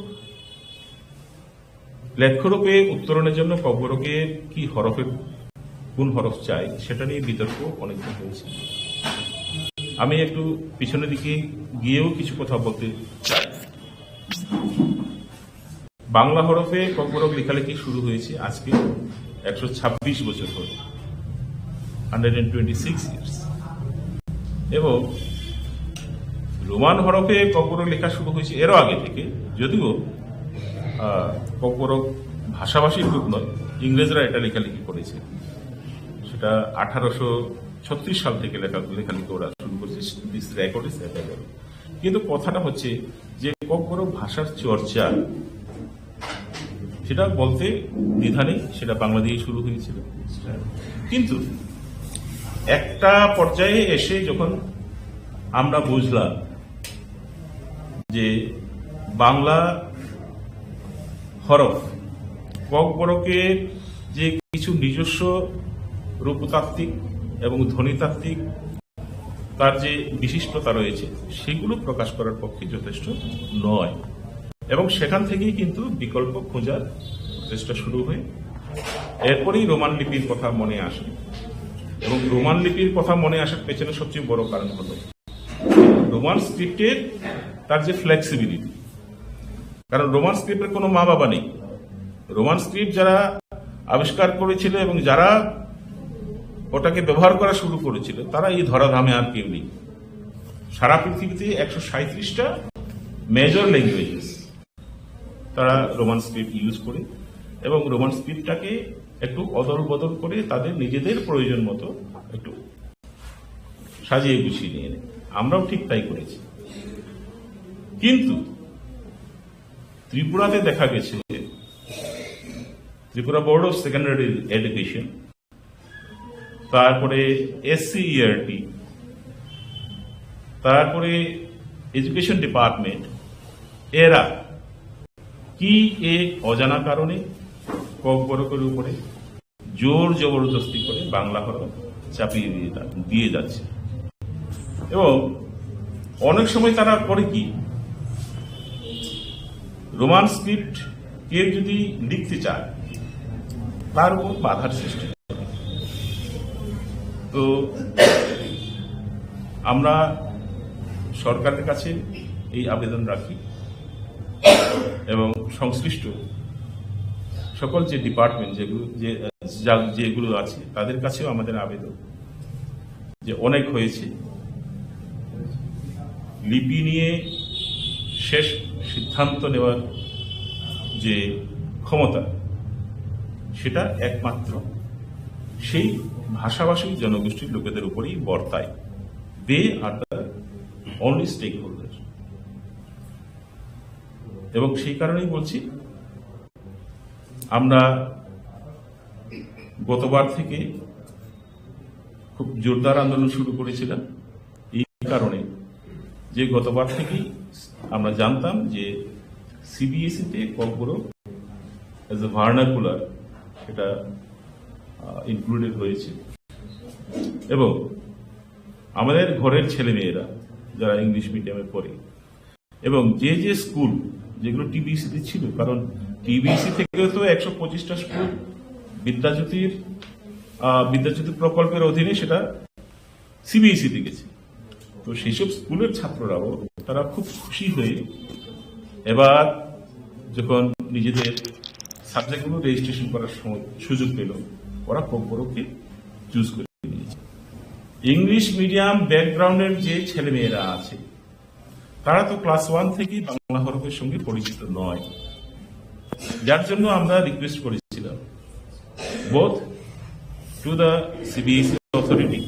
লেখ্যরূপে উত্তরণের জন্য ককবরকে কি হরফের, কোন হরফ চাই, সেটা নিয়ে বিতর্ক অনেকদিন হয়েছে। আমি একটু পিছনের দিকে গিয়েও কিছু কথা বলতে চাই। বাংলা হরফে ককবরক লেখালেখি শুরু হয়েছে আজকে একশো ছাব্বিশ বছর হলো, hundred and twenty six years. এবং রোমান হরফে ককবরক লেখা শুরু হয়েছে এরও আগে থেকে, যদিও আহ, ককবরক ভাষাভাষীর রূপ নয়, ইংরেজরা এটা লেখালেখি করেছে। সেটা আঠারোশো ছত্রিশ সাল থেকে লেখা, লেখালেখি করা শুরু করেছে। This record is available. কিন্তু কথাটা হচ্ছে যে ককবরক ভাষার চর্চা, সেটা বলতে দ্বিধা নেই, সেটা বাংলা দিয়ে শুরু হয়েছিল। কিন্তু একটা পর্যায়ে এসে যখন আমরা বুঝলাম যে বাংলা হরফ ককবরকের যে কিছু নিজস্ব রূপতাত্ত্বিক এবং ধ্বনিতাত্ত্বিক তার যে বিশিষ্টতা রয়েছে, সেগুলো প্রকাশ করার পক্ষে যথেষ্ট নয়। এবং সেখান থেকেই কিন্তু বিকল্প খোঁজার চেষ্টা শুরু হয়। এরপরেই রোমান লিপির কথা মনে আসে। এবং রোমান লিপির কথা মনে আসার পেছনে সবচেয়ে বড় কারণ হলো রোমান স্ক্রিপ্টের তার যে ফ্লেক্সিবিলিটি, কারণ রোমান স্ক্রিপ্টের কোনো মা বাবা নেই। রোমান স্ক্রিপ্ট যারা আবিষ্কার করেছিল এবং যারা ওটাকে ব্যবহার করা শুরু করেছিল, তারা এই ধরাধামে আর কেউ নেই। সারা পৃথিবীতে একশো সাঁইত্রিশটা মেজর ল্যাঙ্গুয়েজেস তারা রোমান স্ক্রিপ্ট ইউজ করে এবং রোমান স্ক্রিপ্টটাকে একটু অদল বদল করে তাদের নিজেদের প্রয়োজন মতো একটু সাজিয়ে গুছিয়ে নিয়ে নেয়। আমরাও ঠিক তাই করেছি। কিন্তু ত্রিপুরাতে দেখা গেছে, Tripura board of secondary education, তারপরে এসসিইআরটি, তারপরে এডুকেশন ডিপার্টমেন্ট, এরা কি এক অজানা কারণে ককবরকের উপরে জোর জবরদস্তি করে বাংলা হরফ চাপিয়ে দিয়ে যা-, দিয়ে যাচ্ছে। এবং অনেক সময় তারা করে কি, রোমান স্ক্রিপ্ট কেউ যদি লিখতে চায়, তার উপর বাধার সৃষ্টি করে। তো আমরা সরকারের কাছে এই আবেদন রাখি এবং সংশ্লিষ্ট সকল যে ডিপার্টমেন্ট যেগুলো, যে, যা-, যেগুলো আছে, তাদের কাছেও আমাদের আবেদন যে অনেক হয়েছে। লিপি নিয়ে শেষ সিদ্ধান্ত নেওয়ার যে ক্ষমতা, সেটা একমাত্র সেই ভাষাভাষী জনগোষ্ঠীর লোকেদের উপরেই বর্তায়। They are the only stakeholder. এবং সেই কারণেই বলছি, আমরা গতবার থেকে খুব জোরদার আন্দোলন শুরু করেছিলাম এই কারণে যে গতবার থেকেই আমরা জানতাম যে সিবিএসইতে ককবরক as a vernacular এটা ইনক্লুডেড হয়েছে। এবং আমাদের ঘরের ছেলেমেয়েরা যারা ইংলিশ মিডিয়ামে পড়ে এবং যে যে স্কুল যেগুলো টিবিসিতে ছিল, কারণ টিবিসি থেকে তো একশো পঁচিশটা স্কুল বিদ্যাজ্যোতির, আহ, বিদ্যাজ্যোতি প্রকল্পের অধীনে সেটা সিবিএসইতে গেছে। তো সেই সব স্কুলের ছাত্ররাও তারা খুব খুশি হয়ে এবার যখন নিজেদের সাবজেক্টগুলো রেজিস্ট্রেশন করার সময় সুযোগ পেল, ওরা ককবরককে চুজ করে নিয়েছে। ইংলিশ মিডিয়াম ব্যাকগ্রাউন্ডের যে ছেলেমেয়েরা আছে, তারা তো ক্লাস ওয়ান থেকেই বাংলা হরফের সঙ্গে পরিচিত নয়, যার জন্য আমরা রিকোয়েস্ট করেছিলাম both to the CBSE authority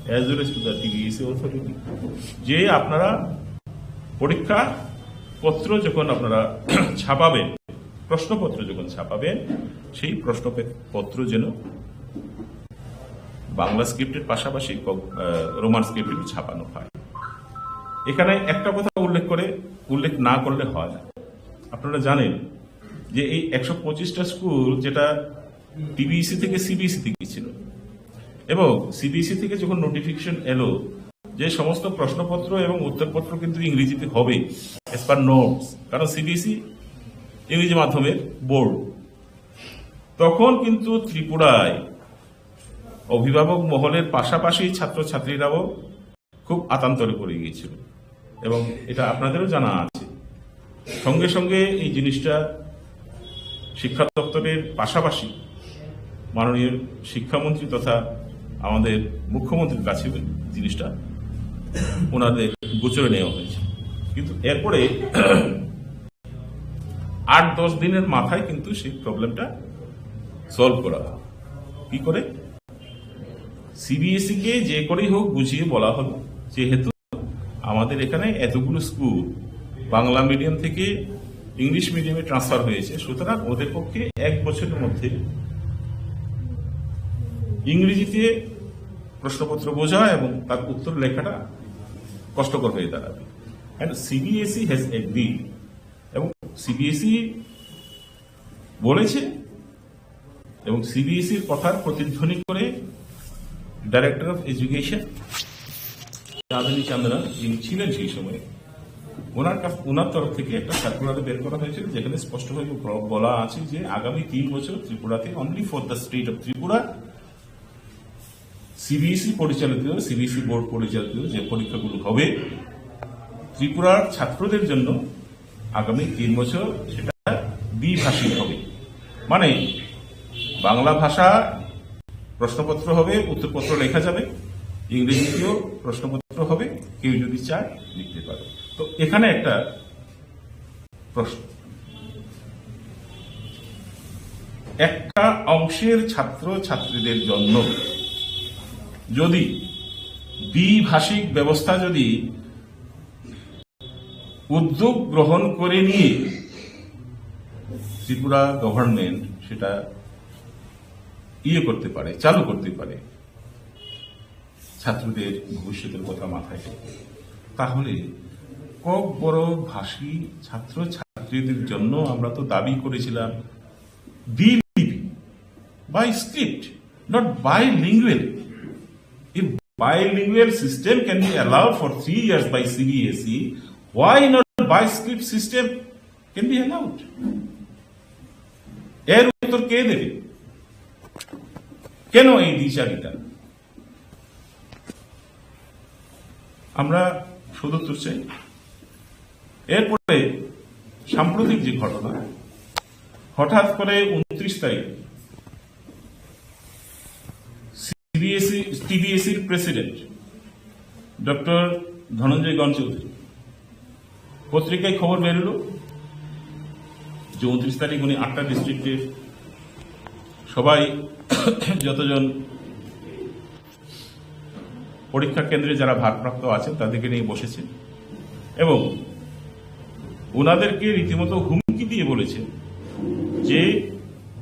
as well as to the টিবিএসই authority যে আপনারা পরীক্ষা পত্র যখন আপনারা ছাপাবেন, প্রশ্নপত্র যখন ছাপাবেন, সেই প্রশ্নপত্র যেন বাংলা স্ক্রিপ্টের পাশাপাশি ক-, আহ, রোমান স্ক্রিপ্টেও ছাপানো হয়। এখানে একটা কথা উল্লেখ করে, উল্লেখ না করলে হয় না। আপনারা জানেন যে এই একশো পঁচিশটা স্কুল যেটা টিবিসি থেকে সিবিএসই তে গিয়েছিল, এবং সিবিএসই থেকে যখন নোটিফিকেশন এলো যে সমস্ত প্রশ্নপত্র এবং উত্তরপত্র কিন্তু ইংরেজিতে হবে, অ্যাজ পার নোটস, কারণ সিবিএসই ইংরেজি মাধ্যমের বোর্ড, তখন কিন্তু ত্রিপুরায় অভিভাবক মহলের পাশাপাশি ছাত্রছাত্রীরাও খুব আতান্তরে পড়ে গিয়েছিল। এবং এটা আপনাদেরও জানা আছে। সঙ্গে সঙ্গে এই জিনিসটা শিক্ষা দপ্তরের পাশাপাশি মাননীয় শিক্ষামন্ত্রী তথা আমাদের মুখ্যমন্ত্রীর কাছে জিনিসটা ওনাদের গোচরে নেওয়া হয়েছে। কিন্তু এরপরে আট দশ দিনের মাথায় কিন্তু সেই প্রবলেমটা সলভ করা হয়। কি করে? সিবিএসই কে যে করেই হোক বুঝিয়ে বলা হলো, যেহেতু আমাদের এখানে এতগুলো স্কুল বাংলা মিডিয়াম থেকে ইংলিশ মিডিয়ামে ট্রান্সফার হয়েছে, সুতরাং ওদের পক্ষে এক বছরের মধ্যে ইংরেজিতে প্রশ্নপত্র বোঝা এবং তার উত্তর লেখাটা কষ্টকর হয়ে দাঁড়াবে। And সিবিএসই হ্যাজ এগ্রিড, এবং সিবিএসই বলেছে, এবং সিবিএসইর কথার প্রতিধ্বনি করে ডাইরেক্টর অফ এডুকেশন চাঁদনী চান্দনা, যিনি ছিলেন সেই সময়ে, ওনার কাছ ওনার তরফ থেকে একটা সার্কুলার বের করা হয়েছিল, যেখানে স্পষ্টভাবে ব- বলা আছে যে আগামী তিন বছর ত্রিপুরাতে, only for the state of Tripura, CBSE পরিচালিত, সিবিএসই বোর্ড পরিচালিত যে পরীক্ষাগুলো হবে ত্রিপুরার ছাত্রদের জন্য, আগামী তিন বছর সেটা দ্বিভাষিক হবে। মানে, বাংলা ভাষা প্রশ্নপত্র হবে, উত্তরপত্র লেখা যাবে, ইংরেজিতেও প্রশ্নপত্র হবে, কেউ যদি চায় লিখতে পারে। তো এখানে একটা প্রশ্ন, একটা অংশের ছাত্র ছাত্রীদের জন্য যদি দ্বিভাষিক ব্যবস্থা যদি উদ্যোগ গ্রহণ করে নিয়ে ত্রিপুরা গভর্নমেন্ট সেটা ইয়ে করতে পারে, চালু করতে পারে, ছাত্রদের ভবিষ্যতের কথা মাথায় রেখে, তাহলে ককবরক ভাষী ছাত্র ছাত্রীদের জন্য আমরা তো দাবি করেছিলাম দ্বিলিপি, by script, not bilingual. If bilingual system can be allowed for three years by CBSE, why not by script system can be allowed? এর উত্তর কে দেবে? কেন এই দ্বিচারিতা? আমরা সদুত্তর চাই। এরপরে সাম্প্রতিক যে ঘটনা, হঠাৎ করে ঊনত্রিশ তারিখ সিবিএসই, টিবিএসইর প্রেসিডেন্ট ডক্টর ধনঞ্জয় গণ চৌধুরী পত্রিকায় খবর বেরোলো যে ঊনত্রিশ তারিখ উনি আটটা ডিস্ট্রিক্টের সবাই যতজন পরীক্ষা কেন্দ্রে যারা ভারপ্রাপ্ত আছেন তাদেরকে নিয়ে বসেছেন এবং ওনাদেরকে রীতিমতো হুমকি দিয়ে বলেছেন যে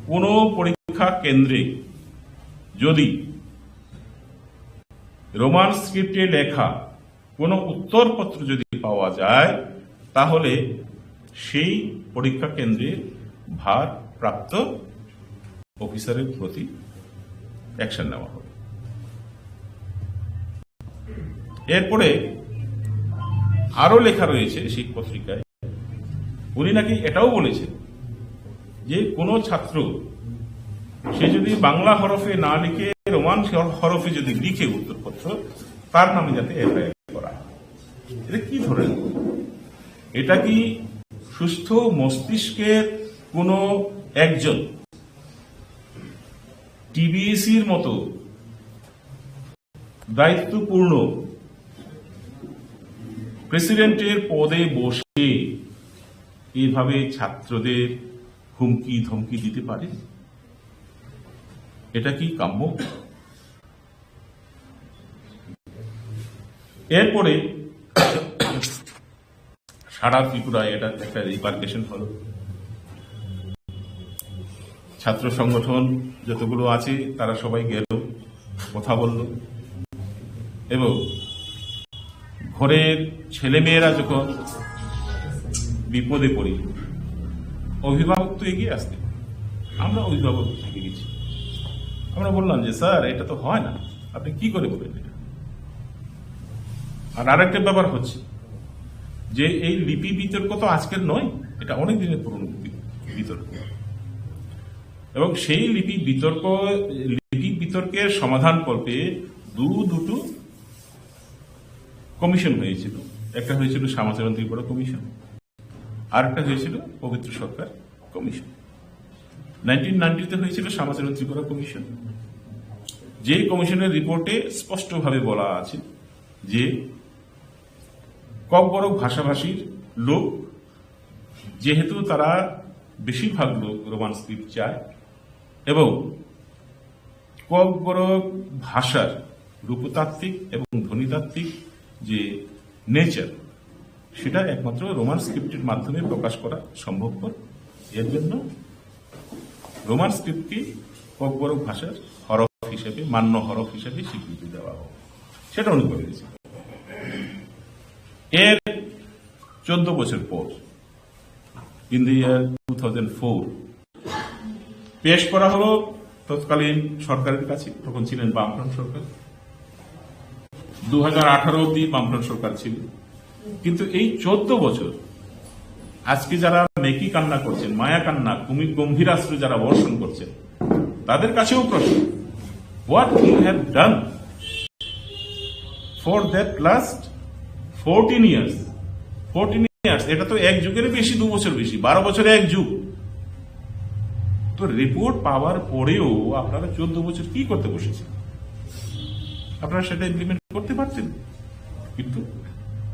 কোনো পরীক্ষা কেন্দ্রে যদি রোমান স্ক্রিপ্টে লেখা কোনো উত্তরপত্র যদি পাওয়া যায়, তাহলে সেই পরীক্ষা কেন্দ্রের ভারপ্রাপ্ত অফিসারের প্রতি অ্যাকশন নেওয়া হবে। এরপরে আরো লেখা রয়েছে সেই পত্রিকায়, উনি নাকি এটাও বলেছেন যে কোনো ছাত্র সে যদি বাংলা হরফে না লিখে রোমান হরফে যদি লিখে উত্তরপত্র, তার নামে যাতে এফআইআর করা হয়। এটা কি ধরনের? এটা কি সুস্থ মস্তিষ্কের কোনো একজন টিবিএসির মতো দায়িত্বপূর্ণ প্রেসিডেন্টের পদে বসে এইভাবে ছাত্রদের হুমকি ধমকি দিতে পারে? এটা কি কাম্য? এরপরে সারা ত্রিপুরায় এটা একটা রিপারকেশন হলো। ছাত্র সংগঠন যতগুলো আছে তারা সবাই গেল, কথা বলল, এবং ঘরের ছেলেমেয়েরা যখন বিপদে পড়ি, অভিভাবক তো এগিয়ে আসতে, আমরা অভিভাবক থেকে গেছি। আমরা বললাম যে, "স্যার, এটা তো হয় না।" আপনি কি করে বলেন এটা? আর আরেকটা ব্যাপার হচ্ছে যে এই লিপি বিতর্ক তো আজকের নয়, এটা অনেক দিনের পুরনো বি- বিতর্ক। এবং সেই লিপি বিতর্ক, লিপি বিতর্কের সমাধান করতে দু দুটো কমিশন হয়েছিল। একটা হয়েছিল শ্যামাচরণ ত্রিপুরা কমিশন, আর একটা হয়েছিল পবিত্র সরকার কমিশন। নাইনটিন নাইনটিতে হয়েছিল শ্যামাচরণ ত্রিপুরা কমিশন। যে কমিশনের রিপোর্টে স্পষ্টভাবে বলা আছে যে ককবরক ভাষাভাষীর লোক, যেহেতু তারা বেশিরভাগ লোক রোমান স্ক্রিপ্ট চায় এবং ককবরক ভাষার রূপতাত্ত্বিক এবং ধ্বনিতাত্ত্বিক যে নেচার, সেটা একমাত্র রোমান স্ক্রিপ্টের মাধ্যমে প্রকাশ করা সম্ভবপর। এর জন্য রোমান স্ক্রিপ্টকে ককবরক ভাষার হরফ হিসেবে, মান্য হরফ হিসেবে স্বীকৃতি দেওয়া হোক, সেটা উনি করে দিয়েছেন। এর চোদ্দ বছর পর, in the year two thousand four, পেশ করা হলো তৎকালীন সরকারের কাছে, তখন ছিলেন বামফ্রন্ট সরকার। দু হাজার আঠারো অব্দি বামফ্রন্ট সরকার ছিল, কিন্তু এই চোদ্দ বছর আজকে যারা মেকি কান্না করছেন, মায়া কান্না, কুমি গম্ভীরাশ্রু যারা বর্ষণ করছেন, তাদের কাছেও প্রশ্ন, what you have done for that last fourteen years? Fourteen years, এটা তো এক যুগের বেশি, দু বছর বেশি, বারো বছরে এক যুগ। তো রিপোর্ট পাওয়ার পরেও আপনারা চোদ্দ বছর কি করতে বসেছেন? আপনারা সেটা ইমপ্লিমেন্ট করতে পারতেন, কিন্তু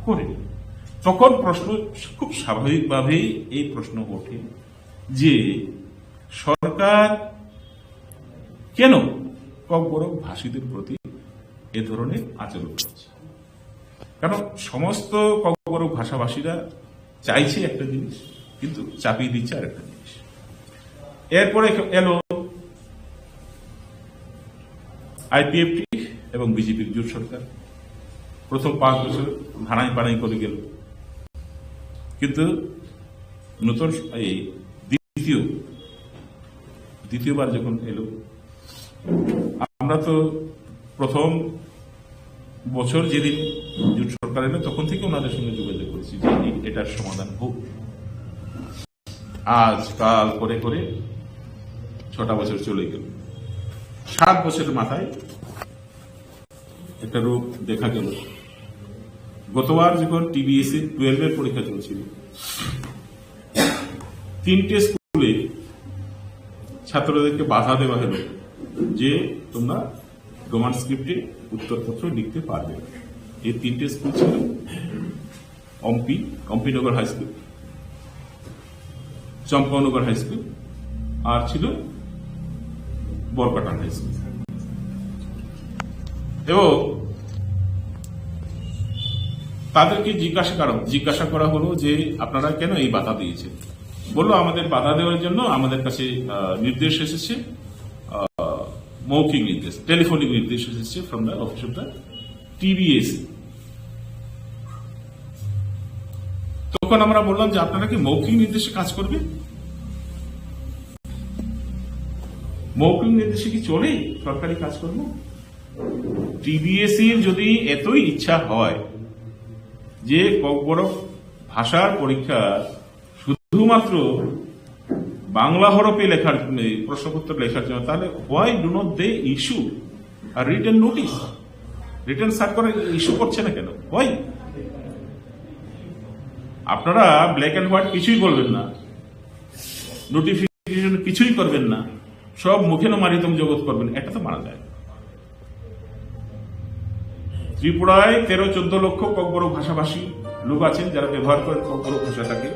করেন। তখন প্রশ্ন, খুব স্বাভাবিকভাবেই এই প্রশ্ন ওঠে যে সরকার কেন ককবরক ভাষীদের প্রতি এ ধরনের আচরণ করছে? কারণ সমস্ত ককবরক ভাষাভাষীরা চাইছে একটা জিনিস, কিন্তু চাপিয়ে দিচ্ছে আরেকটা জিনিস। এরপরে এলো আইপিএফটি এবং বিজেপির জোট সরকার। প্রথম পাঁচ বছর হানাই পানাই করে গেল, কিন্তু নতুন এই দ্বিতীয় দ্বিতীয়বার যখন এলো, আমরা তো প্রথম বছর যেদিন জোট সরকার এলো, তখন থেকে ওনাদের সঙ্গে যোগাযোগ করেছি যে এই, এটার সমাধান হোক। আজ কাল করে করে ছটা বছর চলে গেল। সাত বছরের মাথায় একটা রোগ দেখা গেল। গতবার যখন টিবিএসসি টুয়েলভ এর পরীক্ষা চলছিল, তিনটে স্কুলে ছাত্রদেরকে বাধা দেওয়া হলো যে তোমরা রোমান স্ক্রিপ্টে উত্তরপত্র লিখতে পারবে না। এই তিনটে স্কুল ছিল অম্পি, অম্পিনগর হাই স্কুল, চম্পানগর হাই স্কুল, আর ছিল বরকাটা হাই স্কুল। এবং তাদেরকে জিজ্ঞাসা করা জিজ্ঞাসা করা হলো যে আপনারা কেন এই বাধা দিয়েছেন? বললো, আমাদের বাধা দেওয়ার জন্য আমাদের কাছে আহ, নির্দেশ এসেছে, আহ, মৌখিক নির্দেশ, টেলিফোনিক নির্দেশ এসেছে from the office of the TBSC. তখন আমরা বললাম যে আপনারা কি মৌখিক নির্দেশে কাজ করবে? মৌখিক নির্দেশে কি চলে সরকারি কাজকর্ম? টিবিএসসির যদি এতই ইচ্ছা হয় যে ককবরক ভাষার পরীক্ষা শুধুমাত্র বাংলা হরফে লেখার, এই প্রশ্নপত্র লেখার জন্য, তাহলে why do not they issue a written notice? Written circular issue করছে না কেন? Why? আপনারা ব্ল্যাক অ্যান্ড হোয়াইট কিছুই বলবেন না, নোটিফিকেশন কিছুই করবেন না, সব মুখে মারিতম জগৎ করবেন, এটা তো মানা যায় না। ত্রিপুরায় তেরো চোদ্দ লক্ষ ককবরক ভাষাভাষী লোক আছেন যারা ব্যবহার করেন ককবরক ভাষাটাকে,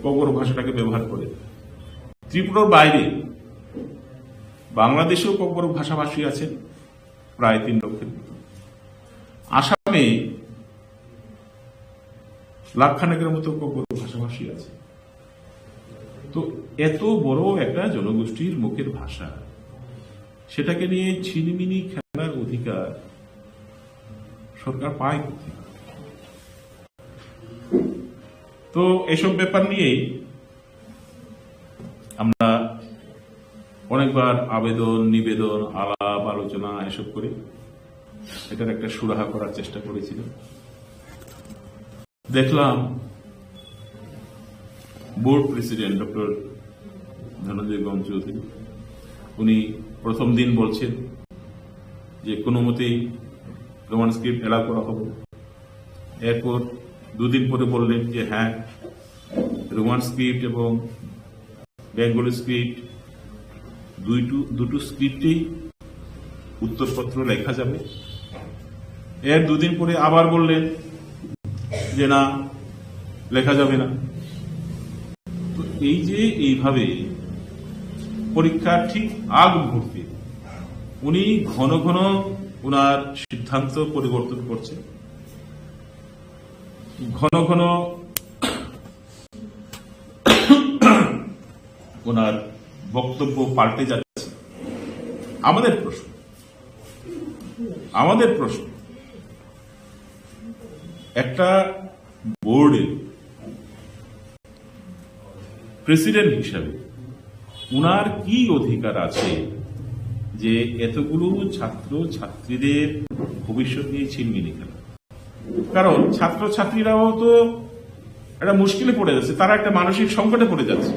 ককবরক ভাষাটাকে ব্যবহার করে। ত্রিপুরার বাইরে বাংলাদেশেও ককবরক ভাষাভাষী আছেন প্রায় তিন লক্ষের মতো। আসামে লাখখানেকের মতো ককবরক ভাষাভাষী আছে। তো এত বড় একটা জনগোষ্ঠীর মুখের ভাষা, সেটাকে নিয়ে ছিনিমিনি খেলার অধিকার সরকার পায় কোথায়? তো এসব ব্যাপার নিয়েই আমরা অনেকবার আবেদন, নিবেদন, আলাপ আলোচনা এসব করে এটার একটা সুরাহা করার চেষ্টা করেছিলাম। দেখলাম বোর্ড প্রেসিডেন্ট ডক্টর ধনঞ্জয় গম চৌধুরী, উনি প্রথম দিন বলছেন যে কোনো মতেই রোমান স্ক্রিপ্ট অ্যালাউ করা হবে না। এরপর দুদিন পরে বললেন যে হ্যাঁ, রোমান স্ক্রিপ্ট এবং বেঙ্গলি স্ক্রিপ্ট, দুইটু দুটো স্ক্রিপ্টেই উত্তরপত্র লেখা যাবে। এর দুদিন পরে আবার বললেন যে না, লেখা যাবে না। তো এই যে এইভাবে পরীক্ষার ঠিক আগ মুহূর্তে উনি ঘন ঘন ওনার সিদ্ধান্ত পরিবর্তন করছেন, ঘন ঘন ওনার বক্তব্য পাল্টে যাচ্ছে। আমাদের প্রশ্ন, আমাদের প্রশ্ন, একটা বোর্ডের প্রেসিডেন্ট হিসাবে ওনার কি অধিকার আছে যে এতগুলো ছাত্র ছাত্রীদের ভবিষ্যৎ নিয়ে ছিনিমিনি খেলা? কারণ ছাত্র ছাত্রীরাও তো একটা মুশকিলে পড়ে যাচ্ছে, তারা একটা মানসিক সংকটে পড়ে যাচ্ছে।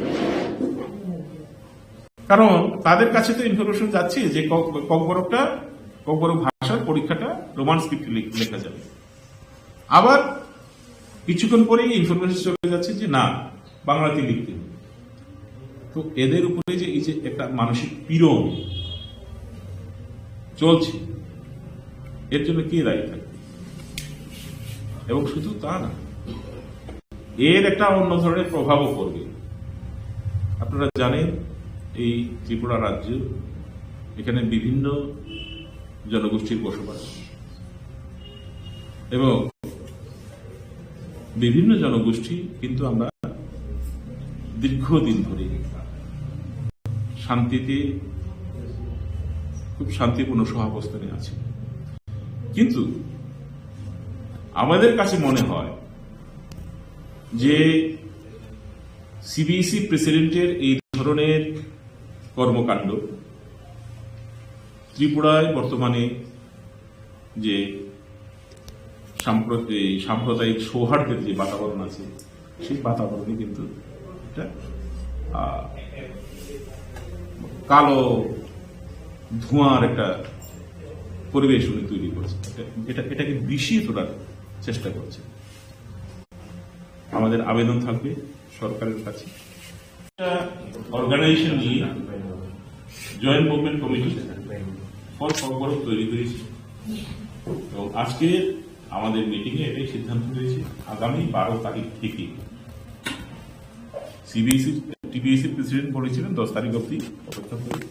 কারণ তাদের কাছে তো ইনফরমেশন যাচ্ছে যে কক-, ককবরকটা, ককবরক ভাষার পরীক্ষাটা রোমান স্ক্রিপ্টে লেখ-, লেখা যাবে। আবার কিছুক্ষণ পরেই ইনফরমেশন চলে যাচ্ছে যে না, বাংলাতে লিখতে হবে। তো এদের উপরে যে এই যে একটা মানসিক পীড়ন চলছে, এর জন্য কে দায়ী থাকবে? এবং শুধু তা না, এর একটা অন্য ধরনের প্রভাবও পড়বে। আপনারা জানেন, এই ত্রিপুরা রাজ্য, এখানে বিভিন্ন জনগোষ্ঠীর বসবাস এবং বিভিন্ন জনগোষ্ঠী কিন্তু আমরা দীর্ঘদিন ধরে শান্তিতে, খুব শান্তিপূর্ণ সহাবস্থানে আছি। কিন্তু আমাদের কাছে মনে হয় যে সিবিএসই প্রেসিডেন্টের এই ধরনের কর্মকাণ্ড ত্রিপুরায় বর্তমানে যে সাম্প্রত-, এই সাম্প্রদায়িক সৌহার্দ্যের যে বাতাবরণ আছে, সেই বাতাবরণে কিন্তু একটা, আহ, কালো ধোঁয়ার একটা পরিবেশ উনি তৈরি করছে। এটা, এটা, এটাকে বিষিয়ে তোলার চেষ্টা করছে। আমাদের আবেদন থাকবে সরকারের কাছে। একটা অর্গানাইজেশন নিয়ে joint movement committee for Kokborok তৈরি হয়েছে এবং আজকে আমাদের মিটিং এ এটাই সিদ্ধান্ত হয়েছে, আগামী বারো তারিখ থেকে সিবিএসই, টিবিএসই প্রেসিডেন্ট বলেছিলেন দশ তারিখ অবধি অপেক্ষা করি।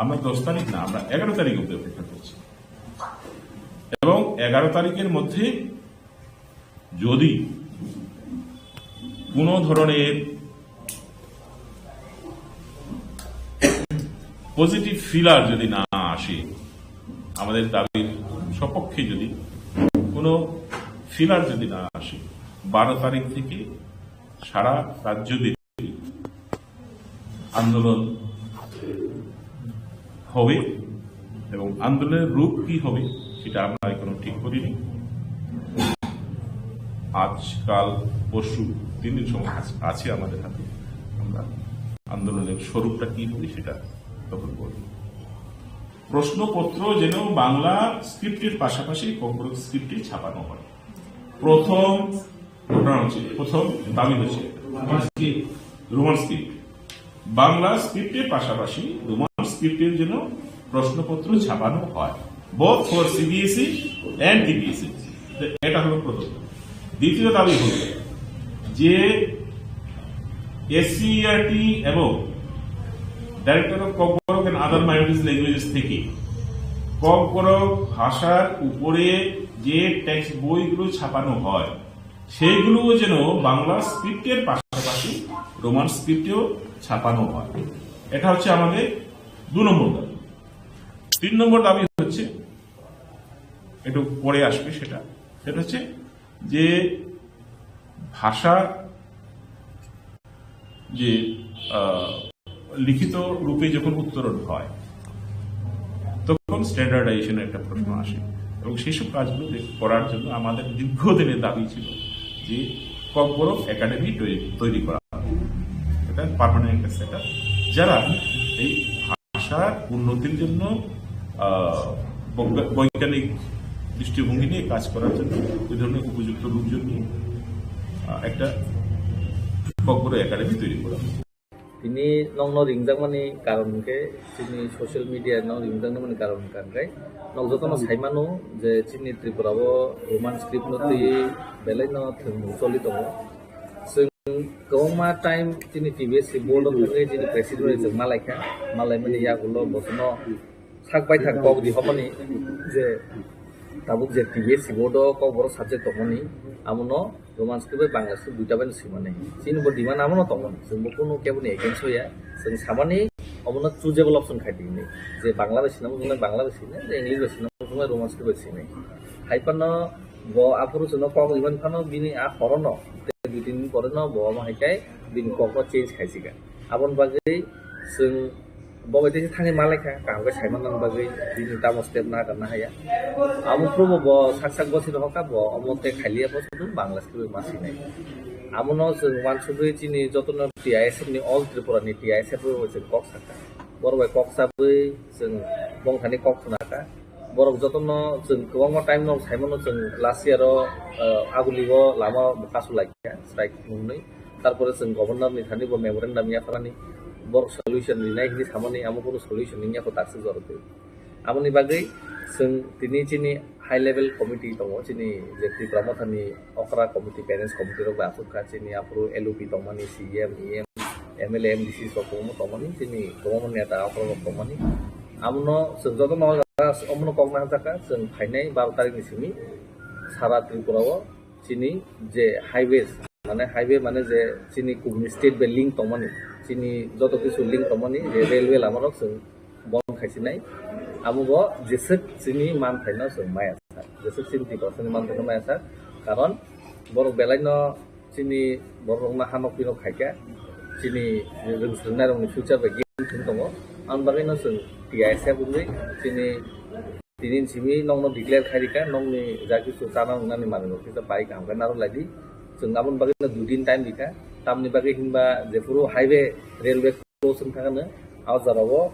আমরা দশ তারিখ না, আমরা এগারো তারিখ অবধি অপেক্ষা করছি এবং এগারো তারিখের মধ্যে যদি কোনো ধরনের পজিটিভ ফিলার যদি না আসে, আমাদের দাবির সপক্ষে যদি কোনো ফিলার যদি না আসে, বারো তারিখ থেকে সারা রাজ্যব্যাপী আন্দোলন হবে এবং আন্দোলনের রূপ কি হবে সেটা আমরা এখনো ঠিক করিনি। আজ, কাল, পরশু তিন দিন সময় আছে, আছে আমাদের হাতে। আমরা আন্দোলনের স্বরূপটা কি হবে সেটা তখন বলব। প্রশ্নপত্র যেন বাংলা স্ক্রিপ্টের পাশাপাশি ককবরক স্ক্রিপ্টে ছাপানো হয়। প্রথম ঘটনা হচ্ছে, প্রথম দাবি হচ্ছে রোমান স্ক্রিপ্ট, বাংলা স্ক্রিপ্টের পাশাপাশি রোমান স্ক্রিপ্টের যেন প্রশ্নপত্র ছাপানো হয়, both for সিবিএসই and টিবিএসই। এটা হলো প্রথম। দ্বিতীয় দাবি হলো যে এসসিইআরটি এবং Directorate of Kokborok and Other Minorities Languages থেকে ককবরক ভাষার উপরে যে টেক্সট বইগুলো ছাপানো হয়, সেইগুলো যেন বাংলা স্ক্রিপ্টের পাশাপাশি রোমান স্ক্রিপ্টেও ছাপানো হয়। এটা হচ্ছে আমাদের দু নম্বর দাবি। তিন নম্বর দাবি হচ্ছে, একটু পরে আসবে সেটা, সেটা হচ্ছে যে ভাষা, যে আহ, লিখিত রূপে যখন উত্তরণ হয়, তখন স্ট্যান্ডার্ডাইজেশনের একটা প্রশ্ন আসে। এবং সেসব কাজগুলো দেখ-, করার জন্য আমাদের দীর্ঘদিনের দাবি ছিল যে ককবরক একাডেমি তৈরি, তৈরি করা হবে। এটা পার্মানেন্ট একটা সেটআপ। যারা এই ভাষার উন্নতির জন্য, আহ, বৈজ্ঞা-, বৈজ্ঞানিক দৃষ্টিভঙ্গি নিয়ে কাজ করার জন্য, এই ধরনের উপযুক্ত লোকজন নিয়ে, আহ, একটা ককবরক একাডেমি তৈরি করা। Tini nokno ringjakmani karon hwnkhe chini social media no ringjakmani karon hwnkha hwnkhe nok jotono saimano je chini Tripura o Roman script no twiwi belai no thwngmung choli tongo. Chwng kwbangma time chini T B S C board o thangwi chini president bai chwng malaikha, malaimani yagulo bosono sak baithang kok di hoboni je tabuk je T B S C board o kokborok subject tongmani, amono Roman script bai Bangla script duita bai no swimani. Chini bo demand amono tongmani, chwngbo kunu keboni against hoya. Chwng samani omono choosable option khai di hinwi, je Bangla bai swina muchungnai Bangla bai swinai, je English bai swina muchungnai Roman script bai swinai. Hai phano bo aphuru chwngno kok rimani phano bini a horono tei dui tin din pore no bo omo hai khe bini kokno change khai sika. Aboni bagwi chwng bo bai teisa thangwi malaikha, kaham khe saimanani bagwi bini tamo step na kana haya. Amo phuru bo sak sak bosi rohorkha, bo omo tei khailiya, bo sudu Bangla script ma sinai. Amono chwng uansugwi chini jotono T I S F ni, All Tripura ni T I S F bai chwng kok sakha. Borok bai kok sabwi chwng bongthani kok khna kha. Borok jotono chwng kwbangma time no saimano, chwng last year o, uh, Aguli o lama bo kasu laikha, strike nungwi. Tarpore chwng governor ni thani bo memorandum yapharani, borok solution rinai hinwi samani, amo kunu solution wngya kho dakswk jorok twi. Aboni bagwi chwng tini chini high level committee tongo, chini je Tipra Motha ni okra committee, parents committee rok bai aswk kha, chini aphuru L O P tongmani, C E M, E M, M L A, M D C rok kwbangma tongmani, chini kwbangma neta okra rok tongmani. Amono chwng jotono omono kok naharjakha, chwng phainai baro tarikh ni simi sara Tripura o chini je highways, mane highway mane je chini kubuni state bai link tongmani, chini joto kisu link tongmani je railway lama rok chwng bon khaisinai. Amo bo jeswk chini manthaino chwng maya sak, jeswk chini Tiprasani manthaino maya sak, karon borok belai no chini borok rokno hanok pinok khaikha, chini rwng swrwngnairokni future bai game thwng tongo. Aboni bagwino chwng T I S F wngwi chini tini simi nokno declare khairikha, nokni ja kisu chana wngnani manwirok kisa bai kaham khe narwk laidi. Chwng aboni bagwino dui din time rikha, tamni bagwi hinba jephuru highway, railway close wngkha hwnwi, a jora o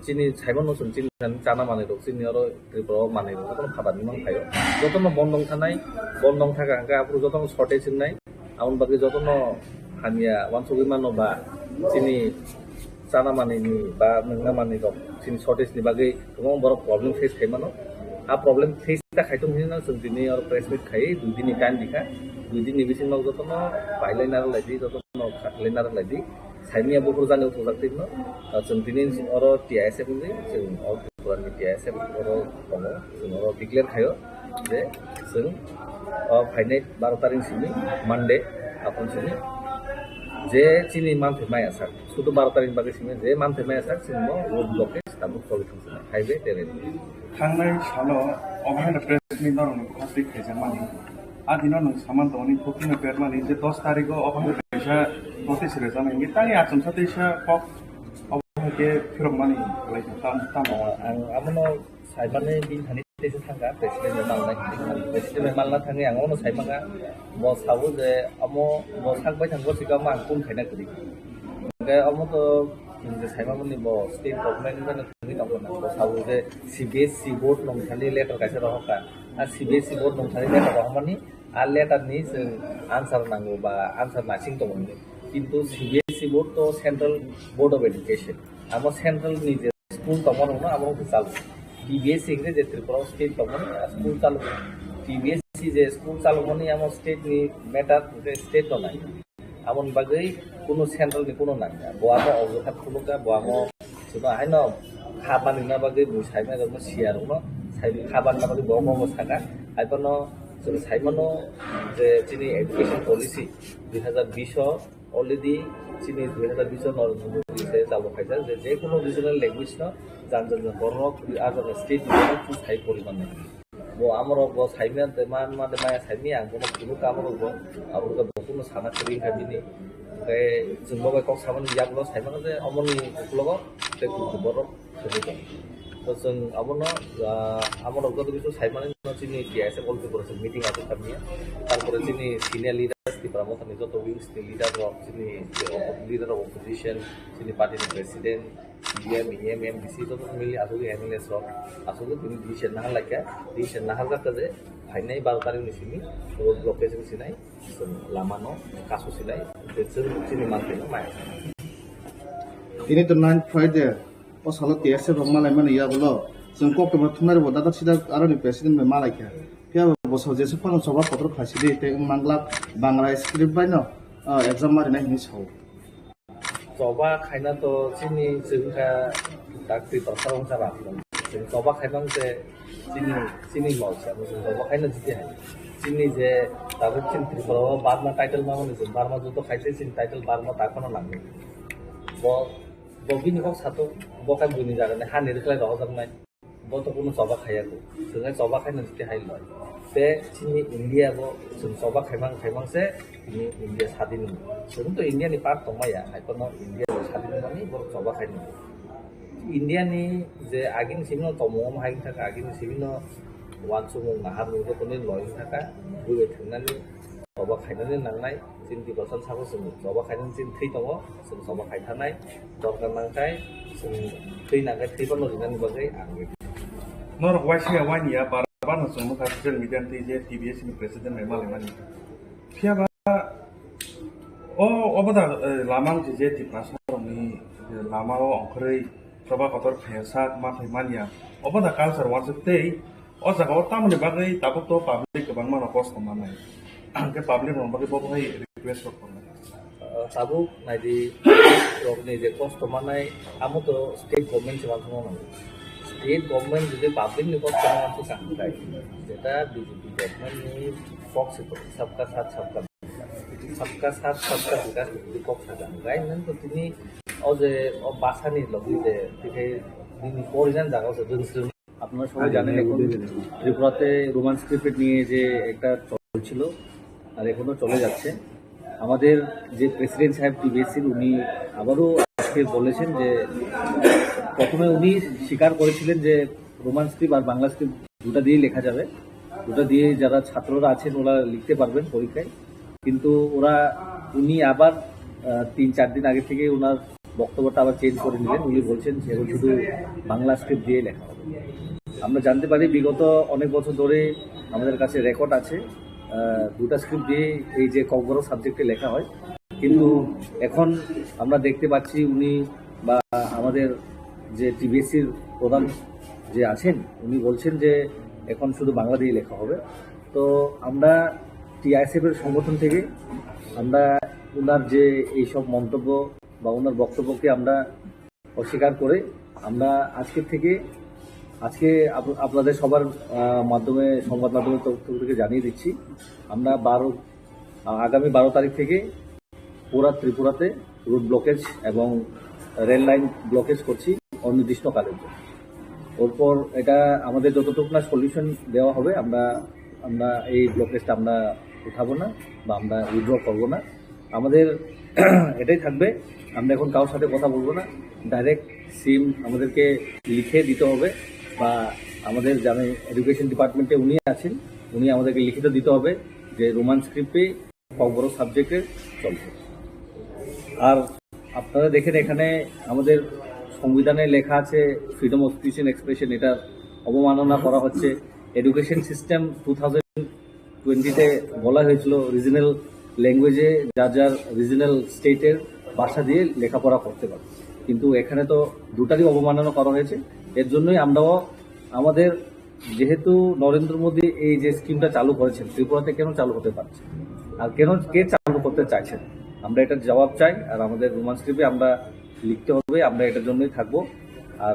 chini saimano chwng chini chana manwirok, chini oro Tripura o manwirok jotono phatar ni mang phaio. Jotono bondong thanai, bondong thaka hwnkhe aphuru jotono shortage wngnai. Aboni bagwi jotono hamya uansugwi mano ba chini chana manwini ba nwngna manwirok chini shortage ni bagwi kwbang borok problem face khai mano. A problem face ta khai tong hinwi no chwng tini oro press meet khai dui dini time rikha. Dui dini bisingo jotono pailai narwk laidi, jotono khaklai narwk laidi. Saimanya buphuru jani uthajak twi no. Ah, chwng tini oro T I S F wngwi, chwng o Tripura ni T I S F oro tongo. Chwng oro declare khaio je chwng o phainai baro tarikh simi Monday, aphuru simi je chini manthai maya sak, sudu baro tarikh bagwi simi je manthai maya sak, chwng bo road blockade tabuk choli thang sini, highway tei railway. Thangnai salo obo haino press meet norokni khasik khaijakmani. A dino nwng saman tongmani, bukhuno bermani je dos tarikh o obo hai kaisa notice rwjaknai hinwi tani achomsa teisa kok obo hai khe phirokmani kwlai kha tam, tamo. Ang abono saimani bini thani teisa thangkha, president bai malna hinwi. President bai malna thangwi ang abono saimanga, bo sabo je amo bo sak bai thang, bo sikamo ang kun khaina kwrwi. Hwnkhe omo to chwng je saimani bo state government ni thangwi tongkha na, bo sabo je C B S E board nung thani letter kaisa rohorkha. A C B S E board nung thani letter rohormani, a letter ni chwng answer nango ba answer naising tongo hinwi. Kintu C B S E board to Central Board of Education. Amo central ni je school tongma rokno abo wngkha chalo. T B S E hingkhe je Tripura o state tongmani, a school chalo. T B S E je school chalomani amo state ni matter, hingkhe state no nai. Aboni bagwi kunu central ni kunu nangya. Bo amo ojokha khulukya, bo amo chwngno haino kha banina bagwi bo saimai rokno, siya rokno sai kha banina bagwi bo omo omo saka. Haiphano chwng saimano je chini education policy dui hazar bish o already chini dui hazar bish o Narendra Modi se chalo khaijak je, je kunu regional language no jan jan borok a jaga state ni borok sai poriman nai. Bo amorok bo saimya de man ma de maya saimya ang bono kunu kamorok bo aborok bo kunu sana kwrwi kha bini. Tei chwng bo bai kok samani yagulo sai mano je omoni uklogo tei kubui borok thwngwi tongo. To chwng abono, ah, amorok joto kisu sai manwi no chini T I S F all Tripura chwng meeting achuk kha manya. Tarpore chini senior leaders, Tipra Mothani joto wings ni leader rok, chini je oppo-, leader of opposition, chini party ni president, C E M, E M, M D C joto mili achuk M L As rok achuk tini decision nahar laikha, decision nahar jakha je phainai baro tarikh ni simi road blockage ni sinai. Chwng lamano kasu sinai, tei chwng chini manthai no maya. Tini to nine Friday, o salo T S F rok malai mani yagulo, chwng kok tongma thumnai rokbo dadak sidak aroni president bai malai kha. Phiya bo bwsao jesa phano choba kotor khlai sidi, tei wng manglak Bangla script bai no, ah, exam ma rinai hinwi sao. Choba khaina to chini chwng kha dak Tripura sarong sa rak. Chwng choba khaina se chini, chini lok se, amo chwng choba khaina jiti hai. Chini je tabuk chini Tripura o Burma title ma mani chwng Burma judo khai se chini title Burma ta khano nangni. Bo, bo bini kok sato, bo khai buini jaga ni hani rwkhlai rohorjak nai. Bo to kunu choba khaiya ko. Chwng hai choba khaina jiti hai loi. Te chini India bo chwng choba khaimang khaimang se chini India sadin. Chwng to India ni part tongmaya, hai kono India bo sadin mani borok choba khaina. India ni je agini simi no tongmung hai thaka, agini simi no wansukmung nahar mung joto ni loi thaka, bui bai thangnani choba khainani nangnai, chini Tiprasa sabo chwng choba khainani chini thwi tongo, chwng choba khai thanai, dorkar nangkhai, chwng thwi nangkhai thwi phano rinani bagwi ang ready. Norok waisa ya wani ya, bar bar no chwng nukha social media ni twi je T B S ni president bai malai mani. Phiya ba o, obo da, eh, lama wngkhe je Tiprasa rokni, eh, lama o ongkhorwi choba kotor khaiya sak ma khai manya. Obo da culture wansuk tei O jaga o tamoni bagwi tabuk to public kwbangma no kosto manai. Hwnkhe public rok bagwi bo hai request rok tongo. Uh, tabuk naidi rokni je kosto manai, amo to state government se manthokma manai. State government jodi public ni kosto manthok kha hwnkhe, jeta B J P government ni kok se to, sabka saath sabka, sabka saath sabka bikas ni kok sa kha hwnkhe, nang to tini o je o basa ni logi je, tini nini porijan jaga o se dun srwng. আপনারা সবাই জানেন, এখন ত্রিপুরাতে Roman script নিয়ে যে একটা চলছিল, আর এখনো চলে যাচ্ছে। আমাদের যে প্রেসিডেন্ট সাহেব টিবিএসসির, উনি আবারও আজকে বলেছেন যে প্রথমে উনি স্বীকার করেছিলেন যে রোমান স্ক্রিপ্ট আর বাংলা স্ক্রিপ্ট দুটা দিয়েই লেখা যাবে, দুটা দিয়ে যারা ছাত্ররা আছেন ওরা লিখতে পারবেন পরীক্ষায়। কিন্তু ওরা, উনি আবার, আহ, তিন চার দিন আগে থেকে ওনার বক্তব্যটা আবার চেঞ্জ করে নিলেন। উনি বলছেন যে এখন শুধু বাংলা স্ক্রিপ্ট দিয়ে লেখা হবে। আমরা জানতে পারি বিগত অনেক বছর ধরে আমাদের কাছে রেকর্ড আছে, আহ, দুটা স্ক্রিপ্ট দিয়ে এই যে ককবরক সাবজেক্টে লেখা হয়, কিন্তু এখন আমরা দেখতে পাচ্ছি উনি বা আমাদের যে টিবিএসসির প্রধান যে আছেন, উনি বলছেন যে এখন শুধু বাংলা দিয়ে লেখা হবে। তো আমরা টিআইএসএফ এর সংগঠন থেকে আমরা ওনার যে এইসব মন্তব্য বা ওনার বক্তব্যকে আমরা অস্বীকার করে আমরা আজকের থেকে, আজকে আপ-, আপনাদের সবার, আহ, মাধ্যমে, সংবাদ মাধ্যমের তরফ থেকে জানিয়ে দিচ্ছি, আমরা বারো, আহ, আগামী বারো তারিখ থেকে পুরা ত্রিপুরাতে রোড ব্লকেজ এবং রেল লাইন ব্লকেজ করছি অনির্দিষ্টকালের জন্য। এরপর এটা আমাদের যতটুকু না সলিউশন দেওয়া হবে, আমরা, আমরা এই ব্লকেজটা আমরা উঠাবো না বা আমরা উইথড্র করবো না। আমাদের এটাই থাকবে, আমরা এখন কারোর সাথে কথা বলবো না, ডাইরেক্ট সিম আমাদেরকে লিখে দিতে হবে বা আমাদের যারা এডুকেশন ডিপার্টমেন্টে উনি আছেন, উনি আমাদেরকে লিখিত দিতে হবে যে রোমান স্ক্রিপ্টে ককবরক সাবজেক্টে চলছে। আর আপনারা দেখেন, এখানে আমাদের সংবিধানে লেখা আছে freedom of speech and expression, এটা অবমাননা করা হচ্ছে। এডুকেশন সিস্টেম টু থাউজেন্ড টোয়েন্টিতে বলা হয়েছিল রিজনাল ল্যাঙ্গুয়েজে যার যার রিজনাল স্টেটের ভাষা দিয়ে লেখাপড়া করতে পারে, কিন্তু এখানে তো দুটারই অবমাননা করা হয়েছে। এর জন্যই আমরাও আমাদের, যেহেতু নরেন্দ্র মোদী এই যে স্কিমটা চালু করেছেন, ত্রিপুরাতে কেন চালু হতে পারছে আর কেন, কে চালু করতে চাইছেন, আমরা এটার জবাব চাই। আর আমাদের রোমান স্ক্রিপ্টে আমরা লিখতে হবে, আমরা এটার জন্যই থাকবো। আর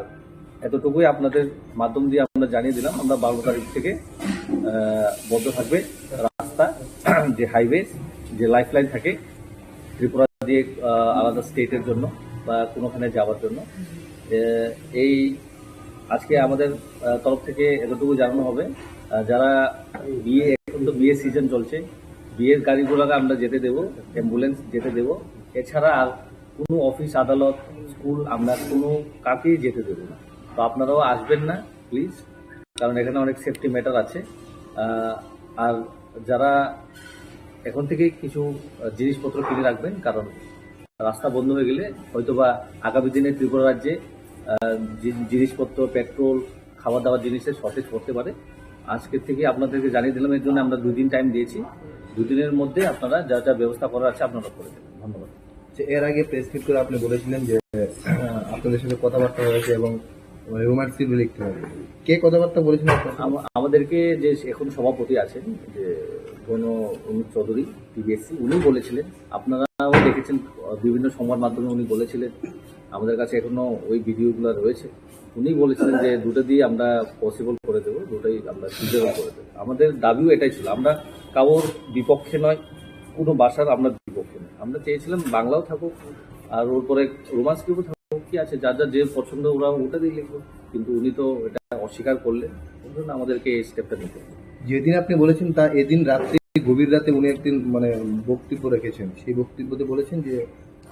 এতটুকুই আপনাদের মাধ্যম দিয়ে আমরা জানিয়ে দিলাম, আমরা বারো তারিখ থেকে, আহ, বন্ধ থাকবে রাস্তা, যে হাইওয়ে, যে লাইফলাইন থাকে ত্রিপুরা দিয়ে, আহ, আলাদা স্টেটের জন্য বা কোনোখানে যাওয়ার জন্য। এ, এই আজকে আমাদের, আহ, তরফ থেকে এতটুকু জানানো হবে। আহ, যারা বিয়ে, এখন তো বিয়ের সিজন চলছে, বিয়ের গাড়ি ঘোড়াকে আমরা যেতে দেবো, অ্যাম্বুলেন্স যেতে দেবো। এছাড়া আর কোনো অফিস আদালত, স্কুল আমরা কোনো কাকেই যেতে দেবো না। তো আপনারাও আসবেন না প্লিজ, কারণ এখানে অনেক সেফটি ম্যাটার আছে। আহ, আর যারা এখন থেকে কিছু আহ, জিনিসপত্র কিনে রাখবেন, কারণ রাস্তা বন্ধ হয়ে গেলে হয়তো বা আগামী দিনে ত্রিপুরা রাজ্যে আহ, জি- জিনিসপত্র, পেট্রোল, খাওয়া দাওয়ার জিনিসের শর্টেজ পড়তে পারে। আজকের থেকে আপনাদেরকে জানিয়ে দিলাম, এর জন্য আমরা দুদিন টাইম দিয়েছি। দুদিনের মধ্যে আপনারা যা যা ব্যবস্থা করার আছে আপনারা করে দেবেন। ধন্যবাদ। যে এর আগে প্রেস মিট করে আপনি বলেছিলেন যে আহ, আপনাদের সাথে কথাবার্তা হয়েছে এবং রোমান্স লিখতে হবে। কে কথাবার্তা বলেছিলেন আপনার সাথে? আমা- আমাদেরকে যে এখন সভাপতি আছেন, যে গণ অনুপ চৌধুরী, টিবিএসসি, উনি বলেছিলেন, আপনারাও দেখেছেন, আহ, বিভিন্ন সংবাদ মাধ্যমে উনি বলেছিলেন, আমাদের কাছে এখনো ওই ভিডিওগুলো রয়েছে। উনি বলেছিলেন যে দুটো দিয়ে আমরা পসিবল করে দেবো, দুটোই আমরা ফিজিবল করে দেবো। আমাদের দাবিও এটাই ছিল, আমরা কারোর বিপক্ষে নয়, কোনো ভাষার আমরা বিপক্ষে নয়। আমরা চেয়েছিলাম বাংলাও থাকুক, আর ওর পরে রোমান্স লিখবো, থাকুক, কি আছে, যার যার যে পছন্দ ওরা ওটা দিয়ে লিখবো। কিন্তু উনি তো এটা অস্বীকার করলেন, ওই জন্য আমাদেরকে এই স্টেপটা নিতে হলো। যেদিন আপনি বলেছেন, তা এদিন রাত্রে, গভীর রাতে উনি একদিন মানে বক্তব্য রেখেছেন। সেই বক্তব্যতে বলেছেন যে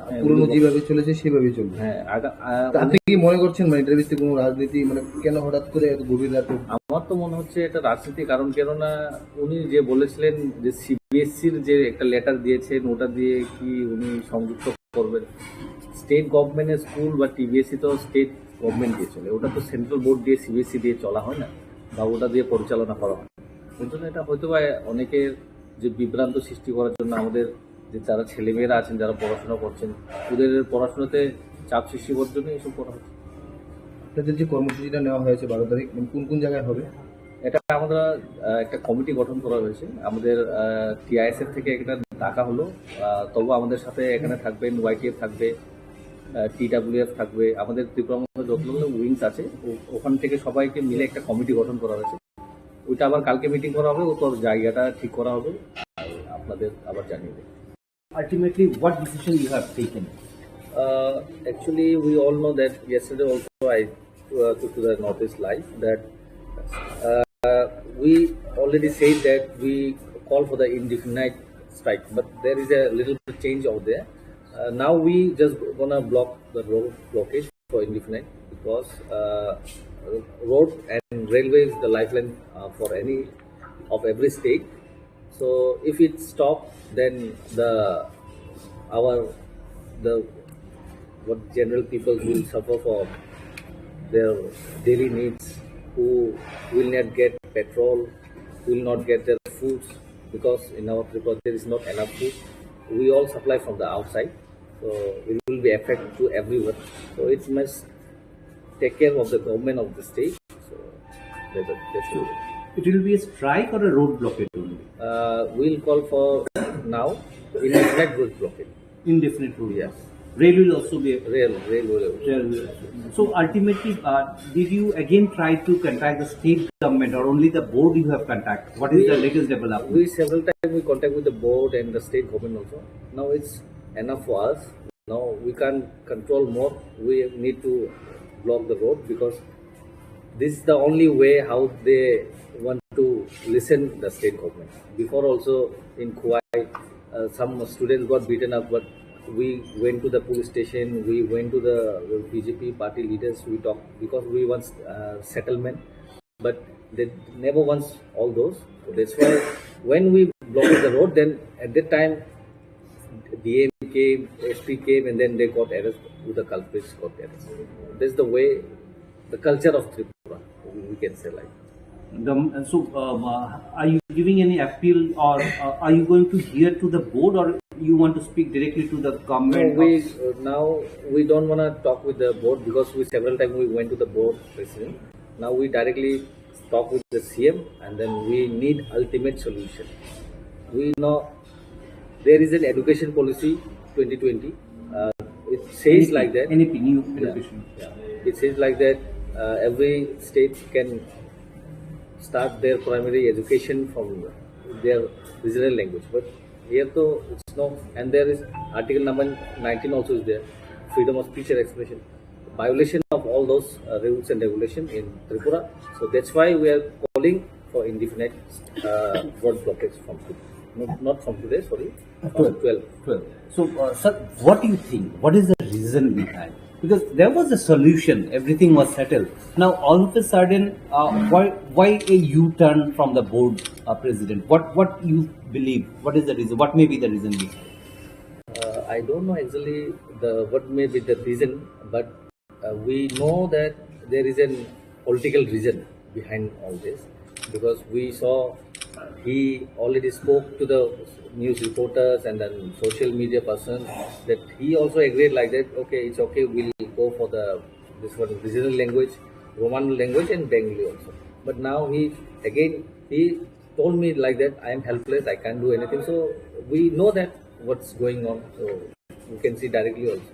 হ্যাঁ, পুরনো উনি যেভাবে চলেছে সেভাবেই চলবে। হ্যাঁ, আগা- আ, তা আপনি কি মনে করছেন, মানে, এটার ভিত্তিতে কোনো রাজনীতি, মানে, কেন হঠাৎ করে এত গভীর রাতে? আমার তো মনে হচ্ছে এটা রাজনীতি, কারণ কেননা উনি যে বলেছিলেন যে সিবিএসসির যে একটা লেটার দিয়েছেন, ওটা দিয়ে কি উনি সংযুক্ত করবেন? স্টেট গভর্নমেন্টের স্কুল বা টিবিএসসি তো স্টেট গভর্নমেন্ট দিয়ে চলে, ওটা তো সেন্ট্রাল বোর্ড দিয়ে, সিবিএসসি দিয়ে চলা হয় না, বা ওটা দিয়ে পরিচালনা করা হয় না। ওই জন্য এটা হয়তো বা অনেকের যে বিভ্রান্ত সৃষ্টি করার জন্য, আমাদের যে যারা ছেলেমেয়েরা আছেন, যারা পড়াশোনা করছেন, ওদের পড়াশোনাতে চাপ সৃষ্টি করার জন্য এসব করা হচ্ছে। আপনাদের যে কর্মসূচিটা নেওয়া হয়েছে বারো তারিখ, মানে, কোন কোন জায়গায় হবে? এটা আমরা আহ, একটা কমিটি গঠন করা হয়েছে আমাদের টিআইএসএফ থেকে, একটা ডাকা হলো। আহ, তবু আমাদের সাথে এখানে থাকবেন, ওয়াইটিএফ থাকবে, টিডাব্লিউএফ থাকবে, আমাদের ত্রিপুরা মথা যতগুলো উইংস আছে, ও- ওখান থেকে সবাইকে মিলে একটা কমিটি গঠন করা হয়েছে। ওইটা আবার কালকে মিটিং করা হবে, ওটার জায়গাটা ঠিক করা হবে, আর আপনাদের আবার জানিয়ে দেবো। Ultimately, what decision you have taken? Uh, actually, we all know that yesterday also I uh, took to the Northeast Live that uh, we already said that we call for the indefinite strike, but there is a little bit change over there. Uh, now we just gonna block the road blockage for indefinite because uh, road and railway is the lifeline uh, for any of every state. So if it stop, then the our the what general people will suffer for their daily needs, who will not get petrol, will not get their foods because in our Tripura there is not enough food. We all supply from the outside, so it will be affect to everyone. So it must take care of the government of the state. So that's, that's it. It will be a strike or a road blockade only? Uh, we'll call for now indefinite road blockade. Indefinite road. Yes. Rail will also be. Rail, rail will. Rail will also. So ultimately, uh, did you again try to contact the state government or only the board you have contact? What is the latest development? We several times we contact with the board and the state government also. Now it's enough for us. No, we can't control more. We need to block the road because this is the only way how they want to listen the state government. Before also in Khowai, uh, some students got beaten up, but we went to the police station, we went to the B J P party leaders, we talked because we want uh, settlement, but they never wants all those. So that's why when we blocked the road, then at that time D M came, S P came, and then they got arrested. The culprits got arrested. That's the way, the culture of Tripura, we can say like. The, so, um, uh, are you giving any appeal, or uh, are you going to hear to the board, or you want to speak directly to the government? No, we uh, now we don't want to talk with the board because we several times we went to the board president. Now we directly talk with the C M, and then we need ultimate solution. We know there is an education policy twenty twenty. Uh, it says like that. N E P, new education. Yeah. It says like that uh, every state can start their primary education from their regional language, but here though it's no, and there is article number nineteen also is there, freedom of speech and expression, violation of all those uh, rules and regulation in Tripura. So that's why we are calling for indefinite uh, road blockage from Tripura. Not, not from today, sorry. From twelve. Twelve. So, uh, sir, what do you think? What is the reason behind? Because there was a solution, everything was settled. Now, all of a sudden, uh, why why a U-turn from the board uh, president? What what you believe? What is the reason? What may be the reason behind? Uh, I don't know exactly the what may be the reason, but uh, we know that there is a political reason behind all this, because we saw he already spoke to the news reporters and then social media person that he also agreed like that, okay, it's okay, we'll go for the this one regional language, Roman language and Bengali also. But now he again he told me like that, I am helpless, I can't do anything. So we know that what's going on. So you can see directly also.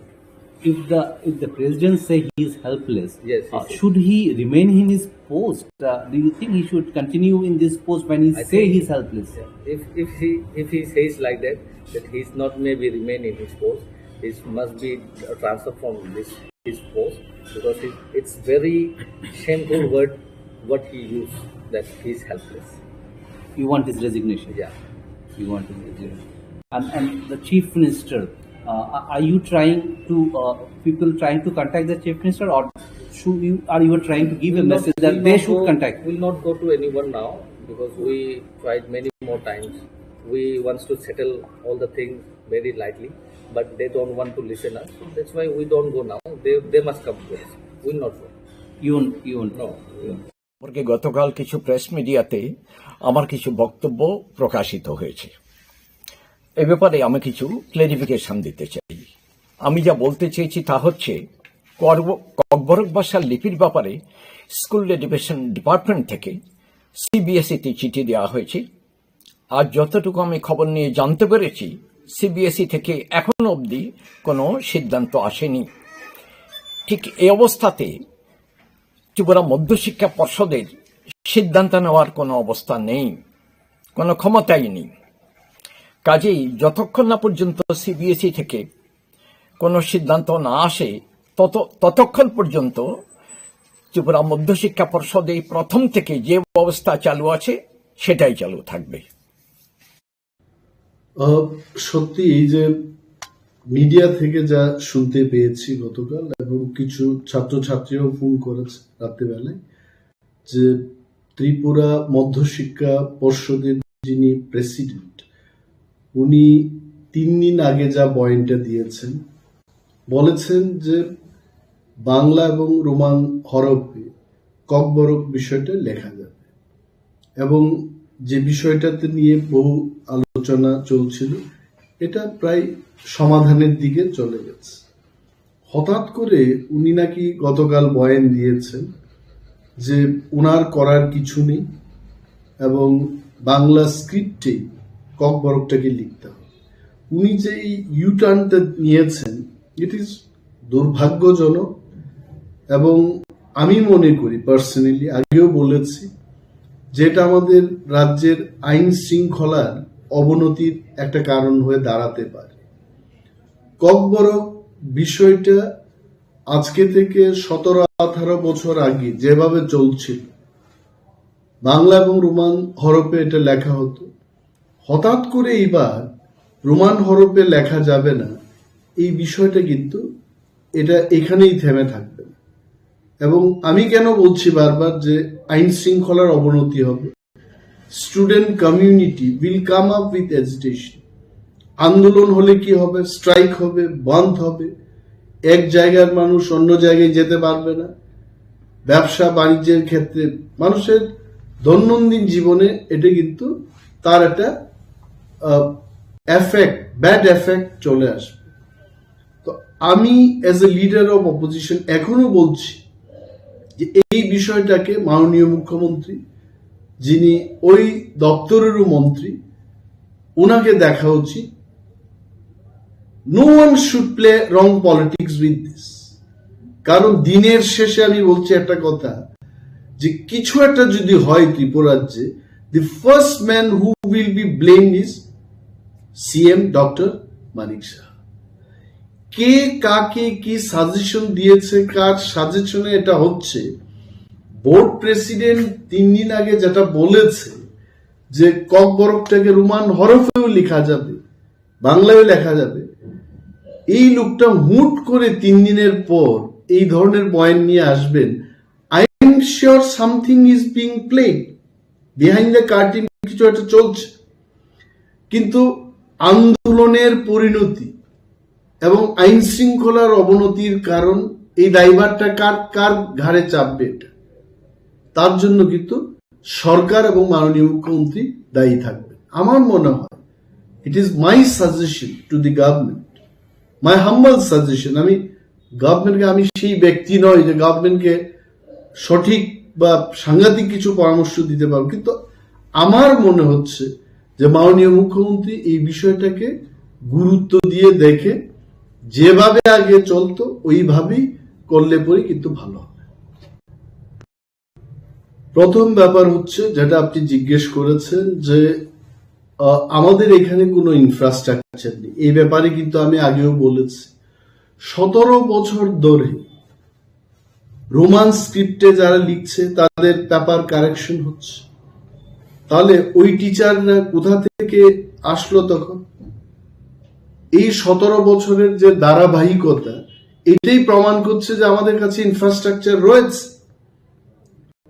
If the if the president say he is helpless, yes, uh, should he remain in his post? Uh, do you think he should continue in this post when he I say think he's helpless? Yeah. If if he if he says like that, that he's not maybe remain in his post, he must be transferred from this his post, because it, it's very shameful word what he used, that he's helpless. You want his resignation? Yeah. You want his resignation. And, and the chief minister, uh, are are you trying to, uh, people trying to contact the chief minister, or should you, are you trying to give a message that they should contact? We'll not go to anyone now, because we tried many more times. We wants to settle all the things very lightly, but they don't want to listen us. So that's why we don't go now. They, they must come to us. We'll not go. You won't, you won't. No. সম্পর্কে গতকাল কিছু প্রেস মিডিয়াতে আমার কিছু বক্তব্য প্রকাশিত হয়েছে। এ ব্যাপারে আমি কিছু ক্লেরিফিকেশন দিতে চাই। আমি যা বলতে চেয়েছি তা হচ্ছে, করব- ককবরক ভাষার লিপির ব্যাপারে স্কুল এডুকেশন ডিপার্টমেন্ট থেকে সিবিএসইতে চিঠি দেওয়া হয়েছে। আর যতটুকু আমি খবর নিয়ে জানতে পেরেছি, সিবিএসই থেকে এখনো অবধি কোনো সিদ্ধান্ত আসেনি। ঠিক এই অবস্থাতে ত্রিপুরা মধ্যশিক্ষা পর্ষদের সিদ্ধান্ত নেওয়ার কোনো অবস্থা নেই, কোনো ক্ষমতাই নেই। কাজেই যতক্ষণ না পর্যন্ত সিবিএসই থেকে কোনো সিদ্ধান্ত না আসে, তত ততক্ষণ পর্যন্ত ত্রিপুরা মধ্যশিক্ষা পর্ষদে প্রথম থেকে যে ব্যবস্থা চালু আছে, সেটাই চালু থাকবে। আহ, সত্যি এই যে মিডিয়া থেকে যা শুনতে পেয়েছি গতকাল, এবং কিছু ছাত্রছাত্রীও ফোন করেছে রাত্রিবেলায়, যে ত্রিপুরা মধ্যশিক্ষা পর্ষদের যিনি প্রেসিডেন্ট, উনি তিন দিন আগে যা বয়ানটা দিয়েছেন, বলেছেন যে বাংলা এবং রোমান হরফে ককবরক বিষয়টা লেখা যাবে, এবং যে বিষয়টাতে নিয়ে বহু আলোচনা চলছিল, এটা প্রায় সমাধানের দিকে চলে গেছে। হঠাৎ করে উনি নাকি গতকাল বয়ান দিয়েছেন যে ওনার করার কিছু নেই এবং বাংলা স্ক্রিপ্টে ককবরকটাকে লিখতে হবে। উনি যে এই ইউটার্নটা নিয়েছেন, ইট ইজ দুর্ভাগ্যজনক। এবং আমি মনে করি, পার্সোনালি, আগেও বলেছি, যেটা আমাদের রাজ্যের আইন শৃঙ্খলার অবনতির একটা কারণ হয়ে দাঁড়াতে পারে। ককবরক বিষয়টা আজকে থেকে সতেরো আঠারো বছর আগে যেভাবে চলছিল, বাংলা এবং রোমান হরফে এটা লেখা হতো, হঠাৎ করে এইবার রোমান হরফে লেখা যাবে না, এই বিষয়টা কিন্তু এটা এখানেই থেমে থাকবে না। এবং আমি কেন বলছি বারবার যে আইন শৃঙ্খলার অবনতি হবে? Student community will come up with agitation. আন্দোলন হলে কি হবে? স্ট্রাইক হবে, বন্ধ হবে, এক জায়গার মানুষ অন্য জায়গায় যেতে পারবে না। ব্যবসা বাণিজ্যের ক্ষেত্রে, মানুষের দৈনন্দিন জীবনে এটা কিন্তু তার একটা এফেক্ট, ব্যাড এফেক্ট চলে আসবে। তো আমি, as a leader of opposition, এখনো বলছি যে এই বিষয়টাকে মাননীয় মুখ্যমন্ত্রী, যিনি ওই দপ্তরেরও মন্ত্রী, ওনাকে দেখা উচিত। No one should play wrong politics with this. কারণ দিনের শেষে আমি বলছি একটা কথা, যে কিছু একটা যদি হয় ত্রিপুরাজ্যে, the first man who will be blamed is CM doctor Manik Saha. কে কাকে কি সাজেশন দিয়েছে, কার সাজেশনে এটা হচ্ছে, বোর্ড প্রেসিডেন্ট তিন দিন আগে যেটা বলেছে, যে ককবরকটাকে রোমান হরফেও লেখা যাবে, বাংলায়ও লেখা যাবে, এই লোকটা হুট করে তিন দিনের পর এই ধরনের বয়ান নিয়ে আসবেন, I am sure something is being played behind the curtain. কিছু একটা চলছে। কিন্তু আন্দোলনের পরিণতি এবং আইন শৃঙ্খলার অবনতির কারণ, এই দায়ভারটা কার কার ঘাড়ে চাপবে? এটা, তার জন্য কিন্তু সরকার এবং মাননীয় মুখ্যমন্ত্রী দায়ী থাকবেন আমার মনে হয়। It is my suggestion to the government, my humble suggestion. আমি গভর্নমেন্টকে, আমি সেই ব্যক্তি নই যে গভর্নমেন্টকে সঠিক বা সাংঘাতিক কিছু পরামর্শ দিতে পারবো, কিন্তু আমার মনে হচ্ছে যে মাননীয় মুখ্যমন্ত্রী এই বিষয়টাকে গুরুত্ব দিয়ে দেখে যেভাবে আগে চলতো ওইভাবেই করলে পরে কিন্তু ভালো হবে। প্রথম ব্যাপার হচ্ছে যেটা আপনি জিজ্ঞেস করেছেন যে, আহ, আমাদের এখানে কোনো ইনফ্রাস্ট্রাকচার নেই, এই ব্যাপারে কিন্তু আমি আগেও বলেছি, সতেরো বছর ধরে রোমান স্ক্রিপ্টে যারা লিখছে তাদের পেপার কারেকশন হচ্ছে। তাহলে ওই টিচাররা কোথা থেকে আসলো তখন? এই সতেরো বছরের যে ধারাবাহিকতা, এটাই প্রমাণ করছে যে আমাদের কাছে ইনফ্রাস্ট্রাকচার রয়েছে।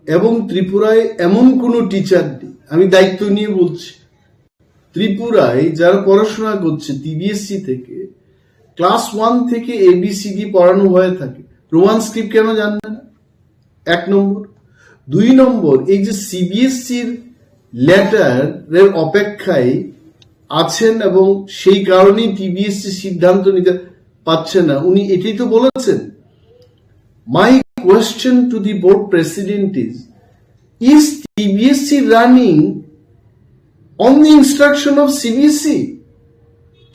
এবং ত্রিপুরায় এমন কোনো টিচার নেই, আমি দায়িত্ব নিয়ে বলছি, ত্রিপুরায় যারা পড়াশোনা করছে সিবিএসই থেকে, ক্লাস ওয়ান থেকে এবিসিডি পড়ানো হয়ে থাকে, রোমান স্ক্রিপ্ট কেন জানবে না? এক নম্বর। দুই নম্বর, এই যে সিবিএসইর লেটারের অপেক্ষায় আছেন এবং সেই কারণেই সিবিএসই সিদ্ধান্ত নিতে পারছে না, উনি এটাই তো বলেছেন। My question to the board president is, is CBSE running on the instruction of CBSE?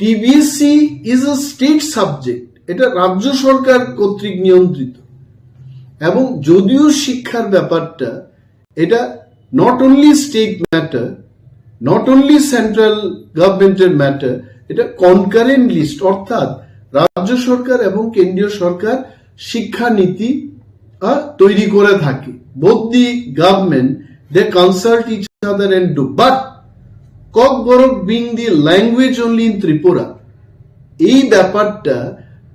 CBSE is a state subject, এটা রাজ্য সরকার কর্তৃক নিয়ন্ত্রিত। এবং যদিও শিক্ষার ব্যাপারটা, এটা not only state matter, not only central গভর্নমেন্টের ম্যাটার, এটা কনকারেন্ট লিস্ট, অর্থাৎ রাজ্য সরকার এবং কেন্দ্রীয় সরকার শিক্ষানীতি, আহ, তৈরি করে থাকে। Both the government, they consult each other and do, but Kokborok being the language only in Tripura, এই ব্যাপারটা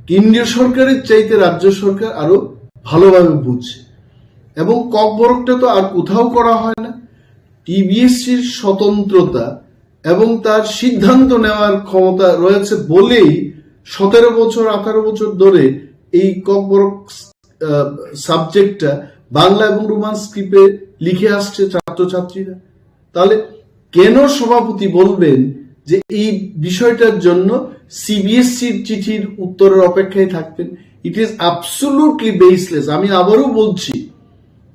কেন্দ্রীয় সরকারের চাইতে রাজ্য সরকার আরো ভালোভাবে বুঝে। এবং ককবরকটা তো আর কোথাও করা হয় না। সিবিএসইর স্বতন্ত্রতা এবং তার সিদ্ধান্ত নেওয়ার ক্ষমতা রয়েছে বলেই সতেরো বছর, আঠারো বছর ধরে এই ককবরক, আহ, সাবজেক্টটা বাংলা এবং রোমান স্ক্রিপ্টে লিখে আসছে ছাত্রছাত্রীরা। তাহলে কেন সভাপতি বলবেন যে এই বিষয়টার জন্য সিবিএসইর চিঠির উত্তরের অপেক্ষায় থাকবেন? It is absolutely baseless. আমি আবারও বলছি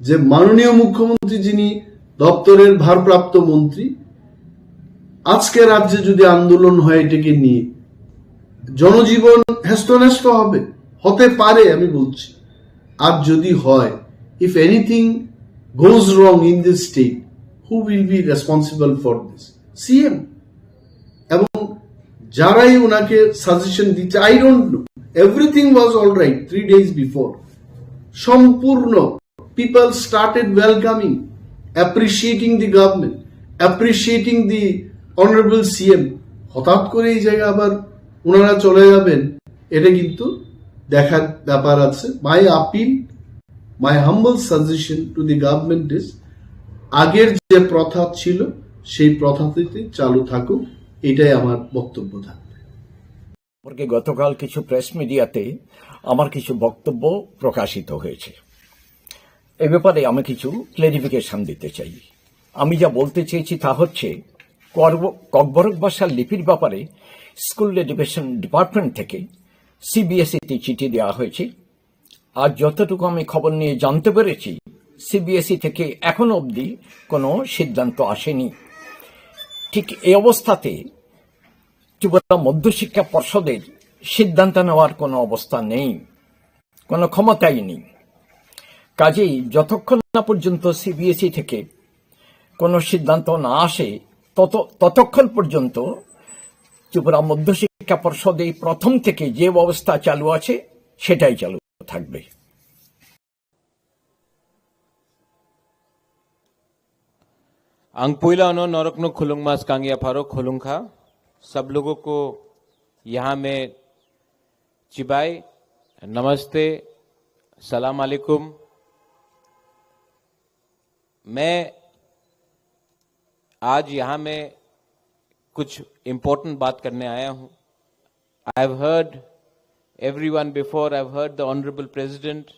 যে মাননীয় মুখ্যমন্ত্রী, যিনি দপ্তরের ভারপ্রাপ্ত মন্ত্রী, আজকে রাজ্যে যদি আন্দোলন হয় এটাকে নিয়ে, জনজীবন হেস্তনেস্ত হবে, হতে পারে, আমি বলছি। আর যদি হয়, if anything goes wrong in this state, who will be responsible for this? CM. এবং যারাই ওনাকে সাজেশন দিচ্ছে, I don't know, everything was all right three days before, সম্পূর্ণ people started welcoming, appreciating the government, appreciating the honorable CM. হঠাৎ করে এই জায়গায় আবার ওনারা চলে যাবেন, এটা কিন্তু দেখার ব্যাপার আছে। My appeal, my humble suggestion to the government is, আগের যে প্রথা ছিল সেই প্রথাটিতে চালু থাকুক, এটাই আমার বক্তব্য থাকবে। সম্পর্কে গতকাল কিছু প্রেস মিডিয়াতে আমার কিছু বক্তব্য প্রকাশিত হয়েছে। এ ব্যাপারে আমি কিছু ক্লেরিফিকেশন দিতে চাই। আমি যা বলতে চেয়েছি তা হচ্ছে, করব-, ককবরক ভাষার লিপির ব্যাপারে স্কুল এডুকেশন ডিপার্টমেন্ট থেকে সিবিএসইতে চিঠি দেওয়া হয়েছে। আর যতটুকু আমি খবর নিয়ে জানতে পেরেছি, সিবিএসই থেকে এখনো অবধি কোনো সিদ্ধান্ত আসেনি। ঠিক এই অবস্থাতে ত্রিপুরা মধ্যশিক্ষা পর্ষদের সিদ্ধান্ত নেওয়ার কোনো অবস্থা নেই, কোনো ক্ষমতাই নেই। কাজেই যতক্ষণ না পর্যন্ত সিবিএসই থেকে কোনো সিদ্ধান্ত না আসে, তত, ততক্ষণ পর্যন্ত ত্রিপুরা মধ্যশিক্ষা পর্ষদ এই প্রথম থেকে যে ব্যবস্থা চালু আছে, সেটাই চালু থাকবে। Ang puila no norok no khulung mas kangya pharo khulung kha. Sab logo ko yaha mein chibai, namaste, salam alaikum. मैं आज यहाँ में कुछ इम्पोर्टेंट बात करने आया हूँ। I have heard everyone before. I have heard the Honorable President.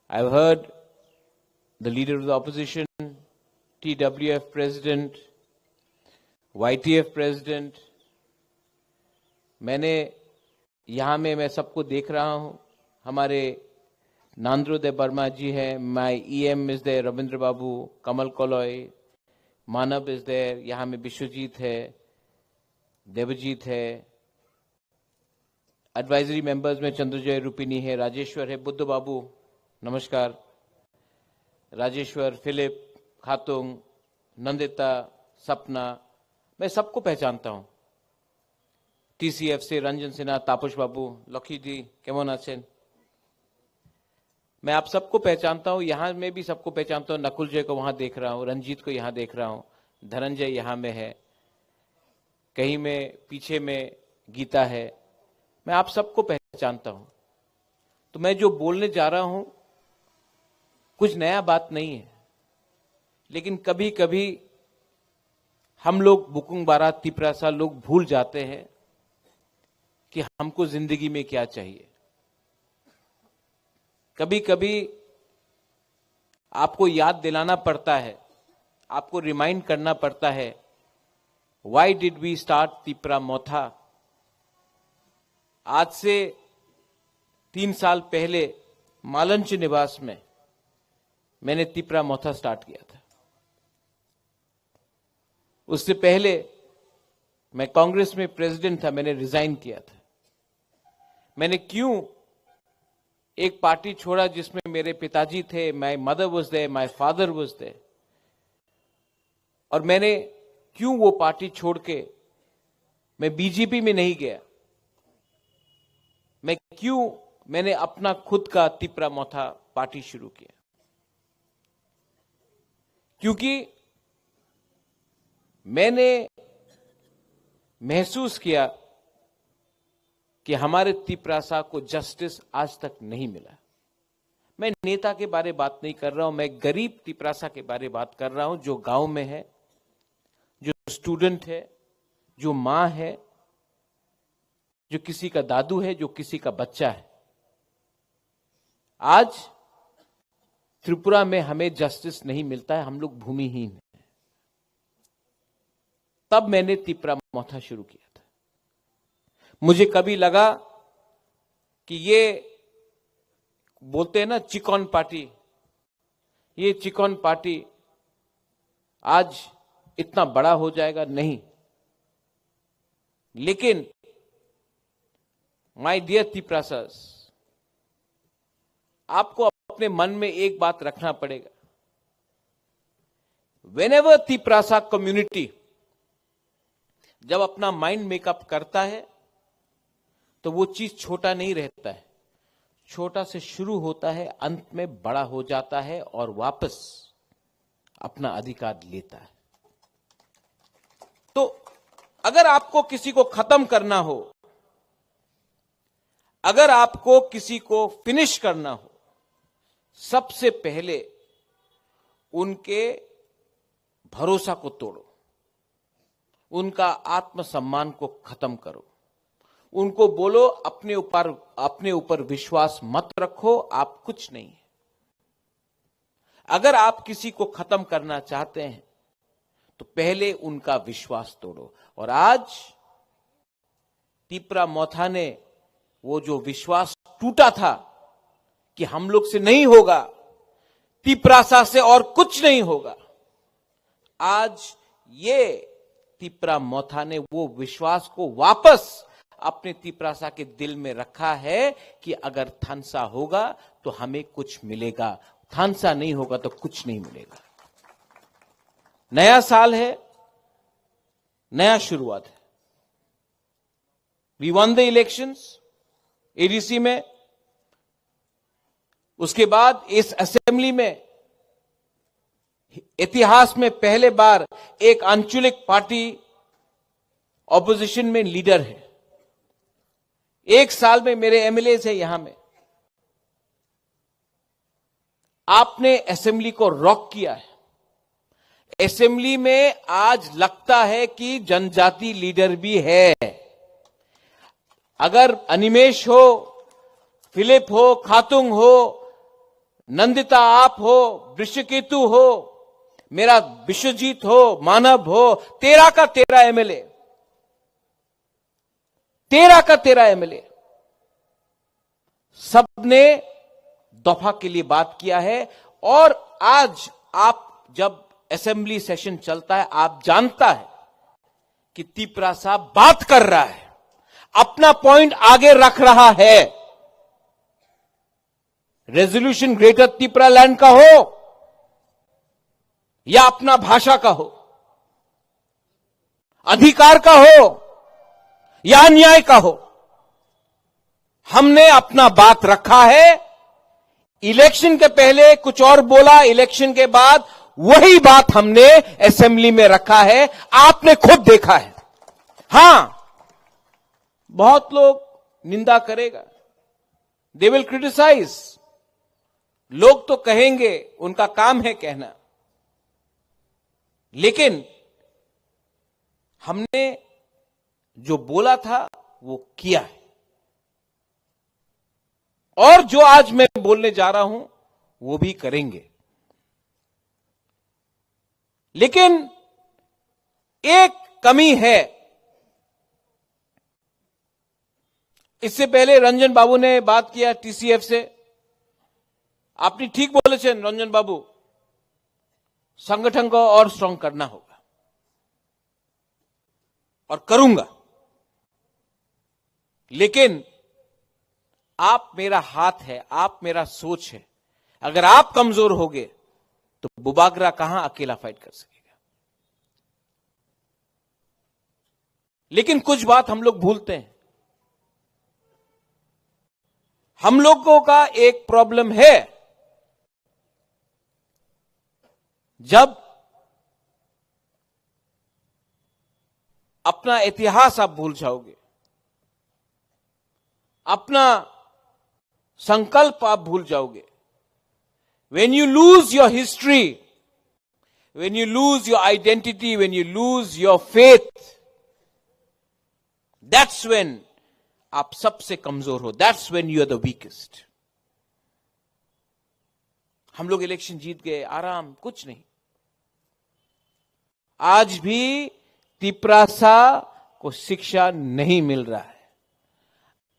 I have heard the Leader of the Opposition, T W F President, Y T F President. मैंने यहाँ में मैं सबको देख रहा हूँ। हमारे नांद्रो देव वर्मा जी हैं, my E M is there, Ravindra बाबू, कमल कोलोई, मानव is there, यहाँ में विश्वजीत है, देवजीत है, एडवाइजरी मेंबर्स में चंद्रजय रूपिणी है, राजेश्वर है, बुद्ध बाबू, नमस्कार, राजेश्वर, फिलिप, खातुंग, नंदिता, सपना, मैं सबको पहचानता हूँ। टीसीएफ से रंजन सिन्हा, तापस बाबू, लकी जी, কেমন আছেন? मैं आप सबको पहचानता हूँ, यहाँ में भी सबको पहचानता हूँ। नकुल जय को वहाँ देख रहा हूँ, रंजीत को यहाँ देख रहा हूँ, धनंजय यहाँ में है, कहीं में पीछे में गीता है। मैं आप सबको पहचानता हूँ। तो मैं जो बोलने जा रहा हूँ, कुछ नया बात नहीं है, लेकिन कभी-कभी हम लोग बुकुंग बारा तिपरासा लोग भूल जाते हैं कि हमको जिंदगी में क्या चाहिए। कभी-कभी आपको याद दिलाना पड़ता है, आपको रिमाइंड करना पड़ता है, why did we start Tipra मोथा? आज से तीन साल पहले मालंच निवास में मैंने तिपरा मोथा स्टार्ट किया था। उससे पहले मैं कांग्रेस में प्रेसिडेंट था, मैंने रिजाइन किया था। मैंने क्यों एक पार्टी छोड़ा जिसमें मेरे पिताजी थे, my mother was there, my father was there, और मैंने क्यों वो पार्टी छोड़ के मैं बीजेपी में नहीं गया, मैं क्यों, मैंने अपना खुद का तिपरा मोथा पार्टी शुरू किया? क्योंकि मैंने महसूस किया कि हमारे तिपरासा को जस्टिस आज तक नहीं मिला। मैं नेता के बारे बात नहीं कर रहा हूं, मैं गरीब तिपरासा के बारे बात कर रहा हूं, जो गांव में है, जो स्टूडेंट है, जो माँ है, जो किसी का दादू है, जो किसी का बच्चा है। आज त्रिपुरा में हमें जस्टिस नहीं मिलता है, हम लोग भूमिहीन हैं। तब मैंने तिपरा मोथा शुरू किया था। मुझे कभी लगा कि ये बोलते हैं ना चिकन पार्टी, ये चिकन पार्टी आज इतना बड़ा हो जाएगा, नहीं। लेकिन my dear Tiprasas, आपको अपने मन में एक बात रखना पड़ेगा। Whenever Tiprasa community जब अपना माइंड मेकअप करता है, तो वो चीज छोटा नहीं रहता है, छोटा से शुरू होता है, अंत में बड़ा हो जाता है और वापस अपना अधिकार लेता है। तो अगर आपको किसी को खत्म करना हो, अगर आपको किसी को फिनिश करना हो, सबसे पहले उनके भरोसा को तोड़ो, उनका आत्मसम्मान को खत्म करो, उनको बोलो, अपने ऊपर, अपने ऊपर विश्वास मत रखो, आप कुछ नहीं है। अगर आप किसी को खत्म करना चाहते हैं, तो पहले उनका विश्वास तोड़ो। और आज तिपरा मोथा ने वो जो विश्वास टूटा था कि हम लोग से नहीं होगा, तिपरासा से और कुछ नहीं होगा, आज ये तिपरा मोथा ने वो विश्वास को वापस अपने तिपरासा के दिल में रखा है कि अगर थानसा होगा तो हमें कुछ मिलेगा, थानसा नहीं होगा तो कुछ नहीं मिलेगा। नया साल है, नया शुरुआत है। We won the elections, ADC में, उसके बाद इस असेंबली में इतिहास में पहले बार एक आंचलिक पार्टी ऑपोजिशन में लीडर है। एक साल में मेरे एमएलए है यहां में, आपने असेंबली को रॉक किया है। असेंबली में आज लगता है कि जनजाति लीडर भी है। अगर अनिमेश हो, फिलिप हो, खातुंग हो, नंदिता आप हो, वृषकेतु हो, मेरा विश्वजीत हो, मानव हो, तेरह का तेरह एमएलए, तेरह का तेरह एमएलए, सबने दफा के लिए बात किया है। और आज आप जब असेंबली सेशन चलता है, आप जानता है कि तिपरासा बात कर रहा है, अपना पॉइंट आगे रख रहा है। रेजोल्यूशन ग्रेटर तिपरा लैंड का हो या अपना भाषा का हो, अधिकार का हो या अन्याय का हो, हमने अपना बात रखा है। इलेक्शन के पहले कुछ और बोला, इलेक्शन के बाद वही बात हमने असेंबली में रखा है, आपने खुद देखा है। हां, बहुत लोग निंदा करेगा, they will criticize, लोग तो कहेंगे, उनका काम है कहना, लेकिन हमने जो बोला था वो किया है, और जो आज मैं बोलने जा रहा हूं वो भी करेंगे। लेकिन एक कमी है। इससे पहले रंजन बाबू ने बात किया टीसीएफ से। আপনি ঠিক বলেছেন রঞ্জন বাবু, संगठन को और स्ट्रांग करना होगा और करूंगा, लेकिन आप मेरा हाथ है, आप मेरा सोच है। अगर आप कमजोर हो गए तो बुबागरा कहां अकेला फाइट कर सकेगा? लेकिन कुछ बात हम लोग भूलते हैं। हम लोगों का एक प्रॉब्लम है, जब अपना इतिहास आप भूल जाओगे, अपना संकल्प आप भूल जाओगे, when you lose your history, when you lose your identity, when you lose your faith, that's when आप सबसे कमजोर हो, that's when you are the weakest। हम लोग इलेक्शन जीत गए, आराम, कुछ नहीं। आज भी तिपरासा को शिक्षा नहीं मिल रहा है।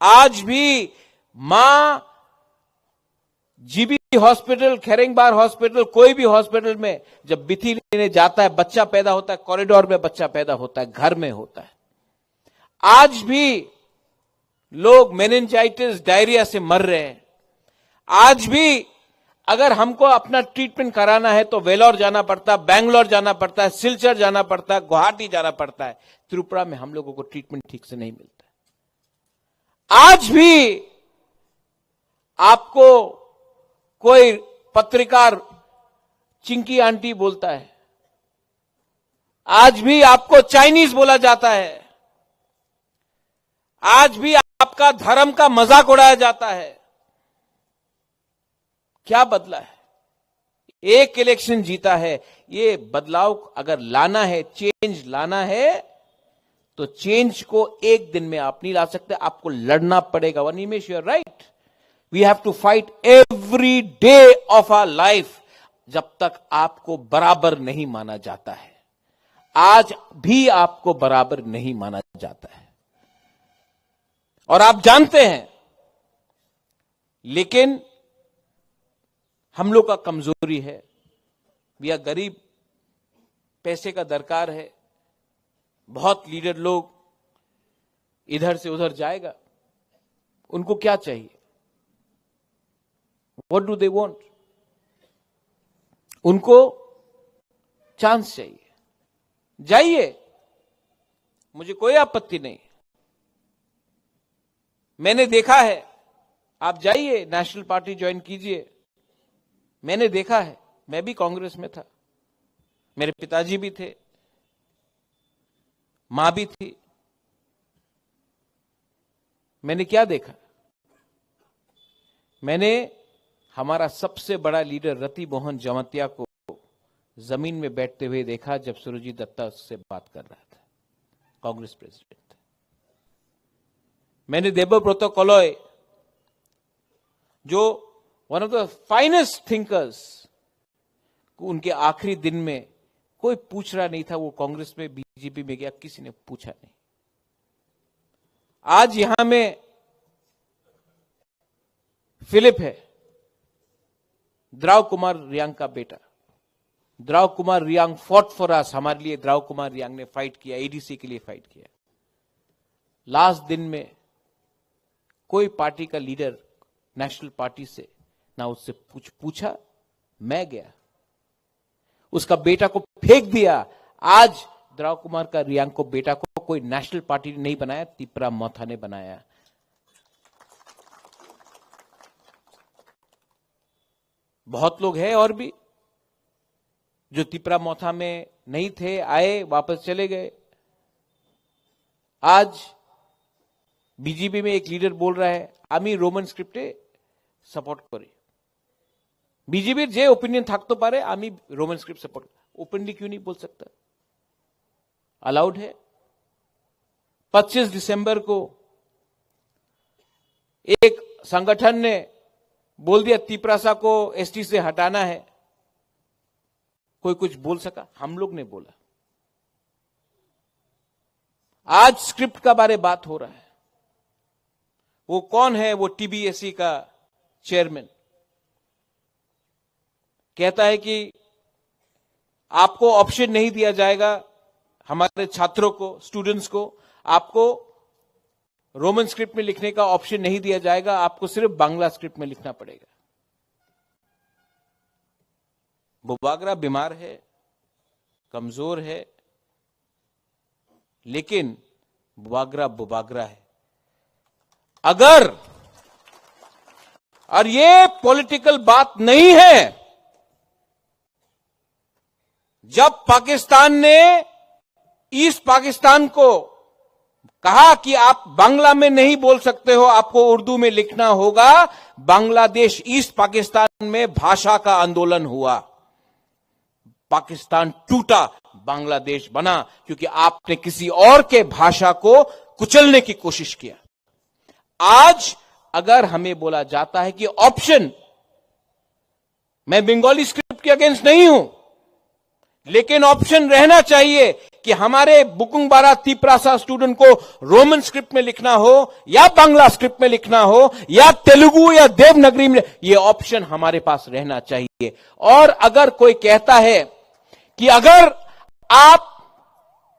आज भी माँ जीबी हॉस्पिटल, खेरेंगबार हॉस्पिटल, कोई भी हॉस्पिटल में जब बिथी लेने जाता है, बच्चा पैदा होता है, कॉरिडोर में बच्चा पैदा होता है, घर में होता है। आज भी लोग मेनिंजाइटिस, डायरिया से मर रहे हैं। आज भी अगर हमको अपना ट्रीटमेंट कराना है तो वेलोर जाना पड़ता है, बैंगलोर जाना पड़ता है, सिलचर जाना पड़ता है, गुवाहाटी जाना पड़ता है। त्रिपुरा में हम लोगों को ट्रीटमेंट ठीक से नहीं मिलता है। आज भी आपको कोई पत्रकार चिंकी आंटी बोलता है, आज भी आपको चाइनीज बोला जाता है, आज भी आपका धर्म का मजाक उड़ाया जाता है। क्या बदला है? एक इलेक्शन जीता है, ये बदलाव अगर लाना है, चेंज लाना है, तो चेंज को एक दिन में आप नहीं ला सकते, आपको लड़ना पड़ेगा। Animesh, you are right, we have to fight every day of our life। जब तक आपको बराबर नहीं माना जाता है, आज भी आपको बराबर नहीं माना जाता है, और आप जानते हैं। लेकिन हम लोग का कमजोरी है, भैया, गरीब, पैसे का दरकार है। बहुत लीडर लोग इधर से उधर जाएगा, उनको क्या चाहिए? What do they want? उनको चांस चाहिए, जाइए, मुझे कोई आपत्ति नहीं। मैंने देखा है, आप जाइए, नेशनल पार्टी ज्वाइन कीजिए। मैंने देखा है, मैं भी कांग्रेस में था, मेरे पिताजी भी थे, माँ भी थी। मैंने क्या देखा? मैंने हमारा सबसे बड़ा लीडर रति मोहन जमातिया को जमीन में बैठते हुए देखा, जब सुरजीत दत्ता उससे बात कर रहा था, कांग्रेस प्रेसिडेंट था। मैंने देबव्रत कलय, जो one of the finest thinkers, उनके आखिरी दिन में कोई पूछ रहा नहीं था वो कांग्रेस में, बीजेपी में गया, किसी ने पूछा नहीं। आज यहां में फिलिप है, द्राव कुमार रियांग का बेटा। द्राव कुमार रियांग fought for us, हमारे लिए द्राव कुमार रियांग ने फाइट किया, एडीसी के लिए फाइट किया। लास्ट दिन में कोई पार्टी का लीडर नेशनल पार्टी से ना उससे कुछ पूछा। मैं गया, उसका बेटा को फेंक दिया। आज द्राव कुमार का रियांग को, बेटा को कोई नेशनल पार्टी ने नहीं बनाया, तिपरा मोथा ने बनाया। बहुत लोग हैं और भी जो तिपरा मोथा में नहीं थे, आए, वापस चले गए। आज बीजेपी में एक लीडर बोल रहा है, "আমি রোমান স্ক্রিপ্টে সাপোর্ট করি।" বিজেপির যে ওপিনিয়ন থাকতে পারে, "আমি রোমান স্ক্রিপ্ট সাপোর্ট।" ओपनली क्यों नहीं बोल सकता? अलाउड है। पच्चीस दिसंबर को एक संगठन ने बोल दिया, तिपरासा को एसटी से हटाना है। कोई कुछ बोल सका? हम लोग ने बोला। आज स्क्रिप्ट का बारे बात हो रहा है। वो कौन है? वो टीबीएसई का चेयरमैन कहता है कि आपको ऑप्शन नहीं दिया जाएगा, हमारे छात्रों को, स्टूडेंट्स को, आपको रोमन स्क्रिप्ट में लिखने का ऑप्शन नहीं दिया जाएगा, आपको सिर्फ बांग्ला स्क्रिप्ट में लिखना पड़ेगा। बुबागरा बीमार है, कमजोर है, लेकिन बुबागरा बुबागरा है। अगर, और ये पॉलिटिकल बात नहीं है, जब पाकिस्तान ने ईस्ट पाकिस्तान को कहा कि आप बांग्ला में नहीं बोल सकते हो, आपको उर्दू में लिखना होगा, बांग्लादेश, ईस्ट पाकिस्तान में भाषा का आंदोलन हुआ। पाकिस्तान टूटा, बांग्लादेश बना, क्योंकि आपने किसी और के भाषा को कुचलने की कोशिश किया। आज अगर हमें बोला जाता है कि ऑप्शन, मैं बंगाली स्क्रिप्ट के अगेंस्ट नहीं हूं, लेकिन ऑप्शन रहना चाहिए कि हमारे बुकुंगबारा तिपरासा स्टूडेंट को रोमन स्क्रिप्ट में लिखना हो या बांग्ला स्क्रिप्ट में लिखना हो या तेलुगु या देवनागरी में, ये ऑप्शन हमारे पास रहना चाहिए। और अगर कोई कहता है कि अगर आप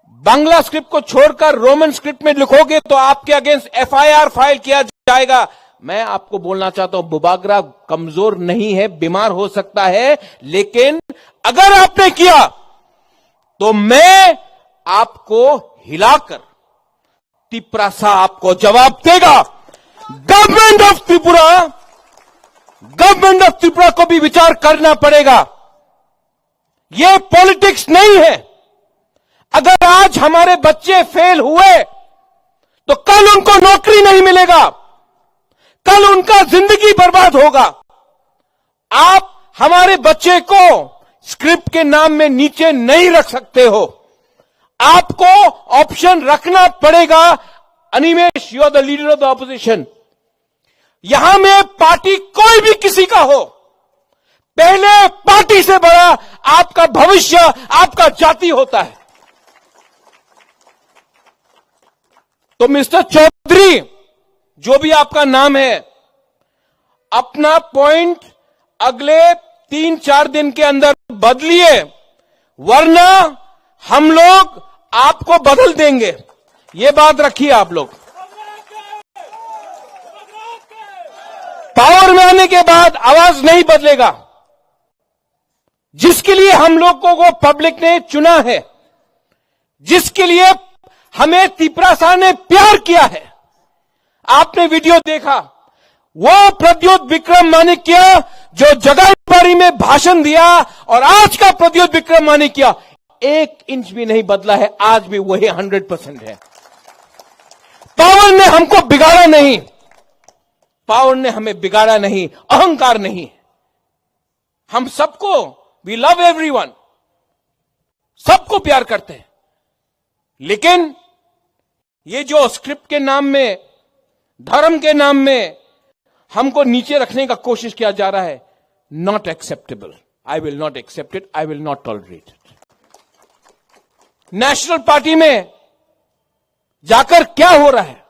बांग्ला स्क्रिप्ट को छोड़कर रोमन स्क्रिप्ट में लिखोगे तो आपके अगेंस्ट एफआईआर फाइल किया जाएगा। मैं आपको बोलना चाहता हूं, बुबागरा कमजोर नहीं है, बीमार हो सकता है, लेकिन अगर आपने किया तो मैं आपको हिलाकर तिपरासा आपको जवाब देगा। Government of Tripura, government of Tripura को भी विचार करना पड़ेगा। ये पॉलिटिक्स नहीं है। अगर आज हमारे बच्चे फेल हुए तो कल उनको नौकरी नहीं मिलेगा, कल उनका जिंदगी बर्बाद होगा। आप हमारे बच्चे को स्क्रिप्ट के नाम में नीचे नहीं रख सकते हो, आपको ऑप्शन रखना पड़ेगा। Animesh, you are the leader of the opposition। यहां में पार्टी कोई भी किसी का हो, पहले पार्टी से बड़ा आपका भविष्य, आपका जाति होता है। तो मिस्टर चौधरी, जो भी आपका नाम है, अपना पॉइंट अगले तीन चार दिन के अंदर बदलिए, वरना हम लोग आपको बदल देंगे। ये बात रखिए आप लोग। पावर में आने के बाद आवाज नहीं बदलेगा। जिसके लिए हम लोगों को पब्लिक ने चुना है, जिसके लिए हमें तिपरासा ने प्यार किया है, आपने वीडियो देखा, वो प्रद्योत विक्रम माणिक्य जो जगाईपारी में भाषण दिया और आज का प्रद्योत विक्रम माणिक्य, एक इंच भी नहीं बदला है, आज भी वही हंड्रेड परसेंट है। पावर ने हमको बिगाड़ा नहीं, पावर ने हमें बिगाड़ा नहीं, अहंकार नहीं। हम सबको, वी लव एवरीवन, सबको प्यार करते हैं, लेकिन ये जो स्क्रिप्ट के नाम में, धर्म के नाम में हमको नीचे रखने का कोशिश किया जा रहा है, not acceptable. I will not accept it, I will not tolerate it. National party में जाकर क्या हो रहा है?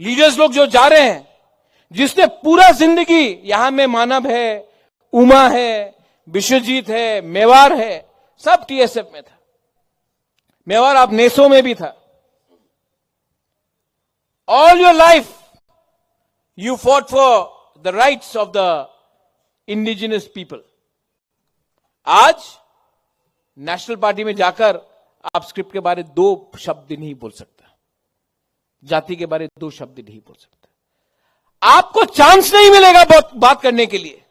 लीडर्स लोग जो जा रहे हैं, जिसने पूरा जिंदगी, यहां में मानव है, उमा है, विश्वजीत है, मेवार है, सब टीएसएफ में था। मेवार आप नेसो में भी था। All your life you fought for the rights of the indigenous people. आज नेशनल पार्टी में जाकर आप स्क्रिप्ट के बारे दो शब्द नहीं बोल सकता, जाति के बारे दो शब्द नहीं बोल सकता। आपको चांस नहीं मिलेगा बात, बात करने के लिए।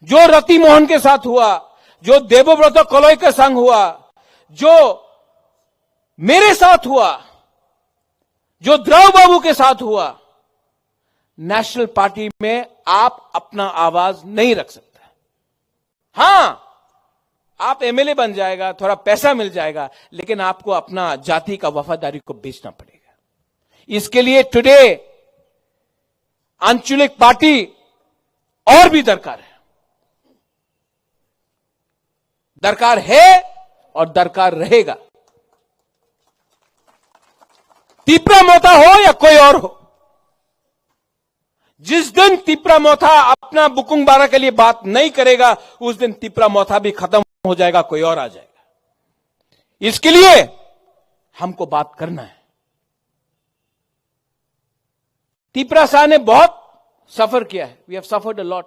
जो रति मोहन के साथ हुआ, जो देवव्रत कलई के संग हुआ, जो मेरे साथ हुआ, जो द्रव बाबू के साथ हुआ, नेशनल पार्टी में आप अपना आवाज नहीं रख सकते। हाँ, आप एमएलए बन जाएगा, थोड़ा पैसा मिल जाएगा, लेकिन आपको अपना जाति का वफादारी को बेचना पड़ेगा। इसके लिए टुडे आंचलिक पार्टी और भी दरकार है, दरकार है और दरकार रहेगा। तिपरा मोथा हो या कोई और हो, जिस दिन तिपरा मोथा अपना बुकुंग बारा के लिए बात नहीं करेगा, उस दिन तिपरा मोथा भी खत्म हो जाएगा, कोई और आ जाएगा। इसके लिए हमको बात करना है। तिपरा शाह ने बहुत सफर किया है, we have suffered a lot.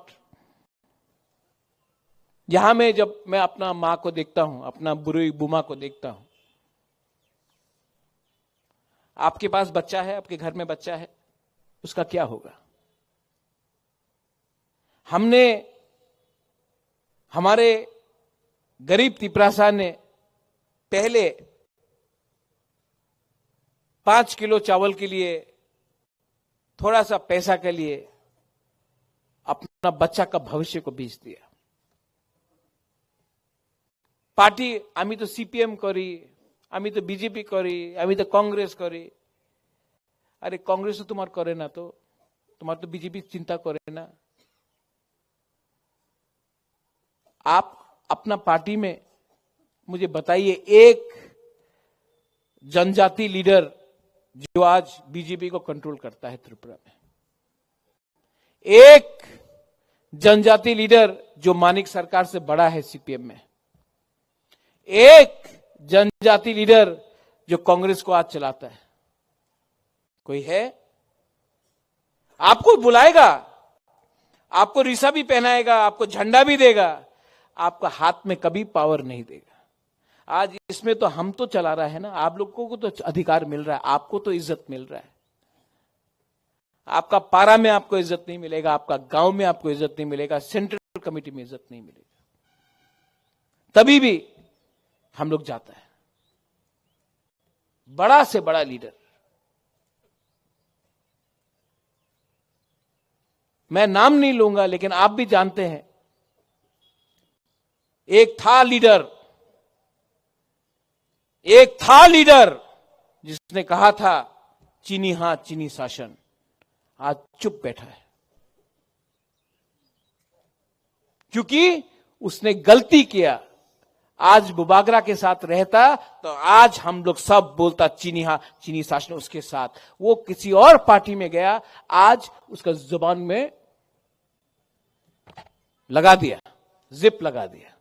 यहां में जब मैं अपना माँ को देखता हूं, अपना बुरुई बुमा को देखता हूं, आपके पास बच्चा है, आपके घर में बच्चा है, उसका क्या होगा? हमने, हमारे गरीब तिपरासा ने पहले पांच किलो चावल के लिए, थोड़ा सा पैसा के लिए अपना बच्चा का भविष्य को बेच दिया। পার্টি, আমি তো সিপিএম করি, আমি তো বিজেপি করি, আমি তো কংগ্রেস করি। আরে, কংগ্রেসও তোমার করে না তো, তোমার তো বিজেপি চিন্তা করে না। आप अपना पार्टी में मुझे बताइए एक जनजाति लीडर जो आज बीजेपी को कंट्रोल करता है त्रिपुरा में। एक जनजाति लीडर जो मानिक सरकार से बड़ा है सीपीएम में, एक जनजाति लीडर जो कांग्रेस को आज चलाता है, कोई है? आपको बुलाएगा, आपको रिसा भी पहनाएगा, आपको झंडा भी देगा, आपका हाथ में कभी पावर नहीं देगा। आज इसमें तो हम तो चला रहा है ना, आप लोगों को तो अधिकार मिल रहा है, आपको तो इज्जत मिल रहा है। आपका पारा में आपको इज्जत नहीं मिलेगा, आपका गांव में आपको इज्जत नहीं मिलेगा, सेंट्रल कमेटी में इज्जत नहीं मिलेगा। तभी भी हम लोग जाता है, बड़ा से बड़ा लीडर, मैं नाम नहीं लूंगा, लेकिन आप भी जानते हैं, एक था लीडर, एक था लीडर जिसने कहा था, "चीनी हां, चीनी शासन", आज चुप बैठा है, क्योंकि उसने गलती किया। आज बुबागरा के साथ रहता तो आज हम लोग सब बोलता, "चीनी हां, चीनी शासन उसके साथ।" वो किसी और पार्टी में गया, आज उसका जुबान में लगा दिया, जिप लगा दिया।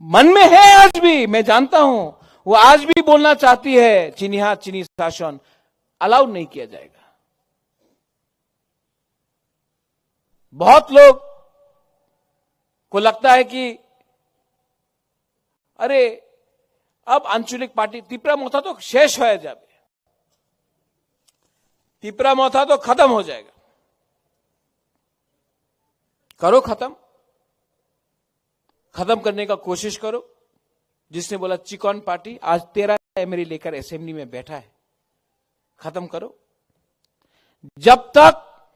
मन में है आज भी, मैं जानता हूं, वो आज भी बोलना चाहती है, "चीनी हां, चीनी शासन", अलाउ नहीं किया जाएगा। बहुत लोग को लगता है कि अरे, अब आंचलिक पार्टी, तिपरा मोथा तो शेष हो जाए, तिपरा मोथा तो खत्म हो जाएगा। करो खत्म, खत्म करने का कोशिश करो। जिसने बोला चिकन पार्टी, आज तेरा एमएलए लेकर असेंबली में बैठा है, खत्म करो। जब तक,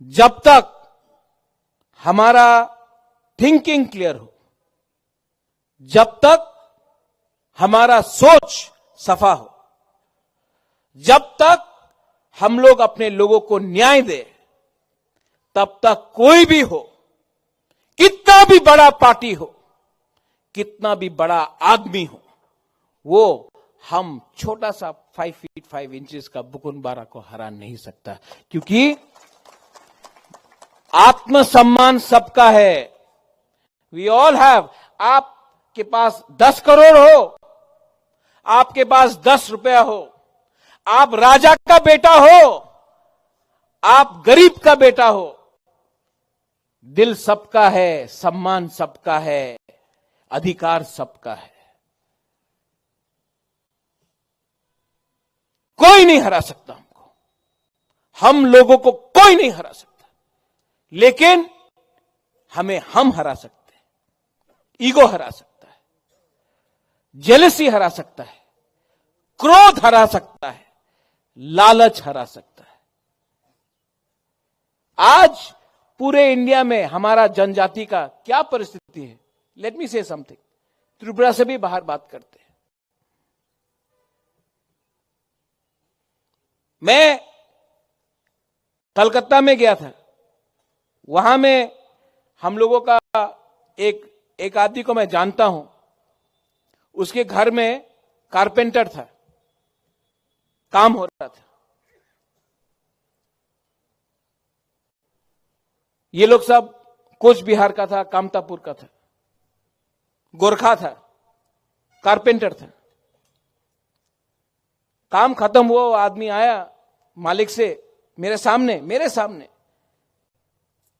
जब तक हमारा थिंकिंग क्लियर हो, जब तक हमारा सोच सफा हो, जब तक हम लोग अपने लोगों को न्याय दे, तब तक कोई भी हो, कितना भी बड़ा पार्टी हो, कितना भी बड़ा आदमी हो, वो हम छोटा सा फ़ाइव फीट फ़ाइव इंचेस का बुकुन बारा को हरा नहीं सकता, क्योंकि आत्मसम्मान सबका है। We all have. आपके पास दस करोड़ हो, आपके पास दस रुपया हो, आप राजा का बेटा हो, आप गरीब का बेटा हो, दिल सबका है, सम्मान सबका है, अधिकार सबका है। कोई नहीं हरा सकता हमको, हम लोगों को कोई नहीं हरा सकता, लेकिन हमें हम हरा सकते हैं। ईगो हरा सकता है, जेलसी हरा सकता है, क्रोध हरा सकता है, लालच हरा सकता है। आज पूरे इंडिया में हमारा जनजाति का क्या परिस्थिति है, लेट मी से समथिंग। त्रिपुरा से भी बाहर बात करते हैं। मैं कलकत्ता में गया था, वहां में हम लोगों का एक एक आदमी को मैं जानता हूं। उसके घर में कारपेंटर था, काम हो रहा था। ये लोग सब कोच बिहार का था, कामतापुर का था, गोरखा था, कारपेंटर था। काम खत्म हुआ, वो आदमी आया मालिक से, मेरे सामने, मेरे सामने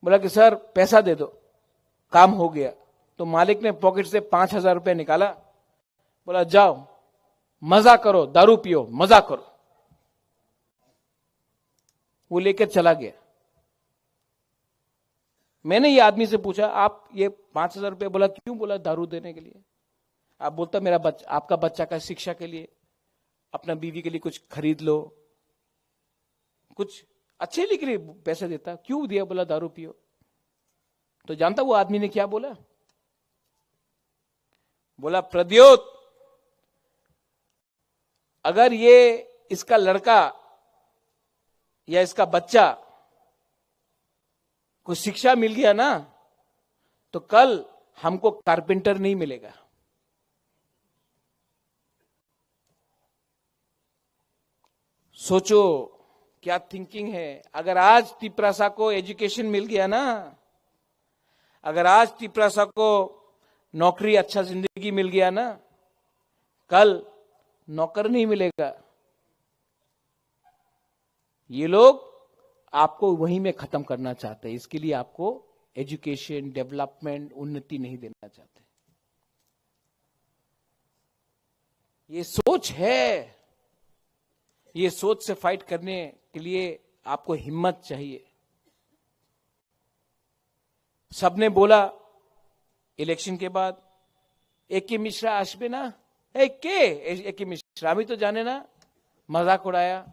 बोला कि सर, पैसा दे दो, काम हो गया। तो मालिक ने पॉकेट से पांच हजार रुपया निकाला, बोला, जाओ, मजा करो, दारू पियो, मजा करो। वो लेकर चला गया। मैंने ये आदमी से पूछा, आप ये पांच हजार रुपया बोला, क्यों बोला? दारू देने के लिए। आप बोलता, मेरा बच्चा, आपका बच्चा का शिक्षा के लिए, अपना बीवी के लिए कुछ खरीद लो, कुछ अच्छे लिए के लिए पैसा देता, क्यों दिया? बोला, दारू पियो। तो जानता वो आदमी ने क्या बोला? बोला, प्रद्योत, अगर ये, इसका लड़का या इसका बच्चा को शिक्षा मिल गया ना, तो कल हमको कारपेंटर नहीं मिलेगा। सोचो, क्या थिंकिंग है। अगर आज तिपरासा को एजुकेशन मिल गया ना, अगर आज तिपरासा को नौकरी, अच्छा जिंदगी मिल गया ना, कल नौकर नहीं मिलेगा। ये लोग आपको वहीं में खत्म करना चाहते हैं। इसके लिए आपको एजुकेशन, डेवलपमेंट, उन्नति नहीं देना चाहते। ये सोच है, ये सोच से फाइट करने के लिए आपको हिम्मत चाहिए। सबने बोला इलेक्शन के बाद, "এ কে মিশ্রা আসবে না?" এই কে? এ কে মিশ্রা? আমি তো জানি না। मजाक उड़ाया।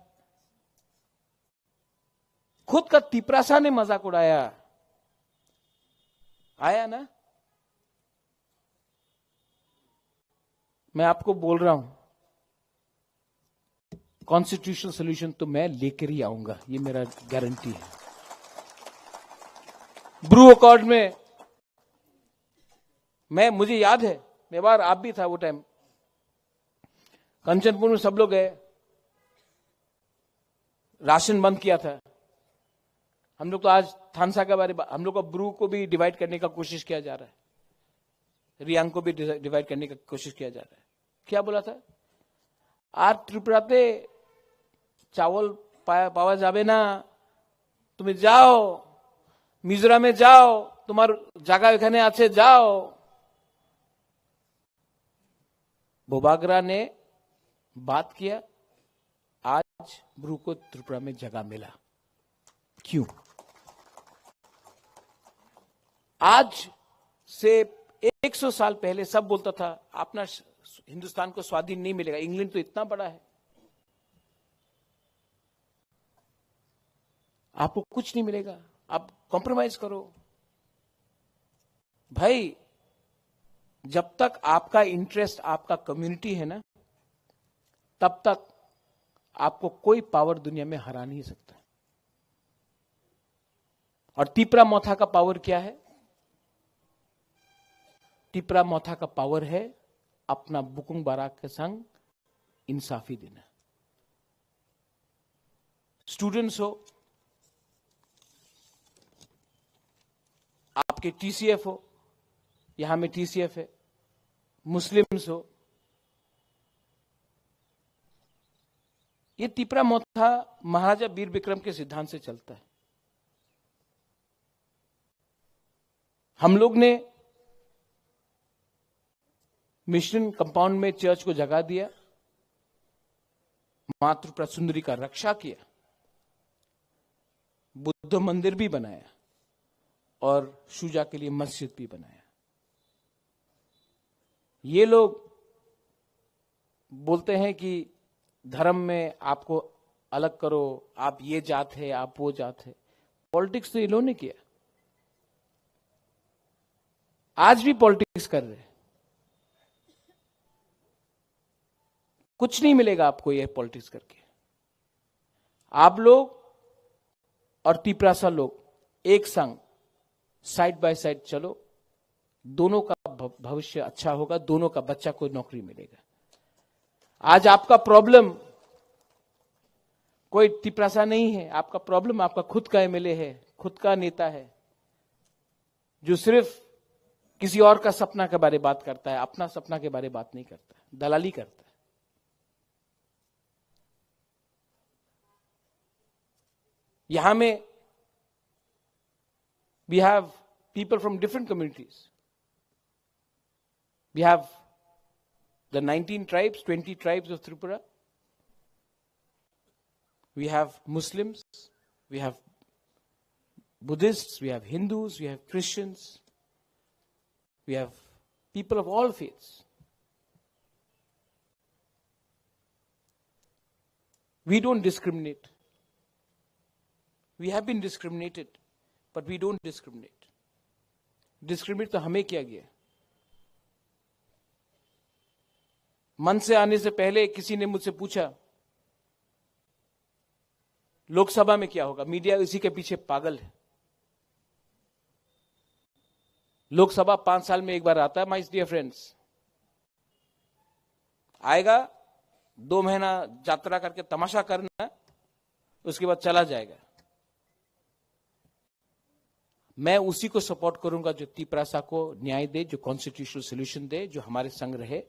खुद का तिपरासा ने मजाक उड़ाया। आया ना? मैं आपको बोल रहा हूं, कॉन्स्टिट्यूशनल सॉल्यूशन तो मैं लेकर ही आऊंगा, ये मेरा गारंटी है। ब्रू अकॉर्ड में मैं, मुझे याद है, मेवाड़ आप भी था वो टाइम, कंचनपुर में सब लोग गए, राशन बंद किया था। हम लोग तो आज थानसा के बारे में, हम लोग का ब्रू को भी डिवाइड करने का कोशिश किया जा रहा है, रियांग को भी डिवाइड करने का कोशिश किया जा रहा है। क्या बोला था? আর ত্রিপুরাতে চাউল পা-, পাওয়া যাবে না, তুমি যাও, মিজোরামে যাও, তোমার জায়গা ওখানে আছে, যাও। बुबागरा ने बात किया, आज ब्रू को त्रिपुरा में जगह मिला। क्यों? आज से एक सौ साल पहले सब बोलता था, अपना श-, हिंदुस्तान को स्वाधीन नहीं मिलेगा, इंग्लैंड तो इतना बड़ा है, आपको कुछ नहीं मिलेगा, आप कॉम्प्रोमाइज करो। भाई, जब तक आपका इंटरेस्ट, आपका कम्युनिटी है ना, तब तक आपको कोई पावर दुनिया में हरा नहीं सकता। और तिप्रा मोथा का पावर क्या है? तिप्रा मोथा का पावर है अपना बुकुंग बारा के संग इंसाफी देना। स्टूडेंट्स हो, आपके टीसीएफ हो, यहां में टीसीएफ है, मुस्लिम्स हो, ये तिप्रा मोथा महाराजा वीर विक्रम के सिद्धांत से चलता है। हम लोग ने मिशन कंपाउंड में चर्च को जगह दिया, माँ त्रिपुरा सुंदरी का रक्षा किया, बुद्ध मंदिर भी बनाया और शुजा के लिए मस्जिद भी बनाया। ये लोग बोलते हैं कि धर्म में आपको अलग करो, आप ये जात है, आप वो जात है। पॉलिटिक्स तो ये लोगों ने किया, आज भी पॉलिटिक्स कर रहे हैं। कुछ नहीं मिलेगा आपको ये पॉलिटिक्स करके। आप लोग और तिपरासा लोग एक संग साइड बाय साइड चलो, दोनों का भ-, भविष्य अच्छा होगा, दोनों का बच्चा को नौकरी मिलेगा। आज आपका प्रॉब्लम कोई तिपरासा नहीं है, आपका प्रॉब्लम आपका खुद का एमएलए है, खुद का नेता है, जो सिर्फ किसी और का सपना के बारे बात करता है, अपना सपना के बारे बात नहीं करता, दलाली करता है। यहां में we have people from different communities. We have the nineteen tribes, twenty tribes of Tripura. We have Muslims, we have Buddhists, we have Hindus, we have Christians, we have people of all faiths. We don't discriminate. We have been discriminated, but we don't discriminate. Discriminate तो हमें किया गया। मंच से आने से पहले किसी ने मुझसे पूछा, लोकसभा में क्या होगा? मीडिया इसी के पीछे पागल है। लोकसभा पांच साल में एक बार आता है, माय डियर फ्रेंड्स। आएगा, दो महीना यात्रा करके तमाशा करना, उसके बाद चला जाएगा। मैं उसी को सपोर्ट करूंगा जो तिपरासा को न्याय दे, जो कॉन्स्टिट्यूशनल सॉल्यूशन दे, जो हमारे संग रहे।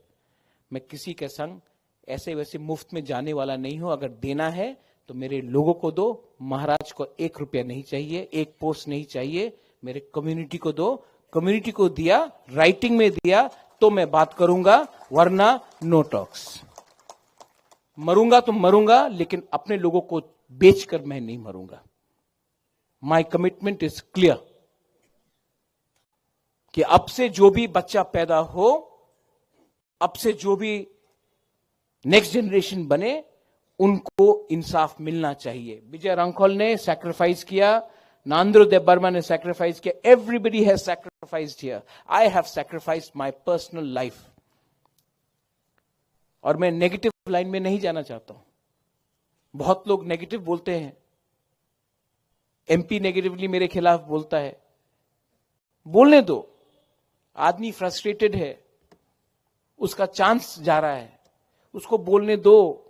मैं किसी के संग ऐसे वैसे मुफ्त में जाने वाला नहीं हूं। अगर देना है तो मेरे लोगों को दो, महाराज को एक रुपया नहीं चाहिए, एक पोस्ट नहीं चाहिए, मेरे कम्युनिटी को दो। कम्युनिटी को दिया, राइटिंग में दिया, तो मैं बात करूंगा, वरना नो टॉक्स। मरूंगा तो मरूंगा, लेकिन अपने लोगों को बेचकर मैं नहीं मरूंगा। माय कमिटमेंट इज क्लियर कि अब से जो भी बच्चा पैदा हो, अब से जो भी नेक्स्ट जनरेशन बने, उनको इंसाफ मिलना चाहिए। विजय रंखोल ने सैक्रिफाइस किया, नांद्रो देव वर्मा ने सैक्रिफाइस किया, everybody has sacrificed here. I have sacrificed my personal life. और मैं नेगेटिव लाइन में नहीं जाना चाहता हूं। बहुत लोग नेगेटिव बोलते हैं, एमपी नेगेटिवली मेरे खिलाफ बोलता है, बोलने दो। आदमी फ्रस्ट्रेटेड है, उसका चांस जा रहा है, उसको बोलने दो।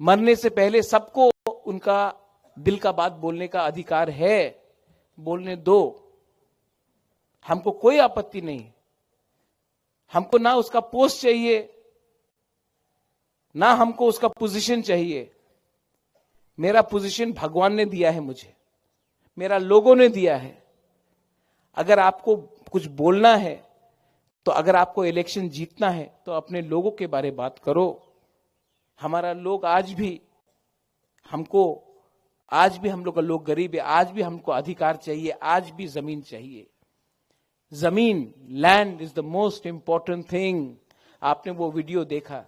मरने से पहले सबको उनका दिल का बात बोलने का अधिकार है, बोलने दो। हमको कोई आपत्ति नहीं। हमको ना उसका पोस्ट चाहिए, ना हमको उसका पोजीशन चाहिए। मेरा पोजीशन भगवान ने दिया है मुझे, मेरा लोगों ने दिया है। अगर आपको कुछ बोलना है, तो अगर आपको इलेक्शन जीतना है, तो अपने लोगों के बारे बात करो। हमारा लोग आज भी हमको, आज भी हम लोग का लोग गरीब है, आज भी हमको अधिकार चाहिए, आज भी जमीन चाहिए। जमीन, land is the most important thing. आपने वो वीडियो देखा।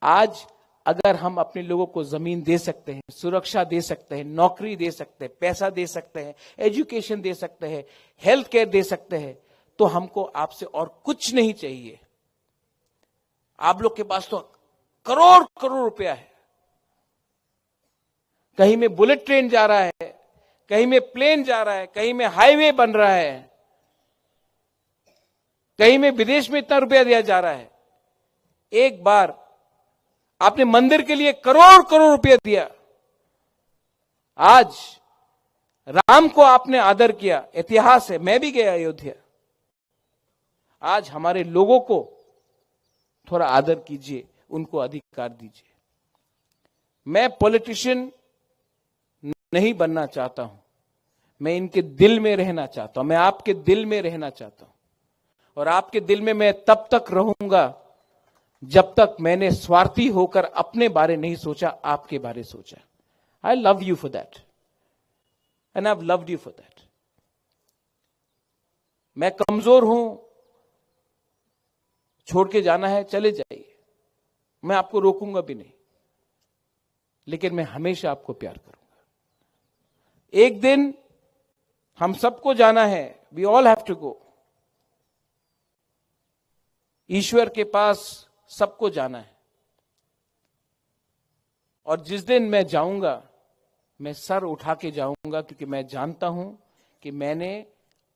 आज अगर हम अपने लोगों को जमीन दे सकते हैं, सुरक्षा दे सकते हैं, नौकरी दे सकते हैं, पैसा दे सकते हैं, एजुकेशन दे सकते हैं, हेल्थ केयर दे सकते हैं, तो हमको आपसे और कुछ नहीं चाहिए। आप लोग के पास तो करोड़ करोड़ रुपया है। कहीं में बुलेट ट्रेन जा रहा है, कहीं में प्लेन जा रहा है, कहीं में हाईवे बन रहा है, कहीं में विदेश में इतना रुपया दिया जा रहा है। एक बार आपने मंदिर के लिए करोड़ करोड़ रुपया दिया। आज राम को आपने आदर किया, इतिहास है, मैं भी गया अयोध्या। आज हमारे लोगों को थोड़ा आदर कीजिए, उनको अधिकार दीजिए। मैं पॉलिटिशियन नहीं बनना चाहता हूं, मैं इनके दिल में रहना चाहता हूं, मैं आपके दिल में रहना चाहता हूं। और आपके दिल में मैं तब तक रहूंगा जब तक मैंने स्वार्थी होकर अपने बारे नहीं सोचा, आपके बारे सोचा। I love you for that and I've loved you for that। मैं कमजोर हूं, छोड़ के जाना है, चले जाइए, मैं आपको रोकूंगा भी नहीं, लेकिन मैं हमेशा आपको प्यार करूंगा। एक दिन हम सबको जाना है, we all have to go। ईश्वर के पास सबको जाना है। और जिस दिन मैं जाऊंगा, मैं सर उठा के जाऊंगा, क्योंकि मैं जानता हूं कि मैंने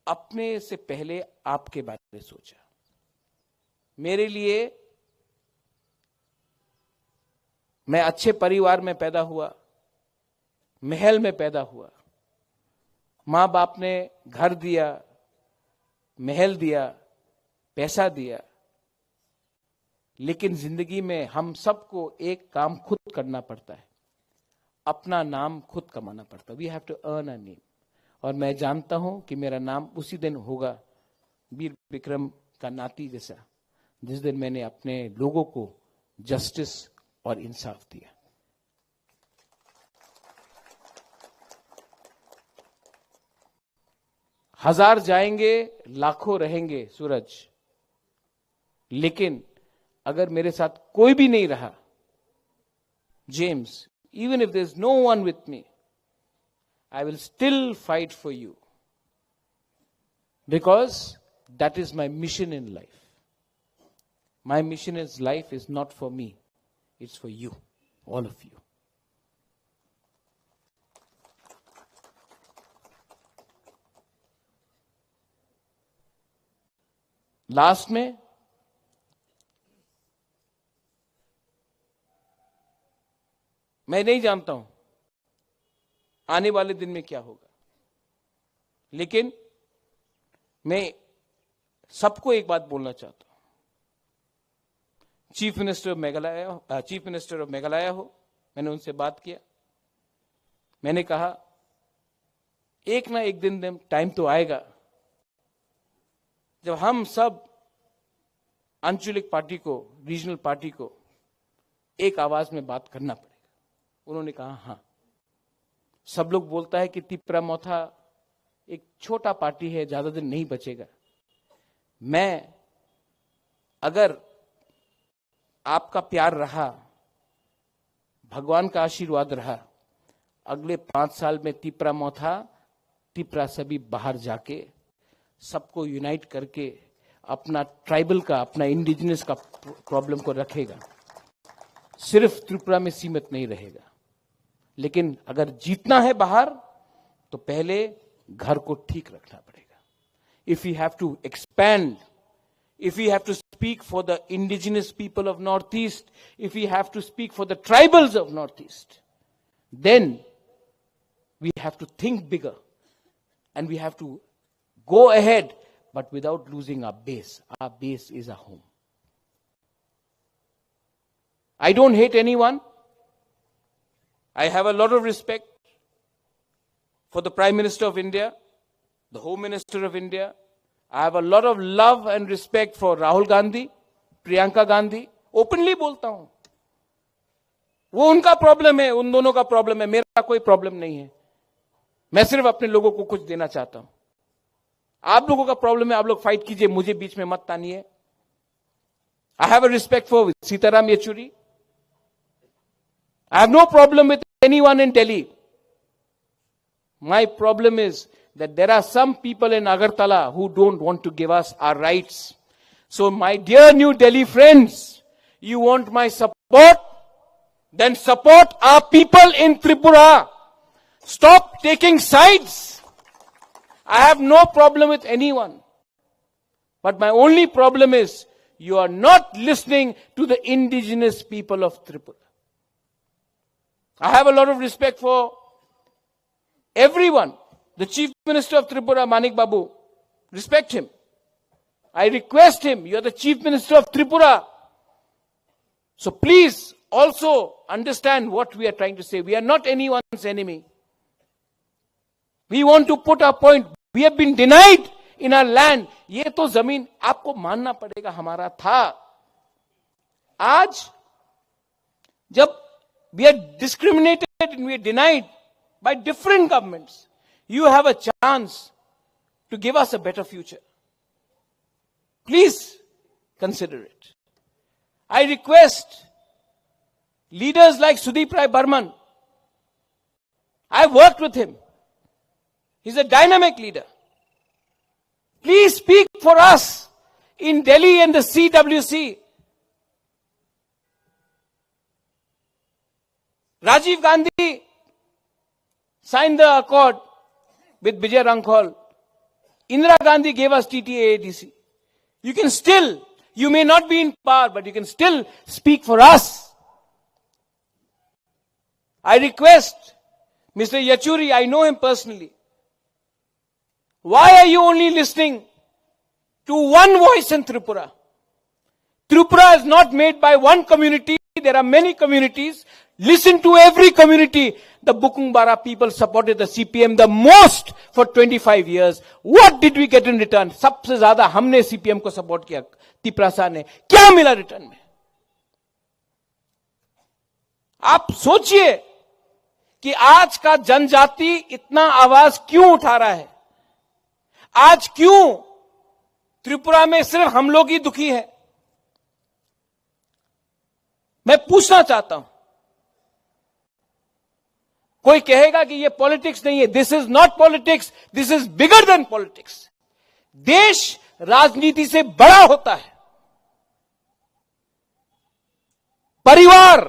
अपने से पहले आपके बारे में सोचा। मेरे लिए, मैं अच्छे परिवार में पैदा हुआ, महल में पैदा हुआ, माँ बाप ने घर दिया, महल दिया, पैसा दिया, लेकिन जिंदगी में हम सबको एक काम खुद करना पड़ता है, अपना नाम खुद कमाना पड़ता है। We have to earn a name। और मैं जानता हूं कि मेरा नाम उसी दिन होगा, वीर विक्रम का नाती जैसा, जिस दिन मैंने अपने लोगों को जस्टिस और इंसाफ दिया। हजार जाएंगे, लाखों रहेंगे, सूरज, लेकिन अगर मेरे साथ कोई भी नहीं रहा, James, even if there is no one with me, I will still fight for you, because that is my mission in life। My mission in life is not for me, it's for you, all of you। Last में, मैं नहीं जानता हूं आने वाले दिन में क्या होगा, लेकिन मैं सबको एक बात बोलना चाहता हूं। Chief minister of Meghalaya, chief minister of Meghalaya हो, मैंने उनसे बात किया। मैंने कहा, एक ना एक दिन, दिन टाइम तो आएगा जब हम सब आंचलिक पार्टी को, रीजनल पार्टी को एक आवाज में बात करना पड़ेगा। उन्होंने कहा, हाँ। सब लोग बोलता है कि तिप्रा मोथा एक छोटा पार्टी है, ज्यादा दिन नहीं बचेगा। मैं, अगर आपका प्यार रहा, भगवान का आशीर्वाद रहा, अगले पांच साल में तिप्रा मोथा, तिप्रा सभी बाहर जाके सबको यूनाइट करके अपना ट्राइबल का, अपना इंडिजिनस का प्रॉब्लम को रखेगा। सिर्फ त्रिपुरा में सीमित नहीं रहेगा, लेकिन अगर जीतना है बाहर, तो पहले घर को ठीक रखना पड़ेगा। If we have to expand, if we have to speak for the indigenous people of Northeast, if we have to speak for the tribals of Northeast, then we have to think bigger and we have to go ahead, but without losing our base. Our base is our home. I don't hate anyone. I have a lot of respect for the Prime Minister of India, the Home Minister of India. I have a lot of love and respect for Rahul Gandhi, Priyanka Gandhi. Openly बोलता हूं, वो उनका प्रॉब्लम है, उन दोनों का प्रॉब्लम है, मेरा कोई प्रॉब्लम नहीं है। मैं सिर्फ अपने लोगों को कुछ देना चाहता हूं। आप लोगों का प्रॉब्लम है, आप लोग फाइट कीजिए, मुझे बीच में मत तानिए। I have a respect for Sitaram Yechury. I have no problem with anyone in Delhi. My problem is that there are some people in Agartala who don't want to give us our rights. So, my dear New Delhi friends, you want my support? Then support our people in Tripura. Stop taking sides. I have no problem with anyone. But my only problem is you are not listening to the indigenous people of Tripura. I have a lot of respect for everyone. The Chief Minister of Tripura, Manik Babu, respect him. I request him, you are the Chief Minister of Tripura. So please also understand what we are trying to say. We are not anyone's enemy. We want to put our point. We have been denied in our land. ये तो जमीन आपको मानना पड़ेगा, हमारा था। आज जब we are discriminated and we are denied by different governments, you have a chance to give us a better future. Please consider it. I request leaders like Sudeep Rai Barman. I worked with him. He's a dynamic leader. Please speak for us in Delhi and the C W C. Rajiv Gandhi signed the accord with Vijay Rangkhol. Indira Gandhi gave us T T A A D C. You can still, you may not be in power, but you can still speak for us. I request Mister Yechury, I know him personally. Why are you only listening to one voice in Tripura? Tripura is not made by one community. There are many communities. Listen to every community. The Bukungbara people supported the C P M the most for twenty-five years. What did we get in return? सबसे ज्यादा हमने C P M को सपोर्ट किया, तिपरासा ने। क्या मिला रिटर्न में? आप सोचिए कि आज का जनजाति इतना आवाज क्यों उठा रहा है। आज क्यों त्रिपुरा में सिर्फ हम लोग ही दुखी हैं? मैं पूछना चाहता हूं। कोई कहेगा कि ये पॉलिटिक्स नहीं है। This is not politics, this is bigger than politics. देश राजनीति से बड़ा होता है। परिवार,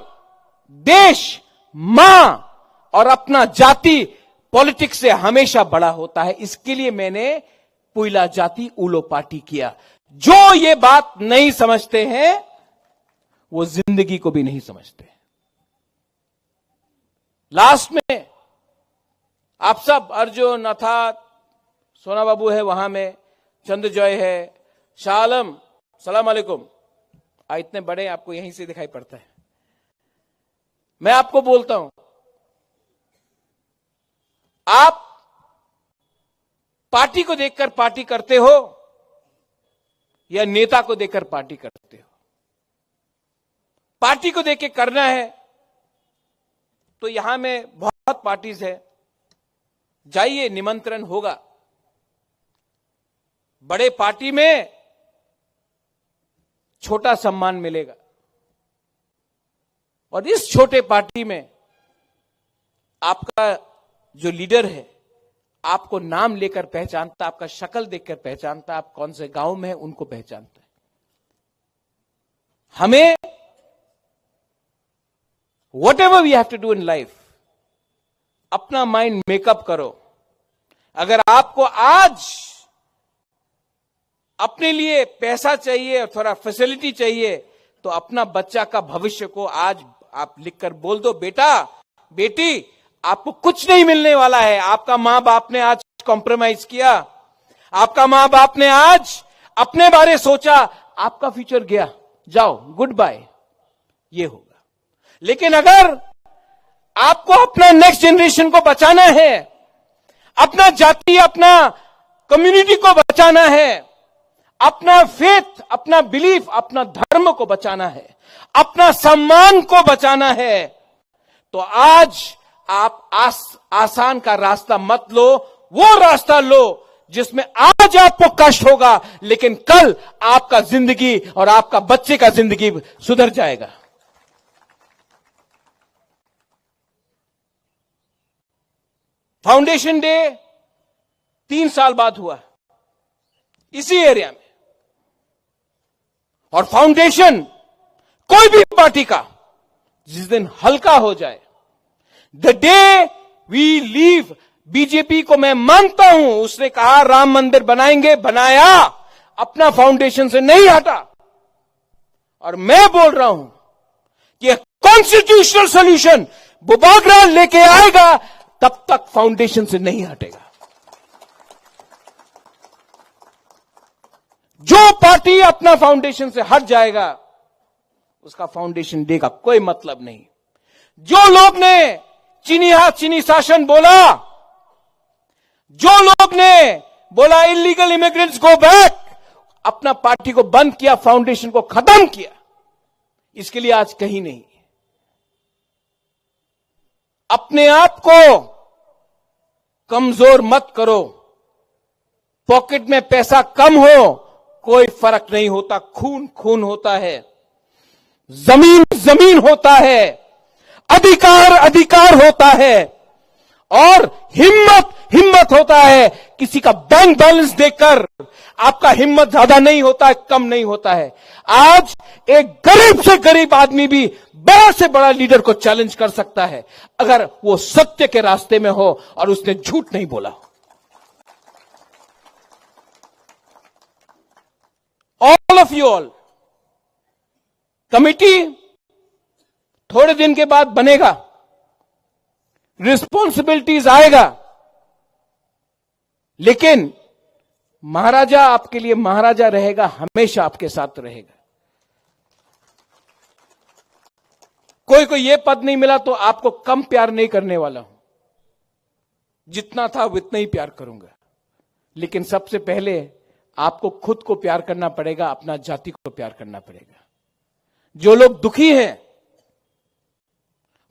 देश, मां और अपना जाति पॉलिटिक्स से हमेशा बड़ा होता है। इसके लिए मैंने पुइला जाति उलो पार्टी किया। जो ये बात नहीं समझते हैं, वो जिंदगी को भी नहीं समझते। लास्ट में आप सब, अर्जुन, अर्थात सोना बाबू है वहां में, चंद्रजॉय है, शाह आलम, सलाम अलैकुम। आ, इतने बड़े, आपको यहीं से दिखाई पड़ता है। मैं आपको बोलता हूं, आप पार्टी को देखकर पार्टी करते हो या नेता को देखकर पार्टी करते हो? पार्टी को देख के करना है तो यहां में बहुत पार्टीज है, जाइए, निमंत्रण होगा। बड़े पार्टी में छोटा सम्मान मिलेगा, और इस छोटे पार्टी में आपका जो लीडर है, आपको नाम लेकर पहचानता, आपका शक्ल देखकर पहचानता, आप कौन से गांव में हैं, उनको पहचानता है। हमें, whatever we have to do in life, अपना माइंड मेकअप करो। अगर आपको आज अपने लिए पैसा चाहिए और थोड़ा फैसिलिटी चाहिए, तो अपना बच्चा का भविष्य को आज आप लिखकर बोल दो, "बेटा, बेटी, आपको कुछ नहीं मिलने वाला है। आपका माँ बाप ने आज कॉम्प्रोमाइज किया, आपका माँ बाप ने आज अपने बारे सोचा, आपका फ्यूचर गया, जाओ, गुड बाय।" ये होगा। लेकिन अगर आपको अपना नेक्स्ट जनरेशन को बचाना है, अपना जाति, अपना कम्युनिटी को बचाना है, अपना फेथ, अपना बिलीफ, अपना धर्म को बचाना है, अपना सम्मान को बचाना है, तो आज आप आस-, आसान का रास्ता मत लो, वो रास्ता लो जिसमें आज आपको कष्ट होगा, लेकिन कल आपका जिंदगी और आपका बच्चे का जिंदगी सुधर जाएगा। फाउंडेशन डे तीन साल बाद हुआ इसी एरिया में। और फाउंडेशन कोई भी पार्टी का जिस दिन हल्का हो जाए, the day we leave, BJP को मैं मानता हूं, उसने कहा राम मंदिर बनाएंगे, बनाया, अपना फाउंडेशन से नहीं हटा। और मैं बोल रहा हूं कि कॉन्स्टिट्यूशनल सॉल्यूशन बुबागरा लेके आएगा, तब तक फाउंडेशन से नहीं हटेगा। जो पार्टी अपना फाउंडेशन से हट जाएगा, उसका फाउंडेशन डे का कोई मतलब नहीं। जो लोग ने चीनी हाथ चीनी शासन बोला, जो लोग ने बोला इलीगल इमिग्रेंट्स गो बैक, अपना पार्टी को बंद किया, फाउंडेशन को खत्म किया, इसके लिए आज कहीं नहीं। अपने आप को कमजोर मत करो। पॉकेट में पैसा कम हो, कोई फर्क नहीं होता, खून खून होता है, जमीन जमीन होता है, अधिकार अधिकार होता है, और हिम्मत हिम्मत होता है। किसी का बैंक बैलेंस देखकर आपका हिम्मत ज्यादा नहीं होता है, कम नहीं होता है। आज एक गरीब से गरीब आदमी भी बड़ा से बड़ा लीडर को चैलेंज कर सकता है, अगर वो सत्य के रास्ते में हो और उसने झूठ नहीं बोला हो। All of you all, committee थोड़े दिन के बाद बनेगा, रिस्पॉन्सिबिलिटीज आएगा, लेकिन महाराजा आपके लिए महाराजा रहेगा, हमेशा आपके साथ रहेगा। कोई को ये पद नहीं मिला तो आपको कम प्यार नहीं करने वाला हूं, जितना था उतना ही प्यार करूंगा, लेकिन सबसे पहले आपको खुद को प्यार करना पड़ेगा, अपना जाति को प्यार करना पड़ेगा। जो लोग दुखी हैं,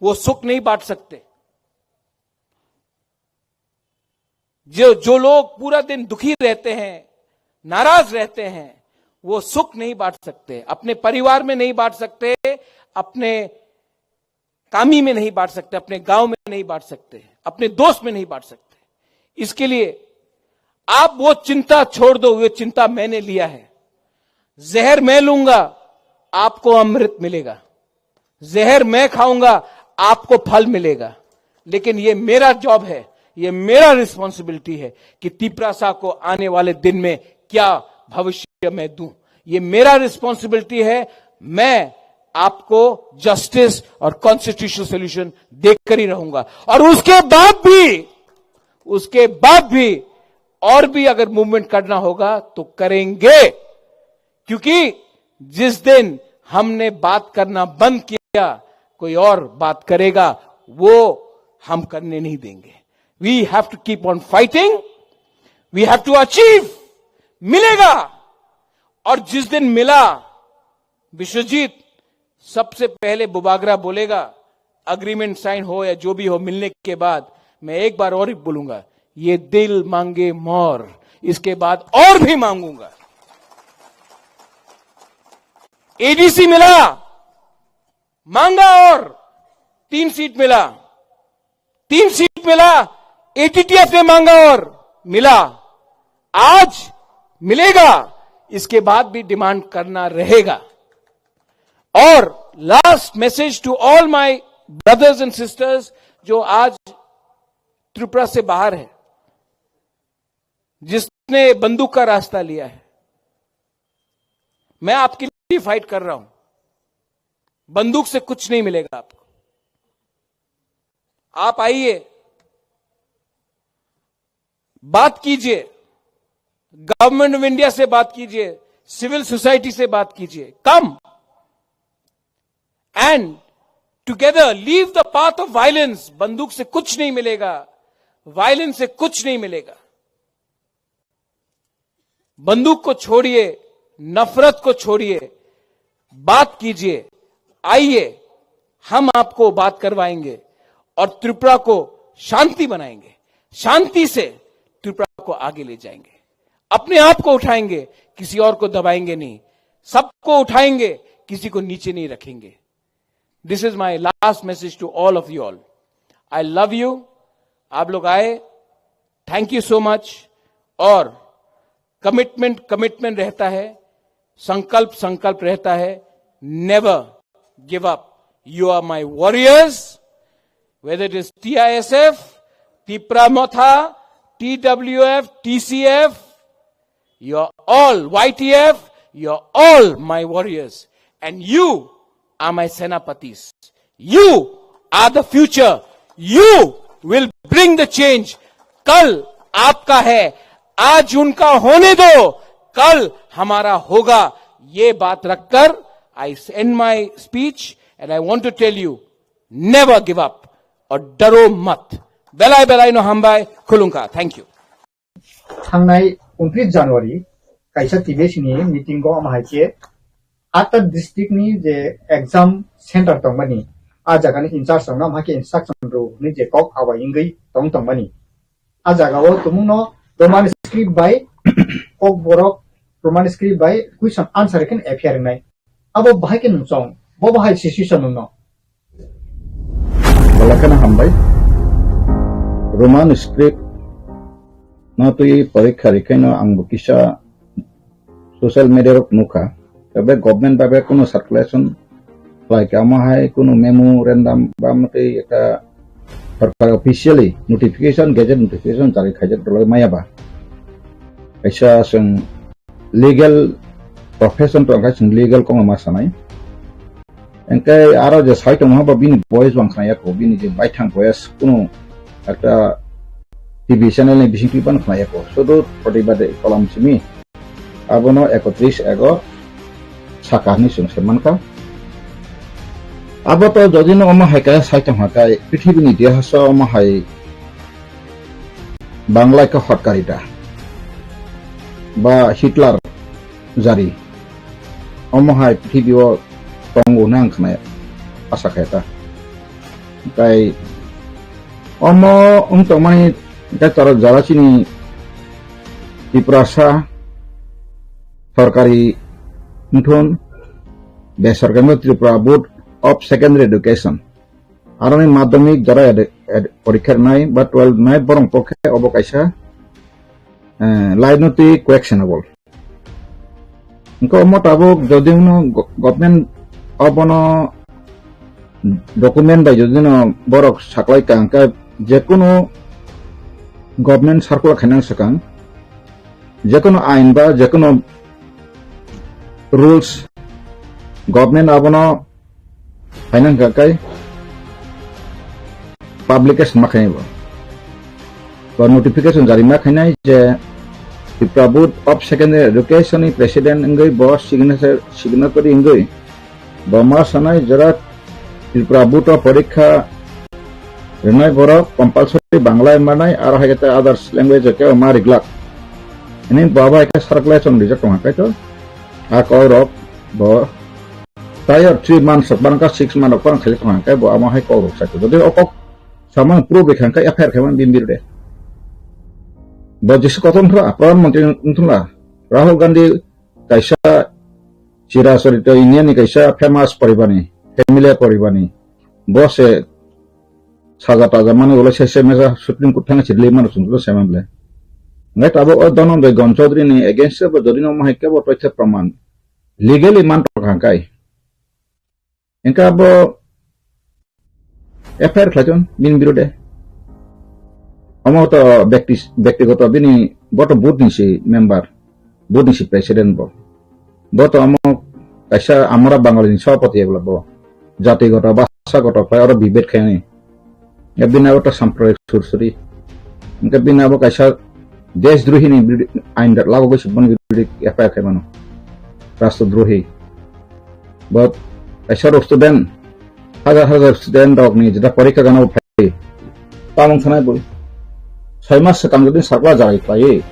वो सुख नहीं बांट सकते। जो जो लोग पूरा दिन दुखी रहते हैं, नाराज रहते हैं, वो सुख नहीं बांट सकते, अपने परिवार में नहीं बांट सकते, अपने कामी में नहीं बांट सकते, अपने गांव में नहीं बांट सकते, अपने दोस्त में नहीं बांट सकते। इसके लिए आप वो चिंता छोड़ दो, वो चिंता मैंने लिया है। जहर मैं लूंगा, आपको अमृत मिलेगा। जहर मैं खाऊंगा, आपको फल मिलेगा। लेकिन ये मेरा जॉब है, ये मेरा रिस्पॉन्सिबिलिटी है कि तिपरासा को आने वाले दिन में क्या भविष्य मैं दूं। ये मेरा रिस्पॉन्सिबिलिटी है। मैं आपको जस्टिस और कॉन्स्टिट्यूशनल सॉल्यूशन देकर ही रहूंगा, और उसके बाद भी, उसके बाद भी और भी अगर मूवमेंट करना होगा तो करेंगे, क्योंकि जिस दिन हमने बात करना बंद किया, कोई और बात करेगा, वो हम करने नहीं देंगे। We have to keep on fighting, we have to achieve। मिलेगा। और जिस दिन मिला, विश्वजीत, सबसे पहले बुबागरा बोलेगा, एग्रीमेंट साइन हो या जो भी हो, मिलने के बाद मैं एक बार और ही बोलूंगा, ये दिल मांगे मोर, इसके बाद और भी मांगूंगा। एडीसी मिला, मांगा और तीन सीट मिला, तीन सीट मिला, एटीटीएफ ने मांगा और मिला। आज मिलेगा, इसके बाद भी डिमांड करना रहेगा। और last message to all my brothers and sisters, जो आज त्रिपुरा से बाहर है, जिसने बंदूक का रास्ता लिया है, मैं आपके लिए फाइट कर रहा हूं। बंदूक से कुछ नहीं मिलेगा आपको। आप आइए, बात कीजिए, गवर्नमेंट ऑफ इंडिया से बात कीजिए, सिविल सोसाइटी से बात कीजिए। Come and together leave the path of violence। बंदूक से कुछ नहीं मिलेगा, वायलेंस से कुछ नहीं मिलेगा। बंदूक को छोड़िए, नफरत को छोड़िए, बात कीजिए, आइए, हम आपको बात करवाएंगे और त्रिपुरा को शांति बनाएंगे। शांति से त्रिपुरा को आगे ले जाएंगे, अपने आप को उठाएंगे, किसी और को दबाएंगे नहीं, सबको उठाएंगे, किसी को नीचे नहीं रखेंगे। This is my last message to all of you all. I love you. आप लोग आए, thank you so much. और कमिटमेंट कमिटमेंट रहता है, संकल्प संकल्प रहता है। Never give up. You are my warriors. Whether it is T I S F, Tipra Motha, T W F, T C F, you are all, Y T F, you are all my warriors. And you are my senapatis. You are the future. You will bring the change. कल आपका है, आज उनका होने दो, कल हमारा होगा। ये बात रखकर I end my speech and I want to tell you, never give up. और डरो मत। Belai belai no hambai, khulungkha. Thank you. Thangnai untris January kaisa T B S ni meeting o ama hai khe atta district ni je exam center tongmani, a jaga ni in charge rok no ama hai khe instruction rw hwnwi je kok abai wngwi tong tongmani. A jaga o tumung no Roman script bai kok borok Roman script bai question answer khe F I R wngnai. Abo bahai khe nwng chong, bo bahai situation nwng no. Belai kheno hambai. Roman script no twi porikha rikhaino ang bo kisa social media rok nukha. Tebe government bai bai kuno circulation khlai kha, omo hai kuno memorandum ba motwi ekta sorkar officially notification, gazette notification jari khaijak dolai maya ba. Kaisa chwng legal profession tong kha, chwng legal kok ma sanai. Engke aro je sai tongma ba bini voice bang khna ya ko, bini je baithang voice kuno ekta T V channel ni bising twi ban khna ya ko. Sudu protibade kolam simi. Abono ekotris ego saka hinwi chwng se mankha. Abo to jodi no omo hai kaya sai tongkha kai, prithibi ni itihaso omo hai Banglai khe hotkarita ba Hitler jari, omo hai prithibi o tongo hwnwi ang khna asa khe ta. Tai omo wng tongmani, tai jara chini Tiprasa sorkari wngthun, besorkari wngthun, Tripura Board of Secondary Education, aroni madhyamik jara ede-, ed-, porikha rwnai ba twelve rwnai borok pokhe obo kaisa, eh, lainoti questionable. Hwnkhe omo tabuk jodi no go-, government obono document bai jodi no borok saklai ka hwnkhe, jekunu government circular khainang swkang, jekunu ain ba jekunu rules government abono phaina hwnkha khe publication ma khainai bo. Bo notification jari ma khainai je Tripura Board of Secondary Education ni president wngwi bo signature, signatory wngwi bo ma sanai jora Tripura Board o porikha rwnai borok compulsory Bangla manai, aro hai khe others language o khe ma riglak. Hwnwi bo abo hai khe circulation rijak tongkha kaitor. A kok rok bo Taiyo three months rok bangkha, six months rok bangkha khe bo amo hai kok rok sakhe. Jodi o kok samang proof rikha khe F I R khaimani bini birude. Bo jesa kotor wngthla, Pradhan Mantri wngthla. Rahul Gandhi kaisa chirachorito India ni kaisa famous poribani, family poribani. Bo se saja taja mani ulo se se mesa Supreme Court thang se release mano chwng se man ble. Ngai tabuk o Dhananjay Gon Chaudhary ni against bo jodi no mahai khe bo toitha praman legally man tong kha kai. Engka bo F I R khlai chon bini birude. Omo to bekti, bektigoto bini bo to board ni si member, board ni si president bo. Bo to omo kaisa amora Bangali ni sabhapati ebla bo. Jatigoto, bhasagoto khlai oro bibed khaini. Ya bini abo to sampradik sursuri. Engka bini abo kaisa deshdrohi ni biri-, ain da-, lago goi siboni biri F I R khaimano. Rastrodrohi. Bo kaisa rok student, hajar hajar student rok ni jeta porikha gana bo phai. Tamung sanai bo. Soi mas swkang jodi sakla jarai khlai.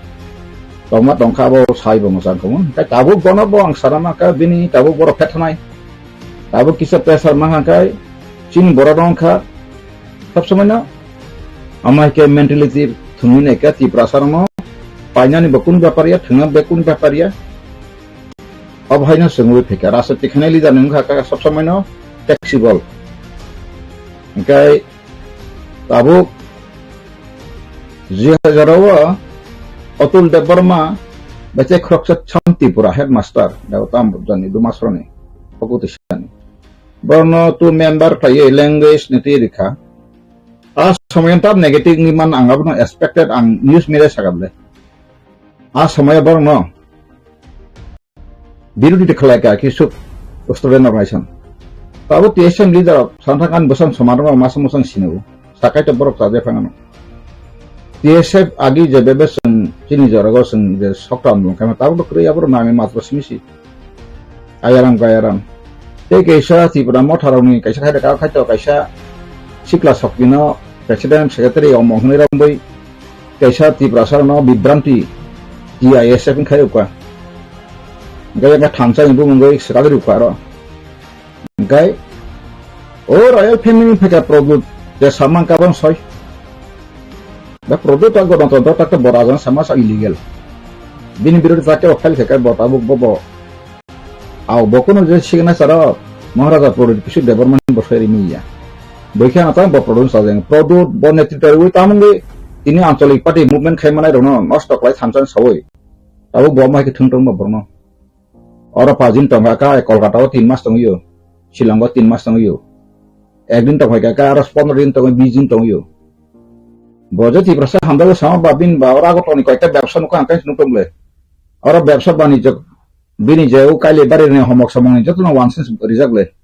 Tongma tongkha abo sai bo mwchang khamu. Tei tabuk bono bo ang sana ma kha bini tabuk borok phethanai. Tabuk kisa pressure ma kha kai chini borok rong kha. Sab somoi no ama ke mentality thwngwi naikha Tiprasa rokno painani bo kunu bepar ya, thwngna bo kunu bepar ya. Obo haino chwngwi phaikha, rajniti khainai leader ni wngkha kha sob somoi no flexible. Hingkhe tabuk Jihajaro o Atul Debbarma bai tei khoroksa Cham Tripura headmaster, Debota Ambujani Dumasroni, Pokoti Sani. Borno tu member khlaiwi language ni twi rikha. A somoyan tab negative ni man ang abono expected, ang news media sakable. A somoya borno birodhi khlai kha kisuk student organization. Tabuk T S M leader rok santhang kan bwsang soman rok masa musang sino. Sakai to borok chaje phangano. T S F agi je bebe seng chini jora go seng je sokta mung kama tabuk to kriya borok nami matro simisi. Ayaram gayaram. Tei kaisa Tipra motha rokni kaisa khai da khai to kaisa sikla sokpino president secretary omong hwnwi rambui kaisa Tiprasa no bibranti T I S F khai rukha. Gaya ka thansa ni bumung goi sekali rukha ro. Hingkhe o royal family ni phaikha Pradyut je samang kabang soi. Da Pradyut ta gonotontro ta ta bo raja sama sa illegal. Bini birodhi ta kebo file khe bo tabuk bo bo. Au bo kono je signature o Maharaja Pradyut Kishore Debbarma ni bo soi ri miya. Bo khe ano ta bo Pradyut sajeng. Pradyut bo netritwa ri tamung ge tini ancholik party movement khai manai rokno nosto khlai thansa sawi. Tabuk bo ma khe thung tong bo borno. Oro pajin tongkha kha, Kolkata o tin mas tongwi o, Shillong o tin mas tongwi o, ekdin tongkha kha, aro pondro din tongwi, bis din tongwi o. Bo je Tiprasa hamjakgo sama ba bini ba oro Agartala ni koita bebsa nukha ang khe nuk tongle. Oro bebsa banijyo bini je o Kailabari ni homok somok ni jotono wansens rijak le.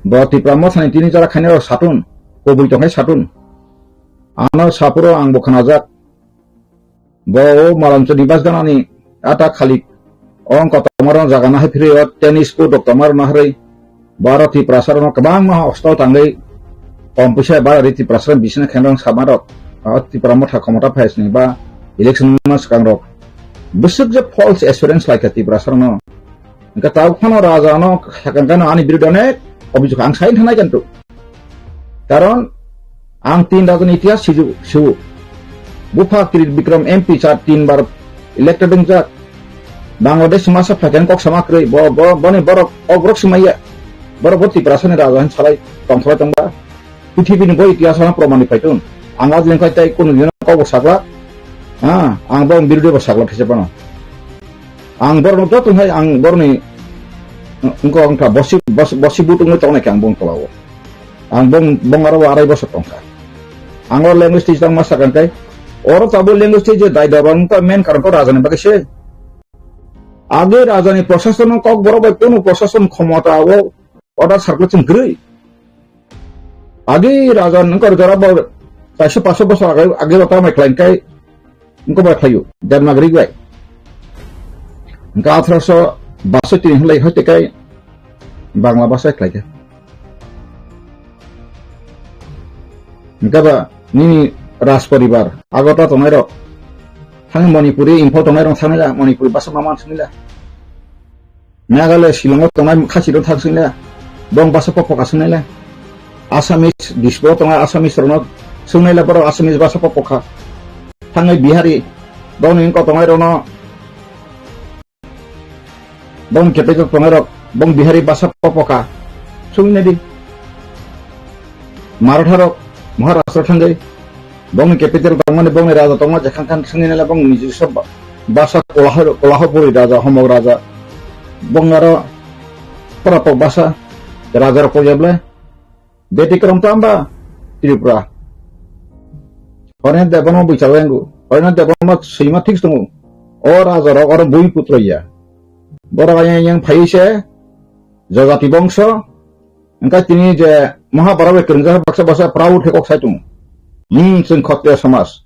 Bo Tipra motha ni tini jora khainai rok satun, kubui tongkhai satun. Ano sapuro ang bo khnajak. Bo o Malanchuni bas ganani ata khalik. O wngkha tongmarok jaga nahai phiri o tennis court rok tongmarok naharwi. Bo aro Tiprasa rokno kwbangma hostel tangwi kom puisa ba ri Tiprasa bisina khenrang samarok. O Tipra motha khomota phaisni ba election ma swkangrok. Bwswk je false assurance laikha Tiprasa rokno. Hingke tabuk phano raja no sakang kano ani biruddhe onek obijog ang sai thanai kanto. Karon ang tin raja ni itihas siju, siu. Bupha Tribikram M P char tin bar elected wngjak. Bangladesh masa phaikhe kok sama kwrwi. Bo, bo, boni borok, o borok swmaiya. Borok bo Tiprasa ni raja hin salai tongthai tongba. Prithibi ni bo itihas ano proman ni phaitun. Ang ajleng khai tai kunu dino kok bo sakla. Ha, ang bo biruddhe bo sakla these pano. Ang borok no joto hai ang borok ni wngkha wngkha bosi, bosi, bosi but wngwi tongnai khe ang bong tola o. Ang bong, bong aro arai bosor tongkha. Ang o language teacher ma sakang kai. Oro tabuk language teacher dai daba wngkha main karon khe raja ni bagwi se. Age raja ni prosason kok borok bai kunu prosason khomota o order circulation kwrwi. Agi raja nungkar jora bo kaisa paso bosor agi, agi rota mai khlain kai nungko bai khlaio Devanagari bai. Nungka athroso baso tini hwnlai hoite kai Bangla basa khlai khe. Nungka ba nini Raj poribar Agartala tongnai rok thang Manipuri Imphal tongnai rok thang la Manipuri basa ma man sini la. Meghalaya Shillong o tongnai khasi rok thang sini la. Bong basa popo ka sini la. Assamese Dispur o tongnai Assamese rok no sini la borok Assamese basa popo ka. Thangnai Bihari bong ni ko tongnai rok no bong capital tongnai rok bong Bihari basa popo ka. Sini di. Maratha rok Maharashtra thangwi bongni capital tongmani bongni raja tongma je khan khan swngwi nai bong niji sob ba-, basa kolaho, kolaho puri raja, homok raja. Bong aro pora pok basa raja rok pokya ble. Beti krom tamba Tripura. Horena Debbarma bui chawengu. Horena Debbarma sima thik tongo. O raja rok oro bui putro ya. Borok yang yang phai se jajati bongso. Hingke tini je Mahabharata bai kwrwngjak baksa baksa proud khe kok sai tongo. Hmm, chwng Khotriya somaj.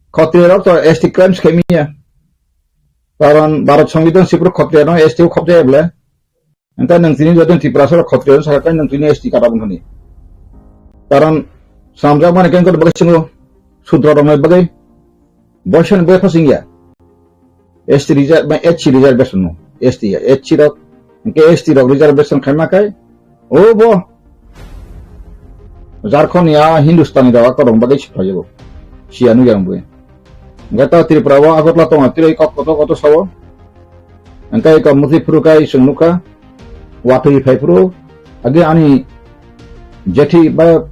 Khotriya rok to S T crimes khe miya. Karon Bharat Songbidan sipro Khotriya no S T o khopjaya bole. Hingke nwng tini jodi Tiprasa rok Khotriya no sakha, nwng tini S T kata bwthani. Karon samjak mani kengkor bagwi singo Sudra rok nai bagwi. Boisa ni bwkha singya. S T reserve, ba H C reservation no. S T ya, H C rok, hingke S T rok reservation khaima kai. O bo. Jharkhand ya Hindustani rok akorok bagwi siphaiyo. Siya nukya wngwi. Hwnkhe ta Tripura o Agartala tongo, tei kok kotor kotor sao. Hwnkhe eko mwtwi phuru khe chwng nukha. Watwi phai phuru. Agi ani jethi ba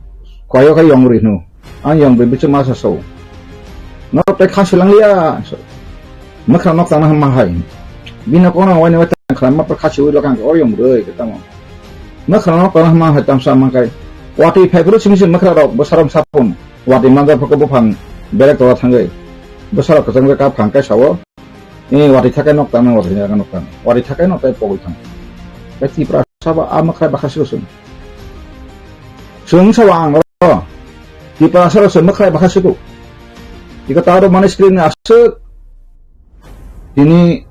koyo khe yong rwi hwno. Ang yong rwi bichwk masa sao. Norok tei kha swlangliya. Mwkhra nok tangna hwnma hai. Bini kokno waini wai tang khlai ma kha siwi lokha hwnkhe o yong rwi khe tamo. Mwkhra nok tangna hwnma hai tamsa ma khe. Watwi phai phuru simi simi mwkhra rok bwsarok sapung. Watwi manjak phuru buphang berek tola thangwi. Bwsarok kwchangwi kap phang khe sao. Eh, watwi thakai nok tang, watwi thakai nok tang. Watwi thakai nok tai pogwi thang. Khe Tiprasa ba a mwkhra bakha swrwswng. Chwng sao ang oro. Tiprasa rok se mwkhra bakha swrwswng. Iko ta oro mani screen ni aswk. Tini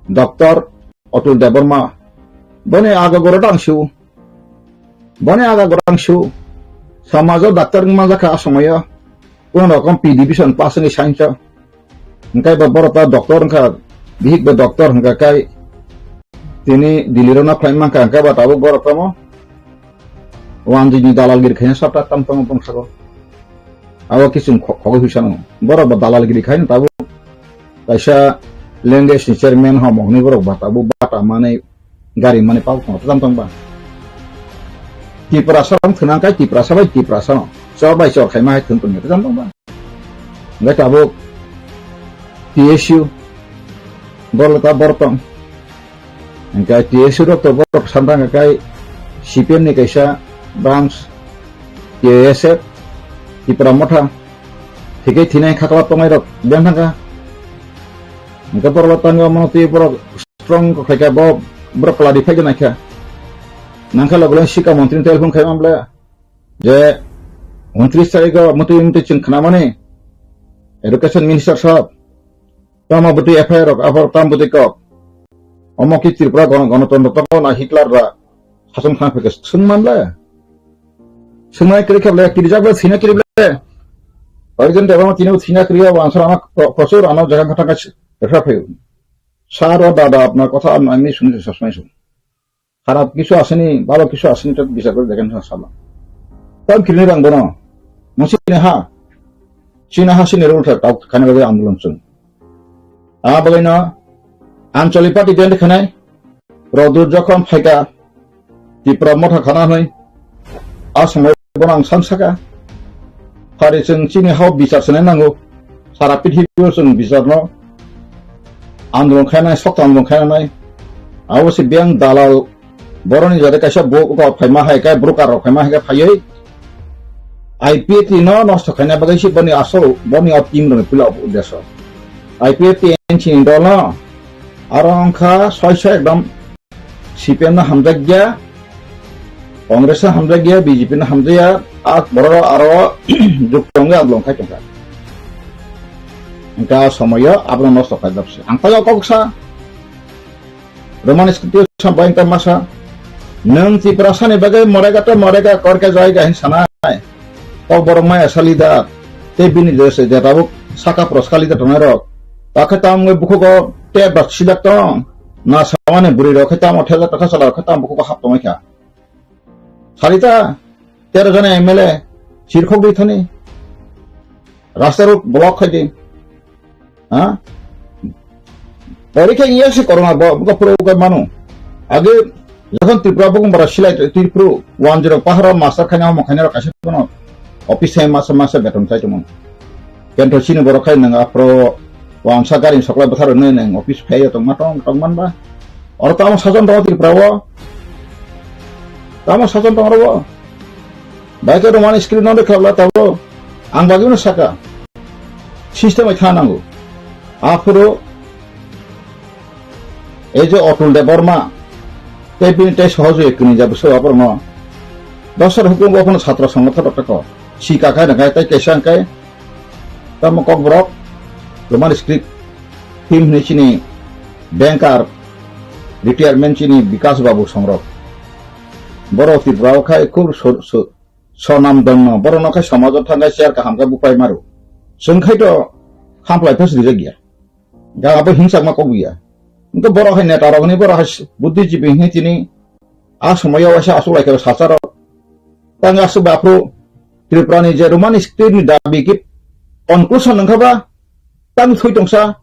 Doctor Atul Debbarma. Boni aga goro dang siu. Boni aga goro dang siu. Samajo doctor wngma jakha a somoyo. Kono rokom P division pass wngwi science o. Hwnkhe ba borok ta doctor wngkha, bihik bai doctor hwnkha kai tini Delhi rok no khlai mankha, hwnkhe ba tabuk borok tamo wanjwi ni dalalgiri khaina sabta tam tongo bwskango. Abo kiching kho-, khogwi huisano. Borok ba dalalgiri khaina tabuk kaisa language ni chairman homok ni borok ba tabuk bata manwi gari mani pal tong tam tong ba. Tiprasa rok thwnang kai Tiprasa bai Tiprasa no. Chor bai chor khaima hai thwng tong tam tong ba. Hwnkhe tabuk T S U borok ta borok tong. Hwnkhe T S U rok to borok samtang kai C P M ni kaisa branch T S F Tipra Motha. Thike thinai khakla tongnai rok beng thangkha. Hwnkhe borok tangwi omono twi borok strong kok khaikha, bo borok kwladi phai gwnai kha. Nangkhe logo logo sikha montri ni telephone khai manble je untris tarikh o mutwi mutwi chwng khnamani education minister sahab tamo bwtwi F I R rok aphar tam bwtwi kok omo ki Tripura gona-, gonotondro tongo na Hitler ba sason khna phaikha swng manble. Swngnai kwrwi khe ble kirijak ble thwina kwrwi ble. President Obama tini thwina kwrwi o answer ano pro-, prosur ano jaga kha thangkha refer phaio. Sir o dada apnar kotha apni suni sosmai su. Kharap kisu asini, bhalo kisu asini to bichar kore dekhen sala. Tam kirini rang bono. Musi ne ha. China ha sini rule thak tau khani bagwi andolon chung. A bagwi no Anchali party join khanai. Rodur jokhon phaika Tipra Motha khana hwnwi, a samwi bono ang san saka. Phari chwng chini hao bichar sanai nango. Sara pithibio chwng bicharno andolon khainai, sokto andolon khainai. Abo se biyang dalal boroni jare kaisa bo-, kok phaima hai khe, broker rok phaima hai khe phaiwi I P F T no nosto khaina bagwi se boni asol, boni o team rokni puila uddesho. I P F T N C ni dol no aro wngkha soi soi ekdom C P M no hamjakya, Congress no hamjakya, B J P no hamjakya, a borok aro juk tongwi andolon khai tongkha. Engka somoyo abono nosto khaijak se. Ang taiyo kok sa, Roman script sampai engka masa, nwng Tiprasa ni bagwi morega to morega korke jaiga hin sanai. Kok borok maya sali da, tei bini dress je tabuk saka pros kali da tongnai rok. Takhe tam wngwi bukhugo tei bak sidak tong. Na samani bwrwi rok khe tamo thela takha sala rok khe tamo bukhugo hap tongwi kha. Salita, tero jona M L A, sirkhok dwi thani. Rasta rok block khai di. Ha? Pori khe iya si corona bo, bo puro ko manu. Age jokhon Tripura bo bara silai Tripura one zero pahara master khaina mo khaina kaisa kono office hai masa masa beton chai tong. Kento chini borok khai nang apro wansa gari soklai bwthar nai nang office phai tong ma tong tong man ba. Oro tamo sajon ro Tripura o. Tamo sajon tong ro. Bai khe romani screen no dekha bla tabo. Ang bagwi no saka. System ai thana nango. Aphuru ei je Atul Debbarma, tei bini tei sohojoi kwnwi ja bwswk aphuru no. Dosar hukum bo phano chhatra songotho rok tei ko. Si kakhai rwkha tei kaisa hwnkhe tamo kokborok romani script team hwnwi chini banker retirement chini Bikas Babu songrok. Borok Tripura o khai khub so-, so-, sonam dongno. Borok no khai somajo thangkai chair kaham khe bupai maru. Chwng khai to khamplai phas rijak ya. Ga abo hingsakma kok ya. Engkhe borok hai neta rok ni borok hai buddhijibi hwnwi tini a somoyo waisa aswk lai khe sachar rok. Tang aswk ba aphuru Tripura ni je romani script ni dabi ki Conclusion wngkha ba, tang thwi tongsa,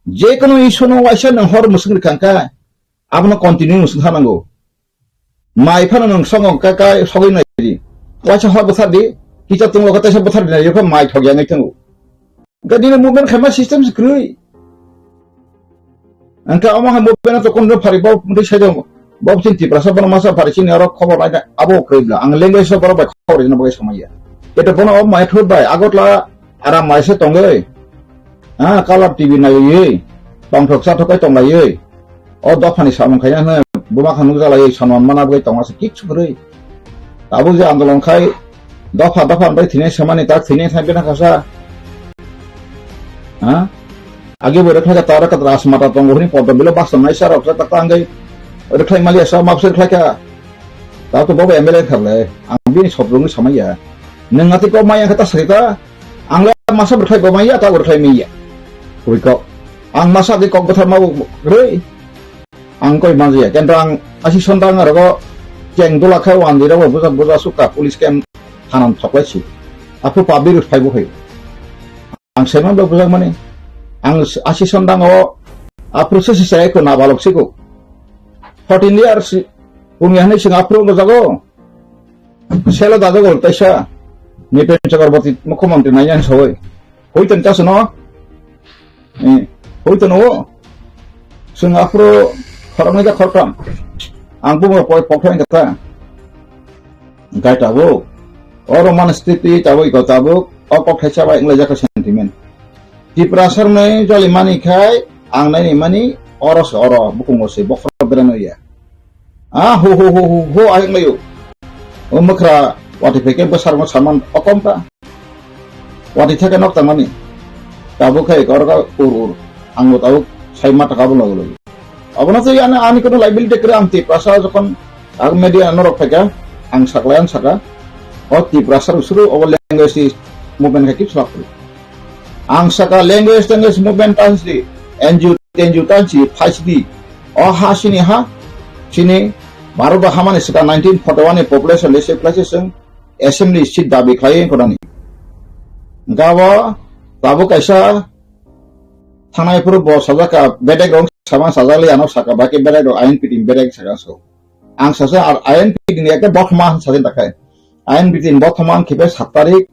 je kono issue no waisa nang hor musung rikha kha, abono continue musung hanango. Mai phano nang songo ka, ka sogwi nai di. Waisa hor bwthar di, kicha tongo ka taisa bwthar di nai, yokha mai thok yang ngai tongo. Ga dini movement khaima system se kwrwi. Angka omo hai movement to kono phari bo mudai sai dong. Bo chin Tiprasa bono masa phari chini oro khobor lai abo kwrwi bla. Ang language so borok bai khobor jina bai samaya. Eta bono o mai thut bai Agartala aram mai se tongoi. Ha, Color T V naiwi. Tongthok chathok kai tonglaiwi. O dophani samung khaina hwnwi buma kha nukjalaiwi sonman mana bagwi tongma se kichu kwrwi. Tabuk je andolon khai dopha dopha bai thwinai samani tak thwinai thang bena khasa. Ha? Age bo rwkhlai ka tara ka rasmata tongo hwnwi poddo bilo bas tongnai sa rok ta tangwi rwkhlai mali asa mapsir khlai ka. Ta to bobo M L A kharle ang bini sobrongwi samaya. Nwng ati ko maya kha ta sari ta. Ang le masa bwthai bo maya ta bwthai miya. Koi ko. Ang masa ke kok bwthar ma rwi. Ang koi manjaya, kento ang asi sondang arogo keng dula khai wandi rogo bujak bujak sukha police camp thanan thoklai si. Aphuru public rok phaibo hai. Ang saiman bai bujak mani. Ang asi sondang o aphuru se se sai ko nabalok siko. Fourteen years pungya hani sing aphuru no jago. Selo dajago taisa Nipen Chakraborty mukhyamantri naiyan sawai. Hoiton kasono. Eh, hoiton o. Sung aphuru khoroknwi ka khoroktham. Ang bumo poi pokthai kata. Gai tabuk. Oro man stiti tabuk iko tabuk. O pokthai chabai wnglaijak sentiment. Tiprasa rwnai joli mani khai ang naini mani oro se oro bukungo se bokhorok berano ya. Ah, hu, hu, hu, hu, hu, ayuk mayu. O mwkhra wati phai khe bwsarokno saman okom ta. Wati thake nok tangmani. Tabuk khai kor ka ur ur. Ang bo tabuk sai ma taka bo logo logo. Abono tei ano ani kono liability kwrwi ang Tiprasa jokon ang media norok phai kha ang saklai ang saka. O Tiprasa rok suru obo language movement khai kip slap kwrwi. Ang saka language language movement tansi, N G O T N G O tansi, phaisdi. O ha sini ha, sini Bharat hamani saka nineteen forty-one ni population list place sung assembly seat dabi khlai khorani. Gabo tabuk kaisa thanai phuru bo sajaka bedek rong sama sajali ano saka baki bedek rong ain piting bedek saka so. Ang sasa ar ain piting ekta bothma sasin takai. Ain piting bothma ang khipe sat tarik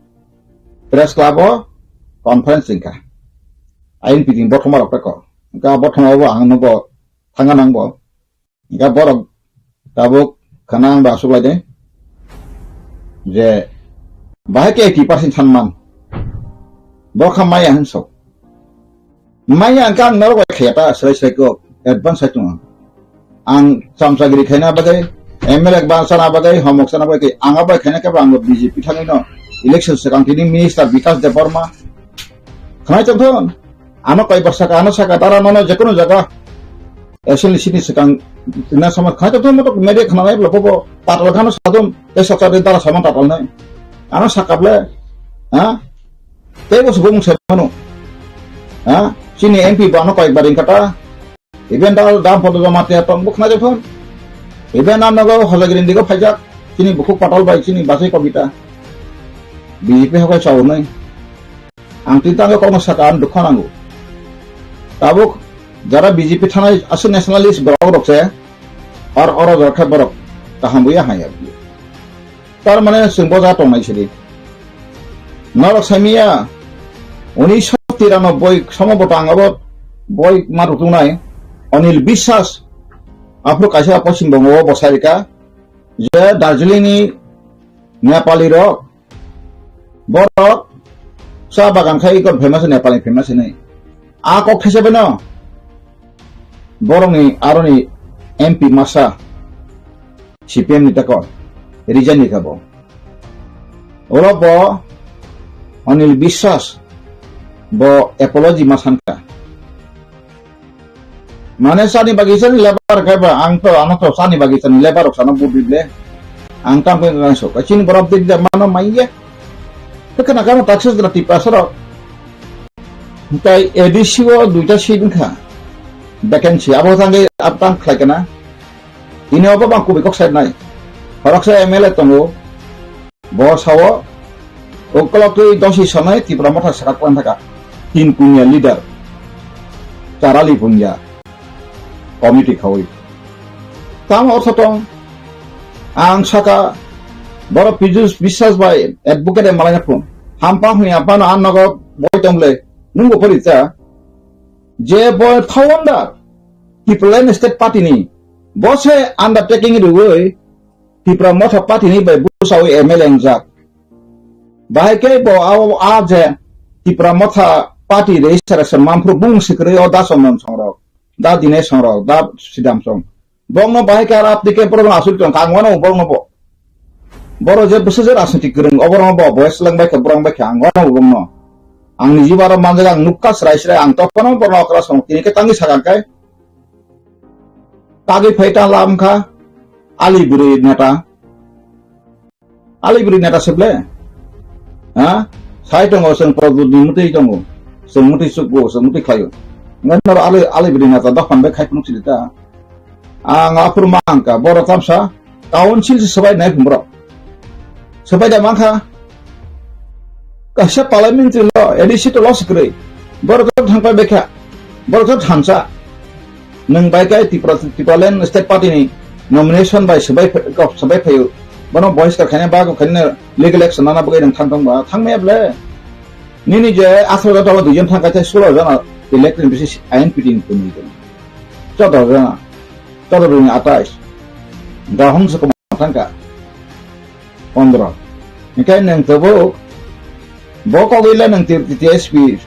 press club o conference wngkha. Ain piting bothma rok ko. Ga bothma bo ang nogo thanga nang bo. Ga borok tabuk khana ang ba asuk lai de. Je bahai ke eighty percent sanman. Bo kha maya hinso. Maya ang kang norok bai khaya ta srai srai ko advance sai tung. Ang chamchagiri khaina bagwi, M L A ba sana bagwi, homok sana bagwi, ang abai khaina khe ang B J P thangwi no election swkang tini minister Bikas Debbarma. Khnai tong thon. Ano koi bar saka, ano saka, dara nono jekono jaga. Assembly sini swkang tina sama khnai tong thon moto media khna nai bla bobo patal khano sadon, te saka de dara sama patal nai. Ano saka ble, ha? Tei bo subung se mano. Ha? Chini M P bo ano koi bar ingkata. Iben dal dam podo joma te tong buk khna jok thon. Iben ano go hojagiri digo phaijak. Chini bukhuk patal bai chini bachai kobita. B J P hokai chaunai. Ang tini tangwi kokno saka ang dukha nango. Tabuk jara B J P thanai aswk nationalist borok rok se or oro jora khe borok kaham buya hanya. Tar mane chwng boja tongnai sidi. Norok saimiya unisho tiranoboi somo botang abo boi ma rutunai Anil Biswas aphuru kaisa Poschim Bongo o bosai rika je Darjeeling ni Nepali rok Borok cha bagan khai ikot famous, Nepali famous hinwi. A kok thaisa bai no. Borokni aroni M P masa C P M ni tako resign ni kabo. Oro bo Anil Biswas bo apology ma sankha. Mane sani bagwi sani lebar khe ba ang to ano to sani bagwi sani lebar rok sana budi ble. Ang tam khe ngang sok. Chini borok dik de mano maiye. Te kana kano taxes dra Tiprasa rok. Tai A D C o duita seat wngkha. Vacancy abo thangwi ap tam khlai kana. Ini obo bang kubui kok side nai. Horoksa M L A tongo. Bo sao Ukolok twi dosi sonai Tipra Motha serak plan thaka. Tin punya leader. Charali punya. Committee khawi. Tamo ortho tong. Ang saka borok Pijus Biswas bai advocate malai phun. Hampa huni apa no an nogo boi tong le. Nungbo pori cha. Je boi founder. Tipraland State Party ni. Bo se undertaking riwi. Tipra Motha Party ni bai busawi M L A wngjak. Bahai khe bo a, a je Tipra Motha Party registration manphru bung sikrwi o da Chondon songrok, da Dinesh songrok, da Sidam song. Bongno bahai khe aro apni khe borok asuk tong kha, ang wano bongno bo. Boro je bwswk je rajniti kwrwng, oborno bo, bo seleng bai khe, borong bai khe, ang wano bongno. Ang ni jiba ro manjak, ang nukha srai srai, ang tophano borno okra song, tini khe tangwi sakha khe. Tagwi phai ta lam kha, ali bwrwi neta. Ali bwrwi neta se ble? Ha? Sai tongo, chwng Prajut ni mwtwi tongo. Chwng mwtwi chukgo, chwng mwtwi khlaio. Ngai noro ali, ali bwrwi neta dophan bai khai phunuk sidi ta. Ang aphuru ma ang kha, borok tamsa council se swbai nai phung borok. Swbai da man kha. Kaisa parliamentary lo, A D C to lo se kwrwi. Borok to thang pai bai kha. Borok to thansa. Nwng bai khe Tripura, Tipraland State Party ni nomination bai swbai ph-, kok swbai phaio. Bono bohiskar khaina ba kok khaina legal action nana bagwi nwng thang tong ba. Thang maya ble. Nini je atharo jona tolo duijon thang kaisa sulo jona elected bisi I N P T ni tumi jona. Choddo jona. Choddo duni atais. Dahong se kwbang thang kha. Pondro. Hinkhe nwng tabuk bo kogwile nwng T-, T S P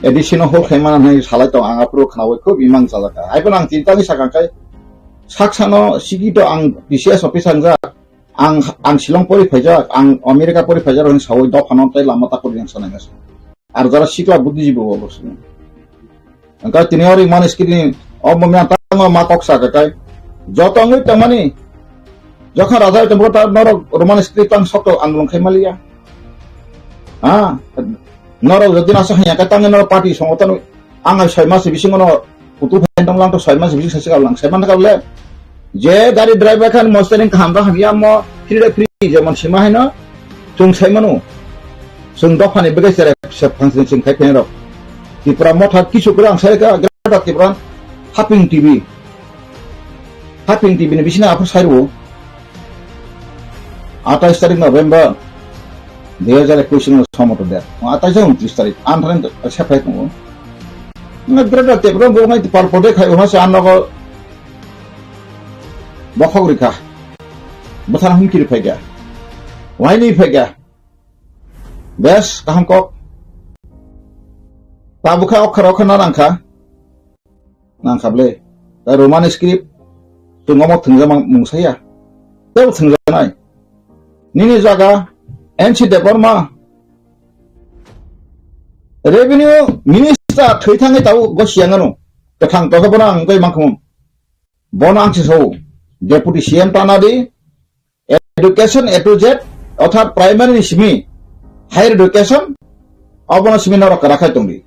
A D C no hold khaimana hinwi salai tong, ang aphuru khnaui khub imang chajakha. Haiphano ang tini tangwi sakha khe, saksano sikito ang T C S office hangjak, ang, ang Shillong pori phaijak, ang America pori phaijak hinwi saui dophano tei lama takuri ang sanai masa. Ar jara sikla buddhijibo bo bosong. Engka tini ori mani skini o mumya tango ma kok sa kakai. Joto ngui tangmani. Jokha raja tongbo ta norok Roman script ang sokto andolon khai maliya. Ha? Norok jodi nasa hanya ka tangi norok party songotan ang ai soi mas bisingo no kutu phan tong lang to soi mas bising sasi ka lang sai man ka le. Je gari driver khan mostering kaham ba hamya mo free da free jemon sima haino. Chwng sai mano. Chwng dophani bagwi sere se function chwng khai phainai rok. Tripura Motha kisu kwrang sai ka Greater Tripura Haping T V. Haping T V ni bisina aphur sai rwo. Atais tarik November dui hajar ekush ni somoto de. Atais ungtris tarik. Antharan sepai tongo. Nga Greater Tripura bo ngai pal pode khai ha se anno ko bokhok rikha. Bwthar humkiri phaikha. Waini phaikha. Bes, kaham kok. Tabukha okhar okhar na nangkha. Nangkha ble. Tei Roman script. Chwng omo thwngjak mang mungsaya. Tei thwngjaknai. Nini jaga N C Debbarma. Revenue Minister thwi thangwi tabuk gosiya ngano. Kwthang tokhe bono ang wngwi mangkhum. Bono ang se sao. Deputy C M tana di. Education A to Z, orthat primary ni simi higher education, obono simi norok kwrak khai tongdi.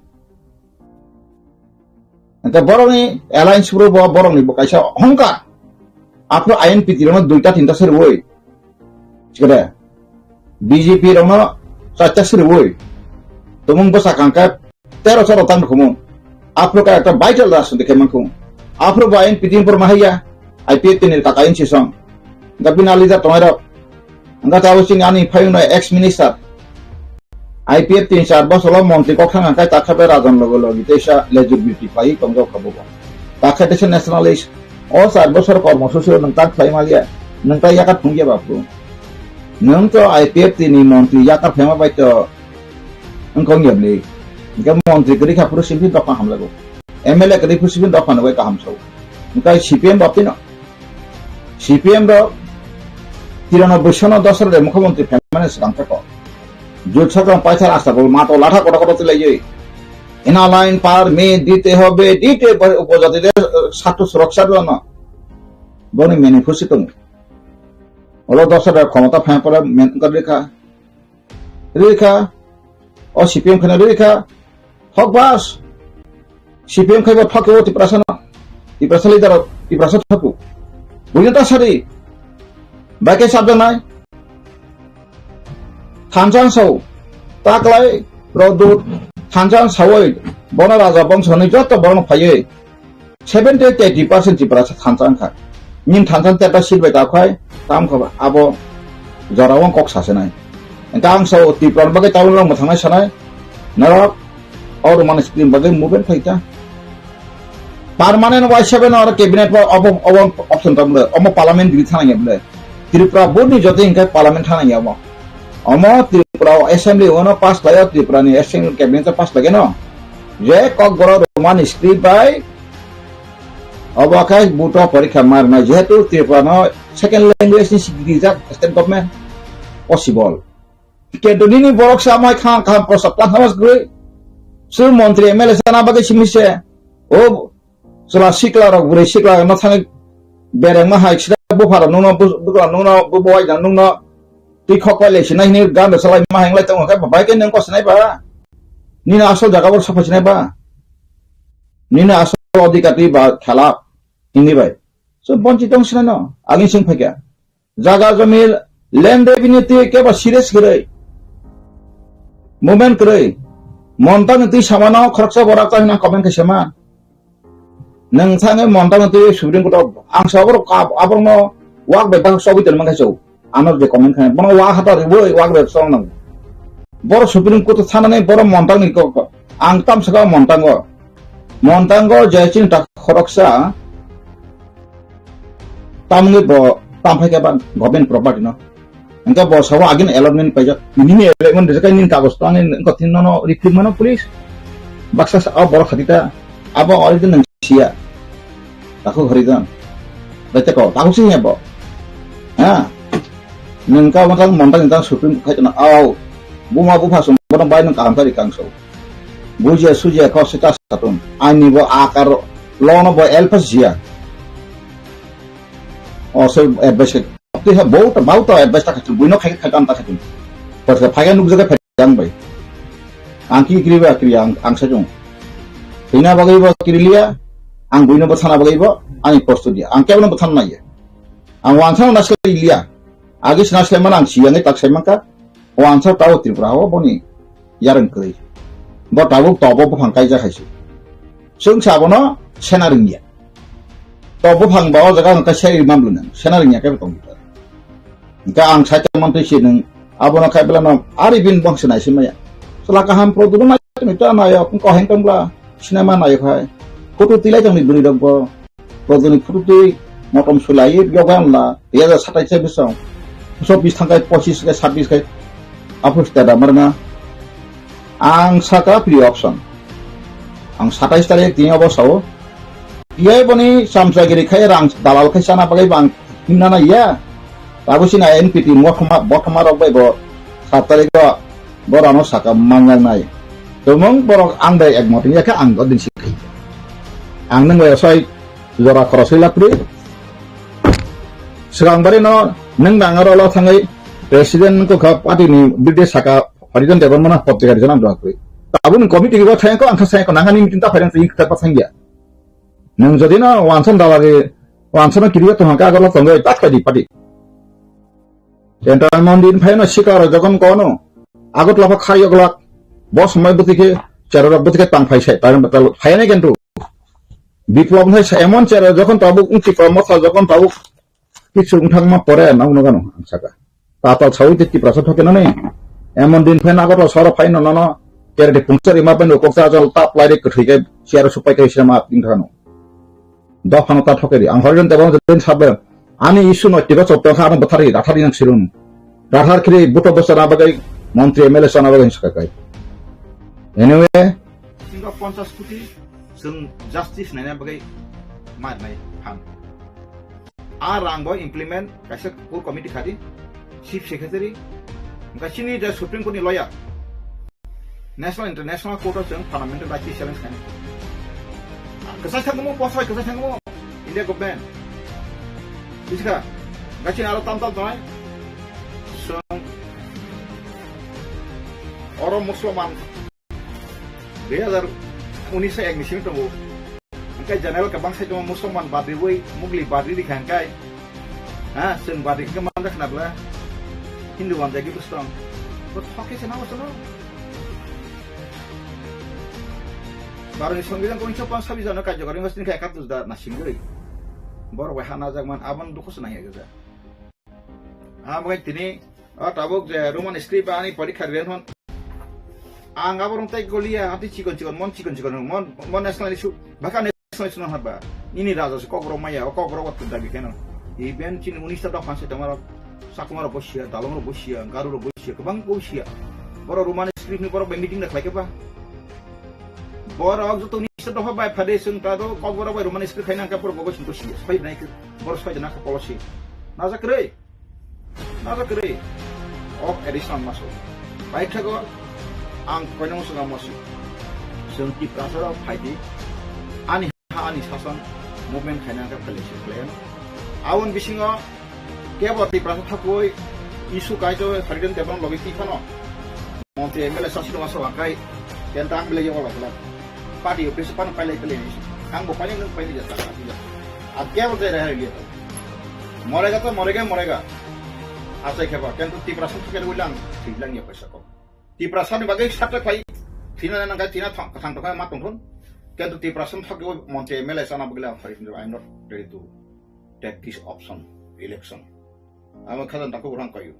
Hingke borokni alliance group o borokni bo kaisa hongkar. Aphuru I N P T rokno duita tinta se rwui. Sikade. B J P rokno chaita se rwui. Tumung bwsa kangkhe tero choro tang rwkhumu. Aphuru ka ekta vital rajniti khe mankhu. Aphuru bo I N P T ni borok ma haiya. I P F T ni kaka in sisong. Hingke bini alida tongnai rok. Hingke tabuk chini ani phayungno ex minister. I P F T ni char bosolo montri kok thang hingke takha bai rajon logo logi teisa lejur beauty pai tongjak kha bo. Takha teisa nationalist. O char bosor kormo susi o nwng tang khlai maliya. Nwng tai yakat phungya ba phuru. Nwng to I P F T ni montri yakar phema bai to wngkha wngya bwle. Hingke montri kwrwi kha phuru simi dophano hamlago. M L A kwrwi phuru simi dophano bai kaham sao. Hingke C P M rok tino. C P M rok tirano bwsano dosra de mukhyamantri phaimani swkang theko. Jut sakang paithar asta bo mato latha koto koto tilaiwi. Ina line par me dite hobe dite upojati de sattu suroksa dono. Boni manifesto tongo. Olo dosra de khomota phaima pore men wngkha rikha. Rikha, o C P M kheno rikha, thok bas. C P M khaibo thok kebo Tiprasa no. Tiprasa leader, Tiprasa thoku. Buino ta sadi. Baike sabda nai. Thansa sao. taklai, Produt, thansa sawi, bono raja bongso hinwi joto borokno phaiwi seventy to eighty percent Tripura sa thansa wngkha. Nini thansa teta seat bai takhai, tam kha abo jora wng kok sasinai. Engka ang sao Tripura bagwi tabuk rok mwthangnai sanai, norok o Roman script bagwi movement phaikha. Permanent wai seven or cabinet ba obo, obo option ta bwle, omo parliament bini thana ya bwle. Tripura board ni joto hinkhe parliament thana ya omo. Omo Tripura assembly ono pass layo, Tripura ni assembly cabinet o pass lageno. Je kokborok Roman script bai obo khe buto porikha marna, jehetu Tripura no second language ni sikiri jak state government possible. Kento nini borok sa mai kham kham prosa plan hamas gwi. Su montri M L A sana bagwi simi se. O Chwla sikla rok, bwrwi sikla rok no thangwi bereng ma hai sida buphar rok nungno, bu-, bwkla nungno, bu-, buwai jang nungno twi khok pai lai sinai hwnwi gando salai ma hai wng lai tongo khe bai khe nwng kok sinai ba? Nini asol jaga bo sokphai sinai ba? Nini asol odhikar twi ba khelap hwnwi bai. So bonchi tong sinai no, agini swng phai kha. Jaga jomi land revenue twi kebo serious kwrwi. Movement kwrwi. Montang twi samano khoroksa borak ta hwnna comment khe sema. Nwng thangwi Montang twi Supreme Court o ang sa borok kap aborokno wak bai baksa chobwi tongma khe chau. Ano je comment khe bono wak hata rwui wak bai chong nang. Boro Supreme Court thanani boro Montang ni kok ang tam saka Montang o. Montang o je chini ta khoroksa Tamni bo tam phai khe ba government property no. Engka bo sabo agin allotment paijak. Nini allotment rijak nini kagos to ani engka tin no no refute mano police. Baksa sa o borok khati ta. Abo ori din nang sia. Takhuk hori dan. Bacha ko takhuk sing ya bo. Ha. Nengka matang montang tang Supreme khai na au. Buma bupha sum bono bai nang kaham tari kangso. Bujia sujia kok se ta satun. Ani bo akar lono bo elpas jia. O se advice ke. Tei ha bo ta bau ta advice ta khachu buino khai khai ta khachu. Pas ka phai nukjak phai ang bai. Ang ki kiri ba kiri ang ang sa jong. Ina bagai ba kiri liya. Ang buino ba thana bagai ba ani posto dia. Ang kebno ba thana ya. Ang wansang na se liya. Agi sna se man ang siang tak se mangka. O answer tao Tripura o boni yareng kwrwi. Bo tabuk tobo buphang kaijak hai se. Chwng sa bono sena rwngya. To buphang ba o jaga hwnkha seri mamlu nang. Sena rwngya khe tong jita. Hwnkha ang sai tongmantwi se nwng abono khai belano ari bin bangse nai se maya. Chwla kaham product nai tong ta nai o ko heng tong bla sinema nai khai. Photo tilai tong ni bwrwi rok bo. Rojoni phutu twi motom sulai yoga la dui hajar satais se bisong. Chobbish thangkai pochis kai sabbish kai aphuru sita da marnga. Ang saka free option. Ang satais tarik tini obo sao. Iyai boni chamchagiri khai rang dalal khai sana bagwi bang himna na iya. Tabuk sina N P T mothoma bothoma rok bai bo sat tarik o Borano saka manjaknai. Tumung borok ang bai ekmot wngya khe ang o din sikhi. Ang nwng bai osai jora khorosoi laprwi. Swkang bari no nwng nang aro lo thangwi president ko kha party ni bide saka Horizon Debbarma no potrika rijana dwakwi. Tabuk ni committee bo thayang ko ang kha sayang ko nangani meeting ta phairan twi kha pa thangya. Nwng jodi no wansan dalari wansan no kiriya tongha ka agorlo tongwi tak di party. Entertainment din phaino sikaro jogon kono. Agotla pha khai oglak. Bo somoi bwtwi khe cherorok bwtwi khe tang phai sai. Tang phai nai kentu. Biplop hai sai emon chero jokhon tabuk wngti kor motha jokhon tabuk kichu wngthangma pore nang nugano ang saka. Tatal sawi te Tiprasa thoke nani. Emon din phaino Agartala soro phaino nono. Kere de pungsari ma phaino koksa jol tap lai de kwthwi khe chero supai khe sema wngthano. Dophano ta thokeri. Ang Horizon Debbarma jodin sabe, ani issue no tigo choptong kha, ano bwthari, rathari nang sirun. Rathar khiri buto bwsana bagwi, montri M L A sana bagwi hinsa kai. Anyway. Singo ponchas koti, chwng justice naina bagwi marnai ham. A rang bo implement kaisa core committee khadi, chief secretary, hwnkha chini je Supreme Court ni lawyer, National International Court o chwng fundamental right challenge khainai. Kwchai thangmo, post bai kwchai thangmo, India government. Bujiska, gachini aro tam tam tonai. Chwng oro Musliman dui hajar unis ek ni simi tongo. Hingke general kebang sai tongo Musliman badriwi, Mugli badri rikha hingke. Ha, chwng badri hingke manjak khna bwla. Hindu manjak gwi bwswng. Bo thok khe se nango chwngno. Bharotni Songbidan ko unisho pansabis jano karjokari wngkha, sini khe ekatus da nasingwi. Borok bai ha najak man, aboni dukhu se nangya gajak. Abo hai tini, o tabuk je Roman script ani porikha riyan hon. Ang abo rong tai goliya, ati chikon chikon, mon chikon chikon, mon, mon national issue, baka national issue no haba. Nini raja se kok rok maya, o kok rok dabi keno. Even chini unis ta dopha se tongmarok, Chakma rok bo siya, Dalong rok bo siya, Garo rok bo siya, kwbang bo siya. Borok Roman script ni borok bai meeting da khlai khe ba. Borok joto unis ta dopha bai phade chwng ta do kok borok bai Roman script khaina hwnkhe borok bo chwng to siya. Soi nai khe, borok soi jana khe policy. Najak kwrwi. Najak kwrwi. Ok, additional maso. Paithago ang koino swnga mosi. Chwng Tiprasa rok phaidi. Ani ha, ani sason movement khaina hwnkhe phailai se khlaiya. Aboni bisingo kebo Tiprasa thakwi issue kaijo Haridhan Debbarma logi twi phano. Montri M L A sasi rok aswk akai. Kenta ang belai yago lagla. Party office pan pailai pailai ni. Ang bo pailai nung pailai jata. Ag kebo jai raha liya. Morega to morega, morega. Asai kheba, kintu Tiprasa thike ulang, thiblang ya paisa ko. Tiprasa ni bagwi satra khlai, thina nang kai thina thang, thang thang ma tongthon. Kintu Tiprasa thake montri M L A sana bagwi ang sorry, I'm not ready to take this option, election. Amo khadan tako urang kayu.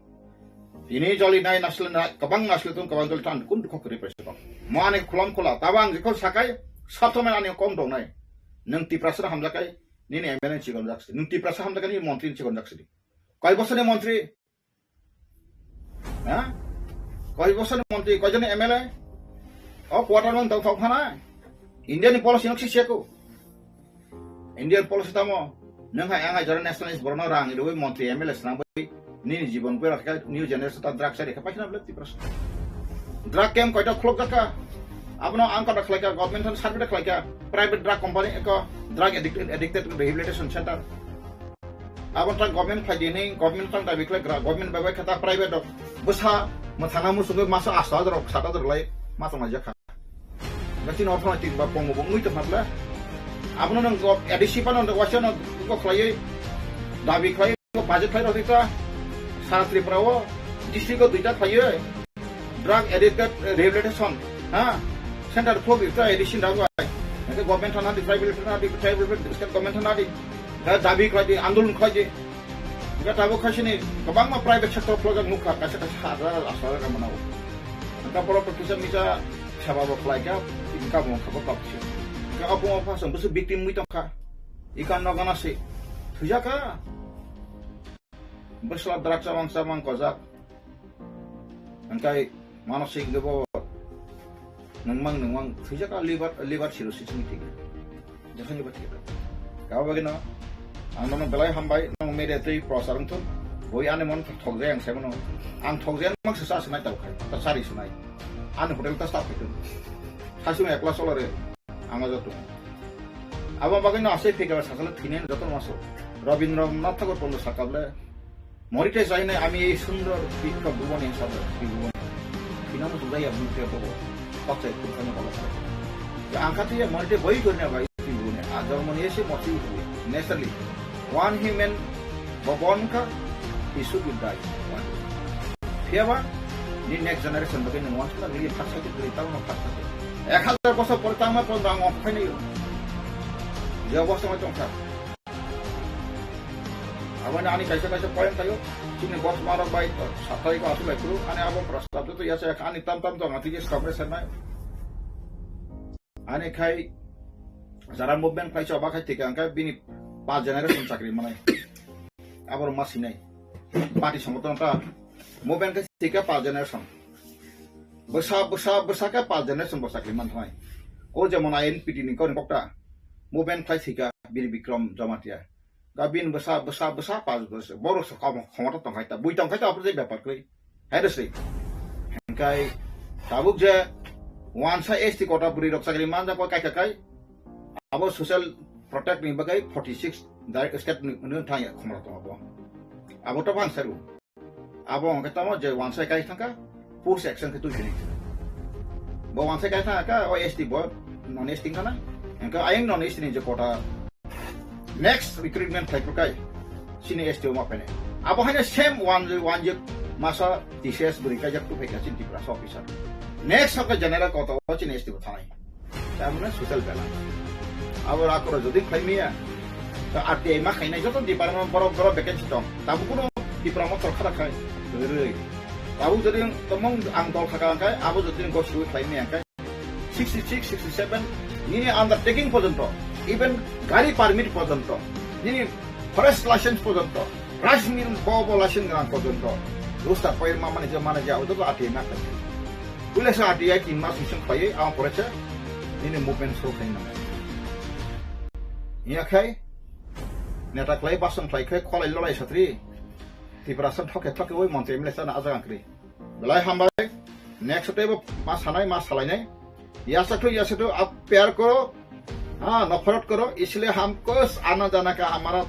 Ini joli nai nasle na, kabang nasle tum kabang joli tan kun dukho kri paisa ko. Mo ani khulam khula, tabang jikho sakai, sabto men ani kom dong nai. Nung Tiprasa hamjakai, nini M L A chikon jaksi. Nung Tiprasa hamjakai, nini montri chikon jaksi. Koi bosor ni montri? Ha? Koi bosor ni montri, koi jon ni M L A? O quarter man tau tau khana. India ni policy nok si seko. India ni policy tamo. Nung hai angai jora nationalist borno rang iroi montri M L A snang bai. Nini jibon gwe rakha new generation ta drug sari kha pakhina bla Tiprasa. Drug camp koita khulok jaka. Abono ang kata khlaika government than survey khlaika private drug company eko drug addict, addicted rehabilitation center. Abo tang government khlai di ni, government tang dabi khlai gra, government bai bai khe ta private rok bwsa mwthangna muchungwi masa asto hajar rok, sat hajar rok lai ma tong lai jakha. Gachini orthonoitik ba pongo bo wngwi tongkha bwle. Abono nwng go A D C phano waisa no go khlaiwi dabi khlai go budget khlai rok ta sara Tripura o district o duita khlaiwi drug addicted rehabilitation, ha, center phobwi ta A D C dabai. Government thana di, tribal thana di, tribal state government thana di. Da dabi khlai di, andolon khlai di. Ga tabuk khaisini kwbangma private sector project nukha, kaisa kaisa hajar aswk hajar manao. Ga borok kisa misa seba bo khlai kha, income bo kha bo kap se. Ga obo obo phasang bwswk victim mui tongkha. Ikan no gana se. Thujaka. Bwsla drak chamang chamang kojak. Hingkai manosik debo nungmang nungmang thwijak a liver, liver cirrhosis ni thik. Jakhani ba thik. Kabo bagino ang nono belai hambai, nang media tei prochar wngthun. Boi ani mon thokjai ang saimano. Ang thokjai mang se sa sinai tau khai. Ta sari sinai. Ani hotel ta start khai tun. Khasung ekla solare. Ang o joto. Abo bagwi no asai phikaba sajalo thwinai joto maso. Rabindranath Tagore kono sakable. Morite jainai ami ei sundor bikka bhubone sabla bhubone. Thwina muchung jaya bhumte bobo. Paksai kurkani bola. Ya angkati ya morite boi korna bai bhubone. A jormoni ese moti bhubone. Naturally. One human born ka, he should be die. One. Phiyaba, ni next generation bagwi nwng wansukna nini phak sakhe kwrwi, tamo phak sakhe. Ek hazar bosor pore tamo pore rang wngkha khainai. Je obosta mai tongkha. Aboni ani kaisa kaisa point tayo. Chini bosma rok bai satai ko asu lai kuru. Ani abo prastab to yasa ani tam tam to ngati je samre sanai. Ani khai jara movement khai choba khai thika angkha bini pa generation chakri manai. Abor ma sinai. Party songoton ta movement khai thika pa generation. Bwsa, bwsa, bwsa khe pa generation bo chakri man thai. O jemon I N P T ni kok ta movement khai thika Bir Bikram Jamatia. Ga bin bwsa, bwsa, bwsa, pas bwsa. Borok se kom-, khomota tongkhai ta, bui tongkhai ta, apor je bepar kwrwi. Hai rw se. Hingkai tabuk je wansa S T kota bwrwi rok chakri manja koi kaika kai. Abo social protect ni bagwi forty six direct state ni, ni thang ya khomota tong abo. Abo to bang seru. Abo hwnkhe tamo je wansai kai thangkha, post action khe twi sini. Bo wansai kai thangkha, o S T bo non S T wngkha na. Hwnkhe ayang non S T ni je kota next recruitment khai phurkai, chini S T o ma phainai. Abo haino same one, one je masa T C S bwrwi kaijak tu phaikha chini Tiprasa officer. Next sakha general kota o chini S T bo thanai. Tamone social balance. Abo rakoro jodi khlai maya, to R T I ma khainai joto department borok borok vacancy tong. Tabuk kuno Tipra Motha khara khai. Rwi. Tabuk jodi tomong ang dol khaka angkai, abo jodi gosui khlai maya angkai. Sixty six, sixty seven, nini undertaking porjonto, even gari permit porjonto, nini forest license porjonto, rice mill bo bo license gwnang porjonto, roster pair ma manager manager abo joto R T I ma khlai. Puila sa R T I tin mas bising khlaiwi, ang pore se nini movement show khlai nang. Iya khai, neta khlai basong khlai khai, kholai lolai satri, Tiprasa thokhe thokhe oi montri M L A sana ajak angkri. Belai hambai, next tebo ma sanai, ma salainai. Yasa to, yasa to, ap pyar koro, ha, nafrat koro, isliye hum kuch aana jaana ka hamara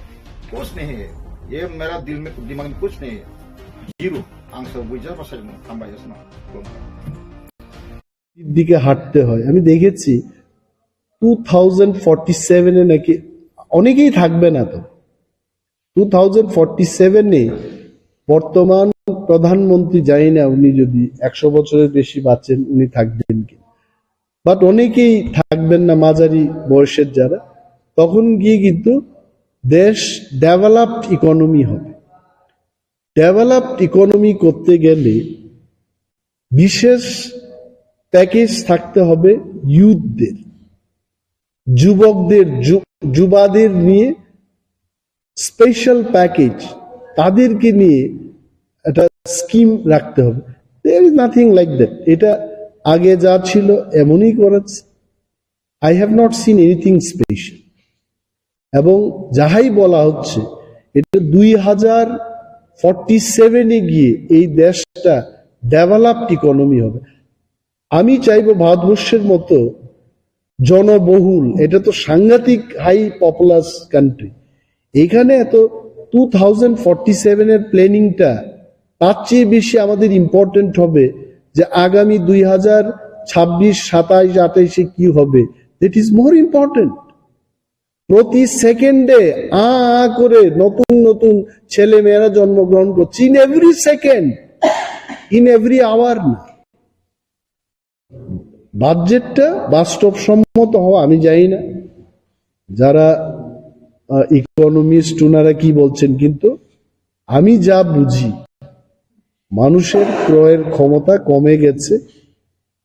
kuch nahi hai. Ye mera dil mein, dimag mein kuch nahi hai. Zero. Ang sa bujar pasal mo, hambai yasna. দিকে হাঁটতে হয়। আমি দেখেছি two thousand forty সেভেনে নাকি অনেকেই থাকবে না তো। টু থাউজেন্ড ফর্টি সেভেনে বর্তমান প্রধানমন্ত্রী, জানি না উনি যদি একশো বছরের বেশি বাঁচেন, উনি থাকবেন কি, বাট অনেকেই থাকবেন না, মাঝারি বয়সের যারা, তখন গিয়ে কিন্তু দেশ ডেভেলপড ইকোনমি হবে। ডেভেলপড ইকোনমি করতে গেলে বিশেষ প্যাকেজ থাকতে হবে ইউথদের, যুবকদের, যু- যুবাদের নিয়ে স্পেশাল প্যাকেজ, তাদেরকে নিয়ে একটা স্কিম রাখতে হবে। There is nothing like that. এটা আগে যা ছিল এমনই করেছে। I have not seen anything special. এবং যাহাই বলা হচ্ছে, এটা দুই হাজার ফর্টি সেভেনে গিয়ে এই দেশটা ডেভেলপড ইকোনমি হবে। আমি চাইবো ভারতবর্ষের মতো জনবহুল, এটা তো সাংঘাতিক হাই পপুলাস কান্ট্রি, এখানে এত টু থাউজেন্ড ফর্টি সেভেনের প্ল্যানিংটা তার চেয়ে বেশি আমাদের ইম্পর্টেন্ট হবে যে আগামী দুই হাজার ছাব্বিশ, সাতাইশ, আঠাইশে কি হবে, that is more important. প্রতি সেকেন্ডে আ আ করে নতুন নতুন ছেলে মেয়েরা জন্মগ্রহণ করছে, in every second, in every hour না। বাজেটটা বাস্তবসম্মত হওয়া আমি জানি না, যারা ইকোনমিস্ট ওনারা কি বলছেন, কিন্তু আমি যা বুঝি, মানুষের ক্রয়ের ক্ষমতা কমে গেছে,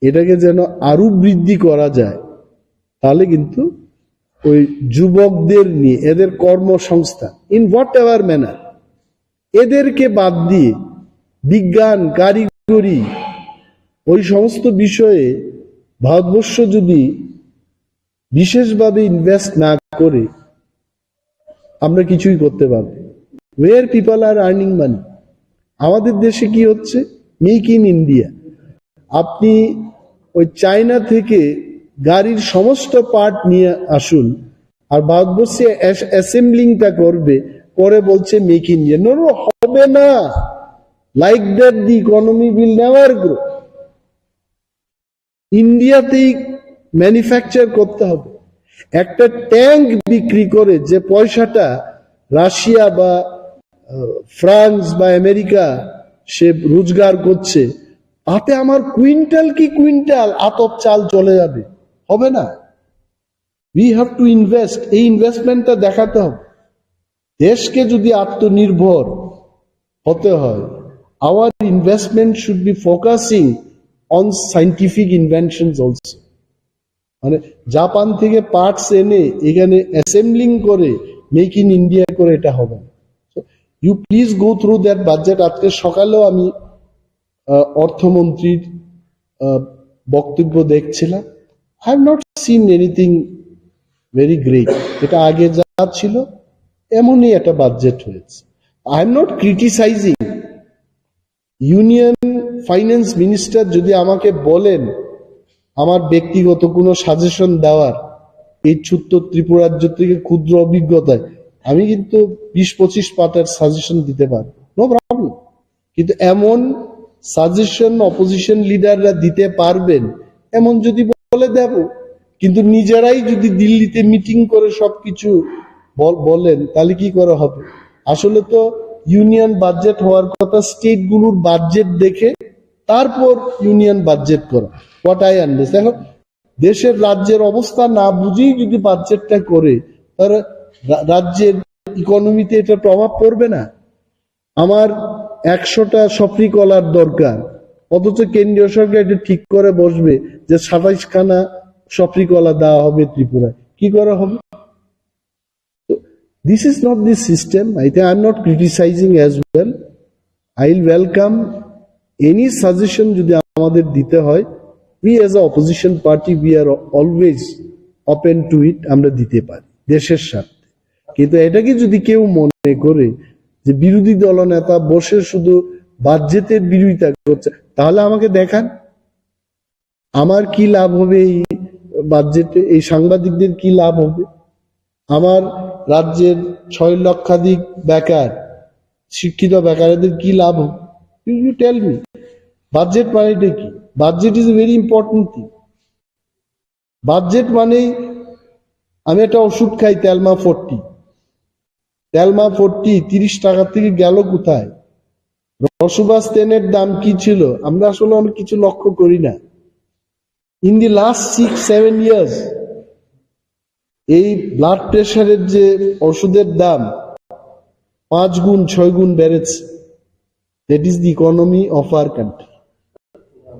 এটাকে যেন আরো বৃদ্ধি করা যায়, তাহলে কিন্তু ওই যুবকদের নিয়ে এদের কর্মসংস্থান, ইন হোয়াট এভার ম্যানার, এদেরকে বাদ দিয়ে বিজ্ঞান, কারিগরি, ওই সমস্ত বিষয়ে ভারতবর্ষ যদি বিশেষভাবে ইনভেস্ট না করে আমরা কিছুই করতে পারবো। Where people are earning money? আমাদের দেশে কি হচ্ছে? Make in India. আপনি ওই চায়না থেকে গাড়ির সমস্ত পার্ট নিয়ে আসুন, আর ভারতবর্ষে অ্যাস- অ্যাসেম্বলিংটা করবে, পরে বলছে make in India. No, no, হবে না। Like that the economy will never grow. ইন্ডিয়াতেই ম্যানুফ্যাকচার করতে হবে। একটা ট্যাঙ্ক বিক্রি করে যে পয়সাটা রাশিয়া বা আহ, ফ্রান্স বা আমেরিকা সে রোজগার করছে, তাতে আমার কুইন্টাল কি কুইন্টাল আতপ চাল চলে যাবে? হবে না। We have to invest. এই ইনভেস্টমেন্টটা দেখাতে হবে। দেশকে যদি আত্মনির্ভর হতে হয়, our investment should be focusing on scientific inventions also. মানে জাপান থেকে পার্টস এনে এখানে অ্যাসেম্বলিং করে মেক ইন ইন্ডিয়া করে, এটা হবে না। You please go through that budget. আজকে সকালেও আমি আহ, অর্থমন্ত্রীর আহ, বক্তব্য দেখছিলাম। I have not seen anything very great. এটা আগে যা ছিল এমনই একটা বাজেট হয়েছে। I am not criticizing. Union finance minister যদি আমাকে বলেন, আমার ব্যক্তিগত কোনো সাজেশন দেওয়ার, এই ছোট্ট ত্রিপুরা রাজ্য থেকে ক্ষুদ্র অভিজ্ঞতায় আমি কিন্তু বিশ পঁচিশ পাতার সাজেশন দিতে পারি, নো প্রবলেম। কিন্তু এমন সাজেশন অপোজিশন লিডাররা দিতে পারবেন এমন যদি বলে দেব, কিন্তু নিজেরাই যদি দিল্লিতে মিটিং করে সবকিছু বল- বলেন, তাহলে কি করে হবে? আসলে তো ইউনিয়ন বাজেট হওয়ার কথা স্টেটগুলোর বাজেট দেখে তারপর ইউনিয়ন বাজেট করা, হোয়াট আই আন্ডারস্ট্যান্ড। এখন দেশের রাজ্যের অবস্থা না বুঝেই যদি বাজেটটা করে, তার রা-, রাজ্যের ইকোনমিতে এটা প্রভাব পড়বে না? আমার একশোটা সফরি কলার দরকার, অথচ কেন্দ্রীয় সরকার এটা ঠিক করে বসবে যে সাতাইশ খানা সফরি কলা দেওয়া হবে ত্রিপুরায়। কি করা হবে? This is not the system. I think I'm not criticizing as well. I will welcome any suggestion যদি আমাদের দিতে হয়। We as a opposition party, we are always open to it. আমরা দিতে পারি দেশের স্বার্থে। কিন্তু এটাকে যদি কেউ মনে করে যে বিরোধী দলনেতা বসে শুধু বাজেটের বিরোধিতা করছে, তাহলে আমাকে দেখান, আমার কি লাভ হবে এই বাজেটে? এই সাংবাদিকদের কি লাভ হবে? আমার রাজ্যের ছয় লক্ষাধিক বেকার, শিক্ষিত বেকারদের কি লাভ হবে? You, you tell me. Budget মানে এটা কি? Budget is a very important thing. Budget মানেই আমি একটা ওষুধ খাই, টেলমা ফোরটি। টেলমা ফোরটি তিরিশ টাকা থেকে গেল কোথায়? রসুবা স্টেনের দাম কি ছিল? আমরা আসলে অনেক কিছু লক্ষ্য করি না। In the last six seven years, এই ব্লাড প্রেশারের যে ওষুধের দাম পাঁচ গুণ, ছয় গুণ বেড়েছে। That is the economy of our country.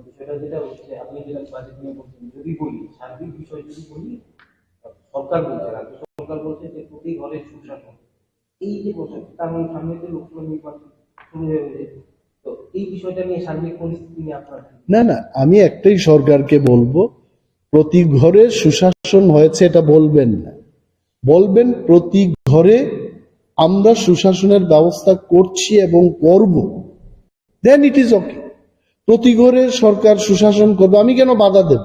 বিষয়টা যেটা হচ্ছে, আপনি যেটা বাজেট নিয়ে বলছেন, যদি বলি, সার্বিক বিষয় যদি বলি, সরকার বলছে, রাজ্য সরকার বলছে যে প্রতি ঘরে সুশাসন। এই যে বলছেন, কারণ সামনে তো লোকসভা নির্বাচন শুরু হয়ে গেছে, তো এই বিষয়টা নিয়ে, সার্বিক পরিস্থিতি নিয়ে আপনার কি? না, না, আমি একটাই সরকারকে বলবো, প্রতি ঘরে সুশাসন হয়েছে এটা বলবেন না, বলবেন প্রতি ঘরে আমরা সুশাসনের ব্যবস্থা করছি এবং করব, then it is okay. প্রতি ঘরে সরকার সুশাসন করবে, আমি কেন বাধা দেব?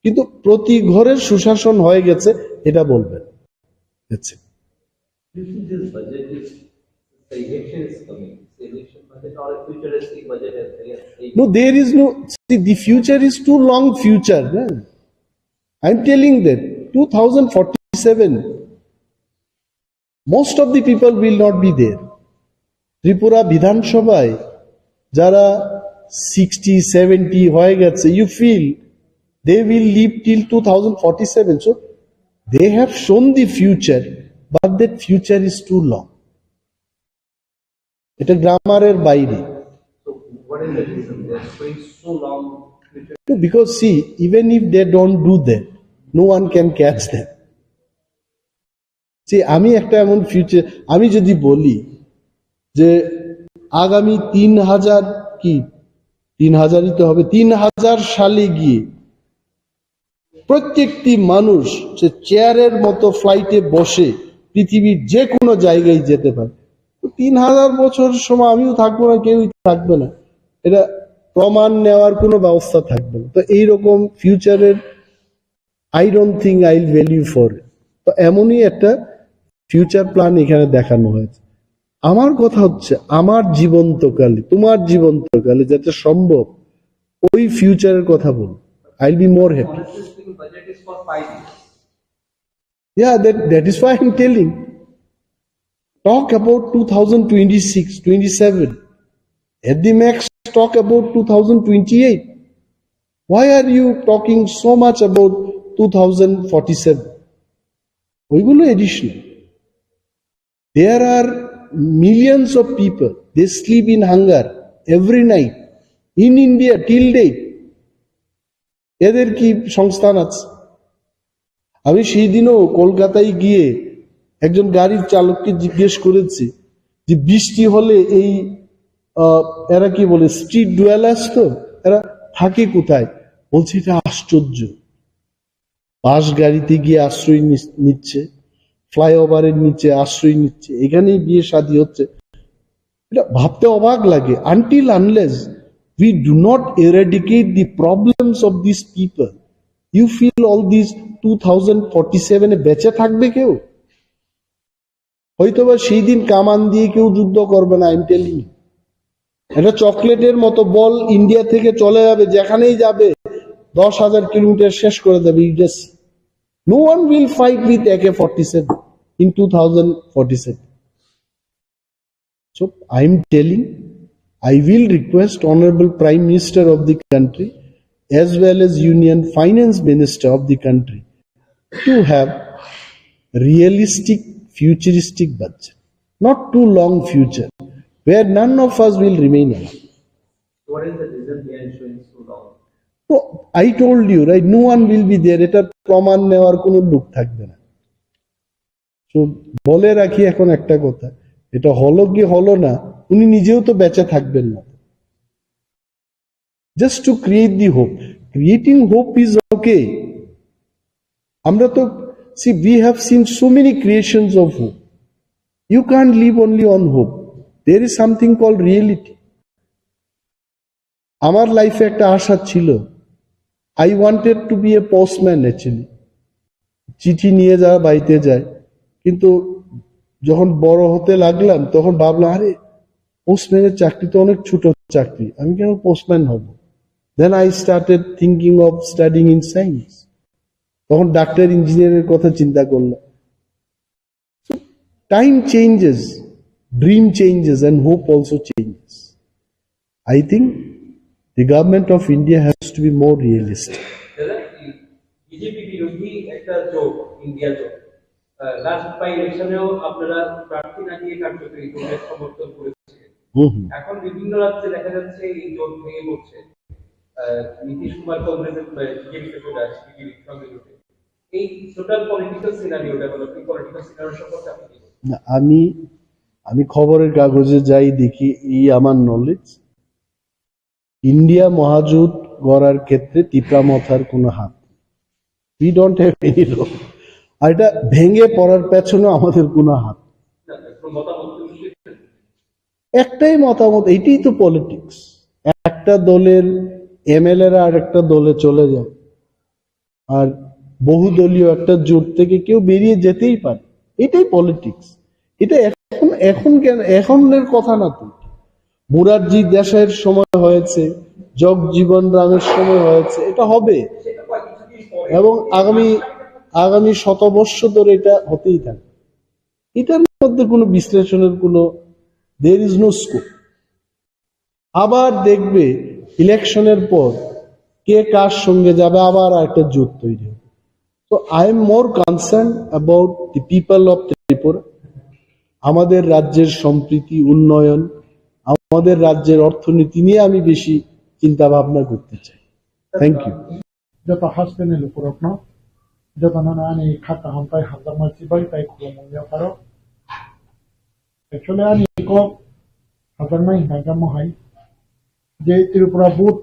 কিন্তু প্রতি ঘরে সুশাসন হয়ে গেছে, এটা বলবেন। That's it. Do you think this budget is, the election is coming? It's election budget or a futuristic budget as well as, no, there is no, see, the future is too long future, na? I'm telling that two thousand forty-seven, most of the people will not be there. Tripura বিধানসভায় যারা sixty seventy হয়ে গেছে, you feel they will live till two thousand forty-seven. So they have shown the future, but that future is too long. এটা গ্রামারের বাইরে। So what is the reason they are going so long future? No, because see, even if they don't do that, no one can catch them. See, আমি একটা এমন ফিউচার, আমি যদি বলি যে আগামী তিন হাজার, কি তিন হাজারই তো হবে, তিন হাজার সালে গিয়ে প্রত্যেকটি মানুষ সে চেয়ারের মতো ফ্লাইটে বসে পৃথিবীর যে কোনো জায়গায় যেতে পারে। তো তিন হাজার বছর সময় আমিও থাকবো না, কেউই থাকবে না, এটা প্রমাণ নেওয়ার কোনো ব্যবস্থা থাকবে না। তো এইরকম ফিউচারের, I don't think I'll value for it. তো এমনই একটা ফিউচার প্ল্যান এখানে দেখানো হয়েছে। আমার কথা হচ্ছে, আমার জীবন্তকালে, তোমার জীবন্তকালে যাতে সম্ভব, ওই ফিউচারের কথা বল। I'll be more happy. Honestly speaking, budget is for five years. Yeah, that, that is why I'm telling. Talk about two thousand twenty-six, twenty-seven. At the max, talk about two thousand twenty-eight. Why are you talking so much about two thousand forty-seven? ওইগুলো additional. There are millions of people, they sleep in hunger every night in India till date. এদের কি সংস্থান আছে? আমি সেই দিনও কলকাতায় গিয়ে একজন গাড়ির চালককে জিজ্ঞেস করেছি যে বৃষ্টি হলে এই, আহ, এরা কি বলে, স্ট্রিট ডুয়েলার্স তো, এরা থাকে কোথায়? বলছে এটা আশ্চর্য, বাস গাড়িতে গিয়ে আশ্রয় নিস-, নিচ্ছে, ফ্লাইওভারের নিচে আশ্রয় নিচ্ছে, এখানেই বিয়ে শাদী হচ্ছে। এটা ভাবতে অবাক লাগে। Until unless we do not eradicate the problems of these people, you feel all these two thousand forty-seven এ বেঁচে থাকবে কেউ? হয়তোবা সেই দিন কামান দিয়ে কেউ যুদ্ধ করবে না, I'm telling you. একটা চকলেটের মতো বল ইন্ডিয়া থেকে চলে যাবে, যেখানেই যাবে দশ হাজার কিলোমিটার শেষ করে দেবে। You just, no one will fight with A K forty-seven in two thousand forty-seven. So I am telling, I will request Honorable Prime Minister of the country as well as Union Finance Minister of the country to have realistic, futuristic budget, not too long future, where none of us will remain alive. What is the reason behind showing so long? তো, I told you, right? No one will be there. এটা প্রমাণ নেওয়ার কোনো লোক থাকবে না। তো বলে রাখি এখন একটা কথা, এটা হলো কি হলো না, উনি নিজেও তো বেঁচে থাকবেন না। Just to create the hope. Creating hope is okay. আমরা তো, see, we have seen so many creations of hope. You can't live only on hope. There is something called reality. আমার লাইফে একটা আশা ছিল, I wanted to be a postman actually, চিঠি নিয়ে যাওয়া, বাড়িতে যায়। কিন্তু যখন বড় হতে লাগলাম, তখন ভাবলাম, আরে, পোস্টম্যানের চাকরি তো অনেক ছোট চাকরি, আমি কেন পোস্টম্যান হব? Then I started thinking of studying in science. তখন ডাক্তার, ইঞ্জিনিয়ারের কথা চিন্তা করলাম। Time changes, dream changes, and hope also changes. I think the government of India has to be more realistic. দাদা, বিজেপি বিরোধী একটা জোট, ইন্ডিয়া জোট, লাস্ট বাই ইলেকশনেও আপনারা প্রার্থী না দিয়ে কার্যকরী জোটের সমর্থন করেছিলেন। হুম হুম। এখন বিভিন্ন রাজ্যে দেখা যাচ্ছে এই জোট ভেঙে পড়ছে। নীতিশ কুমার কংগ্রেসের, বিজেপিতে চলে আসছে, বিজেপির সঙ্গে জোটে। এই total political scenario, developing political scenario সম্পর্কে আপনি কি বলবেন? না, আমি আমি খবরের কাগজে যাই, দেখি, এই আমার নলেজ, ইন্ডিয়া মহাজোট গড়ার ক্ষেত্রে তিপ্রা মথার কোনো হাত নেই। We don't have any role. আর এটা ভেঙে পড়ার পেছনেও আমাদের কোনো হাত নেই। না, না, কোনো মতামত তো নিশ্চয়ই থাকবে। একটাই মতামত, এটাই তো পলিটিক্স। একটা দলের এমএলএরা আর একটা দলে চলে যায়, আর বহুদলীয় একটা জোট থেকে কেউ বেরিয়ে যেতেই পারে, এটাই পলিটিক্স। এটা এখন, এখন কেন, এখনের কথা না তো। মুরারজি দেশাইয়ের সময় হয়েছে, জগজীবন রামের সময় হয়েছে, এটা হবে। এবং আগামী, আগামী শতবর্ষ ধরে এটা হতেই থাকবে। এটার মধ্যে কোনো বিশ্লেষণের কোনো, there is no scope. আবার দেখবে ইলেকশনের পর কে কার সঙ্গে যাবে, আবার একটা জোট তৈরি হবে। So I am more concerned about the people of Tripura. আমাদের রাজ্যের সম্প্রীতি, উন্নয়ন, আমাদের রাজ্যের অর্থনীতি নিয়ে আমি বেশি চিন্তা ভাবনা করতে চাই। Thank you. Joto hasteni lukurokno, jotono ani kha kaham tai hamjakma chibai tai khulumung yapharo. Actually, ani kok hamjaknai hingkha khe mohai je Tripura Board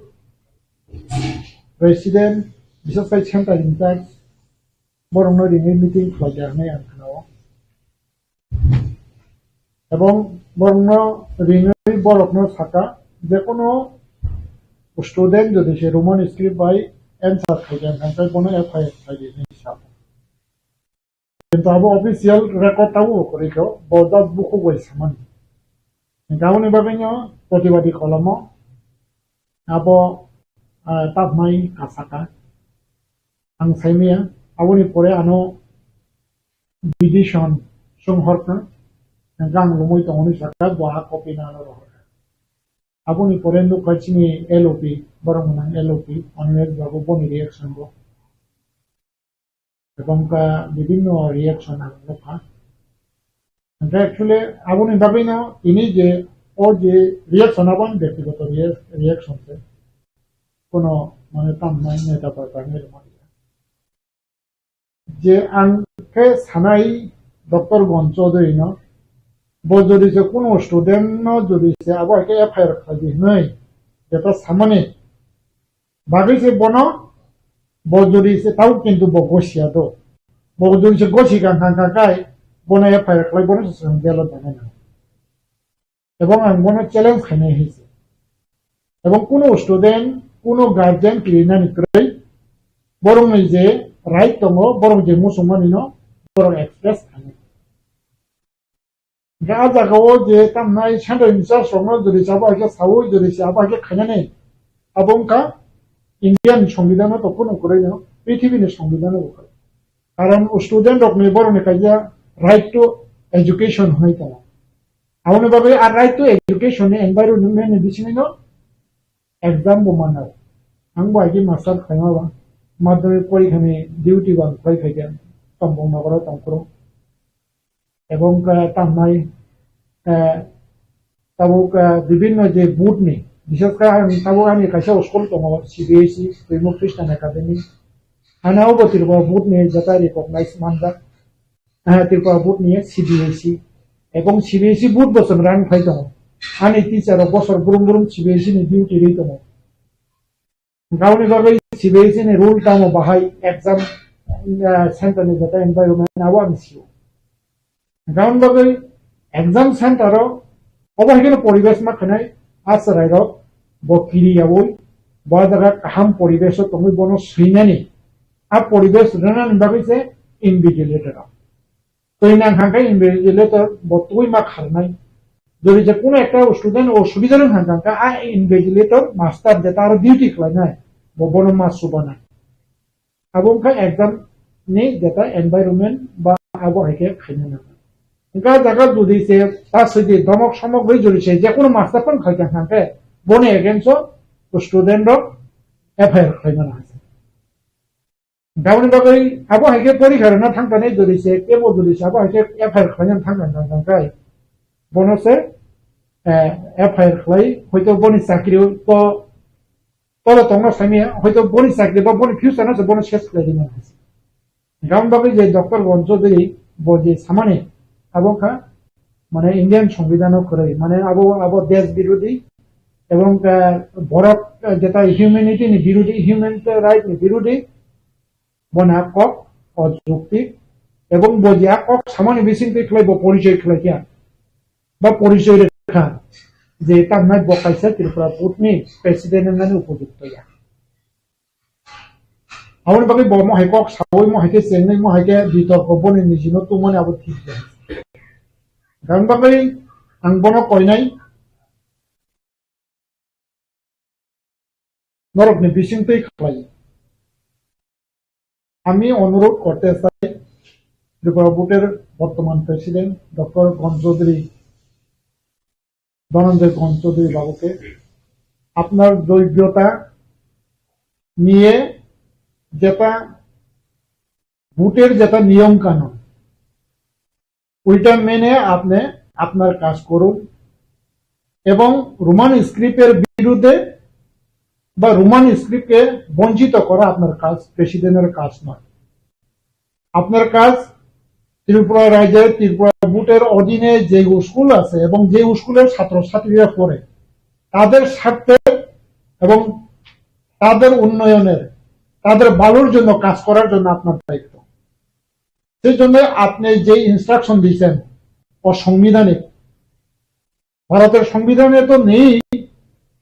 President, bises khai Central in charge, borokno ringwi meeting khlai ya hwnwi ang khnao. Ebong borokno ringwi borokno saka, je kono student jodi se Roman script bai answer khaikha, hwnkhai bono F I R khlai di hwnwi sa. Kintu abo official record tabuk bo kwrwi kho, bo just bukhuk bai samani. Hwnkhai aboni bagwino protibadi kolomo abo, ah, tapmai kasaka. Ang saimaya, aboni pore ano petition swnghorkha, hwnkhai ang lumui tongmani saka bo ha copy no ano rohorkha. Aboni pore nukha chini L O P, borok mwnang L O P, Animesh Babu, boni reaction bo. Ebong ka bibhinno reaction ang nukha. Hwnkhe actually aboni bagwino tini je o je reaction abo ani byaktigoto rea-, reaction se. Kono mane tamnai neta bai bai nai rwmani. Je ang khe sanai Doctor Gon Chaudhary no, bo jodi se kuno student no jodi se abo hai khe F I R khlai di hwnwi jeta samani bagwi se bono, bo jodi se tau kintu bo gosia do. Bo jodi se gosi kha kha kha khai bono F I R khlai bono se chwng jail o danai nang. Ebong ang bono challenge khainai hai se. Ebong kuno student, kuno guardian kirinani kwrwi, borokni je right tongo, borok je muchungmani no borok express khainai. Hwnkhe a jaga o je tamnai central in charge rokno jodi se abo hai khe saui, jodi se abo hai khe khainani, abo wngkha Indian Songbidan o to kuno kwrwi no, prithibi ni Songbidan o bo kwrwi. Karon student rokni borokni kaisa right to education hwnwi tongo. Aboni bagwi a right to education ni environment ni bisingino exam bo manai. Ang bo hai khe master khlaima ba, madhyamik porikha ni duty bo ang khlai phaikha, Tombong nogoro tongphuru. Ebong, eh, tamnai, eh, tabuk, eh, bibinno je board ni, bishes khe ang tabuk ani kaisa school tongo, C B S E, Twimuk Christian Academy. Ano bo Tripura board ni jeta recognize manjak. Ah, Tripura board ni C B S E. Ebong C B S E board bo chwng run khlai tongo. Ani teacher rok bosor brum brum C B S E ni duty rwi tongo. Gauni bagwi C B S E ni rule tamo bahai exam, ah, center ni jeta environment abo ang sio. Gauni bagwi exam center o obo hai kheno poribesh ma khanai, a chwrai rok bo kiri yaui, bo jaga kaham poribesh o tongwi bono swinani, a poribesh rwnani bagwi se invigilator rok. Twi nang hang khe invigilator bo twi ma kharnai. Jodi je kuno ekta student o subida rwng hang kha, a invigilator master je taro duty khlainai, bo bono ma chubanai. Abo wngkha exam ni jeta environment ba abo hai khe khaina nango. Wngkha jaga jodi se ta swidi domok somok bai jodi se je kuno master phone khaikha hang khe boni against o student rok F I R khlaina nango. Tamoni bagwi abo hai khe porikha rwna thangkha nai jodi se, kebo jodi se abo hai khe F I R khlaina thangkha thangkha khai. Bono se, eh, F I R khlai, hoito boni chakri to, tolo tongna sami, hoito boni chakri ba boni future no se bono ses khlai rwna hai se. Tamoni bagwi je Doctor Gon Chaudhary bo je samani abo kha, mane Indian Songbidan o kwrwi, mane abo, abo desh birodhi ebong, eh, borok, eh, jeta humanity ni birodhi, human right ni birodhi, bo na kok ojukti, ebong bo je a kok samani bising twi khlai bo porichoi khlai kya, ba porichoi rwkha je tamnai bo kaisa Tripura board ni president wngnani upojukto ya. Aboni bagwi bo mohai kok saui, mohai khe chengnai, mohai khe bitorko boni nijino tongmani abo thik ya. Aboni bagwi ang bono koinai norokni bisingtwi khlai. আমি অনুরোধ করতে চাই ত্রিপুরা বোর্ডের বর্তমান president doctor গণ চৌধুরী, ধনঞ্জয় গণ চৌধুরী বাবুকে, আপনার যোগ্যতা নিয়ে যেটা বোর্ডের যেটা নিয়ম কানুন, ওইটা মেনে আপনি আপনার কাজ করুন এবং রোমান স্ক্রিপ্টের বিরুদ্ধে বা রোমান স্ক্রিপ্টকে বঞ্চিত করা আপনার কাজ, প্রেসিডেন্টের কাজ নয়। আপনার কাজ ত্রিপুরা রাজ্যের ত্রিপুরা বোর্ডের অধীনে যে স্কুল আছে এবং যে স্কুলের ছাত্রছাত্রীরা পড়ে, তাদের স্বার্থে এবং তাদের উন্নয়নের, তাদের ভালোর জন্য কাজ করার জন্য আপনার দায়িত্ব। সেই জন্য আপনি যে ইনস্ট্রাকশন দিয়েছেন, অসাংবিধানিক। ভারতের সংবিধানে তো নেই,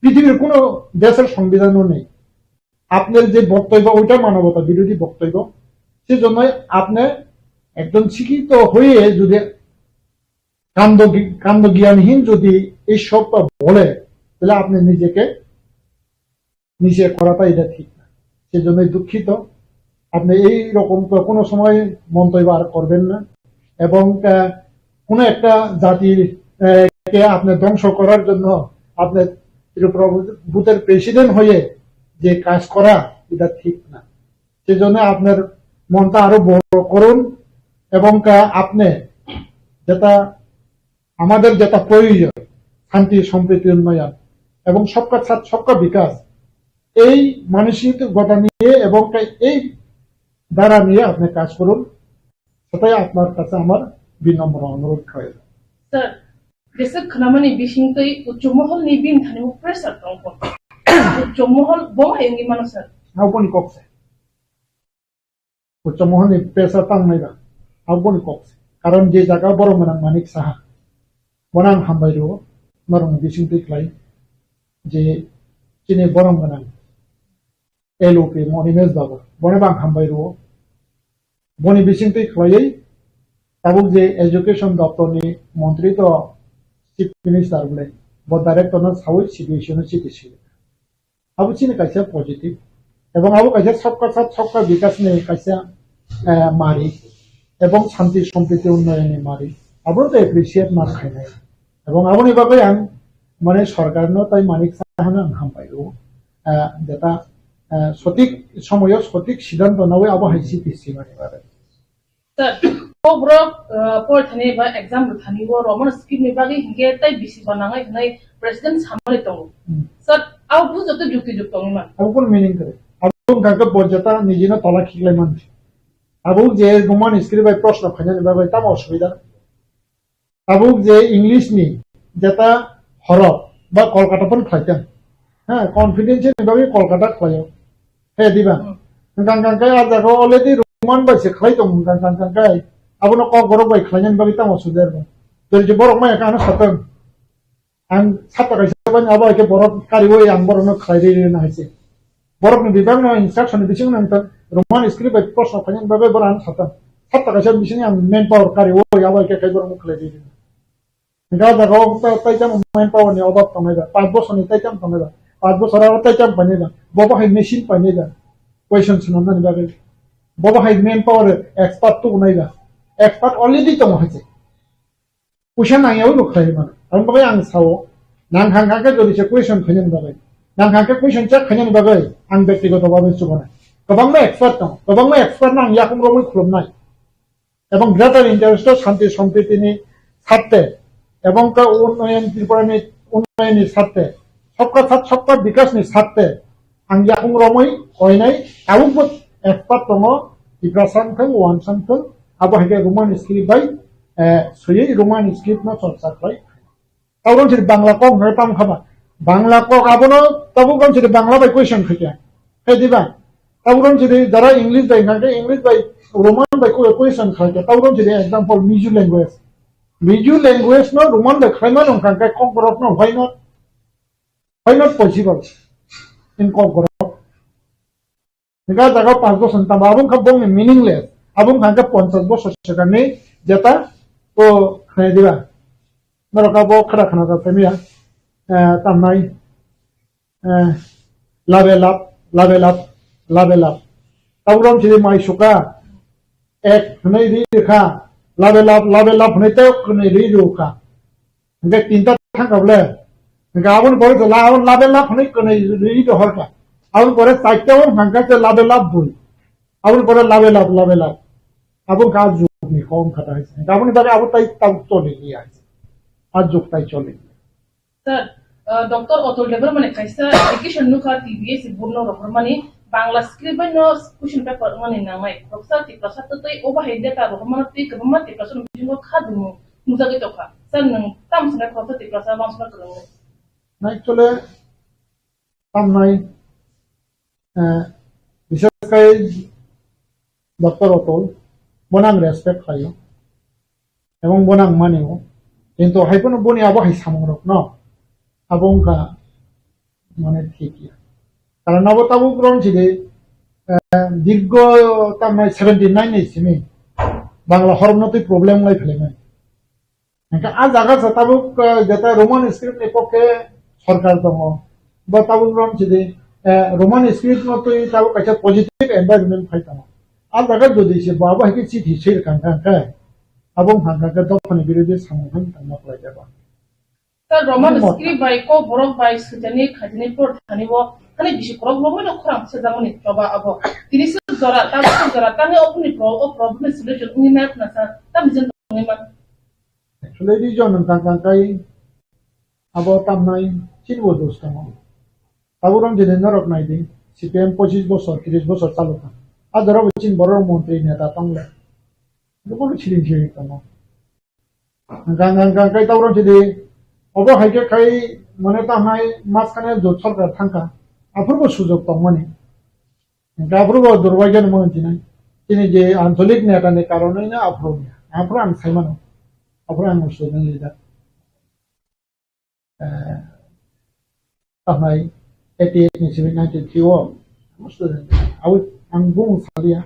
পৃথিবীর কোনো দেশের সংবিধানও নেই। আপনার যে বক্তব্য, ওইটা মানবতা বিরোধী বক্তব্য। সেই জন্য আপনি একজন শিক্ষিত হয়ে যদি কাণ্ড, কাণ্ডজ্ঞানহীন যদি এই সব বলে, তাহলে আপনি নিজেকে নিজে করাটা এটা ঠিক না। সেজন্যই দুঃখিত। আপনি এই রকম তো কোনো সময় মন্তব্য আর করবেন না। এবং, আহ, কোনো একটা জাতির, আহ, কে আপনি ধ্বংস করার জন্য আপনি ত্রিপুরা বুথের প্রেসিডেন্ট হয়ে যে কাজ করা, এটা ঠিক না। সেজন্য আপনার মনটা আরো বড় করুন এবং, আহ, আপনি যেটা আমাদের যেটা প্রয়োজন, শান্তি, সম্প্রীতি, উন্নয়ন এবং সবকা সাথ সবকা বিকাশ, এই মানসিকতা নিয়ে এবং এই ধারা নিয়ে আপনি কাজ করুন, সেটাই আপনার কাছে আমার বিনম্র অনুরোধ রইল। Sir, jeswk khwnamani bisingtwi uchu moholni bini thani pressure tongkho. Uchu mohol bo hai wngwi mano, sir? Aboni kok se. Uchu mohol ni pressure tangnai ba, aboni kok se. Karon je jaga borok gwnang Manik Saha, bono ang hambai rwo, norokni bisingtwi khlai je chini borok gwnang L O P Monimesh Babu, bono bo ang hambai rwo. Boni bisingtwi khlaiwi tabuk je education doptor ni montri to chief minister bole, bo director no sawi C B S E no chiti swi. Abo chini kaisa positive. Ebong abo kaisa sabka sath sabka bikas ni kaisa, eh, mari. Ebong shanti sompriti unnoyon ni mari. Abo to appreciate ma khainai. Ebong aboni bagwi ang mane sorkar no tai Manik Saha no ang hambai o. Eh, jeta eh, sotik somoyo sotik siddhanto nawi abo hai C P C mani bagwi. Sir, o borok, eh, porithani ba exam rwthani o Roman script ni bagwi hinkhe tei bisi banangai hwnwi president samani tongo. Hmm. Sir, abo bujo tei jukti juk tongwi man. Abo kono meaning kwrwi. Abo wngkha khe borjata nijino tola khiklai mani. Abo je Roman script bai proshno phainani bagwi tamo osubida. Tabuk je English ni jeta horok ba Kolkata pon khlai tang. Ha, confidential ni bagwi Kolkata khlaio. He, diba? Hmm. Hwnkha hwnkha khe ah jaga o already Roman bai se khlai tongo hwnkha hwnkha khe. Abono Kokborok bai khlainani bagwi tamo suder ba. Jori je borok maya khe ano satang. Ang sata kaisa bani abo hai khe borok kariwi ang borokno khlai rwi rwna hai se. Borokni bibakno instruction ni bisingno ang ta Roman script bai proshno khainani bagwi borok ano satang. Sata kaisa bisingni ang manpower kariwi abo hai khe khai borokno khlai rwi rwna. Hingke o jaga o ta-, taitam manpower ni obab tongnai ba, panch bosorni taitam tongnai ba, panch bosor aro taitam painai ba, bobo hai machine painai ba, question swnamnani bagwi. Bobo hai manpower expert tubunai ba, expert already tongo hai se. Puisa nangya bo khlai mano. Aboni bagwi ang sao, nang hang hang khe jodi se question khainani bagwi, nang hang khe question check khainani bagwi ang bektigoto bhabe chubanai. Kwbangma expert tongo, kwbangma expert no ang yakung romwi khulumnai. Ebong Greater India State Shanti Sampriti ni sarte, ebong ka unnoyon Tripura ni unnoyon ni sarte, sabka sath sabka bikas ni sarte, ang yakung romwi koinai, tabuk bo expert tongo, Tiprasa wngthang, Wansa wngthang, abo hai khe Roman script bai, eh, swiwi Roman script no chorcha khlai. Tabuk romsidi Bangla kok hwnwi tamo kha ba? Bangla kok abono tabuk romsidi Bangla bai question khaikha. Khe diba? Tabuk romsidi jara English bai hwnkha khe English bai Roman bai kok question khaikha. Tabuk romsidi example Mizo language. Mizo language no Roman bai khlai mano hwnkha khe Kokborok no why not? Why not possible in Kokborok? Hingke ah jaga panch bosor ni tamo abo wngkha bongni meaningless. Abo wngkha hingke ponchash bosor swkangni jeta o khnai diba. Norok abo khara khna jak tamiya, eh, tamnai, eh, labe lab, labe lab, labe lab. Tabuk romsidi mai suka, ek hwnwi ri rikha, labe lab, labe lab hwnwi tei kwnwi ri rikha. Hingke tinta thangkha bole. Hingke aboni pore to la, aboni labe lab hwnwi kwnwi ri dohorkha. Aboni pore chaita o hwnka khe labe lab bui. Aboni pore labe lab, labe lab. Abo wngkha a jugni kok wngkha ta hai se. Hingke aboni bagwi abo tai tabuk choli liya hai se. A jug tai choli liya. Sir, uh, Doctor Atul Debbarma ni kaisa application nukha T B S board no rohormani Bangla script bai no question paper wngmani nangnai. Professor Tiprasa twtwi obo hai data rohormano twi kwbangma Tiprasa ni bisingo kha dumu. Nukjagwi tongkha. Sir, nwng tamo sanai khoroksa Tiprasa bangsono kwrwngwi? Actually, tamnai, eh, bises khai Doctor Atul, bono ang respect khlaio. Ebong bono ang manio. Kintu hai phano boni abo hai samungrokno, abo wngkha mane thik ya. Karon abo tabuk rong sidi, eh, dirgo tamnai seventy nine ni simi Bangla horomno twi problem lai phelaimani. Hingke ah jaga sa tabuk, eh, jeta Roman script ni pokhe sorkar tongo. Bo tabuk rong sidi, eh, Roman script no twi tabuk kaisa positive environment phai tongo. Ah jaga jodi se bo abo hai khe chithi swi rwkha hingkha hingkhe abo wngkha hingkha khe dophani birodhi samung phai tongma kwlai jaba. Sir, Roman script bai Kokborok bai swijani khaijani por thani bo hani bisi korok romwi no khorang sajagmani choba abo. Tini se jora, tabuk se jora, tangwi oboni pro-, o problem ni solution wngwi nai khna sir, tamni jin tongwi man. Actually, region wngkha kha kai abo tamnai chini bo dos tongo. Tabuk rong jini norok nai di, C P M pochis bosor, tris bosor chalukha. Ah jora bo chini borok montri neta tongle. Bono siring siring tongo. Hingkha, hingkha, hingkha, hingkha, tei tabuk rong sidi, obo hai khe khai, mane, tamo hai, maskane jot sorkar thangkha, aphuru bo sujok tongmani. Hingkha aphuru bo durbaigya ni mani tinai. Chini je ancholik neta ni karonwi no aphuru, aphuru ang sai mano. Aphuru ang student leader. Eh, Tamnai eighty eight ni simi ninety three o student. Awi ang bung salia.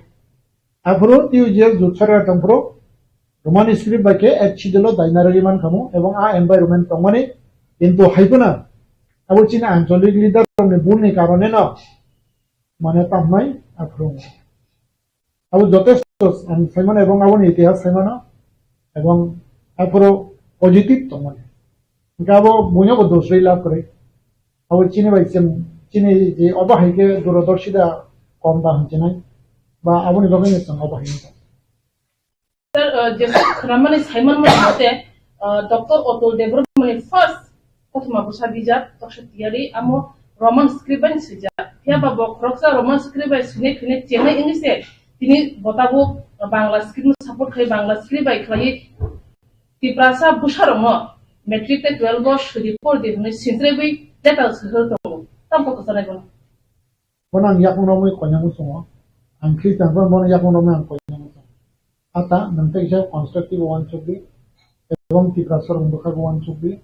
Aphuru T U G S jut sarkar tongphuru Roman script bai khe H C D lo daina rwgwi man khamu ebong a environment tongmani, kintu hai phano abo chini ancholik leader rokni bul ni karone no mane tamnai aphuru. Abo jotesto ang saimano ebong aboni itihas saimano ebong aphuru positive tongmani. Hingke abo buino bo dos rwi lab kwrwi. Abo chini bai chwng chini je obo hai khe durodorshita kom da hinwi sinai, ba aboni bagwi no chwng obo hai wngkha. Sir, uh, jesa khwnamani saimanmani mote, uh, Doctor Atul Debbarmani first kothoma bwsa bijap Toksa Tiyari, amo Roman script bai swijak. Phiya ba bo khoroksa Roman script bai swinai khinai chengnai wngwi se tini bo tabuk Bangla script no support khai, Bangla script bai khlaiwi Tiprasa bwsarokno matric tei twelve o sudi por di hwnwi sinchregwi letter swhwr tongo. Tamo kwchanai bono. Bono ang yakung romwi koinani muchungo. Ang Khristan phano bono yakung romwi ang koinani muchungo. Ata nwng tei kisa constructive uansukdi, ebong Tiprasa rok bwkhak uansukdi,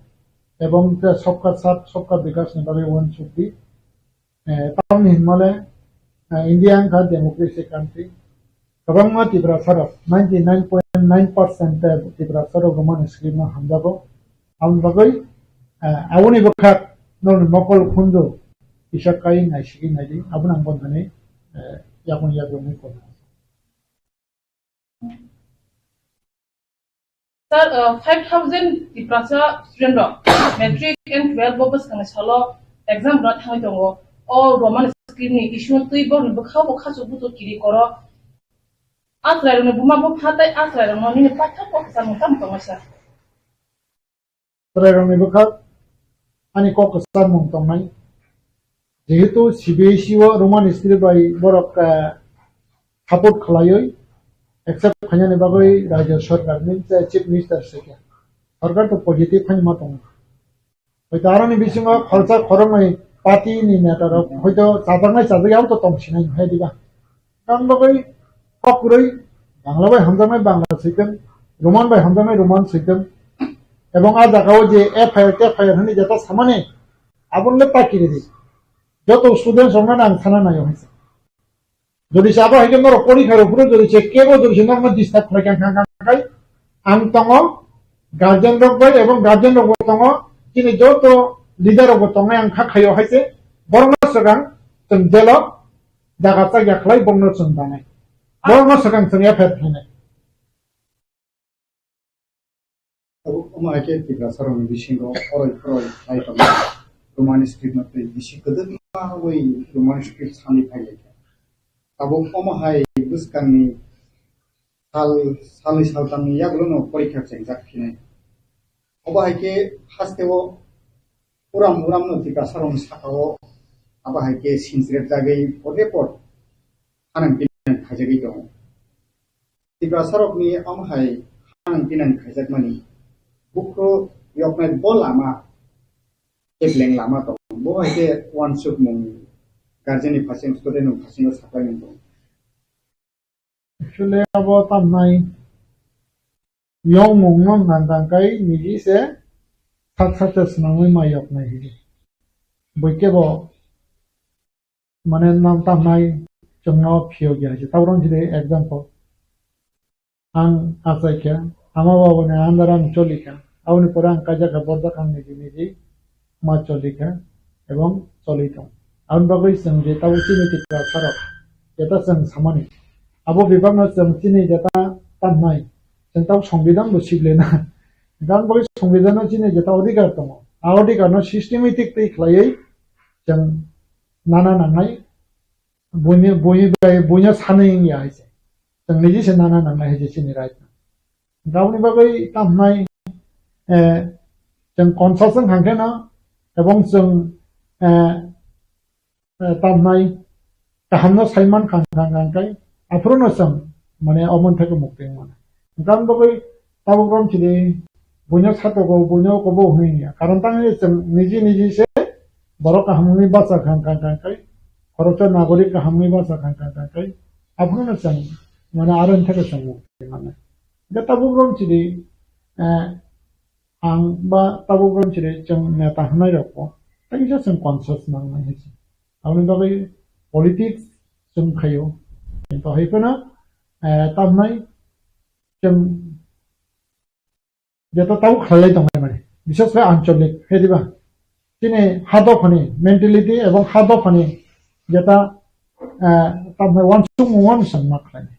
ebong tei sabka saath sabka bikas ni bagwi uansukdi. Eh, tamni hinmale, eh, India wngkha democracy country. Kwbangma Tiprasa rok, ninety nine point nine percent Tiprasa rok Roman script no hamjago. Aboni bagwi, eh, aboni bwkhak norokni mokol khunju kisa kai naisigwi naidi, abono ang bontani, eh, yakung yakrwngwi kono. Sir, uh, five thousand Tiprasa student rok matric and twelve bo bwskangni salo exam rwna thangwi tongo. O Roman script ni issue twi borokni bwkha bwkha chuk buchuk kiri koro. A chwrairokni buma bupha tei a chwrairokno nini paithago kwcharmung tamo tongnai, sir? Chwrairokni bwkhak ani kok kwcharmung tongnai. Jehetu C B S E o Roman script bai borok, eh, support khlaiwi accept khainani bagwi rajya sarkar ni je chief minister se khe. Sarkar to positive phai ma tongo. Hoito aroni bisingo khoroksa khoroknwi party ni neta rok hoito chajaknai chajak ya to tong sinai hai diga. Tang bagwi kok kwrwi Bangla bai hamjaknai Bangla switwng, Roman bai hamjaknai Roman switwng. Ebong a jagao je F I R, T F I R hwnwi jeta samani aboni le ta kiridi. Joto students rokno ang sana naio hai se. Jodi se abo hai khe norok porikha rok phuru jodi se kebo jodi se norokno disturb khlai kha kha kha khai ang tongo, guardian rok bai ebong guardian rok bo tongo, chini joto leader rok bo tongnai ang kha khaio hai se borokno swkang chwng jail o jaga chakya khlai borokno chwng danai. Borokno swkang chwng F I R khlainai. Tabuk omo hai khe Tiprasa rokni bisingo oroi phoroi khlai tongma Roman script no twi bisi kwdwkma wi Roman script sani phai lai kha. Tabuk omo hai bwskangni sal, salni saltamni yagulo no porikha chengjak phinai. Obo hai khe hasteo uram uram no Tiprasa rokni saka o abo hai khe sinchirep jagwi pote pot hanang pinang khaijagwi tongo. Tiprasa rokni omo hai hanang pinang khaijakmani bukhuk yoknai bo lama kebleng lama tongo. Bo hai khe uansukmung guardian ni phasing student ni phasingo saklaimung tongo. Actually abo tamnai yongmung no nang kang kai niji se sak sak se swnamwi ma yoknai hidi. Bui kebo mane nam tamnai chwngno phiyok ya se. Tabuk wng sidi example. Ang achai kha, ama baba ni under ang choli kha. Aboni pore ang kaijak kha borjak ang niji niji ma choli kha ebong choli tong. Aboni bagwi chwng je tabuk chini Tiprasa rok jeta chwng samani abo bebak no chwng chini jeta tamnai chwng tabuk songbidan bo sible na. Gan bagwi songbidan no chini jeta odhikar tongo. A odhikar no systematic twi khlaiwi chwng nana nangnai. Buini, buini bai, buino sanwi wngya hai se. Chwng niji se nana nangnai hai se chini right no. Aboni bagwi tamhnai, eh, chwng conscious wng kha khe no, ebong chwng, eh, eh, tamhnai kaham no sai man kha, kha, kha, kha, aphuru no chwng, mane, omo thai mukti wng mano. Hwnkhe aboni bagwi tabuk rom chini buino satogo, buino kobo hwnwi ya. Karon tangwi chwng niji niji se borok kaham wngwi bacha kha, kha, kha, kha, khoroksa nagorik kaham wngwi bacha kha, kha, kha, kha, aphuru no chwng, mane, aro thai chwng mukti mano. Hwnkhe tabuk rom chini, eh, ang ba tabuk rom chini chwng neta hwnwi rok bo, tei kisa chwng conscious nangnai hai se. Aboni bagwi politics chwng khaio. Kintu hai phano, eh, tamnai chwng jeto tabuk khlailai tongnai mani. Bishes khe ancholik, hai diba? Chini ha dophani mentality ebong ha dophani jeta, eh, tamnai uansukmung uansukma khlainai.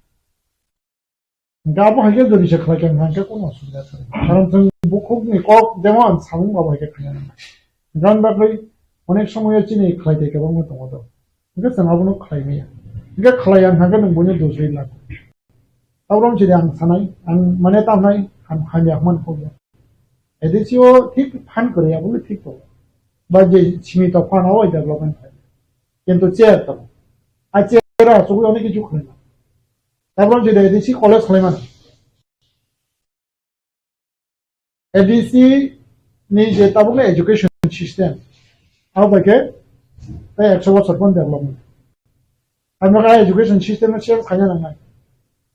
Hingke abo hai khe jodi se khlai kha, hingke kono osubida kwrwi. Karon chwng bukhukni kok jemon samung abo hai khe khaina nangnai. Hingke ang bagwi, Onek somoyo chini khlai tei kwbangma tongo do. Hingke chwng abono khlai maya. Hingke khlai ang hingke nwng buino dusri lago. Tabrom chini ang sanai, ang mane tamnai, ham-, hamya hwnmani kok ya. A D C o thik phan kwrwi, abono thik tongo. Ba je simi tok phan o development khai. Kintu chair tongo. A chair a chugwi onek kichu khlaimani. Tabrom chini A D C college khlaimani. A D C ni je tabukni education system, abo bai khe tei ekso bosor phano development. Ang nokha education system no change khaina nangnai.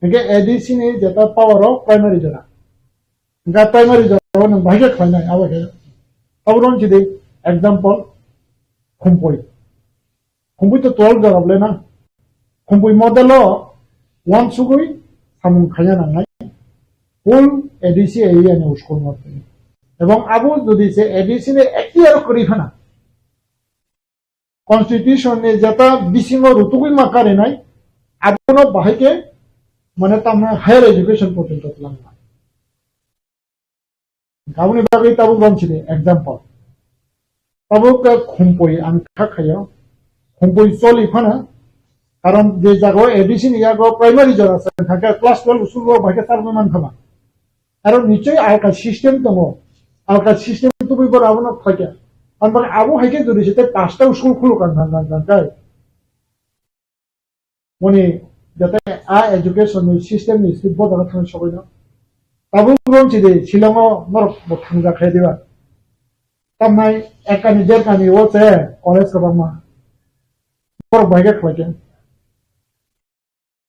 Hingke A D C ni jeta power o primary jora. Hingke primary jora o nwng bahai khe khlainai, abo khe. Abo rong chidi example, Khumpui. Khumpui to twelve jora bole na. Khumpui model o uansugui samung khaina nangnai. Full A D C area ni school no tini. Ebong abo jodi se A D C ni ektiyar kwrwi phano constitution ni jeta bisingo rutugui ma karinai, abono bahai khe mane tamna higher education porjonto twlangma. Aboni bagwi tabuk romsidi example. Tabuk khe Khumpui ang kha khayo. Khumpui choli phano, karon je jagao A D C ni yago primary jora se thangkhe class twelve usul rok bahai khe charwgwi man khama. Aro nichoi alka system tongo. Alka system tubui bor abono khlaikha. Ambar abo hai khe jodi se tei pasta usul khuluk ang thang thang thang khai. Moni jate a education ni system ni state bodo thang sogoi no. Tabuk rom chidi Shillong o norok bo thangja khai diba. Tamnai ekani derkani o se college kwbangma. Borok bai khe khlai khe.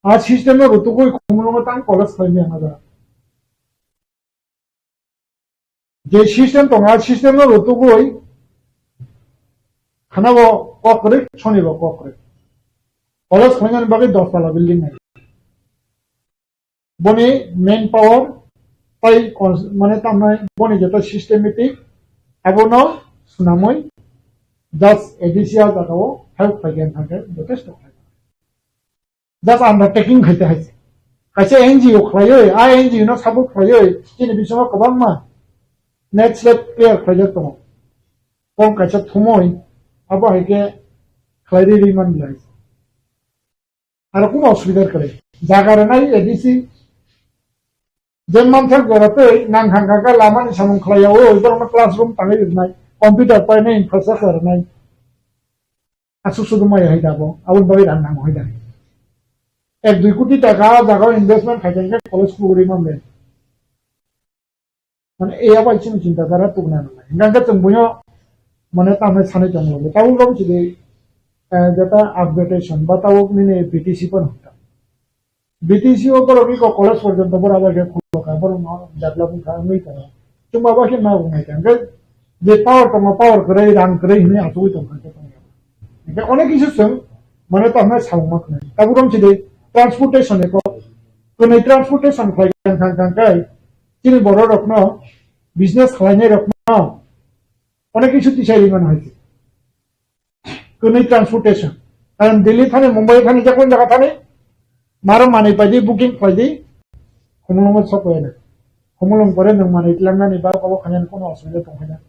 A system no rutugui khumulungo tang college khlai maya na jora. Je system tongo, a system no rutugui khana bo kok kwrwi, soni bo kok kwrwi. College khlainani bagwi dos tala building nai. Boni main power tai cons-, mane tamnai boni jeta systematic abono swnamwi just A D C a jagao help khlai khe thangkhe jotesto khlai. Just undertaking khaite hai se. Kaisa N G O khlaioi, a N G O no support khlaioi, chini bisingo kwbangma net slate clear khlaijak tongo. Kok kaisa thumoi, abo hai khe khlai ri ri man bilai. Aro kuno osubida kwrwi. Jaga rwnai A D C, je manthak jora tei nang thang kha khe lama ni samung khlai ya, o borok no classroom tangwi rwnai, computer painai, infrastructure rwnai. Aswk sudumaya hai da bo, aboni bagwi rang nango hai da. Ek dui koti taka ah jagao investment khai khe college khulugwi man le. Mane e abo chini chinta dhara tubuna nangnai. Hingkha khe chwng buino mane tamni sanwi tongmani. Tabuk rok chidi, eh, jeta upgradation ba tabuk nini B T C phano hwnka. B T C o borok iko college porjonto borok abo khe khulukha, borok no develop wngkha, wngwi tongo. Chwngma bo khe ma wngwi kha. Hwnkhe je power tongo, power kwrwi, rang kwrwi hinwi achugwi tongkha khe tongya. Hwnkhe onek kisu chwng mane tamo samung ma khwnai. Tabuk rong chidi transportation ni kok. Kwnwi transportation khlai kha, kha, kha, kha, chini borok rokno, business khlainai rokno onek kisu tisai rimani hai. Kwnwi transportation. Karon Delhi thani, Mumbai thani, je kon jaga thani, maro manwi paidi, booking khlaidi, Khumulwngo sok paina. Khumulwng pore nwng manwi tlangnani ba obo khainani kono osubida tongkhaina.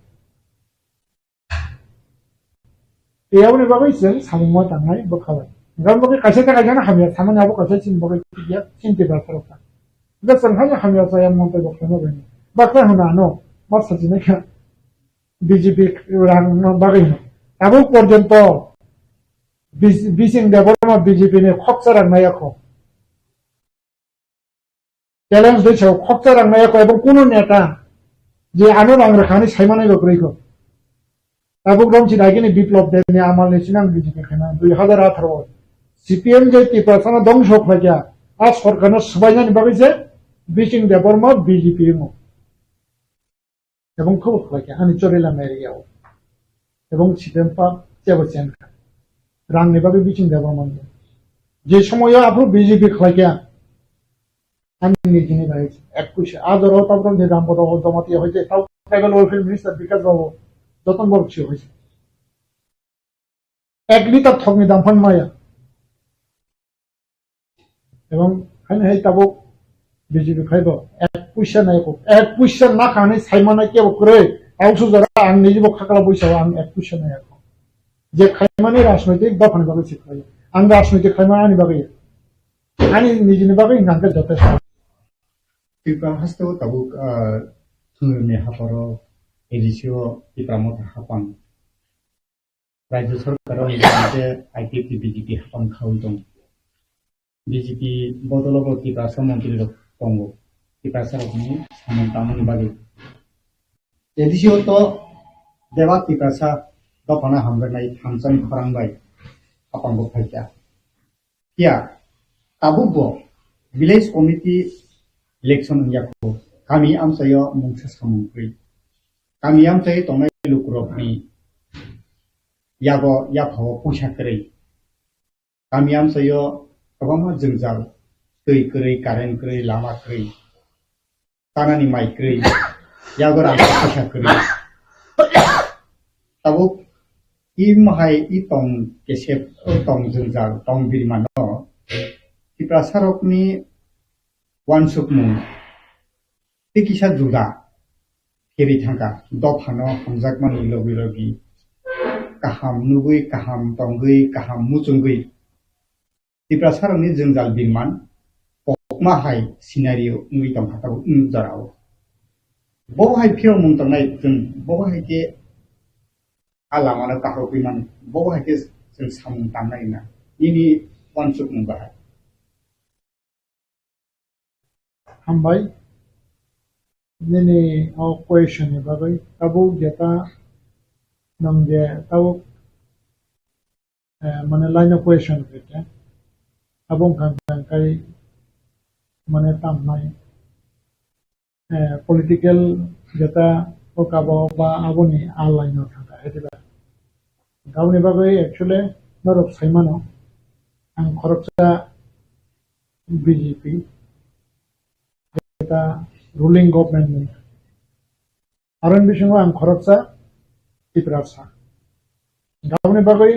Tei aboni bagwi chwng samungma tangnai bwkha bai. Hwnkhe abo khe kaisa khe kaisa no hamya samani abo kaisa chini bagwi ya chini tei bwkha rok ta. Hwnkhe chwng haino hamya chaya montoi bo khlaina bai. Baksa hwna ano ma sajinai kha. B J P rang no bagwi hino. Tabuk porjonto bis-, bising Debbarma B J P ni khoksa rang nai yakho. Challenge dui sao khoksa rang nai yakho ebong kuno neta je ano rang rwkha hinwi saimanai bo kwrwi kho. Tabuk romsi dagini Biplop Deb ni amal ni sinang B J P khaina dui hazar atharo C P M je Tiprasa no dongso khlaikha, a sorkar no swbainani bagwi se bising Debbarma B J P wngo. Ebong khe bo khlai kha ani chorila area o. Ebong C P M pa chebo chen kha. Rang ni bagwi bising deba mango. Je somoyo aphuru B J P khlai kha ani nijini bai ek puisa. A jora o tabuk ni Ram Bodol Jamatia hoite tabuk tribal welfare minister Bikash Babu, Joton Babu si hoite. Ek litar thokni dam phan maya. Ebong haino hai tabuk B J P khai bo ek puisa nai ko, ek puisa na kha hinwi saimana kebo kwrwi. Tausu jora ang nijibo khakla buisa ang ek puisa nai ko. Je khlaimani rajnoitik dophani bagwi se khlai. Ang rajnoitik khlaimani ani bagwi ya. Ani nijini bagwi hwnkha hwnkhe jotesto. Tripura haste o tabuk, ah, thwngni haparo A D C o Tipra Motha hapang. Rajya Sarkar o nijini je I P F T B J P hapang khaui tongo. B J P bodolo bo Tiprasa montri rok tongo. Tiprasa rokni samung tangmani bagwi. A D C o to bebak Tiprasa dophano hamjaknai thamsani khorang bai hapang bo phaikha. Phiya tabuk bo village committee election wngya kho, kami amchaio mungsa samung kwrwi. Kami amchaio tongnai lukurokni yago yaphao puisa kwrwi. Kami amchaio kwbangma jwngjal, twi kwrwi, current kwrwi, lama kwrwi, tanani mai kwrwi, yago rang puisa kwrwi. Tabuk i mahai i tong kesep, o tong jwngjal, tong birmano Tiprasarokni uansukmung tei kisa juda phirwi thangkha. Dophano hamjakmani logi logi kaham nugwi, kaham tongwi, kaham muchungwi Tiprasarokni jwngjal birman kokma hai scenario wngwi tongkha tabuk wng jorao. Bo hai phirokmung tongnai chwng bo hai khe a lamano kahrokwi mano, bo hai khe chwng samung tangnai na nini uansukmung bahai. Hambai. Nini o question ni bagwi tabuk jeta nwng je tabuk, eh, mane line of question khe khe abo wngkha hwnkhe mane tamnai, eh, political jeta o kabo ba aboni a line o thangkha, hai diba? Aboni bagwi actually norok sai mano, ang khoroksa B J P, jeta ruling government ni, aroni bisingo ang khoroksa Tiprasa. Aboni bagwi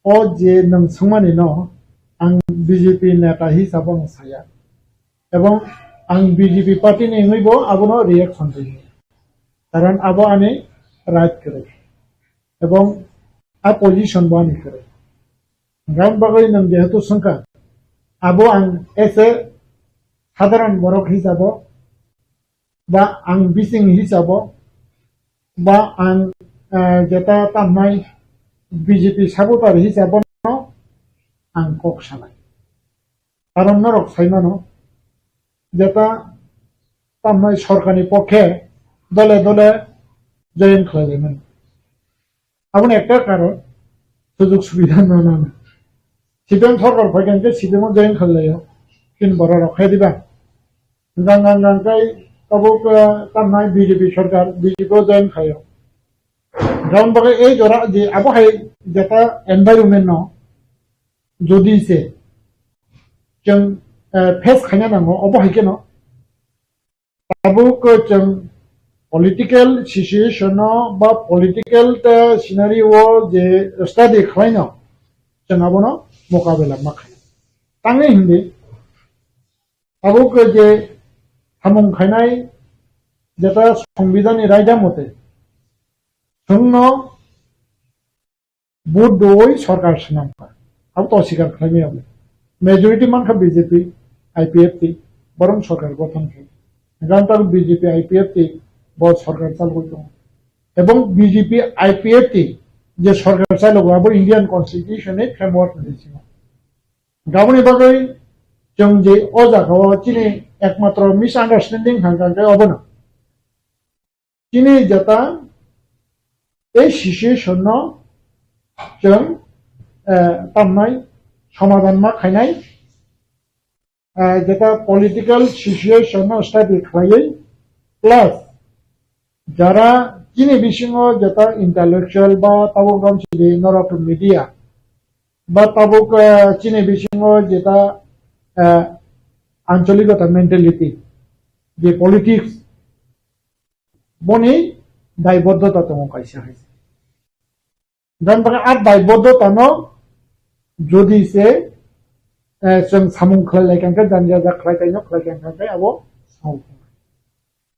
o je nwng swngmani no ang B J P neta hisabo ang saya, ebong ang B J P party ni wngwi bo abono reaction rwya, karon abo ani right kwrwi, ebong a position bo ani kwrwi. Aboni bagwi nwng jehetu swngkha, abo ang as a sadharan borok hisabo ba ang bising hisabo ba ang, eh, jeta tamnai B J P supporter hisabo no ang kok sanai. Karon norok sai mano, jeta tamnai sorkarni pokhe dole dole join khlai lai mano. Aboni ekta karon, sujug subida no nana. C P M sorkar phai khe C P M o join khlai laio. Tin borok rok khai diba. Gang gang gang kai tabuk, eh, tamnai B J P sorkar, B J P o join khaio. Aboni bagwi ei jora je abo hai jeta environment no jodi se chwng, eh, face khaina nango, obo hai kheno tabuk chwng political situation no ba political ta scenario o je study khlaino chwng abono mokabela ma khaina. Tangwi hindi tabuk je samung khainai jeta songbidani raida mote chwngno vote doi sorkar swnamkha. Abo to sikar khlaimaya bo. Majority mankha B J P, I P F T, borom sorkar gothon khe. Gan tabuk B J P, I P F T bo sorkar chalgwi tongo. Ebong B J P, I P F T je sorkar chalogo abo Indian Constitution ni framework ni bisingo. Aboni bagwi chwng je o jaga o chini ekmatro misunderstanding hangkha khe obono. Chini jeta tei situation no chwng, eh, tamnai somadhan ma khainai, eh, jeta political situation no study khlaiwi, plus jara chini bisingo jeta intellectual ba tabuk romsidi norok media ba tabuk, eh, chini bisingo jeta, eh, ancholikota mentality je politics boni daiboddota tongo kaisa hai. Gan bagwi a daiboddota no jodi se, eh, chwng samung khlai lai kha khe, janja ja khlai tai no khlai kha khe abo samung.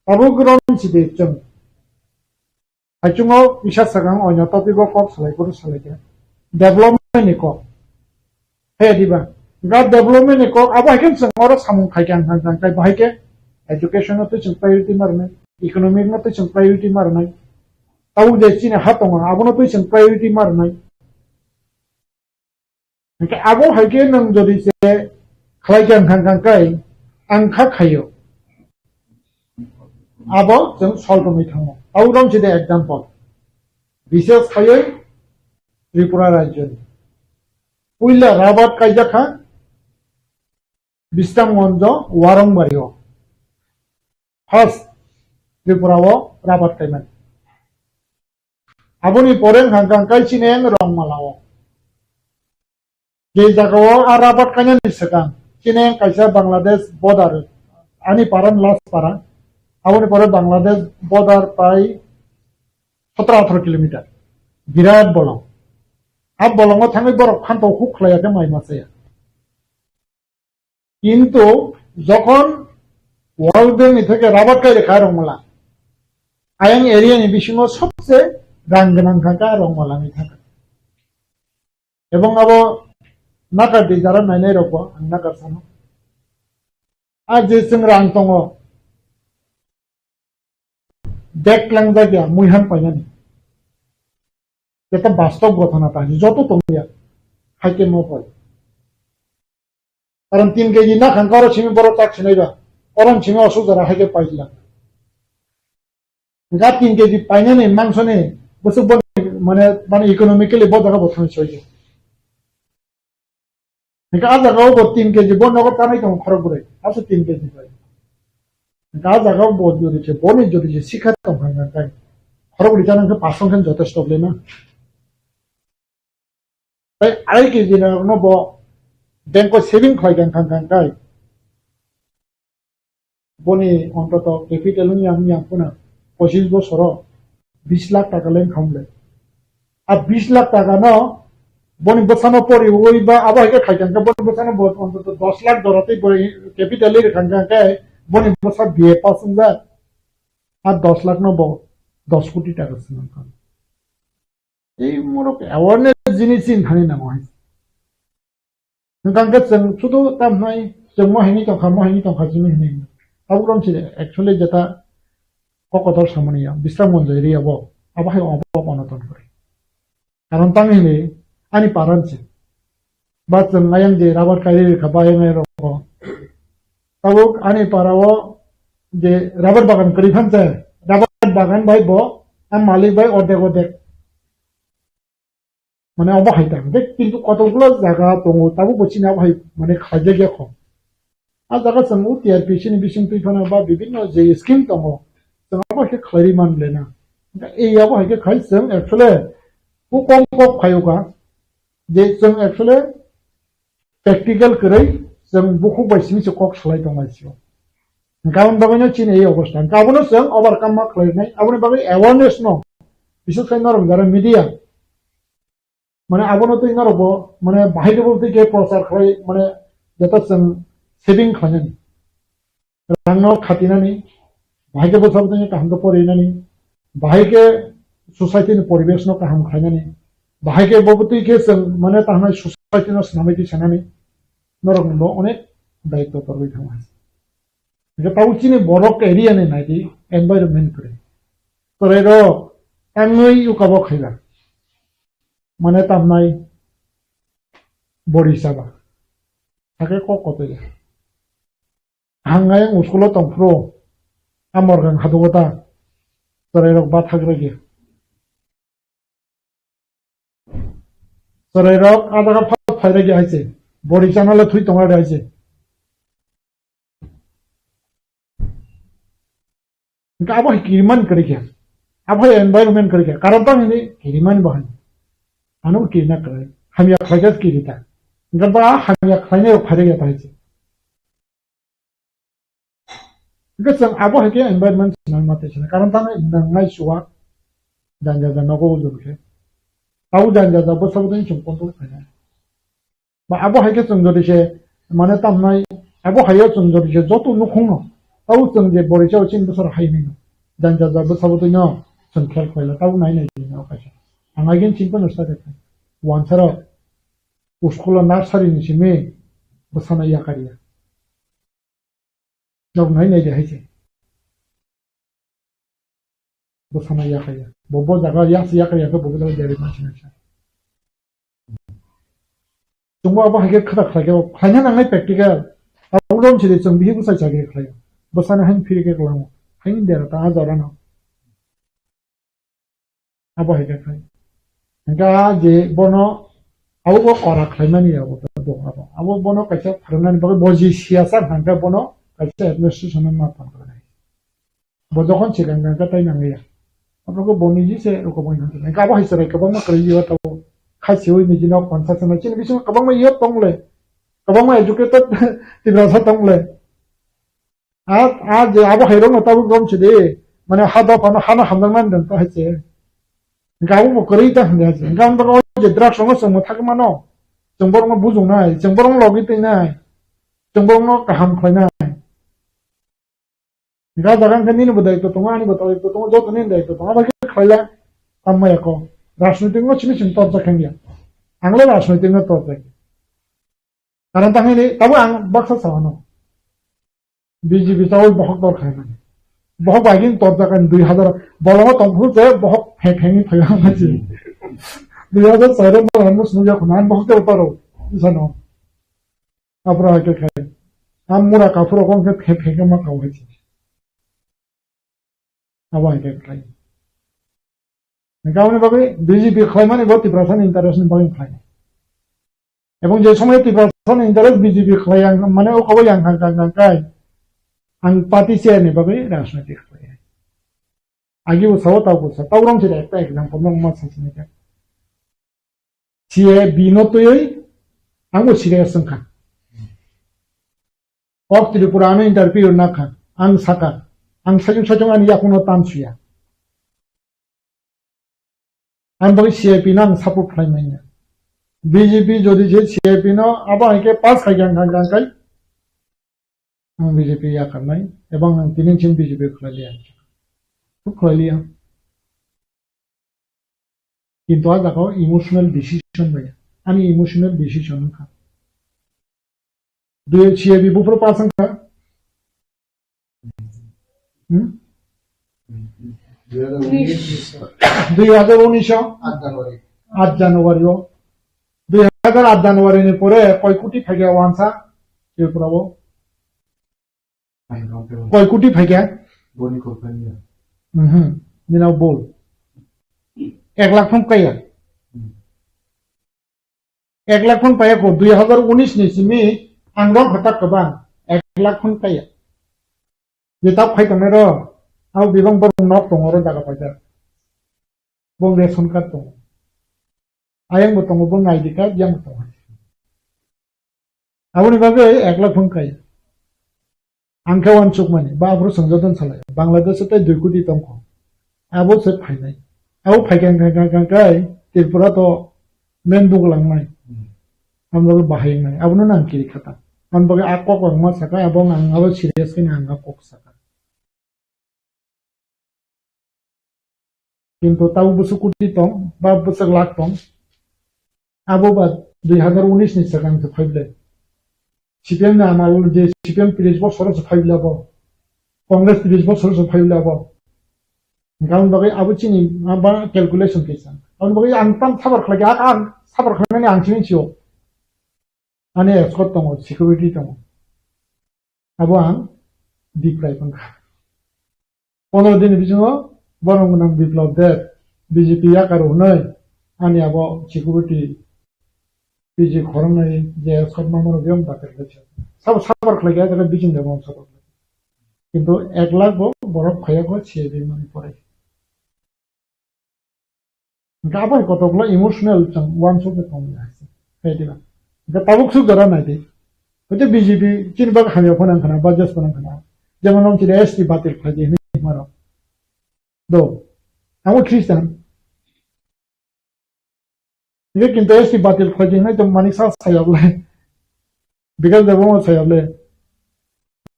Abo grom si de chwng Haichungo kisa swkang oino topic o kok salai phuru salai khe. Development ni kok. He diba? Ga development ni kok abo hai khe chwng oro samung khai khe ang thang thang khai bahai khe education no twi chwng priority ma rwnai, economic no twi chwng priority ma rwnai. Tabuk je chini ha tongo abono twi chwng priority ma rwnai. Hingke abo hai khe nwng jodi se khlai khe ang thang thang khai ang kha khaio. Abo chwng solve wngwi thango. Tabuk romsi de example. Bises khaioi Tripura rajyoni. Puila rabat kaijak kha Bisramganjo Warongbario. First Tripura o rabat kaimani. Aboni pore wngkha kha Kaichineng Rongmala o. Je jaga o a rabat kainani swkang Chineng kaisa Bangladesh border, ani paran last para. Aboni pore Bangladesh border pai sotro atharo kilometer. Birat bolong. A bolongo thangwi borok phanto huk khlaiya khe mai machaya. Kintu jokhon World Bank ni theke rabat kai rekha Rongmala, ayang area ni bisingo sobse rang gwnang kha kha Rongmala ni thaka. Ebong abo nakar di jara nainai rokbo ang nakar sano. A je chwng rang tongo, bag langjak ya muihan painani. Jeta bastob gothona ta joto tongya, haike mo poi. Karon tin keji na khang karo simi borok tak sinai ba, oron simi osuk jora haike paila. Ga tin keji painani mangsoni bwswk bo mane, mane economically bo jaga bo thang soiya. Hingke a jaga o bo tin keji bo nogo tanai tongo khorok bwrwi, asa tin keji bai. Hingke a jaga o bo jodi se, boni jodi se sikha tong kha hingke khorok bwrwi chana hingke pasong khe jotesto le na. Tai arai keji no bo bank o saving khlai kha hingke hingke boni ontoto capital wng yang, wng yang phano pochis bosoro bis lakh taka leng khamle. A bis lakh taka no boni bwsano poriwi ba abo hai khe khai kha khe boni bwsano bo ontoto dos lakh dora tei bo capital ri kha khe boni bwsa B A pass wngjak. A dos lakh no bo dos koti taka swnam kha. Tei morok awareness jinis chini thani nango hai. Hwnkha hwnkhe chwng sudu tamhnai chwng mo hinwi tongkha, mo hinwi tongkha chini hinwi. Tabuk rom chini actually jeta kokotor samani ya, Bisramganj area bo, abo hai obo onoton kori. Karon tang hinwi ani paran se. Ba chwng ayang je rubber kairi rikha ba ayang ayang rokho. Tabuk ani para o je rubber bagan kwrwi phan se, rubber bagan bai bo, a malik bai ordek ordek. Mane obo hai ta, de kintu kotokgulo jaga tongo, tabuk bo chini abo hai mane khlaijak ya kho. A jaga chwng o T R P C ni bising twi phano ba bibinno je scheme tongo, chwng abo hai khe khlaiwi man le na. Ei abo hai khe khai chwng actually o kom kok phaio ka, je chwng actually practical kwrwi chwng bukhuk bai simi se kok salai tong lai sio. Hwnkhe aboni bagwino chini ei obostha. Hwnkhe abono chwng overcome ma khlai nai, aboni bagwi awareness no, bises khai norok jara media, mane abono twi norok bo, mane bahai khe bo twi khe prochar khlai, mane jeta chwng saving khlainani. Rangno khatinani, bahai khe bwsabwtwino kaham khe porinani, bahai khe society ni poribesh no kaham khlainani, bahai khe bo bwtwi khe chwng mane tahnai society no swnamwi twi sanani, norok ni bo onek daitw torwi thangma hai. Hwnkhe tabuk chini borok area ni naidi environment kwrwi. Chwrairok tangwi ukabo khaiba. Mane tamnai bori chaba. Hakhe kok kotoi ya. Hangnai ang school o tongphuru, a morgang hadugo ta, chwrairok ba thagrwgwi. Chwrairok a jaga phal phairwgwi hai se, bori chana le thwi tonga hai se. Hingke abo hai kiriman kwrwi khe, abo hai environment kwrwi khe, karon tang hini kiriman bo hai. Ano kirina kwrwi, hamya khlaikhe kiri ta. Hingke ba hamya khlainai rok phairwgwi ta hai se. Hingke chwng abo hai khe environment sinai ma tei sinai. Karon tang nangnai chuwa janja janja nogo ujur khe. Tabo janja janja bwsabo tei chwng control khainai. Ba abo hai khe chwng jodi se mane tamnai, abo hai o chwng jodi se joto nukhung no. Tabo chwng je bori chao chini bwsaro hai hwnwi no. Janja janja bwsabo tei no. Chwng khel khlaila, tabuk nai nai di, no kaisa. Ang again chini phano sa khe, wansarok, school o nursery ni simi bwsano yakarya. Nok nai nai de hai se. Bwsano yakarya. Bo bo jaga yak yakarya khe bo bo jaga deri ma sina sa. Chwngbo abo hai khe khata khlai khe khlaina nangnai practical. Abo rom sidi chwng bihi bwsai chakri khlai. Bwsano hain phiri khe kwlango. Hain dera ta a jora no. Abo hai khe khai. Hingkhe a je bono abo bo kora khlaimani abo ta dong abo. Abo bono kaisa phrwngnani bagwi bo je siyasa hwnka bono kaisa administration ma tong khlai. Bo jokhon sikang kang khe tai nangya. Abo khe bo niji se rokom oi hwnka. Hingkhe abo hai chwrai kwbangma kwrwi yo tabo. Khachiwi niji nok phansa chana chini bisingo kwbangma yo tongle. Kwbangma educated Tiprasa tongle. A, a je abo hai rokno tabuk rom sidi, mane ha dophano hano hamjaknani dan ta hai se. Hingke abo bo kwrwi ta hwnwi hai se. Hingke ang tabuk o je drugs rokno chwng mwthagwi mano, chwng borokno bujuknai, chwng borokno logi twinai, chwng borokno kaham khlainai. Hingke a jaga hingke nini bo daitw tongo, ani bo daitw tongo, joto nini daitw tongo, abo khe khlaila tamo ya kok. Rajnoitik no simi simi torjak khe wngya. Ang le rajnoitik no torjak. Karon ta hwnwi tabo ang baksa sa ano. B J P tabuk bohok dor khai mani. Bohok bai gin torjak ani dui hazar bolongo tong phuru se bohok phe phengwi phai ang mani. Dui hazar char o bohok ang sunu ya khuna bohok te utaro. Isano. Apra ke khai. Am mura kaphuru kong ke phe phengwi ma kau hai. Abo hai khe khlai. Hingkhe aboni bagwi B J P khlaimani bo Tiprasani interest ni bagwi khlai. Ebong je somoy Tiprasani interest B J P khlai ang mane o kobo yang kha kha kha khai ang party chair ni bagwi rajniti khlai. Agi bo sao tau bo sa tau rom sida ekta example no ma sa sini kha. C A B no twiwi ang bo serious wngkha. Kok Tripura ano interview nakha, ang saka, ang sajung sajung ani yakuno tansuya. Ang bagwi C A P no ang support khlai manya. B J P jodi je C A P no abo hai khe pass khai khe ang kha kha khai ang B J P yakarnai, ebong ang tini chini B J P khlai liya. Khlai liya. Kintu a jaga o emotional decision bai. Ani emotional decision wngkha. Dui C A B buphuru pass wngkha. Hmm? Dui hazar unis o? Aat January o. Dui hazar aat January ni pore koi koti phaikha wansa Tripura o? Koi koti phaikha? Boni kok phaikha. Mhm. Nina bol. Ek lakh phone kaya. Hmm. Ek lakh phone paya ko dui hazar unis ni simi ang rong khatak kwbang. Ek lakh phone kaya. Je tak phai tongnai ro. Abo bibang borok nok tongo ro jaga paida. Bong ration card tongo. Ayang bo tongo, bong I D card, yang bo tongo. Aboni bagwi ek lakh phone kai. Ang khe uansukmani, ba aphuru swngjadon salai. Bangladesh o tei dui koti tongkho. Abo se phainai. Abo phaikha wngkha, wngkha, wngkha, wngkha, Tripura to main buk langnai. Hmm. Ang bagwi bahai wngnai. Abono nang kiri khata. Ang bagwi a kok ang ma saka, abo ang abo serious khe ang a kok saka. Kintu tabuk bwswk koti tong, ba bwswk lakh tong. Abo ba dui hazar unis ni swkang se phai bwle. C P M ni amal je C P M tris bosor se phai bwle abo. Congress tris bosor se phai bwle abo. Hingkhe aboni bagwi abo chini ma ba calculation kaisa. Aboni bagwi ang tam sabar khlai kha, ang sabar khlainani ang chini sio. Ani escort tongo, security tongo. Abo ang deprive wngkha. Pondro din ni bisingo borok gwnang Biplab Deb, B J P yakar hwnwi ani abo security P G khoroknwi je escort ma mano biyang batir khe sabo sabar khlai kha, jaga bising de mano sabar khlai. Kintu ek lakh bo borok phaiya kho C I D mani pore. Hingke abo hai kotor kolo emotional chwng uansuk khe tongmani hai se. Khe diba. Hingke tabuk suk jora nai di. Hwte B J P chini bagwi hamya phano wngkha na, budget phano wngkha na. Jemon nong chini S T batil khlai di hinwi hima rok. Do. Amo Christian. Hingke kintu S T batil khlai di hinwi tong mani sa saya bwlai. Bikas debo mo saya bwlai.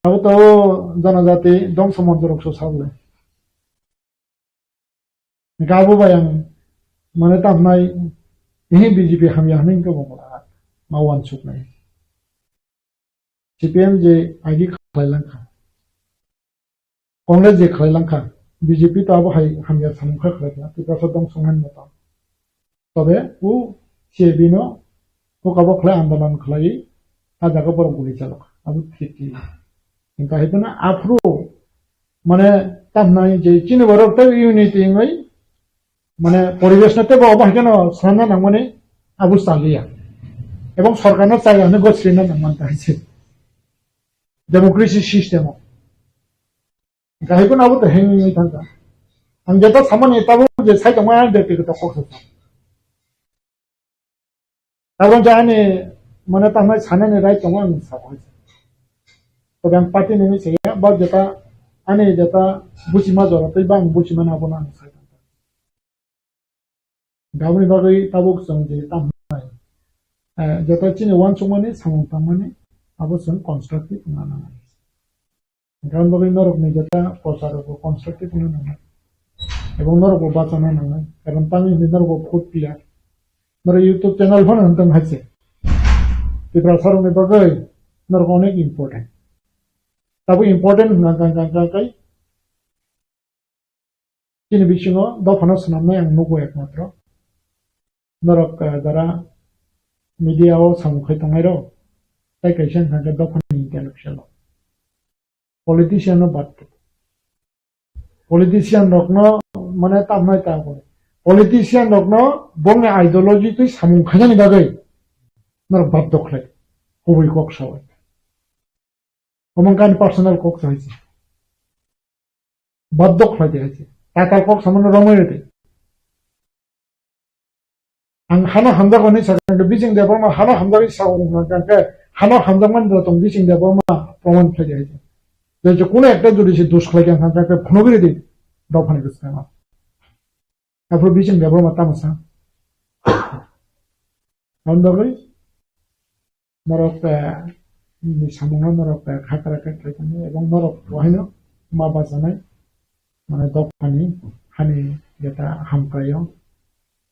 Abo to janajati dongso monjo rok so sa bwlai. Gabo bai ang mane tamnai, ehe B J P hamya hinwi wngkha bo mala ma wansuknai. C P M je agi khlai langkha, Congress je khlai langkha, B J P to abo hai hamya samung kha khlai kha, Tiprasa dong songnani moto. Tobe o C A B no hokabo khlai andolon khlai, a jaga borok guli chalok, abo thik thik. Hinka hai phano aphuru mane tamnai je chini borok tei unity wngwi mane poribesh no tebo obo hai kheno swnamna nangmani abo chaliya. Ebong sorkar no chaya hwnwi gosrina nangmani ta hai se. Democracy system o. Hingka hai phano abo to hengwi thangkha. Ang jeta samani tabuk je sai tongma ang de kok sa. Tabuk je ani mane tamnai sanani right tongo ang sa. Tobe ang party ni saya ba jeta ani jeta buchima jora tei bang buchima na bono ang sai. Aboni bagwi tabuk chwng je tamo hai, eh, joto chini uansukmani samung tangmani abo chwng constructive wngna nangnai. Aboni bagwi norokni jeta kosa rokbo constructive wngna nangnai. Ebong norokbo bachana nangnai. Karon tamni hwnwi norokbo food pillar. Norok YouTube channel phano hwn tong hai se. Tiprasa rokni bagwi norok onek important. Tabuk important hwnka hwnka hwnka hwnka kai. Chini bisingo dophano swnamnai ang nugo ekmatro. Norok, eh, jara media o samung khai tongnai rok, tai kaisa wngkha khe dophani intellectual rok. Politician no bad. Politician rokno mane tamnai ta kore. Politician rokno bongni ideology twi samung khainani bagwi norok bad khlai. Kubui kok sawi. Omo wngkha ani personal kok sa hai se. Baddo khlai de hai se. Tatal kok samano romwi rw de. Ang hano hamjak hwnwi sakha, hwnkhe Bising Debbarma hano hamjagwi sa, hwnkha hwnkhe hano hamjakmani da tong Bising Debbarma proman khlai de hai se. Je je kuno ekta jodi se dos khlai kha, hwnkha hwnkhe phunugwi rw di dophani bwskango. Aphuru Bising Debbarma tamo sa. Aboni bagwi norok, eh, ni samungno norok, eh, khakra khe khlai tongwi, ebong norok bo haino ma bachanai, mane dophani hani jeta hamkraio.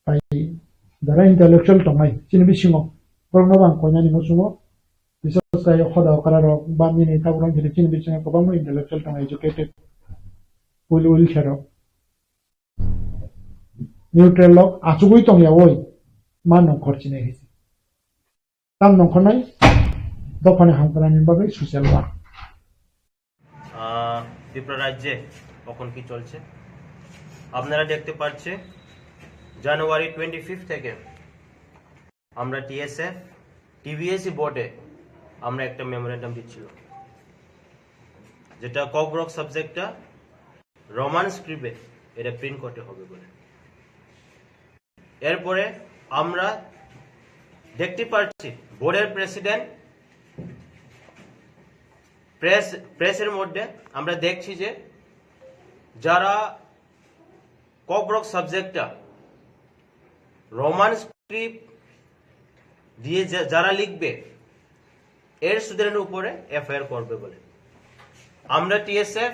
Tai jara intellectual tongnai chini bisingo, borokno bo ang koinani muchungo, bises khe hoda okra rok ba nini tabuk rok chini bisingo kwbangma intellectual tongo, educated, will, will khe rok. Neutral lok achugwi tongya oi, ma nongkhor chinai hai se. Tam nongkhornai dophani hamkranani bagwi social work. আহ, ত্রিপুরা রাজ্যে কখন কি চলছে আপনারা দেখতে পাচ্ছে। January twenty fifth থেকে আমরা টিএসএফ, টিবিএসই বোর্ডে আমরা একটা মেমোরেন্ডাম দিচ্ছিল, যেটা ককবরক সাবজেক্টটা রোমান স্ক্রিপ্টে এটা প্রিন্ট করতে হবে বলে। এরপরে আমরা দেখতে পাচ্ছি বোর্ডের প্রেসিডেন্ট প্রেস, প্রেসের মধ্যে আমরা দেখছি যে যারা ককবরক সাবজেক্টটা রোমান স্ক্রিপ্ট দিয়ে যা-, যারা লিখবে, এর স্টুডেন্টের উপরে এফআইআর করবে বলে। আমরা টিএসএফ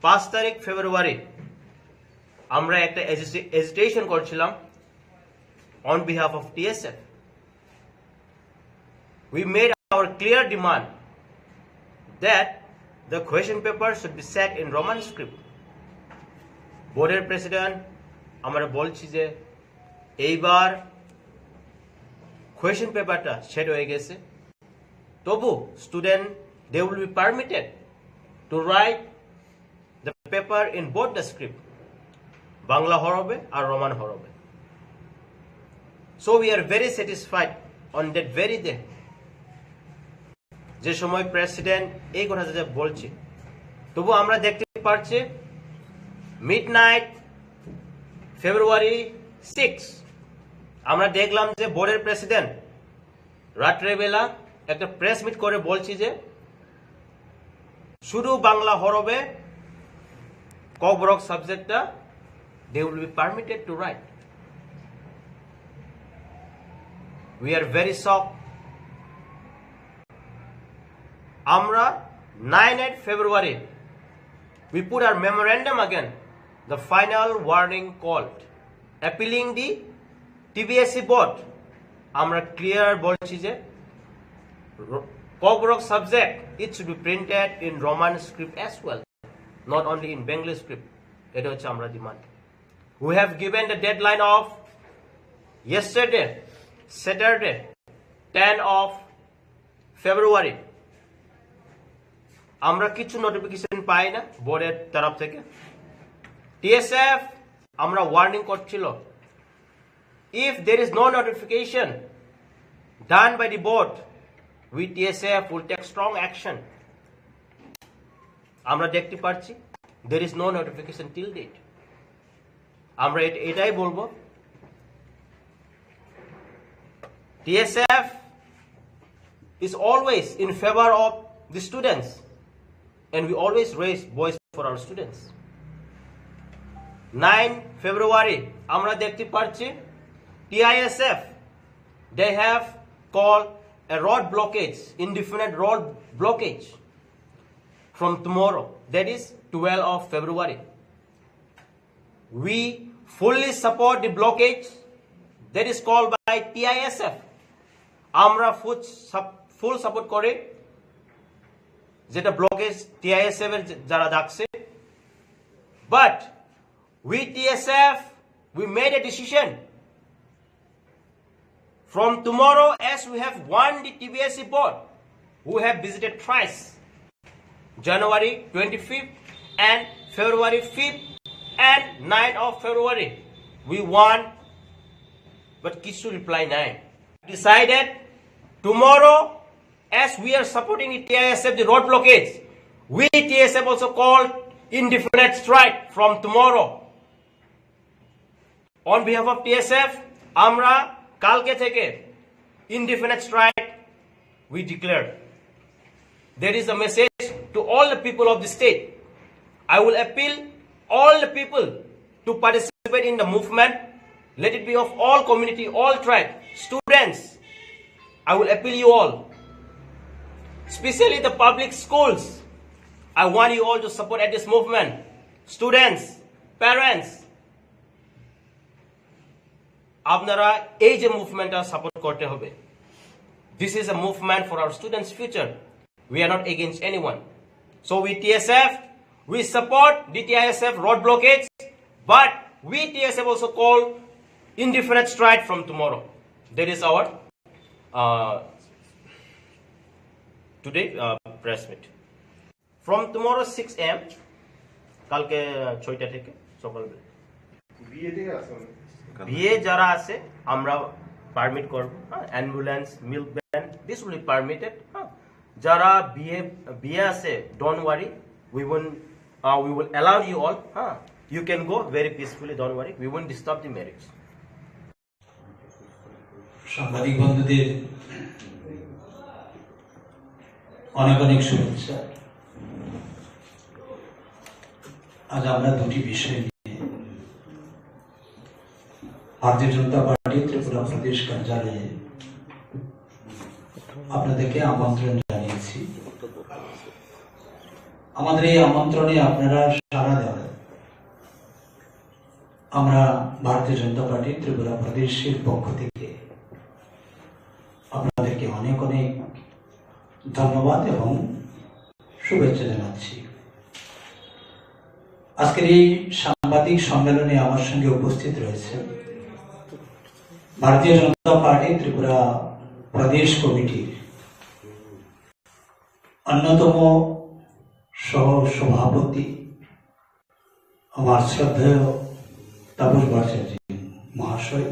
পাঁচ তারিখ ফেব্রুয়ারি আমরা একটা এজিটেশন করছিলাম on behalf of T S F. We made our clear demand that the question paper should be set in Roman script. বোর্ডের প্রেসিডেন্ট আমরা বলছি যে এইবার কোয়েশ্চেন পেপারটা সেট হয়ে গেছে, তবু student, they will be permitted to write the paper in both the script, Bangla হরফে আর রোমান হরফে। So we are very satisfied on that very day, যে সময় প্রেসিডেন্ট এই কথা যে বলছে, তবু আমরা দেখতে পাচ্ছি মিড নাইট ফেব্রুয়ারি সিক্স, আমরা দেখলাম যে বোর্ডের প্রেসিডেন্ট রাত্রেবেলা একটা প্রেস মিট করে বলছি যে শুধু বাংলা হরফে ককবরক সাবজেক্টটা they will be permitted to write. We are very shocked. আমরা nine eight February we put our memorandum again The final warning called, appealing the T B S E board. আমরা ক্লিয়ার বলছি যে র-, Kokborok subject, it should be printed in Roman script as well, not only in Bengali script. এটা হচ্ছে আমরা demand. We have given the deadline of yesterday, Saturday, ten of February. আমরা কিছু নোটিফিকেশন পাই না বোর্ডের তরফ থেকে। টিএসএফ আমরা ওয়ার্নিং করছিল, if there is no notification done by the board, we T S F will take strong action. আমরা দেখতে পাচ্ছি, there is no notification till date. আমরা এট-, এটাই বলবো, T S F is always in favor of the students, and we always raise voice for our students. Nine February আমরা দেখতে পাচ্ছি, T I S F, they have called a road blockage, indefinite road blockage from tomorrow, that is twelve of February. We fully support the blockage that is called by T I S F. আমরা ফুল সাপ-, full support করি যেটা blockage TISF এর যে-, যারা ডাকছে। But we T S F, we made a decision. From tomorrow, as we have warned the T B S E board, who have visited thrice, January twenty-fifth and February fifth and ninth of February, we warn, but কিছু রিপ্লাই নাই। Decided tomorrow, as we are supporting the T I S F, the road blockage, we T S F also called indefinite strike from tomorrow. On behalf of T S F, আমরা কালকে থেকে indefinite strike we declare. There is a message to all the people of the state. I will appeal all the people to participate in the movement. Let it be of all community, all tribe, students. I will appeal you all, especially the public schools. I want you all to support at this movement. Students, parents, আপনারা এই যে মুভমেন্টটা সাপোর্ট করতে হবে। This is a movement for our students' future. We are not against anyone. So we T S F, we support the T I S F road blockage, but we T S F also call indefinite strike from tomorrow. That is our uh, today uh, press meet. From tomorrow six a m, কালকে ছয়টা থেকে সকালবেলা। বিয়ে থেকে আসুন। বিয়ে যারা আছে আমরা পারমিট করব, হ্যাঁ, ambulance, milk van, this will be permitted, হ্যাঁ। যারা বিয়ে, বিয়ে আছে, don't worry, we won't, uh, we will allow you all, হ্যাঁ। You can go very peacefully, don't worry, we won't disturb the marriage. সাংবাদিক বন্ধুদের অনেক অনেক শুভেচ্ছা। আজ আমরা দুটি বিষয় নিয়ে ভারতীয় জনতা পার্টি ত্রিপুরা প্রদেশ কার্যালয়ে আপনাদেরকে আমন্ত্রণ জানিয়েছি। আমাদের এই আমন্ত্রণে আপনারা সাড়া দেওয়ায় আমরা ভারতীয় জনতা পার্টি ত্রিপুরা প্রদেশের পক্ষ থেকে আপনাদেরকে অনেক অনেক ধন্যবাদ এবং শুভেচ্ছা জানাচ্ছি। আজকের এই সাংবাদিক সম্মেলনে আমার সঙ্গে উপস্থিত রয়েছে ভারতীয় জনতা পার্টি ত্রিপুরা প্রদেশ কমিটির অন্যতম সহ সভাপতি আমার শ্রদ্ধেয় তাপস ভট্টাচার্য মহাশয়,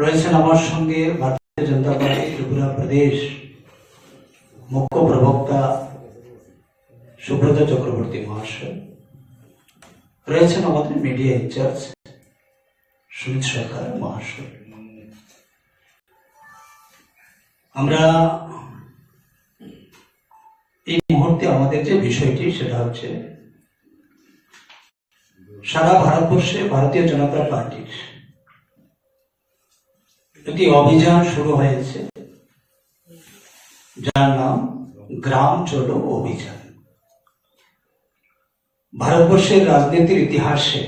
রয়েছেন আমার সঙ্গে ভারতীয় জনতা পার্টি ত্রিপুরা প্রদেশ মুখ্য প্রবক্তা সুব্রত চক্রবর্তী মহাশয়, রয়েছেন আমাদের মিডিয়া ইনচার্জ সুমিত সরকার মহাশয়। আমরা এই মুহূর্তে আমাদের যে বিষয়টি, সেটা হচ্ছে সারা ভারতবর্ষে ভারতীয় জনতা পার্টির একটি অভিযান শুরু হয়েছে, যার নাম গ্রাম চলো অভিযান। ভারতবর্ষের রাজনীতির ইতিহাসে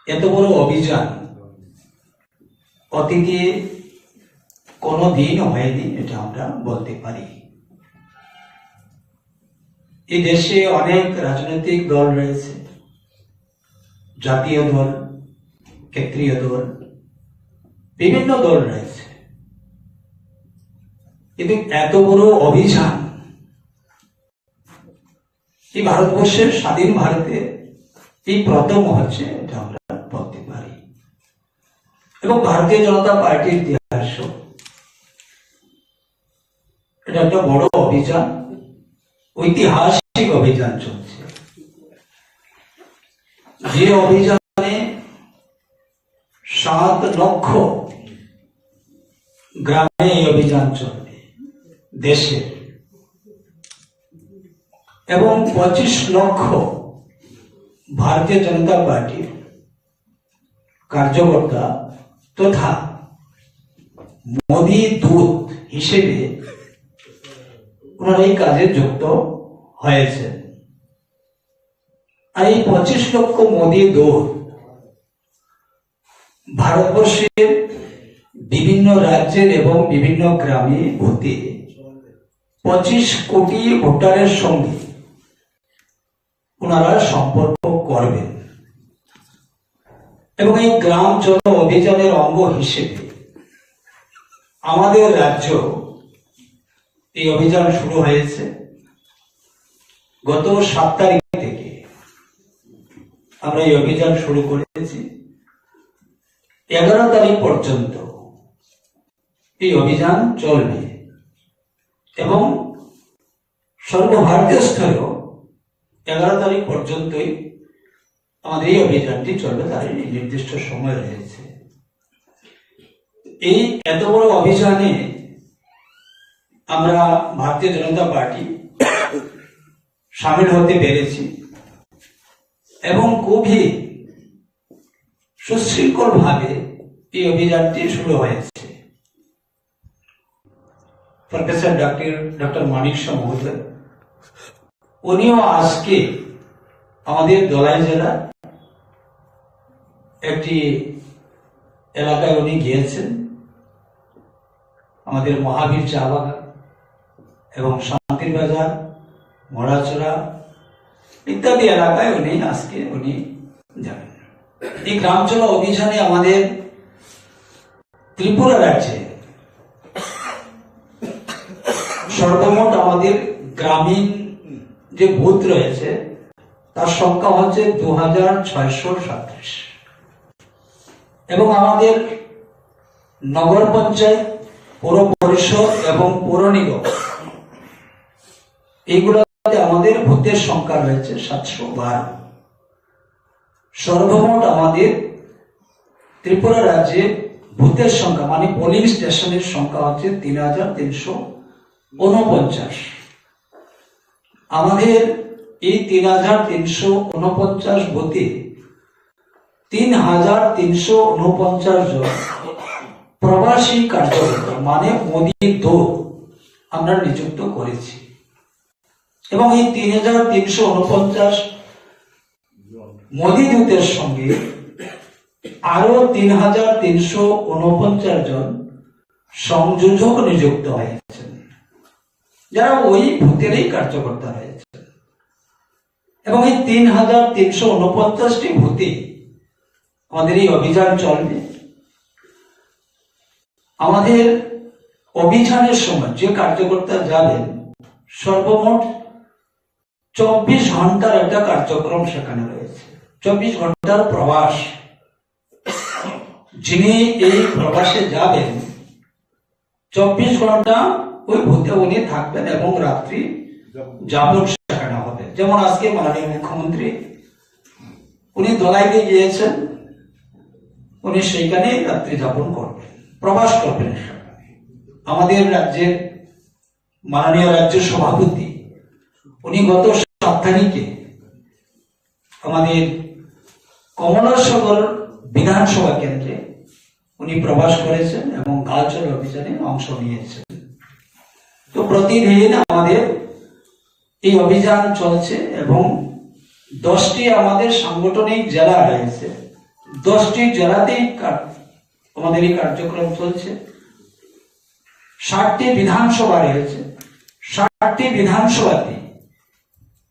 এত বড় অভিযান অতীতে কোনো দিনও হয়নি, এটা আমরা বলতে পারি। এই দেশে অনেক রাজনৈতিক দল রয়েছে, জাতীয় দল, ক্ষেত্রীয় দল, বিভিন্ন দল রয়েছে, কিন্তু এত বড় অভিযান এই ভারতবর্ষের স্বাধীন ভারতে এই প্রথম হচ্ছে, এটা আমরা বলতে পারি। এবং ভারতীয় জনতা পার্টির ইতিহাসও এটা একটা বড় অভিযান, ঐতিহাসিক অভিযান চলছে, যে অভিযানে সাত লক্ষ গ্রামে এই অভিযান চলবে দেশে, এবং পঁচিশ লক্ষ ভারতীয় জনতা পার্টির কার্যকর্তা তথা মোদী দূত হিসেবে ওনারা এই কাজে যুক্ত হয়েছেন। আর এই পঁচিশ লক্ষ মোদী দূত ভারতবর্ষের বিভিন্ন রাজ্যের এবং বিভিন্ন গ্রামে ভোটে পঁচিশ কোটি ভোটারের সঙ্গে ওনারা সম্পর্ক করবেন। এবং এই গ্রাম চলো অভিযানের অঙ্গ হিসেবে আমাদের রাজ্য এই অভিযান শুরু হয়েছে। গত সাত তারিখ থেকে আমরা এই অভিযান শুরু করেছি। এগারো তারিখ পর্যন্ত এই অভিযান চলবে এবং সর্বভারতীয় স্তরেও এগারো তারিখ পর্যন্তই আমাদের এই অভিযানটি চলবে, তার এই নির্দিষ্ট সময় রয়েছে। এই এত বড় অভিযানে আমরা ভারতীয় জনতা পার্টি সামিল হতে পেরেছি এবং খুবই সুশৃঙ্খলভাবে এই অভিযানটি শুরু হয়েছে। প্রফেসর ডক্টর ডক্টর মানিক শাহ মহোদয়, উনিও আজকে আমাদের দলাই জেলা একটি এলাকায় উনি গিয়েছেন, আমাদের মহাবীর চা বাগান এবং শান্তির বাজার, মরাচড়া ইত্যাদি এলাকায় উনি আজকে উনি যাবেন। এই গ্রাম চলো অভিযানে আমাদের ত্রিপুরা রাজ্যে সর্বমোট আমাদের গ্রামীণ যে বুথ রয়েছে, তার সংখ্যা হচ্ছে দু হাজার ছয়শো সাতত্রিশ। এবং আমাদের নগর পঞ্চায়েত, পৌর পরিষদ এবং পৌর নিগম, এইগুলোতে আমাদের ভোটের সংখ্যা রয়েছে সাতশো বারো। সর্বমোট আমাদের ত্রিপুরা রাজ্যে ভোটের সংখ্যা, মানে পোলিং স্টেশনের সংখ্যা হচ্ছে তিন হাজার তিনশো ঊনপঞ্চাশ। আমাদের এই তিন হাজার তিনশো ঊনপঞ্চাশ ভোটে তিন হাজার তিনশো ঊনপঞ্চাশ জন প্রবাসী কার্যকর্তা, মানে মোদী দূত, আমরা নিযুক্ত করেছি। এবং এই তিন হাজার তিনশো ঊনপঞ্চাশ মোদী দূতের সঙ্গে আরো তিন হাজার তিনশো ঊনপঞ্চাশ জন সংযোজক নিযুক্ত হয়েছেন, যারা ওই ভোটেরই কার্যকর্তা রয়েছেন। এবং এই তিন হাজার তিনশো ঊনপঞ্চাশটি ভোটে আমাদের এই অভিযান চলবে। আমাদের অভিযানের সময় যে কার্যকর্তা যাবেন, সর্বমোট চব্বিশ ঘন্টার একটা কার্যক্রম সেখানে রয়েছে, চব্বিশ ঘন্টার প্রবাস। যিনি এই প্রবাসে যাবেন, চব্বিশ ঘন্টা ওই ভোটে উনি থাকবেন এবং রাত্রি যাপন সেখানে হবে। যেমন আজকে মাননীয় মুখ্যমন্ত্রী উনি দোলাইতে গিয়েছেন, উনি সেইখানেই রাত্রি যাপন করবেন, প্রবাস করবেন সেখানে। আমাদের রাজ্যের মাননীয় রাজ্য সভাপতি উনি গত সাত তারিখে আমাদের কমলাসাগর বিধানসভা কেন্দ্রে উনি প্রবাস করেছেন এবং গালচল অভিযানে অংশ নিয়েছেন। তো প্রতিদিন আমাদের এই অভিযান চলছে এবং দশটি আমাদের সাংগঠনিক জেলা রয়েছে। দশটি জেলাতেই কার-, আমাদের এই কার্যক্রম চলছে। ষাটটি বিধানসভা রয়েছে, ষাটটি বিধানসভাতে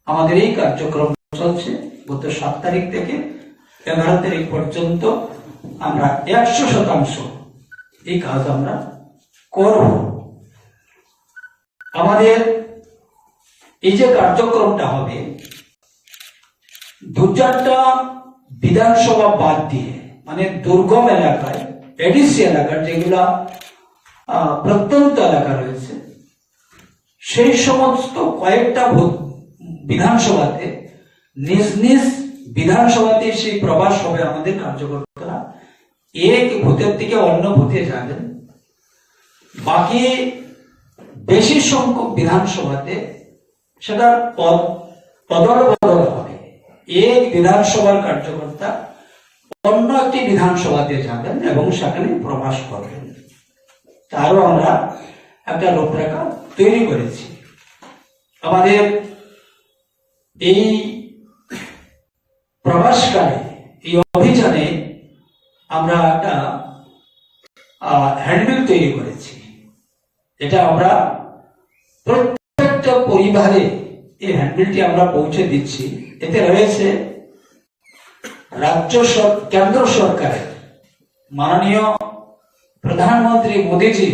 আমাদের এই কার্যক্রম চলছে। গত সাত তারিখ থেকে এগারো তারিখ পর্যন্ত আমরা একশো শতাংশ এই কাজ আমরা করব। আমাদের এই যে কার্যক্রমটা হবে, দু চারটা বিধানসভা বাদ দিয়ে, মানে দুর্গম এলাকায়, এডিসি এলাকার যেগুলা, আহ, প্রত্যন্ত এলাকা রয়েছে, সেই সমস্ত কয়েকটা ভূ-, বিধানসভাতে, নিজ নিজ বিধানসভাতে সেই প্রবাস হবে আমাদের কার্যকর্তারা। এক বুথের থেকে অন্য বুথে যাবেন। বাকি বেশি সংখ্যক বিধানসভাতে সেটার পদ, পদর বদল হবে। এক বিধানসভার কার্যকর্তা অন্য একটি বিধানসভাতে যাবেন এবং সেখানে প্রবাস করবেন। তারও আমরা একটা রূপরেখা তৈরি করেছি। আমাদের এই প্রবাসকালে এই অভিযানে আমরা একটা, আহ, হ্যান্ডবিল তৈরি করেছি। এটা আমরা প্রত্যেকটা পরিবারে এই হ্যান্ডবিলটি আমরা পৌঁছে দিচ্ছি। এতে রয়েছে রাজ্য সর-, কেন্দ্র সরকারের মাননীয় প্রধানমন্ত্রী মোদীজি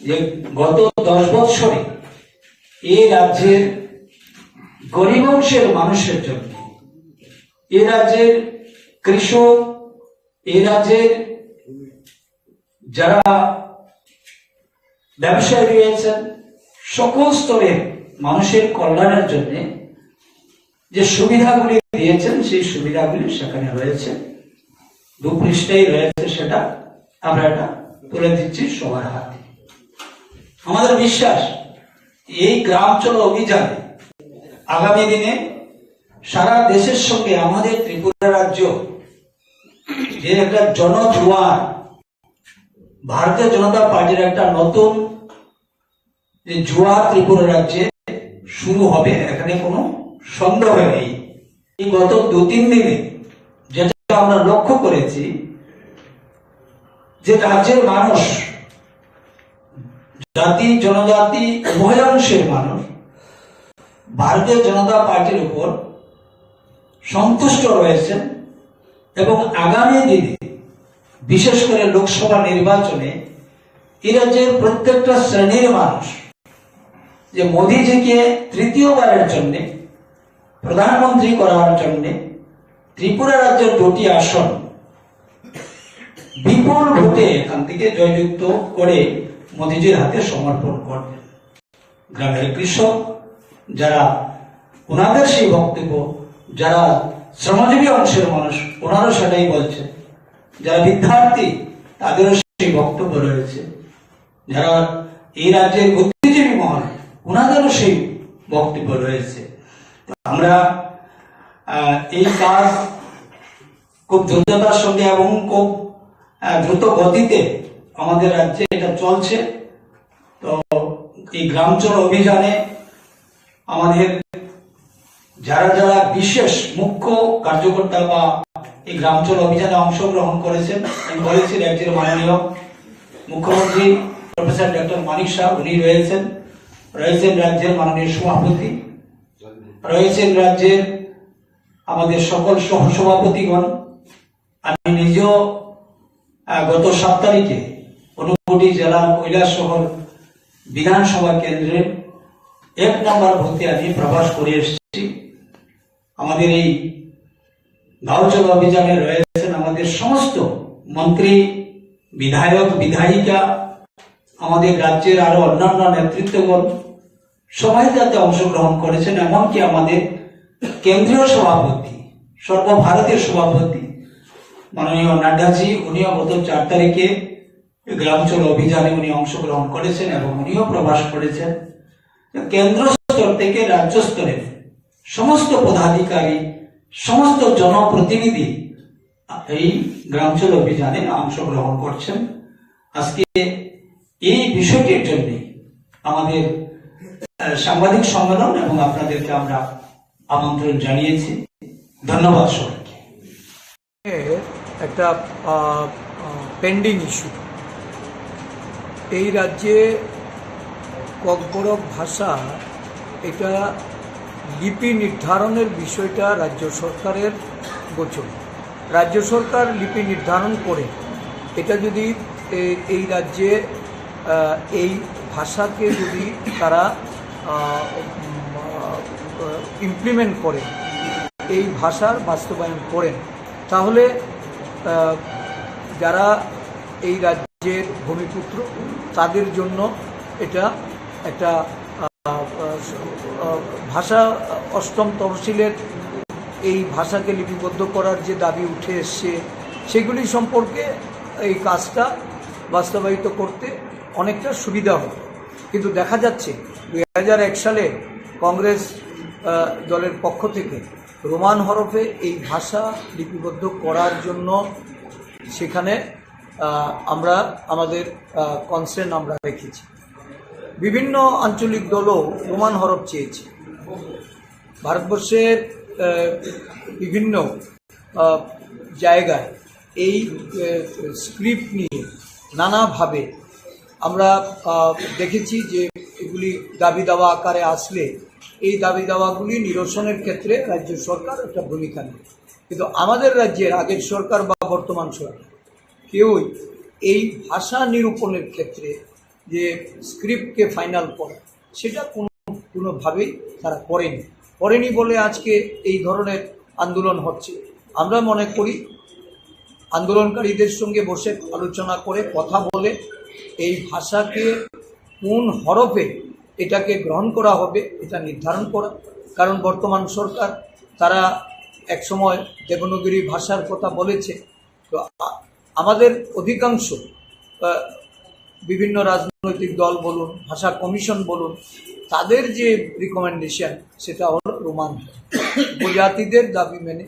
যে গত দশ বৎসরে এই রাজ্যের গরিব অংশের মানুষের জন্য, এই রাজ্যের কৃষক, এই রাজ্যের যারা ব্যবসায়ী রয়েছেন, সকল স্তরের মানুষের কল্যাণের জন্য যে সুবিধাগুলি দিয়েছেন, সেই সুবিধাগুলি সেখানে রয়েছে, দু পৃষ্ঠায় রয়েছে, সেটা আমরা এটা তুলে দিচ্ছি সবার হাতে। আমাদের বিশ্বাস, এই গ্রাম চলো অভিযানে আগামী দিনে সারা দেশের সঙ্গে আমাদের ত্রিপুরা রাজ্য যে একটা জনজোয়ার, ভারতীয় জনতা পার্টির একটা নতুন যে জোয়ার ত্রিপুরা রাজ্যে শুরু হবে, এখানে কোনো সন্দেহ নেই। এই গত দু তিন দিনে যেটা আমরা লক্ষ্য করেছি, যে রাজ্যের মানুষ, জাতি জনজাতি উভয় অংশের মানুষ ভারতীয় জনতা পার্টির উপর সন্তুষ্ট রয়েছেন এবং আগামী দিনে, বিশেষ করে লোকসভা নির্বাচনে, এই রাজ্যের প্রত্যেকটা শ্রেণীর মানুষ যে মোদীজিকে তৃতীয়বারের জন্য প্রধানমন্ত্রী করার জন্য ত্রিপুরা রাজ্যের দুটি আসন বিপুল ভোটে এখান থেকে জয়যুক্ত করে মোদীজির হাতে সমর্পণ করবেন। গ্রামের কৃষক, যারা ওনাদের সেই বক্তব্য, যারা শ্রমজীবী অংশের মানুষ, ওনারাও সেটাই বলছেন, যারা বিদ্যার্থী, তাদেরও সেই বক্তব্য রয়েছে, যারা এই রাজ্যের বুদ্ধিজীবী মহল, ওনাদেরও সেই বক্তব্য রয়েছে। তো আমরা, আহ, এই কাজ খুব দ্রুততার সঙ্গে এবং খুব, আহ, দ্রুত গতিতে আমাদের রাজ্যে এটা চলছে। তো এই গ্রাম চলো অভিযানে আমাদের যারা যারা বিশেষ মুখ্য কার্যকর্তা বা এই গ্রাম চলো অভিযানে অংশগ্রহণ করেছেন, আমি বলেছি রাজ্যের মাননীয় মুখ্যমন্ত্রী প্রফেসর ডক্টর মানিক সাহা, উনি রয়েছেন, রয়েছেন রাজ্যের মাননীয় সভাপতি, রয়েছেন রাজ্যের আমাদের সকল সহসভাপতিগণ। আমি নিজেও, আহ, গত সাত তারিখে ঊনকোটি জেলার কৈলাসহর বিধানসভা কেন্দ্রের এক নম্বর বুথে আমি প্রবাস করে এসেছি। আমাদের এই গাঁও চলো অভিযানে রয়েছেন আমাদের সমস্ত মন্ত্রী, বিধায়ক, বিধায়িকা, আমাদের রাজ্যের আরো অন্যান্য নেতৃত্বগণ, সবাই যাতে অংশগ্রহণ করেছেন, এমনকি আমাদের কেন্দ্রীয় সভাপতি, সর্বভারতীয় সভাপতি মাননীয় নাড্ডাজি, উনিও গত চার তারিখে এই গ্রাম চলো অভিযানে উনি অংশগ্রহণ করেছেন এবং উনিও প্রবাস করেছেন। তো কেন্দ্র স্তর থেকে রাজ্য স্তরের সমস্ত পদাধিকারী, সমস্ত জনপ্রতিনিধি এই গ্রাম চলো অভিযানে অংশগ্রহণ করছেন। আজকে এই বিষয়টির জন্য আমাদের সাংবাদিক সম্মেলন এবং আপনাদেরকে আমরা আমন্ত্রণ জানিয়েছি। ধন্যবাদ সবাইকে। একটা পেন্ডিং ইস্যু। এই রাজ্যে ককবরক ভাষা, এটা লিপি নির্ধারণের বিষয়টা রাজ্য সরকারের গোচর। রাজ্য সরকার লিপি নির্ধারণ করে, এটা যদি এ-, এই রাজ্যে, আহ, এই ভাষাকে যদি তারা ইমপ্লিমেন্ট করেন, এই ভাষার বাস্তবায়ন করেন, তাহলে আহ, যারা এই রাজ্যের ভূমিপুত্র, তাদের জন্য এটা একটা, আহ, আহ, ভাষা, অষ্টম তহসিলের এই ভাষাকে লিপিবদ্ধ করার যে দাবি উঠে এসছে, সেগুলি সম্পর্কে এই কাজটা বাস্তবায়িত করতে অনেকটা সুবিধা হবে। কিন্তু দেখা যাচ্ছে, দুই হাজার এক সালে কংগ্রেস, আহ, দলের পক্ষ থেকে রোমান হরফে এই ভাষা লিপিবদ্ধ করার জন্য সেখানে, আহ, আমরা আমাদের, আহ, কনসার্ন আমরা রেখেছি। বিভিন্ন আঞ্চলিক দলও রোমান হরফ চেয়েছে। ভারতবর্ষের, আহ, বিভিন্ন, আহ, জায়গায় এই, আহ, স্ক্রিপ্ট নিয়ে নানাভাবে আমরা, আহ, দেখেছি যে এগুলি দাবি দাওয়া আকারে আসলে এই দাবি দাওয়াগুলি নিরসনের ক্ষেত্রে রাজ্য সরকার একটা ভূমিকা নেয়। কিন্তু আমাদের রাজ্যের আগের সরকার বা বর্তমান সরকার কেউই এই ভাষা নিরূপণের ক্ষেত্রে যে স্ক্রিপ্টকে ফাইনাল করা, সেটা কোনো, কোনোভাবেই তারা করেনি। করেনি বলে আজকে এই ধরনের আন্দোলন হচ্ছে। আমরা মনে করি আন্দোলনকারীদের সঙ্গে বসে আলোচনা করে, কথা বলে এই ভাষাকে কোন হরফে এটাকে গ্রহণ করা হবে, এটা নির্ধারণ করা। কারণ বর্তমান সরকার, তারা একসময় দেবনাগরী ভাষার কথা বলেছে। তো আ-, আমাদের অধিকাংশ, আহ, বিভিন্ন রাজনৈতিক দল বলুন, ভাষা কমিশন বলুন, তাদের যে রিকমেন্ডেশন, সেটা হলো রোমান। উপজাতিদের দাবি মেনে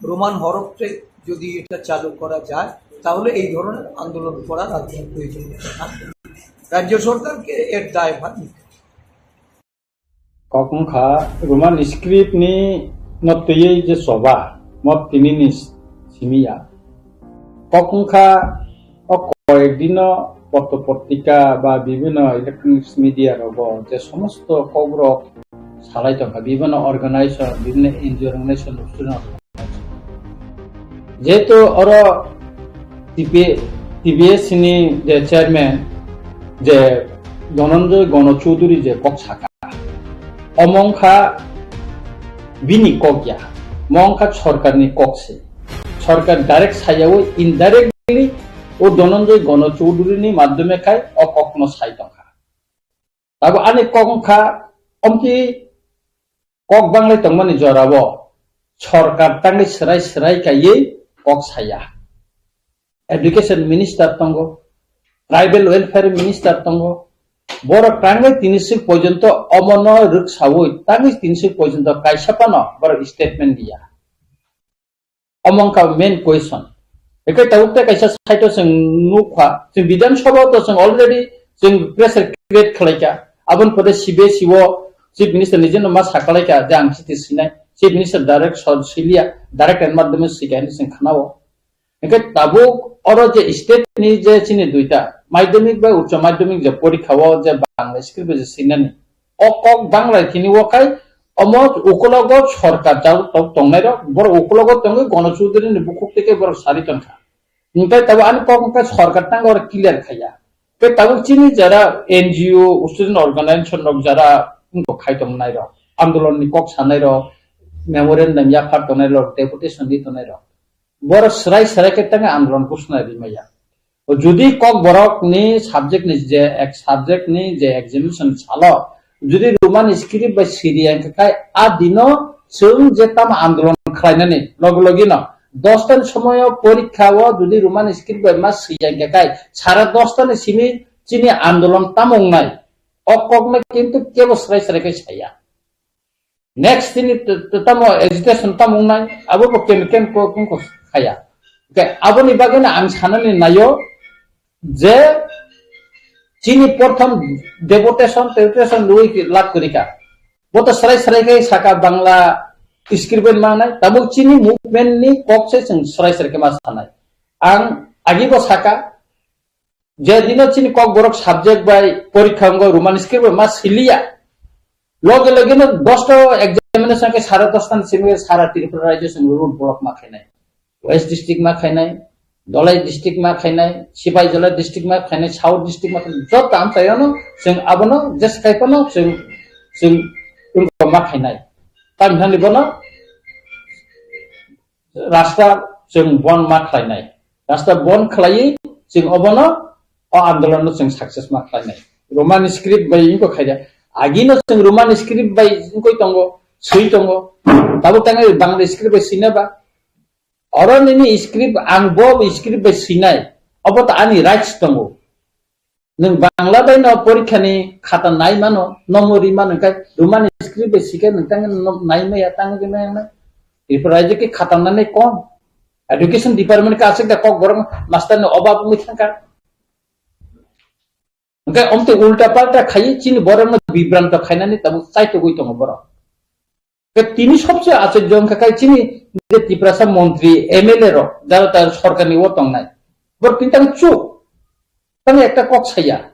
রোমান হরফে যদি এটা চালু করা যায়, তাহলে এই ধরনের আন্দোলন করার আর কোনো প্রয়োজন নেই। রাজ্য সরকারকে এর দায়ভার নিতে হবে। Kok wngkha Roman script ni no twiwi je choba, mo tini ni simi ya. Kok wngkha o koyek dino potro potrika ba bibhinno electronics media rogo je somosto kok rok salai tongkha, bibhinno organization, bibhinno N G O organization, student organization. Jehetu oro T P, T P S ni je chairman je Dhananjay Gana Chaudhary je kok saka, omo wngkha bini kok ya, mo wngkha sorkar ni kok se. Sorkar direct sayawi indirectly o Dhananjay Gana Chaudhary ni madhyome khai o kok no sai tongkha. Abo ani kok wngkha, omtwi kok banglai tongmani jorao sorkar tangwi swrai swrai kaiwi kok saya. Education minister tongo, tribal welfare minister tongo, borok tangwi tini swk porjonto omono rwksawi tangwi tini swk porjonto kaisa phano borok statement diya. Omo wngkha main question. Ekai tabuk tei kaisa site o chwng nukha, chwng Bidhan Sabha o to chwng already chwng pressure create khlaikha. Aboni pore C B S E o Chief Minister nijeno ma sakalaikha je ang chiti sinai. Chief Minister direct sor siliya, direct and madhyome sikha hinwi chwng khnao. Ekai tabuk oro je state ni je chini duita madhyamik bai uccho madhyamik je porikha o je Bangla script bai je sinani, o kok Bangla kini o khai omo ukulogo sorkar jabuk tok tongnai rok, borok ukulogo tongwi Gana Chaudhary ni bukhuk tei borok sari tongkha. Hingkai tabuk ani kok hingkai sorkar tang oro clear khaiya. Tei tabuk chini jara N G O, student organization rok jara wngkok khai tongnai rok, andolon ni kok sanai rok, memorandum yaphar tongnai rok, deputation di tongnai rok. Borok swrai swrai khe tangwi andolon kusnai rimaya. Jodi kok borok ni subject ni je ek subject ni je examination salo, jodi Roman script bai siri ang khe kai a dino chwng je tamo andolon khlainani logi logi no dos ta ni somoyo porikha o jodi Roman script bai ma siri ang khe kai sara dos ta ni simi chini andolon tamo wngnai, o kok no kintu kebo swrai swrai khe saya. Next tini t-, t-, tamo agitation tamo wngnai, abo bo ken ken ko, ko, ko khaya. Hwnkhe aboni bagwi no ang sanani naio je Chini prothom deputation, deputation lui lak kwrwi kha. Bo to srai srai khe saka Bangla script bai mangnai. Tabuk chini movement ni kok se chwng srai srai khe ma sanai. Ang agi bo saka, je dino chini Kokborok subject bai porikha wngo, Roman script bai ma siliya. Loge loge no dosta examination khe sare dosta ni simi sara Tripura rajyo chwng road block ma khainai. West district ma khainai, Dholai district ma khainai, Sipaijala district ma khainai, South district ma khainai, joto amchaio no chwng abono jes kaiphano chwng, chwng wngkha ma khainai. Tamni thani bono rasta chwng bon ma khlainai. Rasta bon khlaiwi chwng obono o andolon no chwng success ma khlainai. Roman script bai wngkha khaida. Agino chwng Roman script bai wngkha tongo, swi tongo. Tabuk tangwi Bangla script bai swina ba. Oro nini script, ang bo script bai swinai, obo to ani rights tongo. Nwng Bangla bai no porikha ni khata nai mano, nomo ri mano, khe Roman script bai swikhe nwng tang no nai maya, tang ri maya na. Tripura rajyo khe khata nani kom. Education department khe aswk da Kokborok master ni obab wngwi thangkha. Hwnkhe omtwi ulta palta khaiwi chini borokno bibranto khainani tabuk chaitugwi tongo borok. Hwnkhe tini sobse achorjo wngkha khe chini je Tiprasa montri, M L A rok, jara ta sorkarni o tongnai. Borok tini tang chuk, tang ekta kok saya.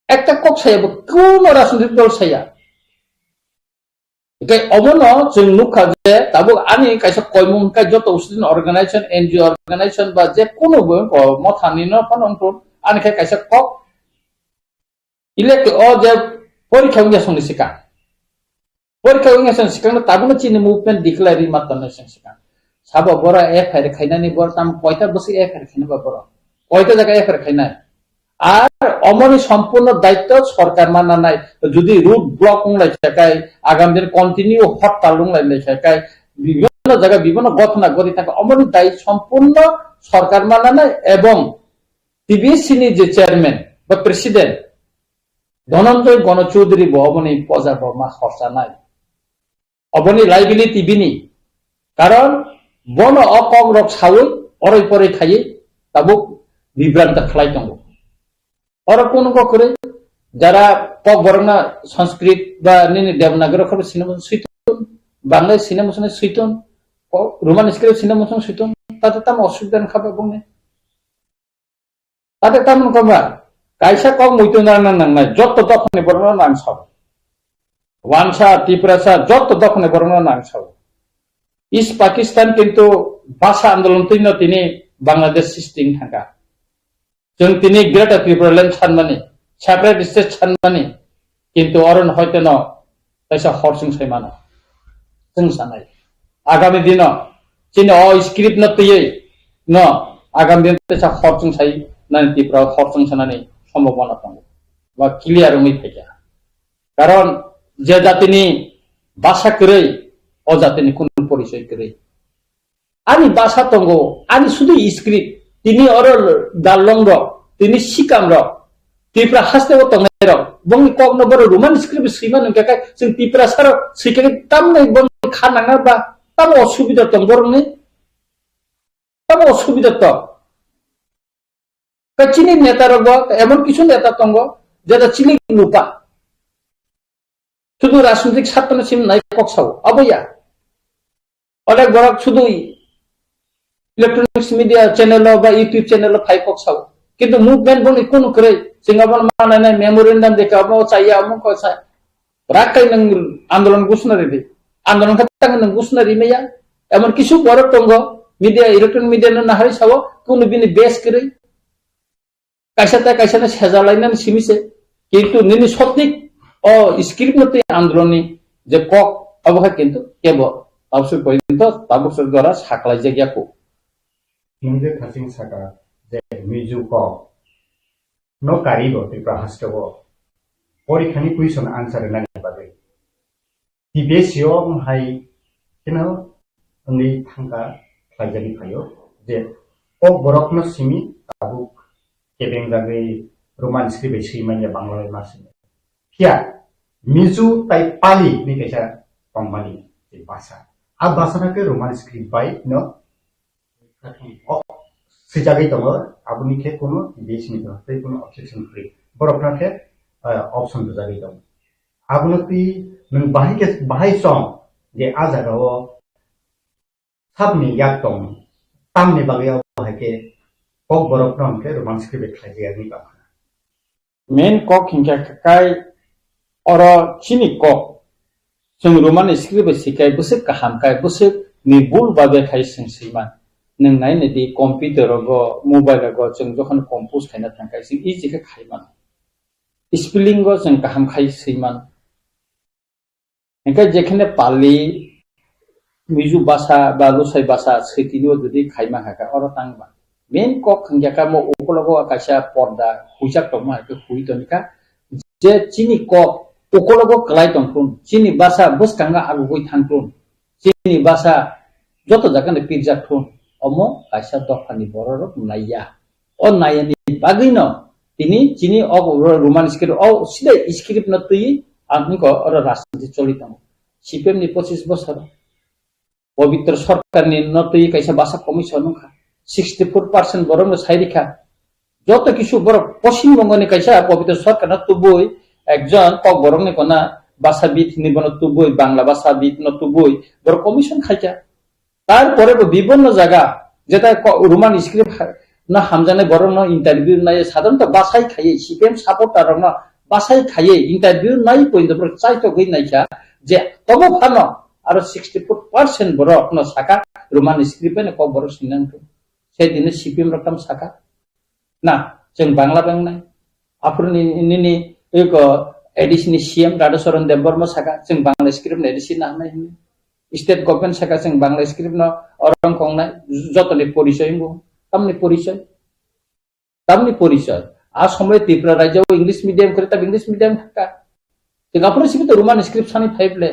Ekta kok saya bo kuno rajnitik dol saya. Hwnkhe obono chwng nukha je tabuk ani kaisa koimung hwnkhe joto student organization, N G O organization ba je kuno bo wngkha mothani no phano wngthun ani khe kaisa kok elect o je porikha wngya songni sikang. Porikha wngya song sikang no tabukno chini movement declare ri ma tongnai song sikang. Sabo boro F I R khainani boro tam koita bwswk F I R khainai ba boro? Koita jaga F I R khainai? Ar omoni sompurno daitto sorkar ma nanai. Jodi road block wng lai kha kai, agam din continue hortal wng lai lai kha kai, bibhinno jaga bibhinno gothona gori thaka, omoni dai sompurno sorkar ma nanai ebong T B C ni je chairman ba president Dhananjay Gana Chaudhary bo omoni poja bo ma khorsa nai. Oboni liability bini. Karon bono o kok rok sawi oroi poroi khaiwi tabuk bibranta khlai tongo. Oro kunu kok kwrwi jara Kokborokno Sanskrit ba nini Devanagari khorbo sinamo switun, Bangla sinamo sini switun, ko-, Roman script sinamo sini switun, tate tamo osubida wngkha ba bongni? Tate tamoni kok ba, kaisa kok muitu nang nang nangnai, jotto dophani borokno nang sao. Wansa, Tiprasa, jotto dophani borokno nang sao. East Pakistan kintu bhasha andolon twino tini Bangladesh sisting thangkha. Chwng tini Greater Tripura Land sanmani, separate state sanmani, kintu oro no hoite no kaisa hor chwng sai mano. Chwng sanai. Agami dino chini o script no twiwi no agami dino kaisa hor chwng sai nani Tripura hor chwng sanani sombhabona tongo. Ba clear wngwi phaikha. Karon je jatini basa kwrwi, o jatini kunu porichoi kwrwi. Ani basa tongo, ani sudu script. Tini oro dalong rok, tini sikam rok, Tripura haste o tongnai rok. Bongni kok no boro Roman script swima nung khe chwng Tripura saro swikhe tamni bongni kha nangna ba tamo osubida tong borokni? Tamo osubida tong? Ka chini neta rok bo emon kisu neta tongo, jeta chini lupa. Sudu rajnitik satano sim nai kok sao, abo ya. Onek borok sudu electronics media channel o ba YouTube channel o phai kok sao. Kintu movement boni kunu kwrwi, chwng abo manai nai memorandum de ka abo chaya amo ko sa. Rakai nang andolon gusna ridi. Andolon kha tang nang gusna ri maya. Emon kisu borok tongo, media, electronic media no nahari sao, kunu bini base kwrwi. Kaisa ta kaisa no sejalainani simi se. Kintu nini sotik o script no tei andoloni je kok abo kha kintu kebo tabsuk porinto tabuk sok dora saklai jak yaku. Nung je thaching saka je Mizo kok no kari bo Tripura haste o porikhani question answer nani bagwi. T B S C o wng hai kheno wngwi thangkha khlaijagwi phaio je o borokno simi tabuk kebengjagwi Roman script bai swi manya Bangla bai ma simi. Phiya Mizo tai Pali hinwi kaisa tongmani je bhasha. A bhasha no khe Roman script bai no o swijagwi tongo, aboni khe kuno base ni tei kuno objection free. Borok no khe, eh, option rwjagwi tongo. Abono twi nwng bahai khe, bahai song je a jaga o sabni yak tong, tamni bagwi abo hai khe kok borok no hwn khe Roman script bai khlai ya wngwi tong kha. Main kok hinkhe kai oro chini kok. Chwng Roman script bai sikai bwswk kaham kai bwswk ni bul ba bekhai chwng swiman. Nwng nai nai di computer rogo, mobile rogo chwng jokhon compose khaina thangkai chwng easy khe khai mano. Spelling o chwng kaham khai swiman. Hinkhe jekhene Pali, Mizo basa ba Lusai basa switini o jodi khaima hakha oro tangma. Main kok hingya kha mo ukologo kaisa porda huijak tongma hakhe hui tonikha. Je chini kok ukologo kwlai tongthun, chini basa bwskango agugwi thangthun, chini basa joto jagano pirjak thun, omo kaisa dophani bororok naiya. O nayani bagwino tini chini o Roman script o sida script no twi ang hinko oro rajniti choli tongo. C P M ni pochis bosor Pabitra Sarkar ni no twi kaisa basa commission wngkha. Sixty four percent borok no sai rikha. Joto kisu borok Poschim Bongo ni kaisa Pabitra Sarkar no tubui ekjon kok borok ni kona basa bit ni bono tubui Bangla basa bit no tubui borok commission khaikha. Tarpore bo bibonno jaga, jeta ko-, Roman script ha-, no hamjaknai borok no interview nai, sadharanto basai khaiye, C P M supporter rok no basai khaiye interview nai pointo borok chaitogwi naikha je tobo phano aro sixty four percent borok no saka Roman script bai no kok borok sinang thung. Se dine C P M rok tam saka. Na, chwng Bangla bai wngnai. Aphuru ni, nini, eko, A D C ni C M Radha Charan Debbarma saka, chwng Bangla script ni A D C na hwnwi hwnwi. State government saka chwng Bangla script no orang kongnai, jotoni porichoi wngbo. Tamni porichoi? Tamni porichoi? A somoy Tripura rajyo English medium kwrwi, tab English medium thangka. Chwng aphuru simi to Roman script sani phai ble.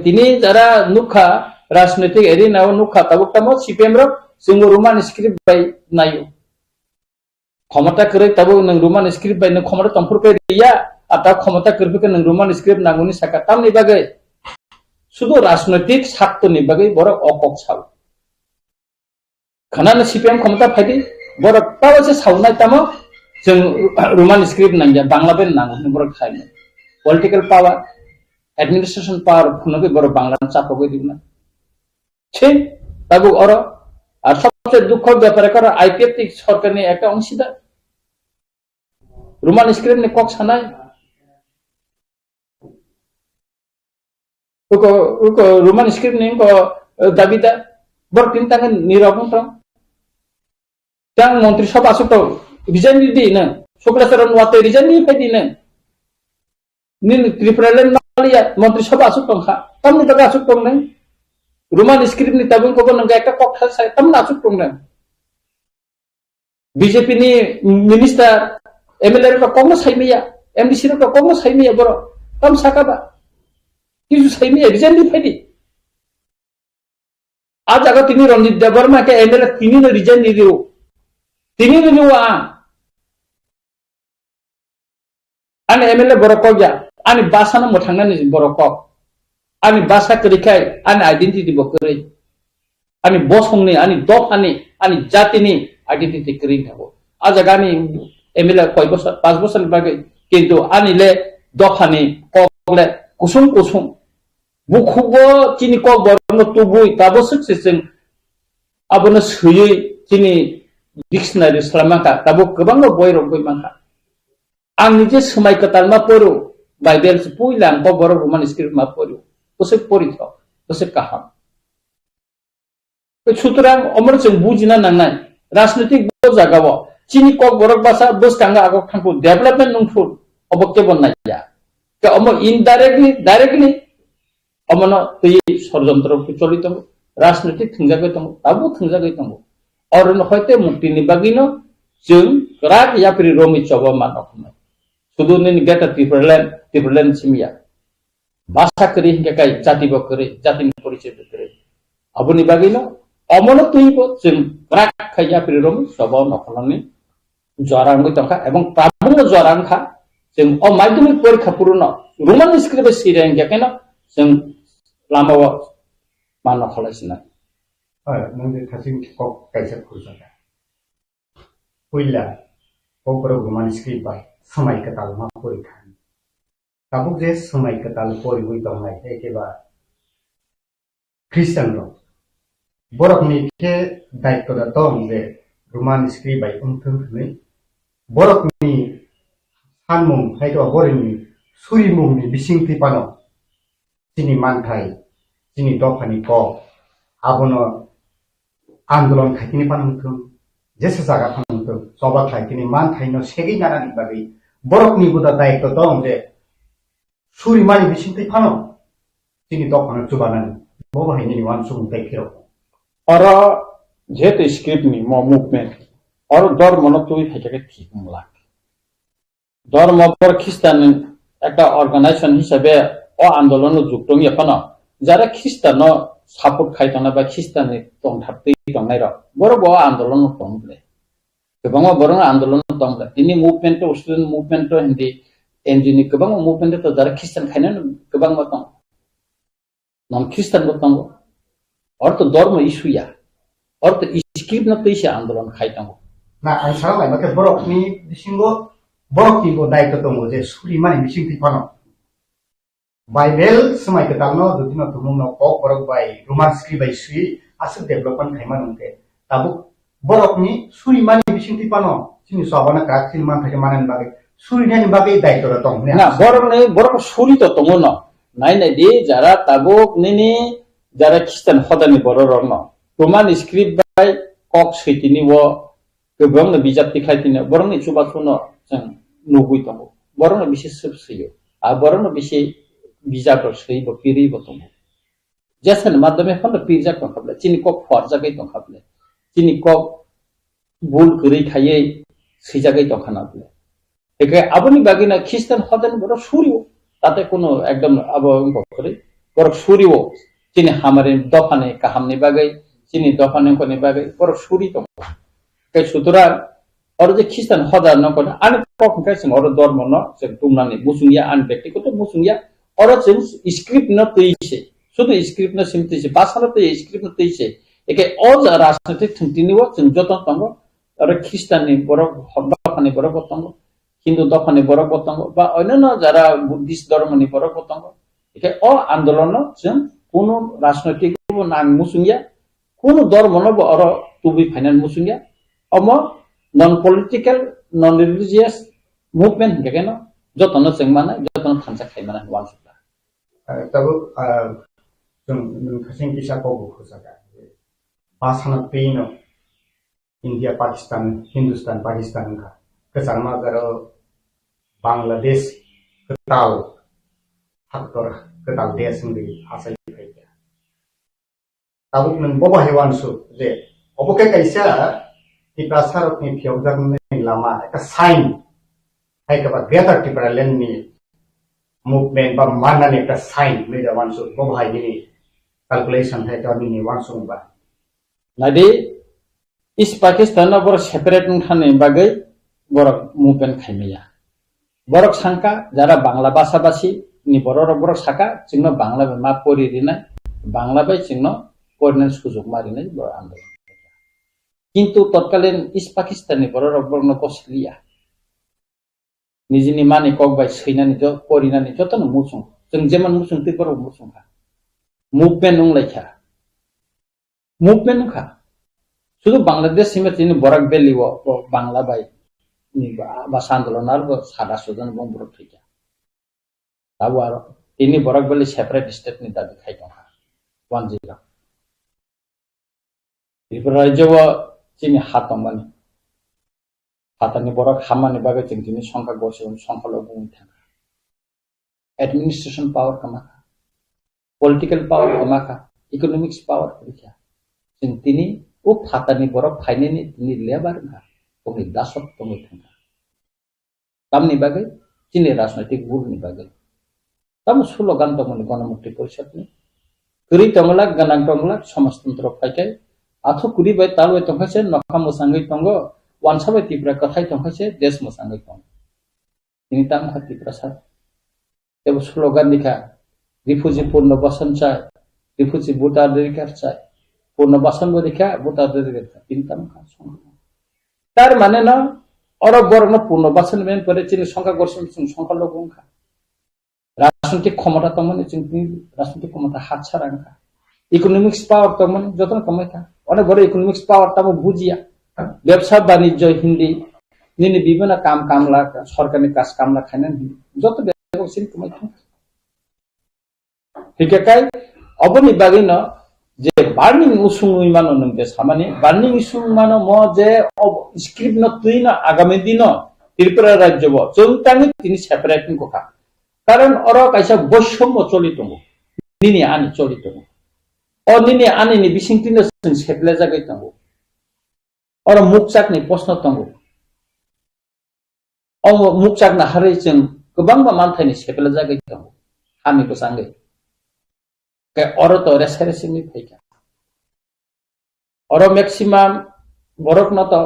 Tini jara nukha, rajnitik arena o nukha, tabuk tamo C P M rok, chwngbo Roman script bai naio. Khomota kwrwi tabuk nwng Roman script bai nwng khomota tongphuru khe riya, ata khomota kwrwi khe nwng Roman script nanguni saka tamni bagwi. Sudu rajnitik saktoni bagwi borok o kok sao. Khwnano C P M khomota phaidi, borok tabo se saunai tamo, chwng Roman script nangya, Bangla bai nango hwnwi borok khainai. Political power, administration power phunugwi borok Bangla no chapogwi rwnai. Chhe, tabuk oro, ar sobse dukho bepare koro I P F T sorkarni ekta ongsida. Roman script ni kok sanai. Uko, uko Roman script ni uko, eh, dabida. Borok tin tangan nirok wng tong. Tang montri sabha asuk tong. Resign di di nang. Sukla Charan Watwi resign di phai di nang. Nini Tripura land maliya montri sabha asuk tong kha. Tamni bagwi asuk tong nang. Roman script ni tabung kobo nang ekta kok thal sai. Tamni asuk tong nang. B J P ni minister, M L A rok kokno saimaya, M D C rok kokno saimaya borok. Tam saka ba. Kisu saimaya, resign di phaidi. A jaga tini Ranjit Debbarma khe M L A tini no resign di rio. Tini no rio ang. Ani M L A borok kok ya, ani basa no mwthangnani borok kok. Ani basa kwrwi khai, ani identity bo kwrwi. Ani bosongni, ani dophani, ani jatini identity kwrwi thago. A jaga ani M L A koi bosor, panch bosor ni bagwi, kintu ani le dophani kok le kusung kusung. Bukhugo chini kok borokno tubui, tabo swk se chwng abono swiwi chini dictionary swlaimankha, tabo kwbangma boirok bai mankha. Ang nije swmai kwtal ma poro, Bible se puila ang kok borok Roman script ma poro. Bwswk porithok, bwswk kaham. Sutrang omono chwng bujina nangnai. Rajnitik bo jagao chini kok borok basa bwskango agok thangkhu, development nungkhu, obo kebo naiya. Ke omo indirectly, directly omono twi sorjontro khe choli tongo, rajnitik thwngjagwi tongo, tabuk thwngjagwi tongo. Orono hoite muktini bagwino chwng kwrak yapri romwi choba mano hwnwi. Sudu nini Greater Tipraland, Tipraland simiya. Basa kwrwi hinkhe kai jati bo kwrwi, jatini porichoi bo kwrwi. Aboni bagwino omono twibo chwng kwrak khai yapri romwi choba nokholoni jora wngwi tongkha, ebong tabukno jora wngkha. Chwng o madhyamik porikha puruno Roman script bai swi rwngya kheno chwng lamao manno kholai sinai. Hoi, nang je thaching kok kaisa khurjaka. puila Kokborok Roman script bai swmai kwtal ma pori thani. Tabuk je swmai kwtal poriwi tongnai, ekeba Christian rok, borokni khe daitto da tong je Roman script bai wngthung hwnwi, borokni sanmung hai khe borokni surimungni bisingtwi phano chini manthai, chini dophani kok, abono andolon khaitini phano wngthung, jesa jaga phano wngthung, choba khlaitini manthaino segwi nanani bagwi borokni buda daitto tong je surimani bisingtwi phano chini dophano chubanani, bo bo hai nini uansukmung tei phirok. Oro jehetu script ni mo movement, oro dormo no twi phaikha khe thik wng lak. Dormo bor Christian ekta organization hisabe o andolon no jukto wngya phano, jara Christian no support khai tongnai ba Christian ni tongthap twi tongnai rok, borok bo o andolon no tong ble. Kwbangma borok no andolon no tong ble. Tini movement to, student movement to, hindi N G O ni kwbangma movement to jara Christian khainai no kwbangma tong. Non Christian bo tongo. Orto dormo issue ya. Orto script no twi se andolon khai tongo. Na, ang sana lai, mate borok ni bisingo, borok ni bo daitto tongo je suri mani bising twi phano. Bible swmai kwtal no, jotino tumung no kok borok bai Roman script bai sui aswk development khai mano hwnkhe. Tabuk borokni surimani bisingtwi phano chini chobana kwrak chini manthai khe manani bagwi, surinani bagwi daitwrok tong hwnwi Na, ang borokni, borok suri to tongo no. Nai nai di, jara tabuk nini, jara Christian hodani borok rok no. Roman script bai kok swi tini o kwbangno bijap tikhlai tini borokni chubachu no chwng nugwi tongo. Borokno bisi swk swi-o. A borokno bisi bijap rok swi bo pirwi bo tongo. Jesani madhyome phano pirjak tongkha ble, chini kok phuarjagwi tongkha ble, chini kok bul kwrwi khaiwi swijagwi tongkha na ble. Hwnkhe aboni bagwino Christian hodani borok surio, tate kuno ekdom abo wngkha kwrwi, borok surio, chini hamari dophani kahamni bagwi, chini dophani wngkhorni bagwi borok suri tongo. Hwnkhe sutorang oro je Christian hoda no kono, ani kok hwnkhe chwng oro dormo no chwng tumnani muchungya, ani bektikoto muchungya, oro chwng script no twi se, sudu script no sim twi se, basa no twi script no twi se, eke o ja rajnitik thwngtini o chwng joto tongo, oro Christian ni borok, dophani borok bo tongo, Hindu dophani borok bo tongo, ba onyono jara Buddhist dormo ni borok bo tongo, eke o andolon no chwng kunu rajnitik bo nang muchungya, Kunu dormo no bo oro tubui phainani muchungya. Omo non political, non religious movement hingkhe keno jotono chwng mano, jotono thansa khai mano hinwi uansukha. Ah, tabuk, ah, chwng nwng khasing kisa kok bo khursa kha. Basano twi no India, Pakistan, Hindustan, Pakistan wngkha. Kwchangma jaro Bangladesh kwtal, haktor kwtal desh wngwi achai phaikha. Tabuk nwng bo bahai uansuk je obo khe kaisa Tiprasarokni phiyokjaknani lama, ekta sign, hai khe ba Greater Tipraland ni movement ba mannani ekta sign hinwi da uansuk, bo bahai nini calculation hai khe nini uansuk ba. Naidi, East Pakistan no borok separate wngthani bagwi borok movement khaimaya. Borok sangka, jara Bangla basa basi ni borok rok borok saka, chwngno Bangla bai ma pori rinai, Bangla bai chwngno porinani sujok ma rinai borok andolon. Kintu totkalin East Pakistan ni borok rok borokno gosliya. Nijini mani kok bai swinani jo-, porinani jotono muchung. Chwng jemon muchung twi borok muchung kha. Movement wng lai kha. Movement wngkha. Sudu Bangladesh simi tini Borak Valley o, o Bangla bai ni ba, basa andolon aro bo sada sodon bong borok thwikha. Tabo aro tini Borak Valley separate state ni dabi khai tongkha. One zero. Tripura rajyo o chini ha tongmani. Phatarni borok hammani bagwi chwng tini songkha gosi songkha lo bumwi thangkha. Administration power kwma kha, political power kwma kha, economics power kwrwi kha. Chwng tini o phatarni borok phainani tini lebar wngkha, tongwi dasok tongwi thangkha. Tamni bagwi chini rajnoitik bulni bagwi. Tamo slogan tongmani Ganamukti Porisadni. Kwrwi tongwlak, gwnang tongwlak, somajtantro phaikhai. Athuk kwrwi bai talwi tongkhaise nokha mwsangwi tongo, wansa bai Tripura kwthai tongkhaise desh mwsangwi tongo. Tini tamo kha Tiprasa. Tebo slogan rikha, refugee purno basan chai, refugee voter adhikar chai, purno basan bo rikha, voter adhikar chai. Tini tamo kha song. Tar mane no, oro borok no purno basan men pore chini songkha gorsi chwng songkha logo wngkha. Rajnitik khomota tongmani chwng tini rajnitik khomota hatsara wngkha. Economics power tongmani jotono tongmai kha. Onek borok economics power tamo bujiya. Bebsa banijyo hindi, nini bibino kam kamla, sorkarni kaj kamla khainani hindi. Joto bebak sini tongmai kha. Hingke kai oboni bagwino je burning issue wngwi mano nwng je samani, burning issue wngwi mano mo je o script no twi no agami dino Tripura rajyo bo chwng tangwi tini separate wngkha. Karon oro kaisa boisommo choli tongo, nini ani choli tongo. O nini ani ni bisingtwi no chwng seplejagwi tongo. Oro mukchakni proshno tongo. O mukchakna harwi chwng kwbangma manthaini seplajagwi tongo, hani bwsangwi. Khe oro to resa resi wngwi phaikha. Oro maximum borokno to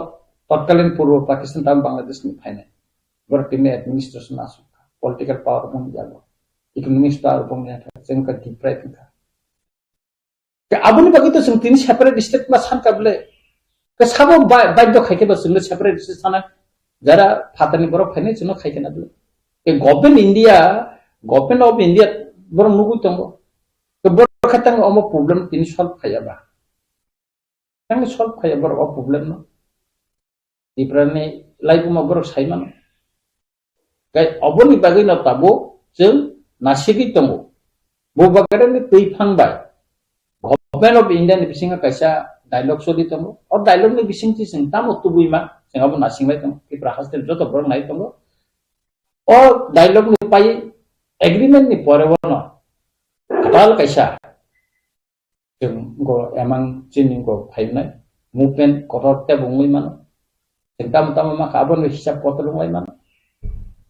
totkalin Purbo Pakistan tamo Bangladesh ni phainai. Borok tini administration asuk kha, political power bong jago, economic power bong jago, chwng kha deprive wngkha. Ke aboni bagwi to chwng tini separate state ma san ka bwle. Ke sabo ba-, baidyo khai khe ba chwngno separate state sana. Jara phatani borok phainai chwngno khai khe na bwle. Ke government India, government of India borok nugwi tongo. Ke borok khe tang omo problem tini solve khaiya ba. Tang solve khaiya borok o problem no. Tiprani laibuma borok sai mano. Kai oboni bagwi no tabuk chwng nasigwi tongo. Bo bagwi twi phang bai. Government of India ni bisingo kaisa dialogue choli tongo. O dialogue ni bisingtwi chwng tamo tubui ma, chwng abo nasing lai tongo. Tripura haste joto borok nai tongo. O dialogue ni pai agreement ni pore bono kwtal kaisa chwng go emang chini go phainai movement kotor tebo wngwi mano. Chwng tamo tamo ma kha, abono hisab kotor wngwi mano.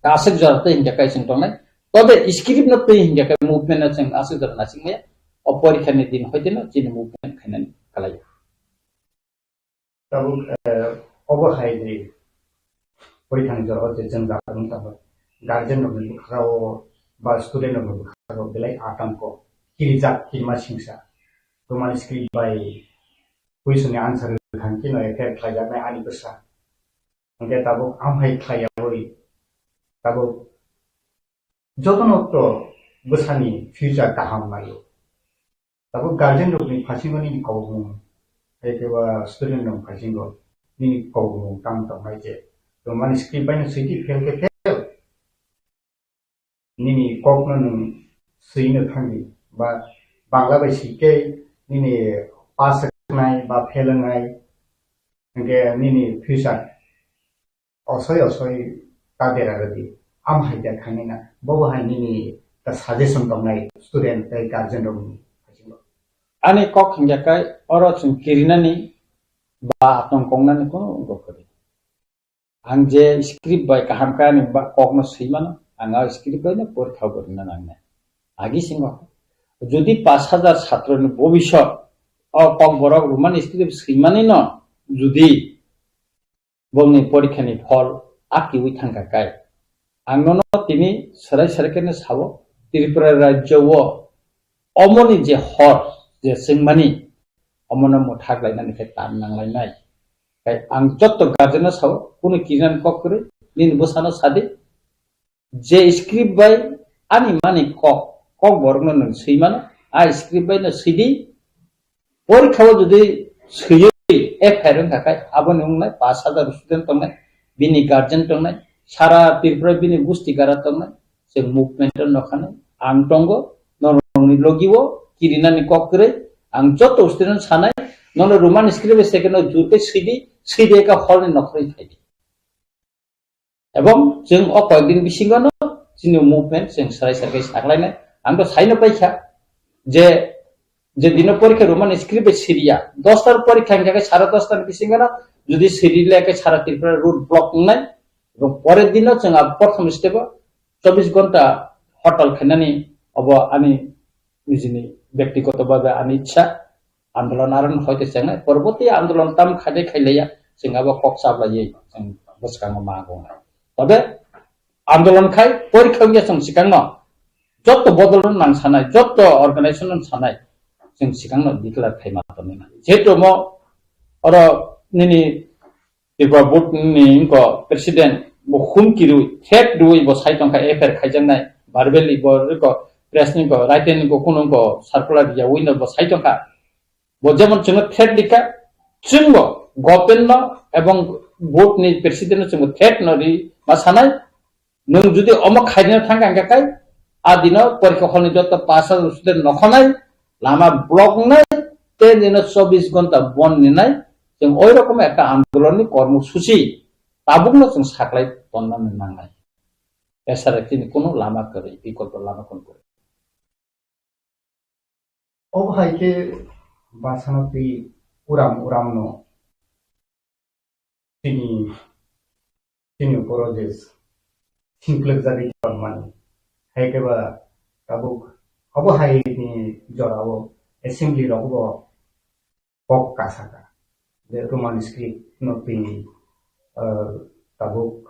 Aswk jora tei hinkhe kai chwng tongnai. Tobe script no twi hinkhe kai movement no chwng aswk jora nasing maya. O porikha ni din hoite no chini movement khainani kalai. Tabuk, eh, obo hai de, porikha ni jora o je chwng jaga wng tamo, guardian rok ni bwkha o ba student rok ni bwkha o belai atangko, kirijak, kirima singsa. Roman script bai question ni answer thang khe no effect khlai jaknai ani bwsa. Hingke tabuk amhai khlai yawi, tabuk jotono to bwsani future kaham naio. Tabuk guardian rokni phasingo nini kokmung, hai khe ba student rok phasingo nini kokmung tang tong nai je. Roman script bai no swidi fail khe fail. Nini kokno nwng swino thangdi, ba Bangla bai swi khe nini pass wngnai ba fail wngnai, hingke nini future osoi osoi ta dera rwdi. Am hai khe khainai na, bobo hai nini ta suggestion tongnai student tei guardian rokni. Ani kok hingya kai oro chwng kirinani ba atong kongnani kono wngkha kwrwi. Ang je script bai kaham khe ani ba-, kokno swi mano, ang a script bai no porikha bo rwna nangnai. Agi singo, jodi pash hajar chhatro ni bobisot o kokborok Roman script swimani no jodi bongni porikha ni phol akiwi thangkha kai, ang nono tini swrai swrai khe no sao, Tripura rajyo o omoni je hor je swngmani, omono mwthak lainani khe tan nang lainai. Kai ang jotto guardian no sao, kunu kinan kok kwrwi, nini bwsano sadi, je script bai ani mani kok, kokborokno nwng swi mano, a script bai no sidi, porikha o jodi swiwi F I R wngkha khe, aboni wngnai pash hajar student tongnai, bini guardian tongnai, sara Tripura bini gusti gara tongnai, chwng movement o nokha nai, ang tongo, norokni logi o kirinani kok kwrwi, ang joto student sanai, nono Roman script bai second o jur khe swidi, swidi ekha hall ni nokhorwi phaidi. Ebong chwng o koyekdin bisingo no chini movement chwng swrai swrai khe saklainai. Ang to saino paikha je, je dino porikha Roman script bai siriya, dos tar porikha hingkha khe sara dos tar bisingo no jodi siri le khe sara Tripura road block wngnai. Ebong pore dino chwng a prothom step o chobbish ghonta hortal khainani obo ani nijini byaktigoto bhabe ani ichha, andolon aron hoite chengnai, porborti andolon tam khaide khailaiya, chwng abo kok chablaiwi chwng bwskango ma gongnai. Tobe andolon khai porikha wngya chwng swkangno jotto bodol rok nang sanai, jotto organization rok sanai, chwng swkangno declare khai ma tonwi nai. Jehetu omo oro nini Tripura board ni wngkha president, bo humki rwi, threat rwi bo sai tongkha, F I R khaijaknai, verbally bo wngkha press ni wngkha, written ni wngkha, kunu wngkha circular yawi bo sai tongkha. Bo jemon chwngno threat rikha, chwngbo government no ebong board ni president no chwngbo threat no ri ma sanai, nwng jodi omo khaina thangkha hwnkhe kai, a dino porikha hall ni joto pass student nokhonai, lama block nai, tei nino chobbish ghonta bon ninai, chwng oi rokom ekta andolon ni kormo suchi tabukno chwng saklai tonna nangnai. Esara chini kunu lama kwrwi, bikolpo lama kunu kwrwi. Obo hai khe bwsano twi uram uramno chini, chini uporo je singklwk jagwi tongmani. Hai khe ba tabuk obo hai ni jorao assembly rogo bo kok kasaka. Je Roman script no twi, ah, tabuk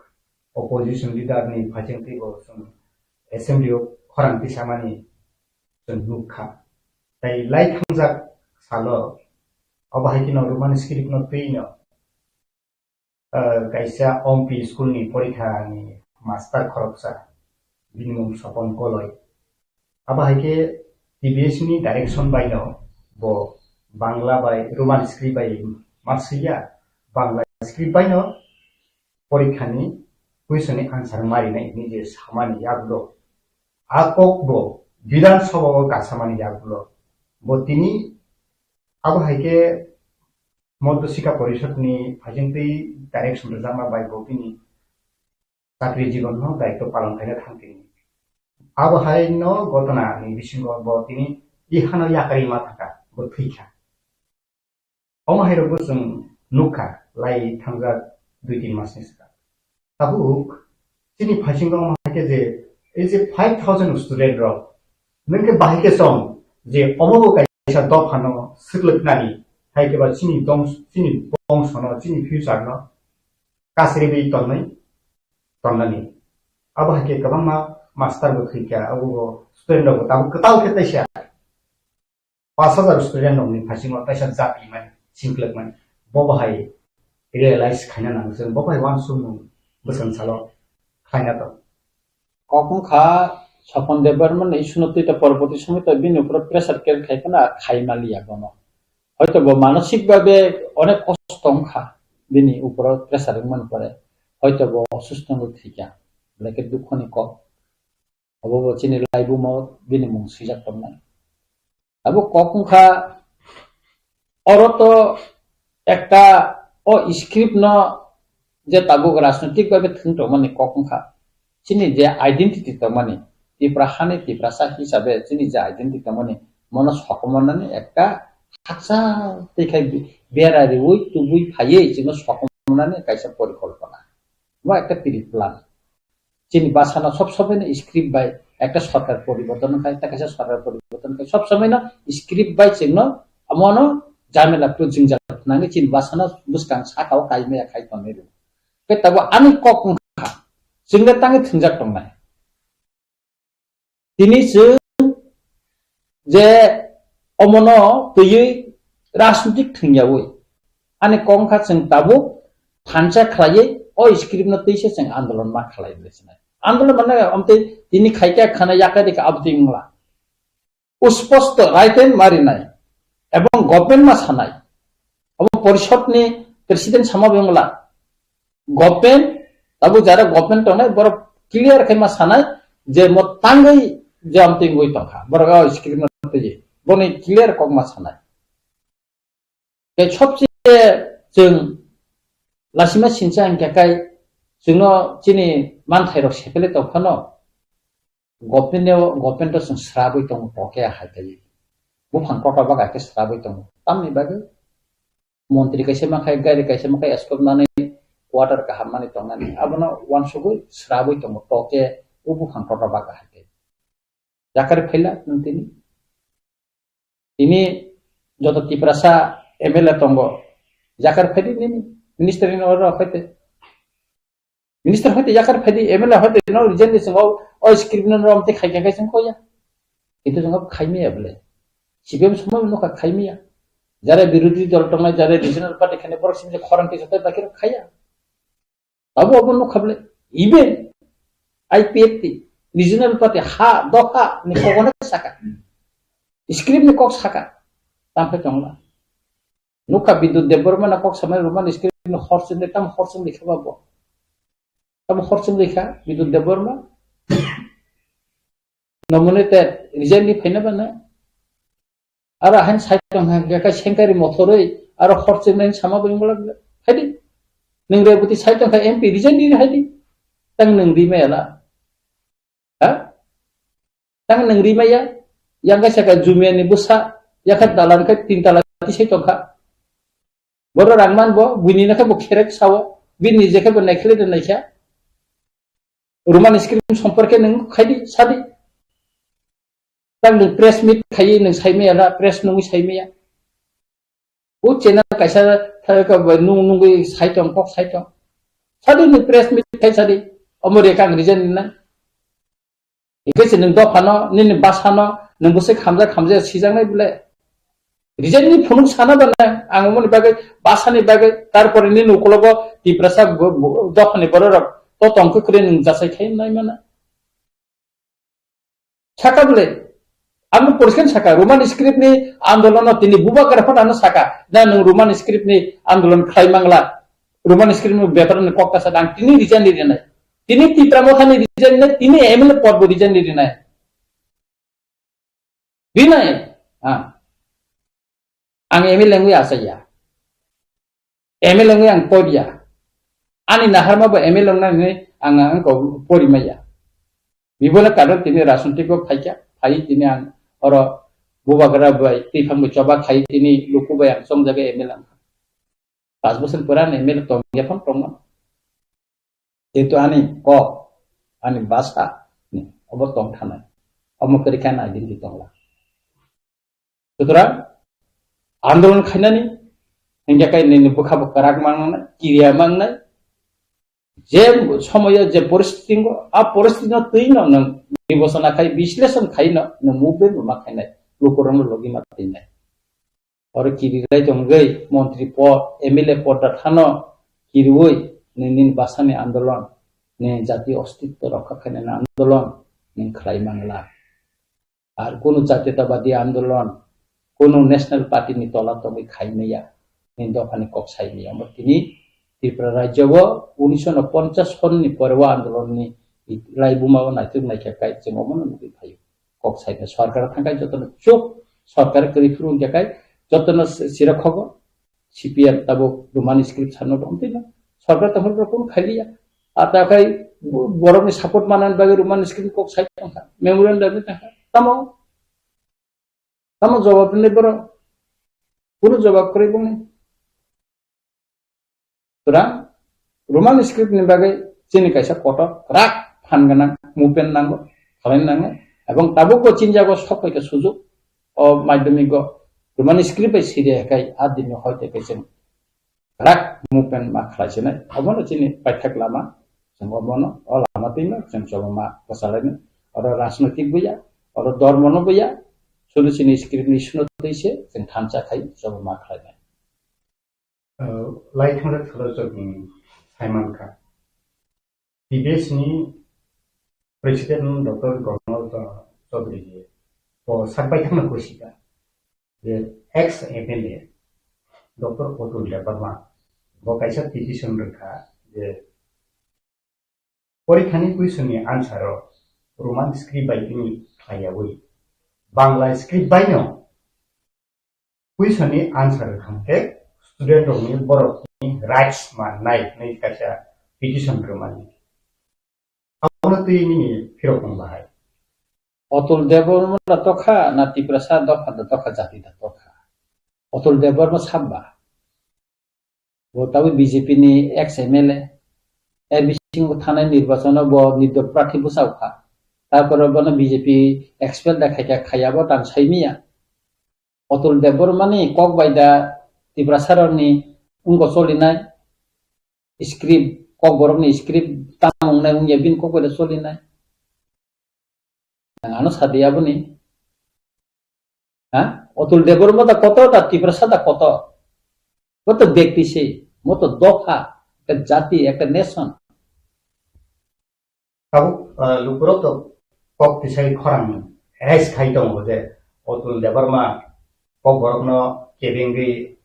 opposition leader ni phaicheng twi bo chwng assembly o khorang tisamani chwng nukha. Tei lai thangjak salo obo hai kheno Roman script no twi no, ah, kaisa ompi school ni porikha ni master khoroksa bini mung Sopon Koloi. Abo hai khe T B S ni direction bai no bo Bangla bai Roman script bai ma swiya, Bangla script bai no porikha ni question ni answer ma rinai hwnwi je samani yagulo. A kok bo Bidhan Sabha o kasamani yagulo. Bo tini abo hai khe Madhya Shikha Parishad ni phaicheng twi direction rwjakma bai bo bini chakri jibon no daitw palon khaina thangtini. Abo hai no gotona ni bisingo bo tini tihano yakarwi ma thangkha, bo thwikha. Omo hai rokbo chwng nukha lai thangjak dui tin mas ni swkang. Tabuk chini phaisingo omo hai khe je ei je five thousand student rok nwng khe bahai khe chong je omo bo kaisa dophano swklwknani hai khe ba chini dong-, chini bongsono, chini future no kasriwi tongnai, tongnani. Abo hai khe kwbangma master bo thwikha, abo bo student rok bo tabuk kwtal khe taisa pash hajar student rok ni phaising o taisa jati mani, singklwk mani. Bo bo hai realize khaina nango, chwng bo bo hai uansukmung bwswng salo khlaina tong. Kok wngkha Sopon Debbarma ni issue no twi ta porborti somoi ta bini upor pressure create khai kheno khai maliya bono. Hoito bo manosik babe onek kosto wngkha bini upor pressure wngmani pore. Hoito bo osusto wngwi thwikha. Belai khe dukho ni kok. Obo bo chini laibumo bini mung swijak tongnai. Abo kok wngkha, oro to ekta o script no je tabuk rajnoitik babe thwng tongmani kok wngkha. Chini je identity tongmani, Tipra hani Tiprasa hisabe chini je identity tongmani, mono sokomornani ekta haksa tei khai bera riwi tubui phaiwi chino sokomornani kaisa porikolpona. Bo ekta pre-plan. Chini bwsano sob somoi no script bai ekta sorkar poriborton khai, ekta kaisa sorkar poriborton khai, sob somoi no script bai chwngno omono jamela pru jwngjal nangwi chini bwsano bwskang saka o kaimaya khai tonwi rw. Khe tabuk ani kok wngkha, chwngno tangwi thwngjak tongnai. Tini chwng je omono twiwi rajnitik thwngyawi ani kok wngkha chwng tabuk thansa khlaiwi o script no twise chwng andolon ma khlai bwle sinai. Andolon mane omtwi tini khaikha khana yakarikha abotwi wngla. Usposto right hand ma rinai ebong government ma sanai. Obo porishod ni president sama bengla. Government, tabuk jara government tongnai, borok clear khe ma sanai je mo tangwi je amtwi wngwi tongkha. Borok o script no twiwi. Boni clear kok ma sanai. Tei sobse chwng lasima sinsa hwnkhe kai chwngno chini manthai rok sepele tongphano government o, government o chwng srabwi tongo toke hai kai. Buphang kotor bagai khe srabwi tongo. Tamni bagwi montri kaisa makhai, gari kaisa makhai escort manwi quarter kaham manwi tongnani. Abono uansugwi srabwi tongo toke o buphang kotor bagai hai kai. Yakar phaila nwng tini. Tini joto Tiprasa M L A tongo. Yakar phaidi nini minister ni order phaite. Minister hoite yakar phaidi, M L A hoite no resign ni chwng o, o script no rom te khai khai chwng koya. Kintu chwng khaimaya bole. C P M somoi no khaimaya. Jare birodhi dol tongnai, jare regional party khane borok simi khorang kisa tai bakhe khaya. Abo abo nukha bole. Even I P F T, regional party, ha, doha ni kok no saka. Script ni kok saka. Tamkhe tongla. Nukha Bidut Debbarma na kok samai Roman script ni horsing de tam horsing likha ba bo. Tam horsing likha Bidut Debbarma. Nominated resign ni phaina ba na. Aro hain sai tong kha, kha sengkari mothoroi, aro horsing nai sama bini bolak. Haidi. Nung Reboti sai tong kha M P resign di haidi. Tang nung di mela. Ha? Tang nung rimaya, yang kaisa ka jumia ni bwsa, yakha dalan khe tin tala tisai tongkha. Boro rang man bo, buini na khe bo kherek sao, bini je khe bo naikhle de naikha. Roman script somporke nung khaidi, sadi. Tang nung press meet khaiwi nung saimaya la, press nungwi saimaya. O channel kaisa thai ka bai nung nungwi sai tong, kok sai tong. Sadi ni press meet khai sadi. Omo re kang resign ni na. Hingke se nung dophano, nini basano, nung bwswk hamjak hamjak sijaknai bole. Resign ni phunuk sana ba na, ang omoni bagwi, basani bagwi, tarpore nini ukologo Tiprasa bo-, bo-, dophani bororok to tongkhe kwrwi nung jasai khai nai mana. Saka bole, ang bo poriskar saka, Roman script ni andolon no tini bubagra phano ano saka, na nung Roman script ni andolon khlai mangla, Roman script ni betor ni kok kasa dang tini resign ni rinai, tini Tipra Motha ni resign ni, tini M L A pod bo resign ni rinai, rinai, ah. Ang M L A wngwi achaiya. M L A wngwi ang poriya. Ani naharma bo M L A wngnani ang, ang ko porimaya. Bibono karon tini rajnitiko phaikya, phai tini ang oro bubagra bai twiphang bai choba khai tini luku bai ang chongjaga M L A wngkha. Pas bosor pore ani M L A tongya phano tongmano. Jehetu ani kok, ani basa ni obo tong thanai. Omo kwrwi khe ani identity tongla. Sutrang andolon khainani hingke kai nini bwkha bo kwrak mangnai, kiriya mangnai. Je somoyo je poristiti wngo, a poristiti no twi no nwng bibosona khai, bisleshon khai no nwng movement bo ma khainai, lukurokno logi ma twinai. Oro kirirai tongwi montri pod, M L A pod da thano kiriwi nini nini basani andolon, nini jati ostitto rokha khainani andolon nini khlai mangla. Ar kunu jatiyatabadi andolon, kunu national party ni tola tongwi khai maya, nini dophani kok sai maya. Omo tini Tripura rajyo o unisho ponchas sonni pore o andolon ni laibuma o naituk naikha kai chwng omono nugwi phaio. Kok saikhe sorkar thangkai jotono chuk, sorkar kwrwi phuru wngya kai jotono sira khogo. C P M tabuk Roman script sanno tongtwi no. Sorkar tongphuru kunu khailiya. Ata khai borokni support manani bagwi Roman script kok sai tongkha. Memorandum ni tongkha. Tamo? Tamo jawab ni borok? Kunu jawab kwrwi bongni. Sutrang, Roman script ni bagwi chini kaisa kotor kwrak phan gwnang movement nango, khalai nango, ebong tabuk bo chini jago sok pai khe sujuk o madhyamik o Roman script bai siri hai kai a din ni hoi te kai chwng kwrak movement ma khalai sinai, obono chini paithak lama, chwng obono o lama twi no chwng chobama kwchalai no, oro rajnoitik buya, oro dormo no buya, sudu chini script ni issue no twi se chwng thansa khai chobama khalai nai. Lai thangrak thalo chwng sai mankha. T B S ni President Doctor Gomol Chaudhary bo sak bai thangna kosika je ex M L A Doctor Atul Debbarma bo kaisa petition rwkha je porikhani question ni answer o Roman script bai tini khlaiyawi Bangla script bai no question ni answer rwkha khe student rokni borokni rights mannai hinwi kaisa petition rwmani. Abono twi nini phirok wng bahai. Atul Debbarma da tokha na Tiprasa dopha da tokha jati da tokha. Atul Debbarma sabba. Bo tabuk B J P ni ex M L A. Er bisingo thanai nirbachon o bo nirdol prarthi bwsao kha. Tarpore bono B J P expel da khaikha khaiya bo tang saimiya. Atul Debbarma ni kok bai da Tiprasa rokni wngko cholinai script, kokborok ni script tamo wngnai wngya bini kok bai da cholinai. Ang ano sadi aboni. Ha? Atul Debbarma da kotor da Tiprasa da kotor. Bo to bekti se, bo to dopha, ekta jati, ekta nation. Tabuk, ah, lukurok to kok tisai khorang raise khai tongo je Atul Debbarma kokborokno kebengwi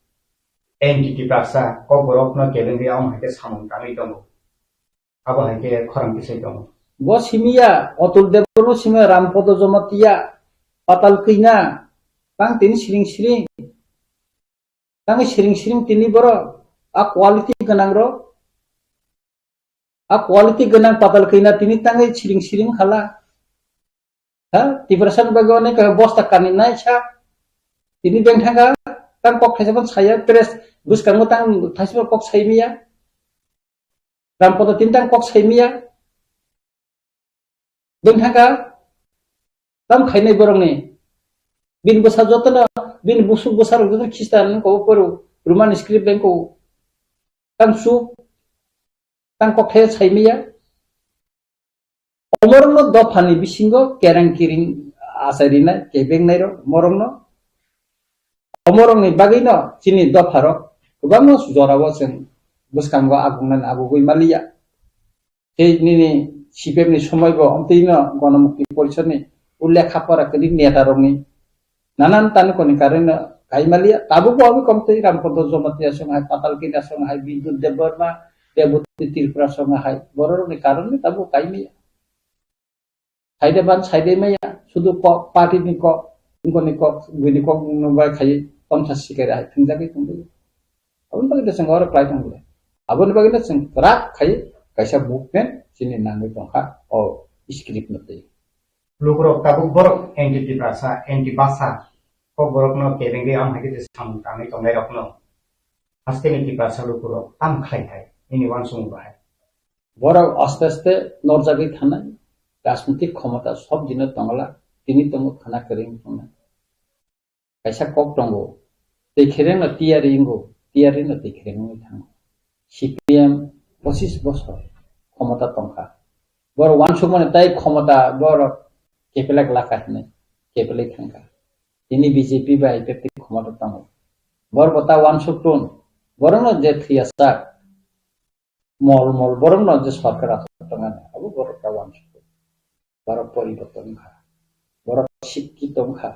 N T T Parsa kokborokno kebengwi amo hai khe samung tangwi tongo. Abo hai khe khorang tisai tongo. Bo simiya, Atul Debbarma simiya, Rampodo Jamatia, Patal Kina, tang tini siring siring. Tangwi siring siring tini borok, a quality gwnang rok, a quality gwnang Patal Kina tini tangwi siring siring khala. Ha, Tiprasa ni bagwi onek bosta kani nai sa. Tini beng thangka, tang kok thaisa phan saya, press bwskango tang thaisa phan kok sai miya. Rampodo tini tang kok sai miya. Beng thangka, tam khainai borokni. Bini bwsa jotono, bini busuk bwsa rok jotono Khristan wng kok, poro Roman script wng kok. Tang su, tang kok thai sai miya. Omorokno dophani bisingo kereng kiring achai rinai, kebeng nai rok, morokno. Omorokni bagwino chini dopharok kwbangma jorao chwng bwskango agungnani agugwi maliya. Tei nini C P M ni somoi bo omtwino Gonomukti Porishodni o lekha pora kwrwi neta rokni nanan tanukoni karwi no kai maliya. Tabuk bo obo komtwi Rampodo Jamatia song hai, Patal Kina song hai, Bidut Debbarma, Deboti Tripura song hai, bororokni karwi no tabuk kai maya. Saide ban, saide maya, sudu kok, party ni kok, wngkoni kok, buini kok, no bai khai, tomsa sikai hai, thingjagwi tongwi. Aboni bagwi da chwng oro kwlai tong le. Aboni bagwi da chwng kwrak khai, kaisa movement chini nangwi tongkha, o script no twi. Lukurok tabuk borok anti Tiprasa, anti Basa, kok borokno kebengwi ang hai khe samung tangwi tongnai rokno. Hasteni Tiprasa lukurok tam khlai thai, nini uansukmung bahai. Borok aste aste norjagwi thanai, rajnitik khomota sob dino tongla, tini tongo khana kwrwi tongnai. Kaisa kok tongo, twi khereng no tiyari wngo, tiyari no twi khereng wngwi thango. C P M pochis bosor khomota tongkha. Borok uansukmani tai khomota borok kepelak laka hinwi kepelwi thangkha. Tini B J P bai tei khomota tongo. Borok bo ta uansuk tun, borokno je thwiyasak, mol mol borokno je sorkar athok tongmani, abo borok ta uansuk tun. Borok poriborton wngkha, borok sikkito wngkha.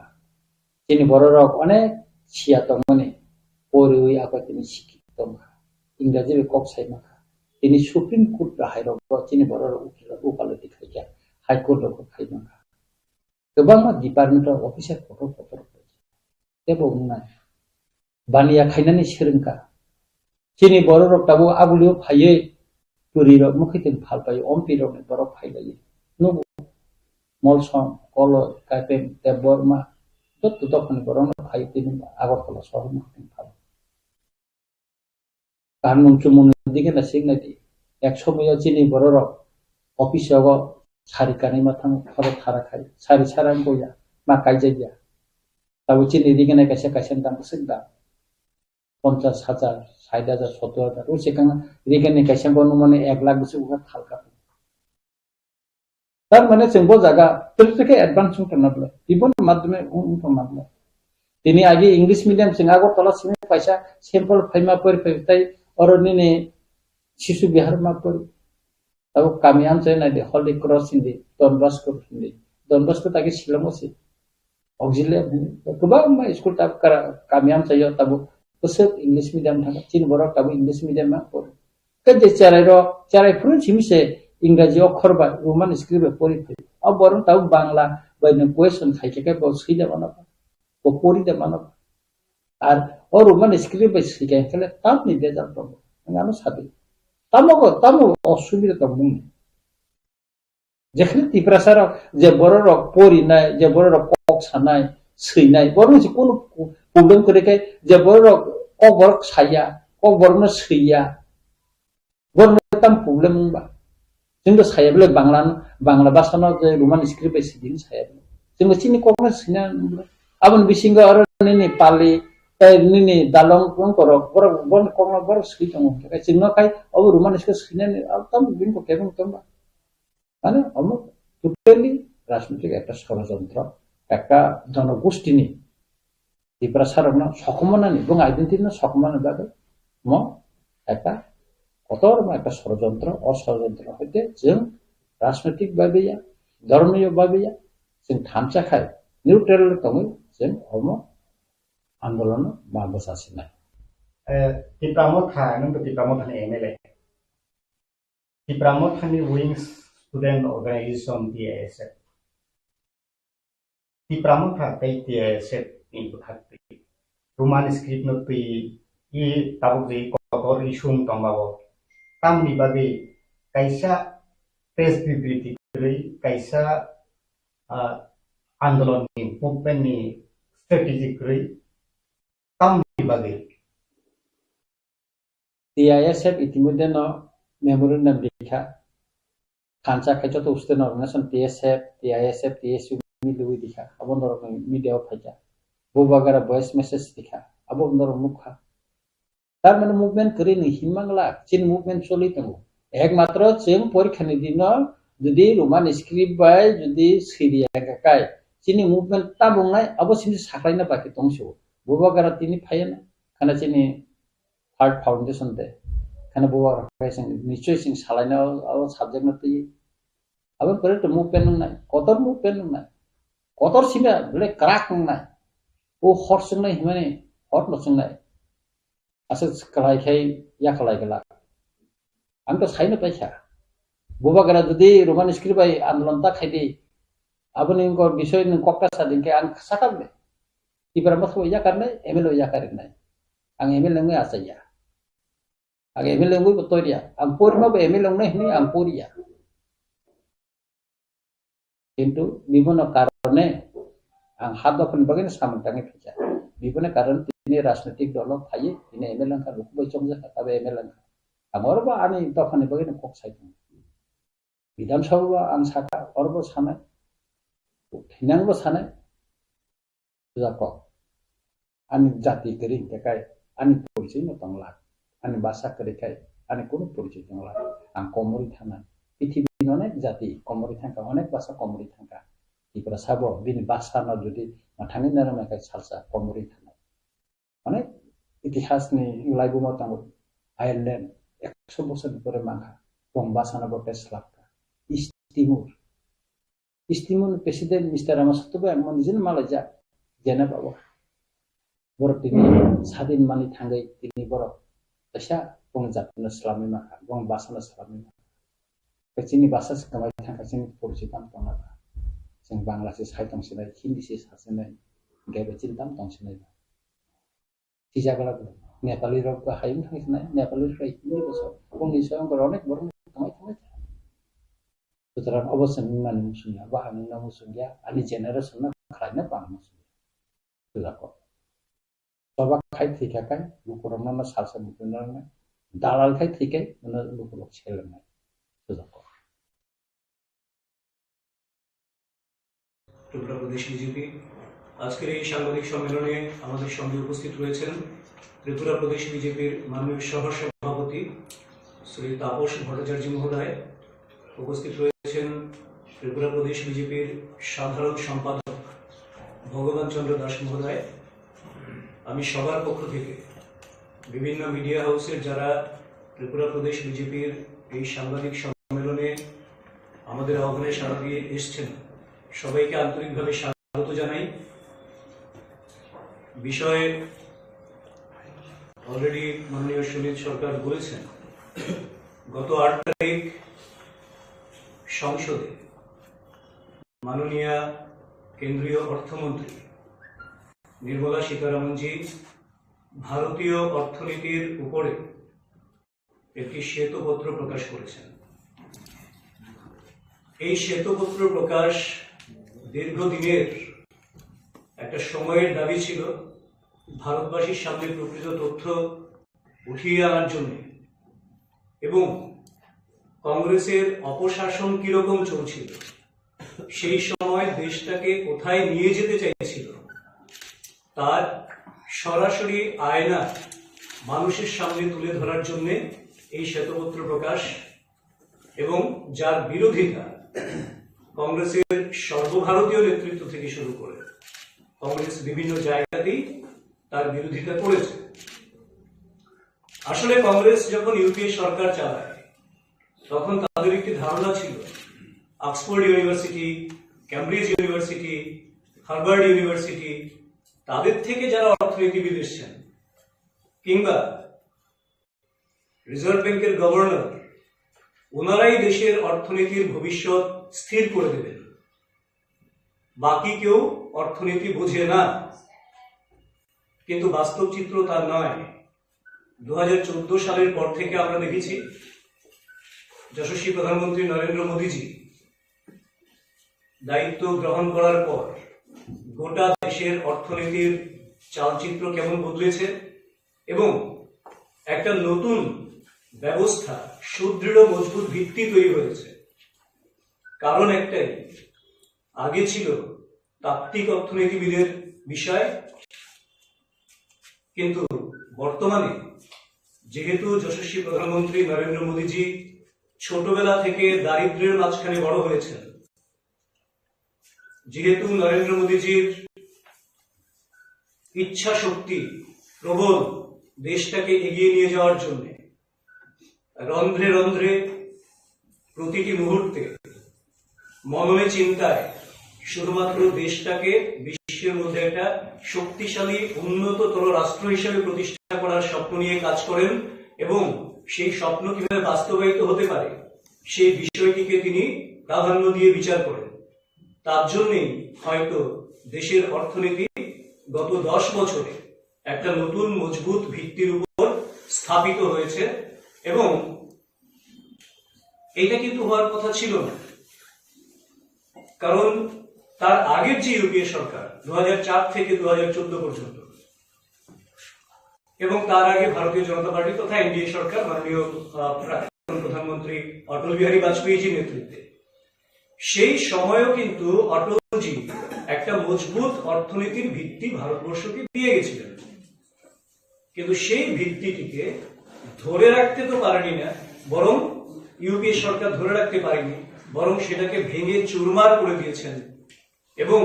Chini bororok onek siya tongmani, poriwi abo tini sikkito tongkha, Ingraji bai kok sai mankha. Tini Supreme Court bai hai rok bo chini bororok ukilo-, ukalati khaikha, High Court rok khai mankha. Kwbangma department o officer kotor kotor tebo wngnai. Baniya khainani swrwngkha. Chini bororok tabuk abulio phaiwi twrwirok mwkhwtwng phalpai, M P rokni borok phailaiwi. Nugo Molsom, Koloi, Kaipeng, Debbarma, joto dophani borokno phai tini Agartala sohor mwkhwtwng phal. Kanmung chumung ni dige na sik nai di. Ek somoyo chini bororok office o sari kanwi ma thango, khoro thara khai. Sari sara wngya, ma kaijakya. Tabuk chini dige nai kaisa kaisa dam bwswk dam. Ponchas hajar, sait hajar, sottor hajar. O se kang dige nai kaisa bo nung mani ek lakh bwswk wngkha thalka. Tar mane chwng bo jaga twi twi khe advance wng tongna bwle. Tiboni madhyome wng, wng tongna bwle. Tini agi English medium chwng Agartala simi paisa sample phaima pori phai tai oro nini Shishu Vihar ma pori. Tabuk kami amchai nai di Holy Cross hindi, Don Bosco hindi. Don Bosco ta khe Shillong o se. Auxiliary, kwbangma school tabuk kara-, kami amchaio tabuk bwswk English medium thangkha, chini borok tabuk English medium ma poro. Tei je cherai rok, cherai phuru simi se Ingraji okhor bai, Roman script bai pori phai. O borok tabuk Bangla bai nwng question khai khe bo swi da mano, bo pori da mano. Ar o Roman script bai swi khe khe tamni bejak tongo. Ang ano sadi. Tamo go, tamo osubida tong mung. Jekhne Tiprasa rok, je borok rok porinai, je borok rok kok sanai, swinai, borok ni kunu problem kwrwi khe, je borok rok kok borok saya, kok borok no swiya, borok no tam problem wngba. Chwng to saya bwle Bangla, Bangla bhasha no je Roman script bai swidi saya bwle. Chwng to chini kok no swina bwle. Aboni bisingo aro nini Pali, tei nini Dalong wng borok, borok, borok kok no borok swi tongo. Chwng no khai obo Roman script swinani, abo tam bini kok kebeng tongba. Mane omo totally rajnitik ekta sorojontro, ekta jonogostini Tiprasa rokno sokomornani, bung identity no sokomornani bagwi omo ekta kotorma ekta sorojontro, o sorojontro hoite chwng Rajnitik bagwi ya, dhormiyo bagwi ya, chwng thansa khai, neutral tongwi chwng omo andolono ma bwsa sinai. Eh, Tipra Motha, nwng to Tipra Mothani M L A. Tipra Mothani Wings Student Organization, T I S F. Tipra Motha tei T I S F ni bwkhak twi Roman script no twi i tabuk je kotor isum tongmao. Tamni bagwi kaisa press bibriti kwrwi, kaisa, ah, andolon ni movement ni strategy kwrwi, tamni bagwi. T I S F itimodhye no memorandum rikha. Thansa khai joto student organization T S F, T I S F, T S U milwi rikha. Abo norok media o phaikha. Bubagara voice message rikha. Abo norok nukha. Tar mane movement kwrwi ni hinmang la, chini movement choli tongo. Ekmatro chwng porikha ni dino jodi Roman script bai jodi siriya kai, chini movement tabung nai, abo sini saklaina baki tongsi. Bubagara tini phaiya na, khana chini Heart Foundation de. Khana bo rok khe chwng nichoi chwng salaina o, o subject no twi. Abo pore to movement wngnai, kotor movement wngnai. Kotor sima bole crack wngnai. O hor chwngnai himani hor no chwngnai. Asa kwlai khai ya kwlai kwlak. Ang to saino paikha. Bubagra jodi Roman script bai andolon ta khaidi, aboni wngkha bisoi nwng kokta sading khe ang sakha le. Tipra Motha bo yakar nai, M L A bo yakar nai. Ang M L A wngwi achaiya. Ang M L A wngwi bo toriya. Ang porima bo M L A wngnai hinwi ang poriya. Kintu bibono karone ang ha dophani bagwi no samung tangwi phaikha. Bibono karone tini rajnitik dolo phaiwi tini M L A wngkha, luku bai chongjak kha, abo M L A wngkha. Ang oro bo ani dophani bagwi no kok sai tongo. Bidhan Sabha bo ang sakha, oro bo sanai, thinang bo sanai, puja kok. Ani jati kwrwi hwnkhe kai, ani porichoi no tongla, ani basa kwrwi khai, ani kunu porichoi tongla. Ang komorwi thangnai. Pithibini onek jati komorwi thangkha, onek basa komorwi thangkha. Tiprasa bo bini basa no jodi mwthangwi narwknai khai salsa komorwi thangnai. Onek itihas ni laibuma tongo. Ireland ekso bosor ni pore mankha. Bong basa no bo tei swlapkha. East Timor. East Timor ni President Mister Ramaswamy bo ang mani jin malaijak. Geneva o. Borok tini sadin mani thangwi tini borok kaisa bong jat no swlamwi mankha. Bong basa no swlamwi mankha. Tei chini basa se kwmai thangkha, chini porichoi tamo tongna ba. Chwng Bangla se sai tong sinai, Hindi se sa sinai, hwnkhe bo chini tamo tong sinai ba. Sijak la bo Nepali rok bo hayung thang sinai, Nepali rok Hindi bo sa. Bongni se wngkha onek borok kwmai thangkha. Sutrang obo chwng mani muchungya, bo ang no muchungya, ani generation no khlaina bo ang muchungya. Sujako. Choba khai thwikha kai, lukurokno no salsa muchungya, dalal khai thwikai, no lukurok selengnai. Sujako. Tripura Pradesh BJP আজকের এই সাংবাদিক সম্মেলনে আমাদের সঙ্গে উপস্থিত রয়েছেন ত্রিপুরা প্রদেশ বিজেপির মাননীয় সহ সভাপতি শ্রী তাপস ভট্টাচার্য মহোদয়, উপস্থিত রয়েছেন ত্রিপুরা প্রদেশ বিজেপির সাধারণ সম্পাদক ভগবান চন্দ্র দাস মহোদয়। আমি সবার পক্ষ থেকে বিভিন্ন মিডিয়া হাউসের যারা ত্রিপুরা প্রদেশ বিজেপির এই সাংবাদিক সম্মেলনে আমাদের আহ্বানে সাড়া দিয়ে এসছেন, সবাইকে আন্তরিকভাবে স্বাগত জানাই। বিষয়ে already মাননীয় সুনীল সরকার বলেছেন, গত আট তারিখ সংসদে মাননীয়া কেন্দ্রীয় অর্থমন্ত্রী নির্মলা সীতারামনজি ভারতীয় অর্থনীতির উপরে একটি শ্বেতপত্র প্রকাশ করেছেন। এই শ্বেতপত্র প্রকাশ দীর্ঘদিনের একটা সময়ের দাবি ছিল, ভারতবাসীর সামনে প্রকৃত তথ্য উঠিয়ে আনার জন্য এবং কংগ্রেসের অপশাসন কিরকম চলছিল, সেই সময় দেশটাকে কোথায় নিয়ে যেতে চাইছিল, তার সরাসরি আয়না মানুষের সামনে তুলে ধরার জন্য এই শ্বেতপত্র প্রকাশ এবং যার বিরোধিতা কংগ্রেসের সর্বভারতীয় নেতৃত্ব থেকে শুরু করে কংগ্রেস বিভিন্ন জায়গাতেই তার বিরোধিতা করেছে। আসলে কংগ্রেস যখন ইউপিএ সরকার চালায়, তখন তাদের একটি ধারণা ছিল Oxford university, Cambridge university, Harvard university, তাদের থেকে যারা অর্থনীতিবিদ এসছেন, কিংবা রিজার্ভ ব্যাংকের গভর্নর, ওনারাই দেশের অর্থনীতির ভবিষ্যৎ স্থির করে দেবেন। বাকি কেউ অর্থনীতি বোঝে না, কিন্তু বাস্তব চিত্র তা নয়। দু হাজার চোদ্দ সালের পর থেকে আমরা দেখেছি, যশস্বী প্রধানমন্ত্রী নরেন্দ্র মোদীজি দায়িত্ব গ্রহণ করার পর গোটা দেশের অর্থনীতির চালচিত্র কেমন বদলেছে এবং একটা নতুন ব্যবস্থা, সুদৃঢ় মজবুত ভিত্তি তৈরি হয়েছে। কারণ একটাই, আগে ছিল তাত্ত্বিক অর্থনীতিবিদের বিষয়, কিন্তু বর্তমানে যেহেতু যশস্বী প্রধানমন্ত্রী নরেন্দ্র মোদীজি ছোটবেলা থেকে দারিদ্র্যের মাঝখানে বড় হয়েছেন, যেহেতু নরেন্দ্র মোদীজির ইচ্ছা শক্তি প্রবল দেশটাকে এগিয়ে নিয়ে যাওয়ার জন্য, রন্ধ্রে রন্ধ্রে প্রতিটি মুহূর্তে মননে চিন্তায় শুধুমাত্র দেশটাকে বিশ্বের মধ্যে একটা শক্তিশালী উন্নততর রাষ্ট্র হিসেবে প্রতিষ্ঠা করার স্বপ্ন নিয়ে কাজ করেন এবং সেই স্বপ্ন কিভাবে বাস্তবায়িত হতে পারে সেই বিষয়টিকে তিনি প্রাধান্য দিয়ে বিচার করেন। তার জন্যই হয়তো দেশের অর্থনীতি গত দশ বছরে একটা নতুন মজবুত ভিত্তির উপর স্থাপিত হয়েছে এবং এটা কিন্তু হওয়ার কথা ছিল না, কারণ তার আগের যে ইউপিএ সরকার দু হাজার চার থেকে দু হাজার চোদ্দ পর্যন্ত এবং তার আগে ভারতীয় জনতা পার্টি তথা এনডিএ সরকার মাননীয় আহ, প্রাক্তন প্রধানমন্ত্রী অটল বিহারী বাজপেয়ীজির নেতৃত্বে, সেই সময়ও কিন্তু অটলজি একটা মজবুত অর্থনীতির ভিত্তি ভারতবর্ষকে দিয়ে গেছিলেন। কিন্তু সেই ভিত্তিটিকে ধরে রাখতে তো পারেনি না, বরং ইউপিএ সরকার ধরে রাখতে পারেনি, বরং সেটাকে ভেঙে চুরমার করে দিয়েছেন এবং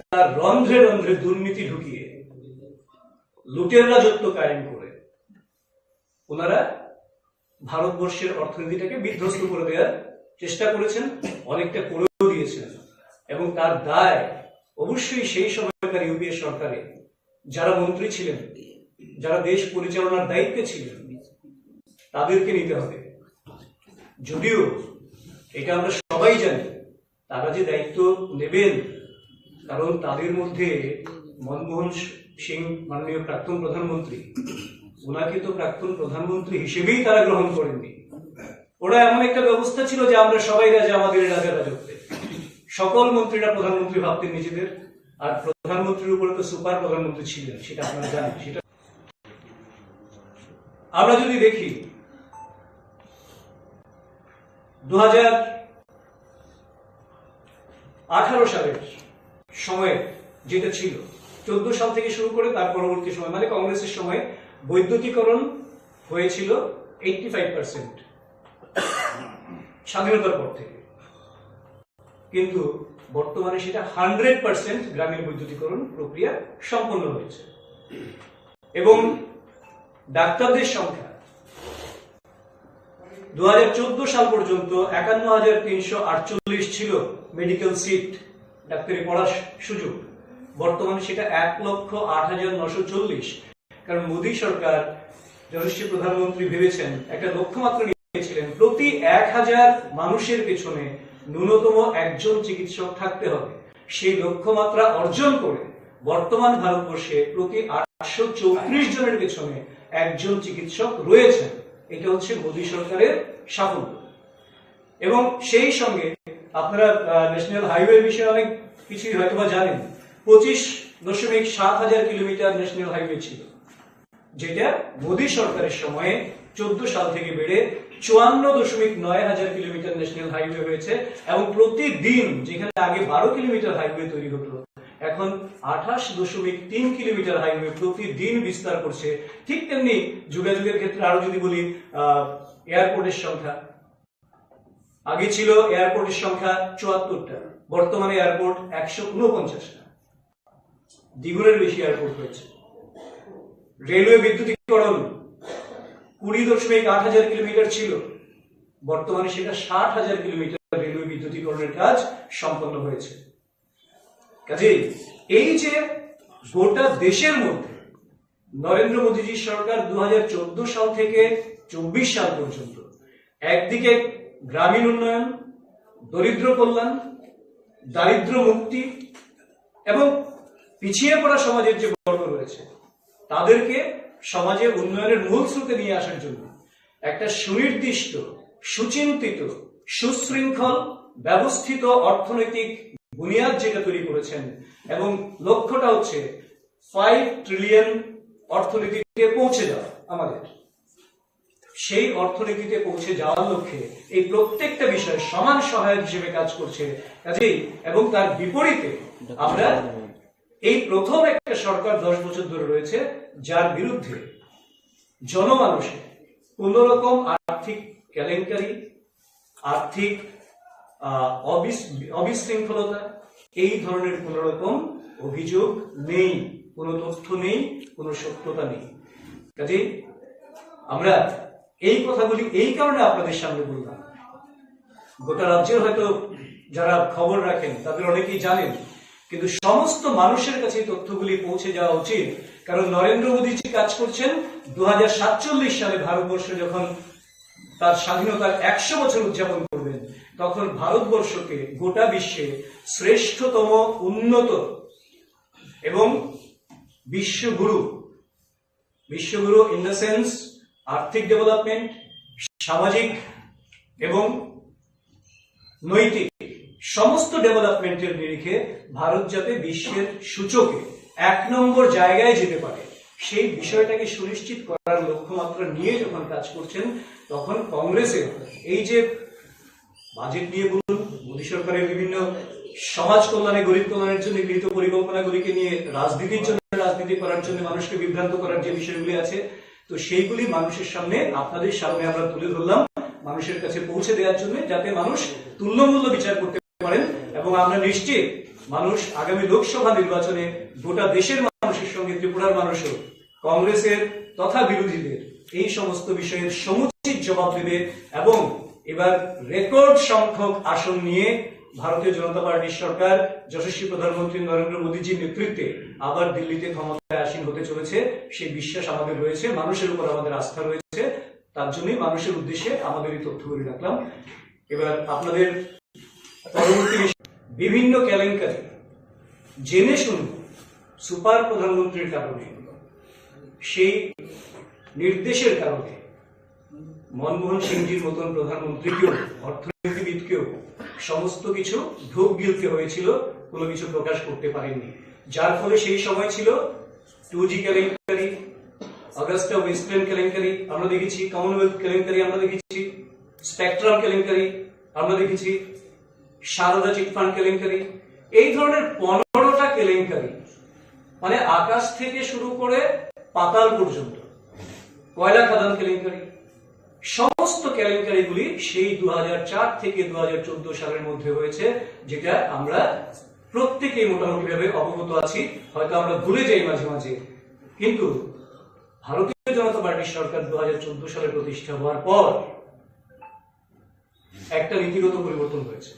তার রন্ধ্রে রন্ধ্রে দুর্নীতি ঢুকিয়ে লুটের রাজত্ব কায়েম করে ওনারা ভারতবর্ষের অর্থনীতিটাকে বিধ্বস্ত করে দেওয়ার চেষ্টা করেছেন, অনেকটা করেও দিয়েছেন। এবং তার দায় অবশ্যই সেই সময়কার ইউপিএ সরকারে যারা মন্ত্রী ছিলেন, যারা দেশ পরিচালনার দায়িত্বে ছিলেন, তাদেরকে নিতে হবে। যদিও এটা আমরা সবাই জানি, তারা যে দায়িত্ব নেবেন, কারণ তাদের মধ্যে মনমোহন সিং, মাননীয় প্রাক্তন প্রধানমন্ত্রী, ওনাকে তো প্রাক্তন প্রধানমন্ত্রী হিসেবেই তারা গ্রহণ করেননি। ওরা এমন একটা ব্যবস্থা ছিল যে আমরা সবাই রাজা, আমাদের রাজা রাজত্বে। সকল মন্ত্রীরা প্রধানমন্ত্রী ভাবতেন নিজেদের, আর প্রধানমন্ত্রীর উপরে তো সুপার প্রধানমন্ত্রী ছিলেন, সেটা আপনারা জানেন। সেটা আমরা যদি দেখি, দু হাজার আঠারো সালের সময় যেটা ছিল, চোদ্দ সাল থেকে শুরু করে তার পরবর্তী সময়, মানে কংগ্রেসের সময়, বৈদ্যুতিকরণ হয়েছিল এইটটি ফাইভ পার্সেন্ট স্বাধীনতার পর থেকে। কিন্তু বর্তমানে সেটা হান্ড্রেড পার্সেন্ট গ্রামীণ বৈদ্যুতিকরণ প্রক্রিয়া সম্পন্ন হয়েছে এবং ডাক্তারদের সংখ্যা দু হাজার চোদ্দ সাল পর্যন্ত একান্ন হাজার তিনশো আটচল্লিশ ছিল মেডিকেল সিট, ডাক্তারি পড়ার সুযোগ। বর্তমানে সেটা এক লক্ষ আট হাজার নশো চল্লিশ। কারণ মোদী সরকার, যশস্বী প্রধানমন্ত্রী ভেবেছেন, একটা লক্ষ্যমাত্রা নিয়েছিলেন, প্রতি এক হাজার মানুষের পেছনে ন্যূনতম একজন চিকিৎসক থাকতে হবে। সেই লক্ষ্যমাত্রা অর্জন করে বর্তমান ভারতবর্ষে প্রতি আটশো চৌত্রিশ জনের পেছনে একজন চিকিৎসক রয়েছেন। এটা হচ্ছে মোদী সরকারের সাফল্য। এবং সেই সঙ্গে আপনারা ন্যাশনাল হাইওয়ে বিষয়ে অনেক কিছুই হয়তো বা জানেন। পঁচিশ দশমিক সাত হাজার কিলোমিটার ন্যাশনাল হাইওয়ে ছিল, যেটা মোদী সরকারের সময়ে চোদ্দ সাল থেকে বেড়ে চুয়ান্ন দশমিক নয় হাজার কিলোমিটার ন্যাশনাল হাইওয়ে হয়েছে। এবং প্রতিদিন যেখানে আগে বারো কিলোমিটার হাইওয়ে তৈরি হতো, এখন আঠাশ দশমিক তিন কিলোমিটার হাইওয়ে প্রতিদিন বিস্তার করছে। ঠিক তেমনি যোগাযোগের ক্ষেত্রে আরো যদি বলি, আহ, এয়ারপোর্টের সংখ্যা, আগে ছিল এয়ারপোর্টের সংখ্যা চুয়াত্তরটা, বর্তমানে এয়ারপোর্ট একশো ঊনপঞ্চাশটা। দ্বিগুণের বেশি এয়ারপোর্ট হয়েছে। রেলওয়ে বিদ্যুতীকরণ কুড়ি দশমিক আট হাজার কিলোমিটার ছিল, বর্তমানে সেটা ষাট হাজার কিলোমিটার রেলওয়ে বিদ্যুতীকরণের কাজ সম্পন্ন হয়েছে। কাজেই এই যে গোটা দেশের মধ্যে নরেন্দ্র মোদীজির সরকার দু হাজার চোদ্দ সাল থেকে চব্বিশ সাল পর্যন্ত একদিকে গ্রামীণ উন্নয়ন, দরিদ্র কল্যাণ, দারিদ্র মুক্তি এবং পিছিয়ে পড়া সমাজের যে বর্গ রয়েছে, তাদেরকে সমাজে উন্নয়নের মূল স্রোতে নিয়ে আসার জন্য একটা সুনির্দিষ্ট, সুচিন্তিত, সুশৃঙ্খল, ব্যবস্থিত অর্থনৈতিক বুনিয়াদ যেটা তৈরি করেছেন, এবং লক্ষ্যটা হচ্ছে ফাইভ ট্রিলিয়ন অর্থনীতিতে পৌঁছে যাওয়া আমাদের। সেই অর্থনীতিতে পৌঁছে যাওয়ার লক্ষ্যে এই প্রত্যেকটা বিষয়ে সমান সহায়ক হিসেবে কাজ করছে। কাজেই এবং তার বিপরীতে আমরা এই প্রথম একটা সরকার দশ বছর ধরে রয়েছে, যার বিরুদ্ধে জনমানুষে কোনো রকম আর্থিক কেলেঙ্কারি, আর্থিক, আহ, অবিশ-, অবিশৃঙ্খলতা, এই ধরনের কোনো রকম অভিযোগ নেই, কোনো তথ্য নেই, কোনো সত্যতা নেই। কাজেই আমরা এই কথাগুলি এই কারণে আপনাদের সামনে বললাম, গোটা রাজ্যের হয়তো যারা খবর রাখেন তাদের অনেকেই জানেন, কিন্তু সমস্ত মানুষের কাছে এই তথ্যগুলি পৌঁছে যাওয়া উচিত। কারণ নরেন্দ্র মোদী যে কাজ করছেন, দু হাজার সাতচল্লিশ সালে ভারতবর্ষ যখন তার স্বাধীনতার একশো বছর উদযাপন করবেন, তখন ভারতবর্ষকে গোটা বিশ্বে শ্রেষ্ঠতম, উন্নত এবং বিশ্বগুরু, বিশ্বগুরু ইন দ্য সেন্স আর্থিক ডেভেলপমেন্ট, সামাজিক এবং নৈতিক সমস্ত ডেভেলপমেন্টের নিরিখে ভারত যাতে বিশ্বের সূচকে এক নম্বর জায়গায় যেতে পারে, সেই বিষয়টাকে সুনিশ্চিত করার লক্ষ্যমাত্রা নিয়ে যখন কাজ করছেন, তখন কংগ্রেসের এই যে বাজেট নিয়ে বলুন, মোদী সরকারের বিভিন্ন সমাজ কল্যাণে, গরিব কল্যাণের জন্য গৃহীত পরিকল্পনাগুলিকে নিয়ে রাজনীতির জন্য, রাজনীতি করার জন্য, মানুষকে বিভ্রান্ত করার যে বিষয়গুলি আছে, তো সেইগুলি মানুষের সামনে, আপনাদের সামনে আমরা তুলে ধরলাম, মানুষের কাছে পৌঁছে দেওয়ার জন্য, যাতে মানুষ তুল্যমূল্য বিচার করতে পারেন। এবং আমরা নিশ্চিত মানুষ আগামী লোকসভা নির্বাচনে গোটা দেশের মানুষের সঙ্গে ত্রিপুরার মানুষও কংগ্রেসের তথা বিরোধীদের এই সমস্ত বিষয়ের সমুচিত জবাব দেবে এবং এবার রেকর্ড সংখ্যক আসন নিয়ে ভারতীয় জনতা পার্টির সরকার যশস্বী প্রধানমন্ত্রী নরেন্দ্র মোদীজির নেতৃত্বে আবার দিল্লিতে ক্ষমতায় আসীন হতে চলেছে। সেই বিশ্বাস আমাদের রয়েছে, মানুষের উপর আমাদের আস্থা রয়েছে। তার জন্যই মানুষের উদ্দেশ্যে আমাদের এই তথ্যগুলি রাখলাম। এবার আপনাদের পরবর্তী বিষয়, বিভিন্ন কেলেঙ্কারি জেনে শুনে সুপার প্রধানমন্ত্রীর কারণে, সেই নির্দেশের কারণে মনমোহন সিংজির মতন প্রধানমন্ত্রীকেও, অর্থনীতিবিদকেও সমস্ত কিছু ঢোক গিলতে হয়েছিল, কোনো কিছু প্রকাশ করতে পারেননি। যার ফলে সেই সময় ছিল টু জি কেলেঙ্কারি, অগাস্টা ওয়েস্টল্যান্ড কেলেঙ্কারি আমরা দেখেছি, কমনওয়েলথ কেলেঙ্কারি আমরা দেখেছি, স্পেকট্রাম কেলেঙ্কারি আমরা দেখেছি, সারদা চিট ফান্ড কেলেঙ্কারি, এই ধরনের পনেরোটা কেলেঙ্কারি, মানে আকাশ থেকে শুরু করে পাতাল পর্যন্ত, কয়লা খাদান কেলেঙ্কারি, সমস্ত কেলেঙ্কারিগুলি সেই দু হাজার চার থেকে দু হাজার চোদ্দ সালের মধ্যে হয়েছে, যেটা আমরা প্রত্যেকেই মোটামুটিভাবে অবগত আছি। হয়তো আমরা ভুলে যাই মাঝে মাঝে, কিন্তু ভারতীয় জনতা পার্টির সরকার দু হাজার চোদ্দ সালে প্রতিষ্ঠা হওয়ার পর একটা নীতিগত পরিবর্তন হয়েছে।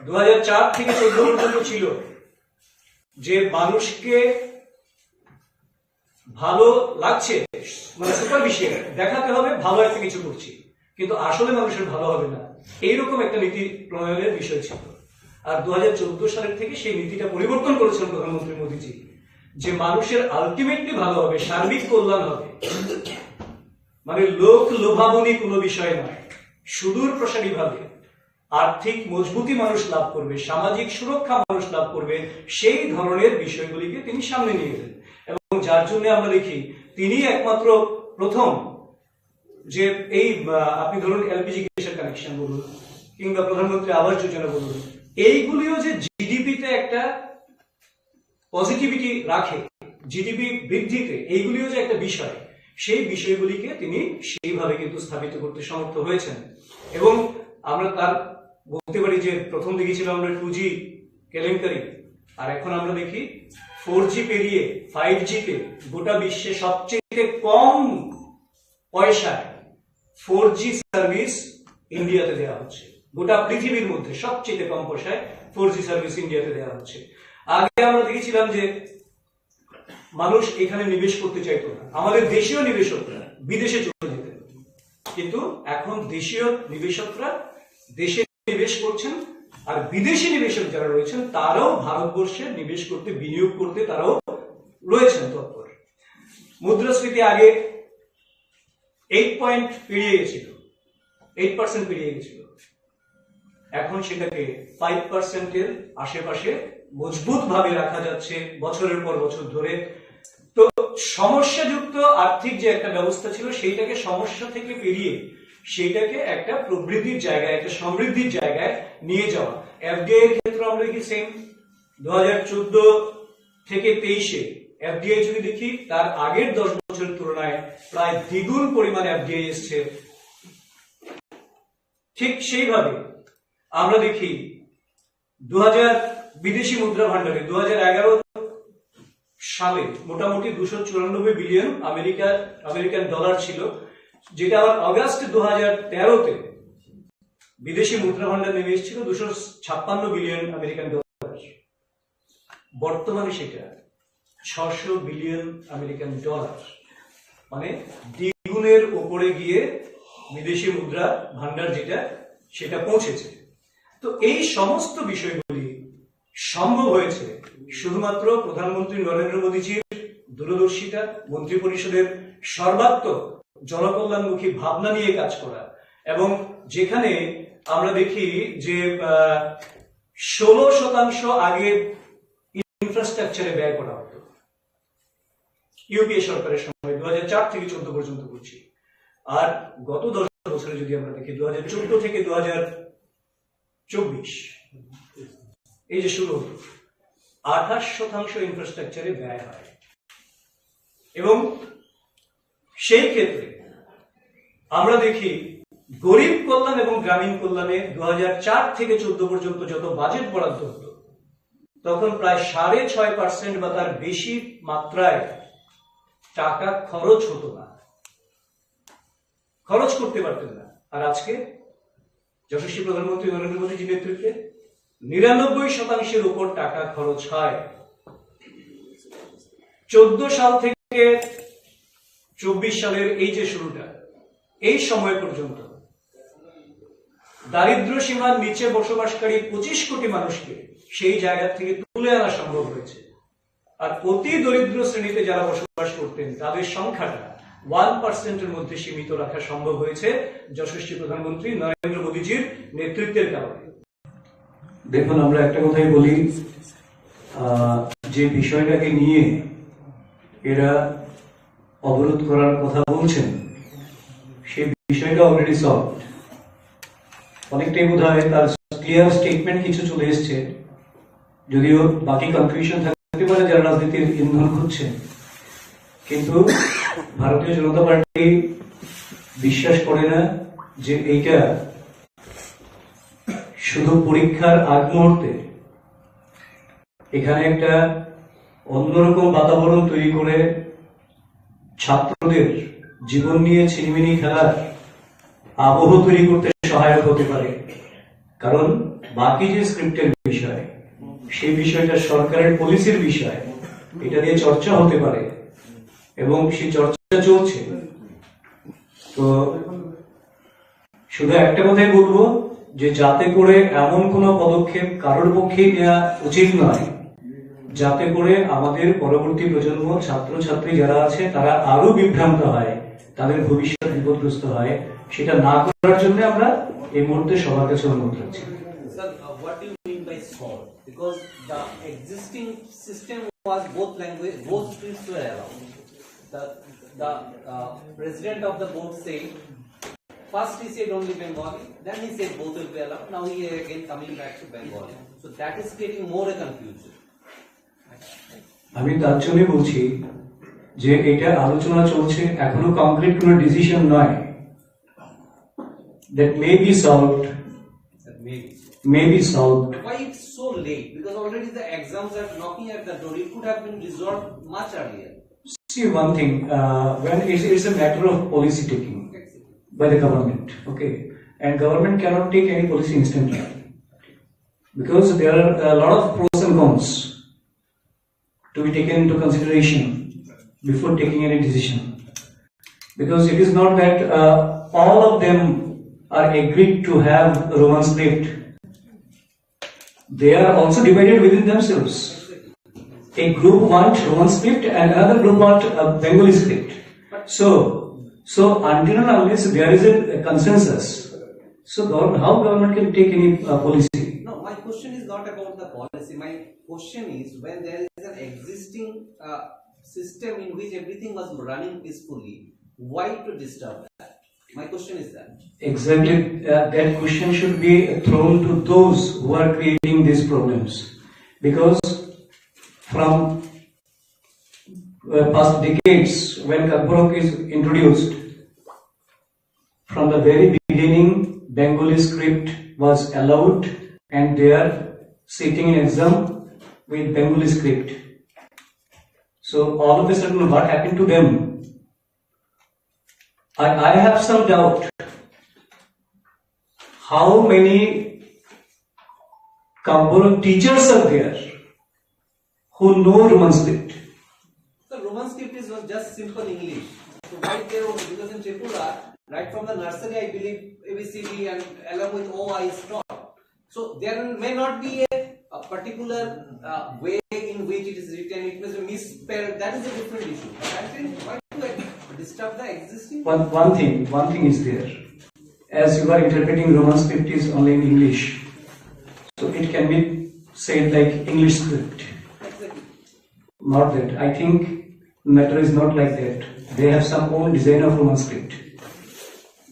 দু হাজার চার থেকে চোদ্দ পর্যন্ত ছিল যে মানুষকে ভালো লাগছে, মানে সুপারফিশিয়াল দেখাতে হবে ভালো একটা কিছু করছি, কিন্তু আসলে মানুষের ভালো হবে না, এইরকম একটা নীতি প্রণয়নের বিষয় ছিল। আর দু হাজার চোদ্দ সালের থেকে সেই নীতিটা পরিবর্তন করেছেন প্রধানমন্ত্রী মোদীজি, যে মানুষের আলটিমেটলি ভালো হবে, সার্বিক কল্যাণ হবে, মানে লোক লোভাবনী কোনো বিষয় নয়, সুদূর প্রসারী ভাবে আর্থিক মজবুতি মানুষ লাভ করবে, সামাজিক সুরক্ষা মানুষ লাভ করবে, সেই ধরনের বিষয়গুলিকে তিনি সামনে নিয়ে এলেন। এবং যার জন্য আমরা দেখি, তিনি একমাত্র প্রথম যে এই, আহ, আপনি ধরুন এলপিজি গ্যাসের কানেকশন বলুন, কিংবা প্রধানমন্ত্রী আবাস যোজনা বলুন, এইগুলিও যে জিডিপিতে একটা পজিটিভিটি রাখে, জিডিপি বৃদ্ধিতে এইগুলিও যে একটা বিষয়, সেই বিষয়গুলিকে তিনি সেইভাবে কিন্তু স্থাপিত করতে সমর্থ হয়েছেন। এবং আমরা তার বলতে পারি যে প্রথম দেখেছিলাম আমরা টু জি কেলেঙ্কারি, আর এখন আমরা দেখি ফোর জি পেরিয়ে ফাইভ জিতে গোটা বিশ্বে সবচেয়ে কম পয়সায় ফোর জি সার্ভিস ইন্ডিয়াতে দেওয়া হচ্ছে। গোটা পৃথিবীর মধ্যে সবচেয়ে কম পয়সায় ফোর জি সার্ভিস ইন্ডিয়াতে দেওয়া হচ্ছে। আগে আমরা দেখেছিলাম যে মানুষ এখানে নিবেশ করতে চাইতো না, আমাদের দেশীয় নিবেশকরা বিদেশে চলে যেতেন, কিন্তু এখন দেশীয় নিবেশকরা দেশে নিবেশ করছেন, আর বিদেশি নিবেশক যারা রয়েছেন তারাও ভারতবর্ষে নিবেশ করতে, বিনিয়োগ করতে তারাও রয়েছেন তৎপর। মুদ্রাস্ফীতি আগে এইট পয়েন্ট পেরিয়ে গেছিল, এইট পার্সেন্ট পেরিয়ে গেছিল, এখন সেটাকে ফাইভ পার্সেন্টের আশেপাশে মজবুত ভাবে রাখা যাচ্ছে বছরের পর বছর ধরে। তো সমস্যাযুক্ত আর্থিক যে একটা ব্যবস্থা ছিল, সেইটাকে সমস্যা থেকে পেরিয়ে সেইটাকে একটা প্রবৃদ্ধির জায়গায়, একটা সমৃদ্ধির জায়গায় নিয়ে যাওয়া। এফডিআই এর ক্ষেত্রে আমরা দেখি সেম, দু হাজার চোদ্দ থেকে তেইশে এফডিআই যদি দেখি, তার আগের দশ বছরের তুলনায় প্রায় দ্বিগুণ পরিমাণ এফডিআই এসছে। ঠিক সেইভাবে আমরা দেখি দু হাজার বিদেশি মুদ্রা ভান্ডারে দু হাজার এগারো সালে মোটামুটি দুশো চুরানব্বই বিলিয়ন আমেরিকা, আমেরিকান ডলার ছিল, যেটা আবার অগাস্ট দু হাজার তেরোতে বিদেশি মুদ্রা ভান্ডার নেমে এসেছিল দুশো ছাপ্পান্ন বিলিয়ন আমেরিকান ডলার। বর্তমানে সেটা ছশো বিলিয়ন আমেরিকান ডলার, মানে দ্বিগুণের উপরে গিয়ে বিদেশি মুদ্রা ভান্ডার যেটা, সেটা পৌঁছেছে। তো এই সমস্ত বিষয়গুলি সম্ভব হয়েছে শুধুমাত্র প্রধানমন্ত্রী নরেন্দ্র মোদীজির দূরদর্শিতা, মন্ত্রিপরিষদের সর্বাত্মক জনকল্যাণমুখী ভাবনা নিয়ে কাজ করা, এবং যেখানে আমরা দেখি যে আহ, ষোলো শতাংশ আগে ইনফ্রাস্ট্রাকচারে ব্যয় করা হতো ইউপিএ সরকারের সময়, দু হাজার চার থেকে চোদ্দ পর্যন্ত করছি। আর গত দশ বছরে যদি আমরা দেখি, দু হাজার চোদ্দ থেকে দু হাজার চব্বিশ, এই যে শুরু হলো, আঠাশ শতাংশ ইনফ্রাস্ট্রাকচারে ব্যয় হয়। এবং সেই ক্ষেত্রে আমরা দেখি, গরিব কল্যাণ এবং গ্রামীণ কল্যাণে দু হাজার চার থেকে চোদ্দ পর্যন্ত যত বাজেট বরাদ্দ হতো, তখন প্রায় সাড়ে ছয় পার্সেন্ট বা তার বেশি মাত্রায় টাকা খরচ হতো না, খরচ করতে পারতেন না। আর আজকে যশস্বী প্রধানমন্ত্রী নরেন্দ্র মোদীজির নেতৃত্বে নিরানব্বই শতাংশের উপর টাকা খরচ হয়। চোদ্দ সাল থেকে চব্বিশ সালের এই যে শুরুটা, এই সময় পর্যন্ত দারিদ্র সীমার নিচে বসবাসকারী পঁচিশ কোটি মানুষকে সেই জায়গা থেকে তুলে আনা সম্ভব হয়েছে। আর অতি দরিদ্র শ্রেণীতে যারা বসবাস করতেন, তাদের সংখ্যাটা ওয়ান পার্সেন্টের মধ্যে সীমিত রাখা সম্ভব হয়েছে যশস্বী প্রধানমন্ত্রী নরেন্দ্র মোদীজির নেতৃত্বের কারণে। দেখুন, আমরা একটা কথাই বলি, আহ, যে বিষয়টাকে নিয়ে এরা অবরোধ করার কথা বলছেন, সেই বিষয়টা অলরেডি সলভড। অনেকটাই বোধ হয় তার ক্লিয়ার স্টেটমেন্ট কিছু চলে এসছে, যদিও বাকি কনফিউশন থাকতে পারে যারা রাজনীতির ইন্ধন খুঁজছেন, কিন্তু ভারতীয় জনতা পার্টি বিশ্বাস করে না যে এইটা শুধু পরীক্ষার আগ মুহূর্তে এখানে একটা অন্যরকম বাতাবরণ তৈরি করে ছাত্রদের জীবন নিয়ে ছিনিমিনি খেলার আবহ তৈরি করতে সহায়ক হতে পারে। কারণ বাকি যে স্ক্রিপ্টের বিষয়, সেই বিষয়টা সরকারের পলিসির বিষয়, এটা নিয়ে চর্চা হতে পারে এবং সেই চর্চা চলছে। তো শুধু একটা কথাই বলবো যে যাতে করে এমন কোনো পদক্ষেপ কারোর পক্ষেই নেওয়া উচিত নয়, যাতে করে আমাদের পরবর্তী প্রজন্ম, ছাত্রছাত্রী যারা আছে, তারা আরো বিভ্রান্ত হয়, তাদের ভবিষ্যৎ বিপদগ্রস্ত হয়, সেটা না করার জন্য আমরা এই মুহূর্তে সবার কাছে অনুরোধ রাখছি। Sir, uh, what do you mean by solved? Because the existing system was both language, both scripts were allowed. The, the uh, president of the board said, first he said only Bengali, then he said both will be allowed. Now he is again coming back to Bengali. So that is creating more a confusion. আমি তার জন্য বলছি যে এটা আলোচনা চলছে, এখনো কংক্রিট কোনো ডিসিশন নয়। That may be solved. That may be. May be solved. Why it's so late? Because already the exams are knocking at the door. It could have been resolved much earlier. See one thing, uh, when it's, it's a matter of policy taking by the government, okay? And government cannot take any policy instantly because there are a lot of pros and cons to be taken into consideration before taking any decision. Because it is not that uh, all of them are agreed to have Roman script. They are also divided within themselves. A group want Roman script and another group want uh, Bengali script. So, so until and unless there is a, a consensus, so government, how government can take any uh, policy? No, my question is not about the policy. My question is, when there is an existing uh, system in which everything was running peacefully, why to disturb that? My question is that. Exactly, uh, that question should be thrown to those who are creating these problems. Because from uh, past decades, when Kokborok is introduced, from the very beginning, Bengali script was allowed and they are sitting in exam with Bengali script. So all of a sudden, what happened to them? I, I have some doubt. How many Kokborok teachers are there who know Roman script? The Roman script is not just simple English. So why they were, because in Tripura, right from the nursery, I believe A B C D and along with O I is taught. So there may not be a, a particular uh, way in which it is written. It may be misspelled. That is a different issue. But I think why to disturb the existing? One, one thing, one thing is there. As you are interpreting Roman script is only in English, so it can be said like English script. Exactly. Not that. I think matter is not like that. They have some own design of Roman script.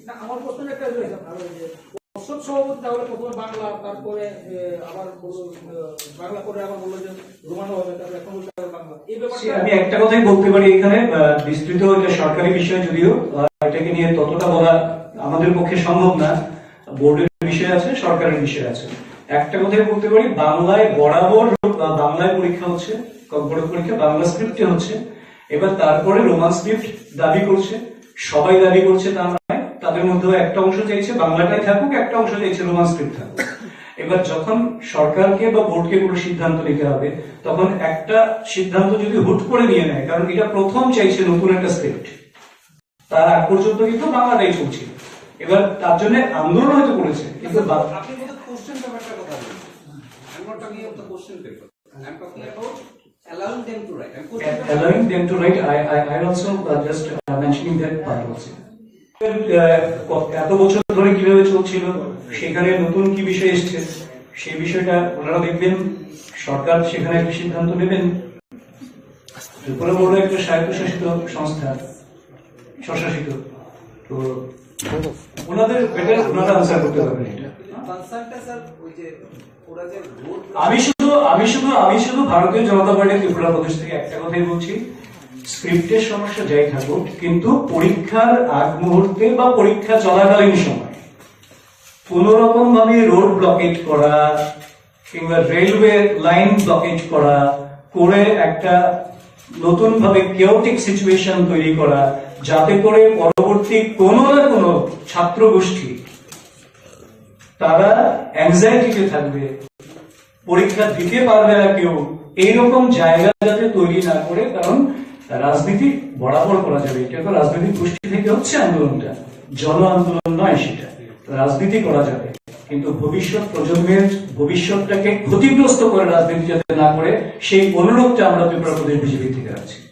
না, আমার প্রশ্ন একটা রয়েছে, ভালো যে পর্ষদ সভাপতি তাহলে প্রথমে বাংলা, তারপরে, এ, আবার বলল, এ, বাংলা করে আবার বলল যে রোমানো হবে, তারপরে এখন বলছে আবার বাংলা। এই ব্যাপারটা সে আমি একটা কথাই বলতে পারি এখানে, আহ, বিস্তৃত এটা সরকারি বিষয়, যদিও, আহ, এটাকে নিয়ে ততটা বলা আমাদের পক্ষে সম্ভব না। বোর্ডের বিষয় আছে, সরকারের বিষয় আছে। একটা কথাই বলতে পারি, বাংলায় বরাবর, আহ, বাংলায় পরীক্ষা হচ্ছে, কম্পিউটার পরীক্ষা বাংলা স্ক্রিপ্টে হচ্ছে। এবার তারপরে রোমান স্ক্রিপ্ট দাবি করছে, সবাই দাবি করছে তা নয়, তাদের মধ্যেও একটা অংশ চাইছে বাংলাটাই থাকুক, একটা অংশ চাইছে রোমান স্ক্রিপ্ট থাকুক। এবার যখন সরকারকে বা বোর্ডকে কোনো সিদ্ধান্ত নিতে হবে, তখন একটা সিদ্ধান্ত যদি হুট করে নিয়ে নেয়, কারণ এটা প্রথম চাইছে নতুন একটা স্ক্রিপ্ট, তার আগ পর্যন্ত কিন্তু বাংলাটাই চলছে। এবার তার জন্য আন্দোলন হয়তো করেছে, কিন্তু বা- আপনি বোধহয় কোশ্চেন পেপারটার কথা বলছেন। I'm not talking about the question paper. I'm talking about allowing them to write. And question paper allowing them to write, I, I, I also uh, just uh, mentioning that part also. আহ, ক- এত বছর ধরে কিভাবে চলছিল, সেখানে নতুন কি বিষয় এসছে, সেই বিষয়টা ওনারা দেখবেন, সরকার সেখানে একটা সিদ্ধান্ত নেবেন। ত্রিপুরা বোর্ড একটা স্বায়ত্তশাসিত সংস্থা, স্বশাসিত, তো ওনাদের বেটার ওনারা আনসার করতে পারবেন এটা। কনসার্নটা স্যার ওই যে ওরা যে রোড আমি শুধু আমি শুধু আমি শুধু ভারতীয় জনতা পার্টি ত্রিপুরা প্রদেশ থেকে একটা কথাই বলছি, স্ক্রিপ্টের সমস্যা যাই থাকুক, কিন্তু পরীক্ষার আগ মুহূর্তে বা পরীক্ষা চলাকালীন সময় কোনো রকম ভাবে রোড ব্লকেট করা কিংবা রেলওয়ে লাইন ব্লকেট করা, করে একটা নতুনভাবে কেওটিক সিচুয়েশন তৈরি করা, যাতে করে পরবর্তী কোনো না কোনো ছাত্র গোষ্ঠী তারা অ্যাংজাইটিতে থাকবে, পরীক্ষা দিতে পারবে না কেউ, এইরকম জায়গা যাতে তৈরি না করে। কারণ রাজনীতি বরাবর করা যাবে, এটা তো রাজনৈতিক গোষ্ঠী থেকে হচ্ছে আন্দোলনটা, জন আন্দোলন নয় সেটা। রাজনীতি করা যাবে, কিন্তু ভবিষ্যৎ প্রজন্মের ভবিষ্যৎটাকে ক্ষতিগ্রস্ত করে রাজনীতি যাতে না করে, সেই অনুরোধটা আমরা ত্রিপুরা প্রদেশ বিজেপি থেকে রাখছি।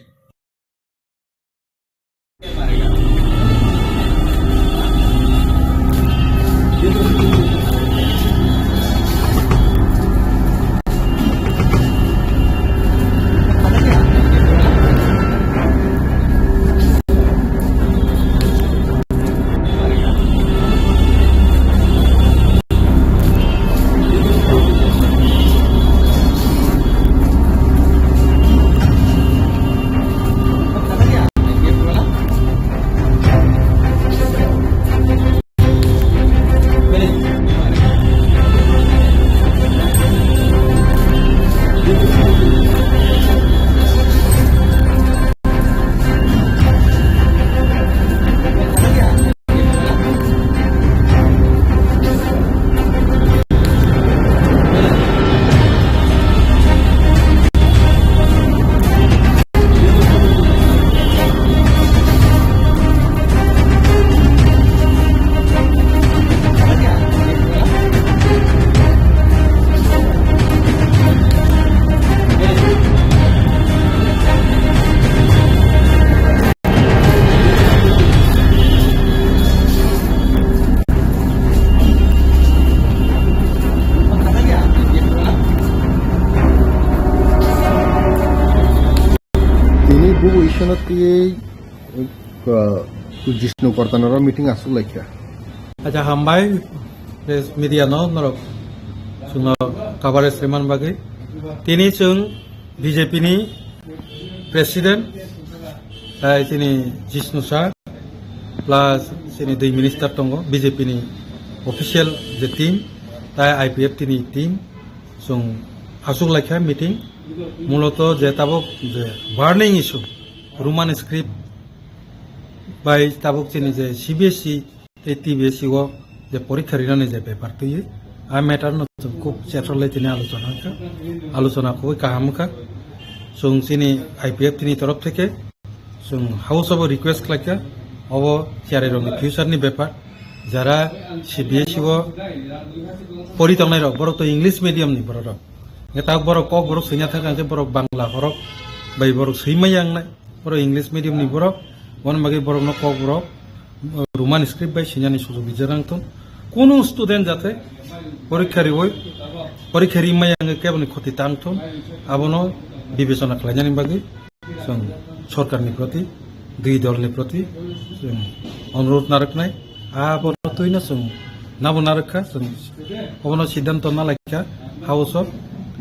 Twi, uh, Jishnu Kortanaro meeting aswk laikha. Acha hambai, press media no norok chwngno coverage rwmani bagwi. Tini chwng B J P ni president, tai chini Jishnu sir, plus chini dui minister tongo, B J P ni official je team, tai I P F T ni team, chwng aswk laikha meeting, muloto je tabuk je burning issue, Roman script bai tabuk chini je C B S E tei T B S E o je porikha rinani je bepar twiwi, a matter no chwng khub chetrolai tini alochona wngkha, alochona khubui kaham wngkha. Chwng chini I P F T ni torof theke chwng House o bo request khlaikha, obo chiyari rokni future ni bepar, jara C B S E o pori tongnai rok, borok to English medium ni borok rok. Nge tak borok kok borok swina thangkha, hwnkhe borok Bangla horok bai borok swimai yang nai. Borok English medium ni borok, boni bagwi borokno kok borok, uh, Roman script bai sinani sujog rijak nang thun. Kunu student jate porikha riwi, porikha rimai yang keboni khoti tang thun, abono bibechona khlainani bagwi chwng sorkarni proti, dui dolni proti chwng onurodh narwknai. Abono twino chwng nabo narwkha, chwng obono siddhanto nalaikha House o.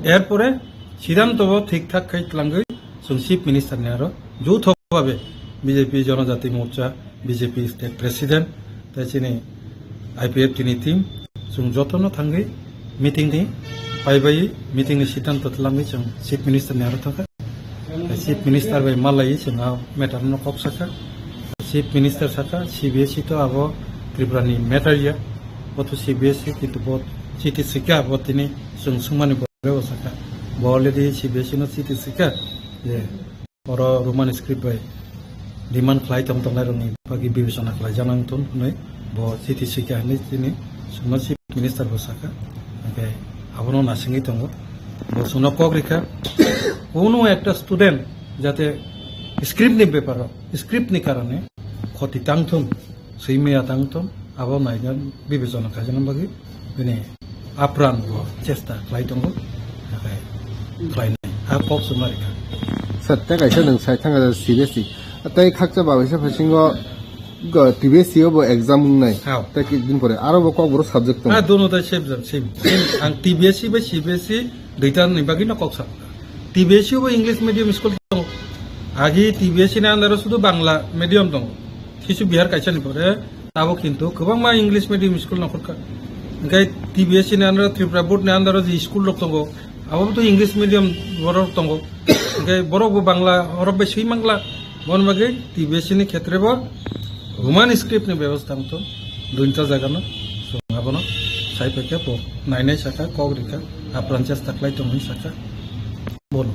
Erpore siddhanto bo thik thak khai tlangwi chwng Chief Minister ni aro joutho babe B J P Jonojati Morcha, B J P State President, tei chini I P F T ni team, chwng jotono thangwi meeting ni paibai meeting ni siddhanto twlangwi chwng Chief Minister ni aro thangkha. Chief Minister bai malai chwng a matter no kok sakha. Chief Minister sakha, C B S E to abo Tripura ni matter ya. Bo to C B S E, kintu bo chiti swikha, bo tini chwng swngmani pore bo sakha. Bo already C B S E no chiti swikha je oro Roman script bai demand khlai tong tongnai rokni bagwi bibechona khlai janang thun hwnwi bo chiti swikha hwnwi tini chwngno Chief Minister bo sakha. Hwnkhe abono nasingwi tongo. Bo chwngno kok rikha, kunu ekta student jate script ni beparo, script ni karone khoti tang thung, swi maya tang thung, abo naina bibechona khaijana bagwi bini apran bo chesta khlai tongo, nakhai khlainai. A kok chwngma rikha. Sir, tei kaisa nwng sai thangkha C B S E. Tei khakcha babaisa phasingo go T B S E o bo exam wngnai. Hao. Tei kidin pore aro bo kokborok subject tongo. Ah, dono tai same jam, same, same. Ang T B S E bai C B S E duita ni bagwi no kok sa. T B S E o bo English medium school tongo. Agi T B S E ni under o sudu Bangla medium tongo. Kisu Bihar kaisa ni pore tabuk kintu kwbangma English medium school no khorkha. Hingke T B S E ni under o, Tripura Board ni under o je school rok tongo, abo to English medium borok tongo. Hingke borok bo Bangla horok bai swi mangla. Bon bagwi T B S E ni khetre bo Roman script ni bebostha wngthon, duita jaga no chwng abono sai paikha bo nainai sakha, kok rikha, apran chesta khlai tong hwn sakha bono.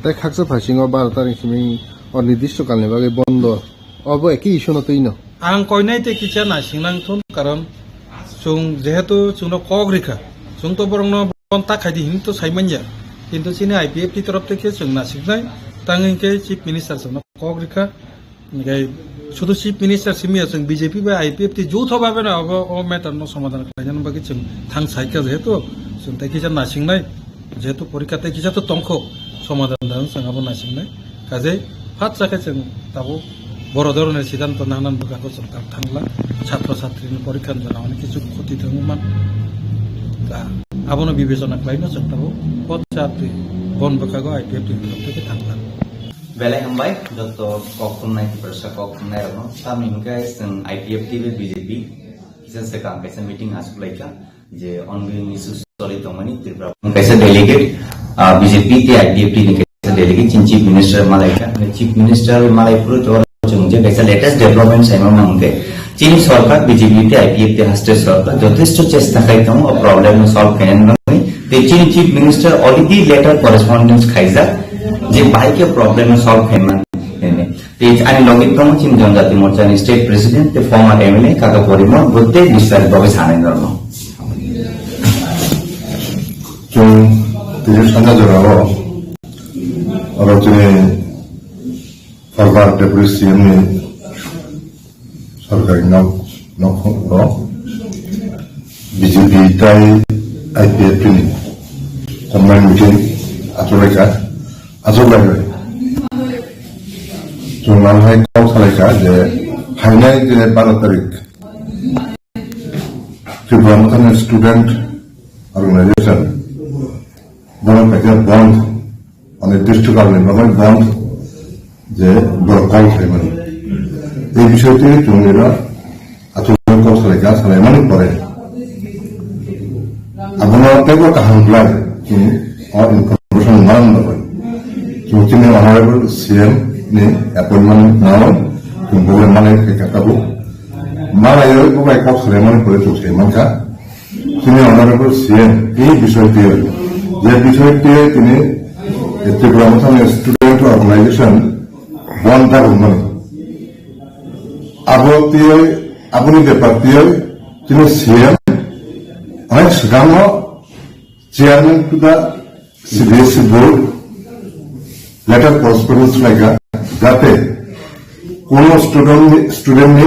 Tei khaksa phasingo baro tarik simi o nirdisho kalni bagwi bondo, obo eki issue no twi no. Ang koinai tei kisa naising nang thun, karon chwng jehetu chwngno kok rikha, chwng to borokno bon ta khaidi hinwi to sai manya, kintu chini I P F T torof tei khe chwng nasiknai, tang hwnkhe Chief Minister chwngno kok rikha. Hingke sudu Chief Minister simi ya, chwng B J P bai I P F T joutho babe no abo o matter no somadhan khlainani bagwi chwng thang saikha, jehetu chwng tei kisa nasingnai, jehetu porikha tei kisa to tongkho, somadhan da chwng abo nasingnai. Kaje phat chakhe chwng tabuk boro dhoroner siddhanto nangnan bwkha ko chwng tak thangla, chhatro chatri ni porikha ni jora hwnwi kichu khoti thangwi man. Ta abono bibechona khlaino chwng tabuk pot chatri bon bwkha go I P F T ni tei khe thangla. Belai hambai, joto kok thumnai, Tiprasa kok thumnai rokno. Tamni hwnkhe chwng I P F T bai B J P kisa swkang kaisa meeting aswk laikha, je ongoing issues choli tongmani Tripura kaisa delegate, ah, B J P tei I P F T ni kaisa delegate chini Chief Minister malaikha. Chief Minister malai phuru to chwng je kaisa latest development saimano hwnkhe, chini sorkar B J P tei I P F T haste sorkar jothesto chesta khai tongo o problem no solve khainani bagwi. Tei chini Chief Minister already letter correspondence khaijak je bai khe problem no solve khaimani hwnwi. Tei ani logi tongo chini Jonjati Morcha ni State President tei former M L A Kaka Porimon, bo tei bistarito bagwi sanai norno. Chwng tini sanda jorao oro chini former Deputy C M ni sorkari nok, nok, nok B J P tai I P F T ni combined meeting achuk laikha, achuk laikha. Chwng hai kok salaikha je phainai je baro tarik Tripura Mothani Student Organization bono kaisa bond, mane district ni bagwi bond je borok kok khlaimani. Ei bisoi twi chwng ira achuk kok salaikha, salaimani pore abono teibo kaham khlai chwng o information manang bagwi chwng chini Honorable C M ni appointment nao chwng bobo manai khaikha tabuk. Manaiwi bo bai kok salaimani pore chwng sai mankha. Chini Honorable C M ni bisoi twi, je bisoi twi tini Tripura Mothani Student Organization bond dagumani. Abo twi, aboni bepar twi chini C M hai swkango Chairman to the C B S E board letter correspondence khlaikha, jate kono student ni, student ni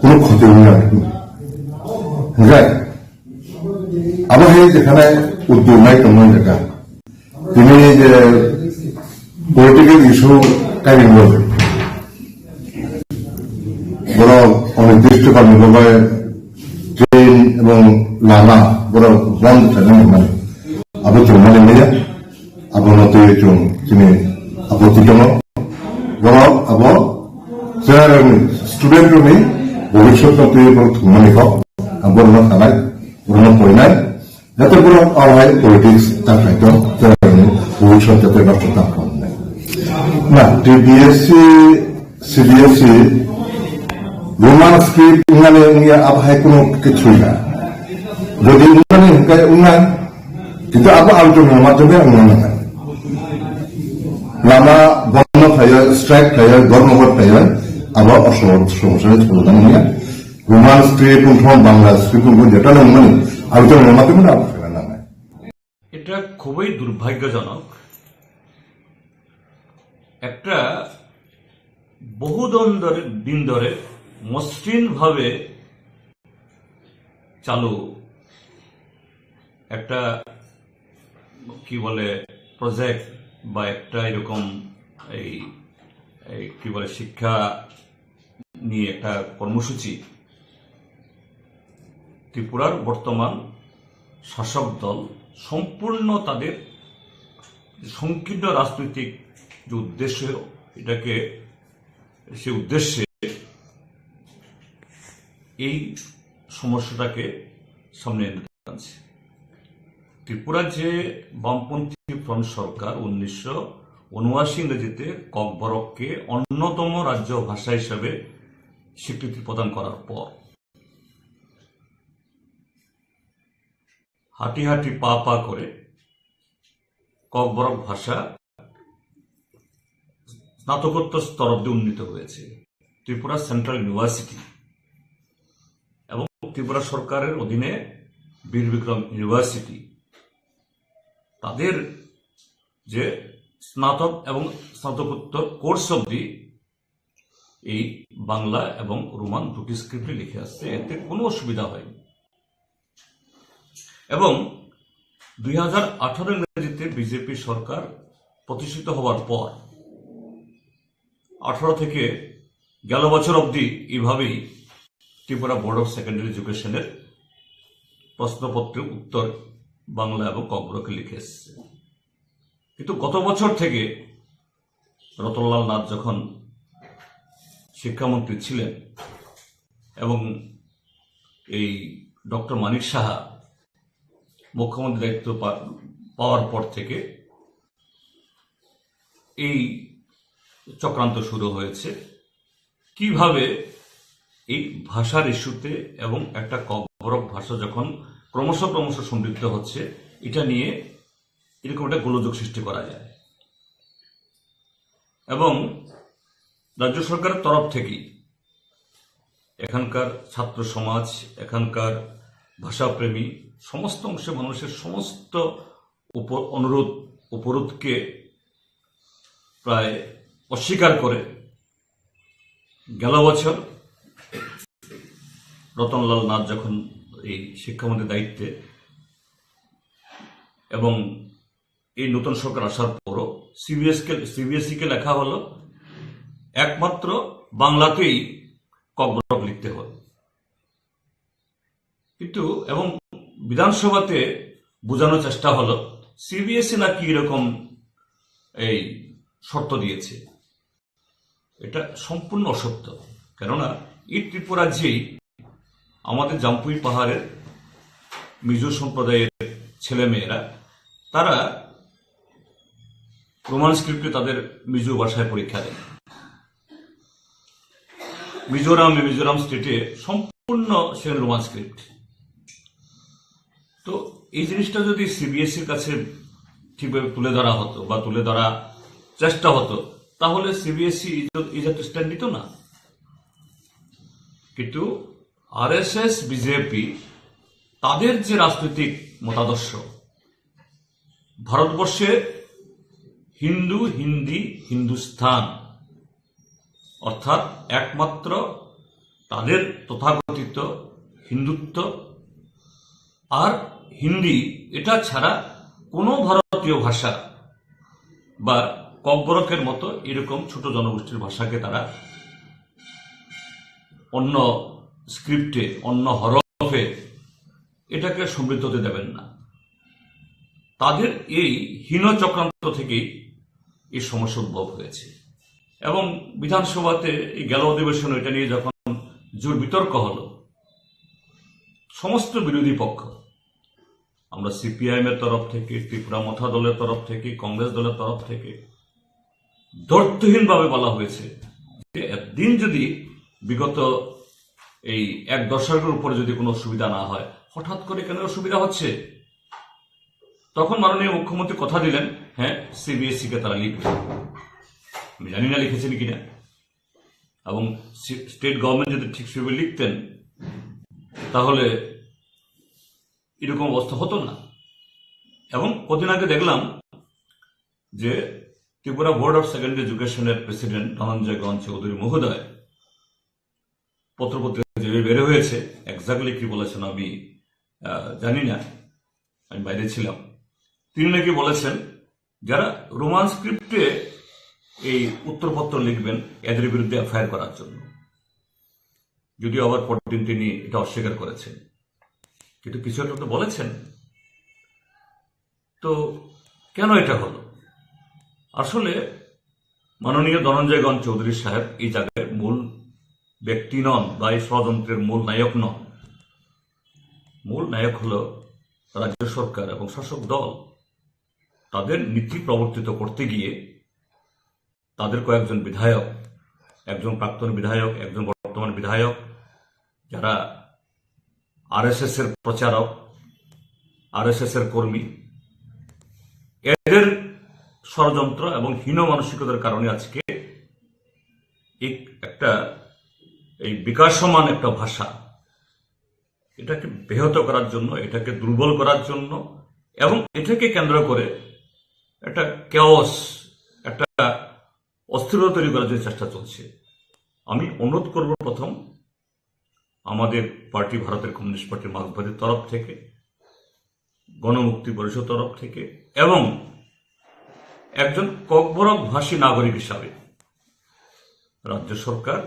kono khoti wngya. Hingkhe abo hai jekhane uddog nai tongmani jagha. Tini je political issue kairing borok onirdisto kami babai train ebong lama borok bond khlaina hinmani. Abo chwng mani maya. Abono twi chwng chini apoti tongo. Borok abo chwrairokni, student rokni bhobishyot no twi borok thwngmani kok. Ang borokno sanai, borokno porinai. Jate borok o hai politics ta khai tong, chwrairokni bhobishyot jate nosto ta khlai. Na, T B S C, C B S E, Roman script wngmani wngya abo hai kuno kichu ya. Jodi wngmani hwnkhe wngnai, kintu abo alochonani madhyome wngna nangkha. Lama bondo khlaiwi, strike khlaiwi, dhormoghat khlaiwi, abo o somosa ni solution wngya. Roman script wngthong, Bangla script wngthong, jeta wngmani alochonani madhyome abo khaina nangnai. এটা খুবই দুর্ভাগ্যজনক। একটা বহুদিন ধরে, দিন ধরে মসৃণভাবে চালু একটা, কি বলে, প্রজেক্ট বা একটা এরকম এই, এই কি বলে, শিক্ষা নিয়ে একটা কর্মসূচি ত্রিপুরার বর্তমান শাসক দল সম্পূর্ণ তাদের সংকীর্ণ রাজনৈতিক যে উদ্দেশ্য, এটাকে, সে উদ্দেশ্যে এই সমস্যাটাকে সামনে এনে আনছে। ত্রিপুরার যে বামপন্থী ফ্রন্ট সরকার উনিশশো উনআশি ইংরেজিতে ককবরককে অন্যতম রাজ্য ভাষা হিসাবে স্বীকৃতি প্রদান করার পর হাঁটি হাঁটি পা পা করে ককবরক ভাষা স্নাতকোত্তর স্তর অব্দি উন্নীত হয়েছে ত্রিপুরা সেন্ট্রাল ইউনিভার্সিটি এবং ত্রিপুরা সরকারের অধীনে বীর বিক্রম ইউনিভার্সিটি, তাদের যে স্নাতক এবং স্নাতকোত্তর কোর্স অব্দি এই বাংলা এবং রোমান দুটি স্ক্রিপ্টে লিখে আসছে, এতে কোনো অসুবিধা হয়নি। এবং দুই হাজার আঠারো ইংরেজিতে বিজেপি সরকার প্রতিষ্ঠিত হওয়ার পর আঠারো থেকে গেল বছর অবধি এইভাবেই ত্রিপুরা বোর্ড অফ সেকেন্ডারি এডুকেশনের প্রশ্নপত্রের উত্তর বাংলা এবং ককবরকে লিখে এসেছে। কিন্তু গত বছর থেকে রতনলাল নাথ যখন শিক্ষামন্ত্রী ছিলেন এবং এই ডক্টর মানিক সাহা মুখ্যমন্ত্রী দায়িত্ব পা-, পাওয়ার পর থেকে এই চক্রান্ত শুরু হয়েছে। কিভাবে এই ভাষার ইস্যুতে এবং একটা ককবরক ভাষা যখন ক্রমশ ক্রমশ সমৃদ্ধ হচ্ছে, এটা নিয়ে এরকম একটা গোলযোগ সৃষ্টি করা যায়। এবং রাজ্য সরকারের তরফ থেকেই এখানকার ছাত্র সমাজ, এখানকার ভাষাপ্রেমী সমস্ত অংশের মানুষের সমস্ত উপ-, অনুরোধ, উপরোধকে প্রায় অস্বীকার করে গেল বছর রতনলাল নাথ যখন এই শিক্ষামন্ত্রীর দায়িত্বে এবং এই নতুন সরকার আসার পরও সিবিএস কে, সিবিএসই কে লেখা হলো একমাত্র বাংলাতেই ককবরক লিখতে হয়। কিন্তু এবং বিধানসভাতে বোঝানোর চেষ্টা হলো সিবিএসই নাকি এরকম এই শর্ত দিয়েছে। এটা সম্পূর্ণ অসত্য। কেননা ইস্ট ত্রিপুরার যেই আমাদের জাম্পুই পাহাড়ের মিজো সম্প্রদায়ের ছেলেমেয়েরা, তারা রোমান স্ক্রিপ্টে তাদের মিজো ভাষায় পরীক্ষা দেন। মিজোরামে, মিজোরাম স্টেটে সম্পূর্ণ সেখানে রোমান স্ক্রিপ্ট। তো এই জিনিসটা যদি সিবিএসইর কাছে ঠিকভাবে তুলে ধরা হতো বা তুলে ধরা চেষ্টা হতো, তাহলে সিবিএসই এই জাতীয় স্ট্যান্ড নিত না। কিন্তু আরএসএস, বিজেপি, তাদের যে রাজনৈতিক মতাদর্শ, ভারতবর্ষে হিন্দু, হিন্দি, হিন্দুস্তান, অর্থাৎ একমাত্র তাদের তথাকথিত হিন্দুত্ব আর হিন্দি, এটা ছাড়া কোনো ভারতীয় ভাষা বা ককবরকের মতো এরকম ছোট জনগোষ্ঠীর ভাষাকে তারা অন্য স্ক্রিপ্টে, অন্য হরফে এটাকে সমৃদ্ধ হতে দেবেন না। তাদের এই হীন চক্রান্ত থেকেই এই সমস্যা উদ্ভব হয়েছে। এবং বিধানসভাতে এই গেল অধিবেশন এটা নিয়ে যখন জোর বিতর্ক হলো, সমস্ত বিরোধী পক্ষ, আমরা সিপিআইএম এর তরফ থেকে, ত্রিপুরা মথা দলের তরফ থেকে, কংগ্রেস দলের তরফ থেকে, দ্ব্যর্থহীনভাবে বলা হয়েছে যে একদিন যদি বিগত এই এক দশকের উপরে যদি কোনো অসুবিধা না হয়, হঠাৎ করে কেন অসুবিধা হচ্ছে? তখন মাননীয় মুখ্যমন্ত্রী কথা দিলেন, হ্যাঁ, সিবিএসই কে তারা লিখবে। আমি জানি না লিখেছেন কিনা। এবং সি-, স্টেট গভর্নমেন্ট যদি ঠিক সেভাবে লিখতেন, তাহলে এরকম অবস্থা হতো না। এবং কদিন আগে দেখলাম যে ত্রিপুরা বোর্ড অফ সেকেন্ডারি এডুকেশনের প্রেসিডেন্ট ধনঞ্জয় গণ চৌধুরী মহোদয় পত্রপত্রিকা যেভাবে বের হয়েছে, এক্স্যাক্টলি কি বলেছেন আমি, আহ, জানি না, আমি বাইরে ছিলাম। তিনি নাকি বলেছেন, যারা রোমান স্ক্রিপ্টে এই উত্তরপত্র লিখবেন, এদের বিরুদ্ধে এফআইআর করার জন্য। যদিও আবার পরদিন তিনি এটা অস্বীকার করেছেন, কিন্তু কিছু একটা তো বলেছেন। তো কেন এটা হলো? আসলে মাননীয় ধনঞ্জয় গণ চৌধুরী সাহেব এই জায়গায় মূল ব্যক্তি নন বা এই ষড়যন্ত্রের মূল নায়ক নন। মূল নায়ক হলো রাজ্য সরকার এবং শাসক দল। তাদের নীতি প্রবর্তিত করতে গিয়ে তাদের কয়েকজন বিধায়ক, একজন প্রাক্তন বিধায়ক, একজন বর্তমান বিধায়ক, যারা আরএসএস এর প্রচারক, আরএসএস এর কর্মী, এদের ষড়যন্ত্র এবং হীন মানসিকতার কারণে আজকে এই একটা, এই বিকাশমান একটা ভাষা, এটাকে ব্যাহত করার জন্য, এটাকে দুর্বল করার জন্য এবং এটাকে কেন্দ্র করে একটা কেওস, একটা অস্থিরতা তৈরি করার জন্য চেষ্টা চলছে। আমি অনুরোধ করব প্রথম আমাদের পার্টি, ভারতের কমিউনিস্ট পার্টি মার্ক্সবাদীর তরফ থেকে, গণমুক্তি পরিষদ তরফ থেকে এবং একজন ককবরক ভাষী নাগরিক হিসাবে রাজ্য সরকার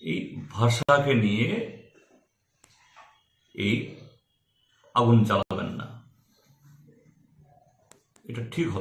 এই ভাষাকে নিয়ে এই আগুন জ্বালাবেন না, এটা ঠিক হবে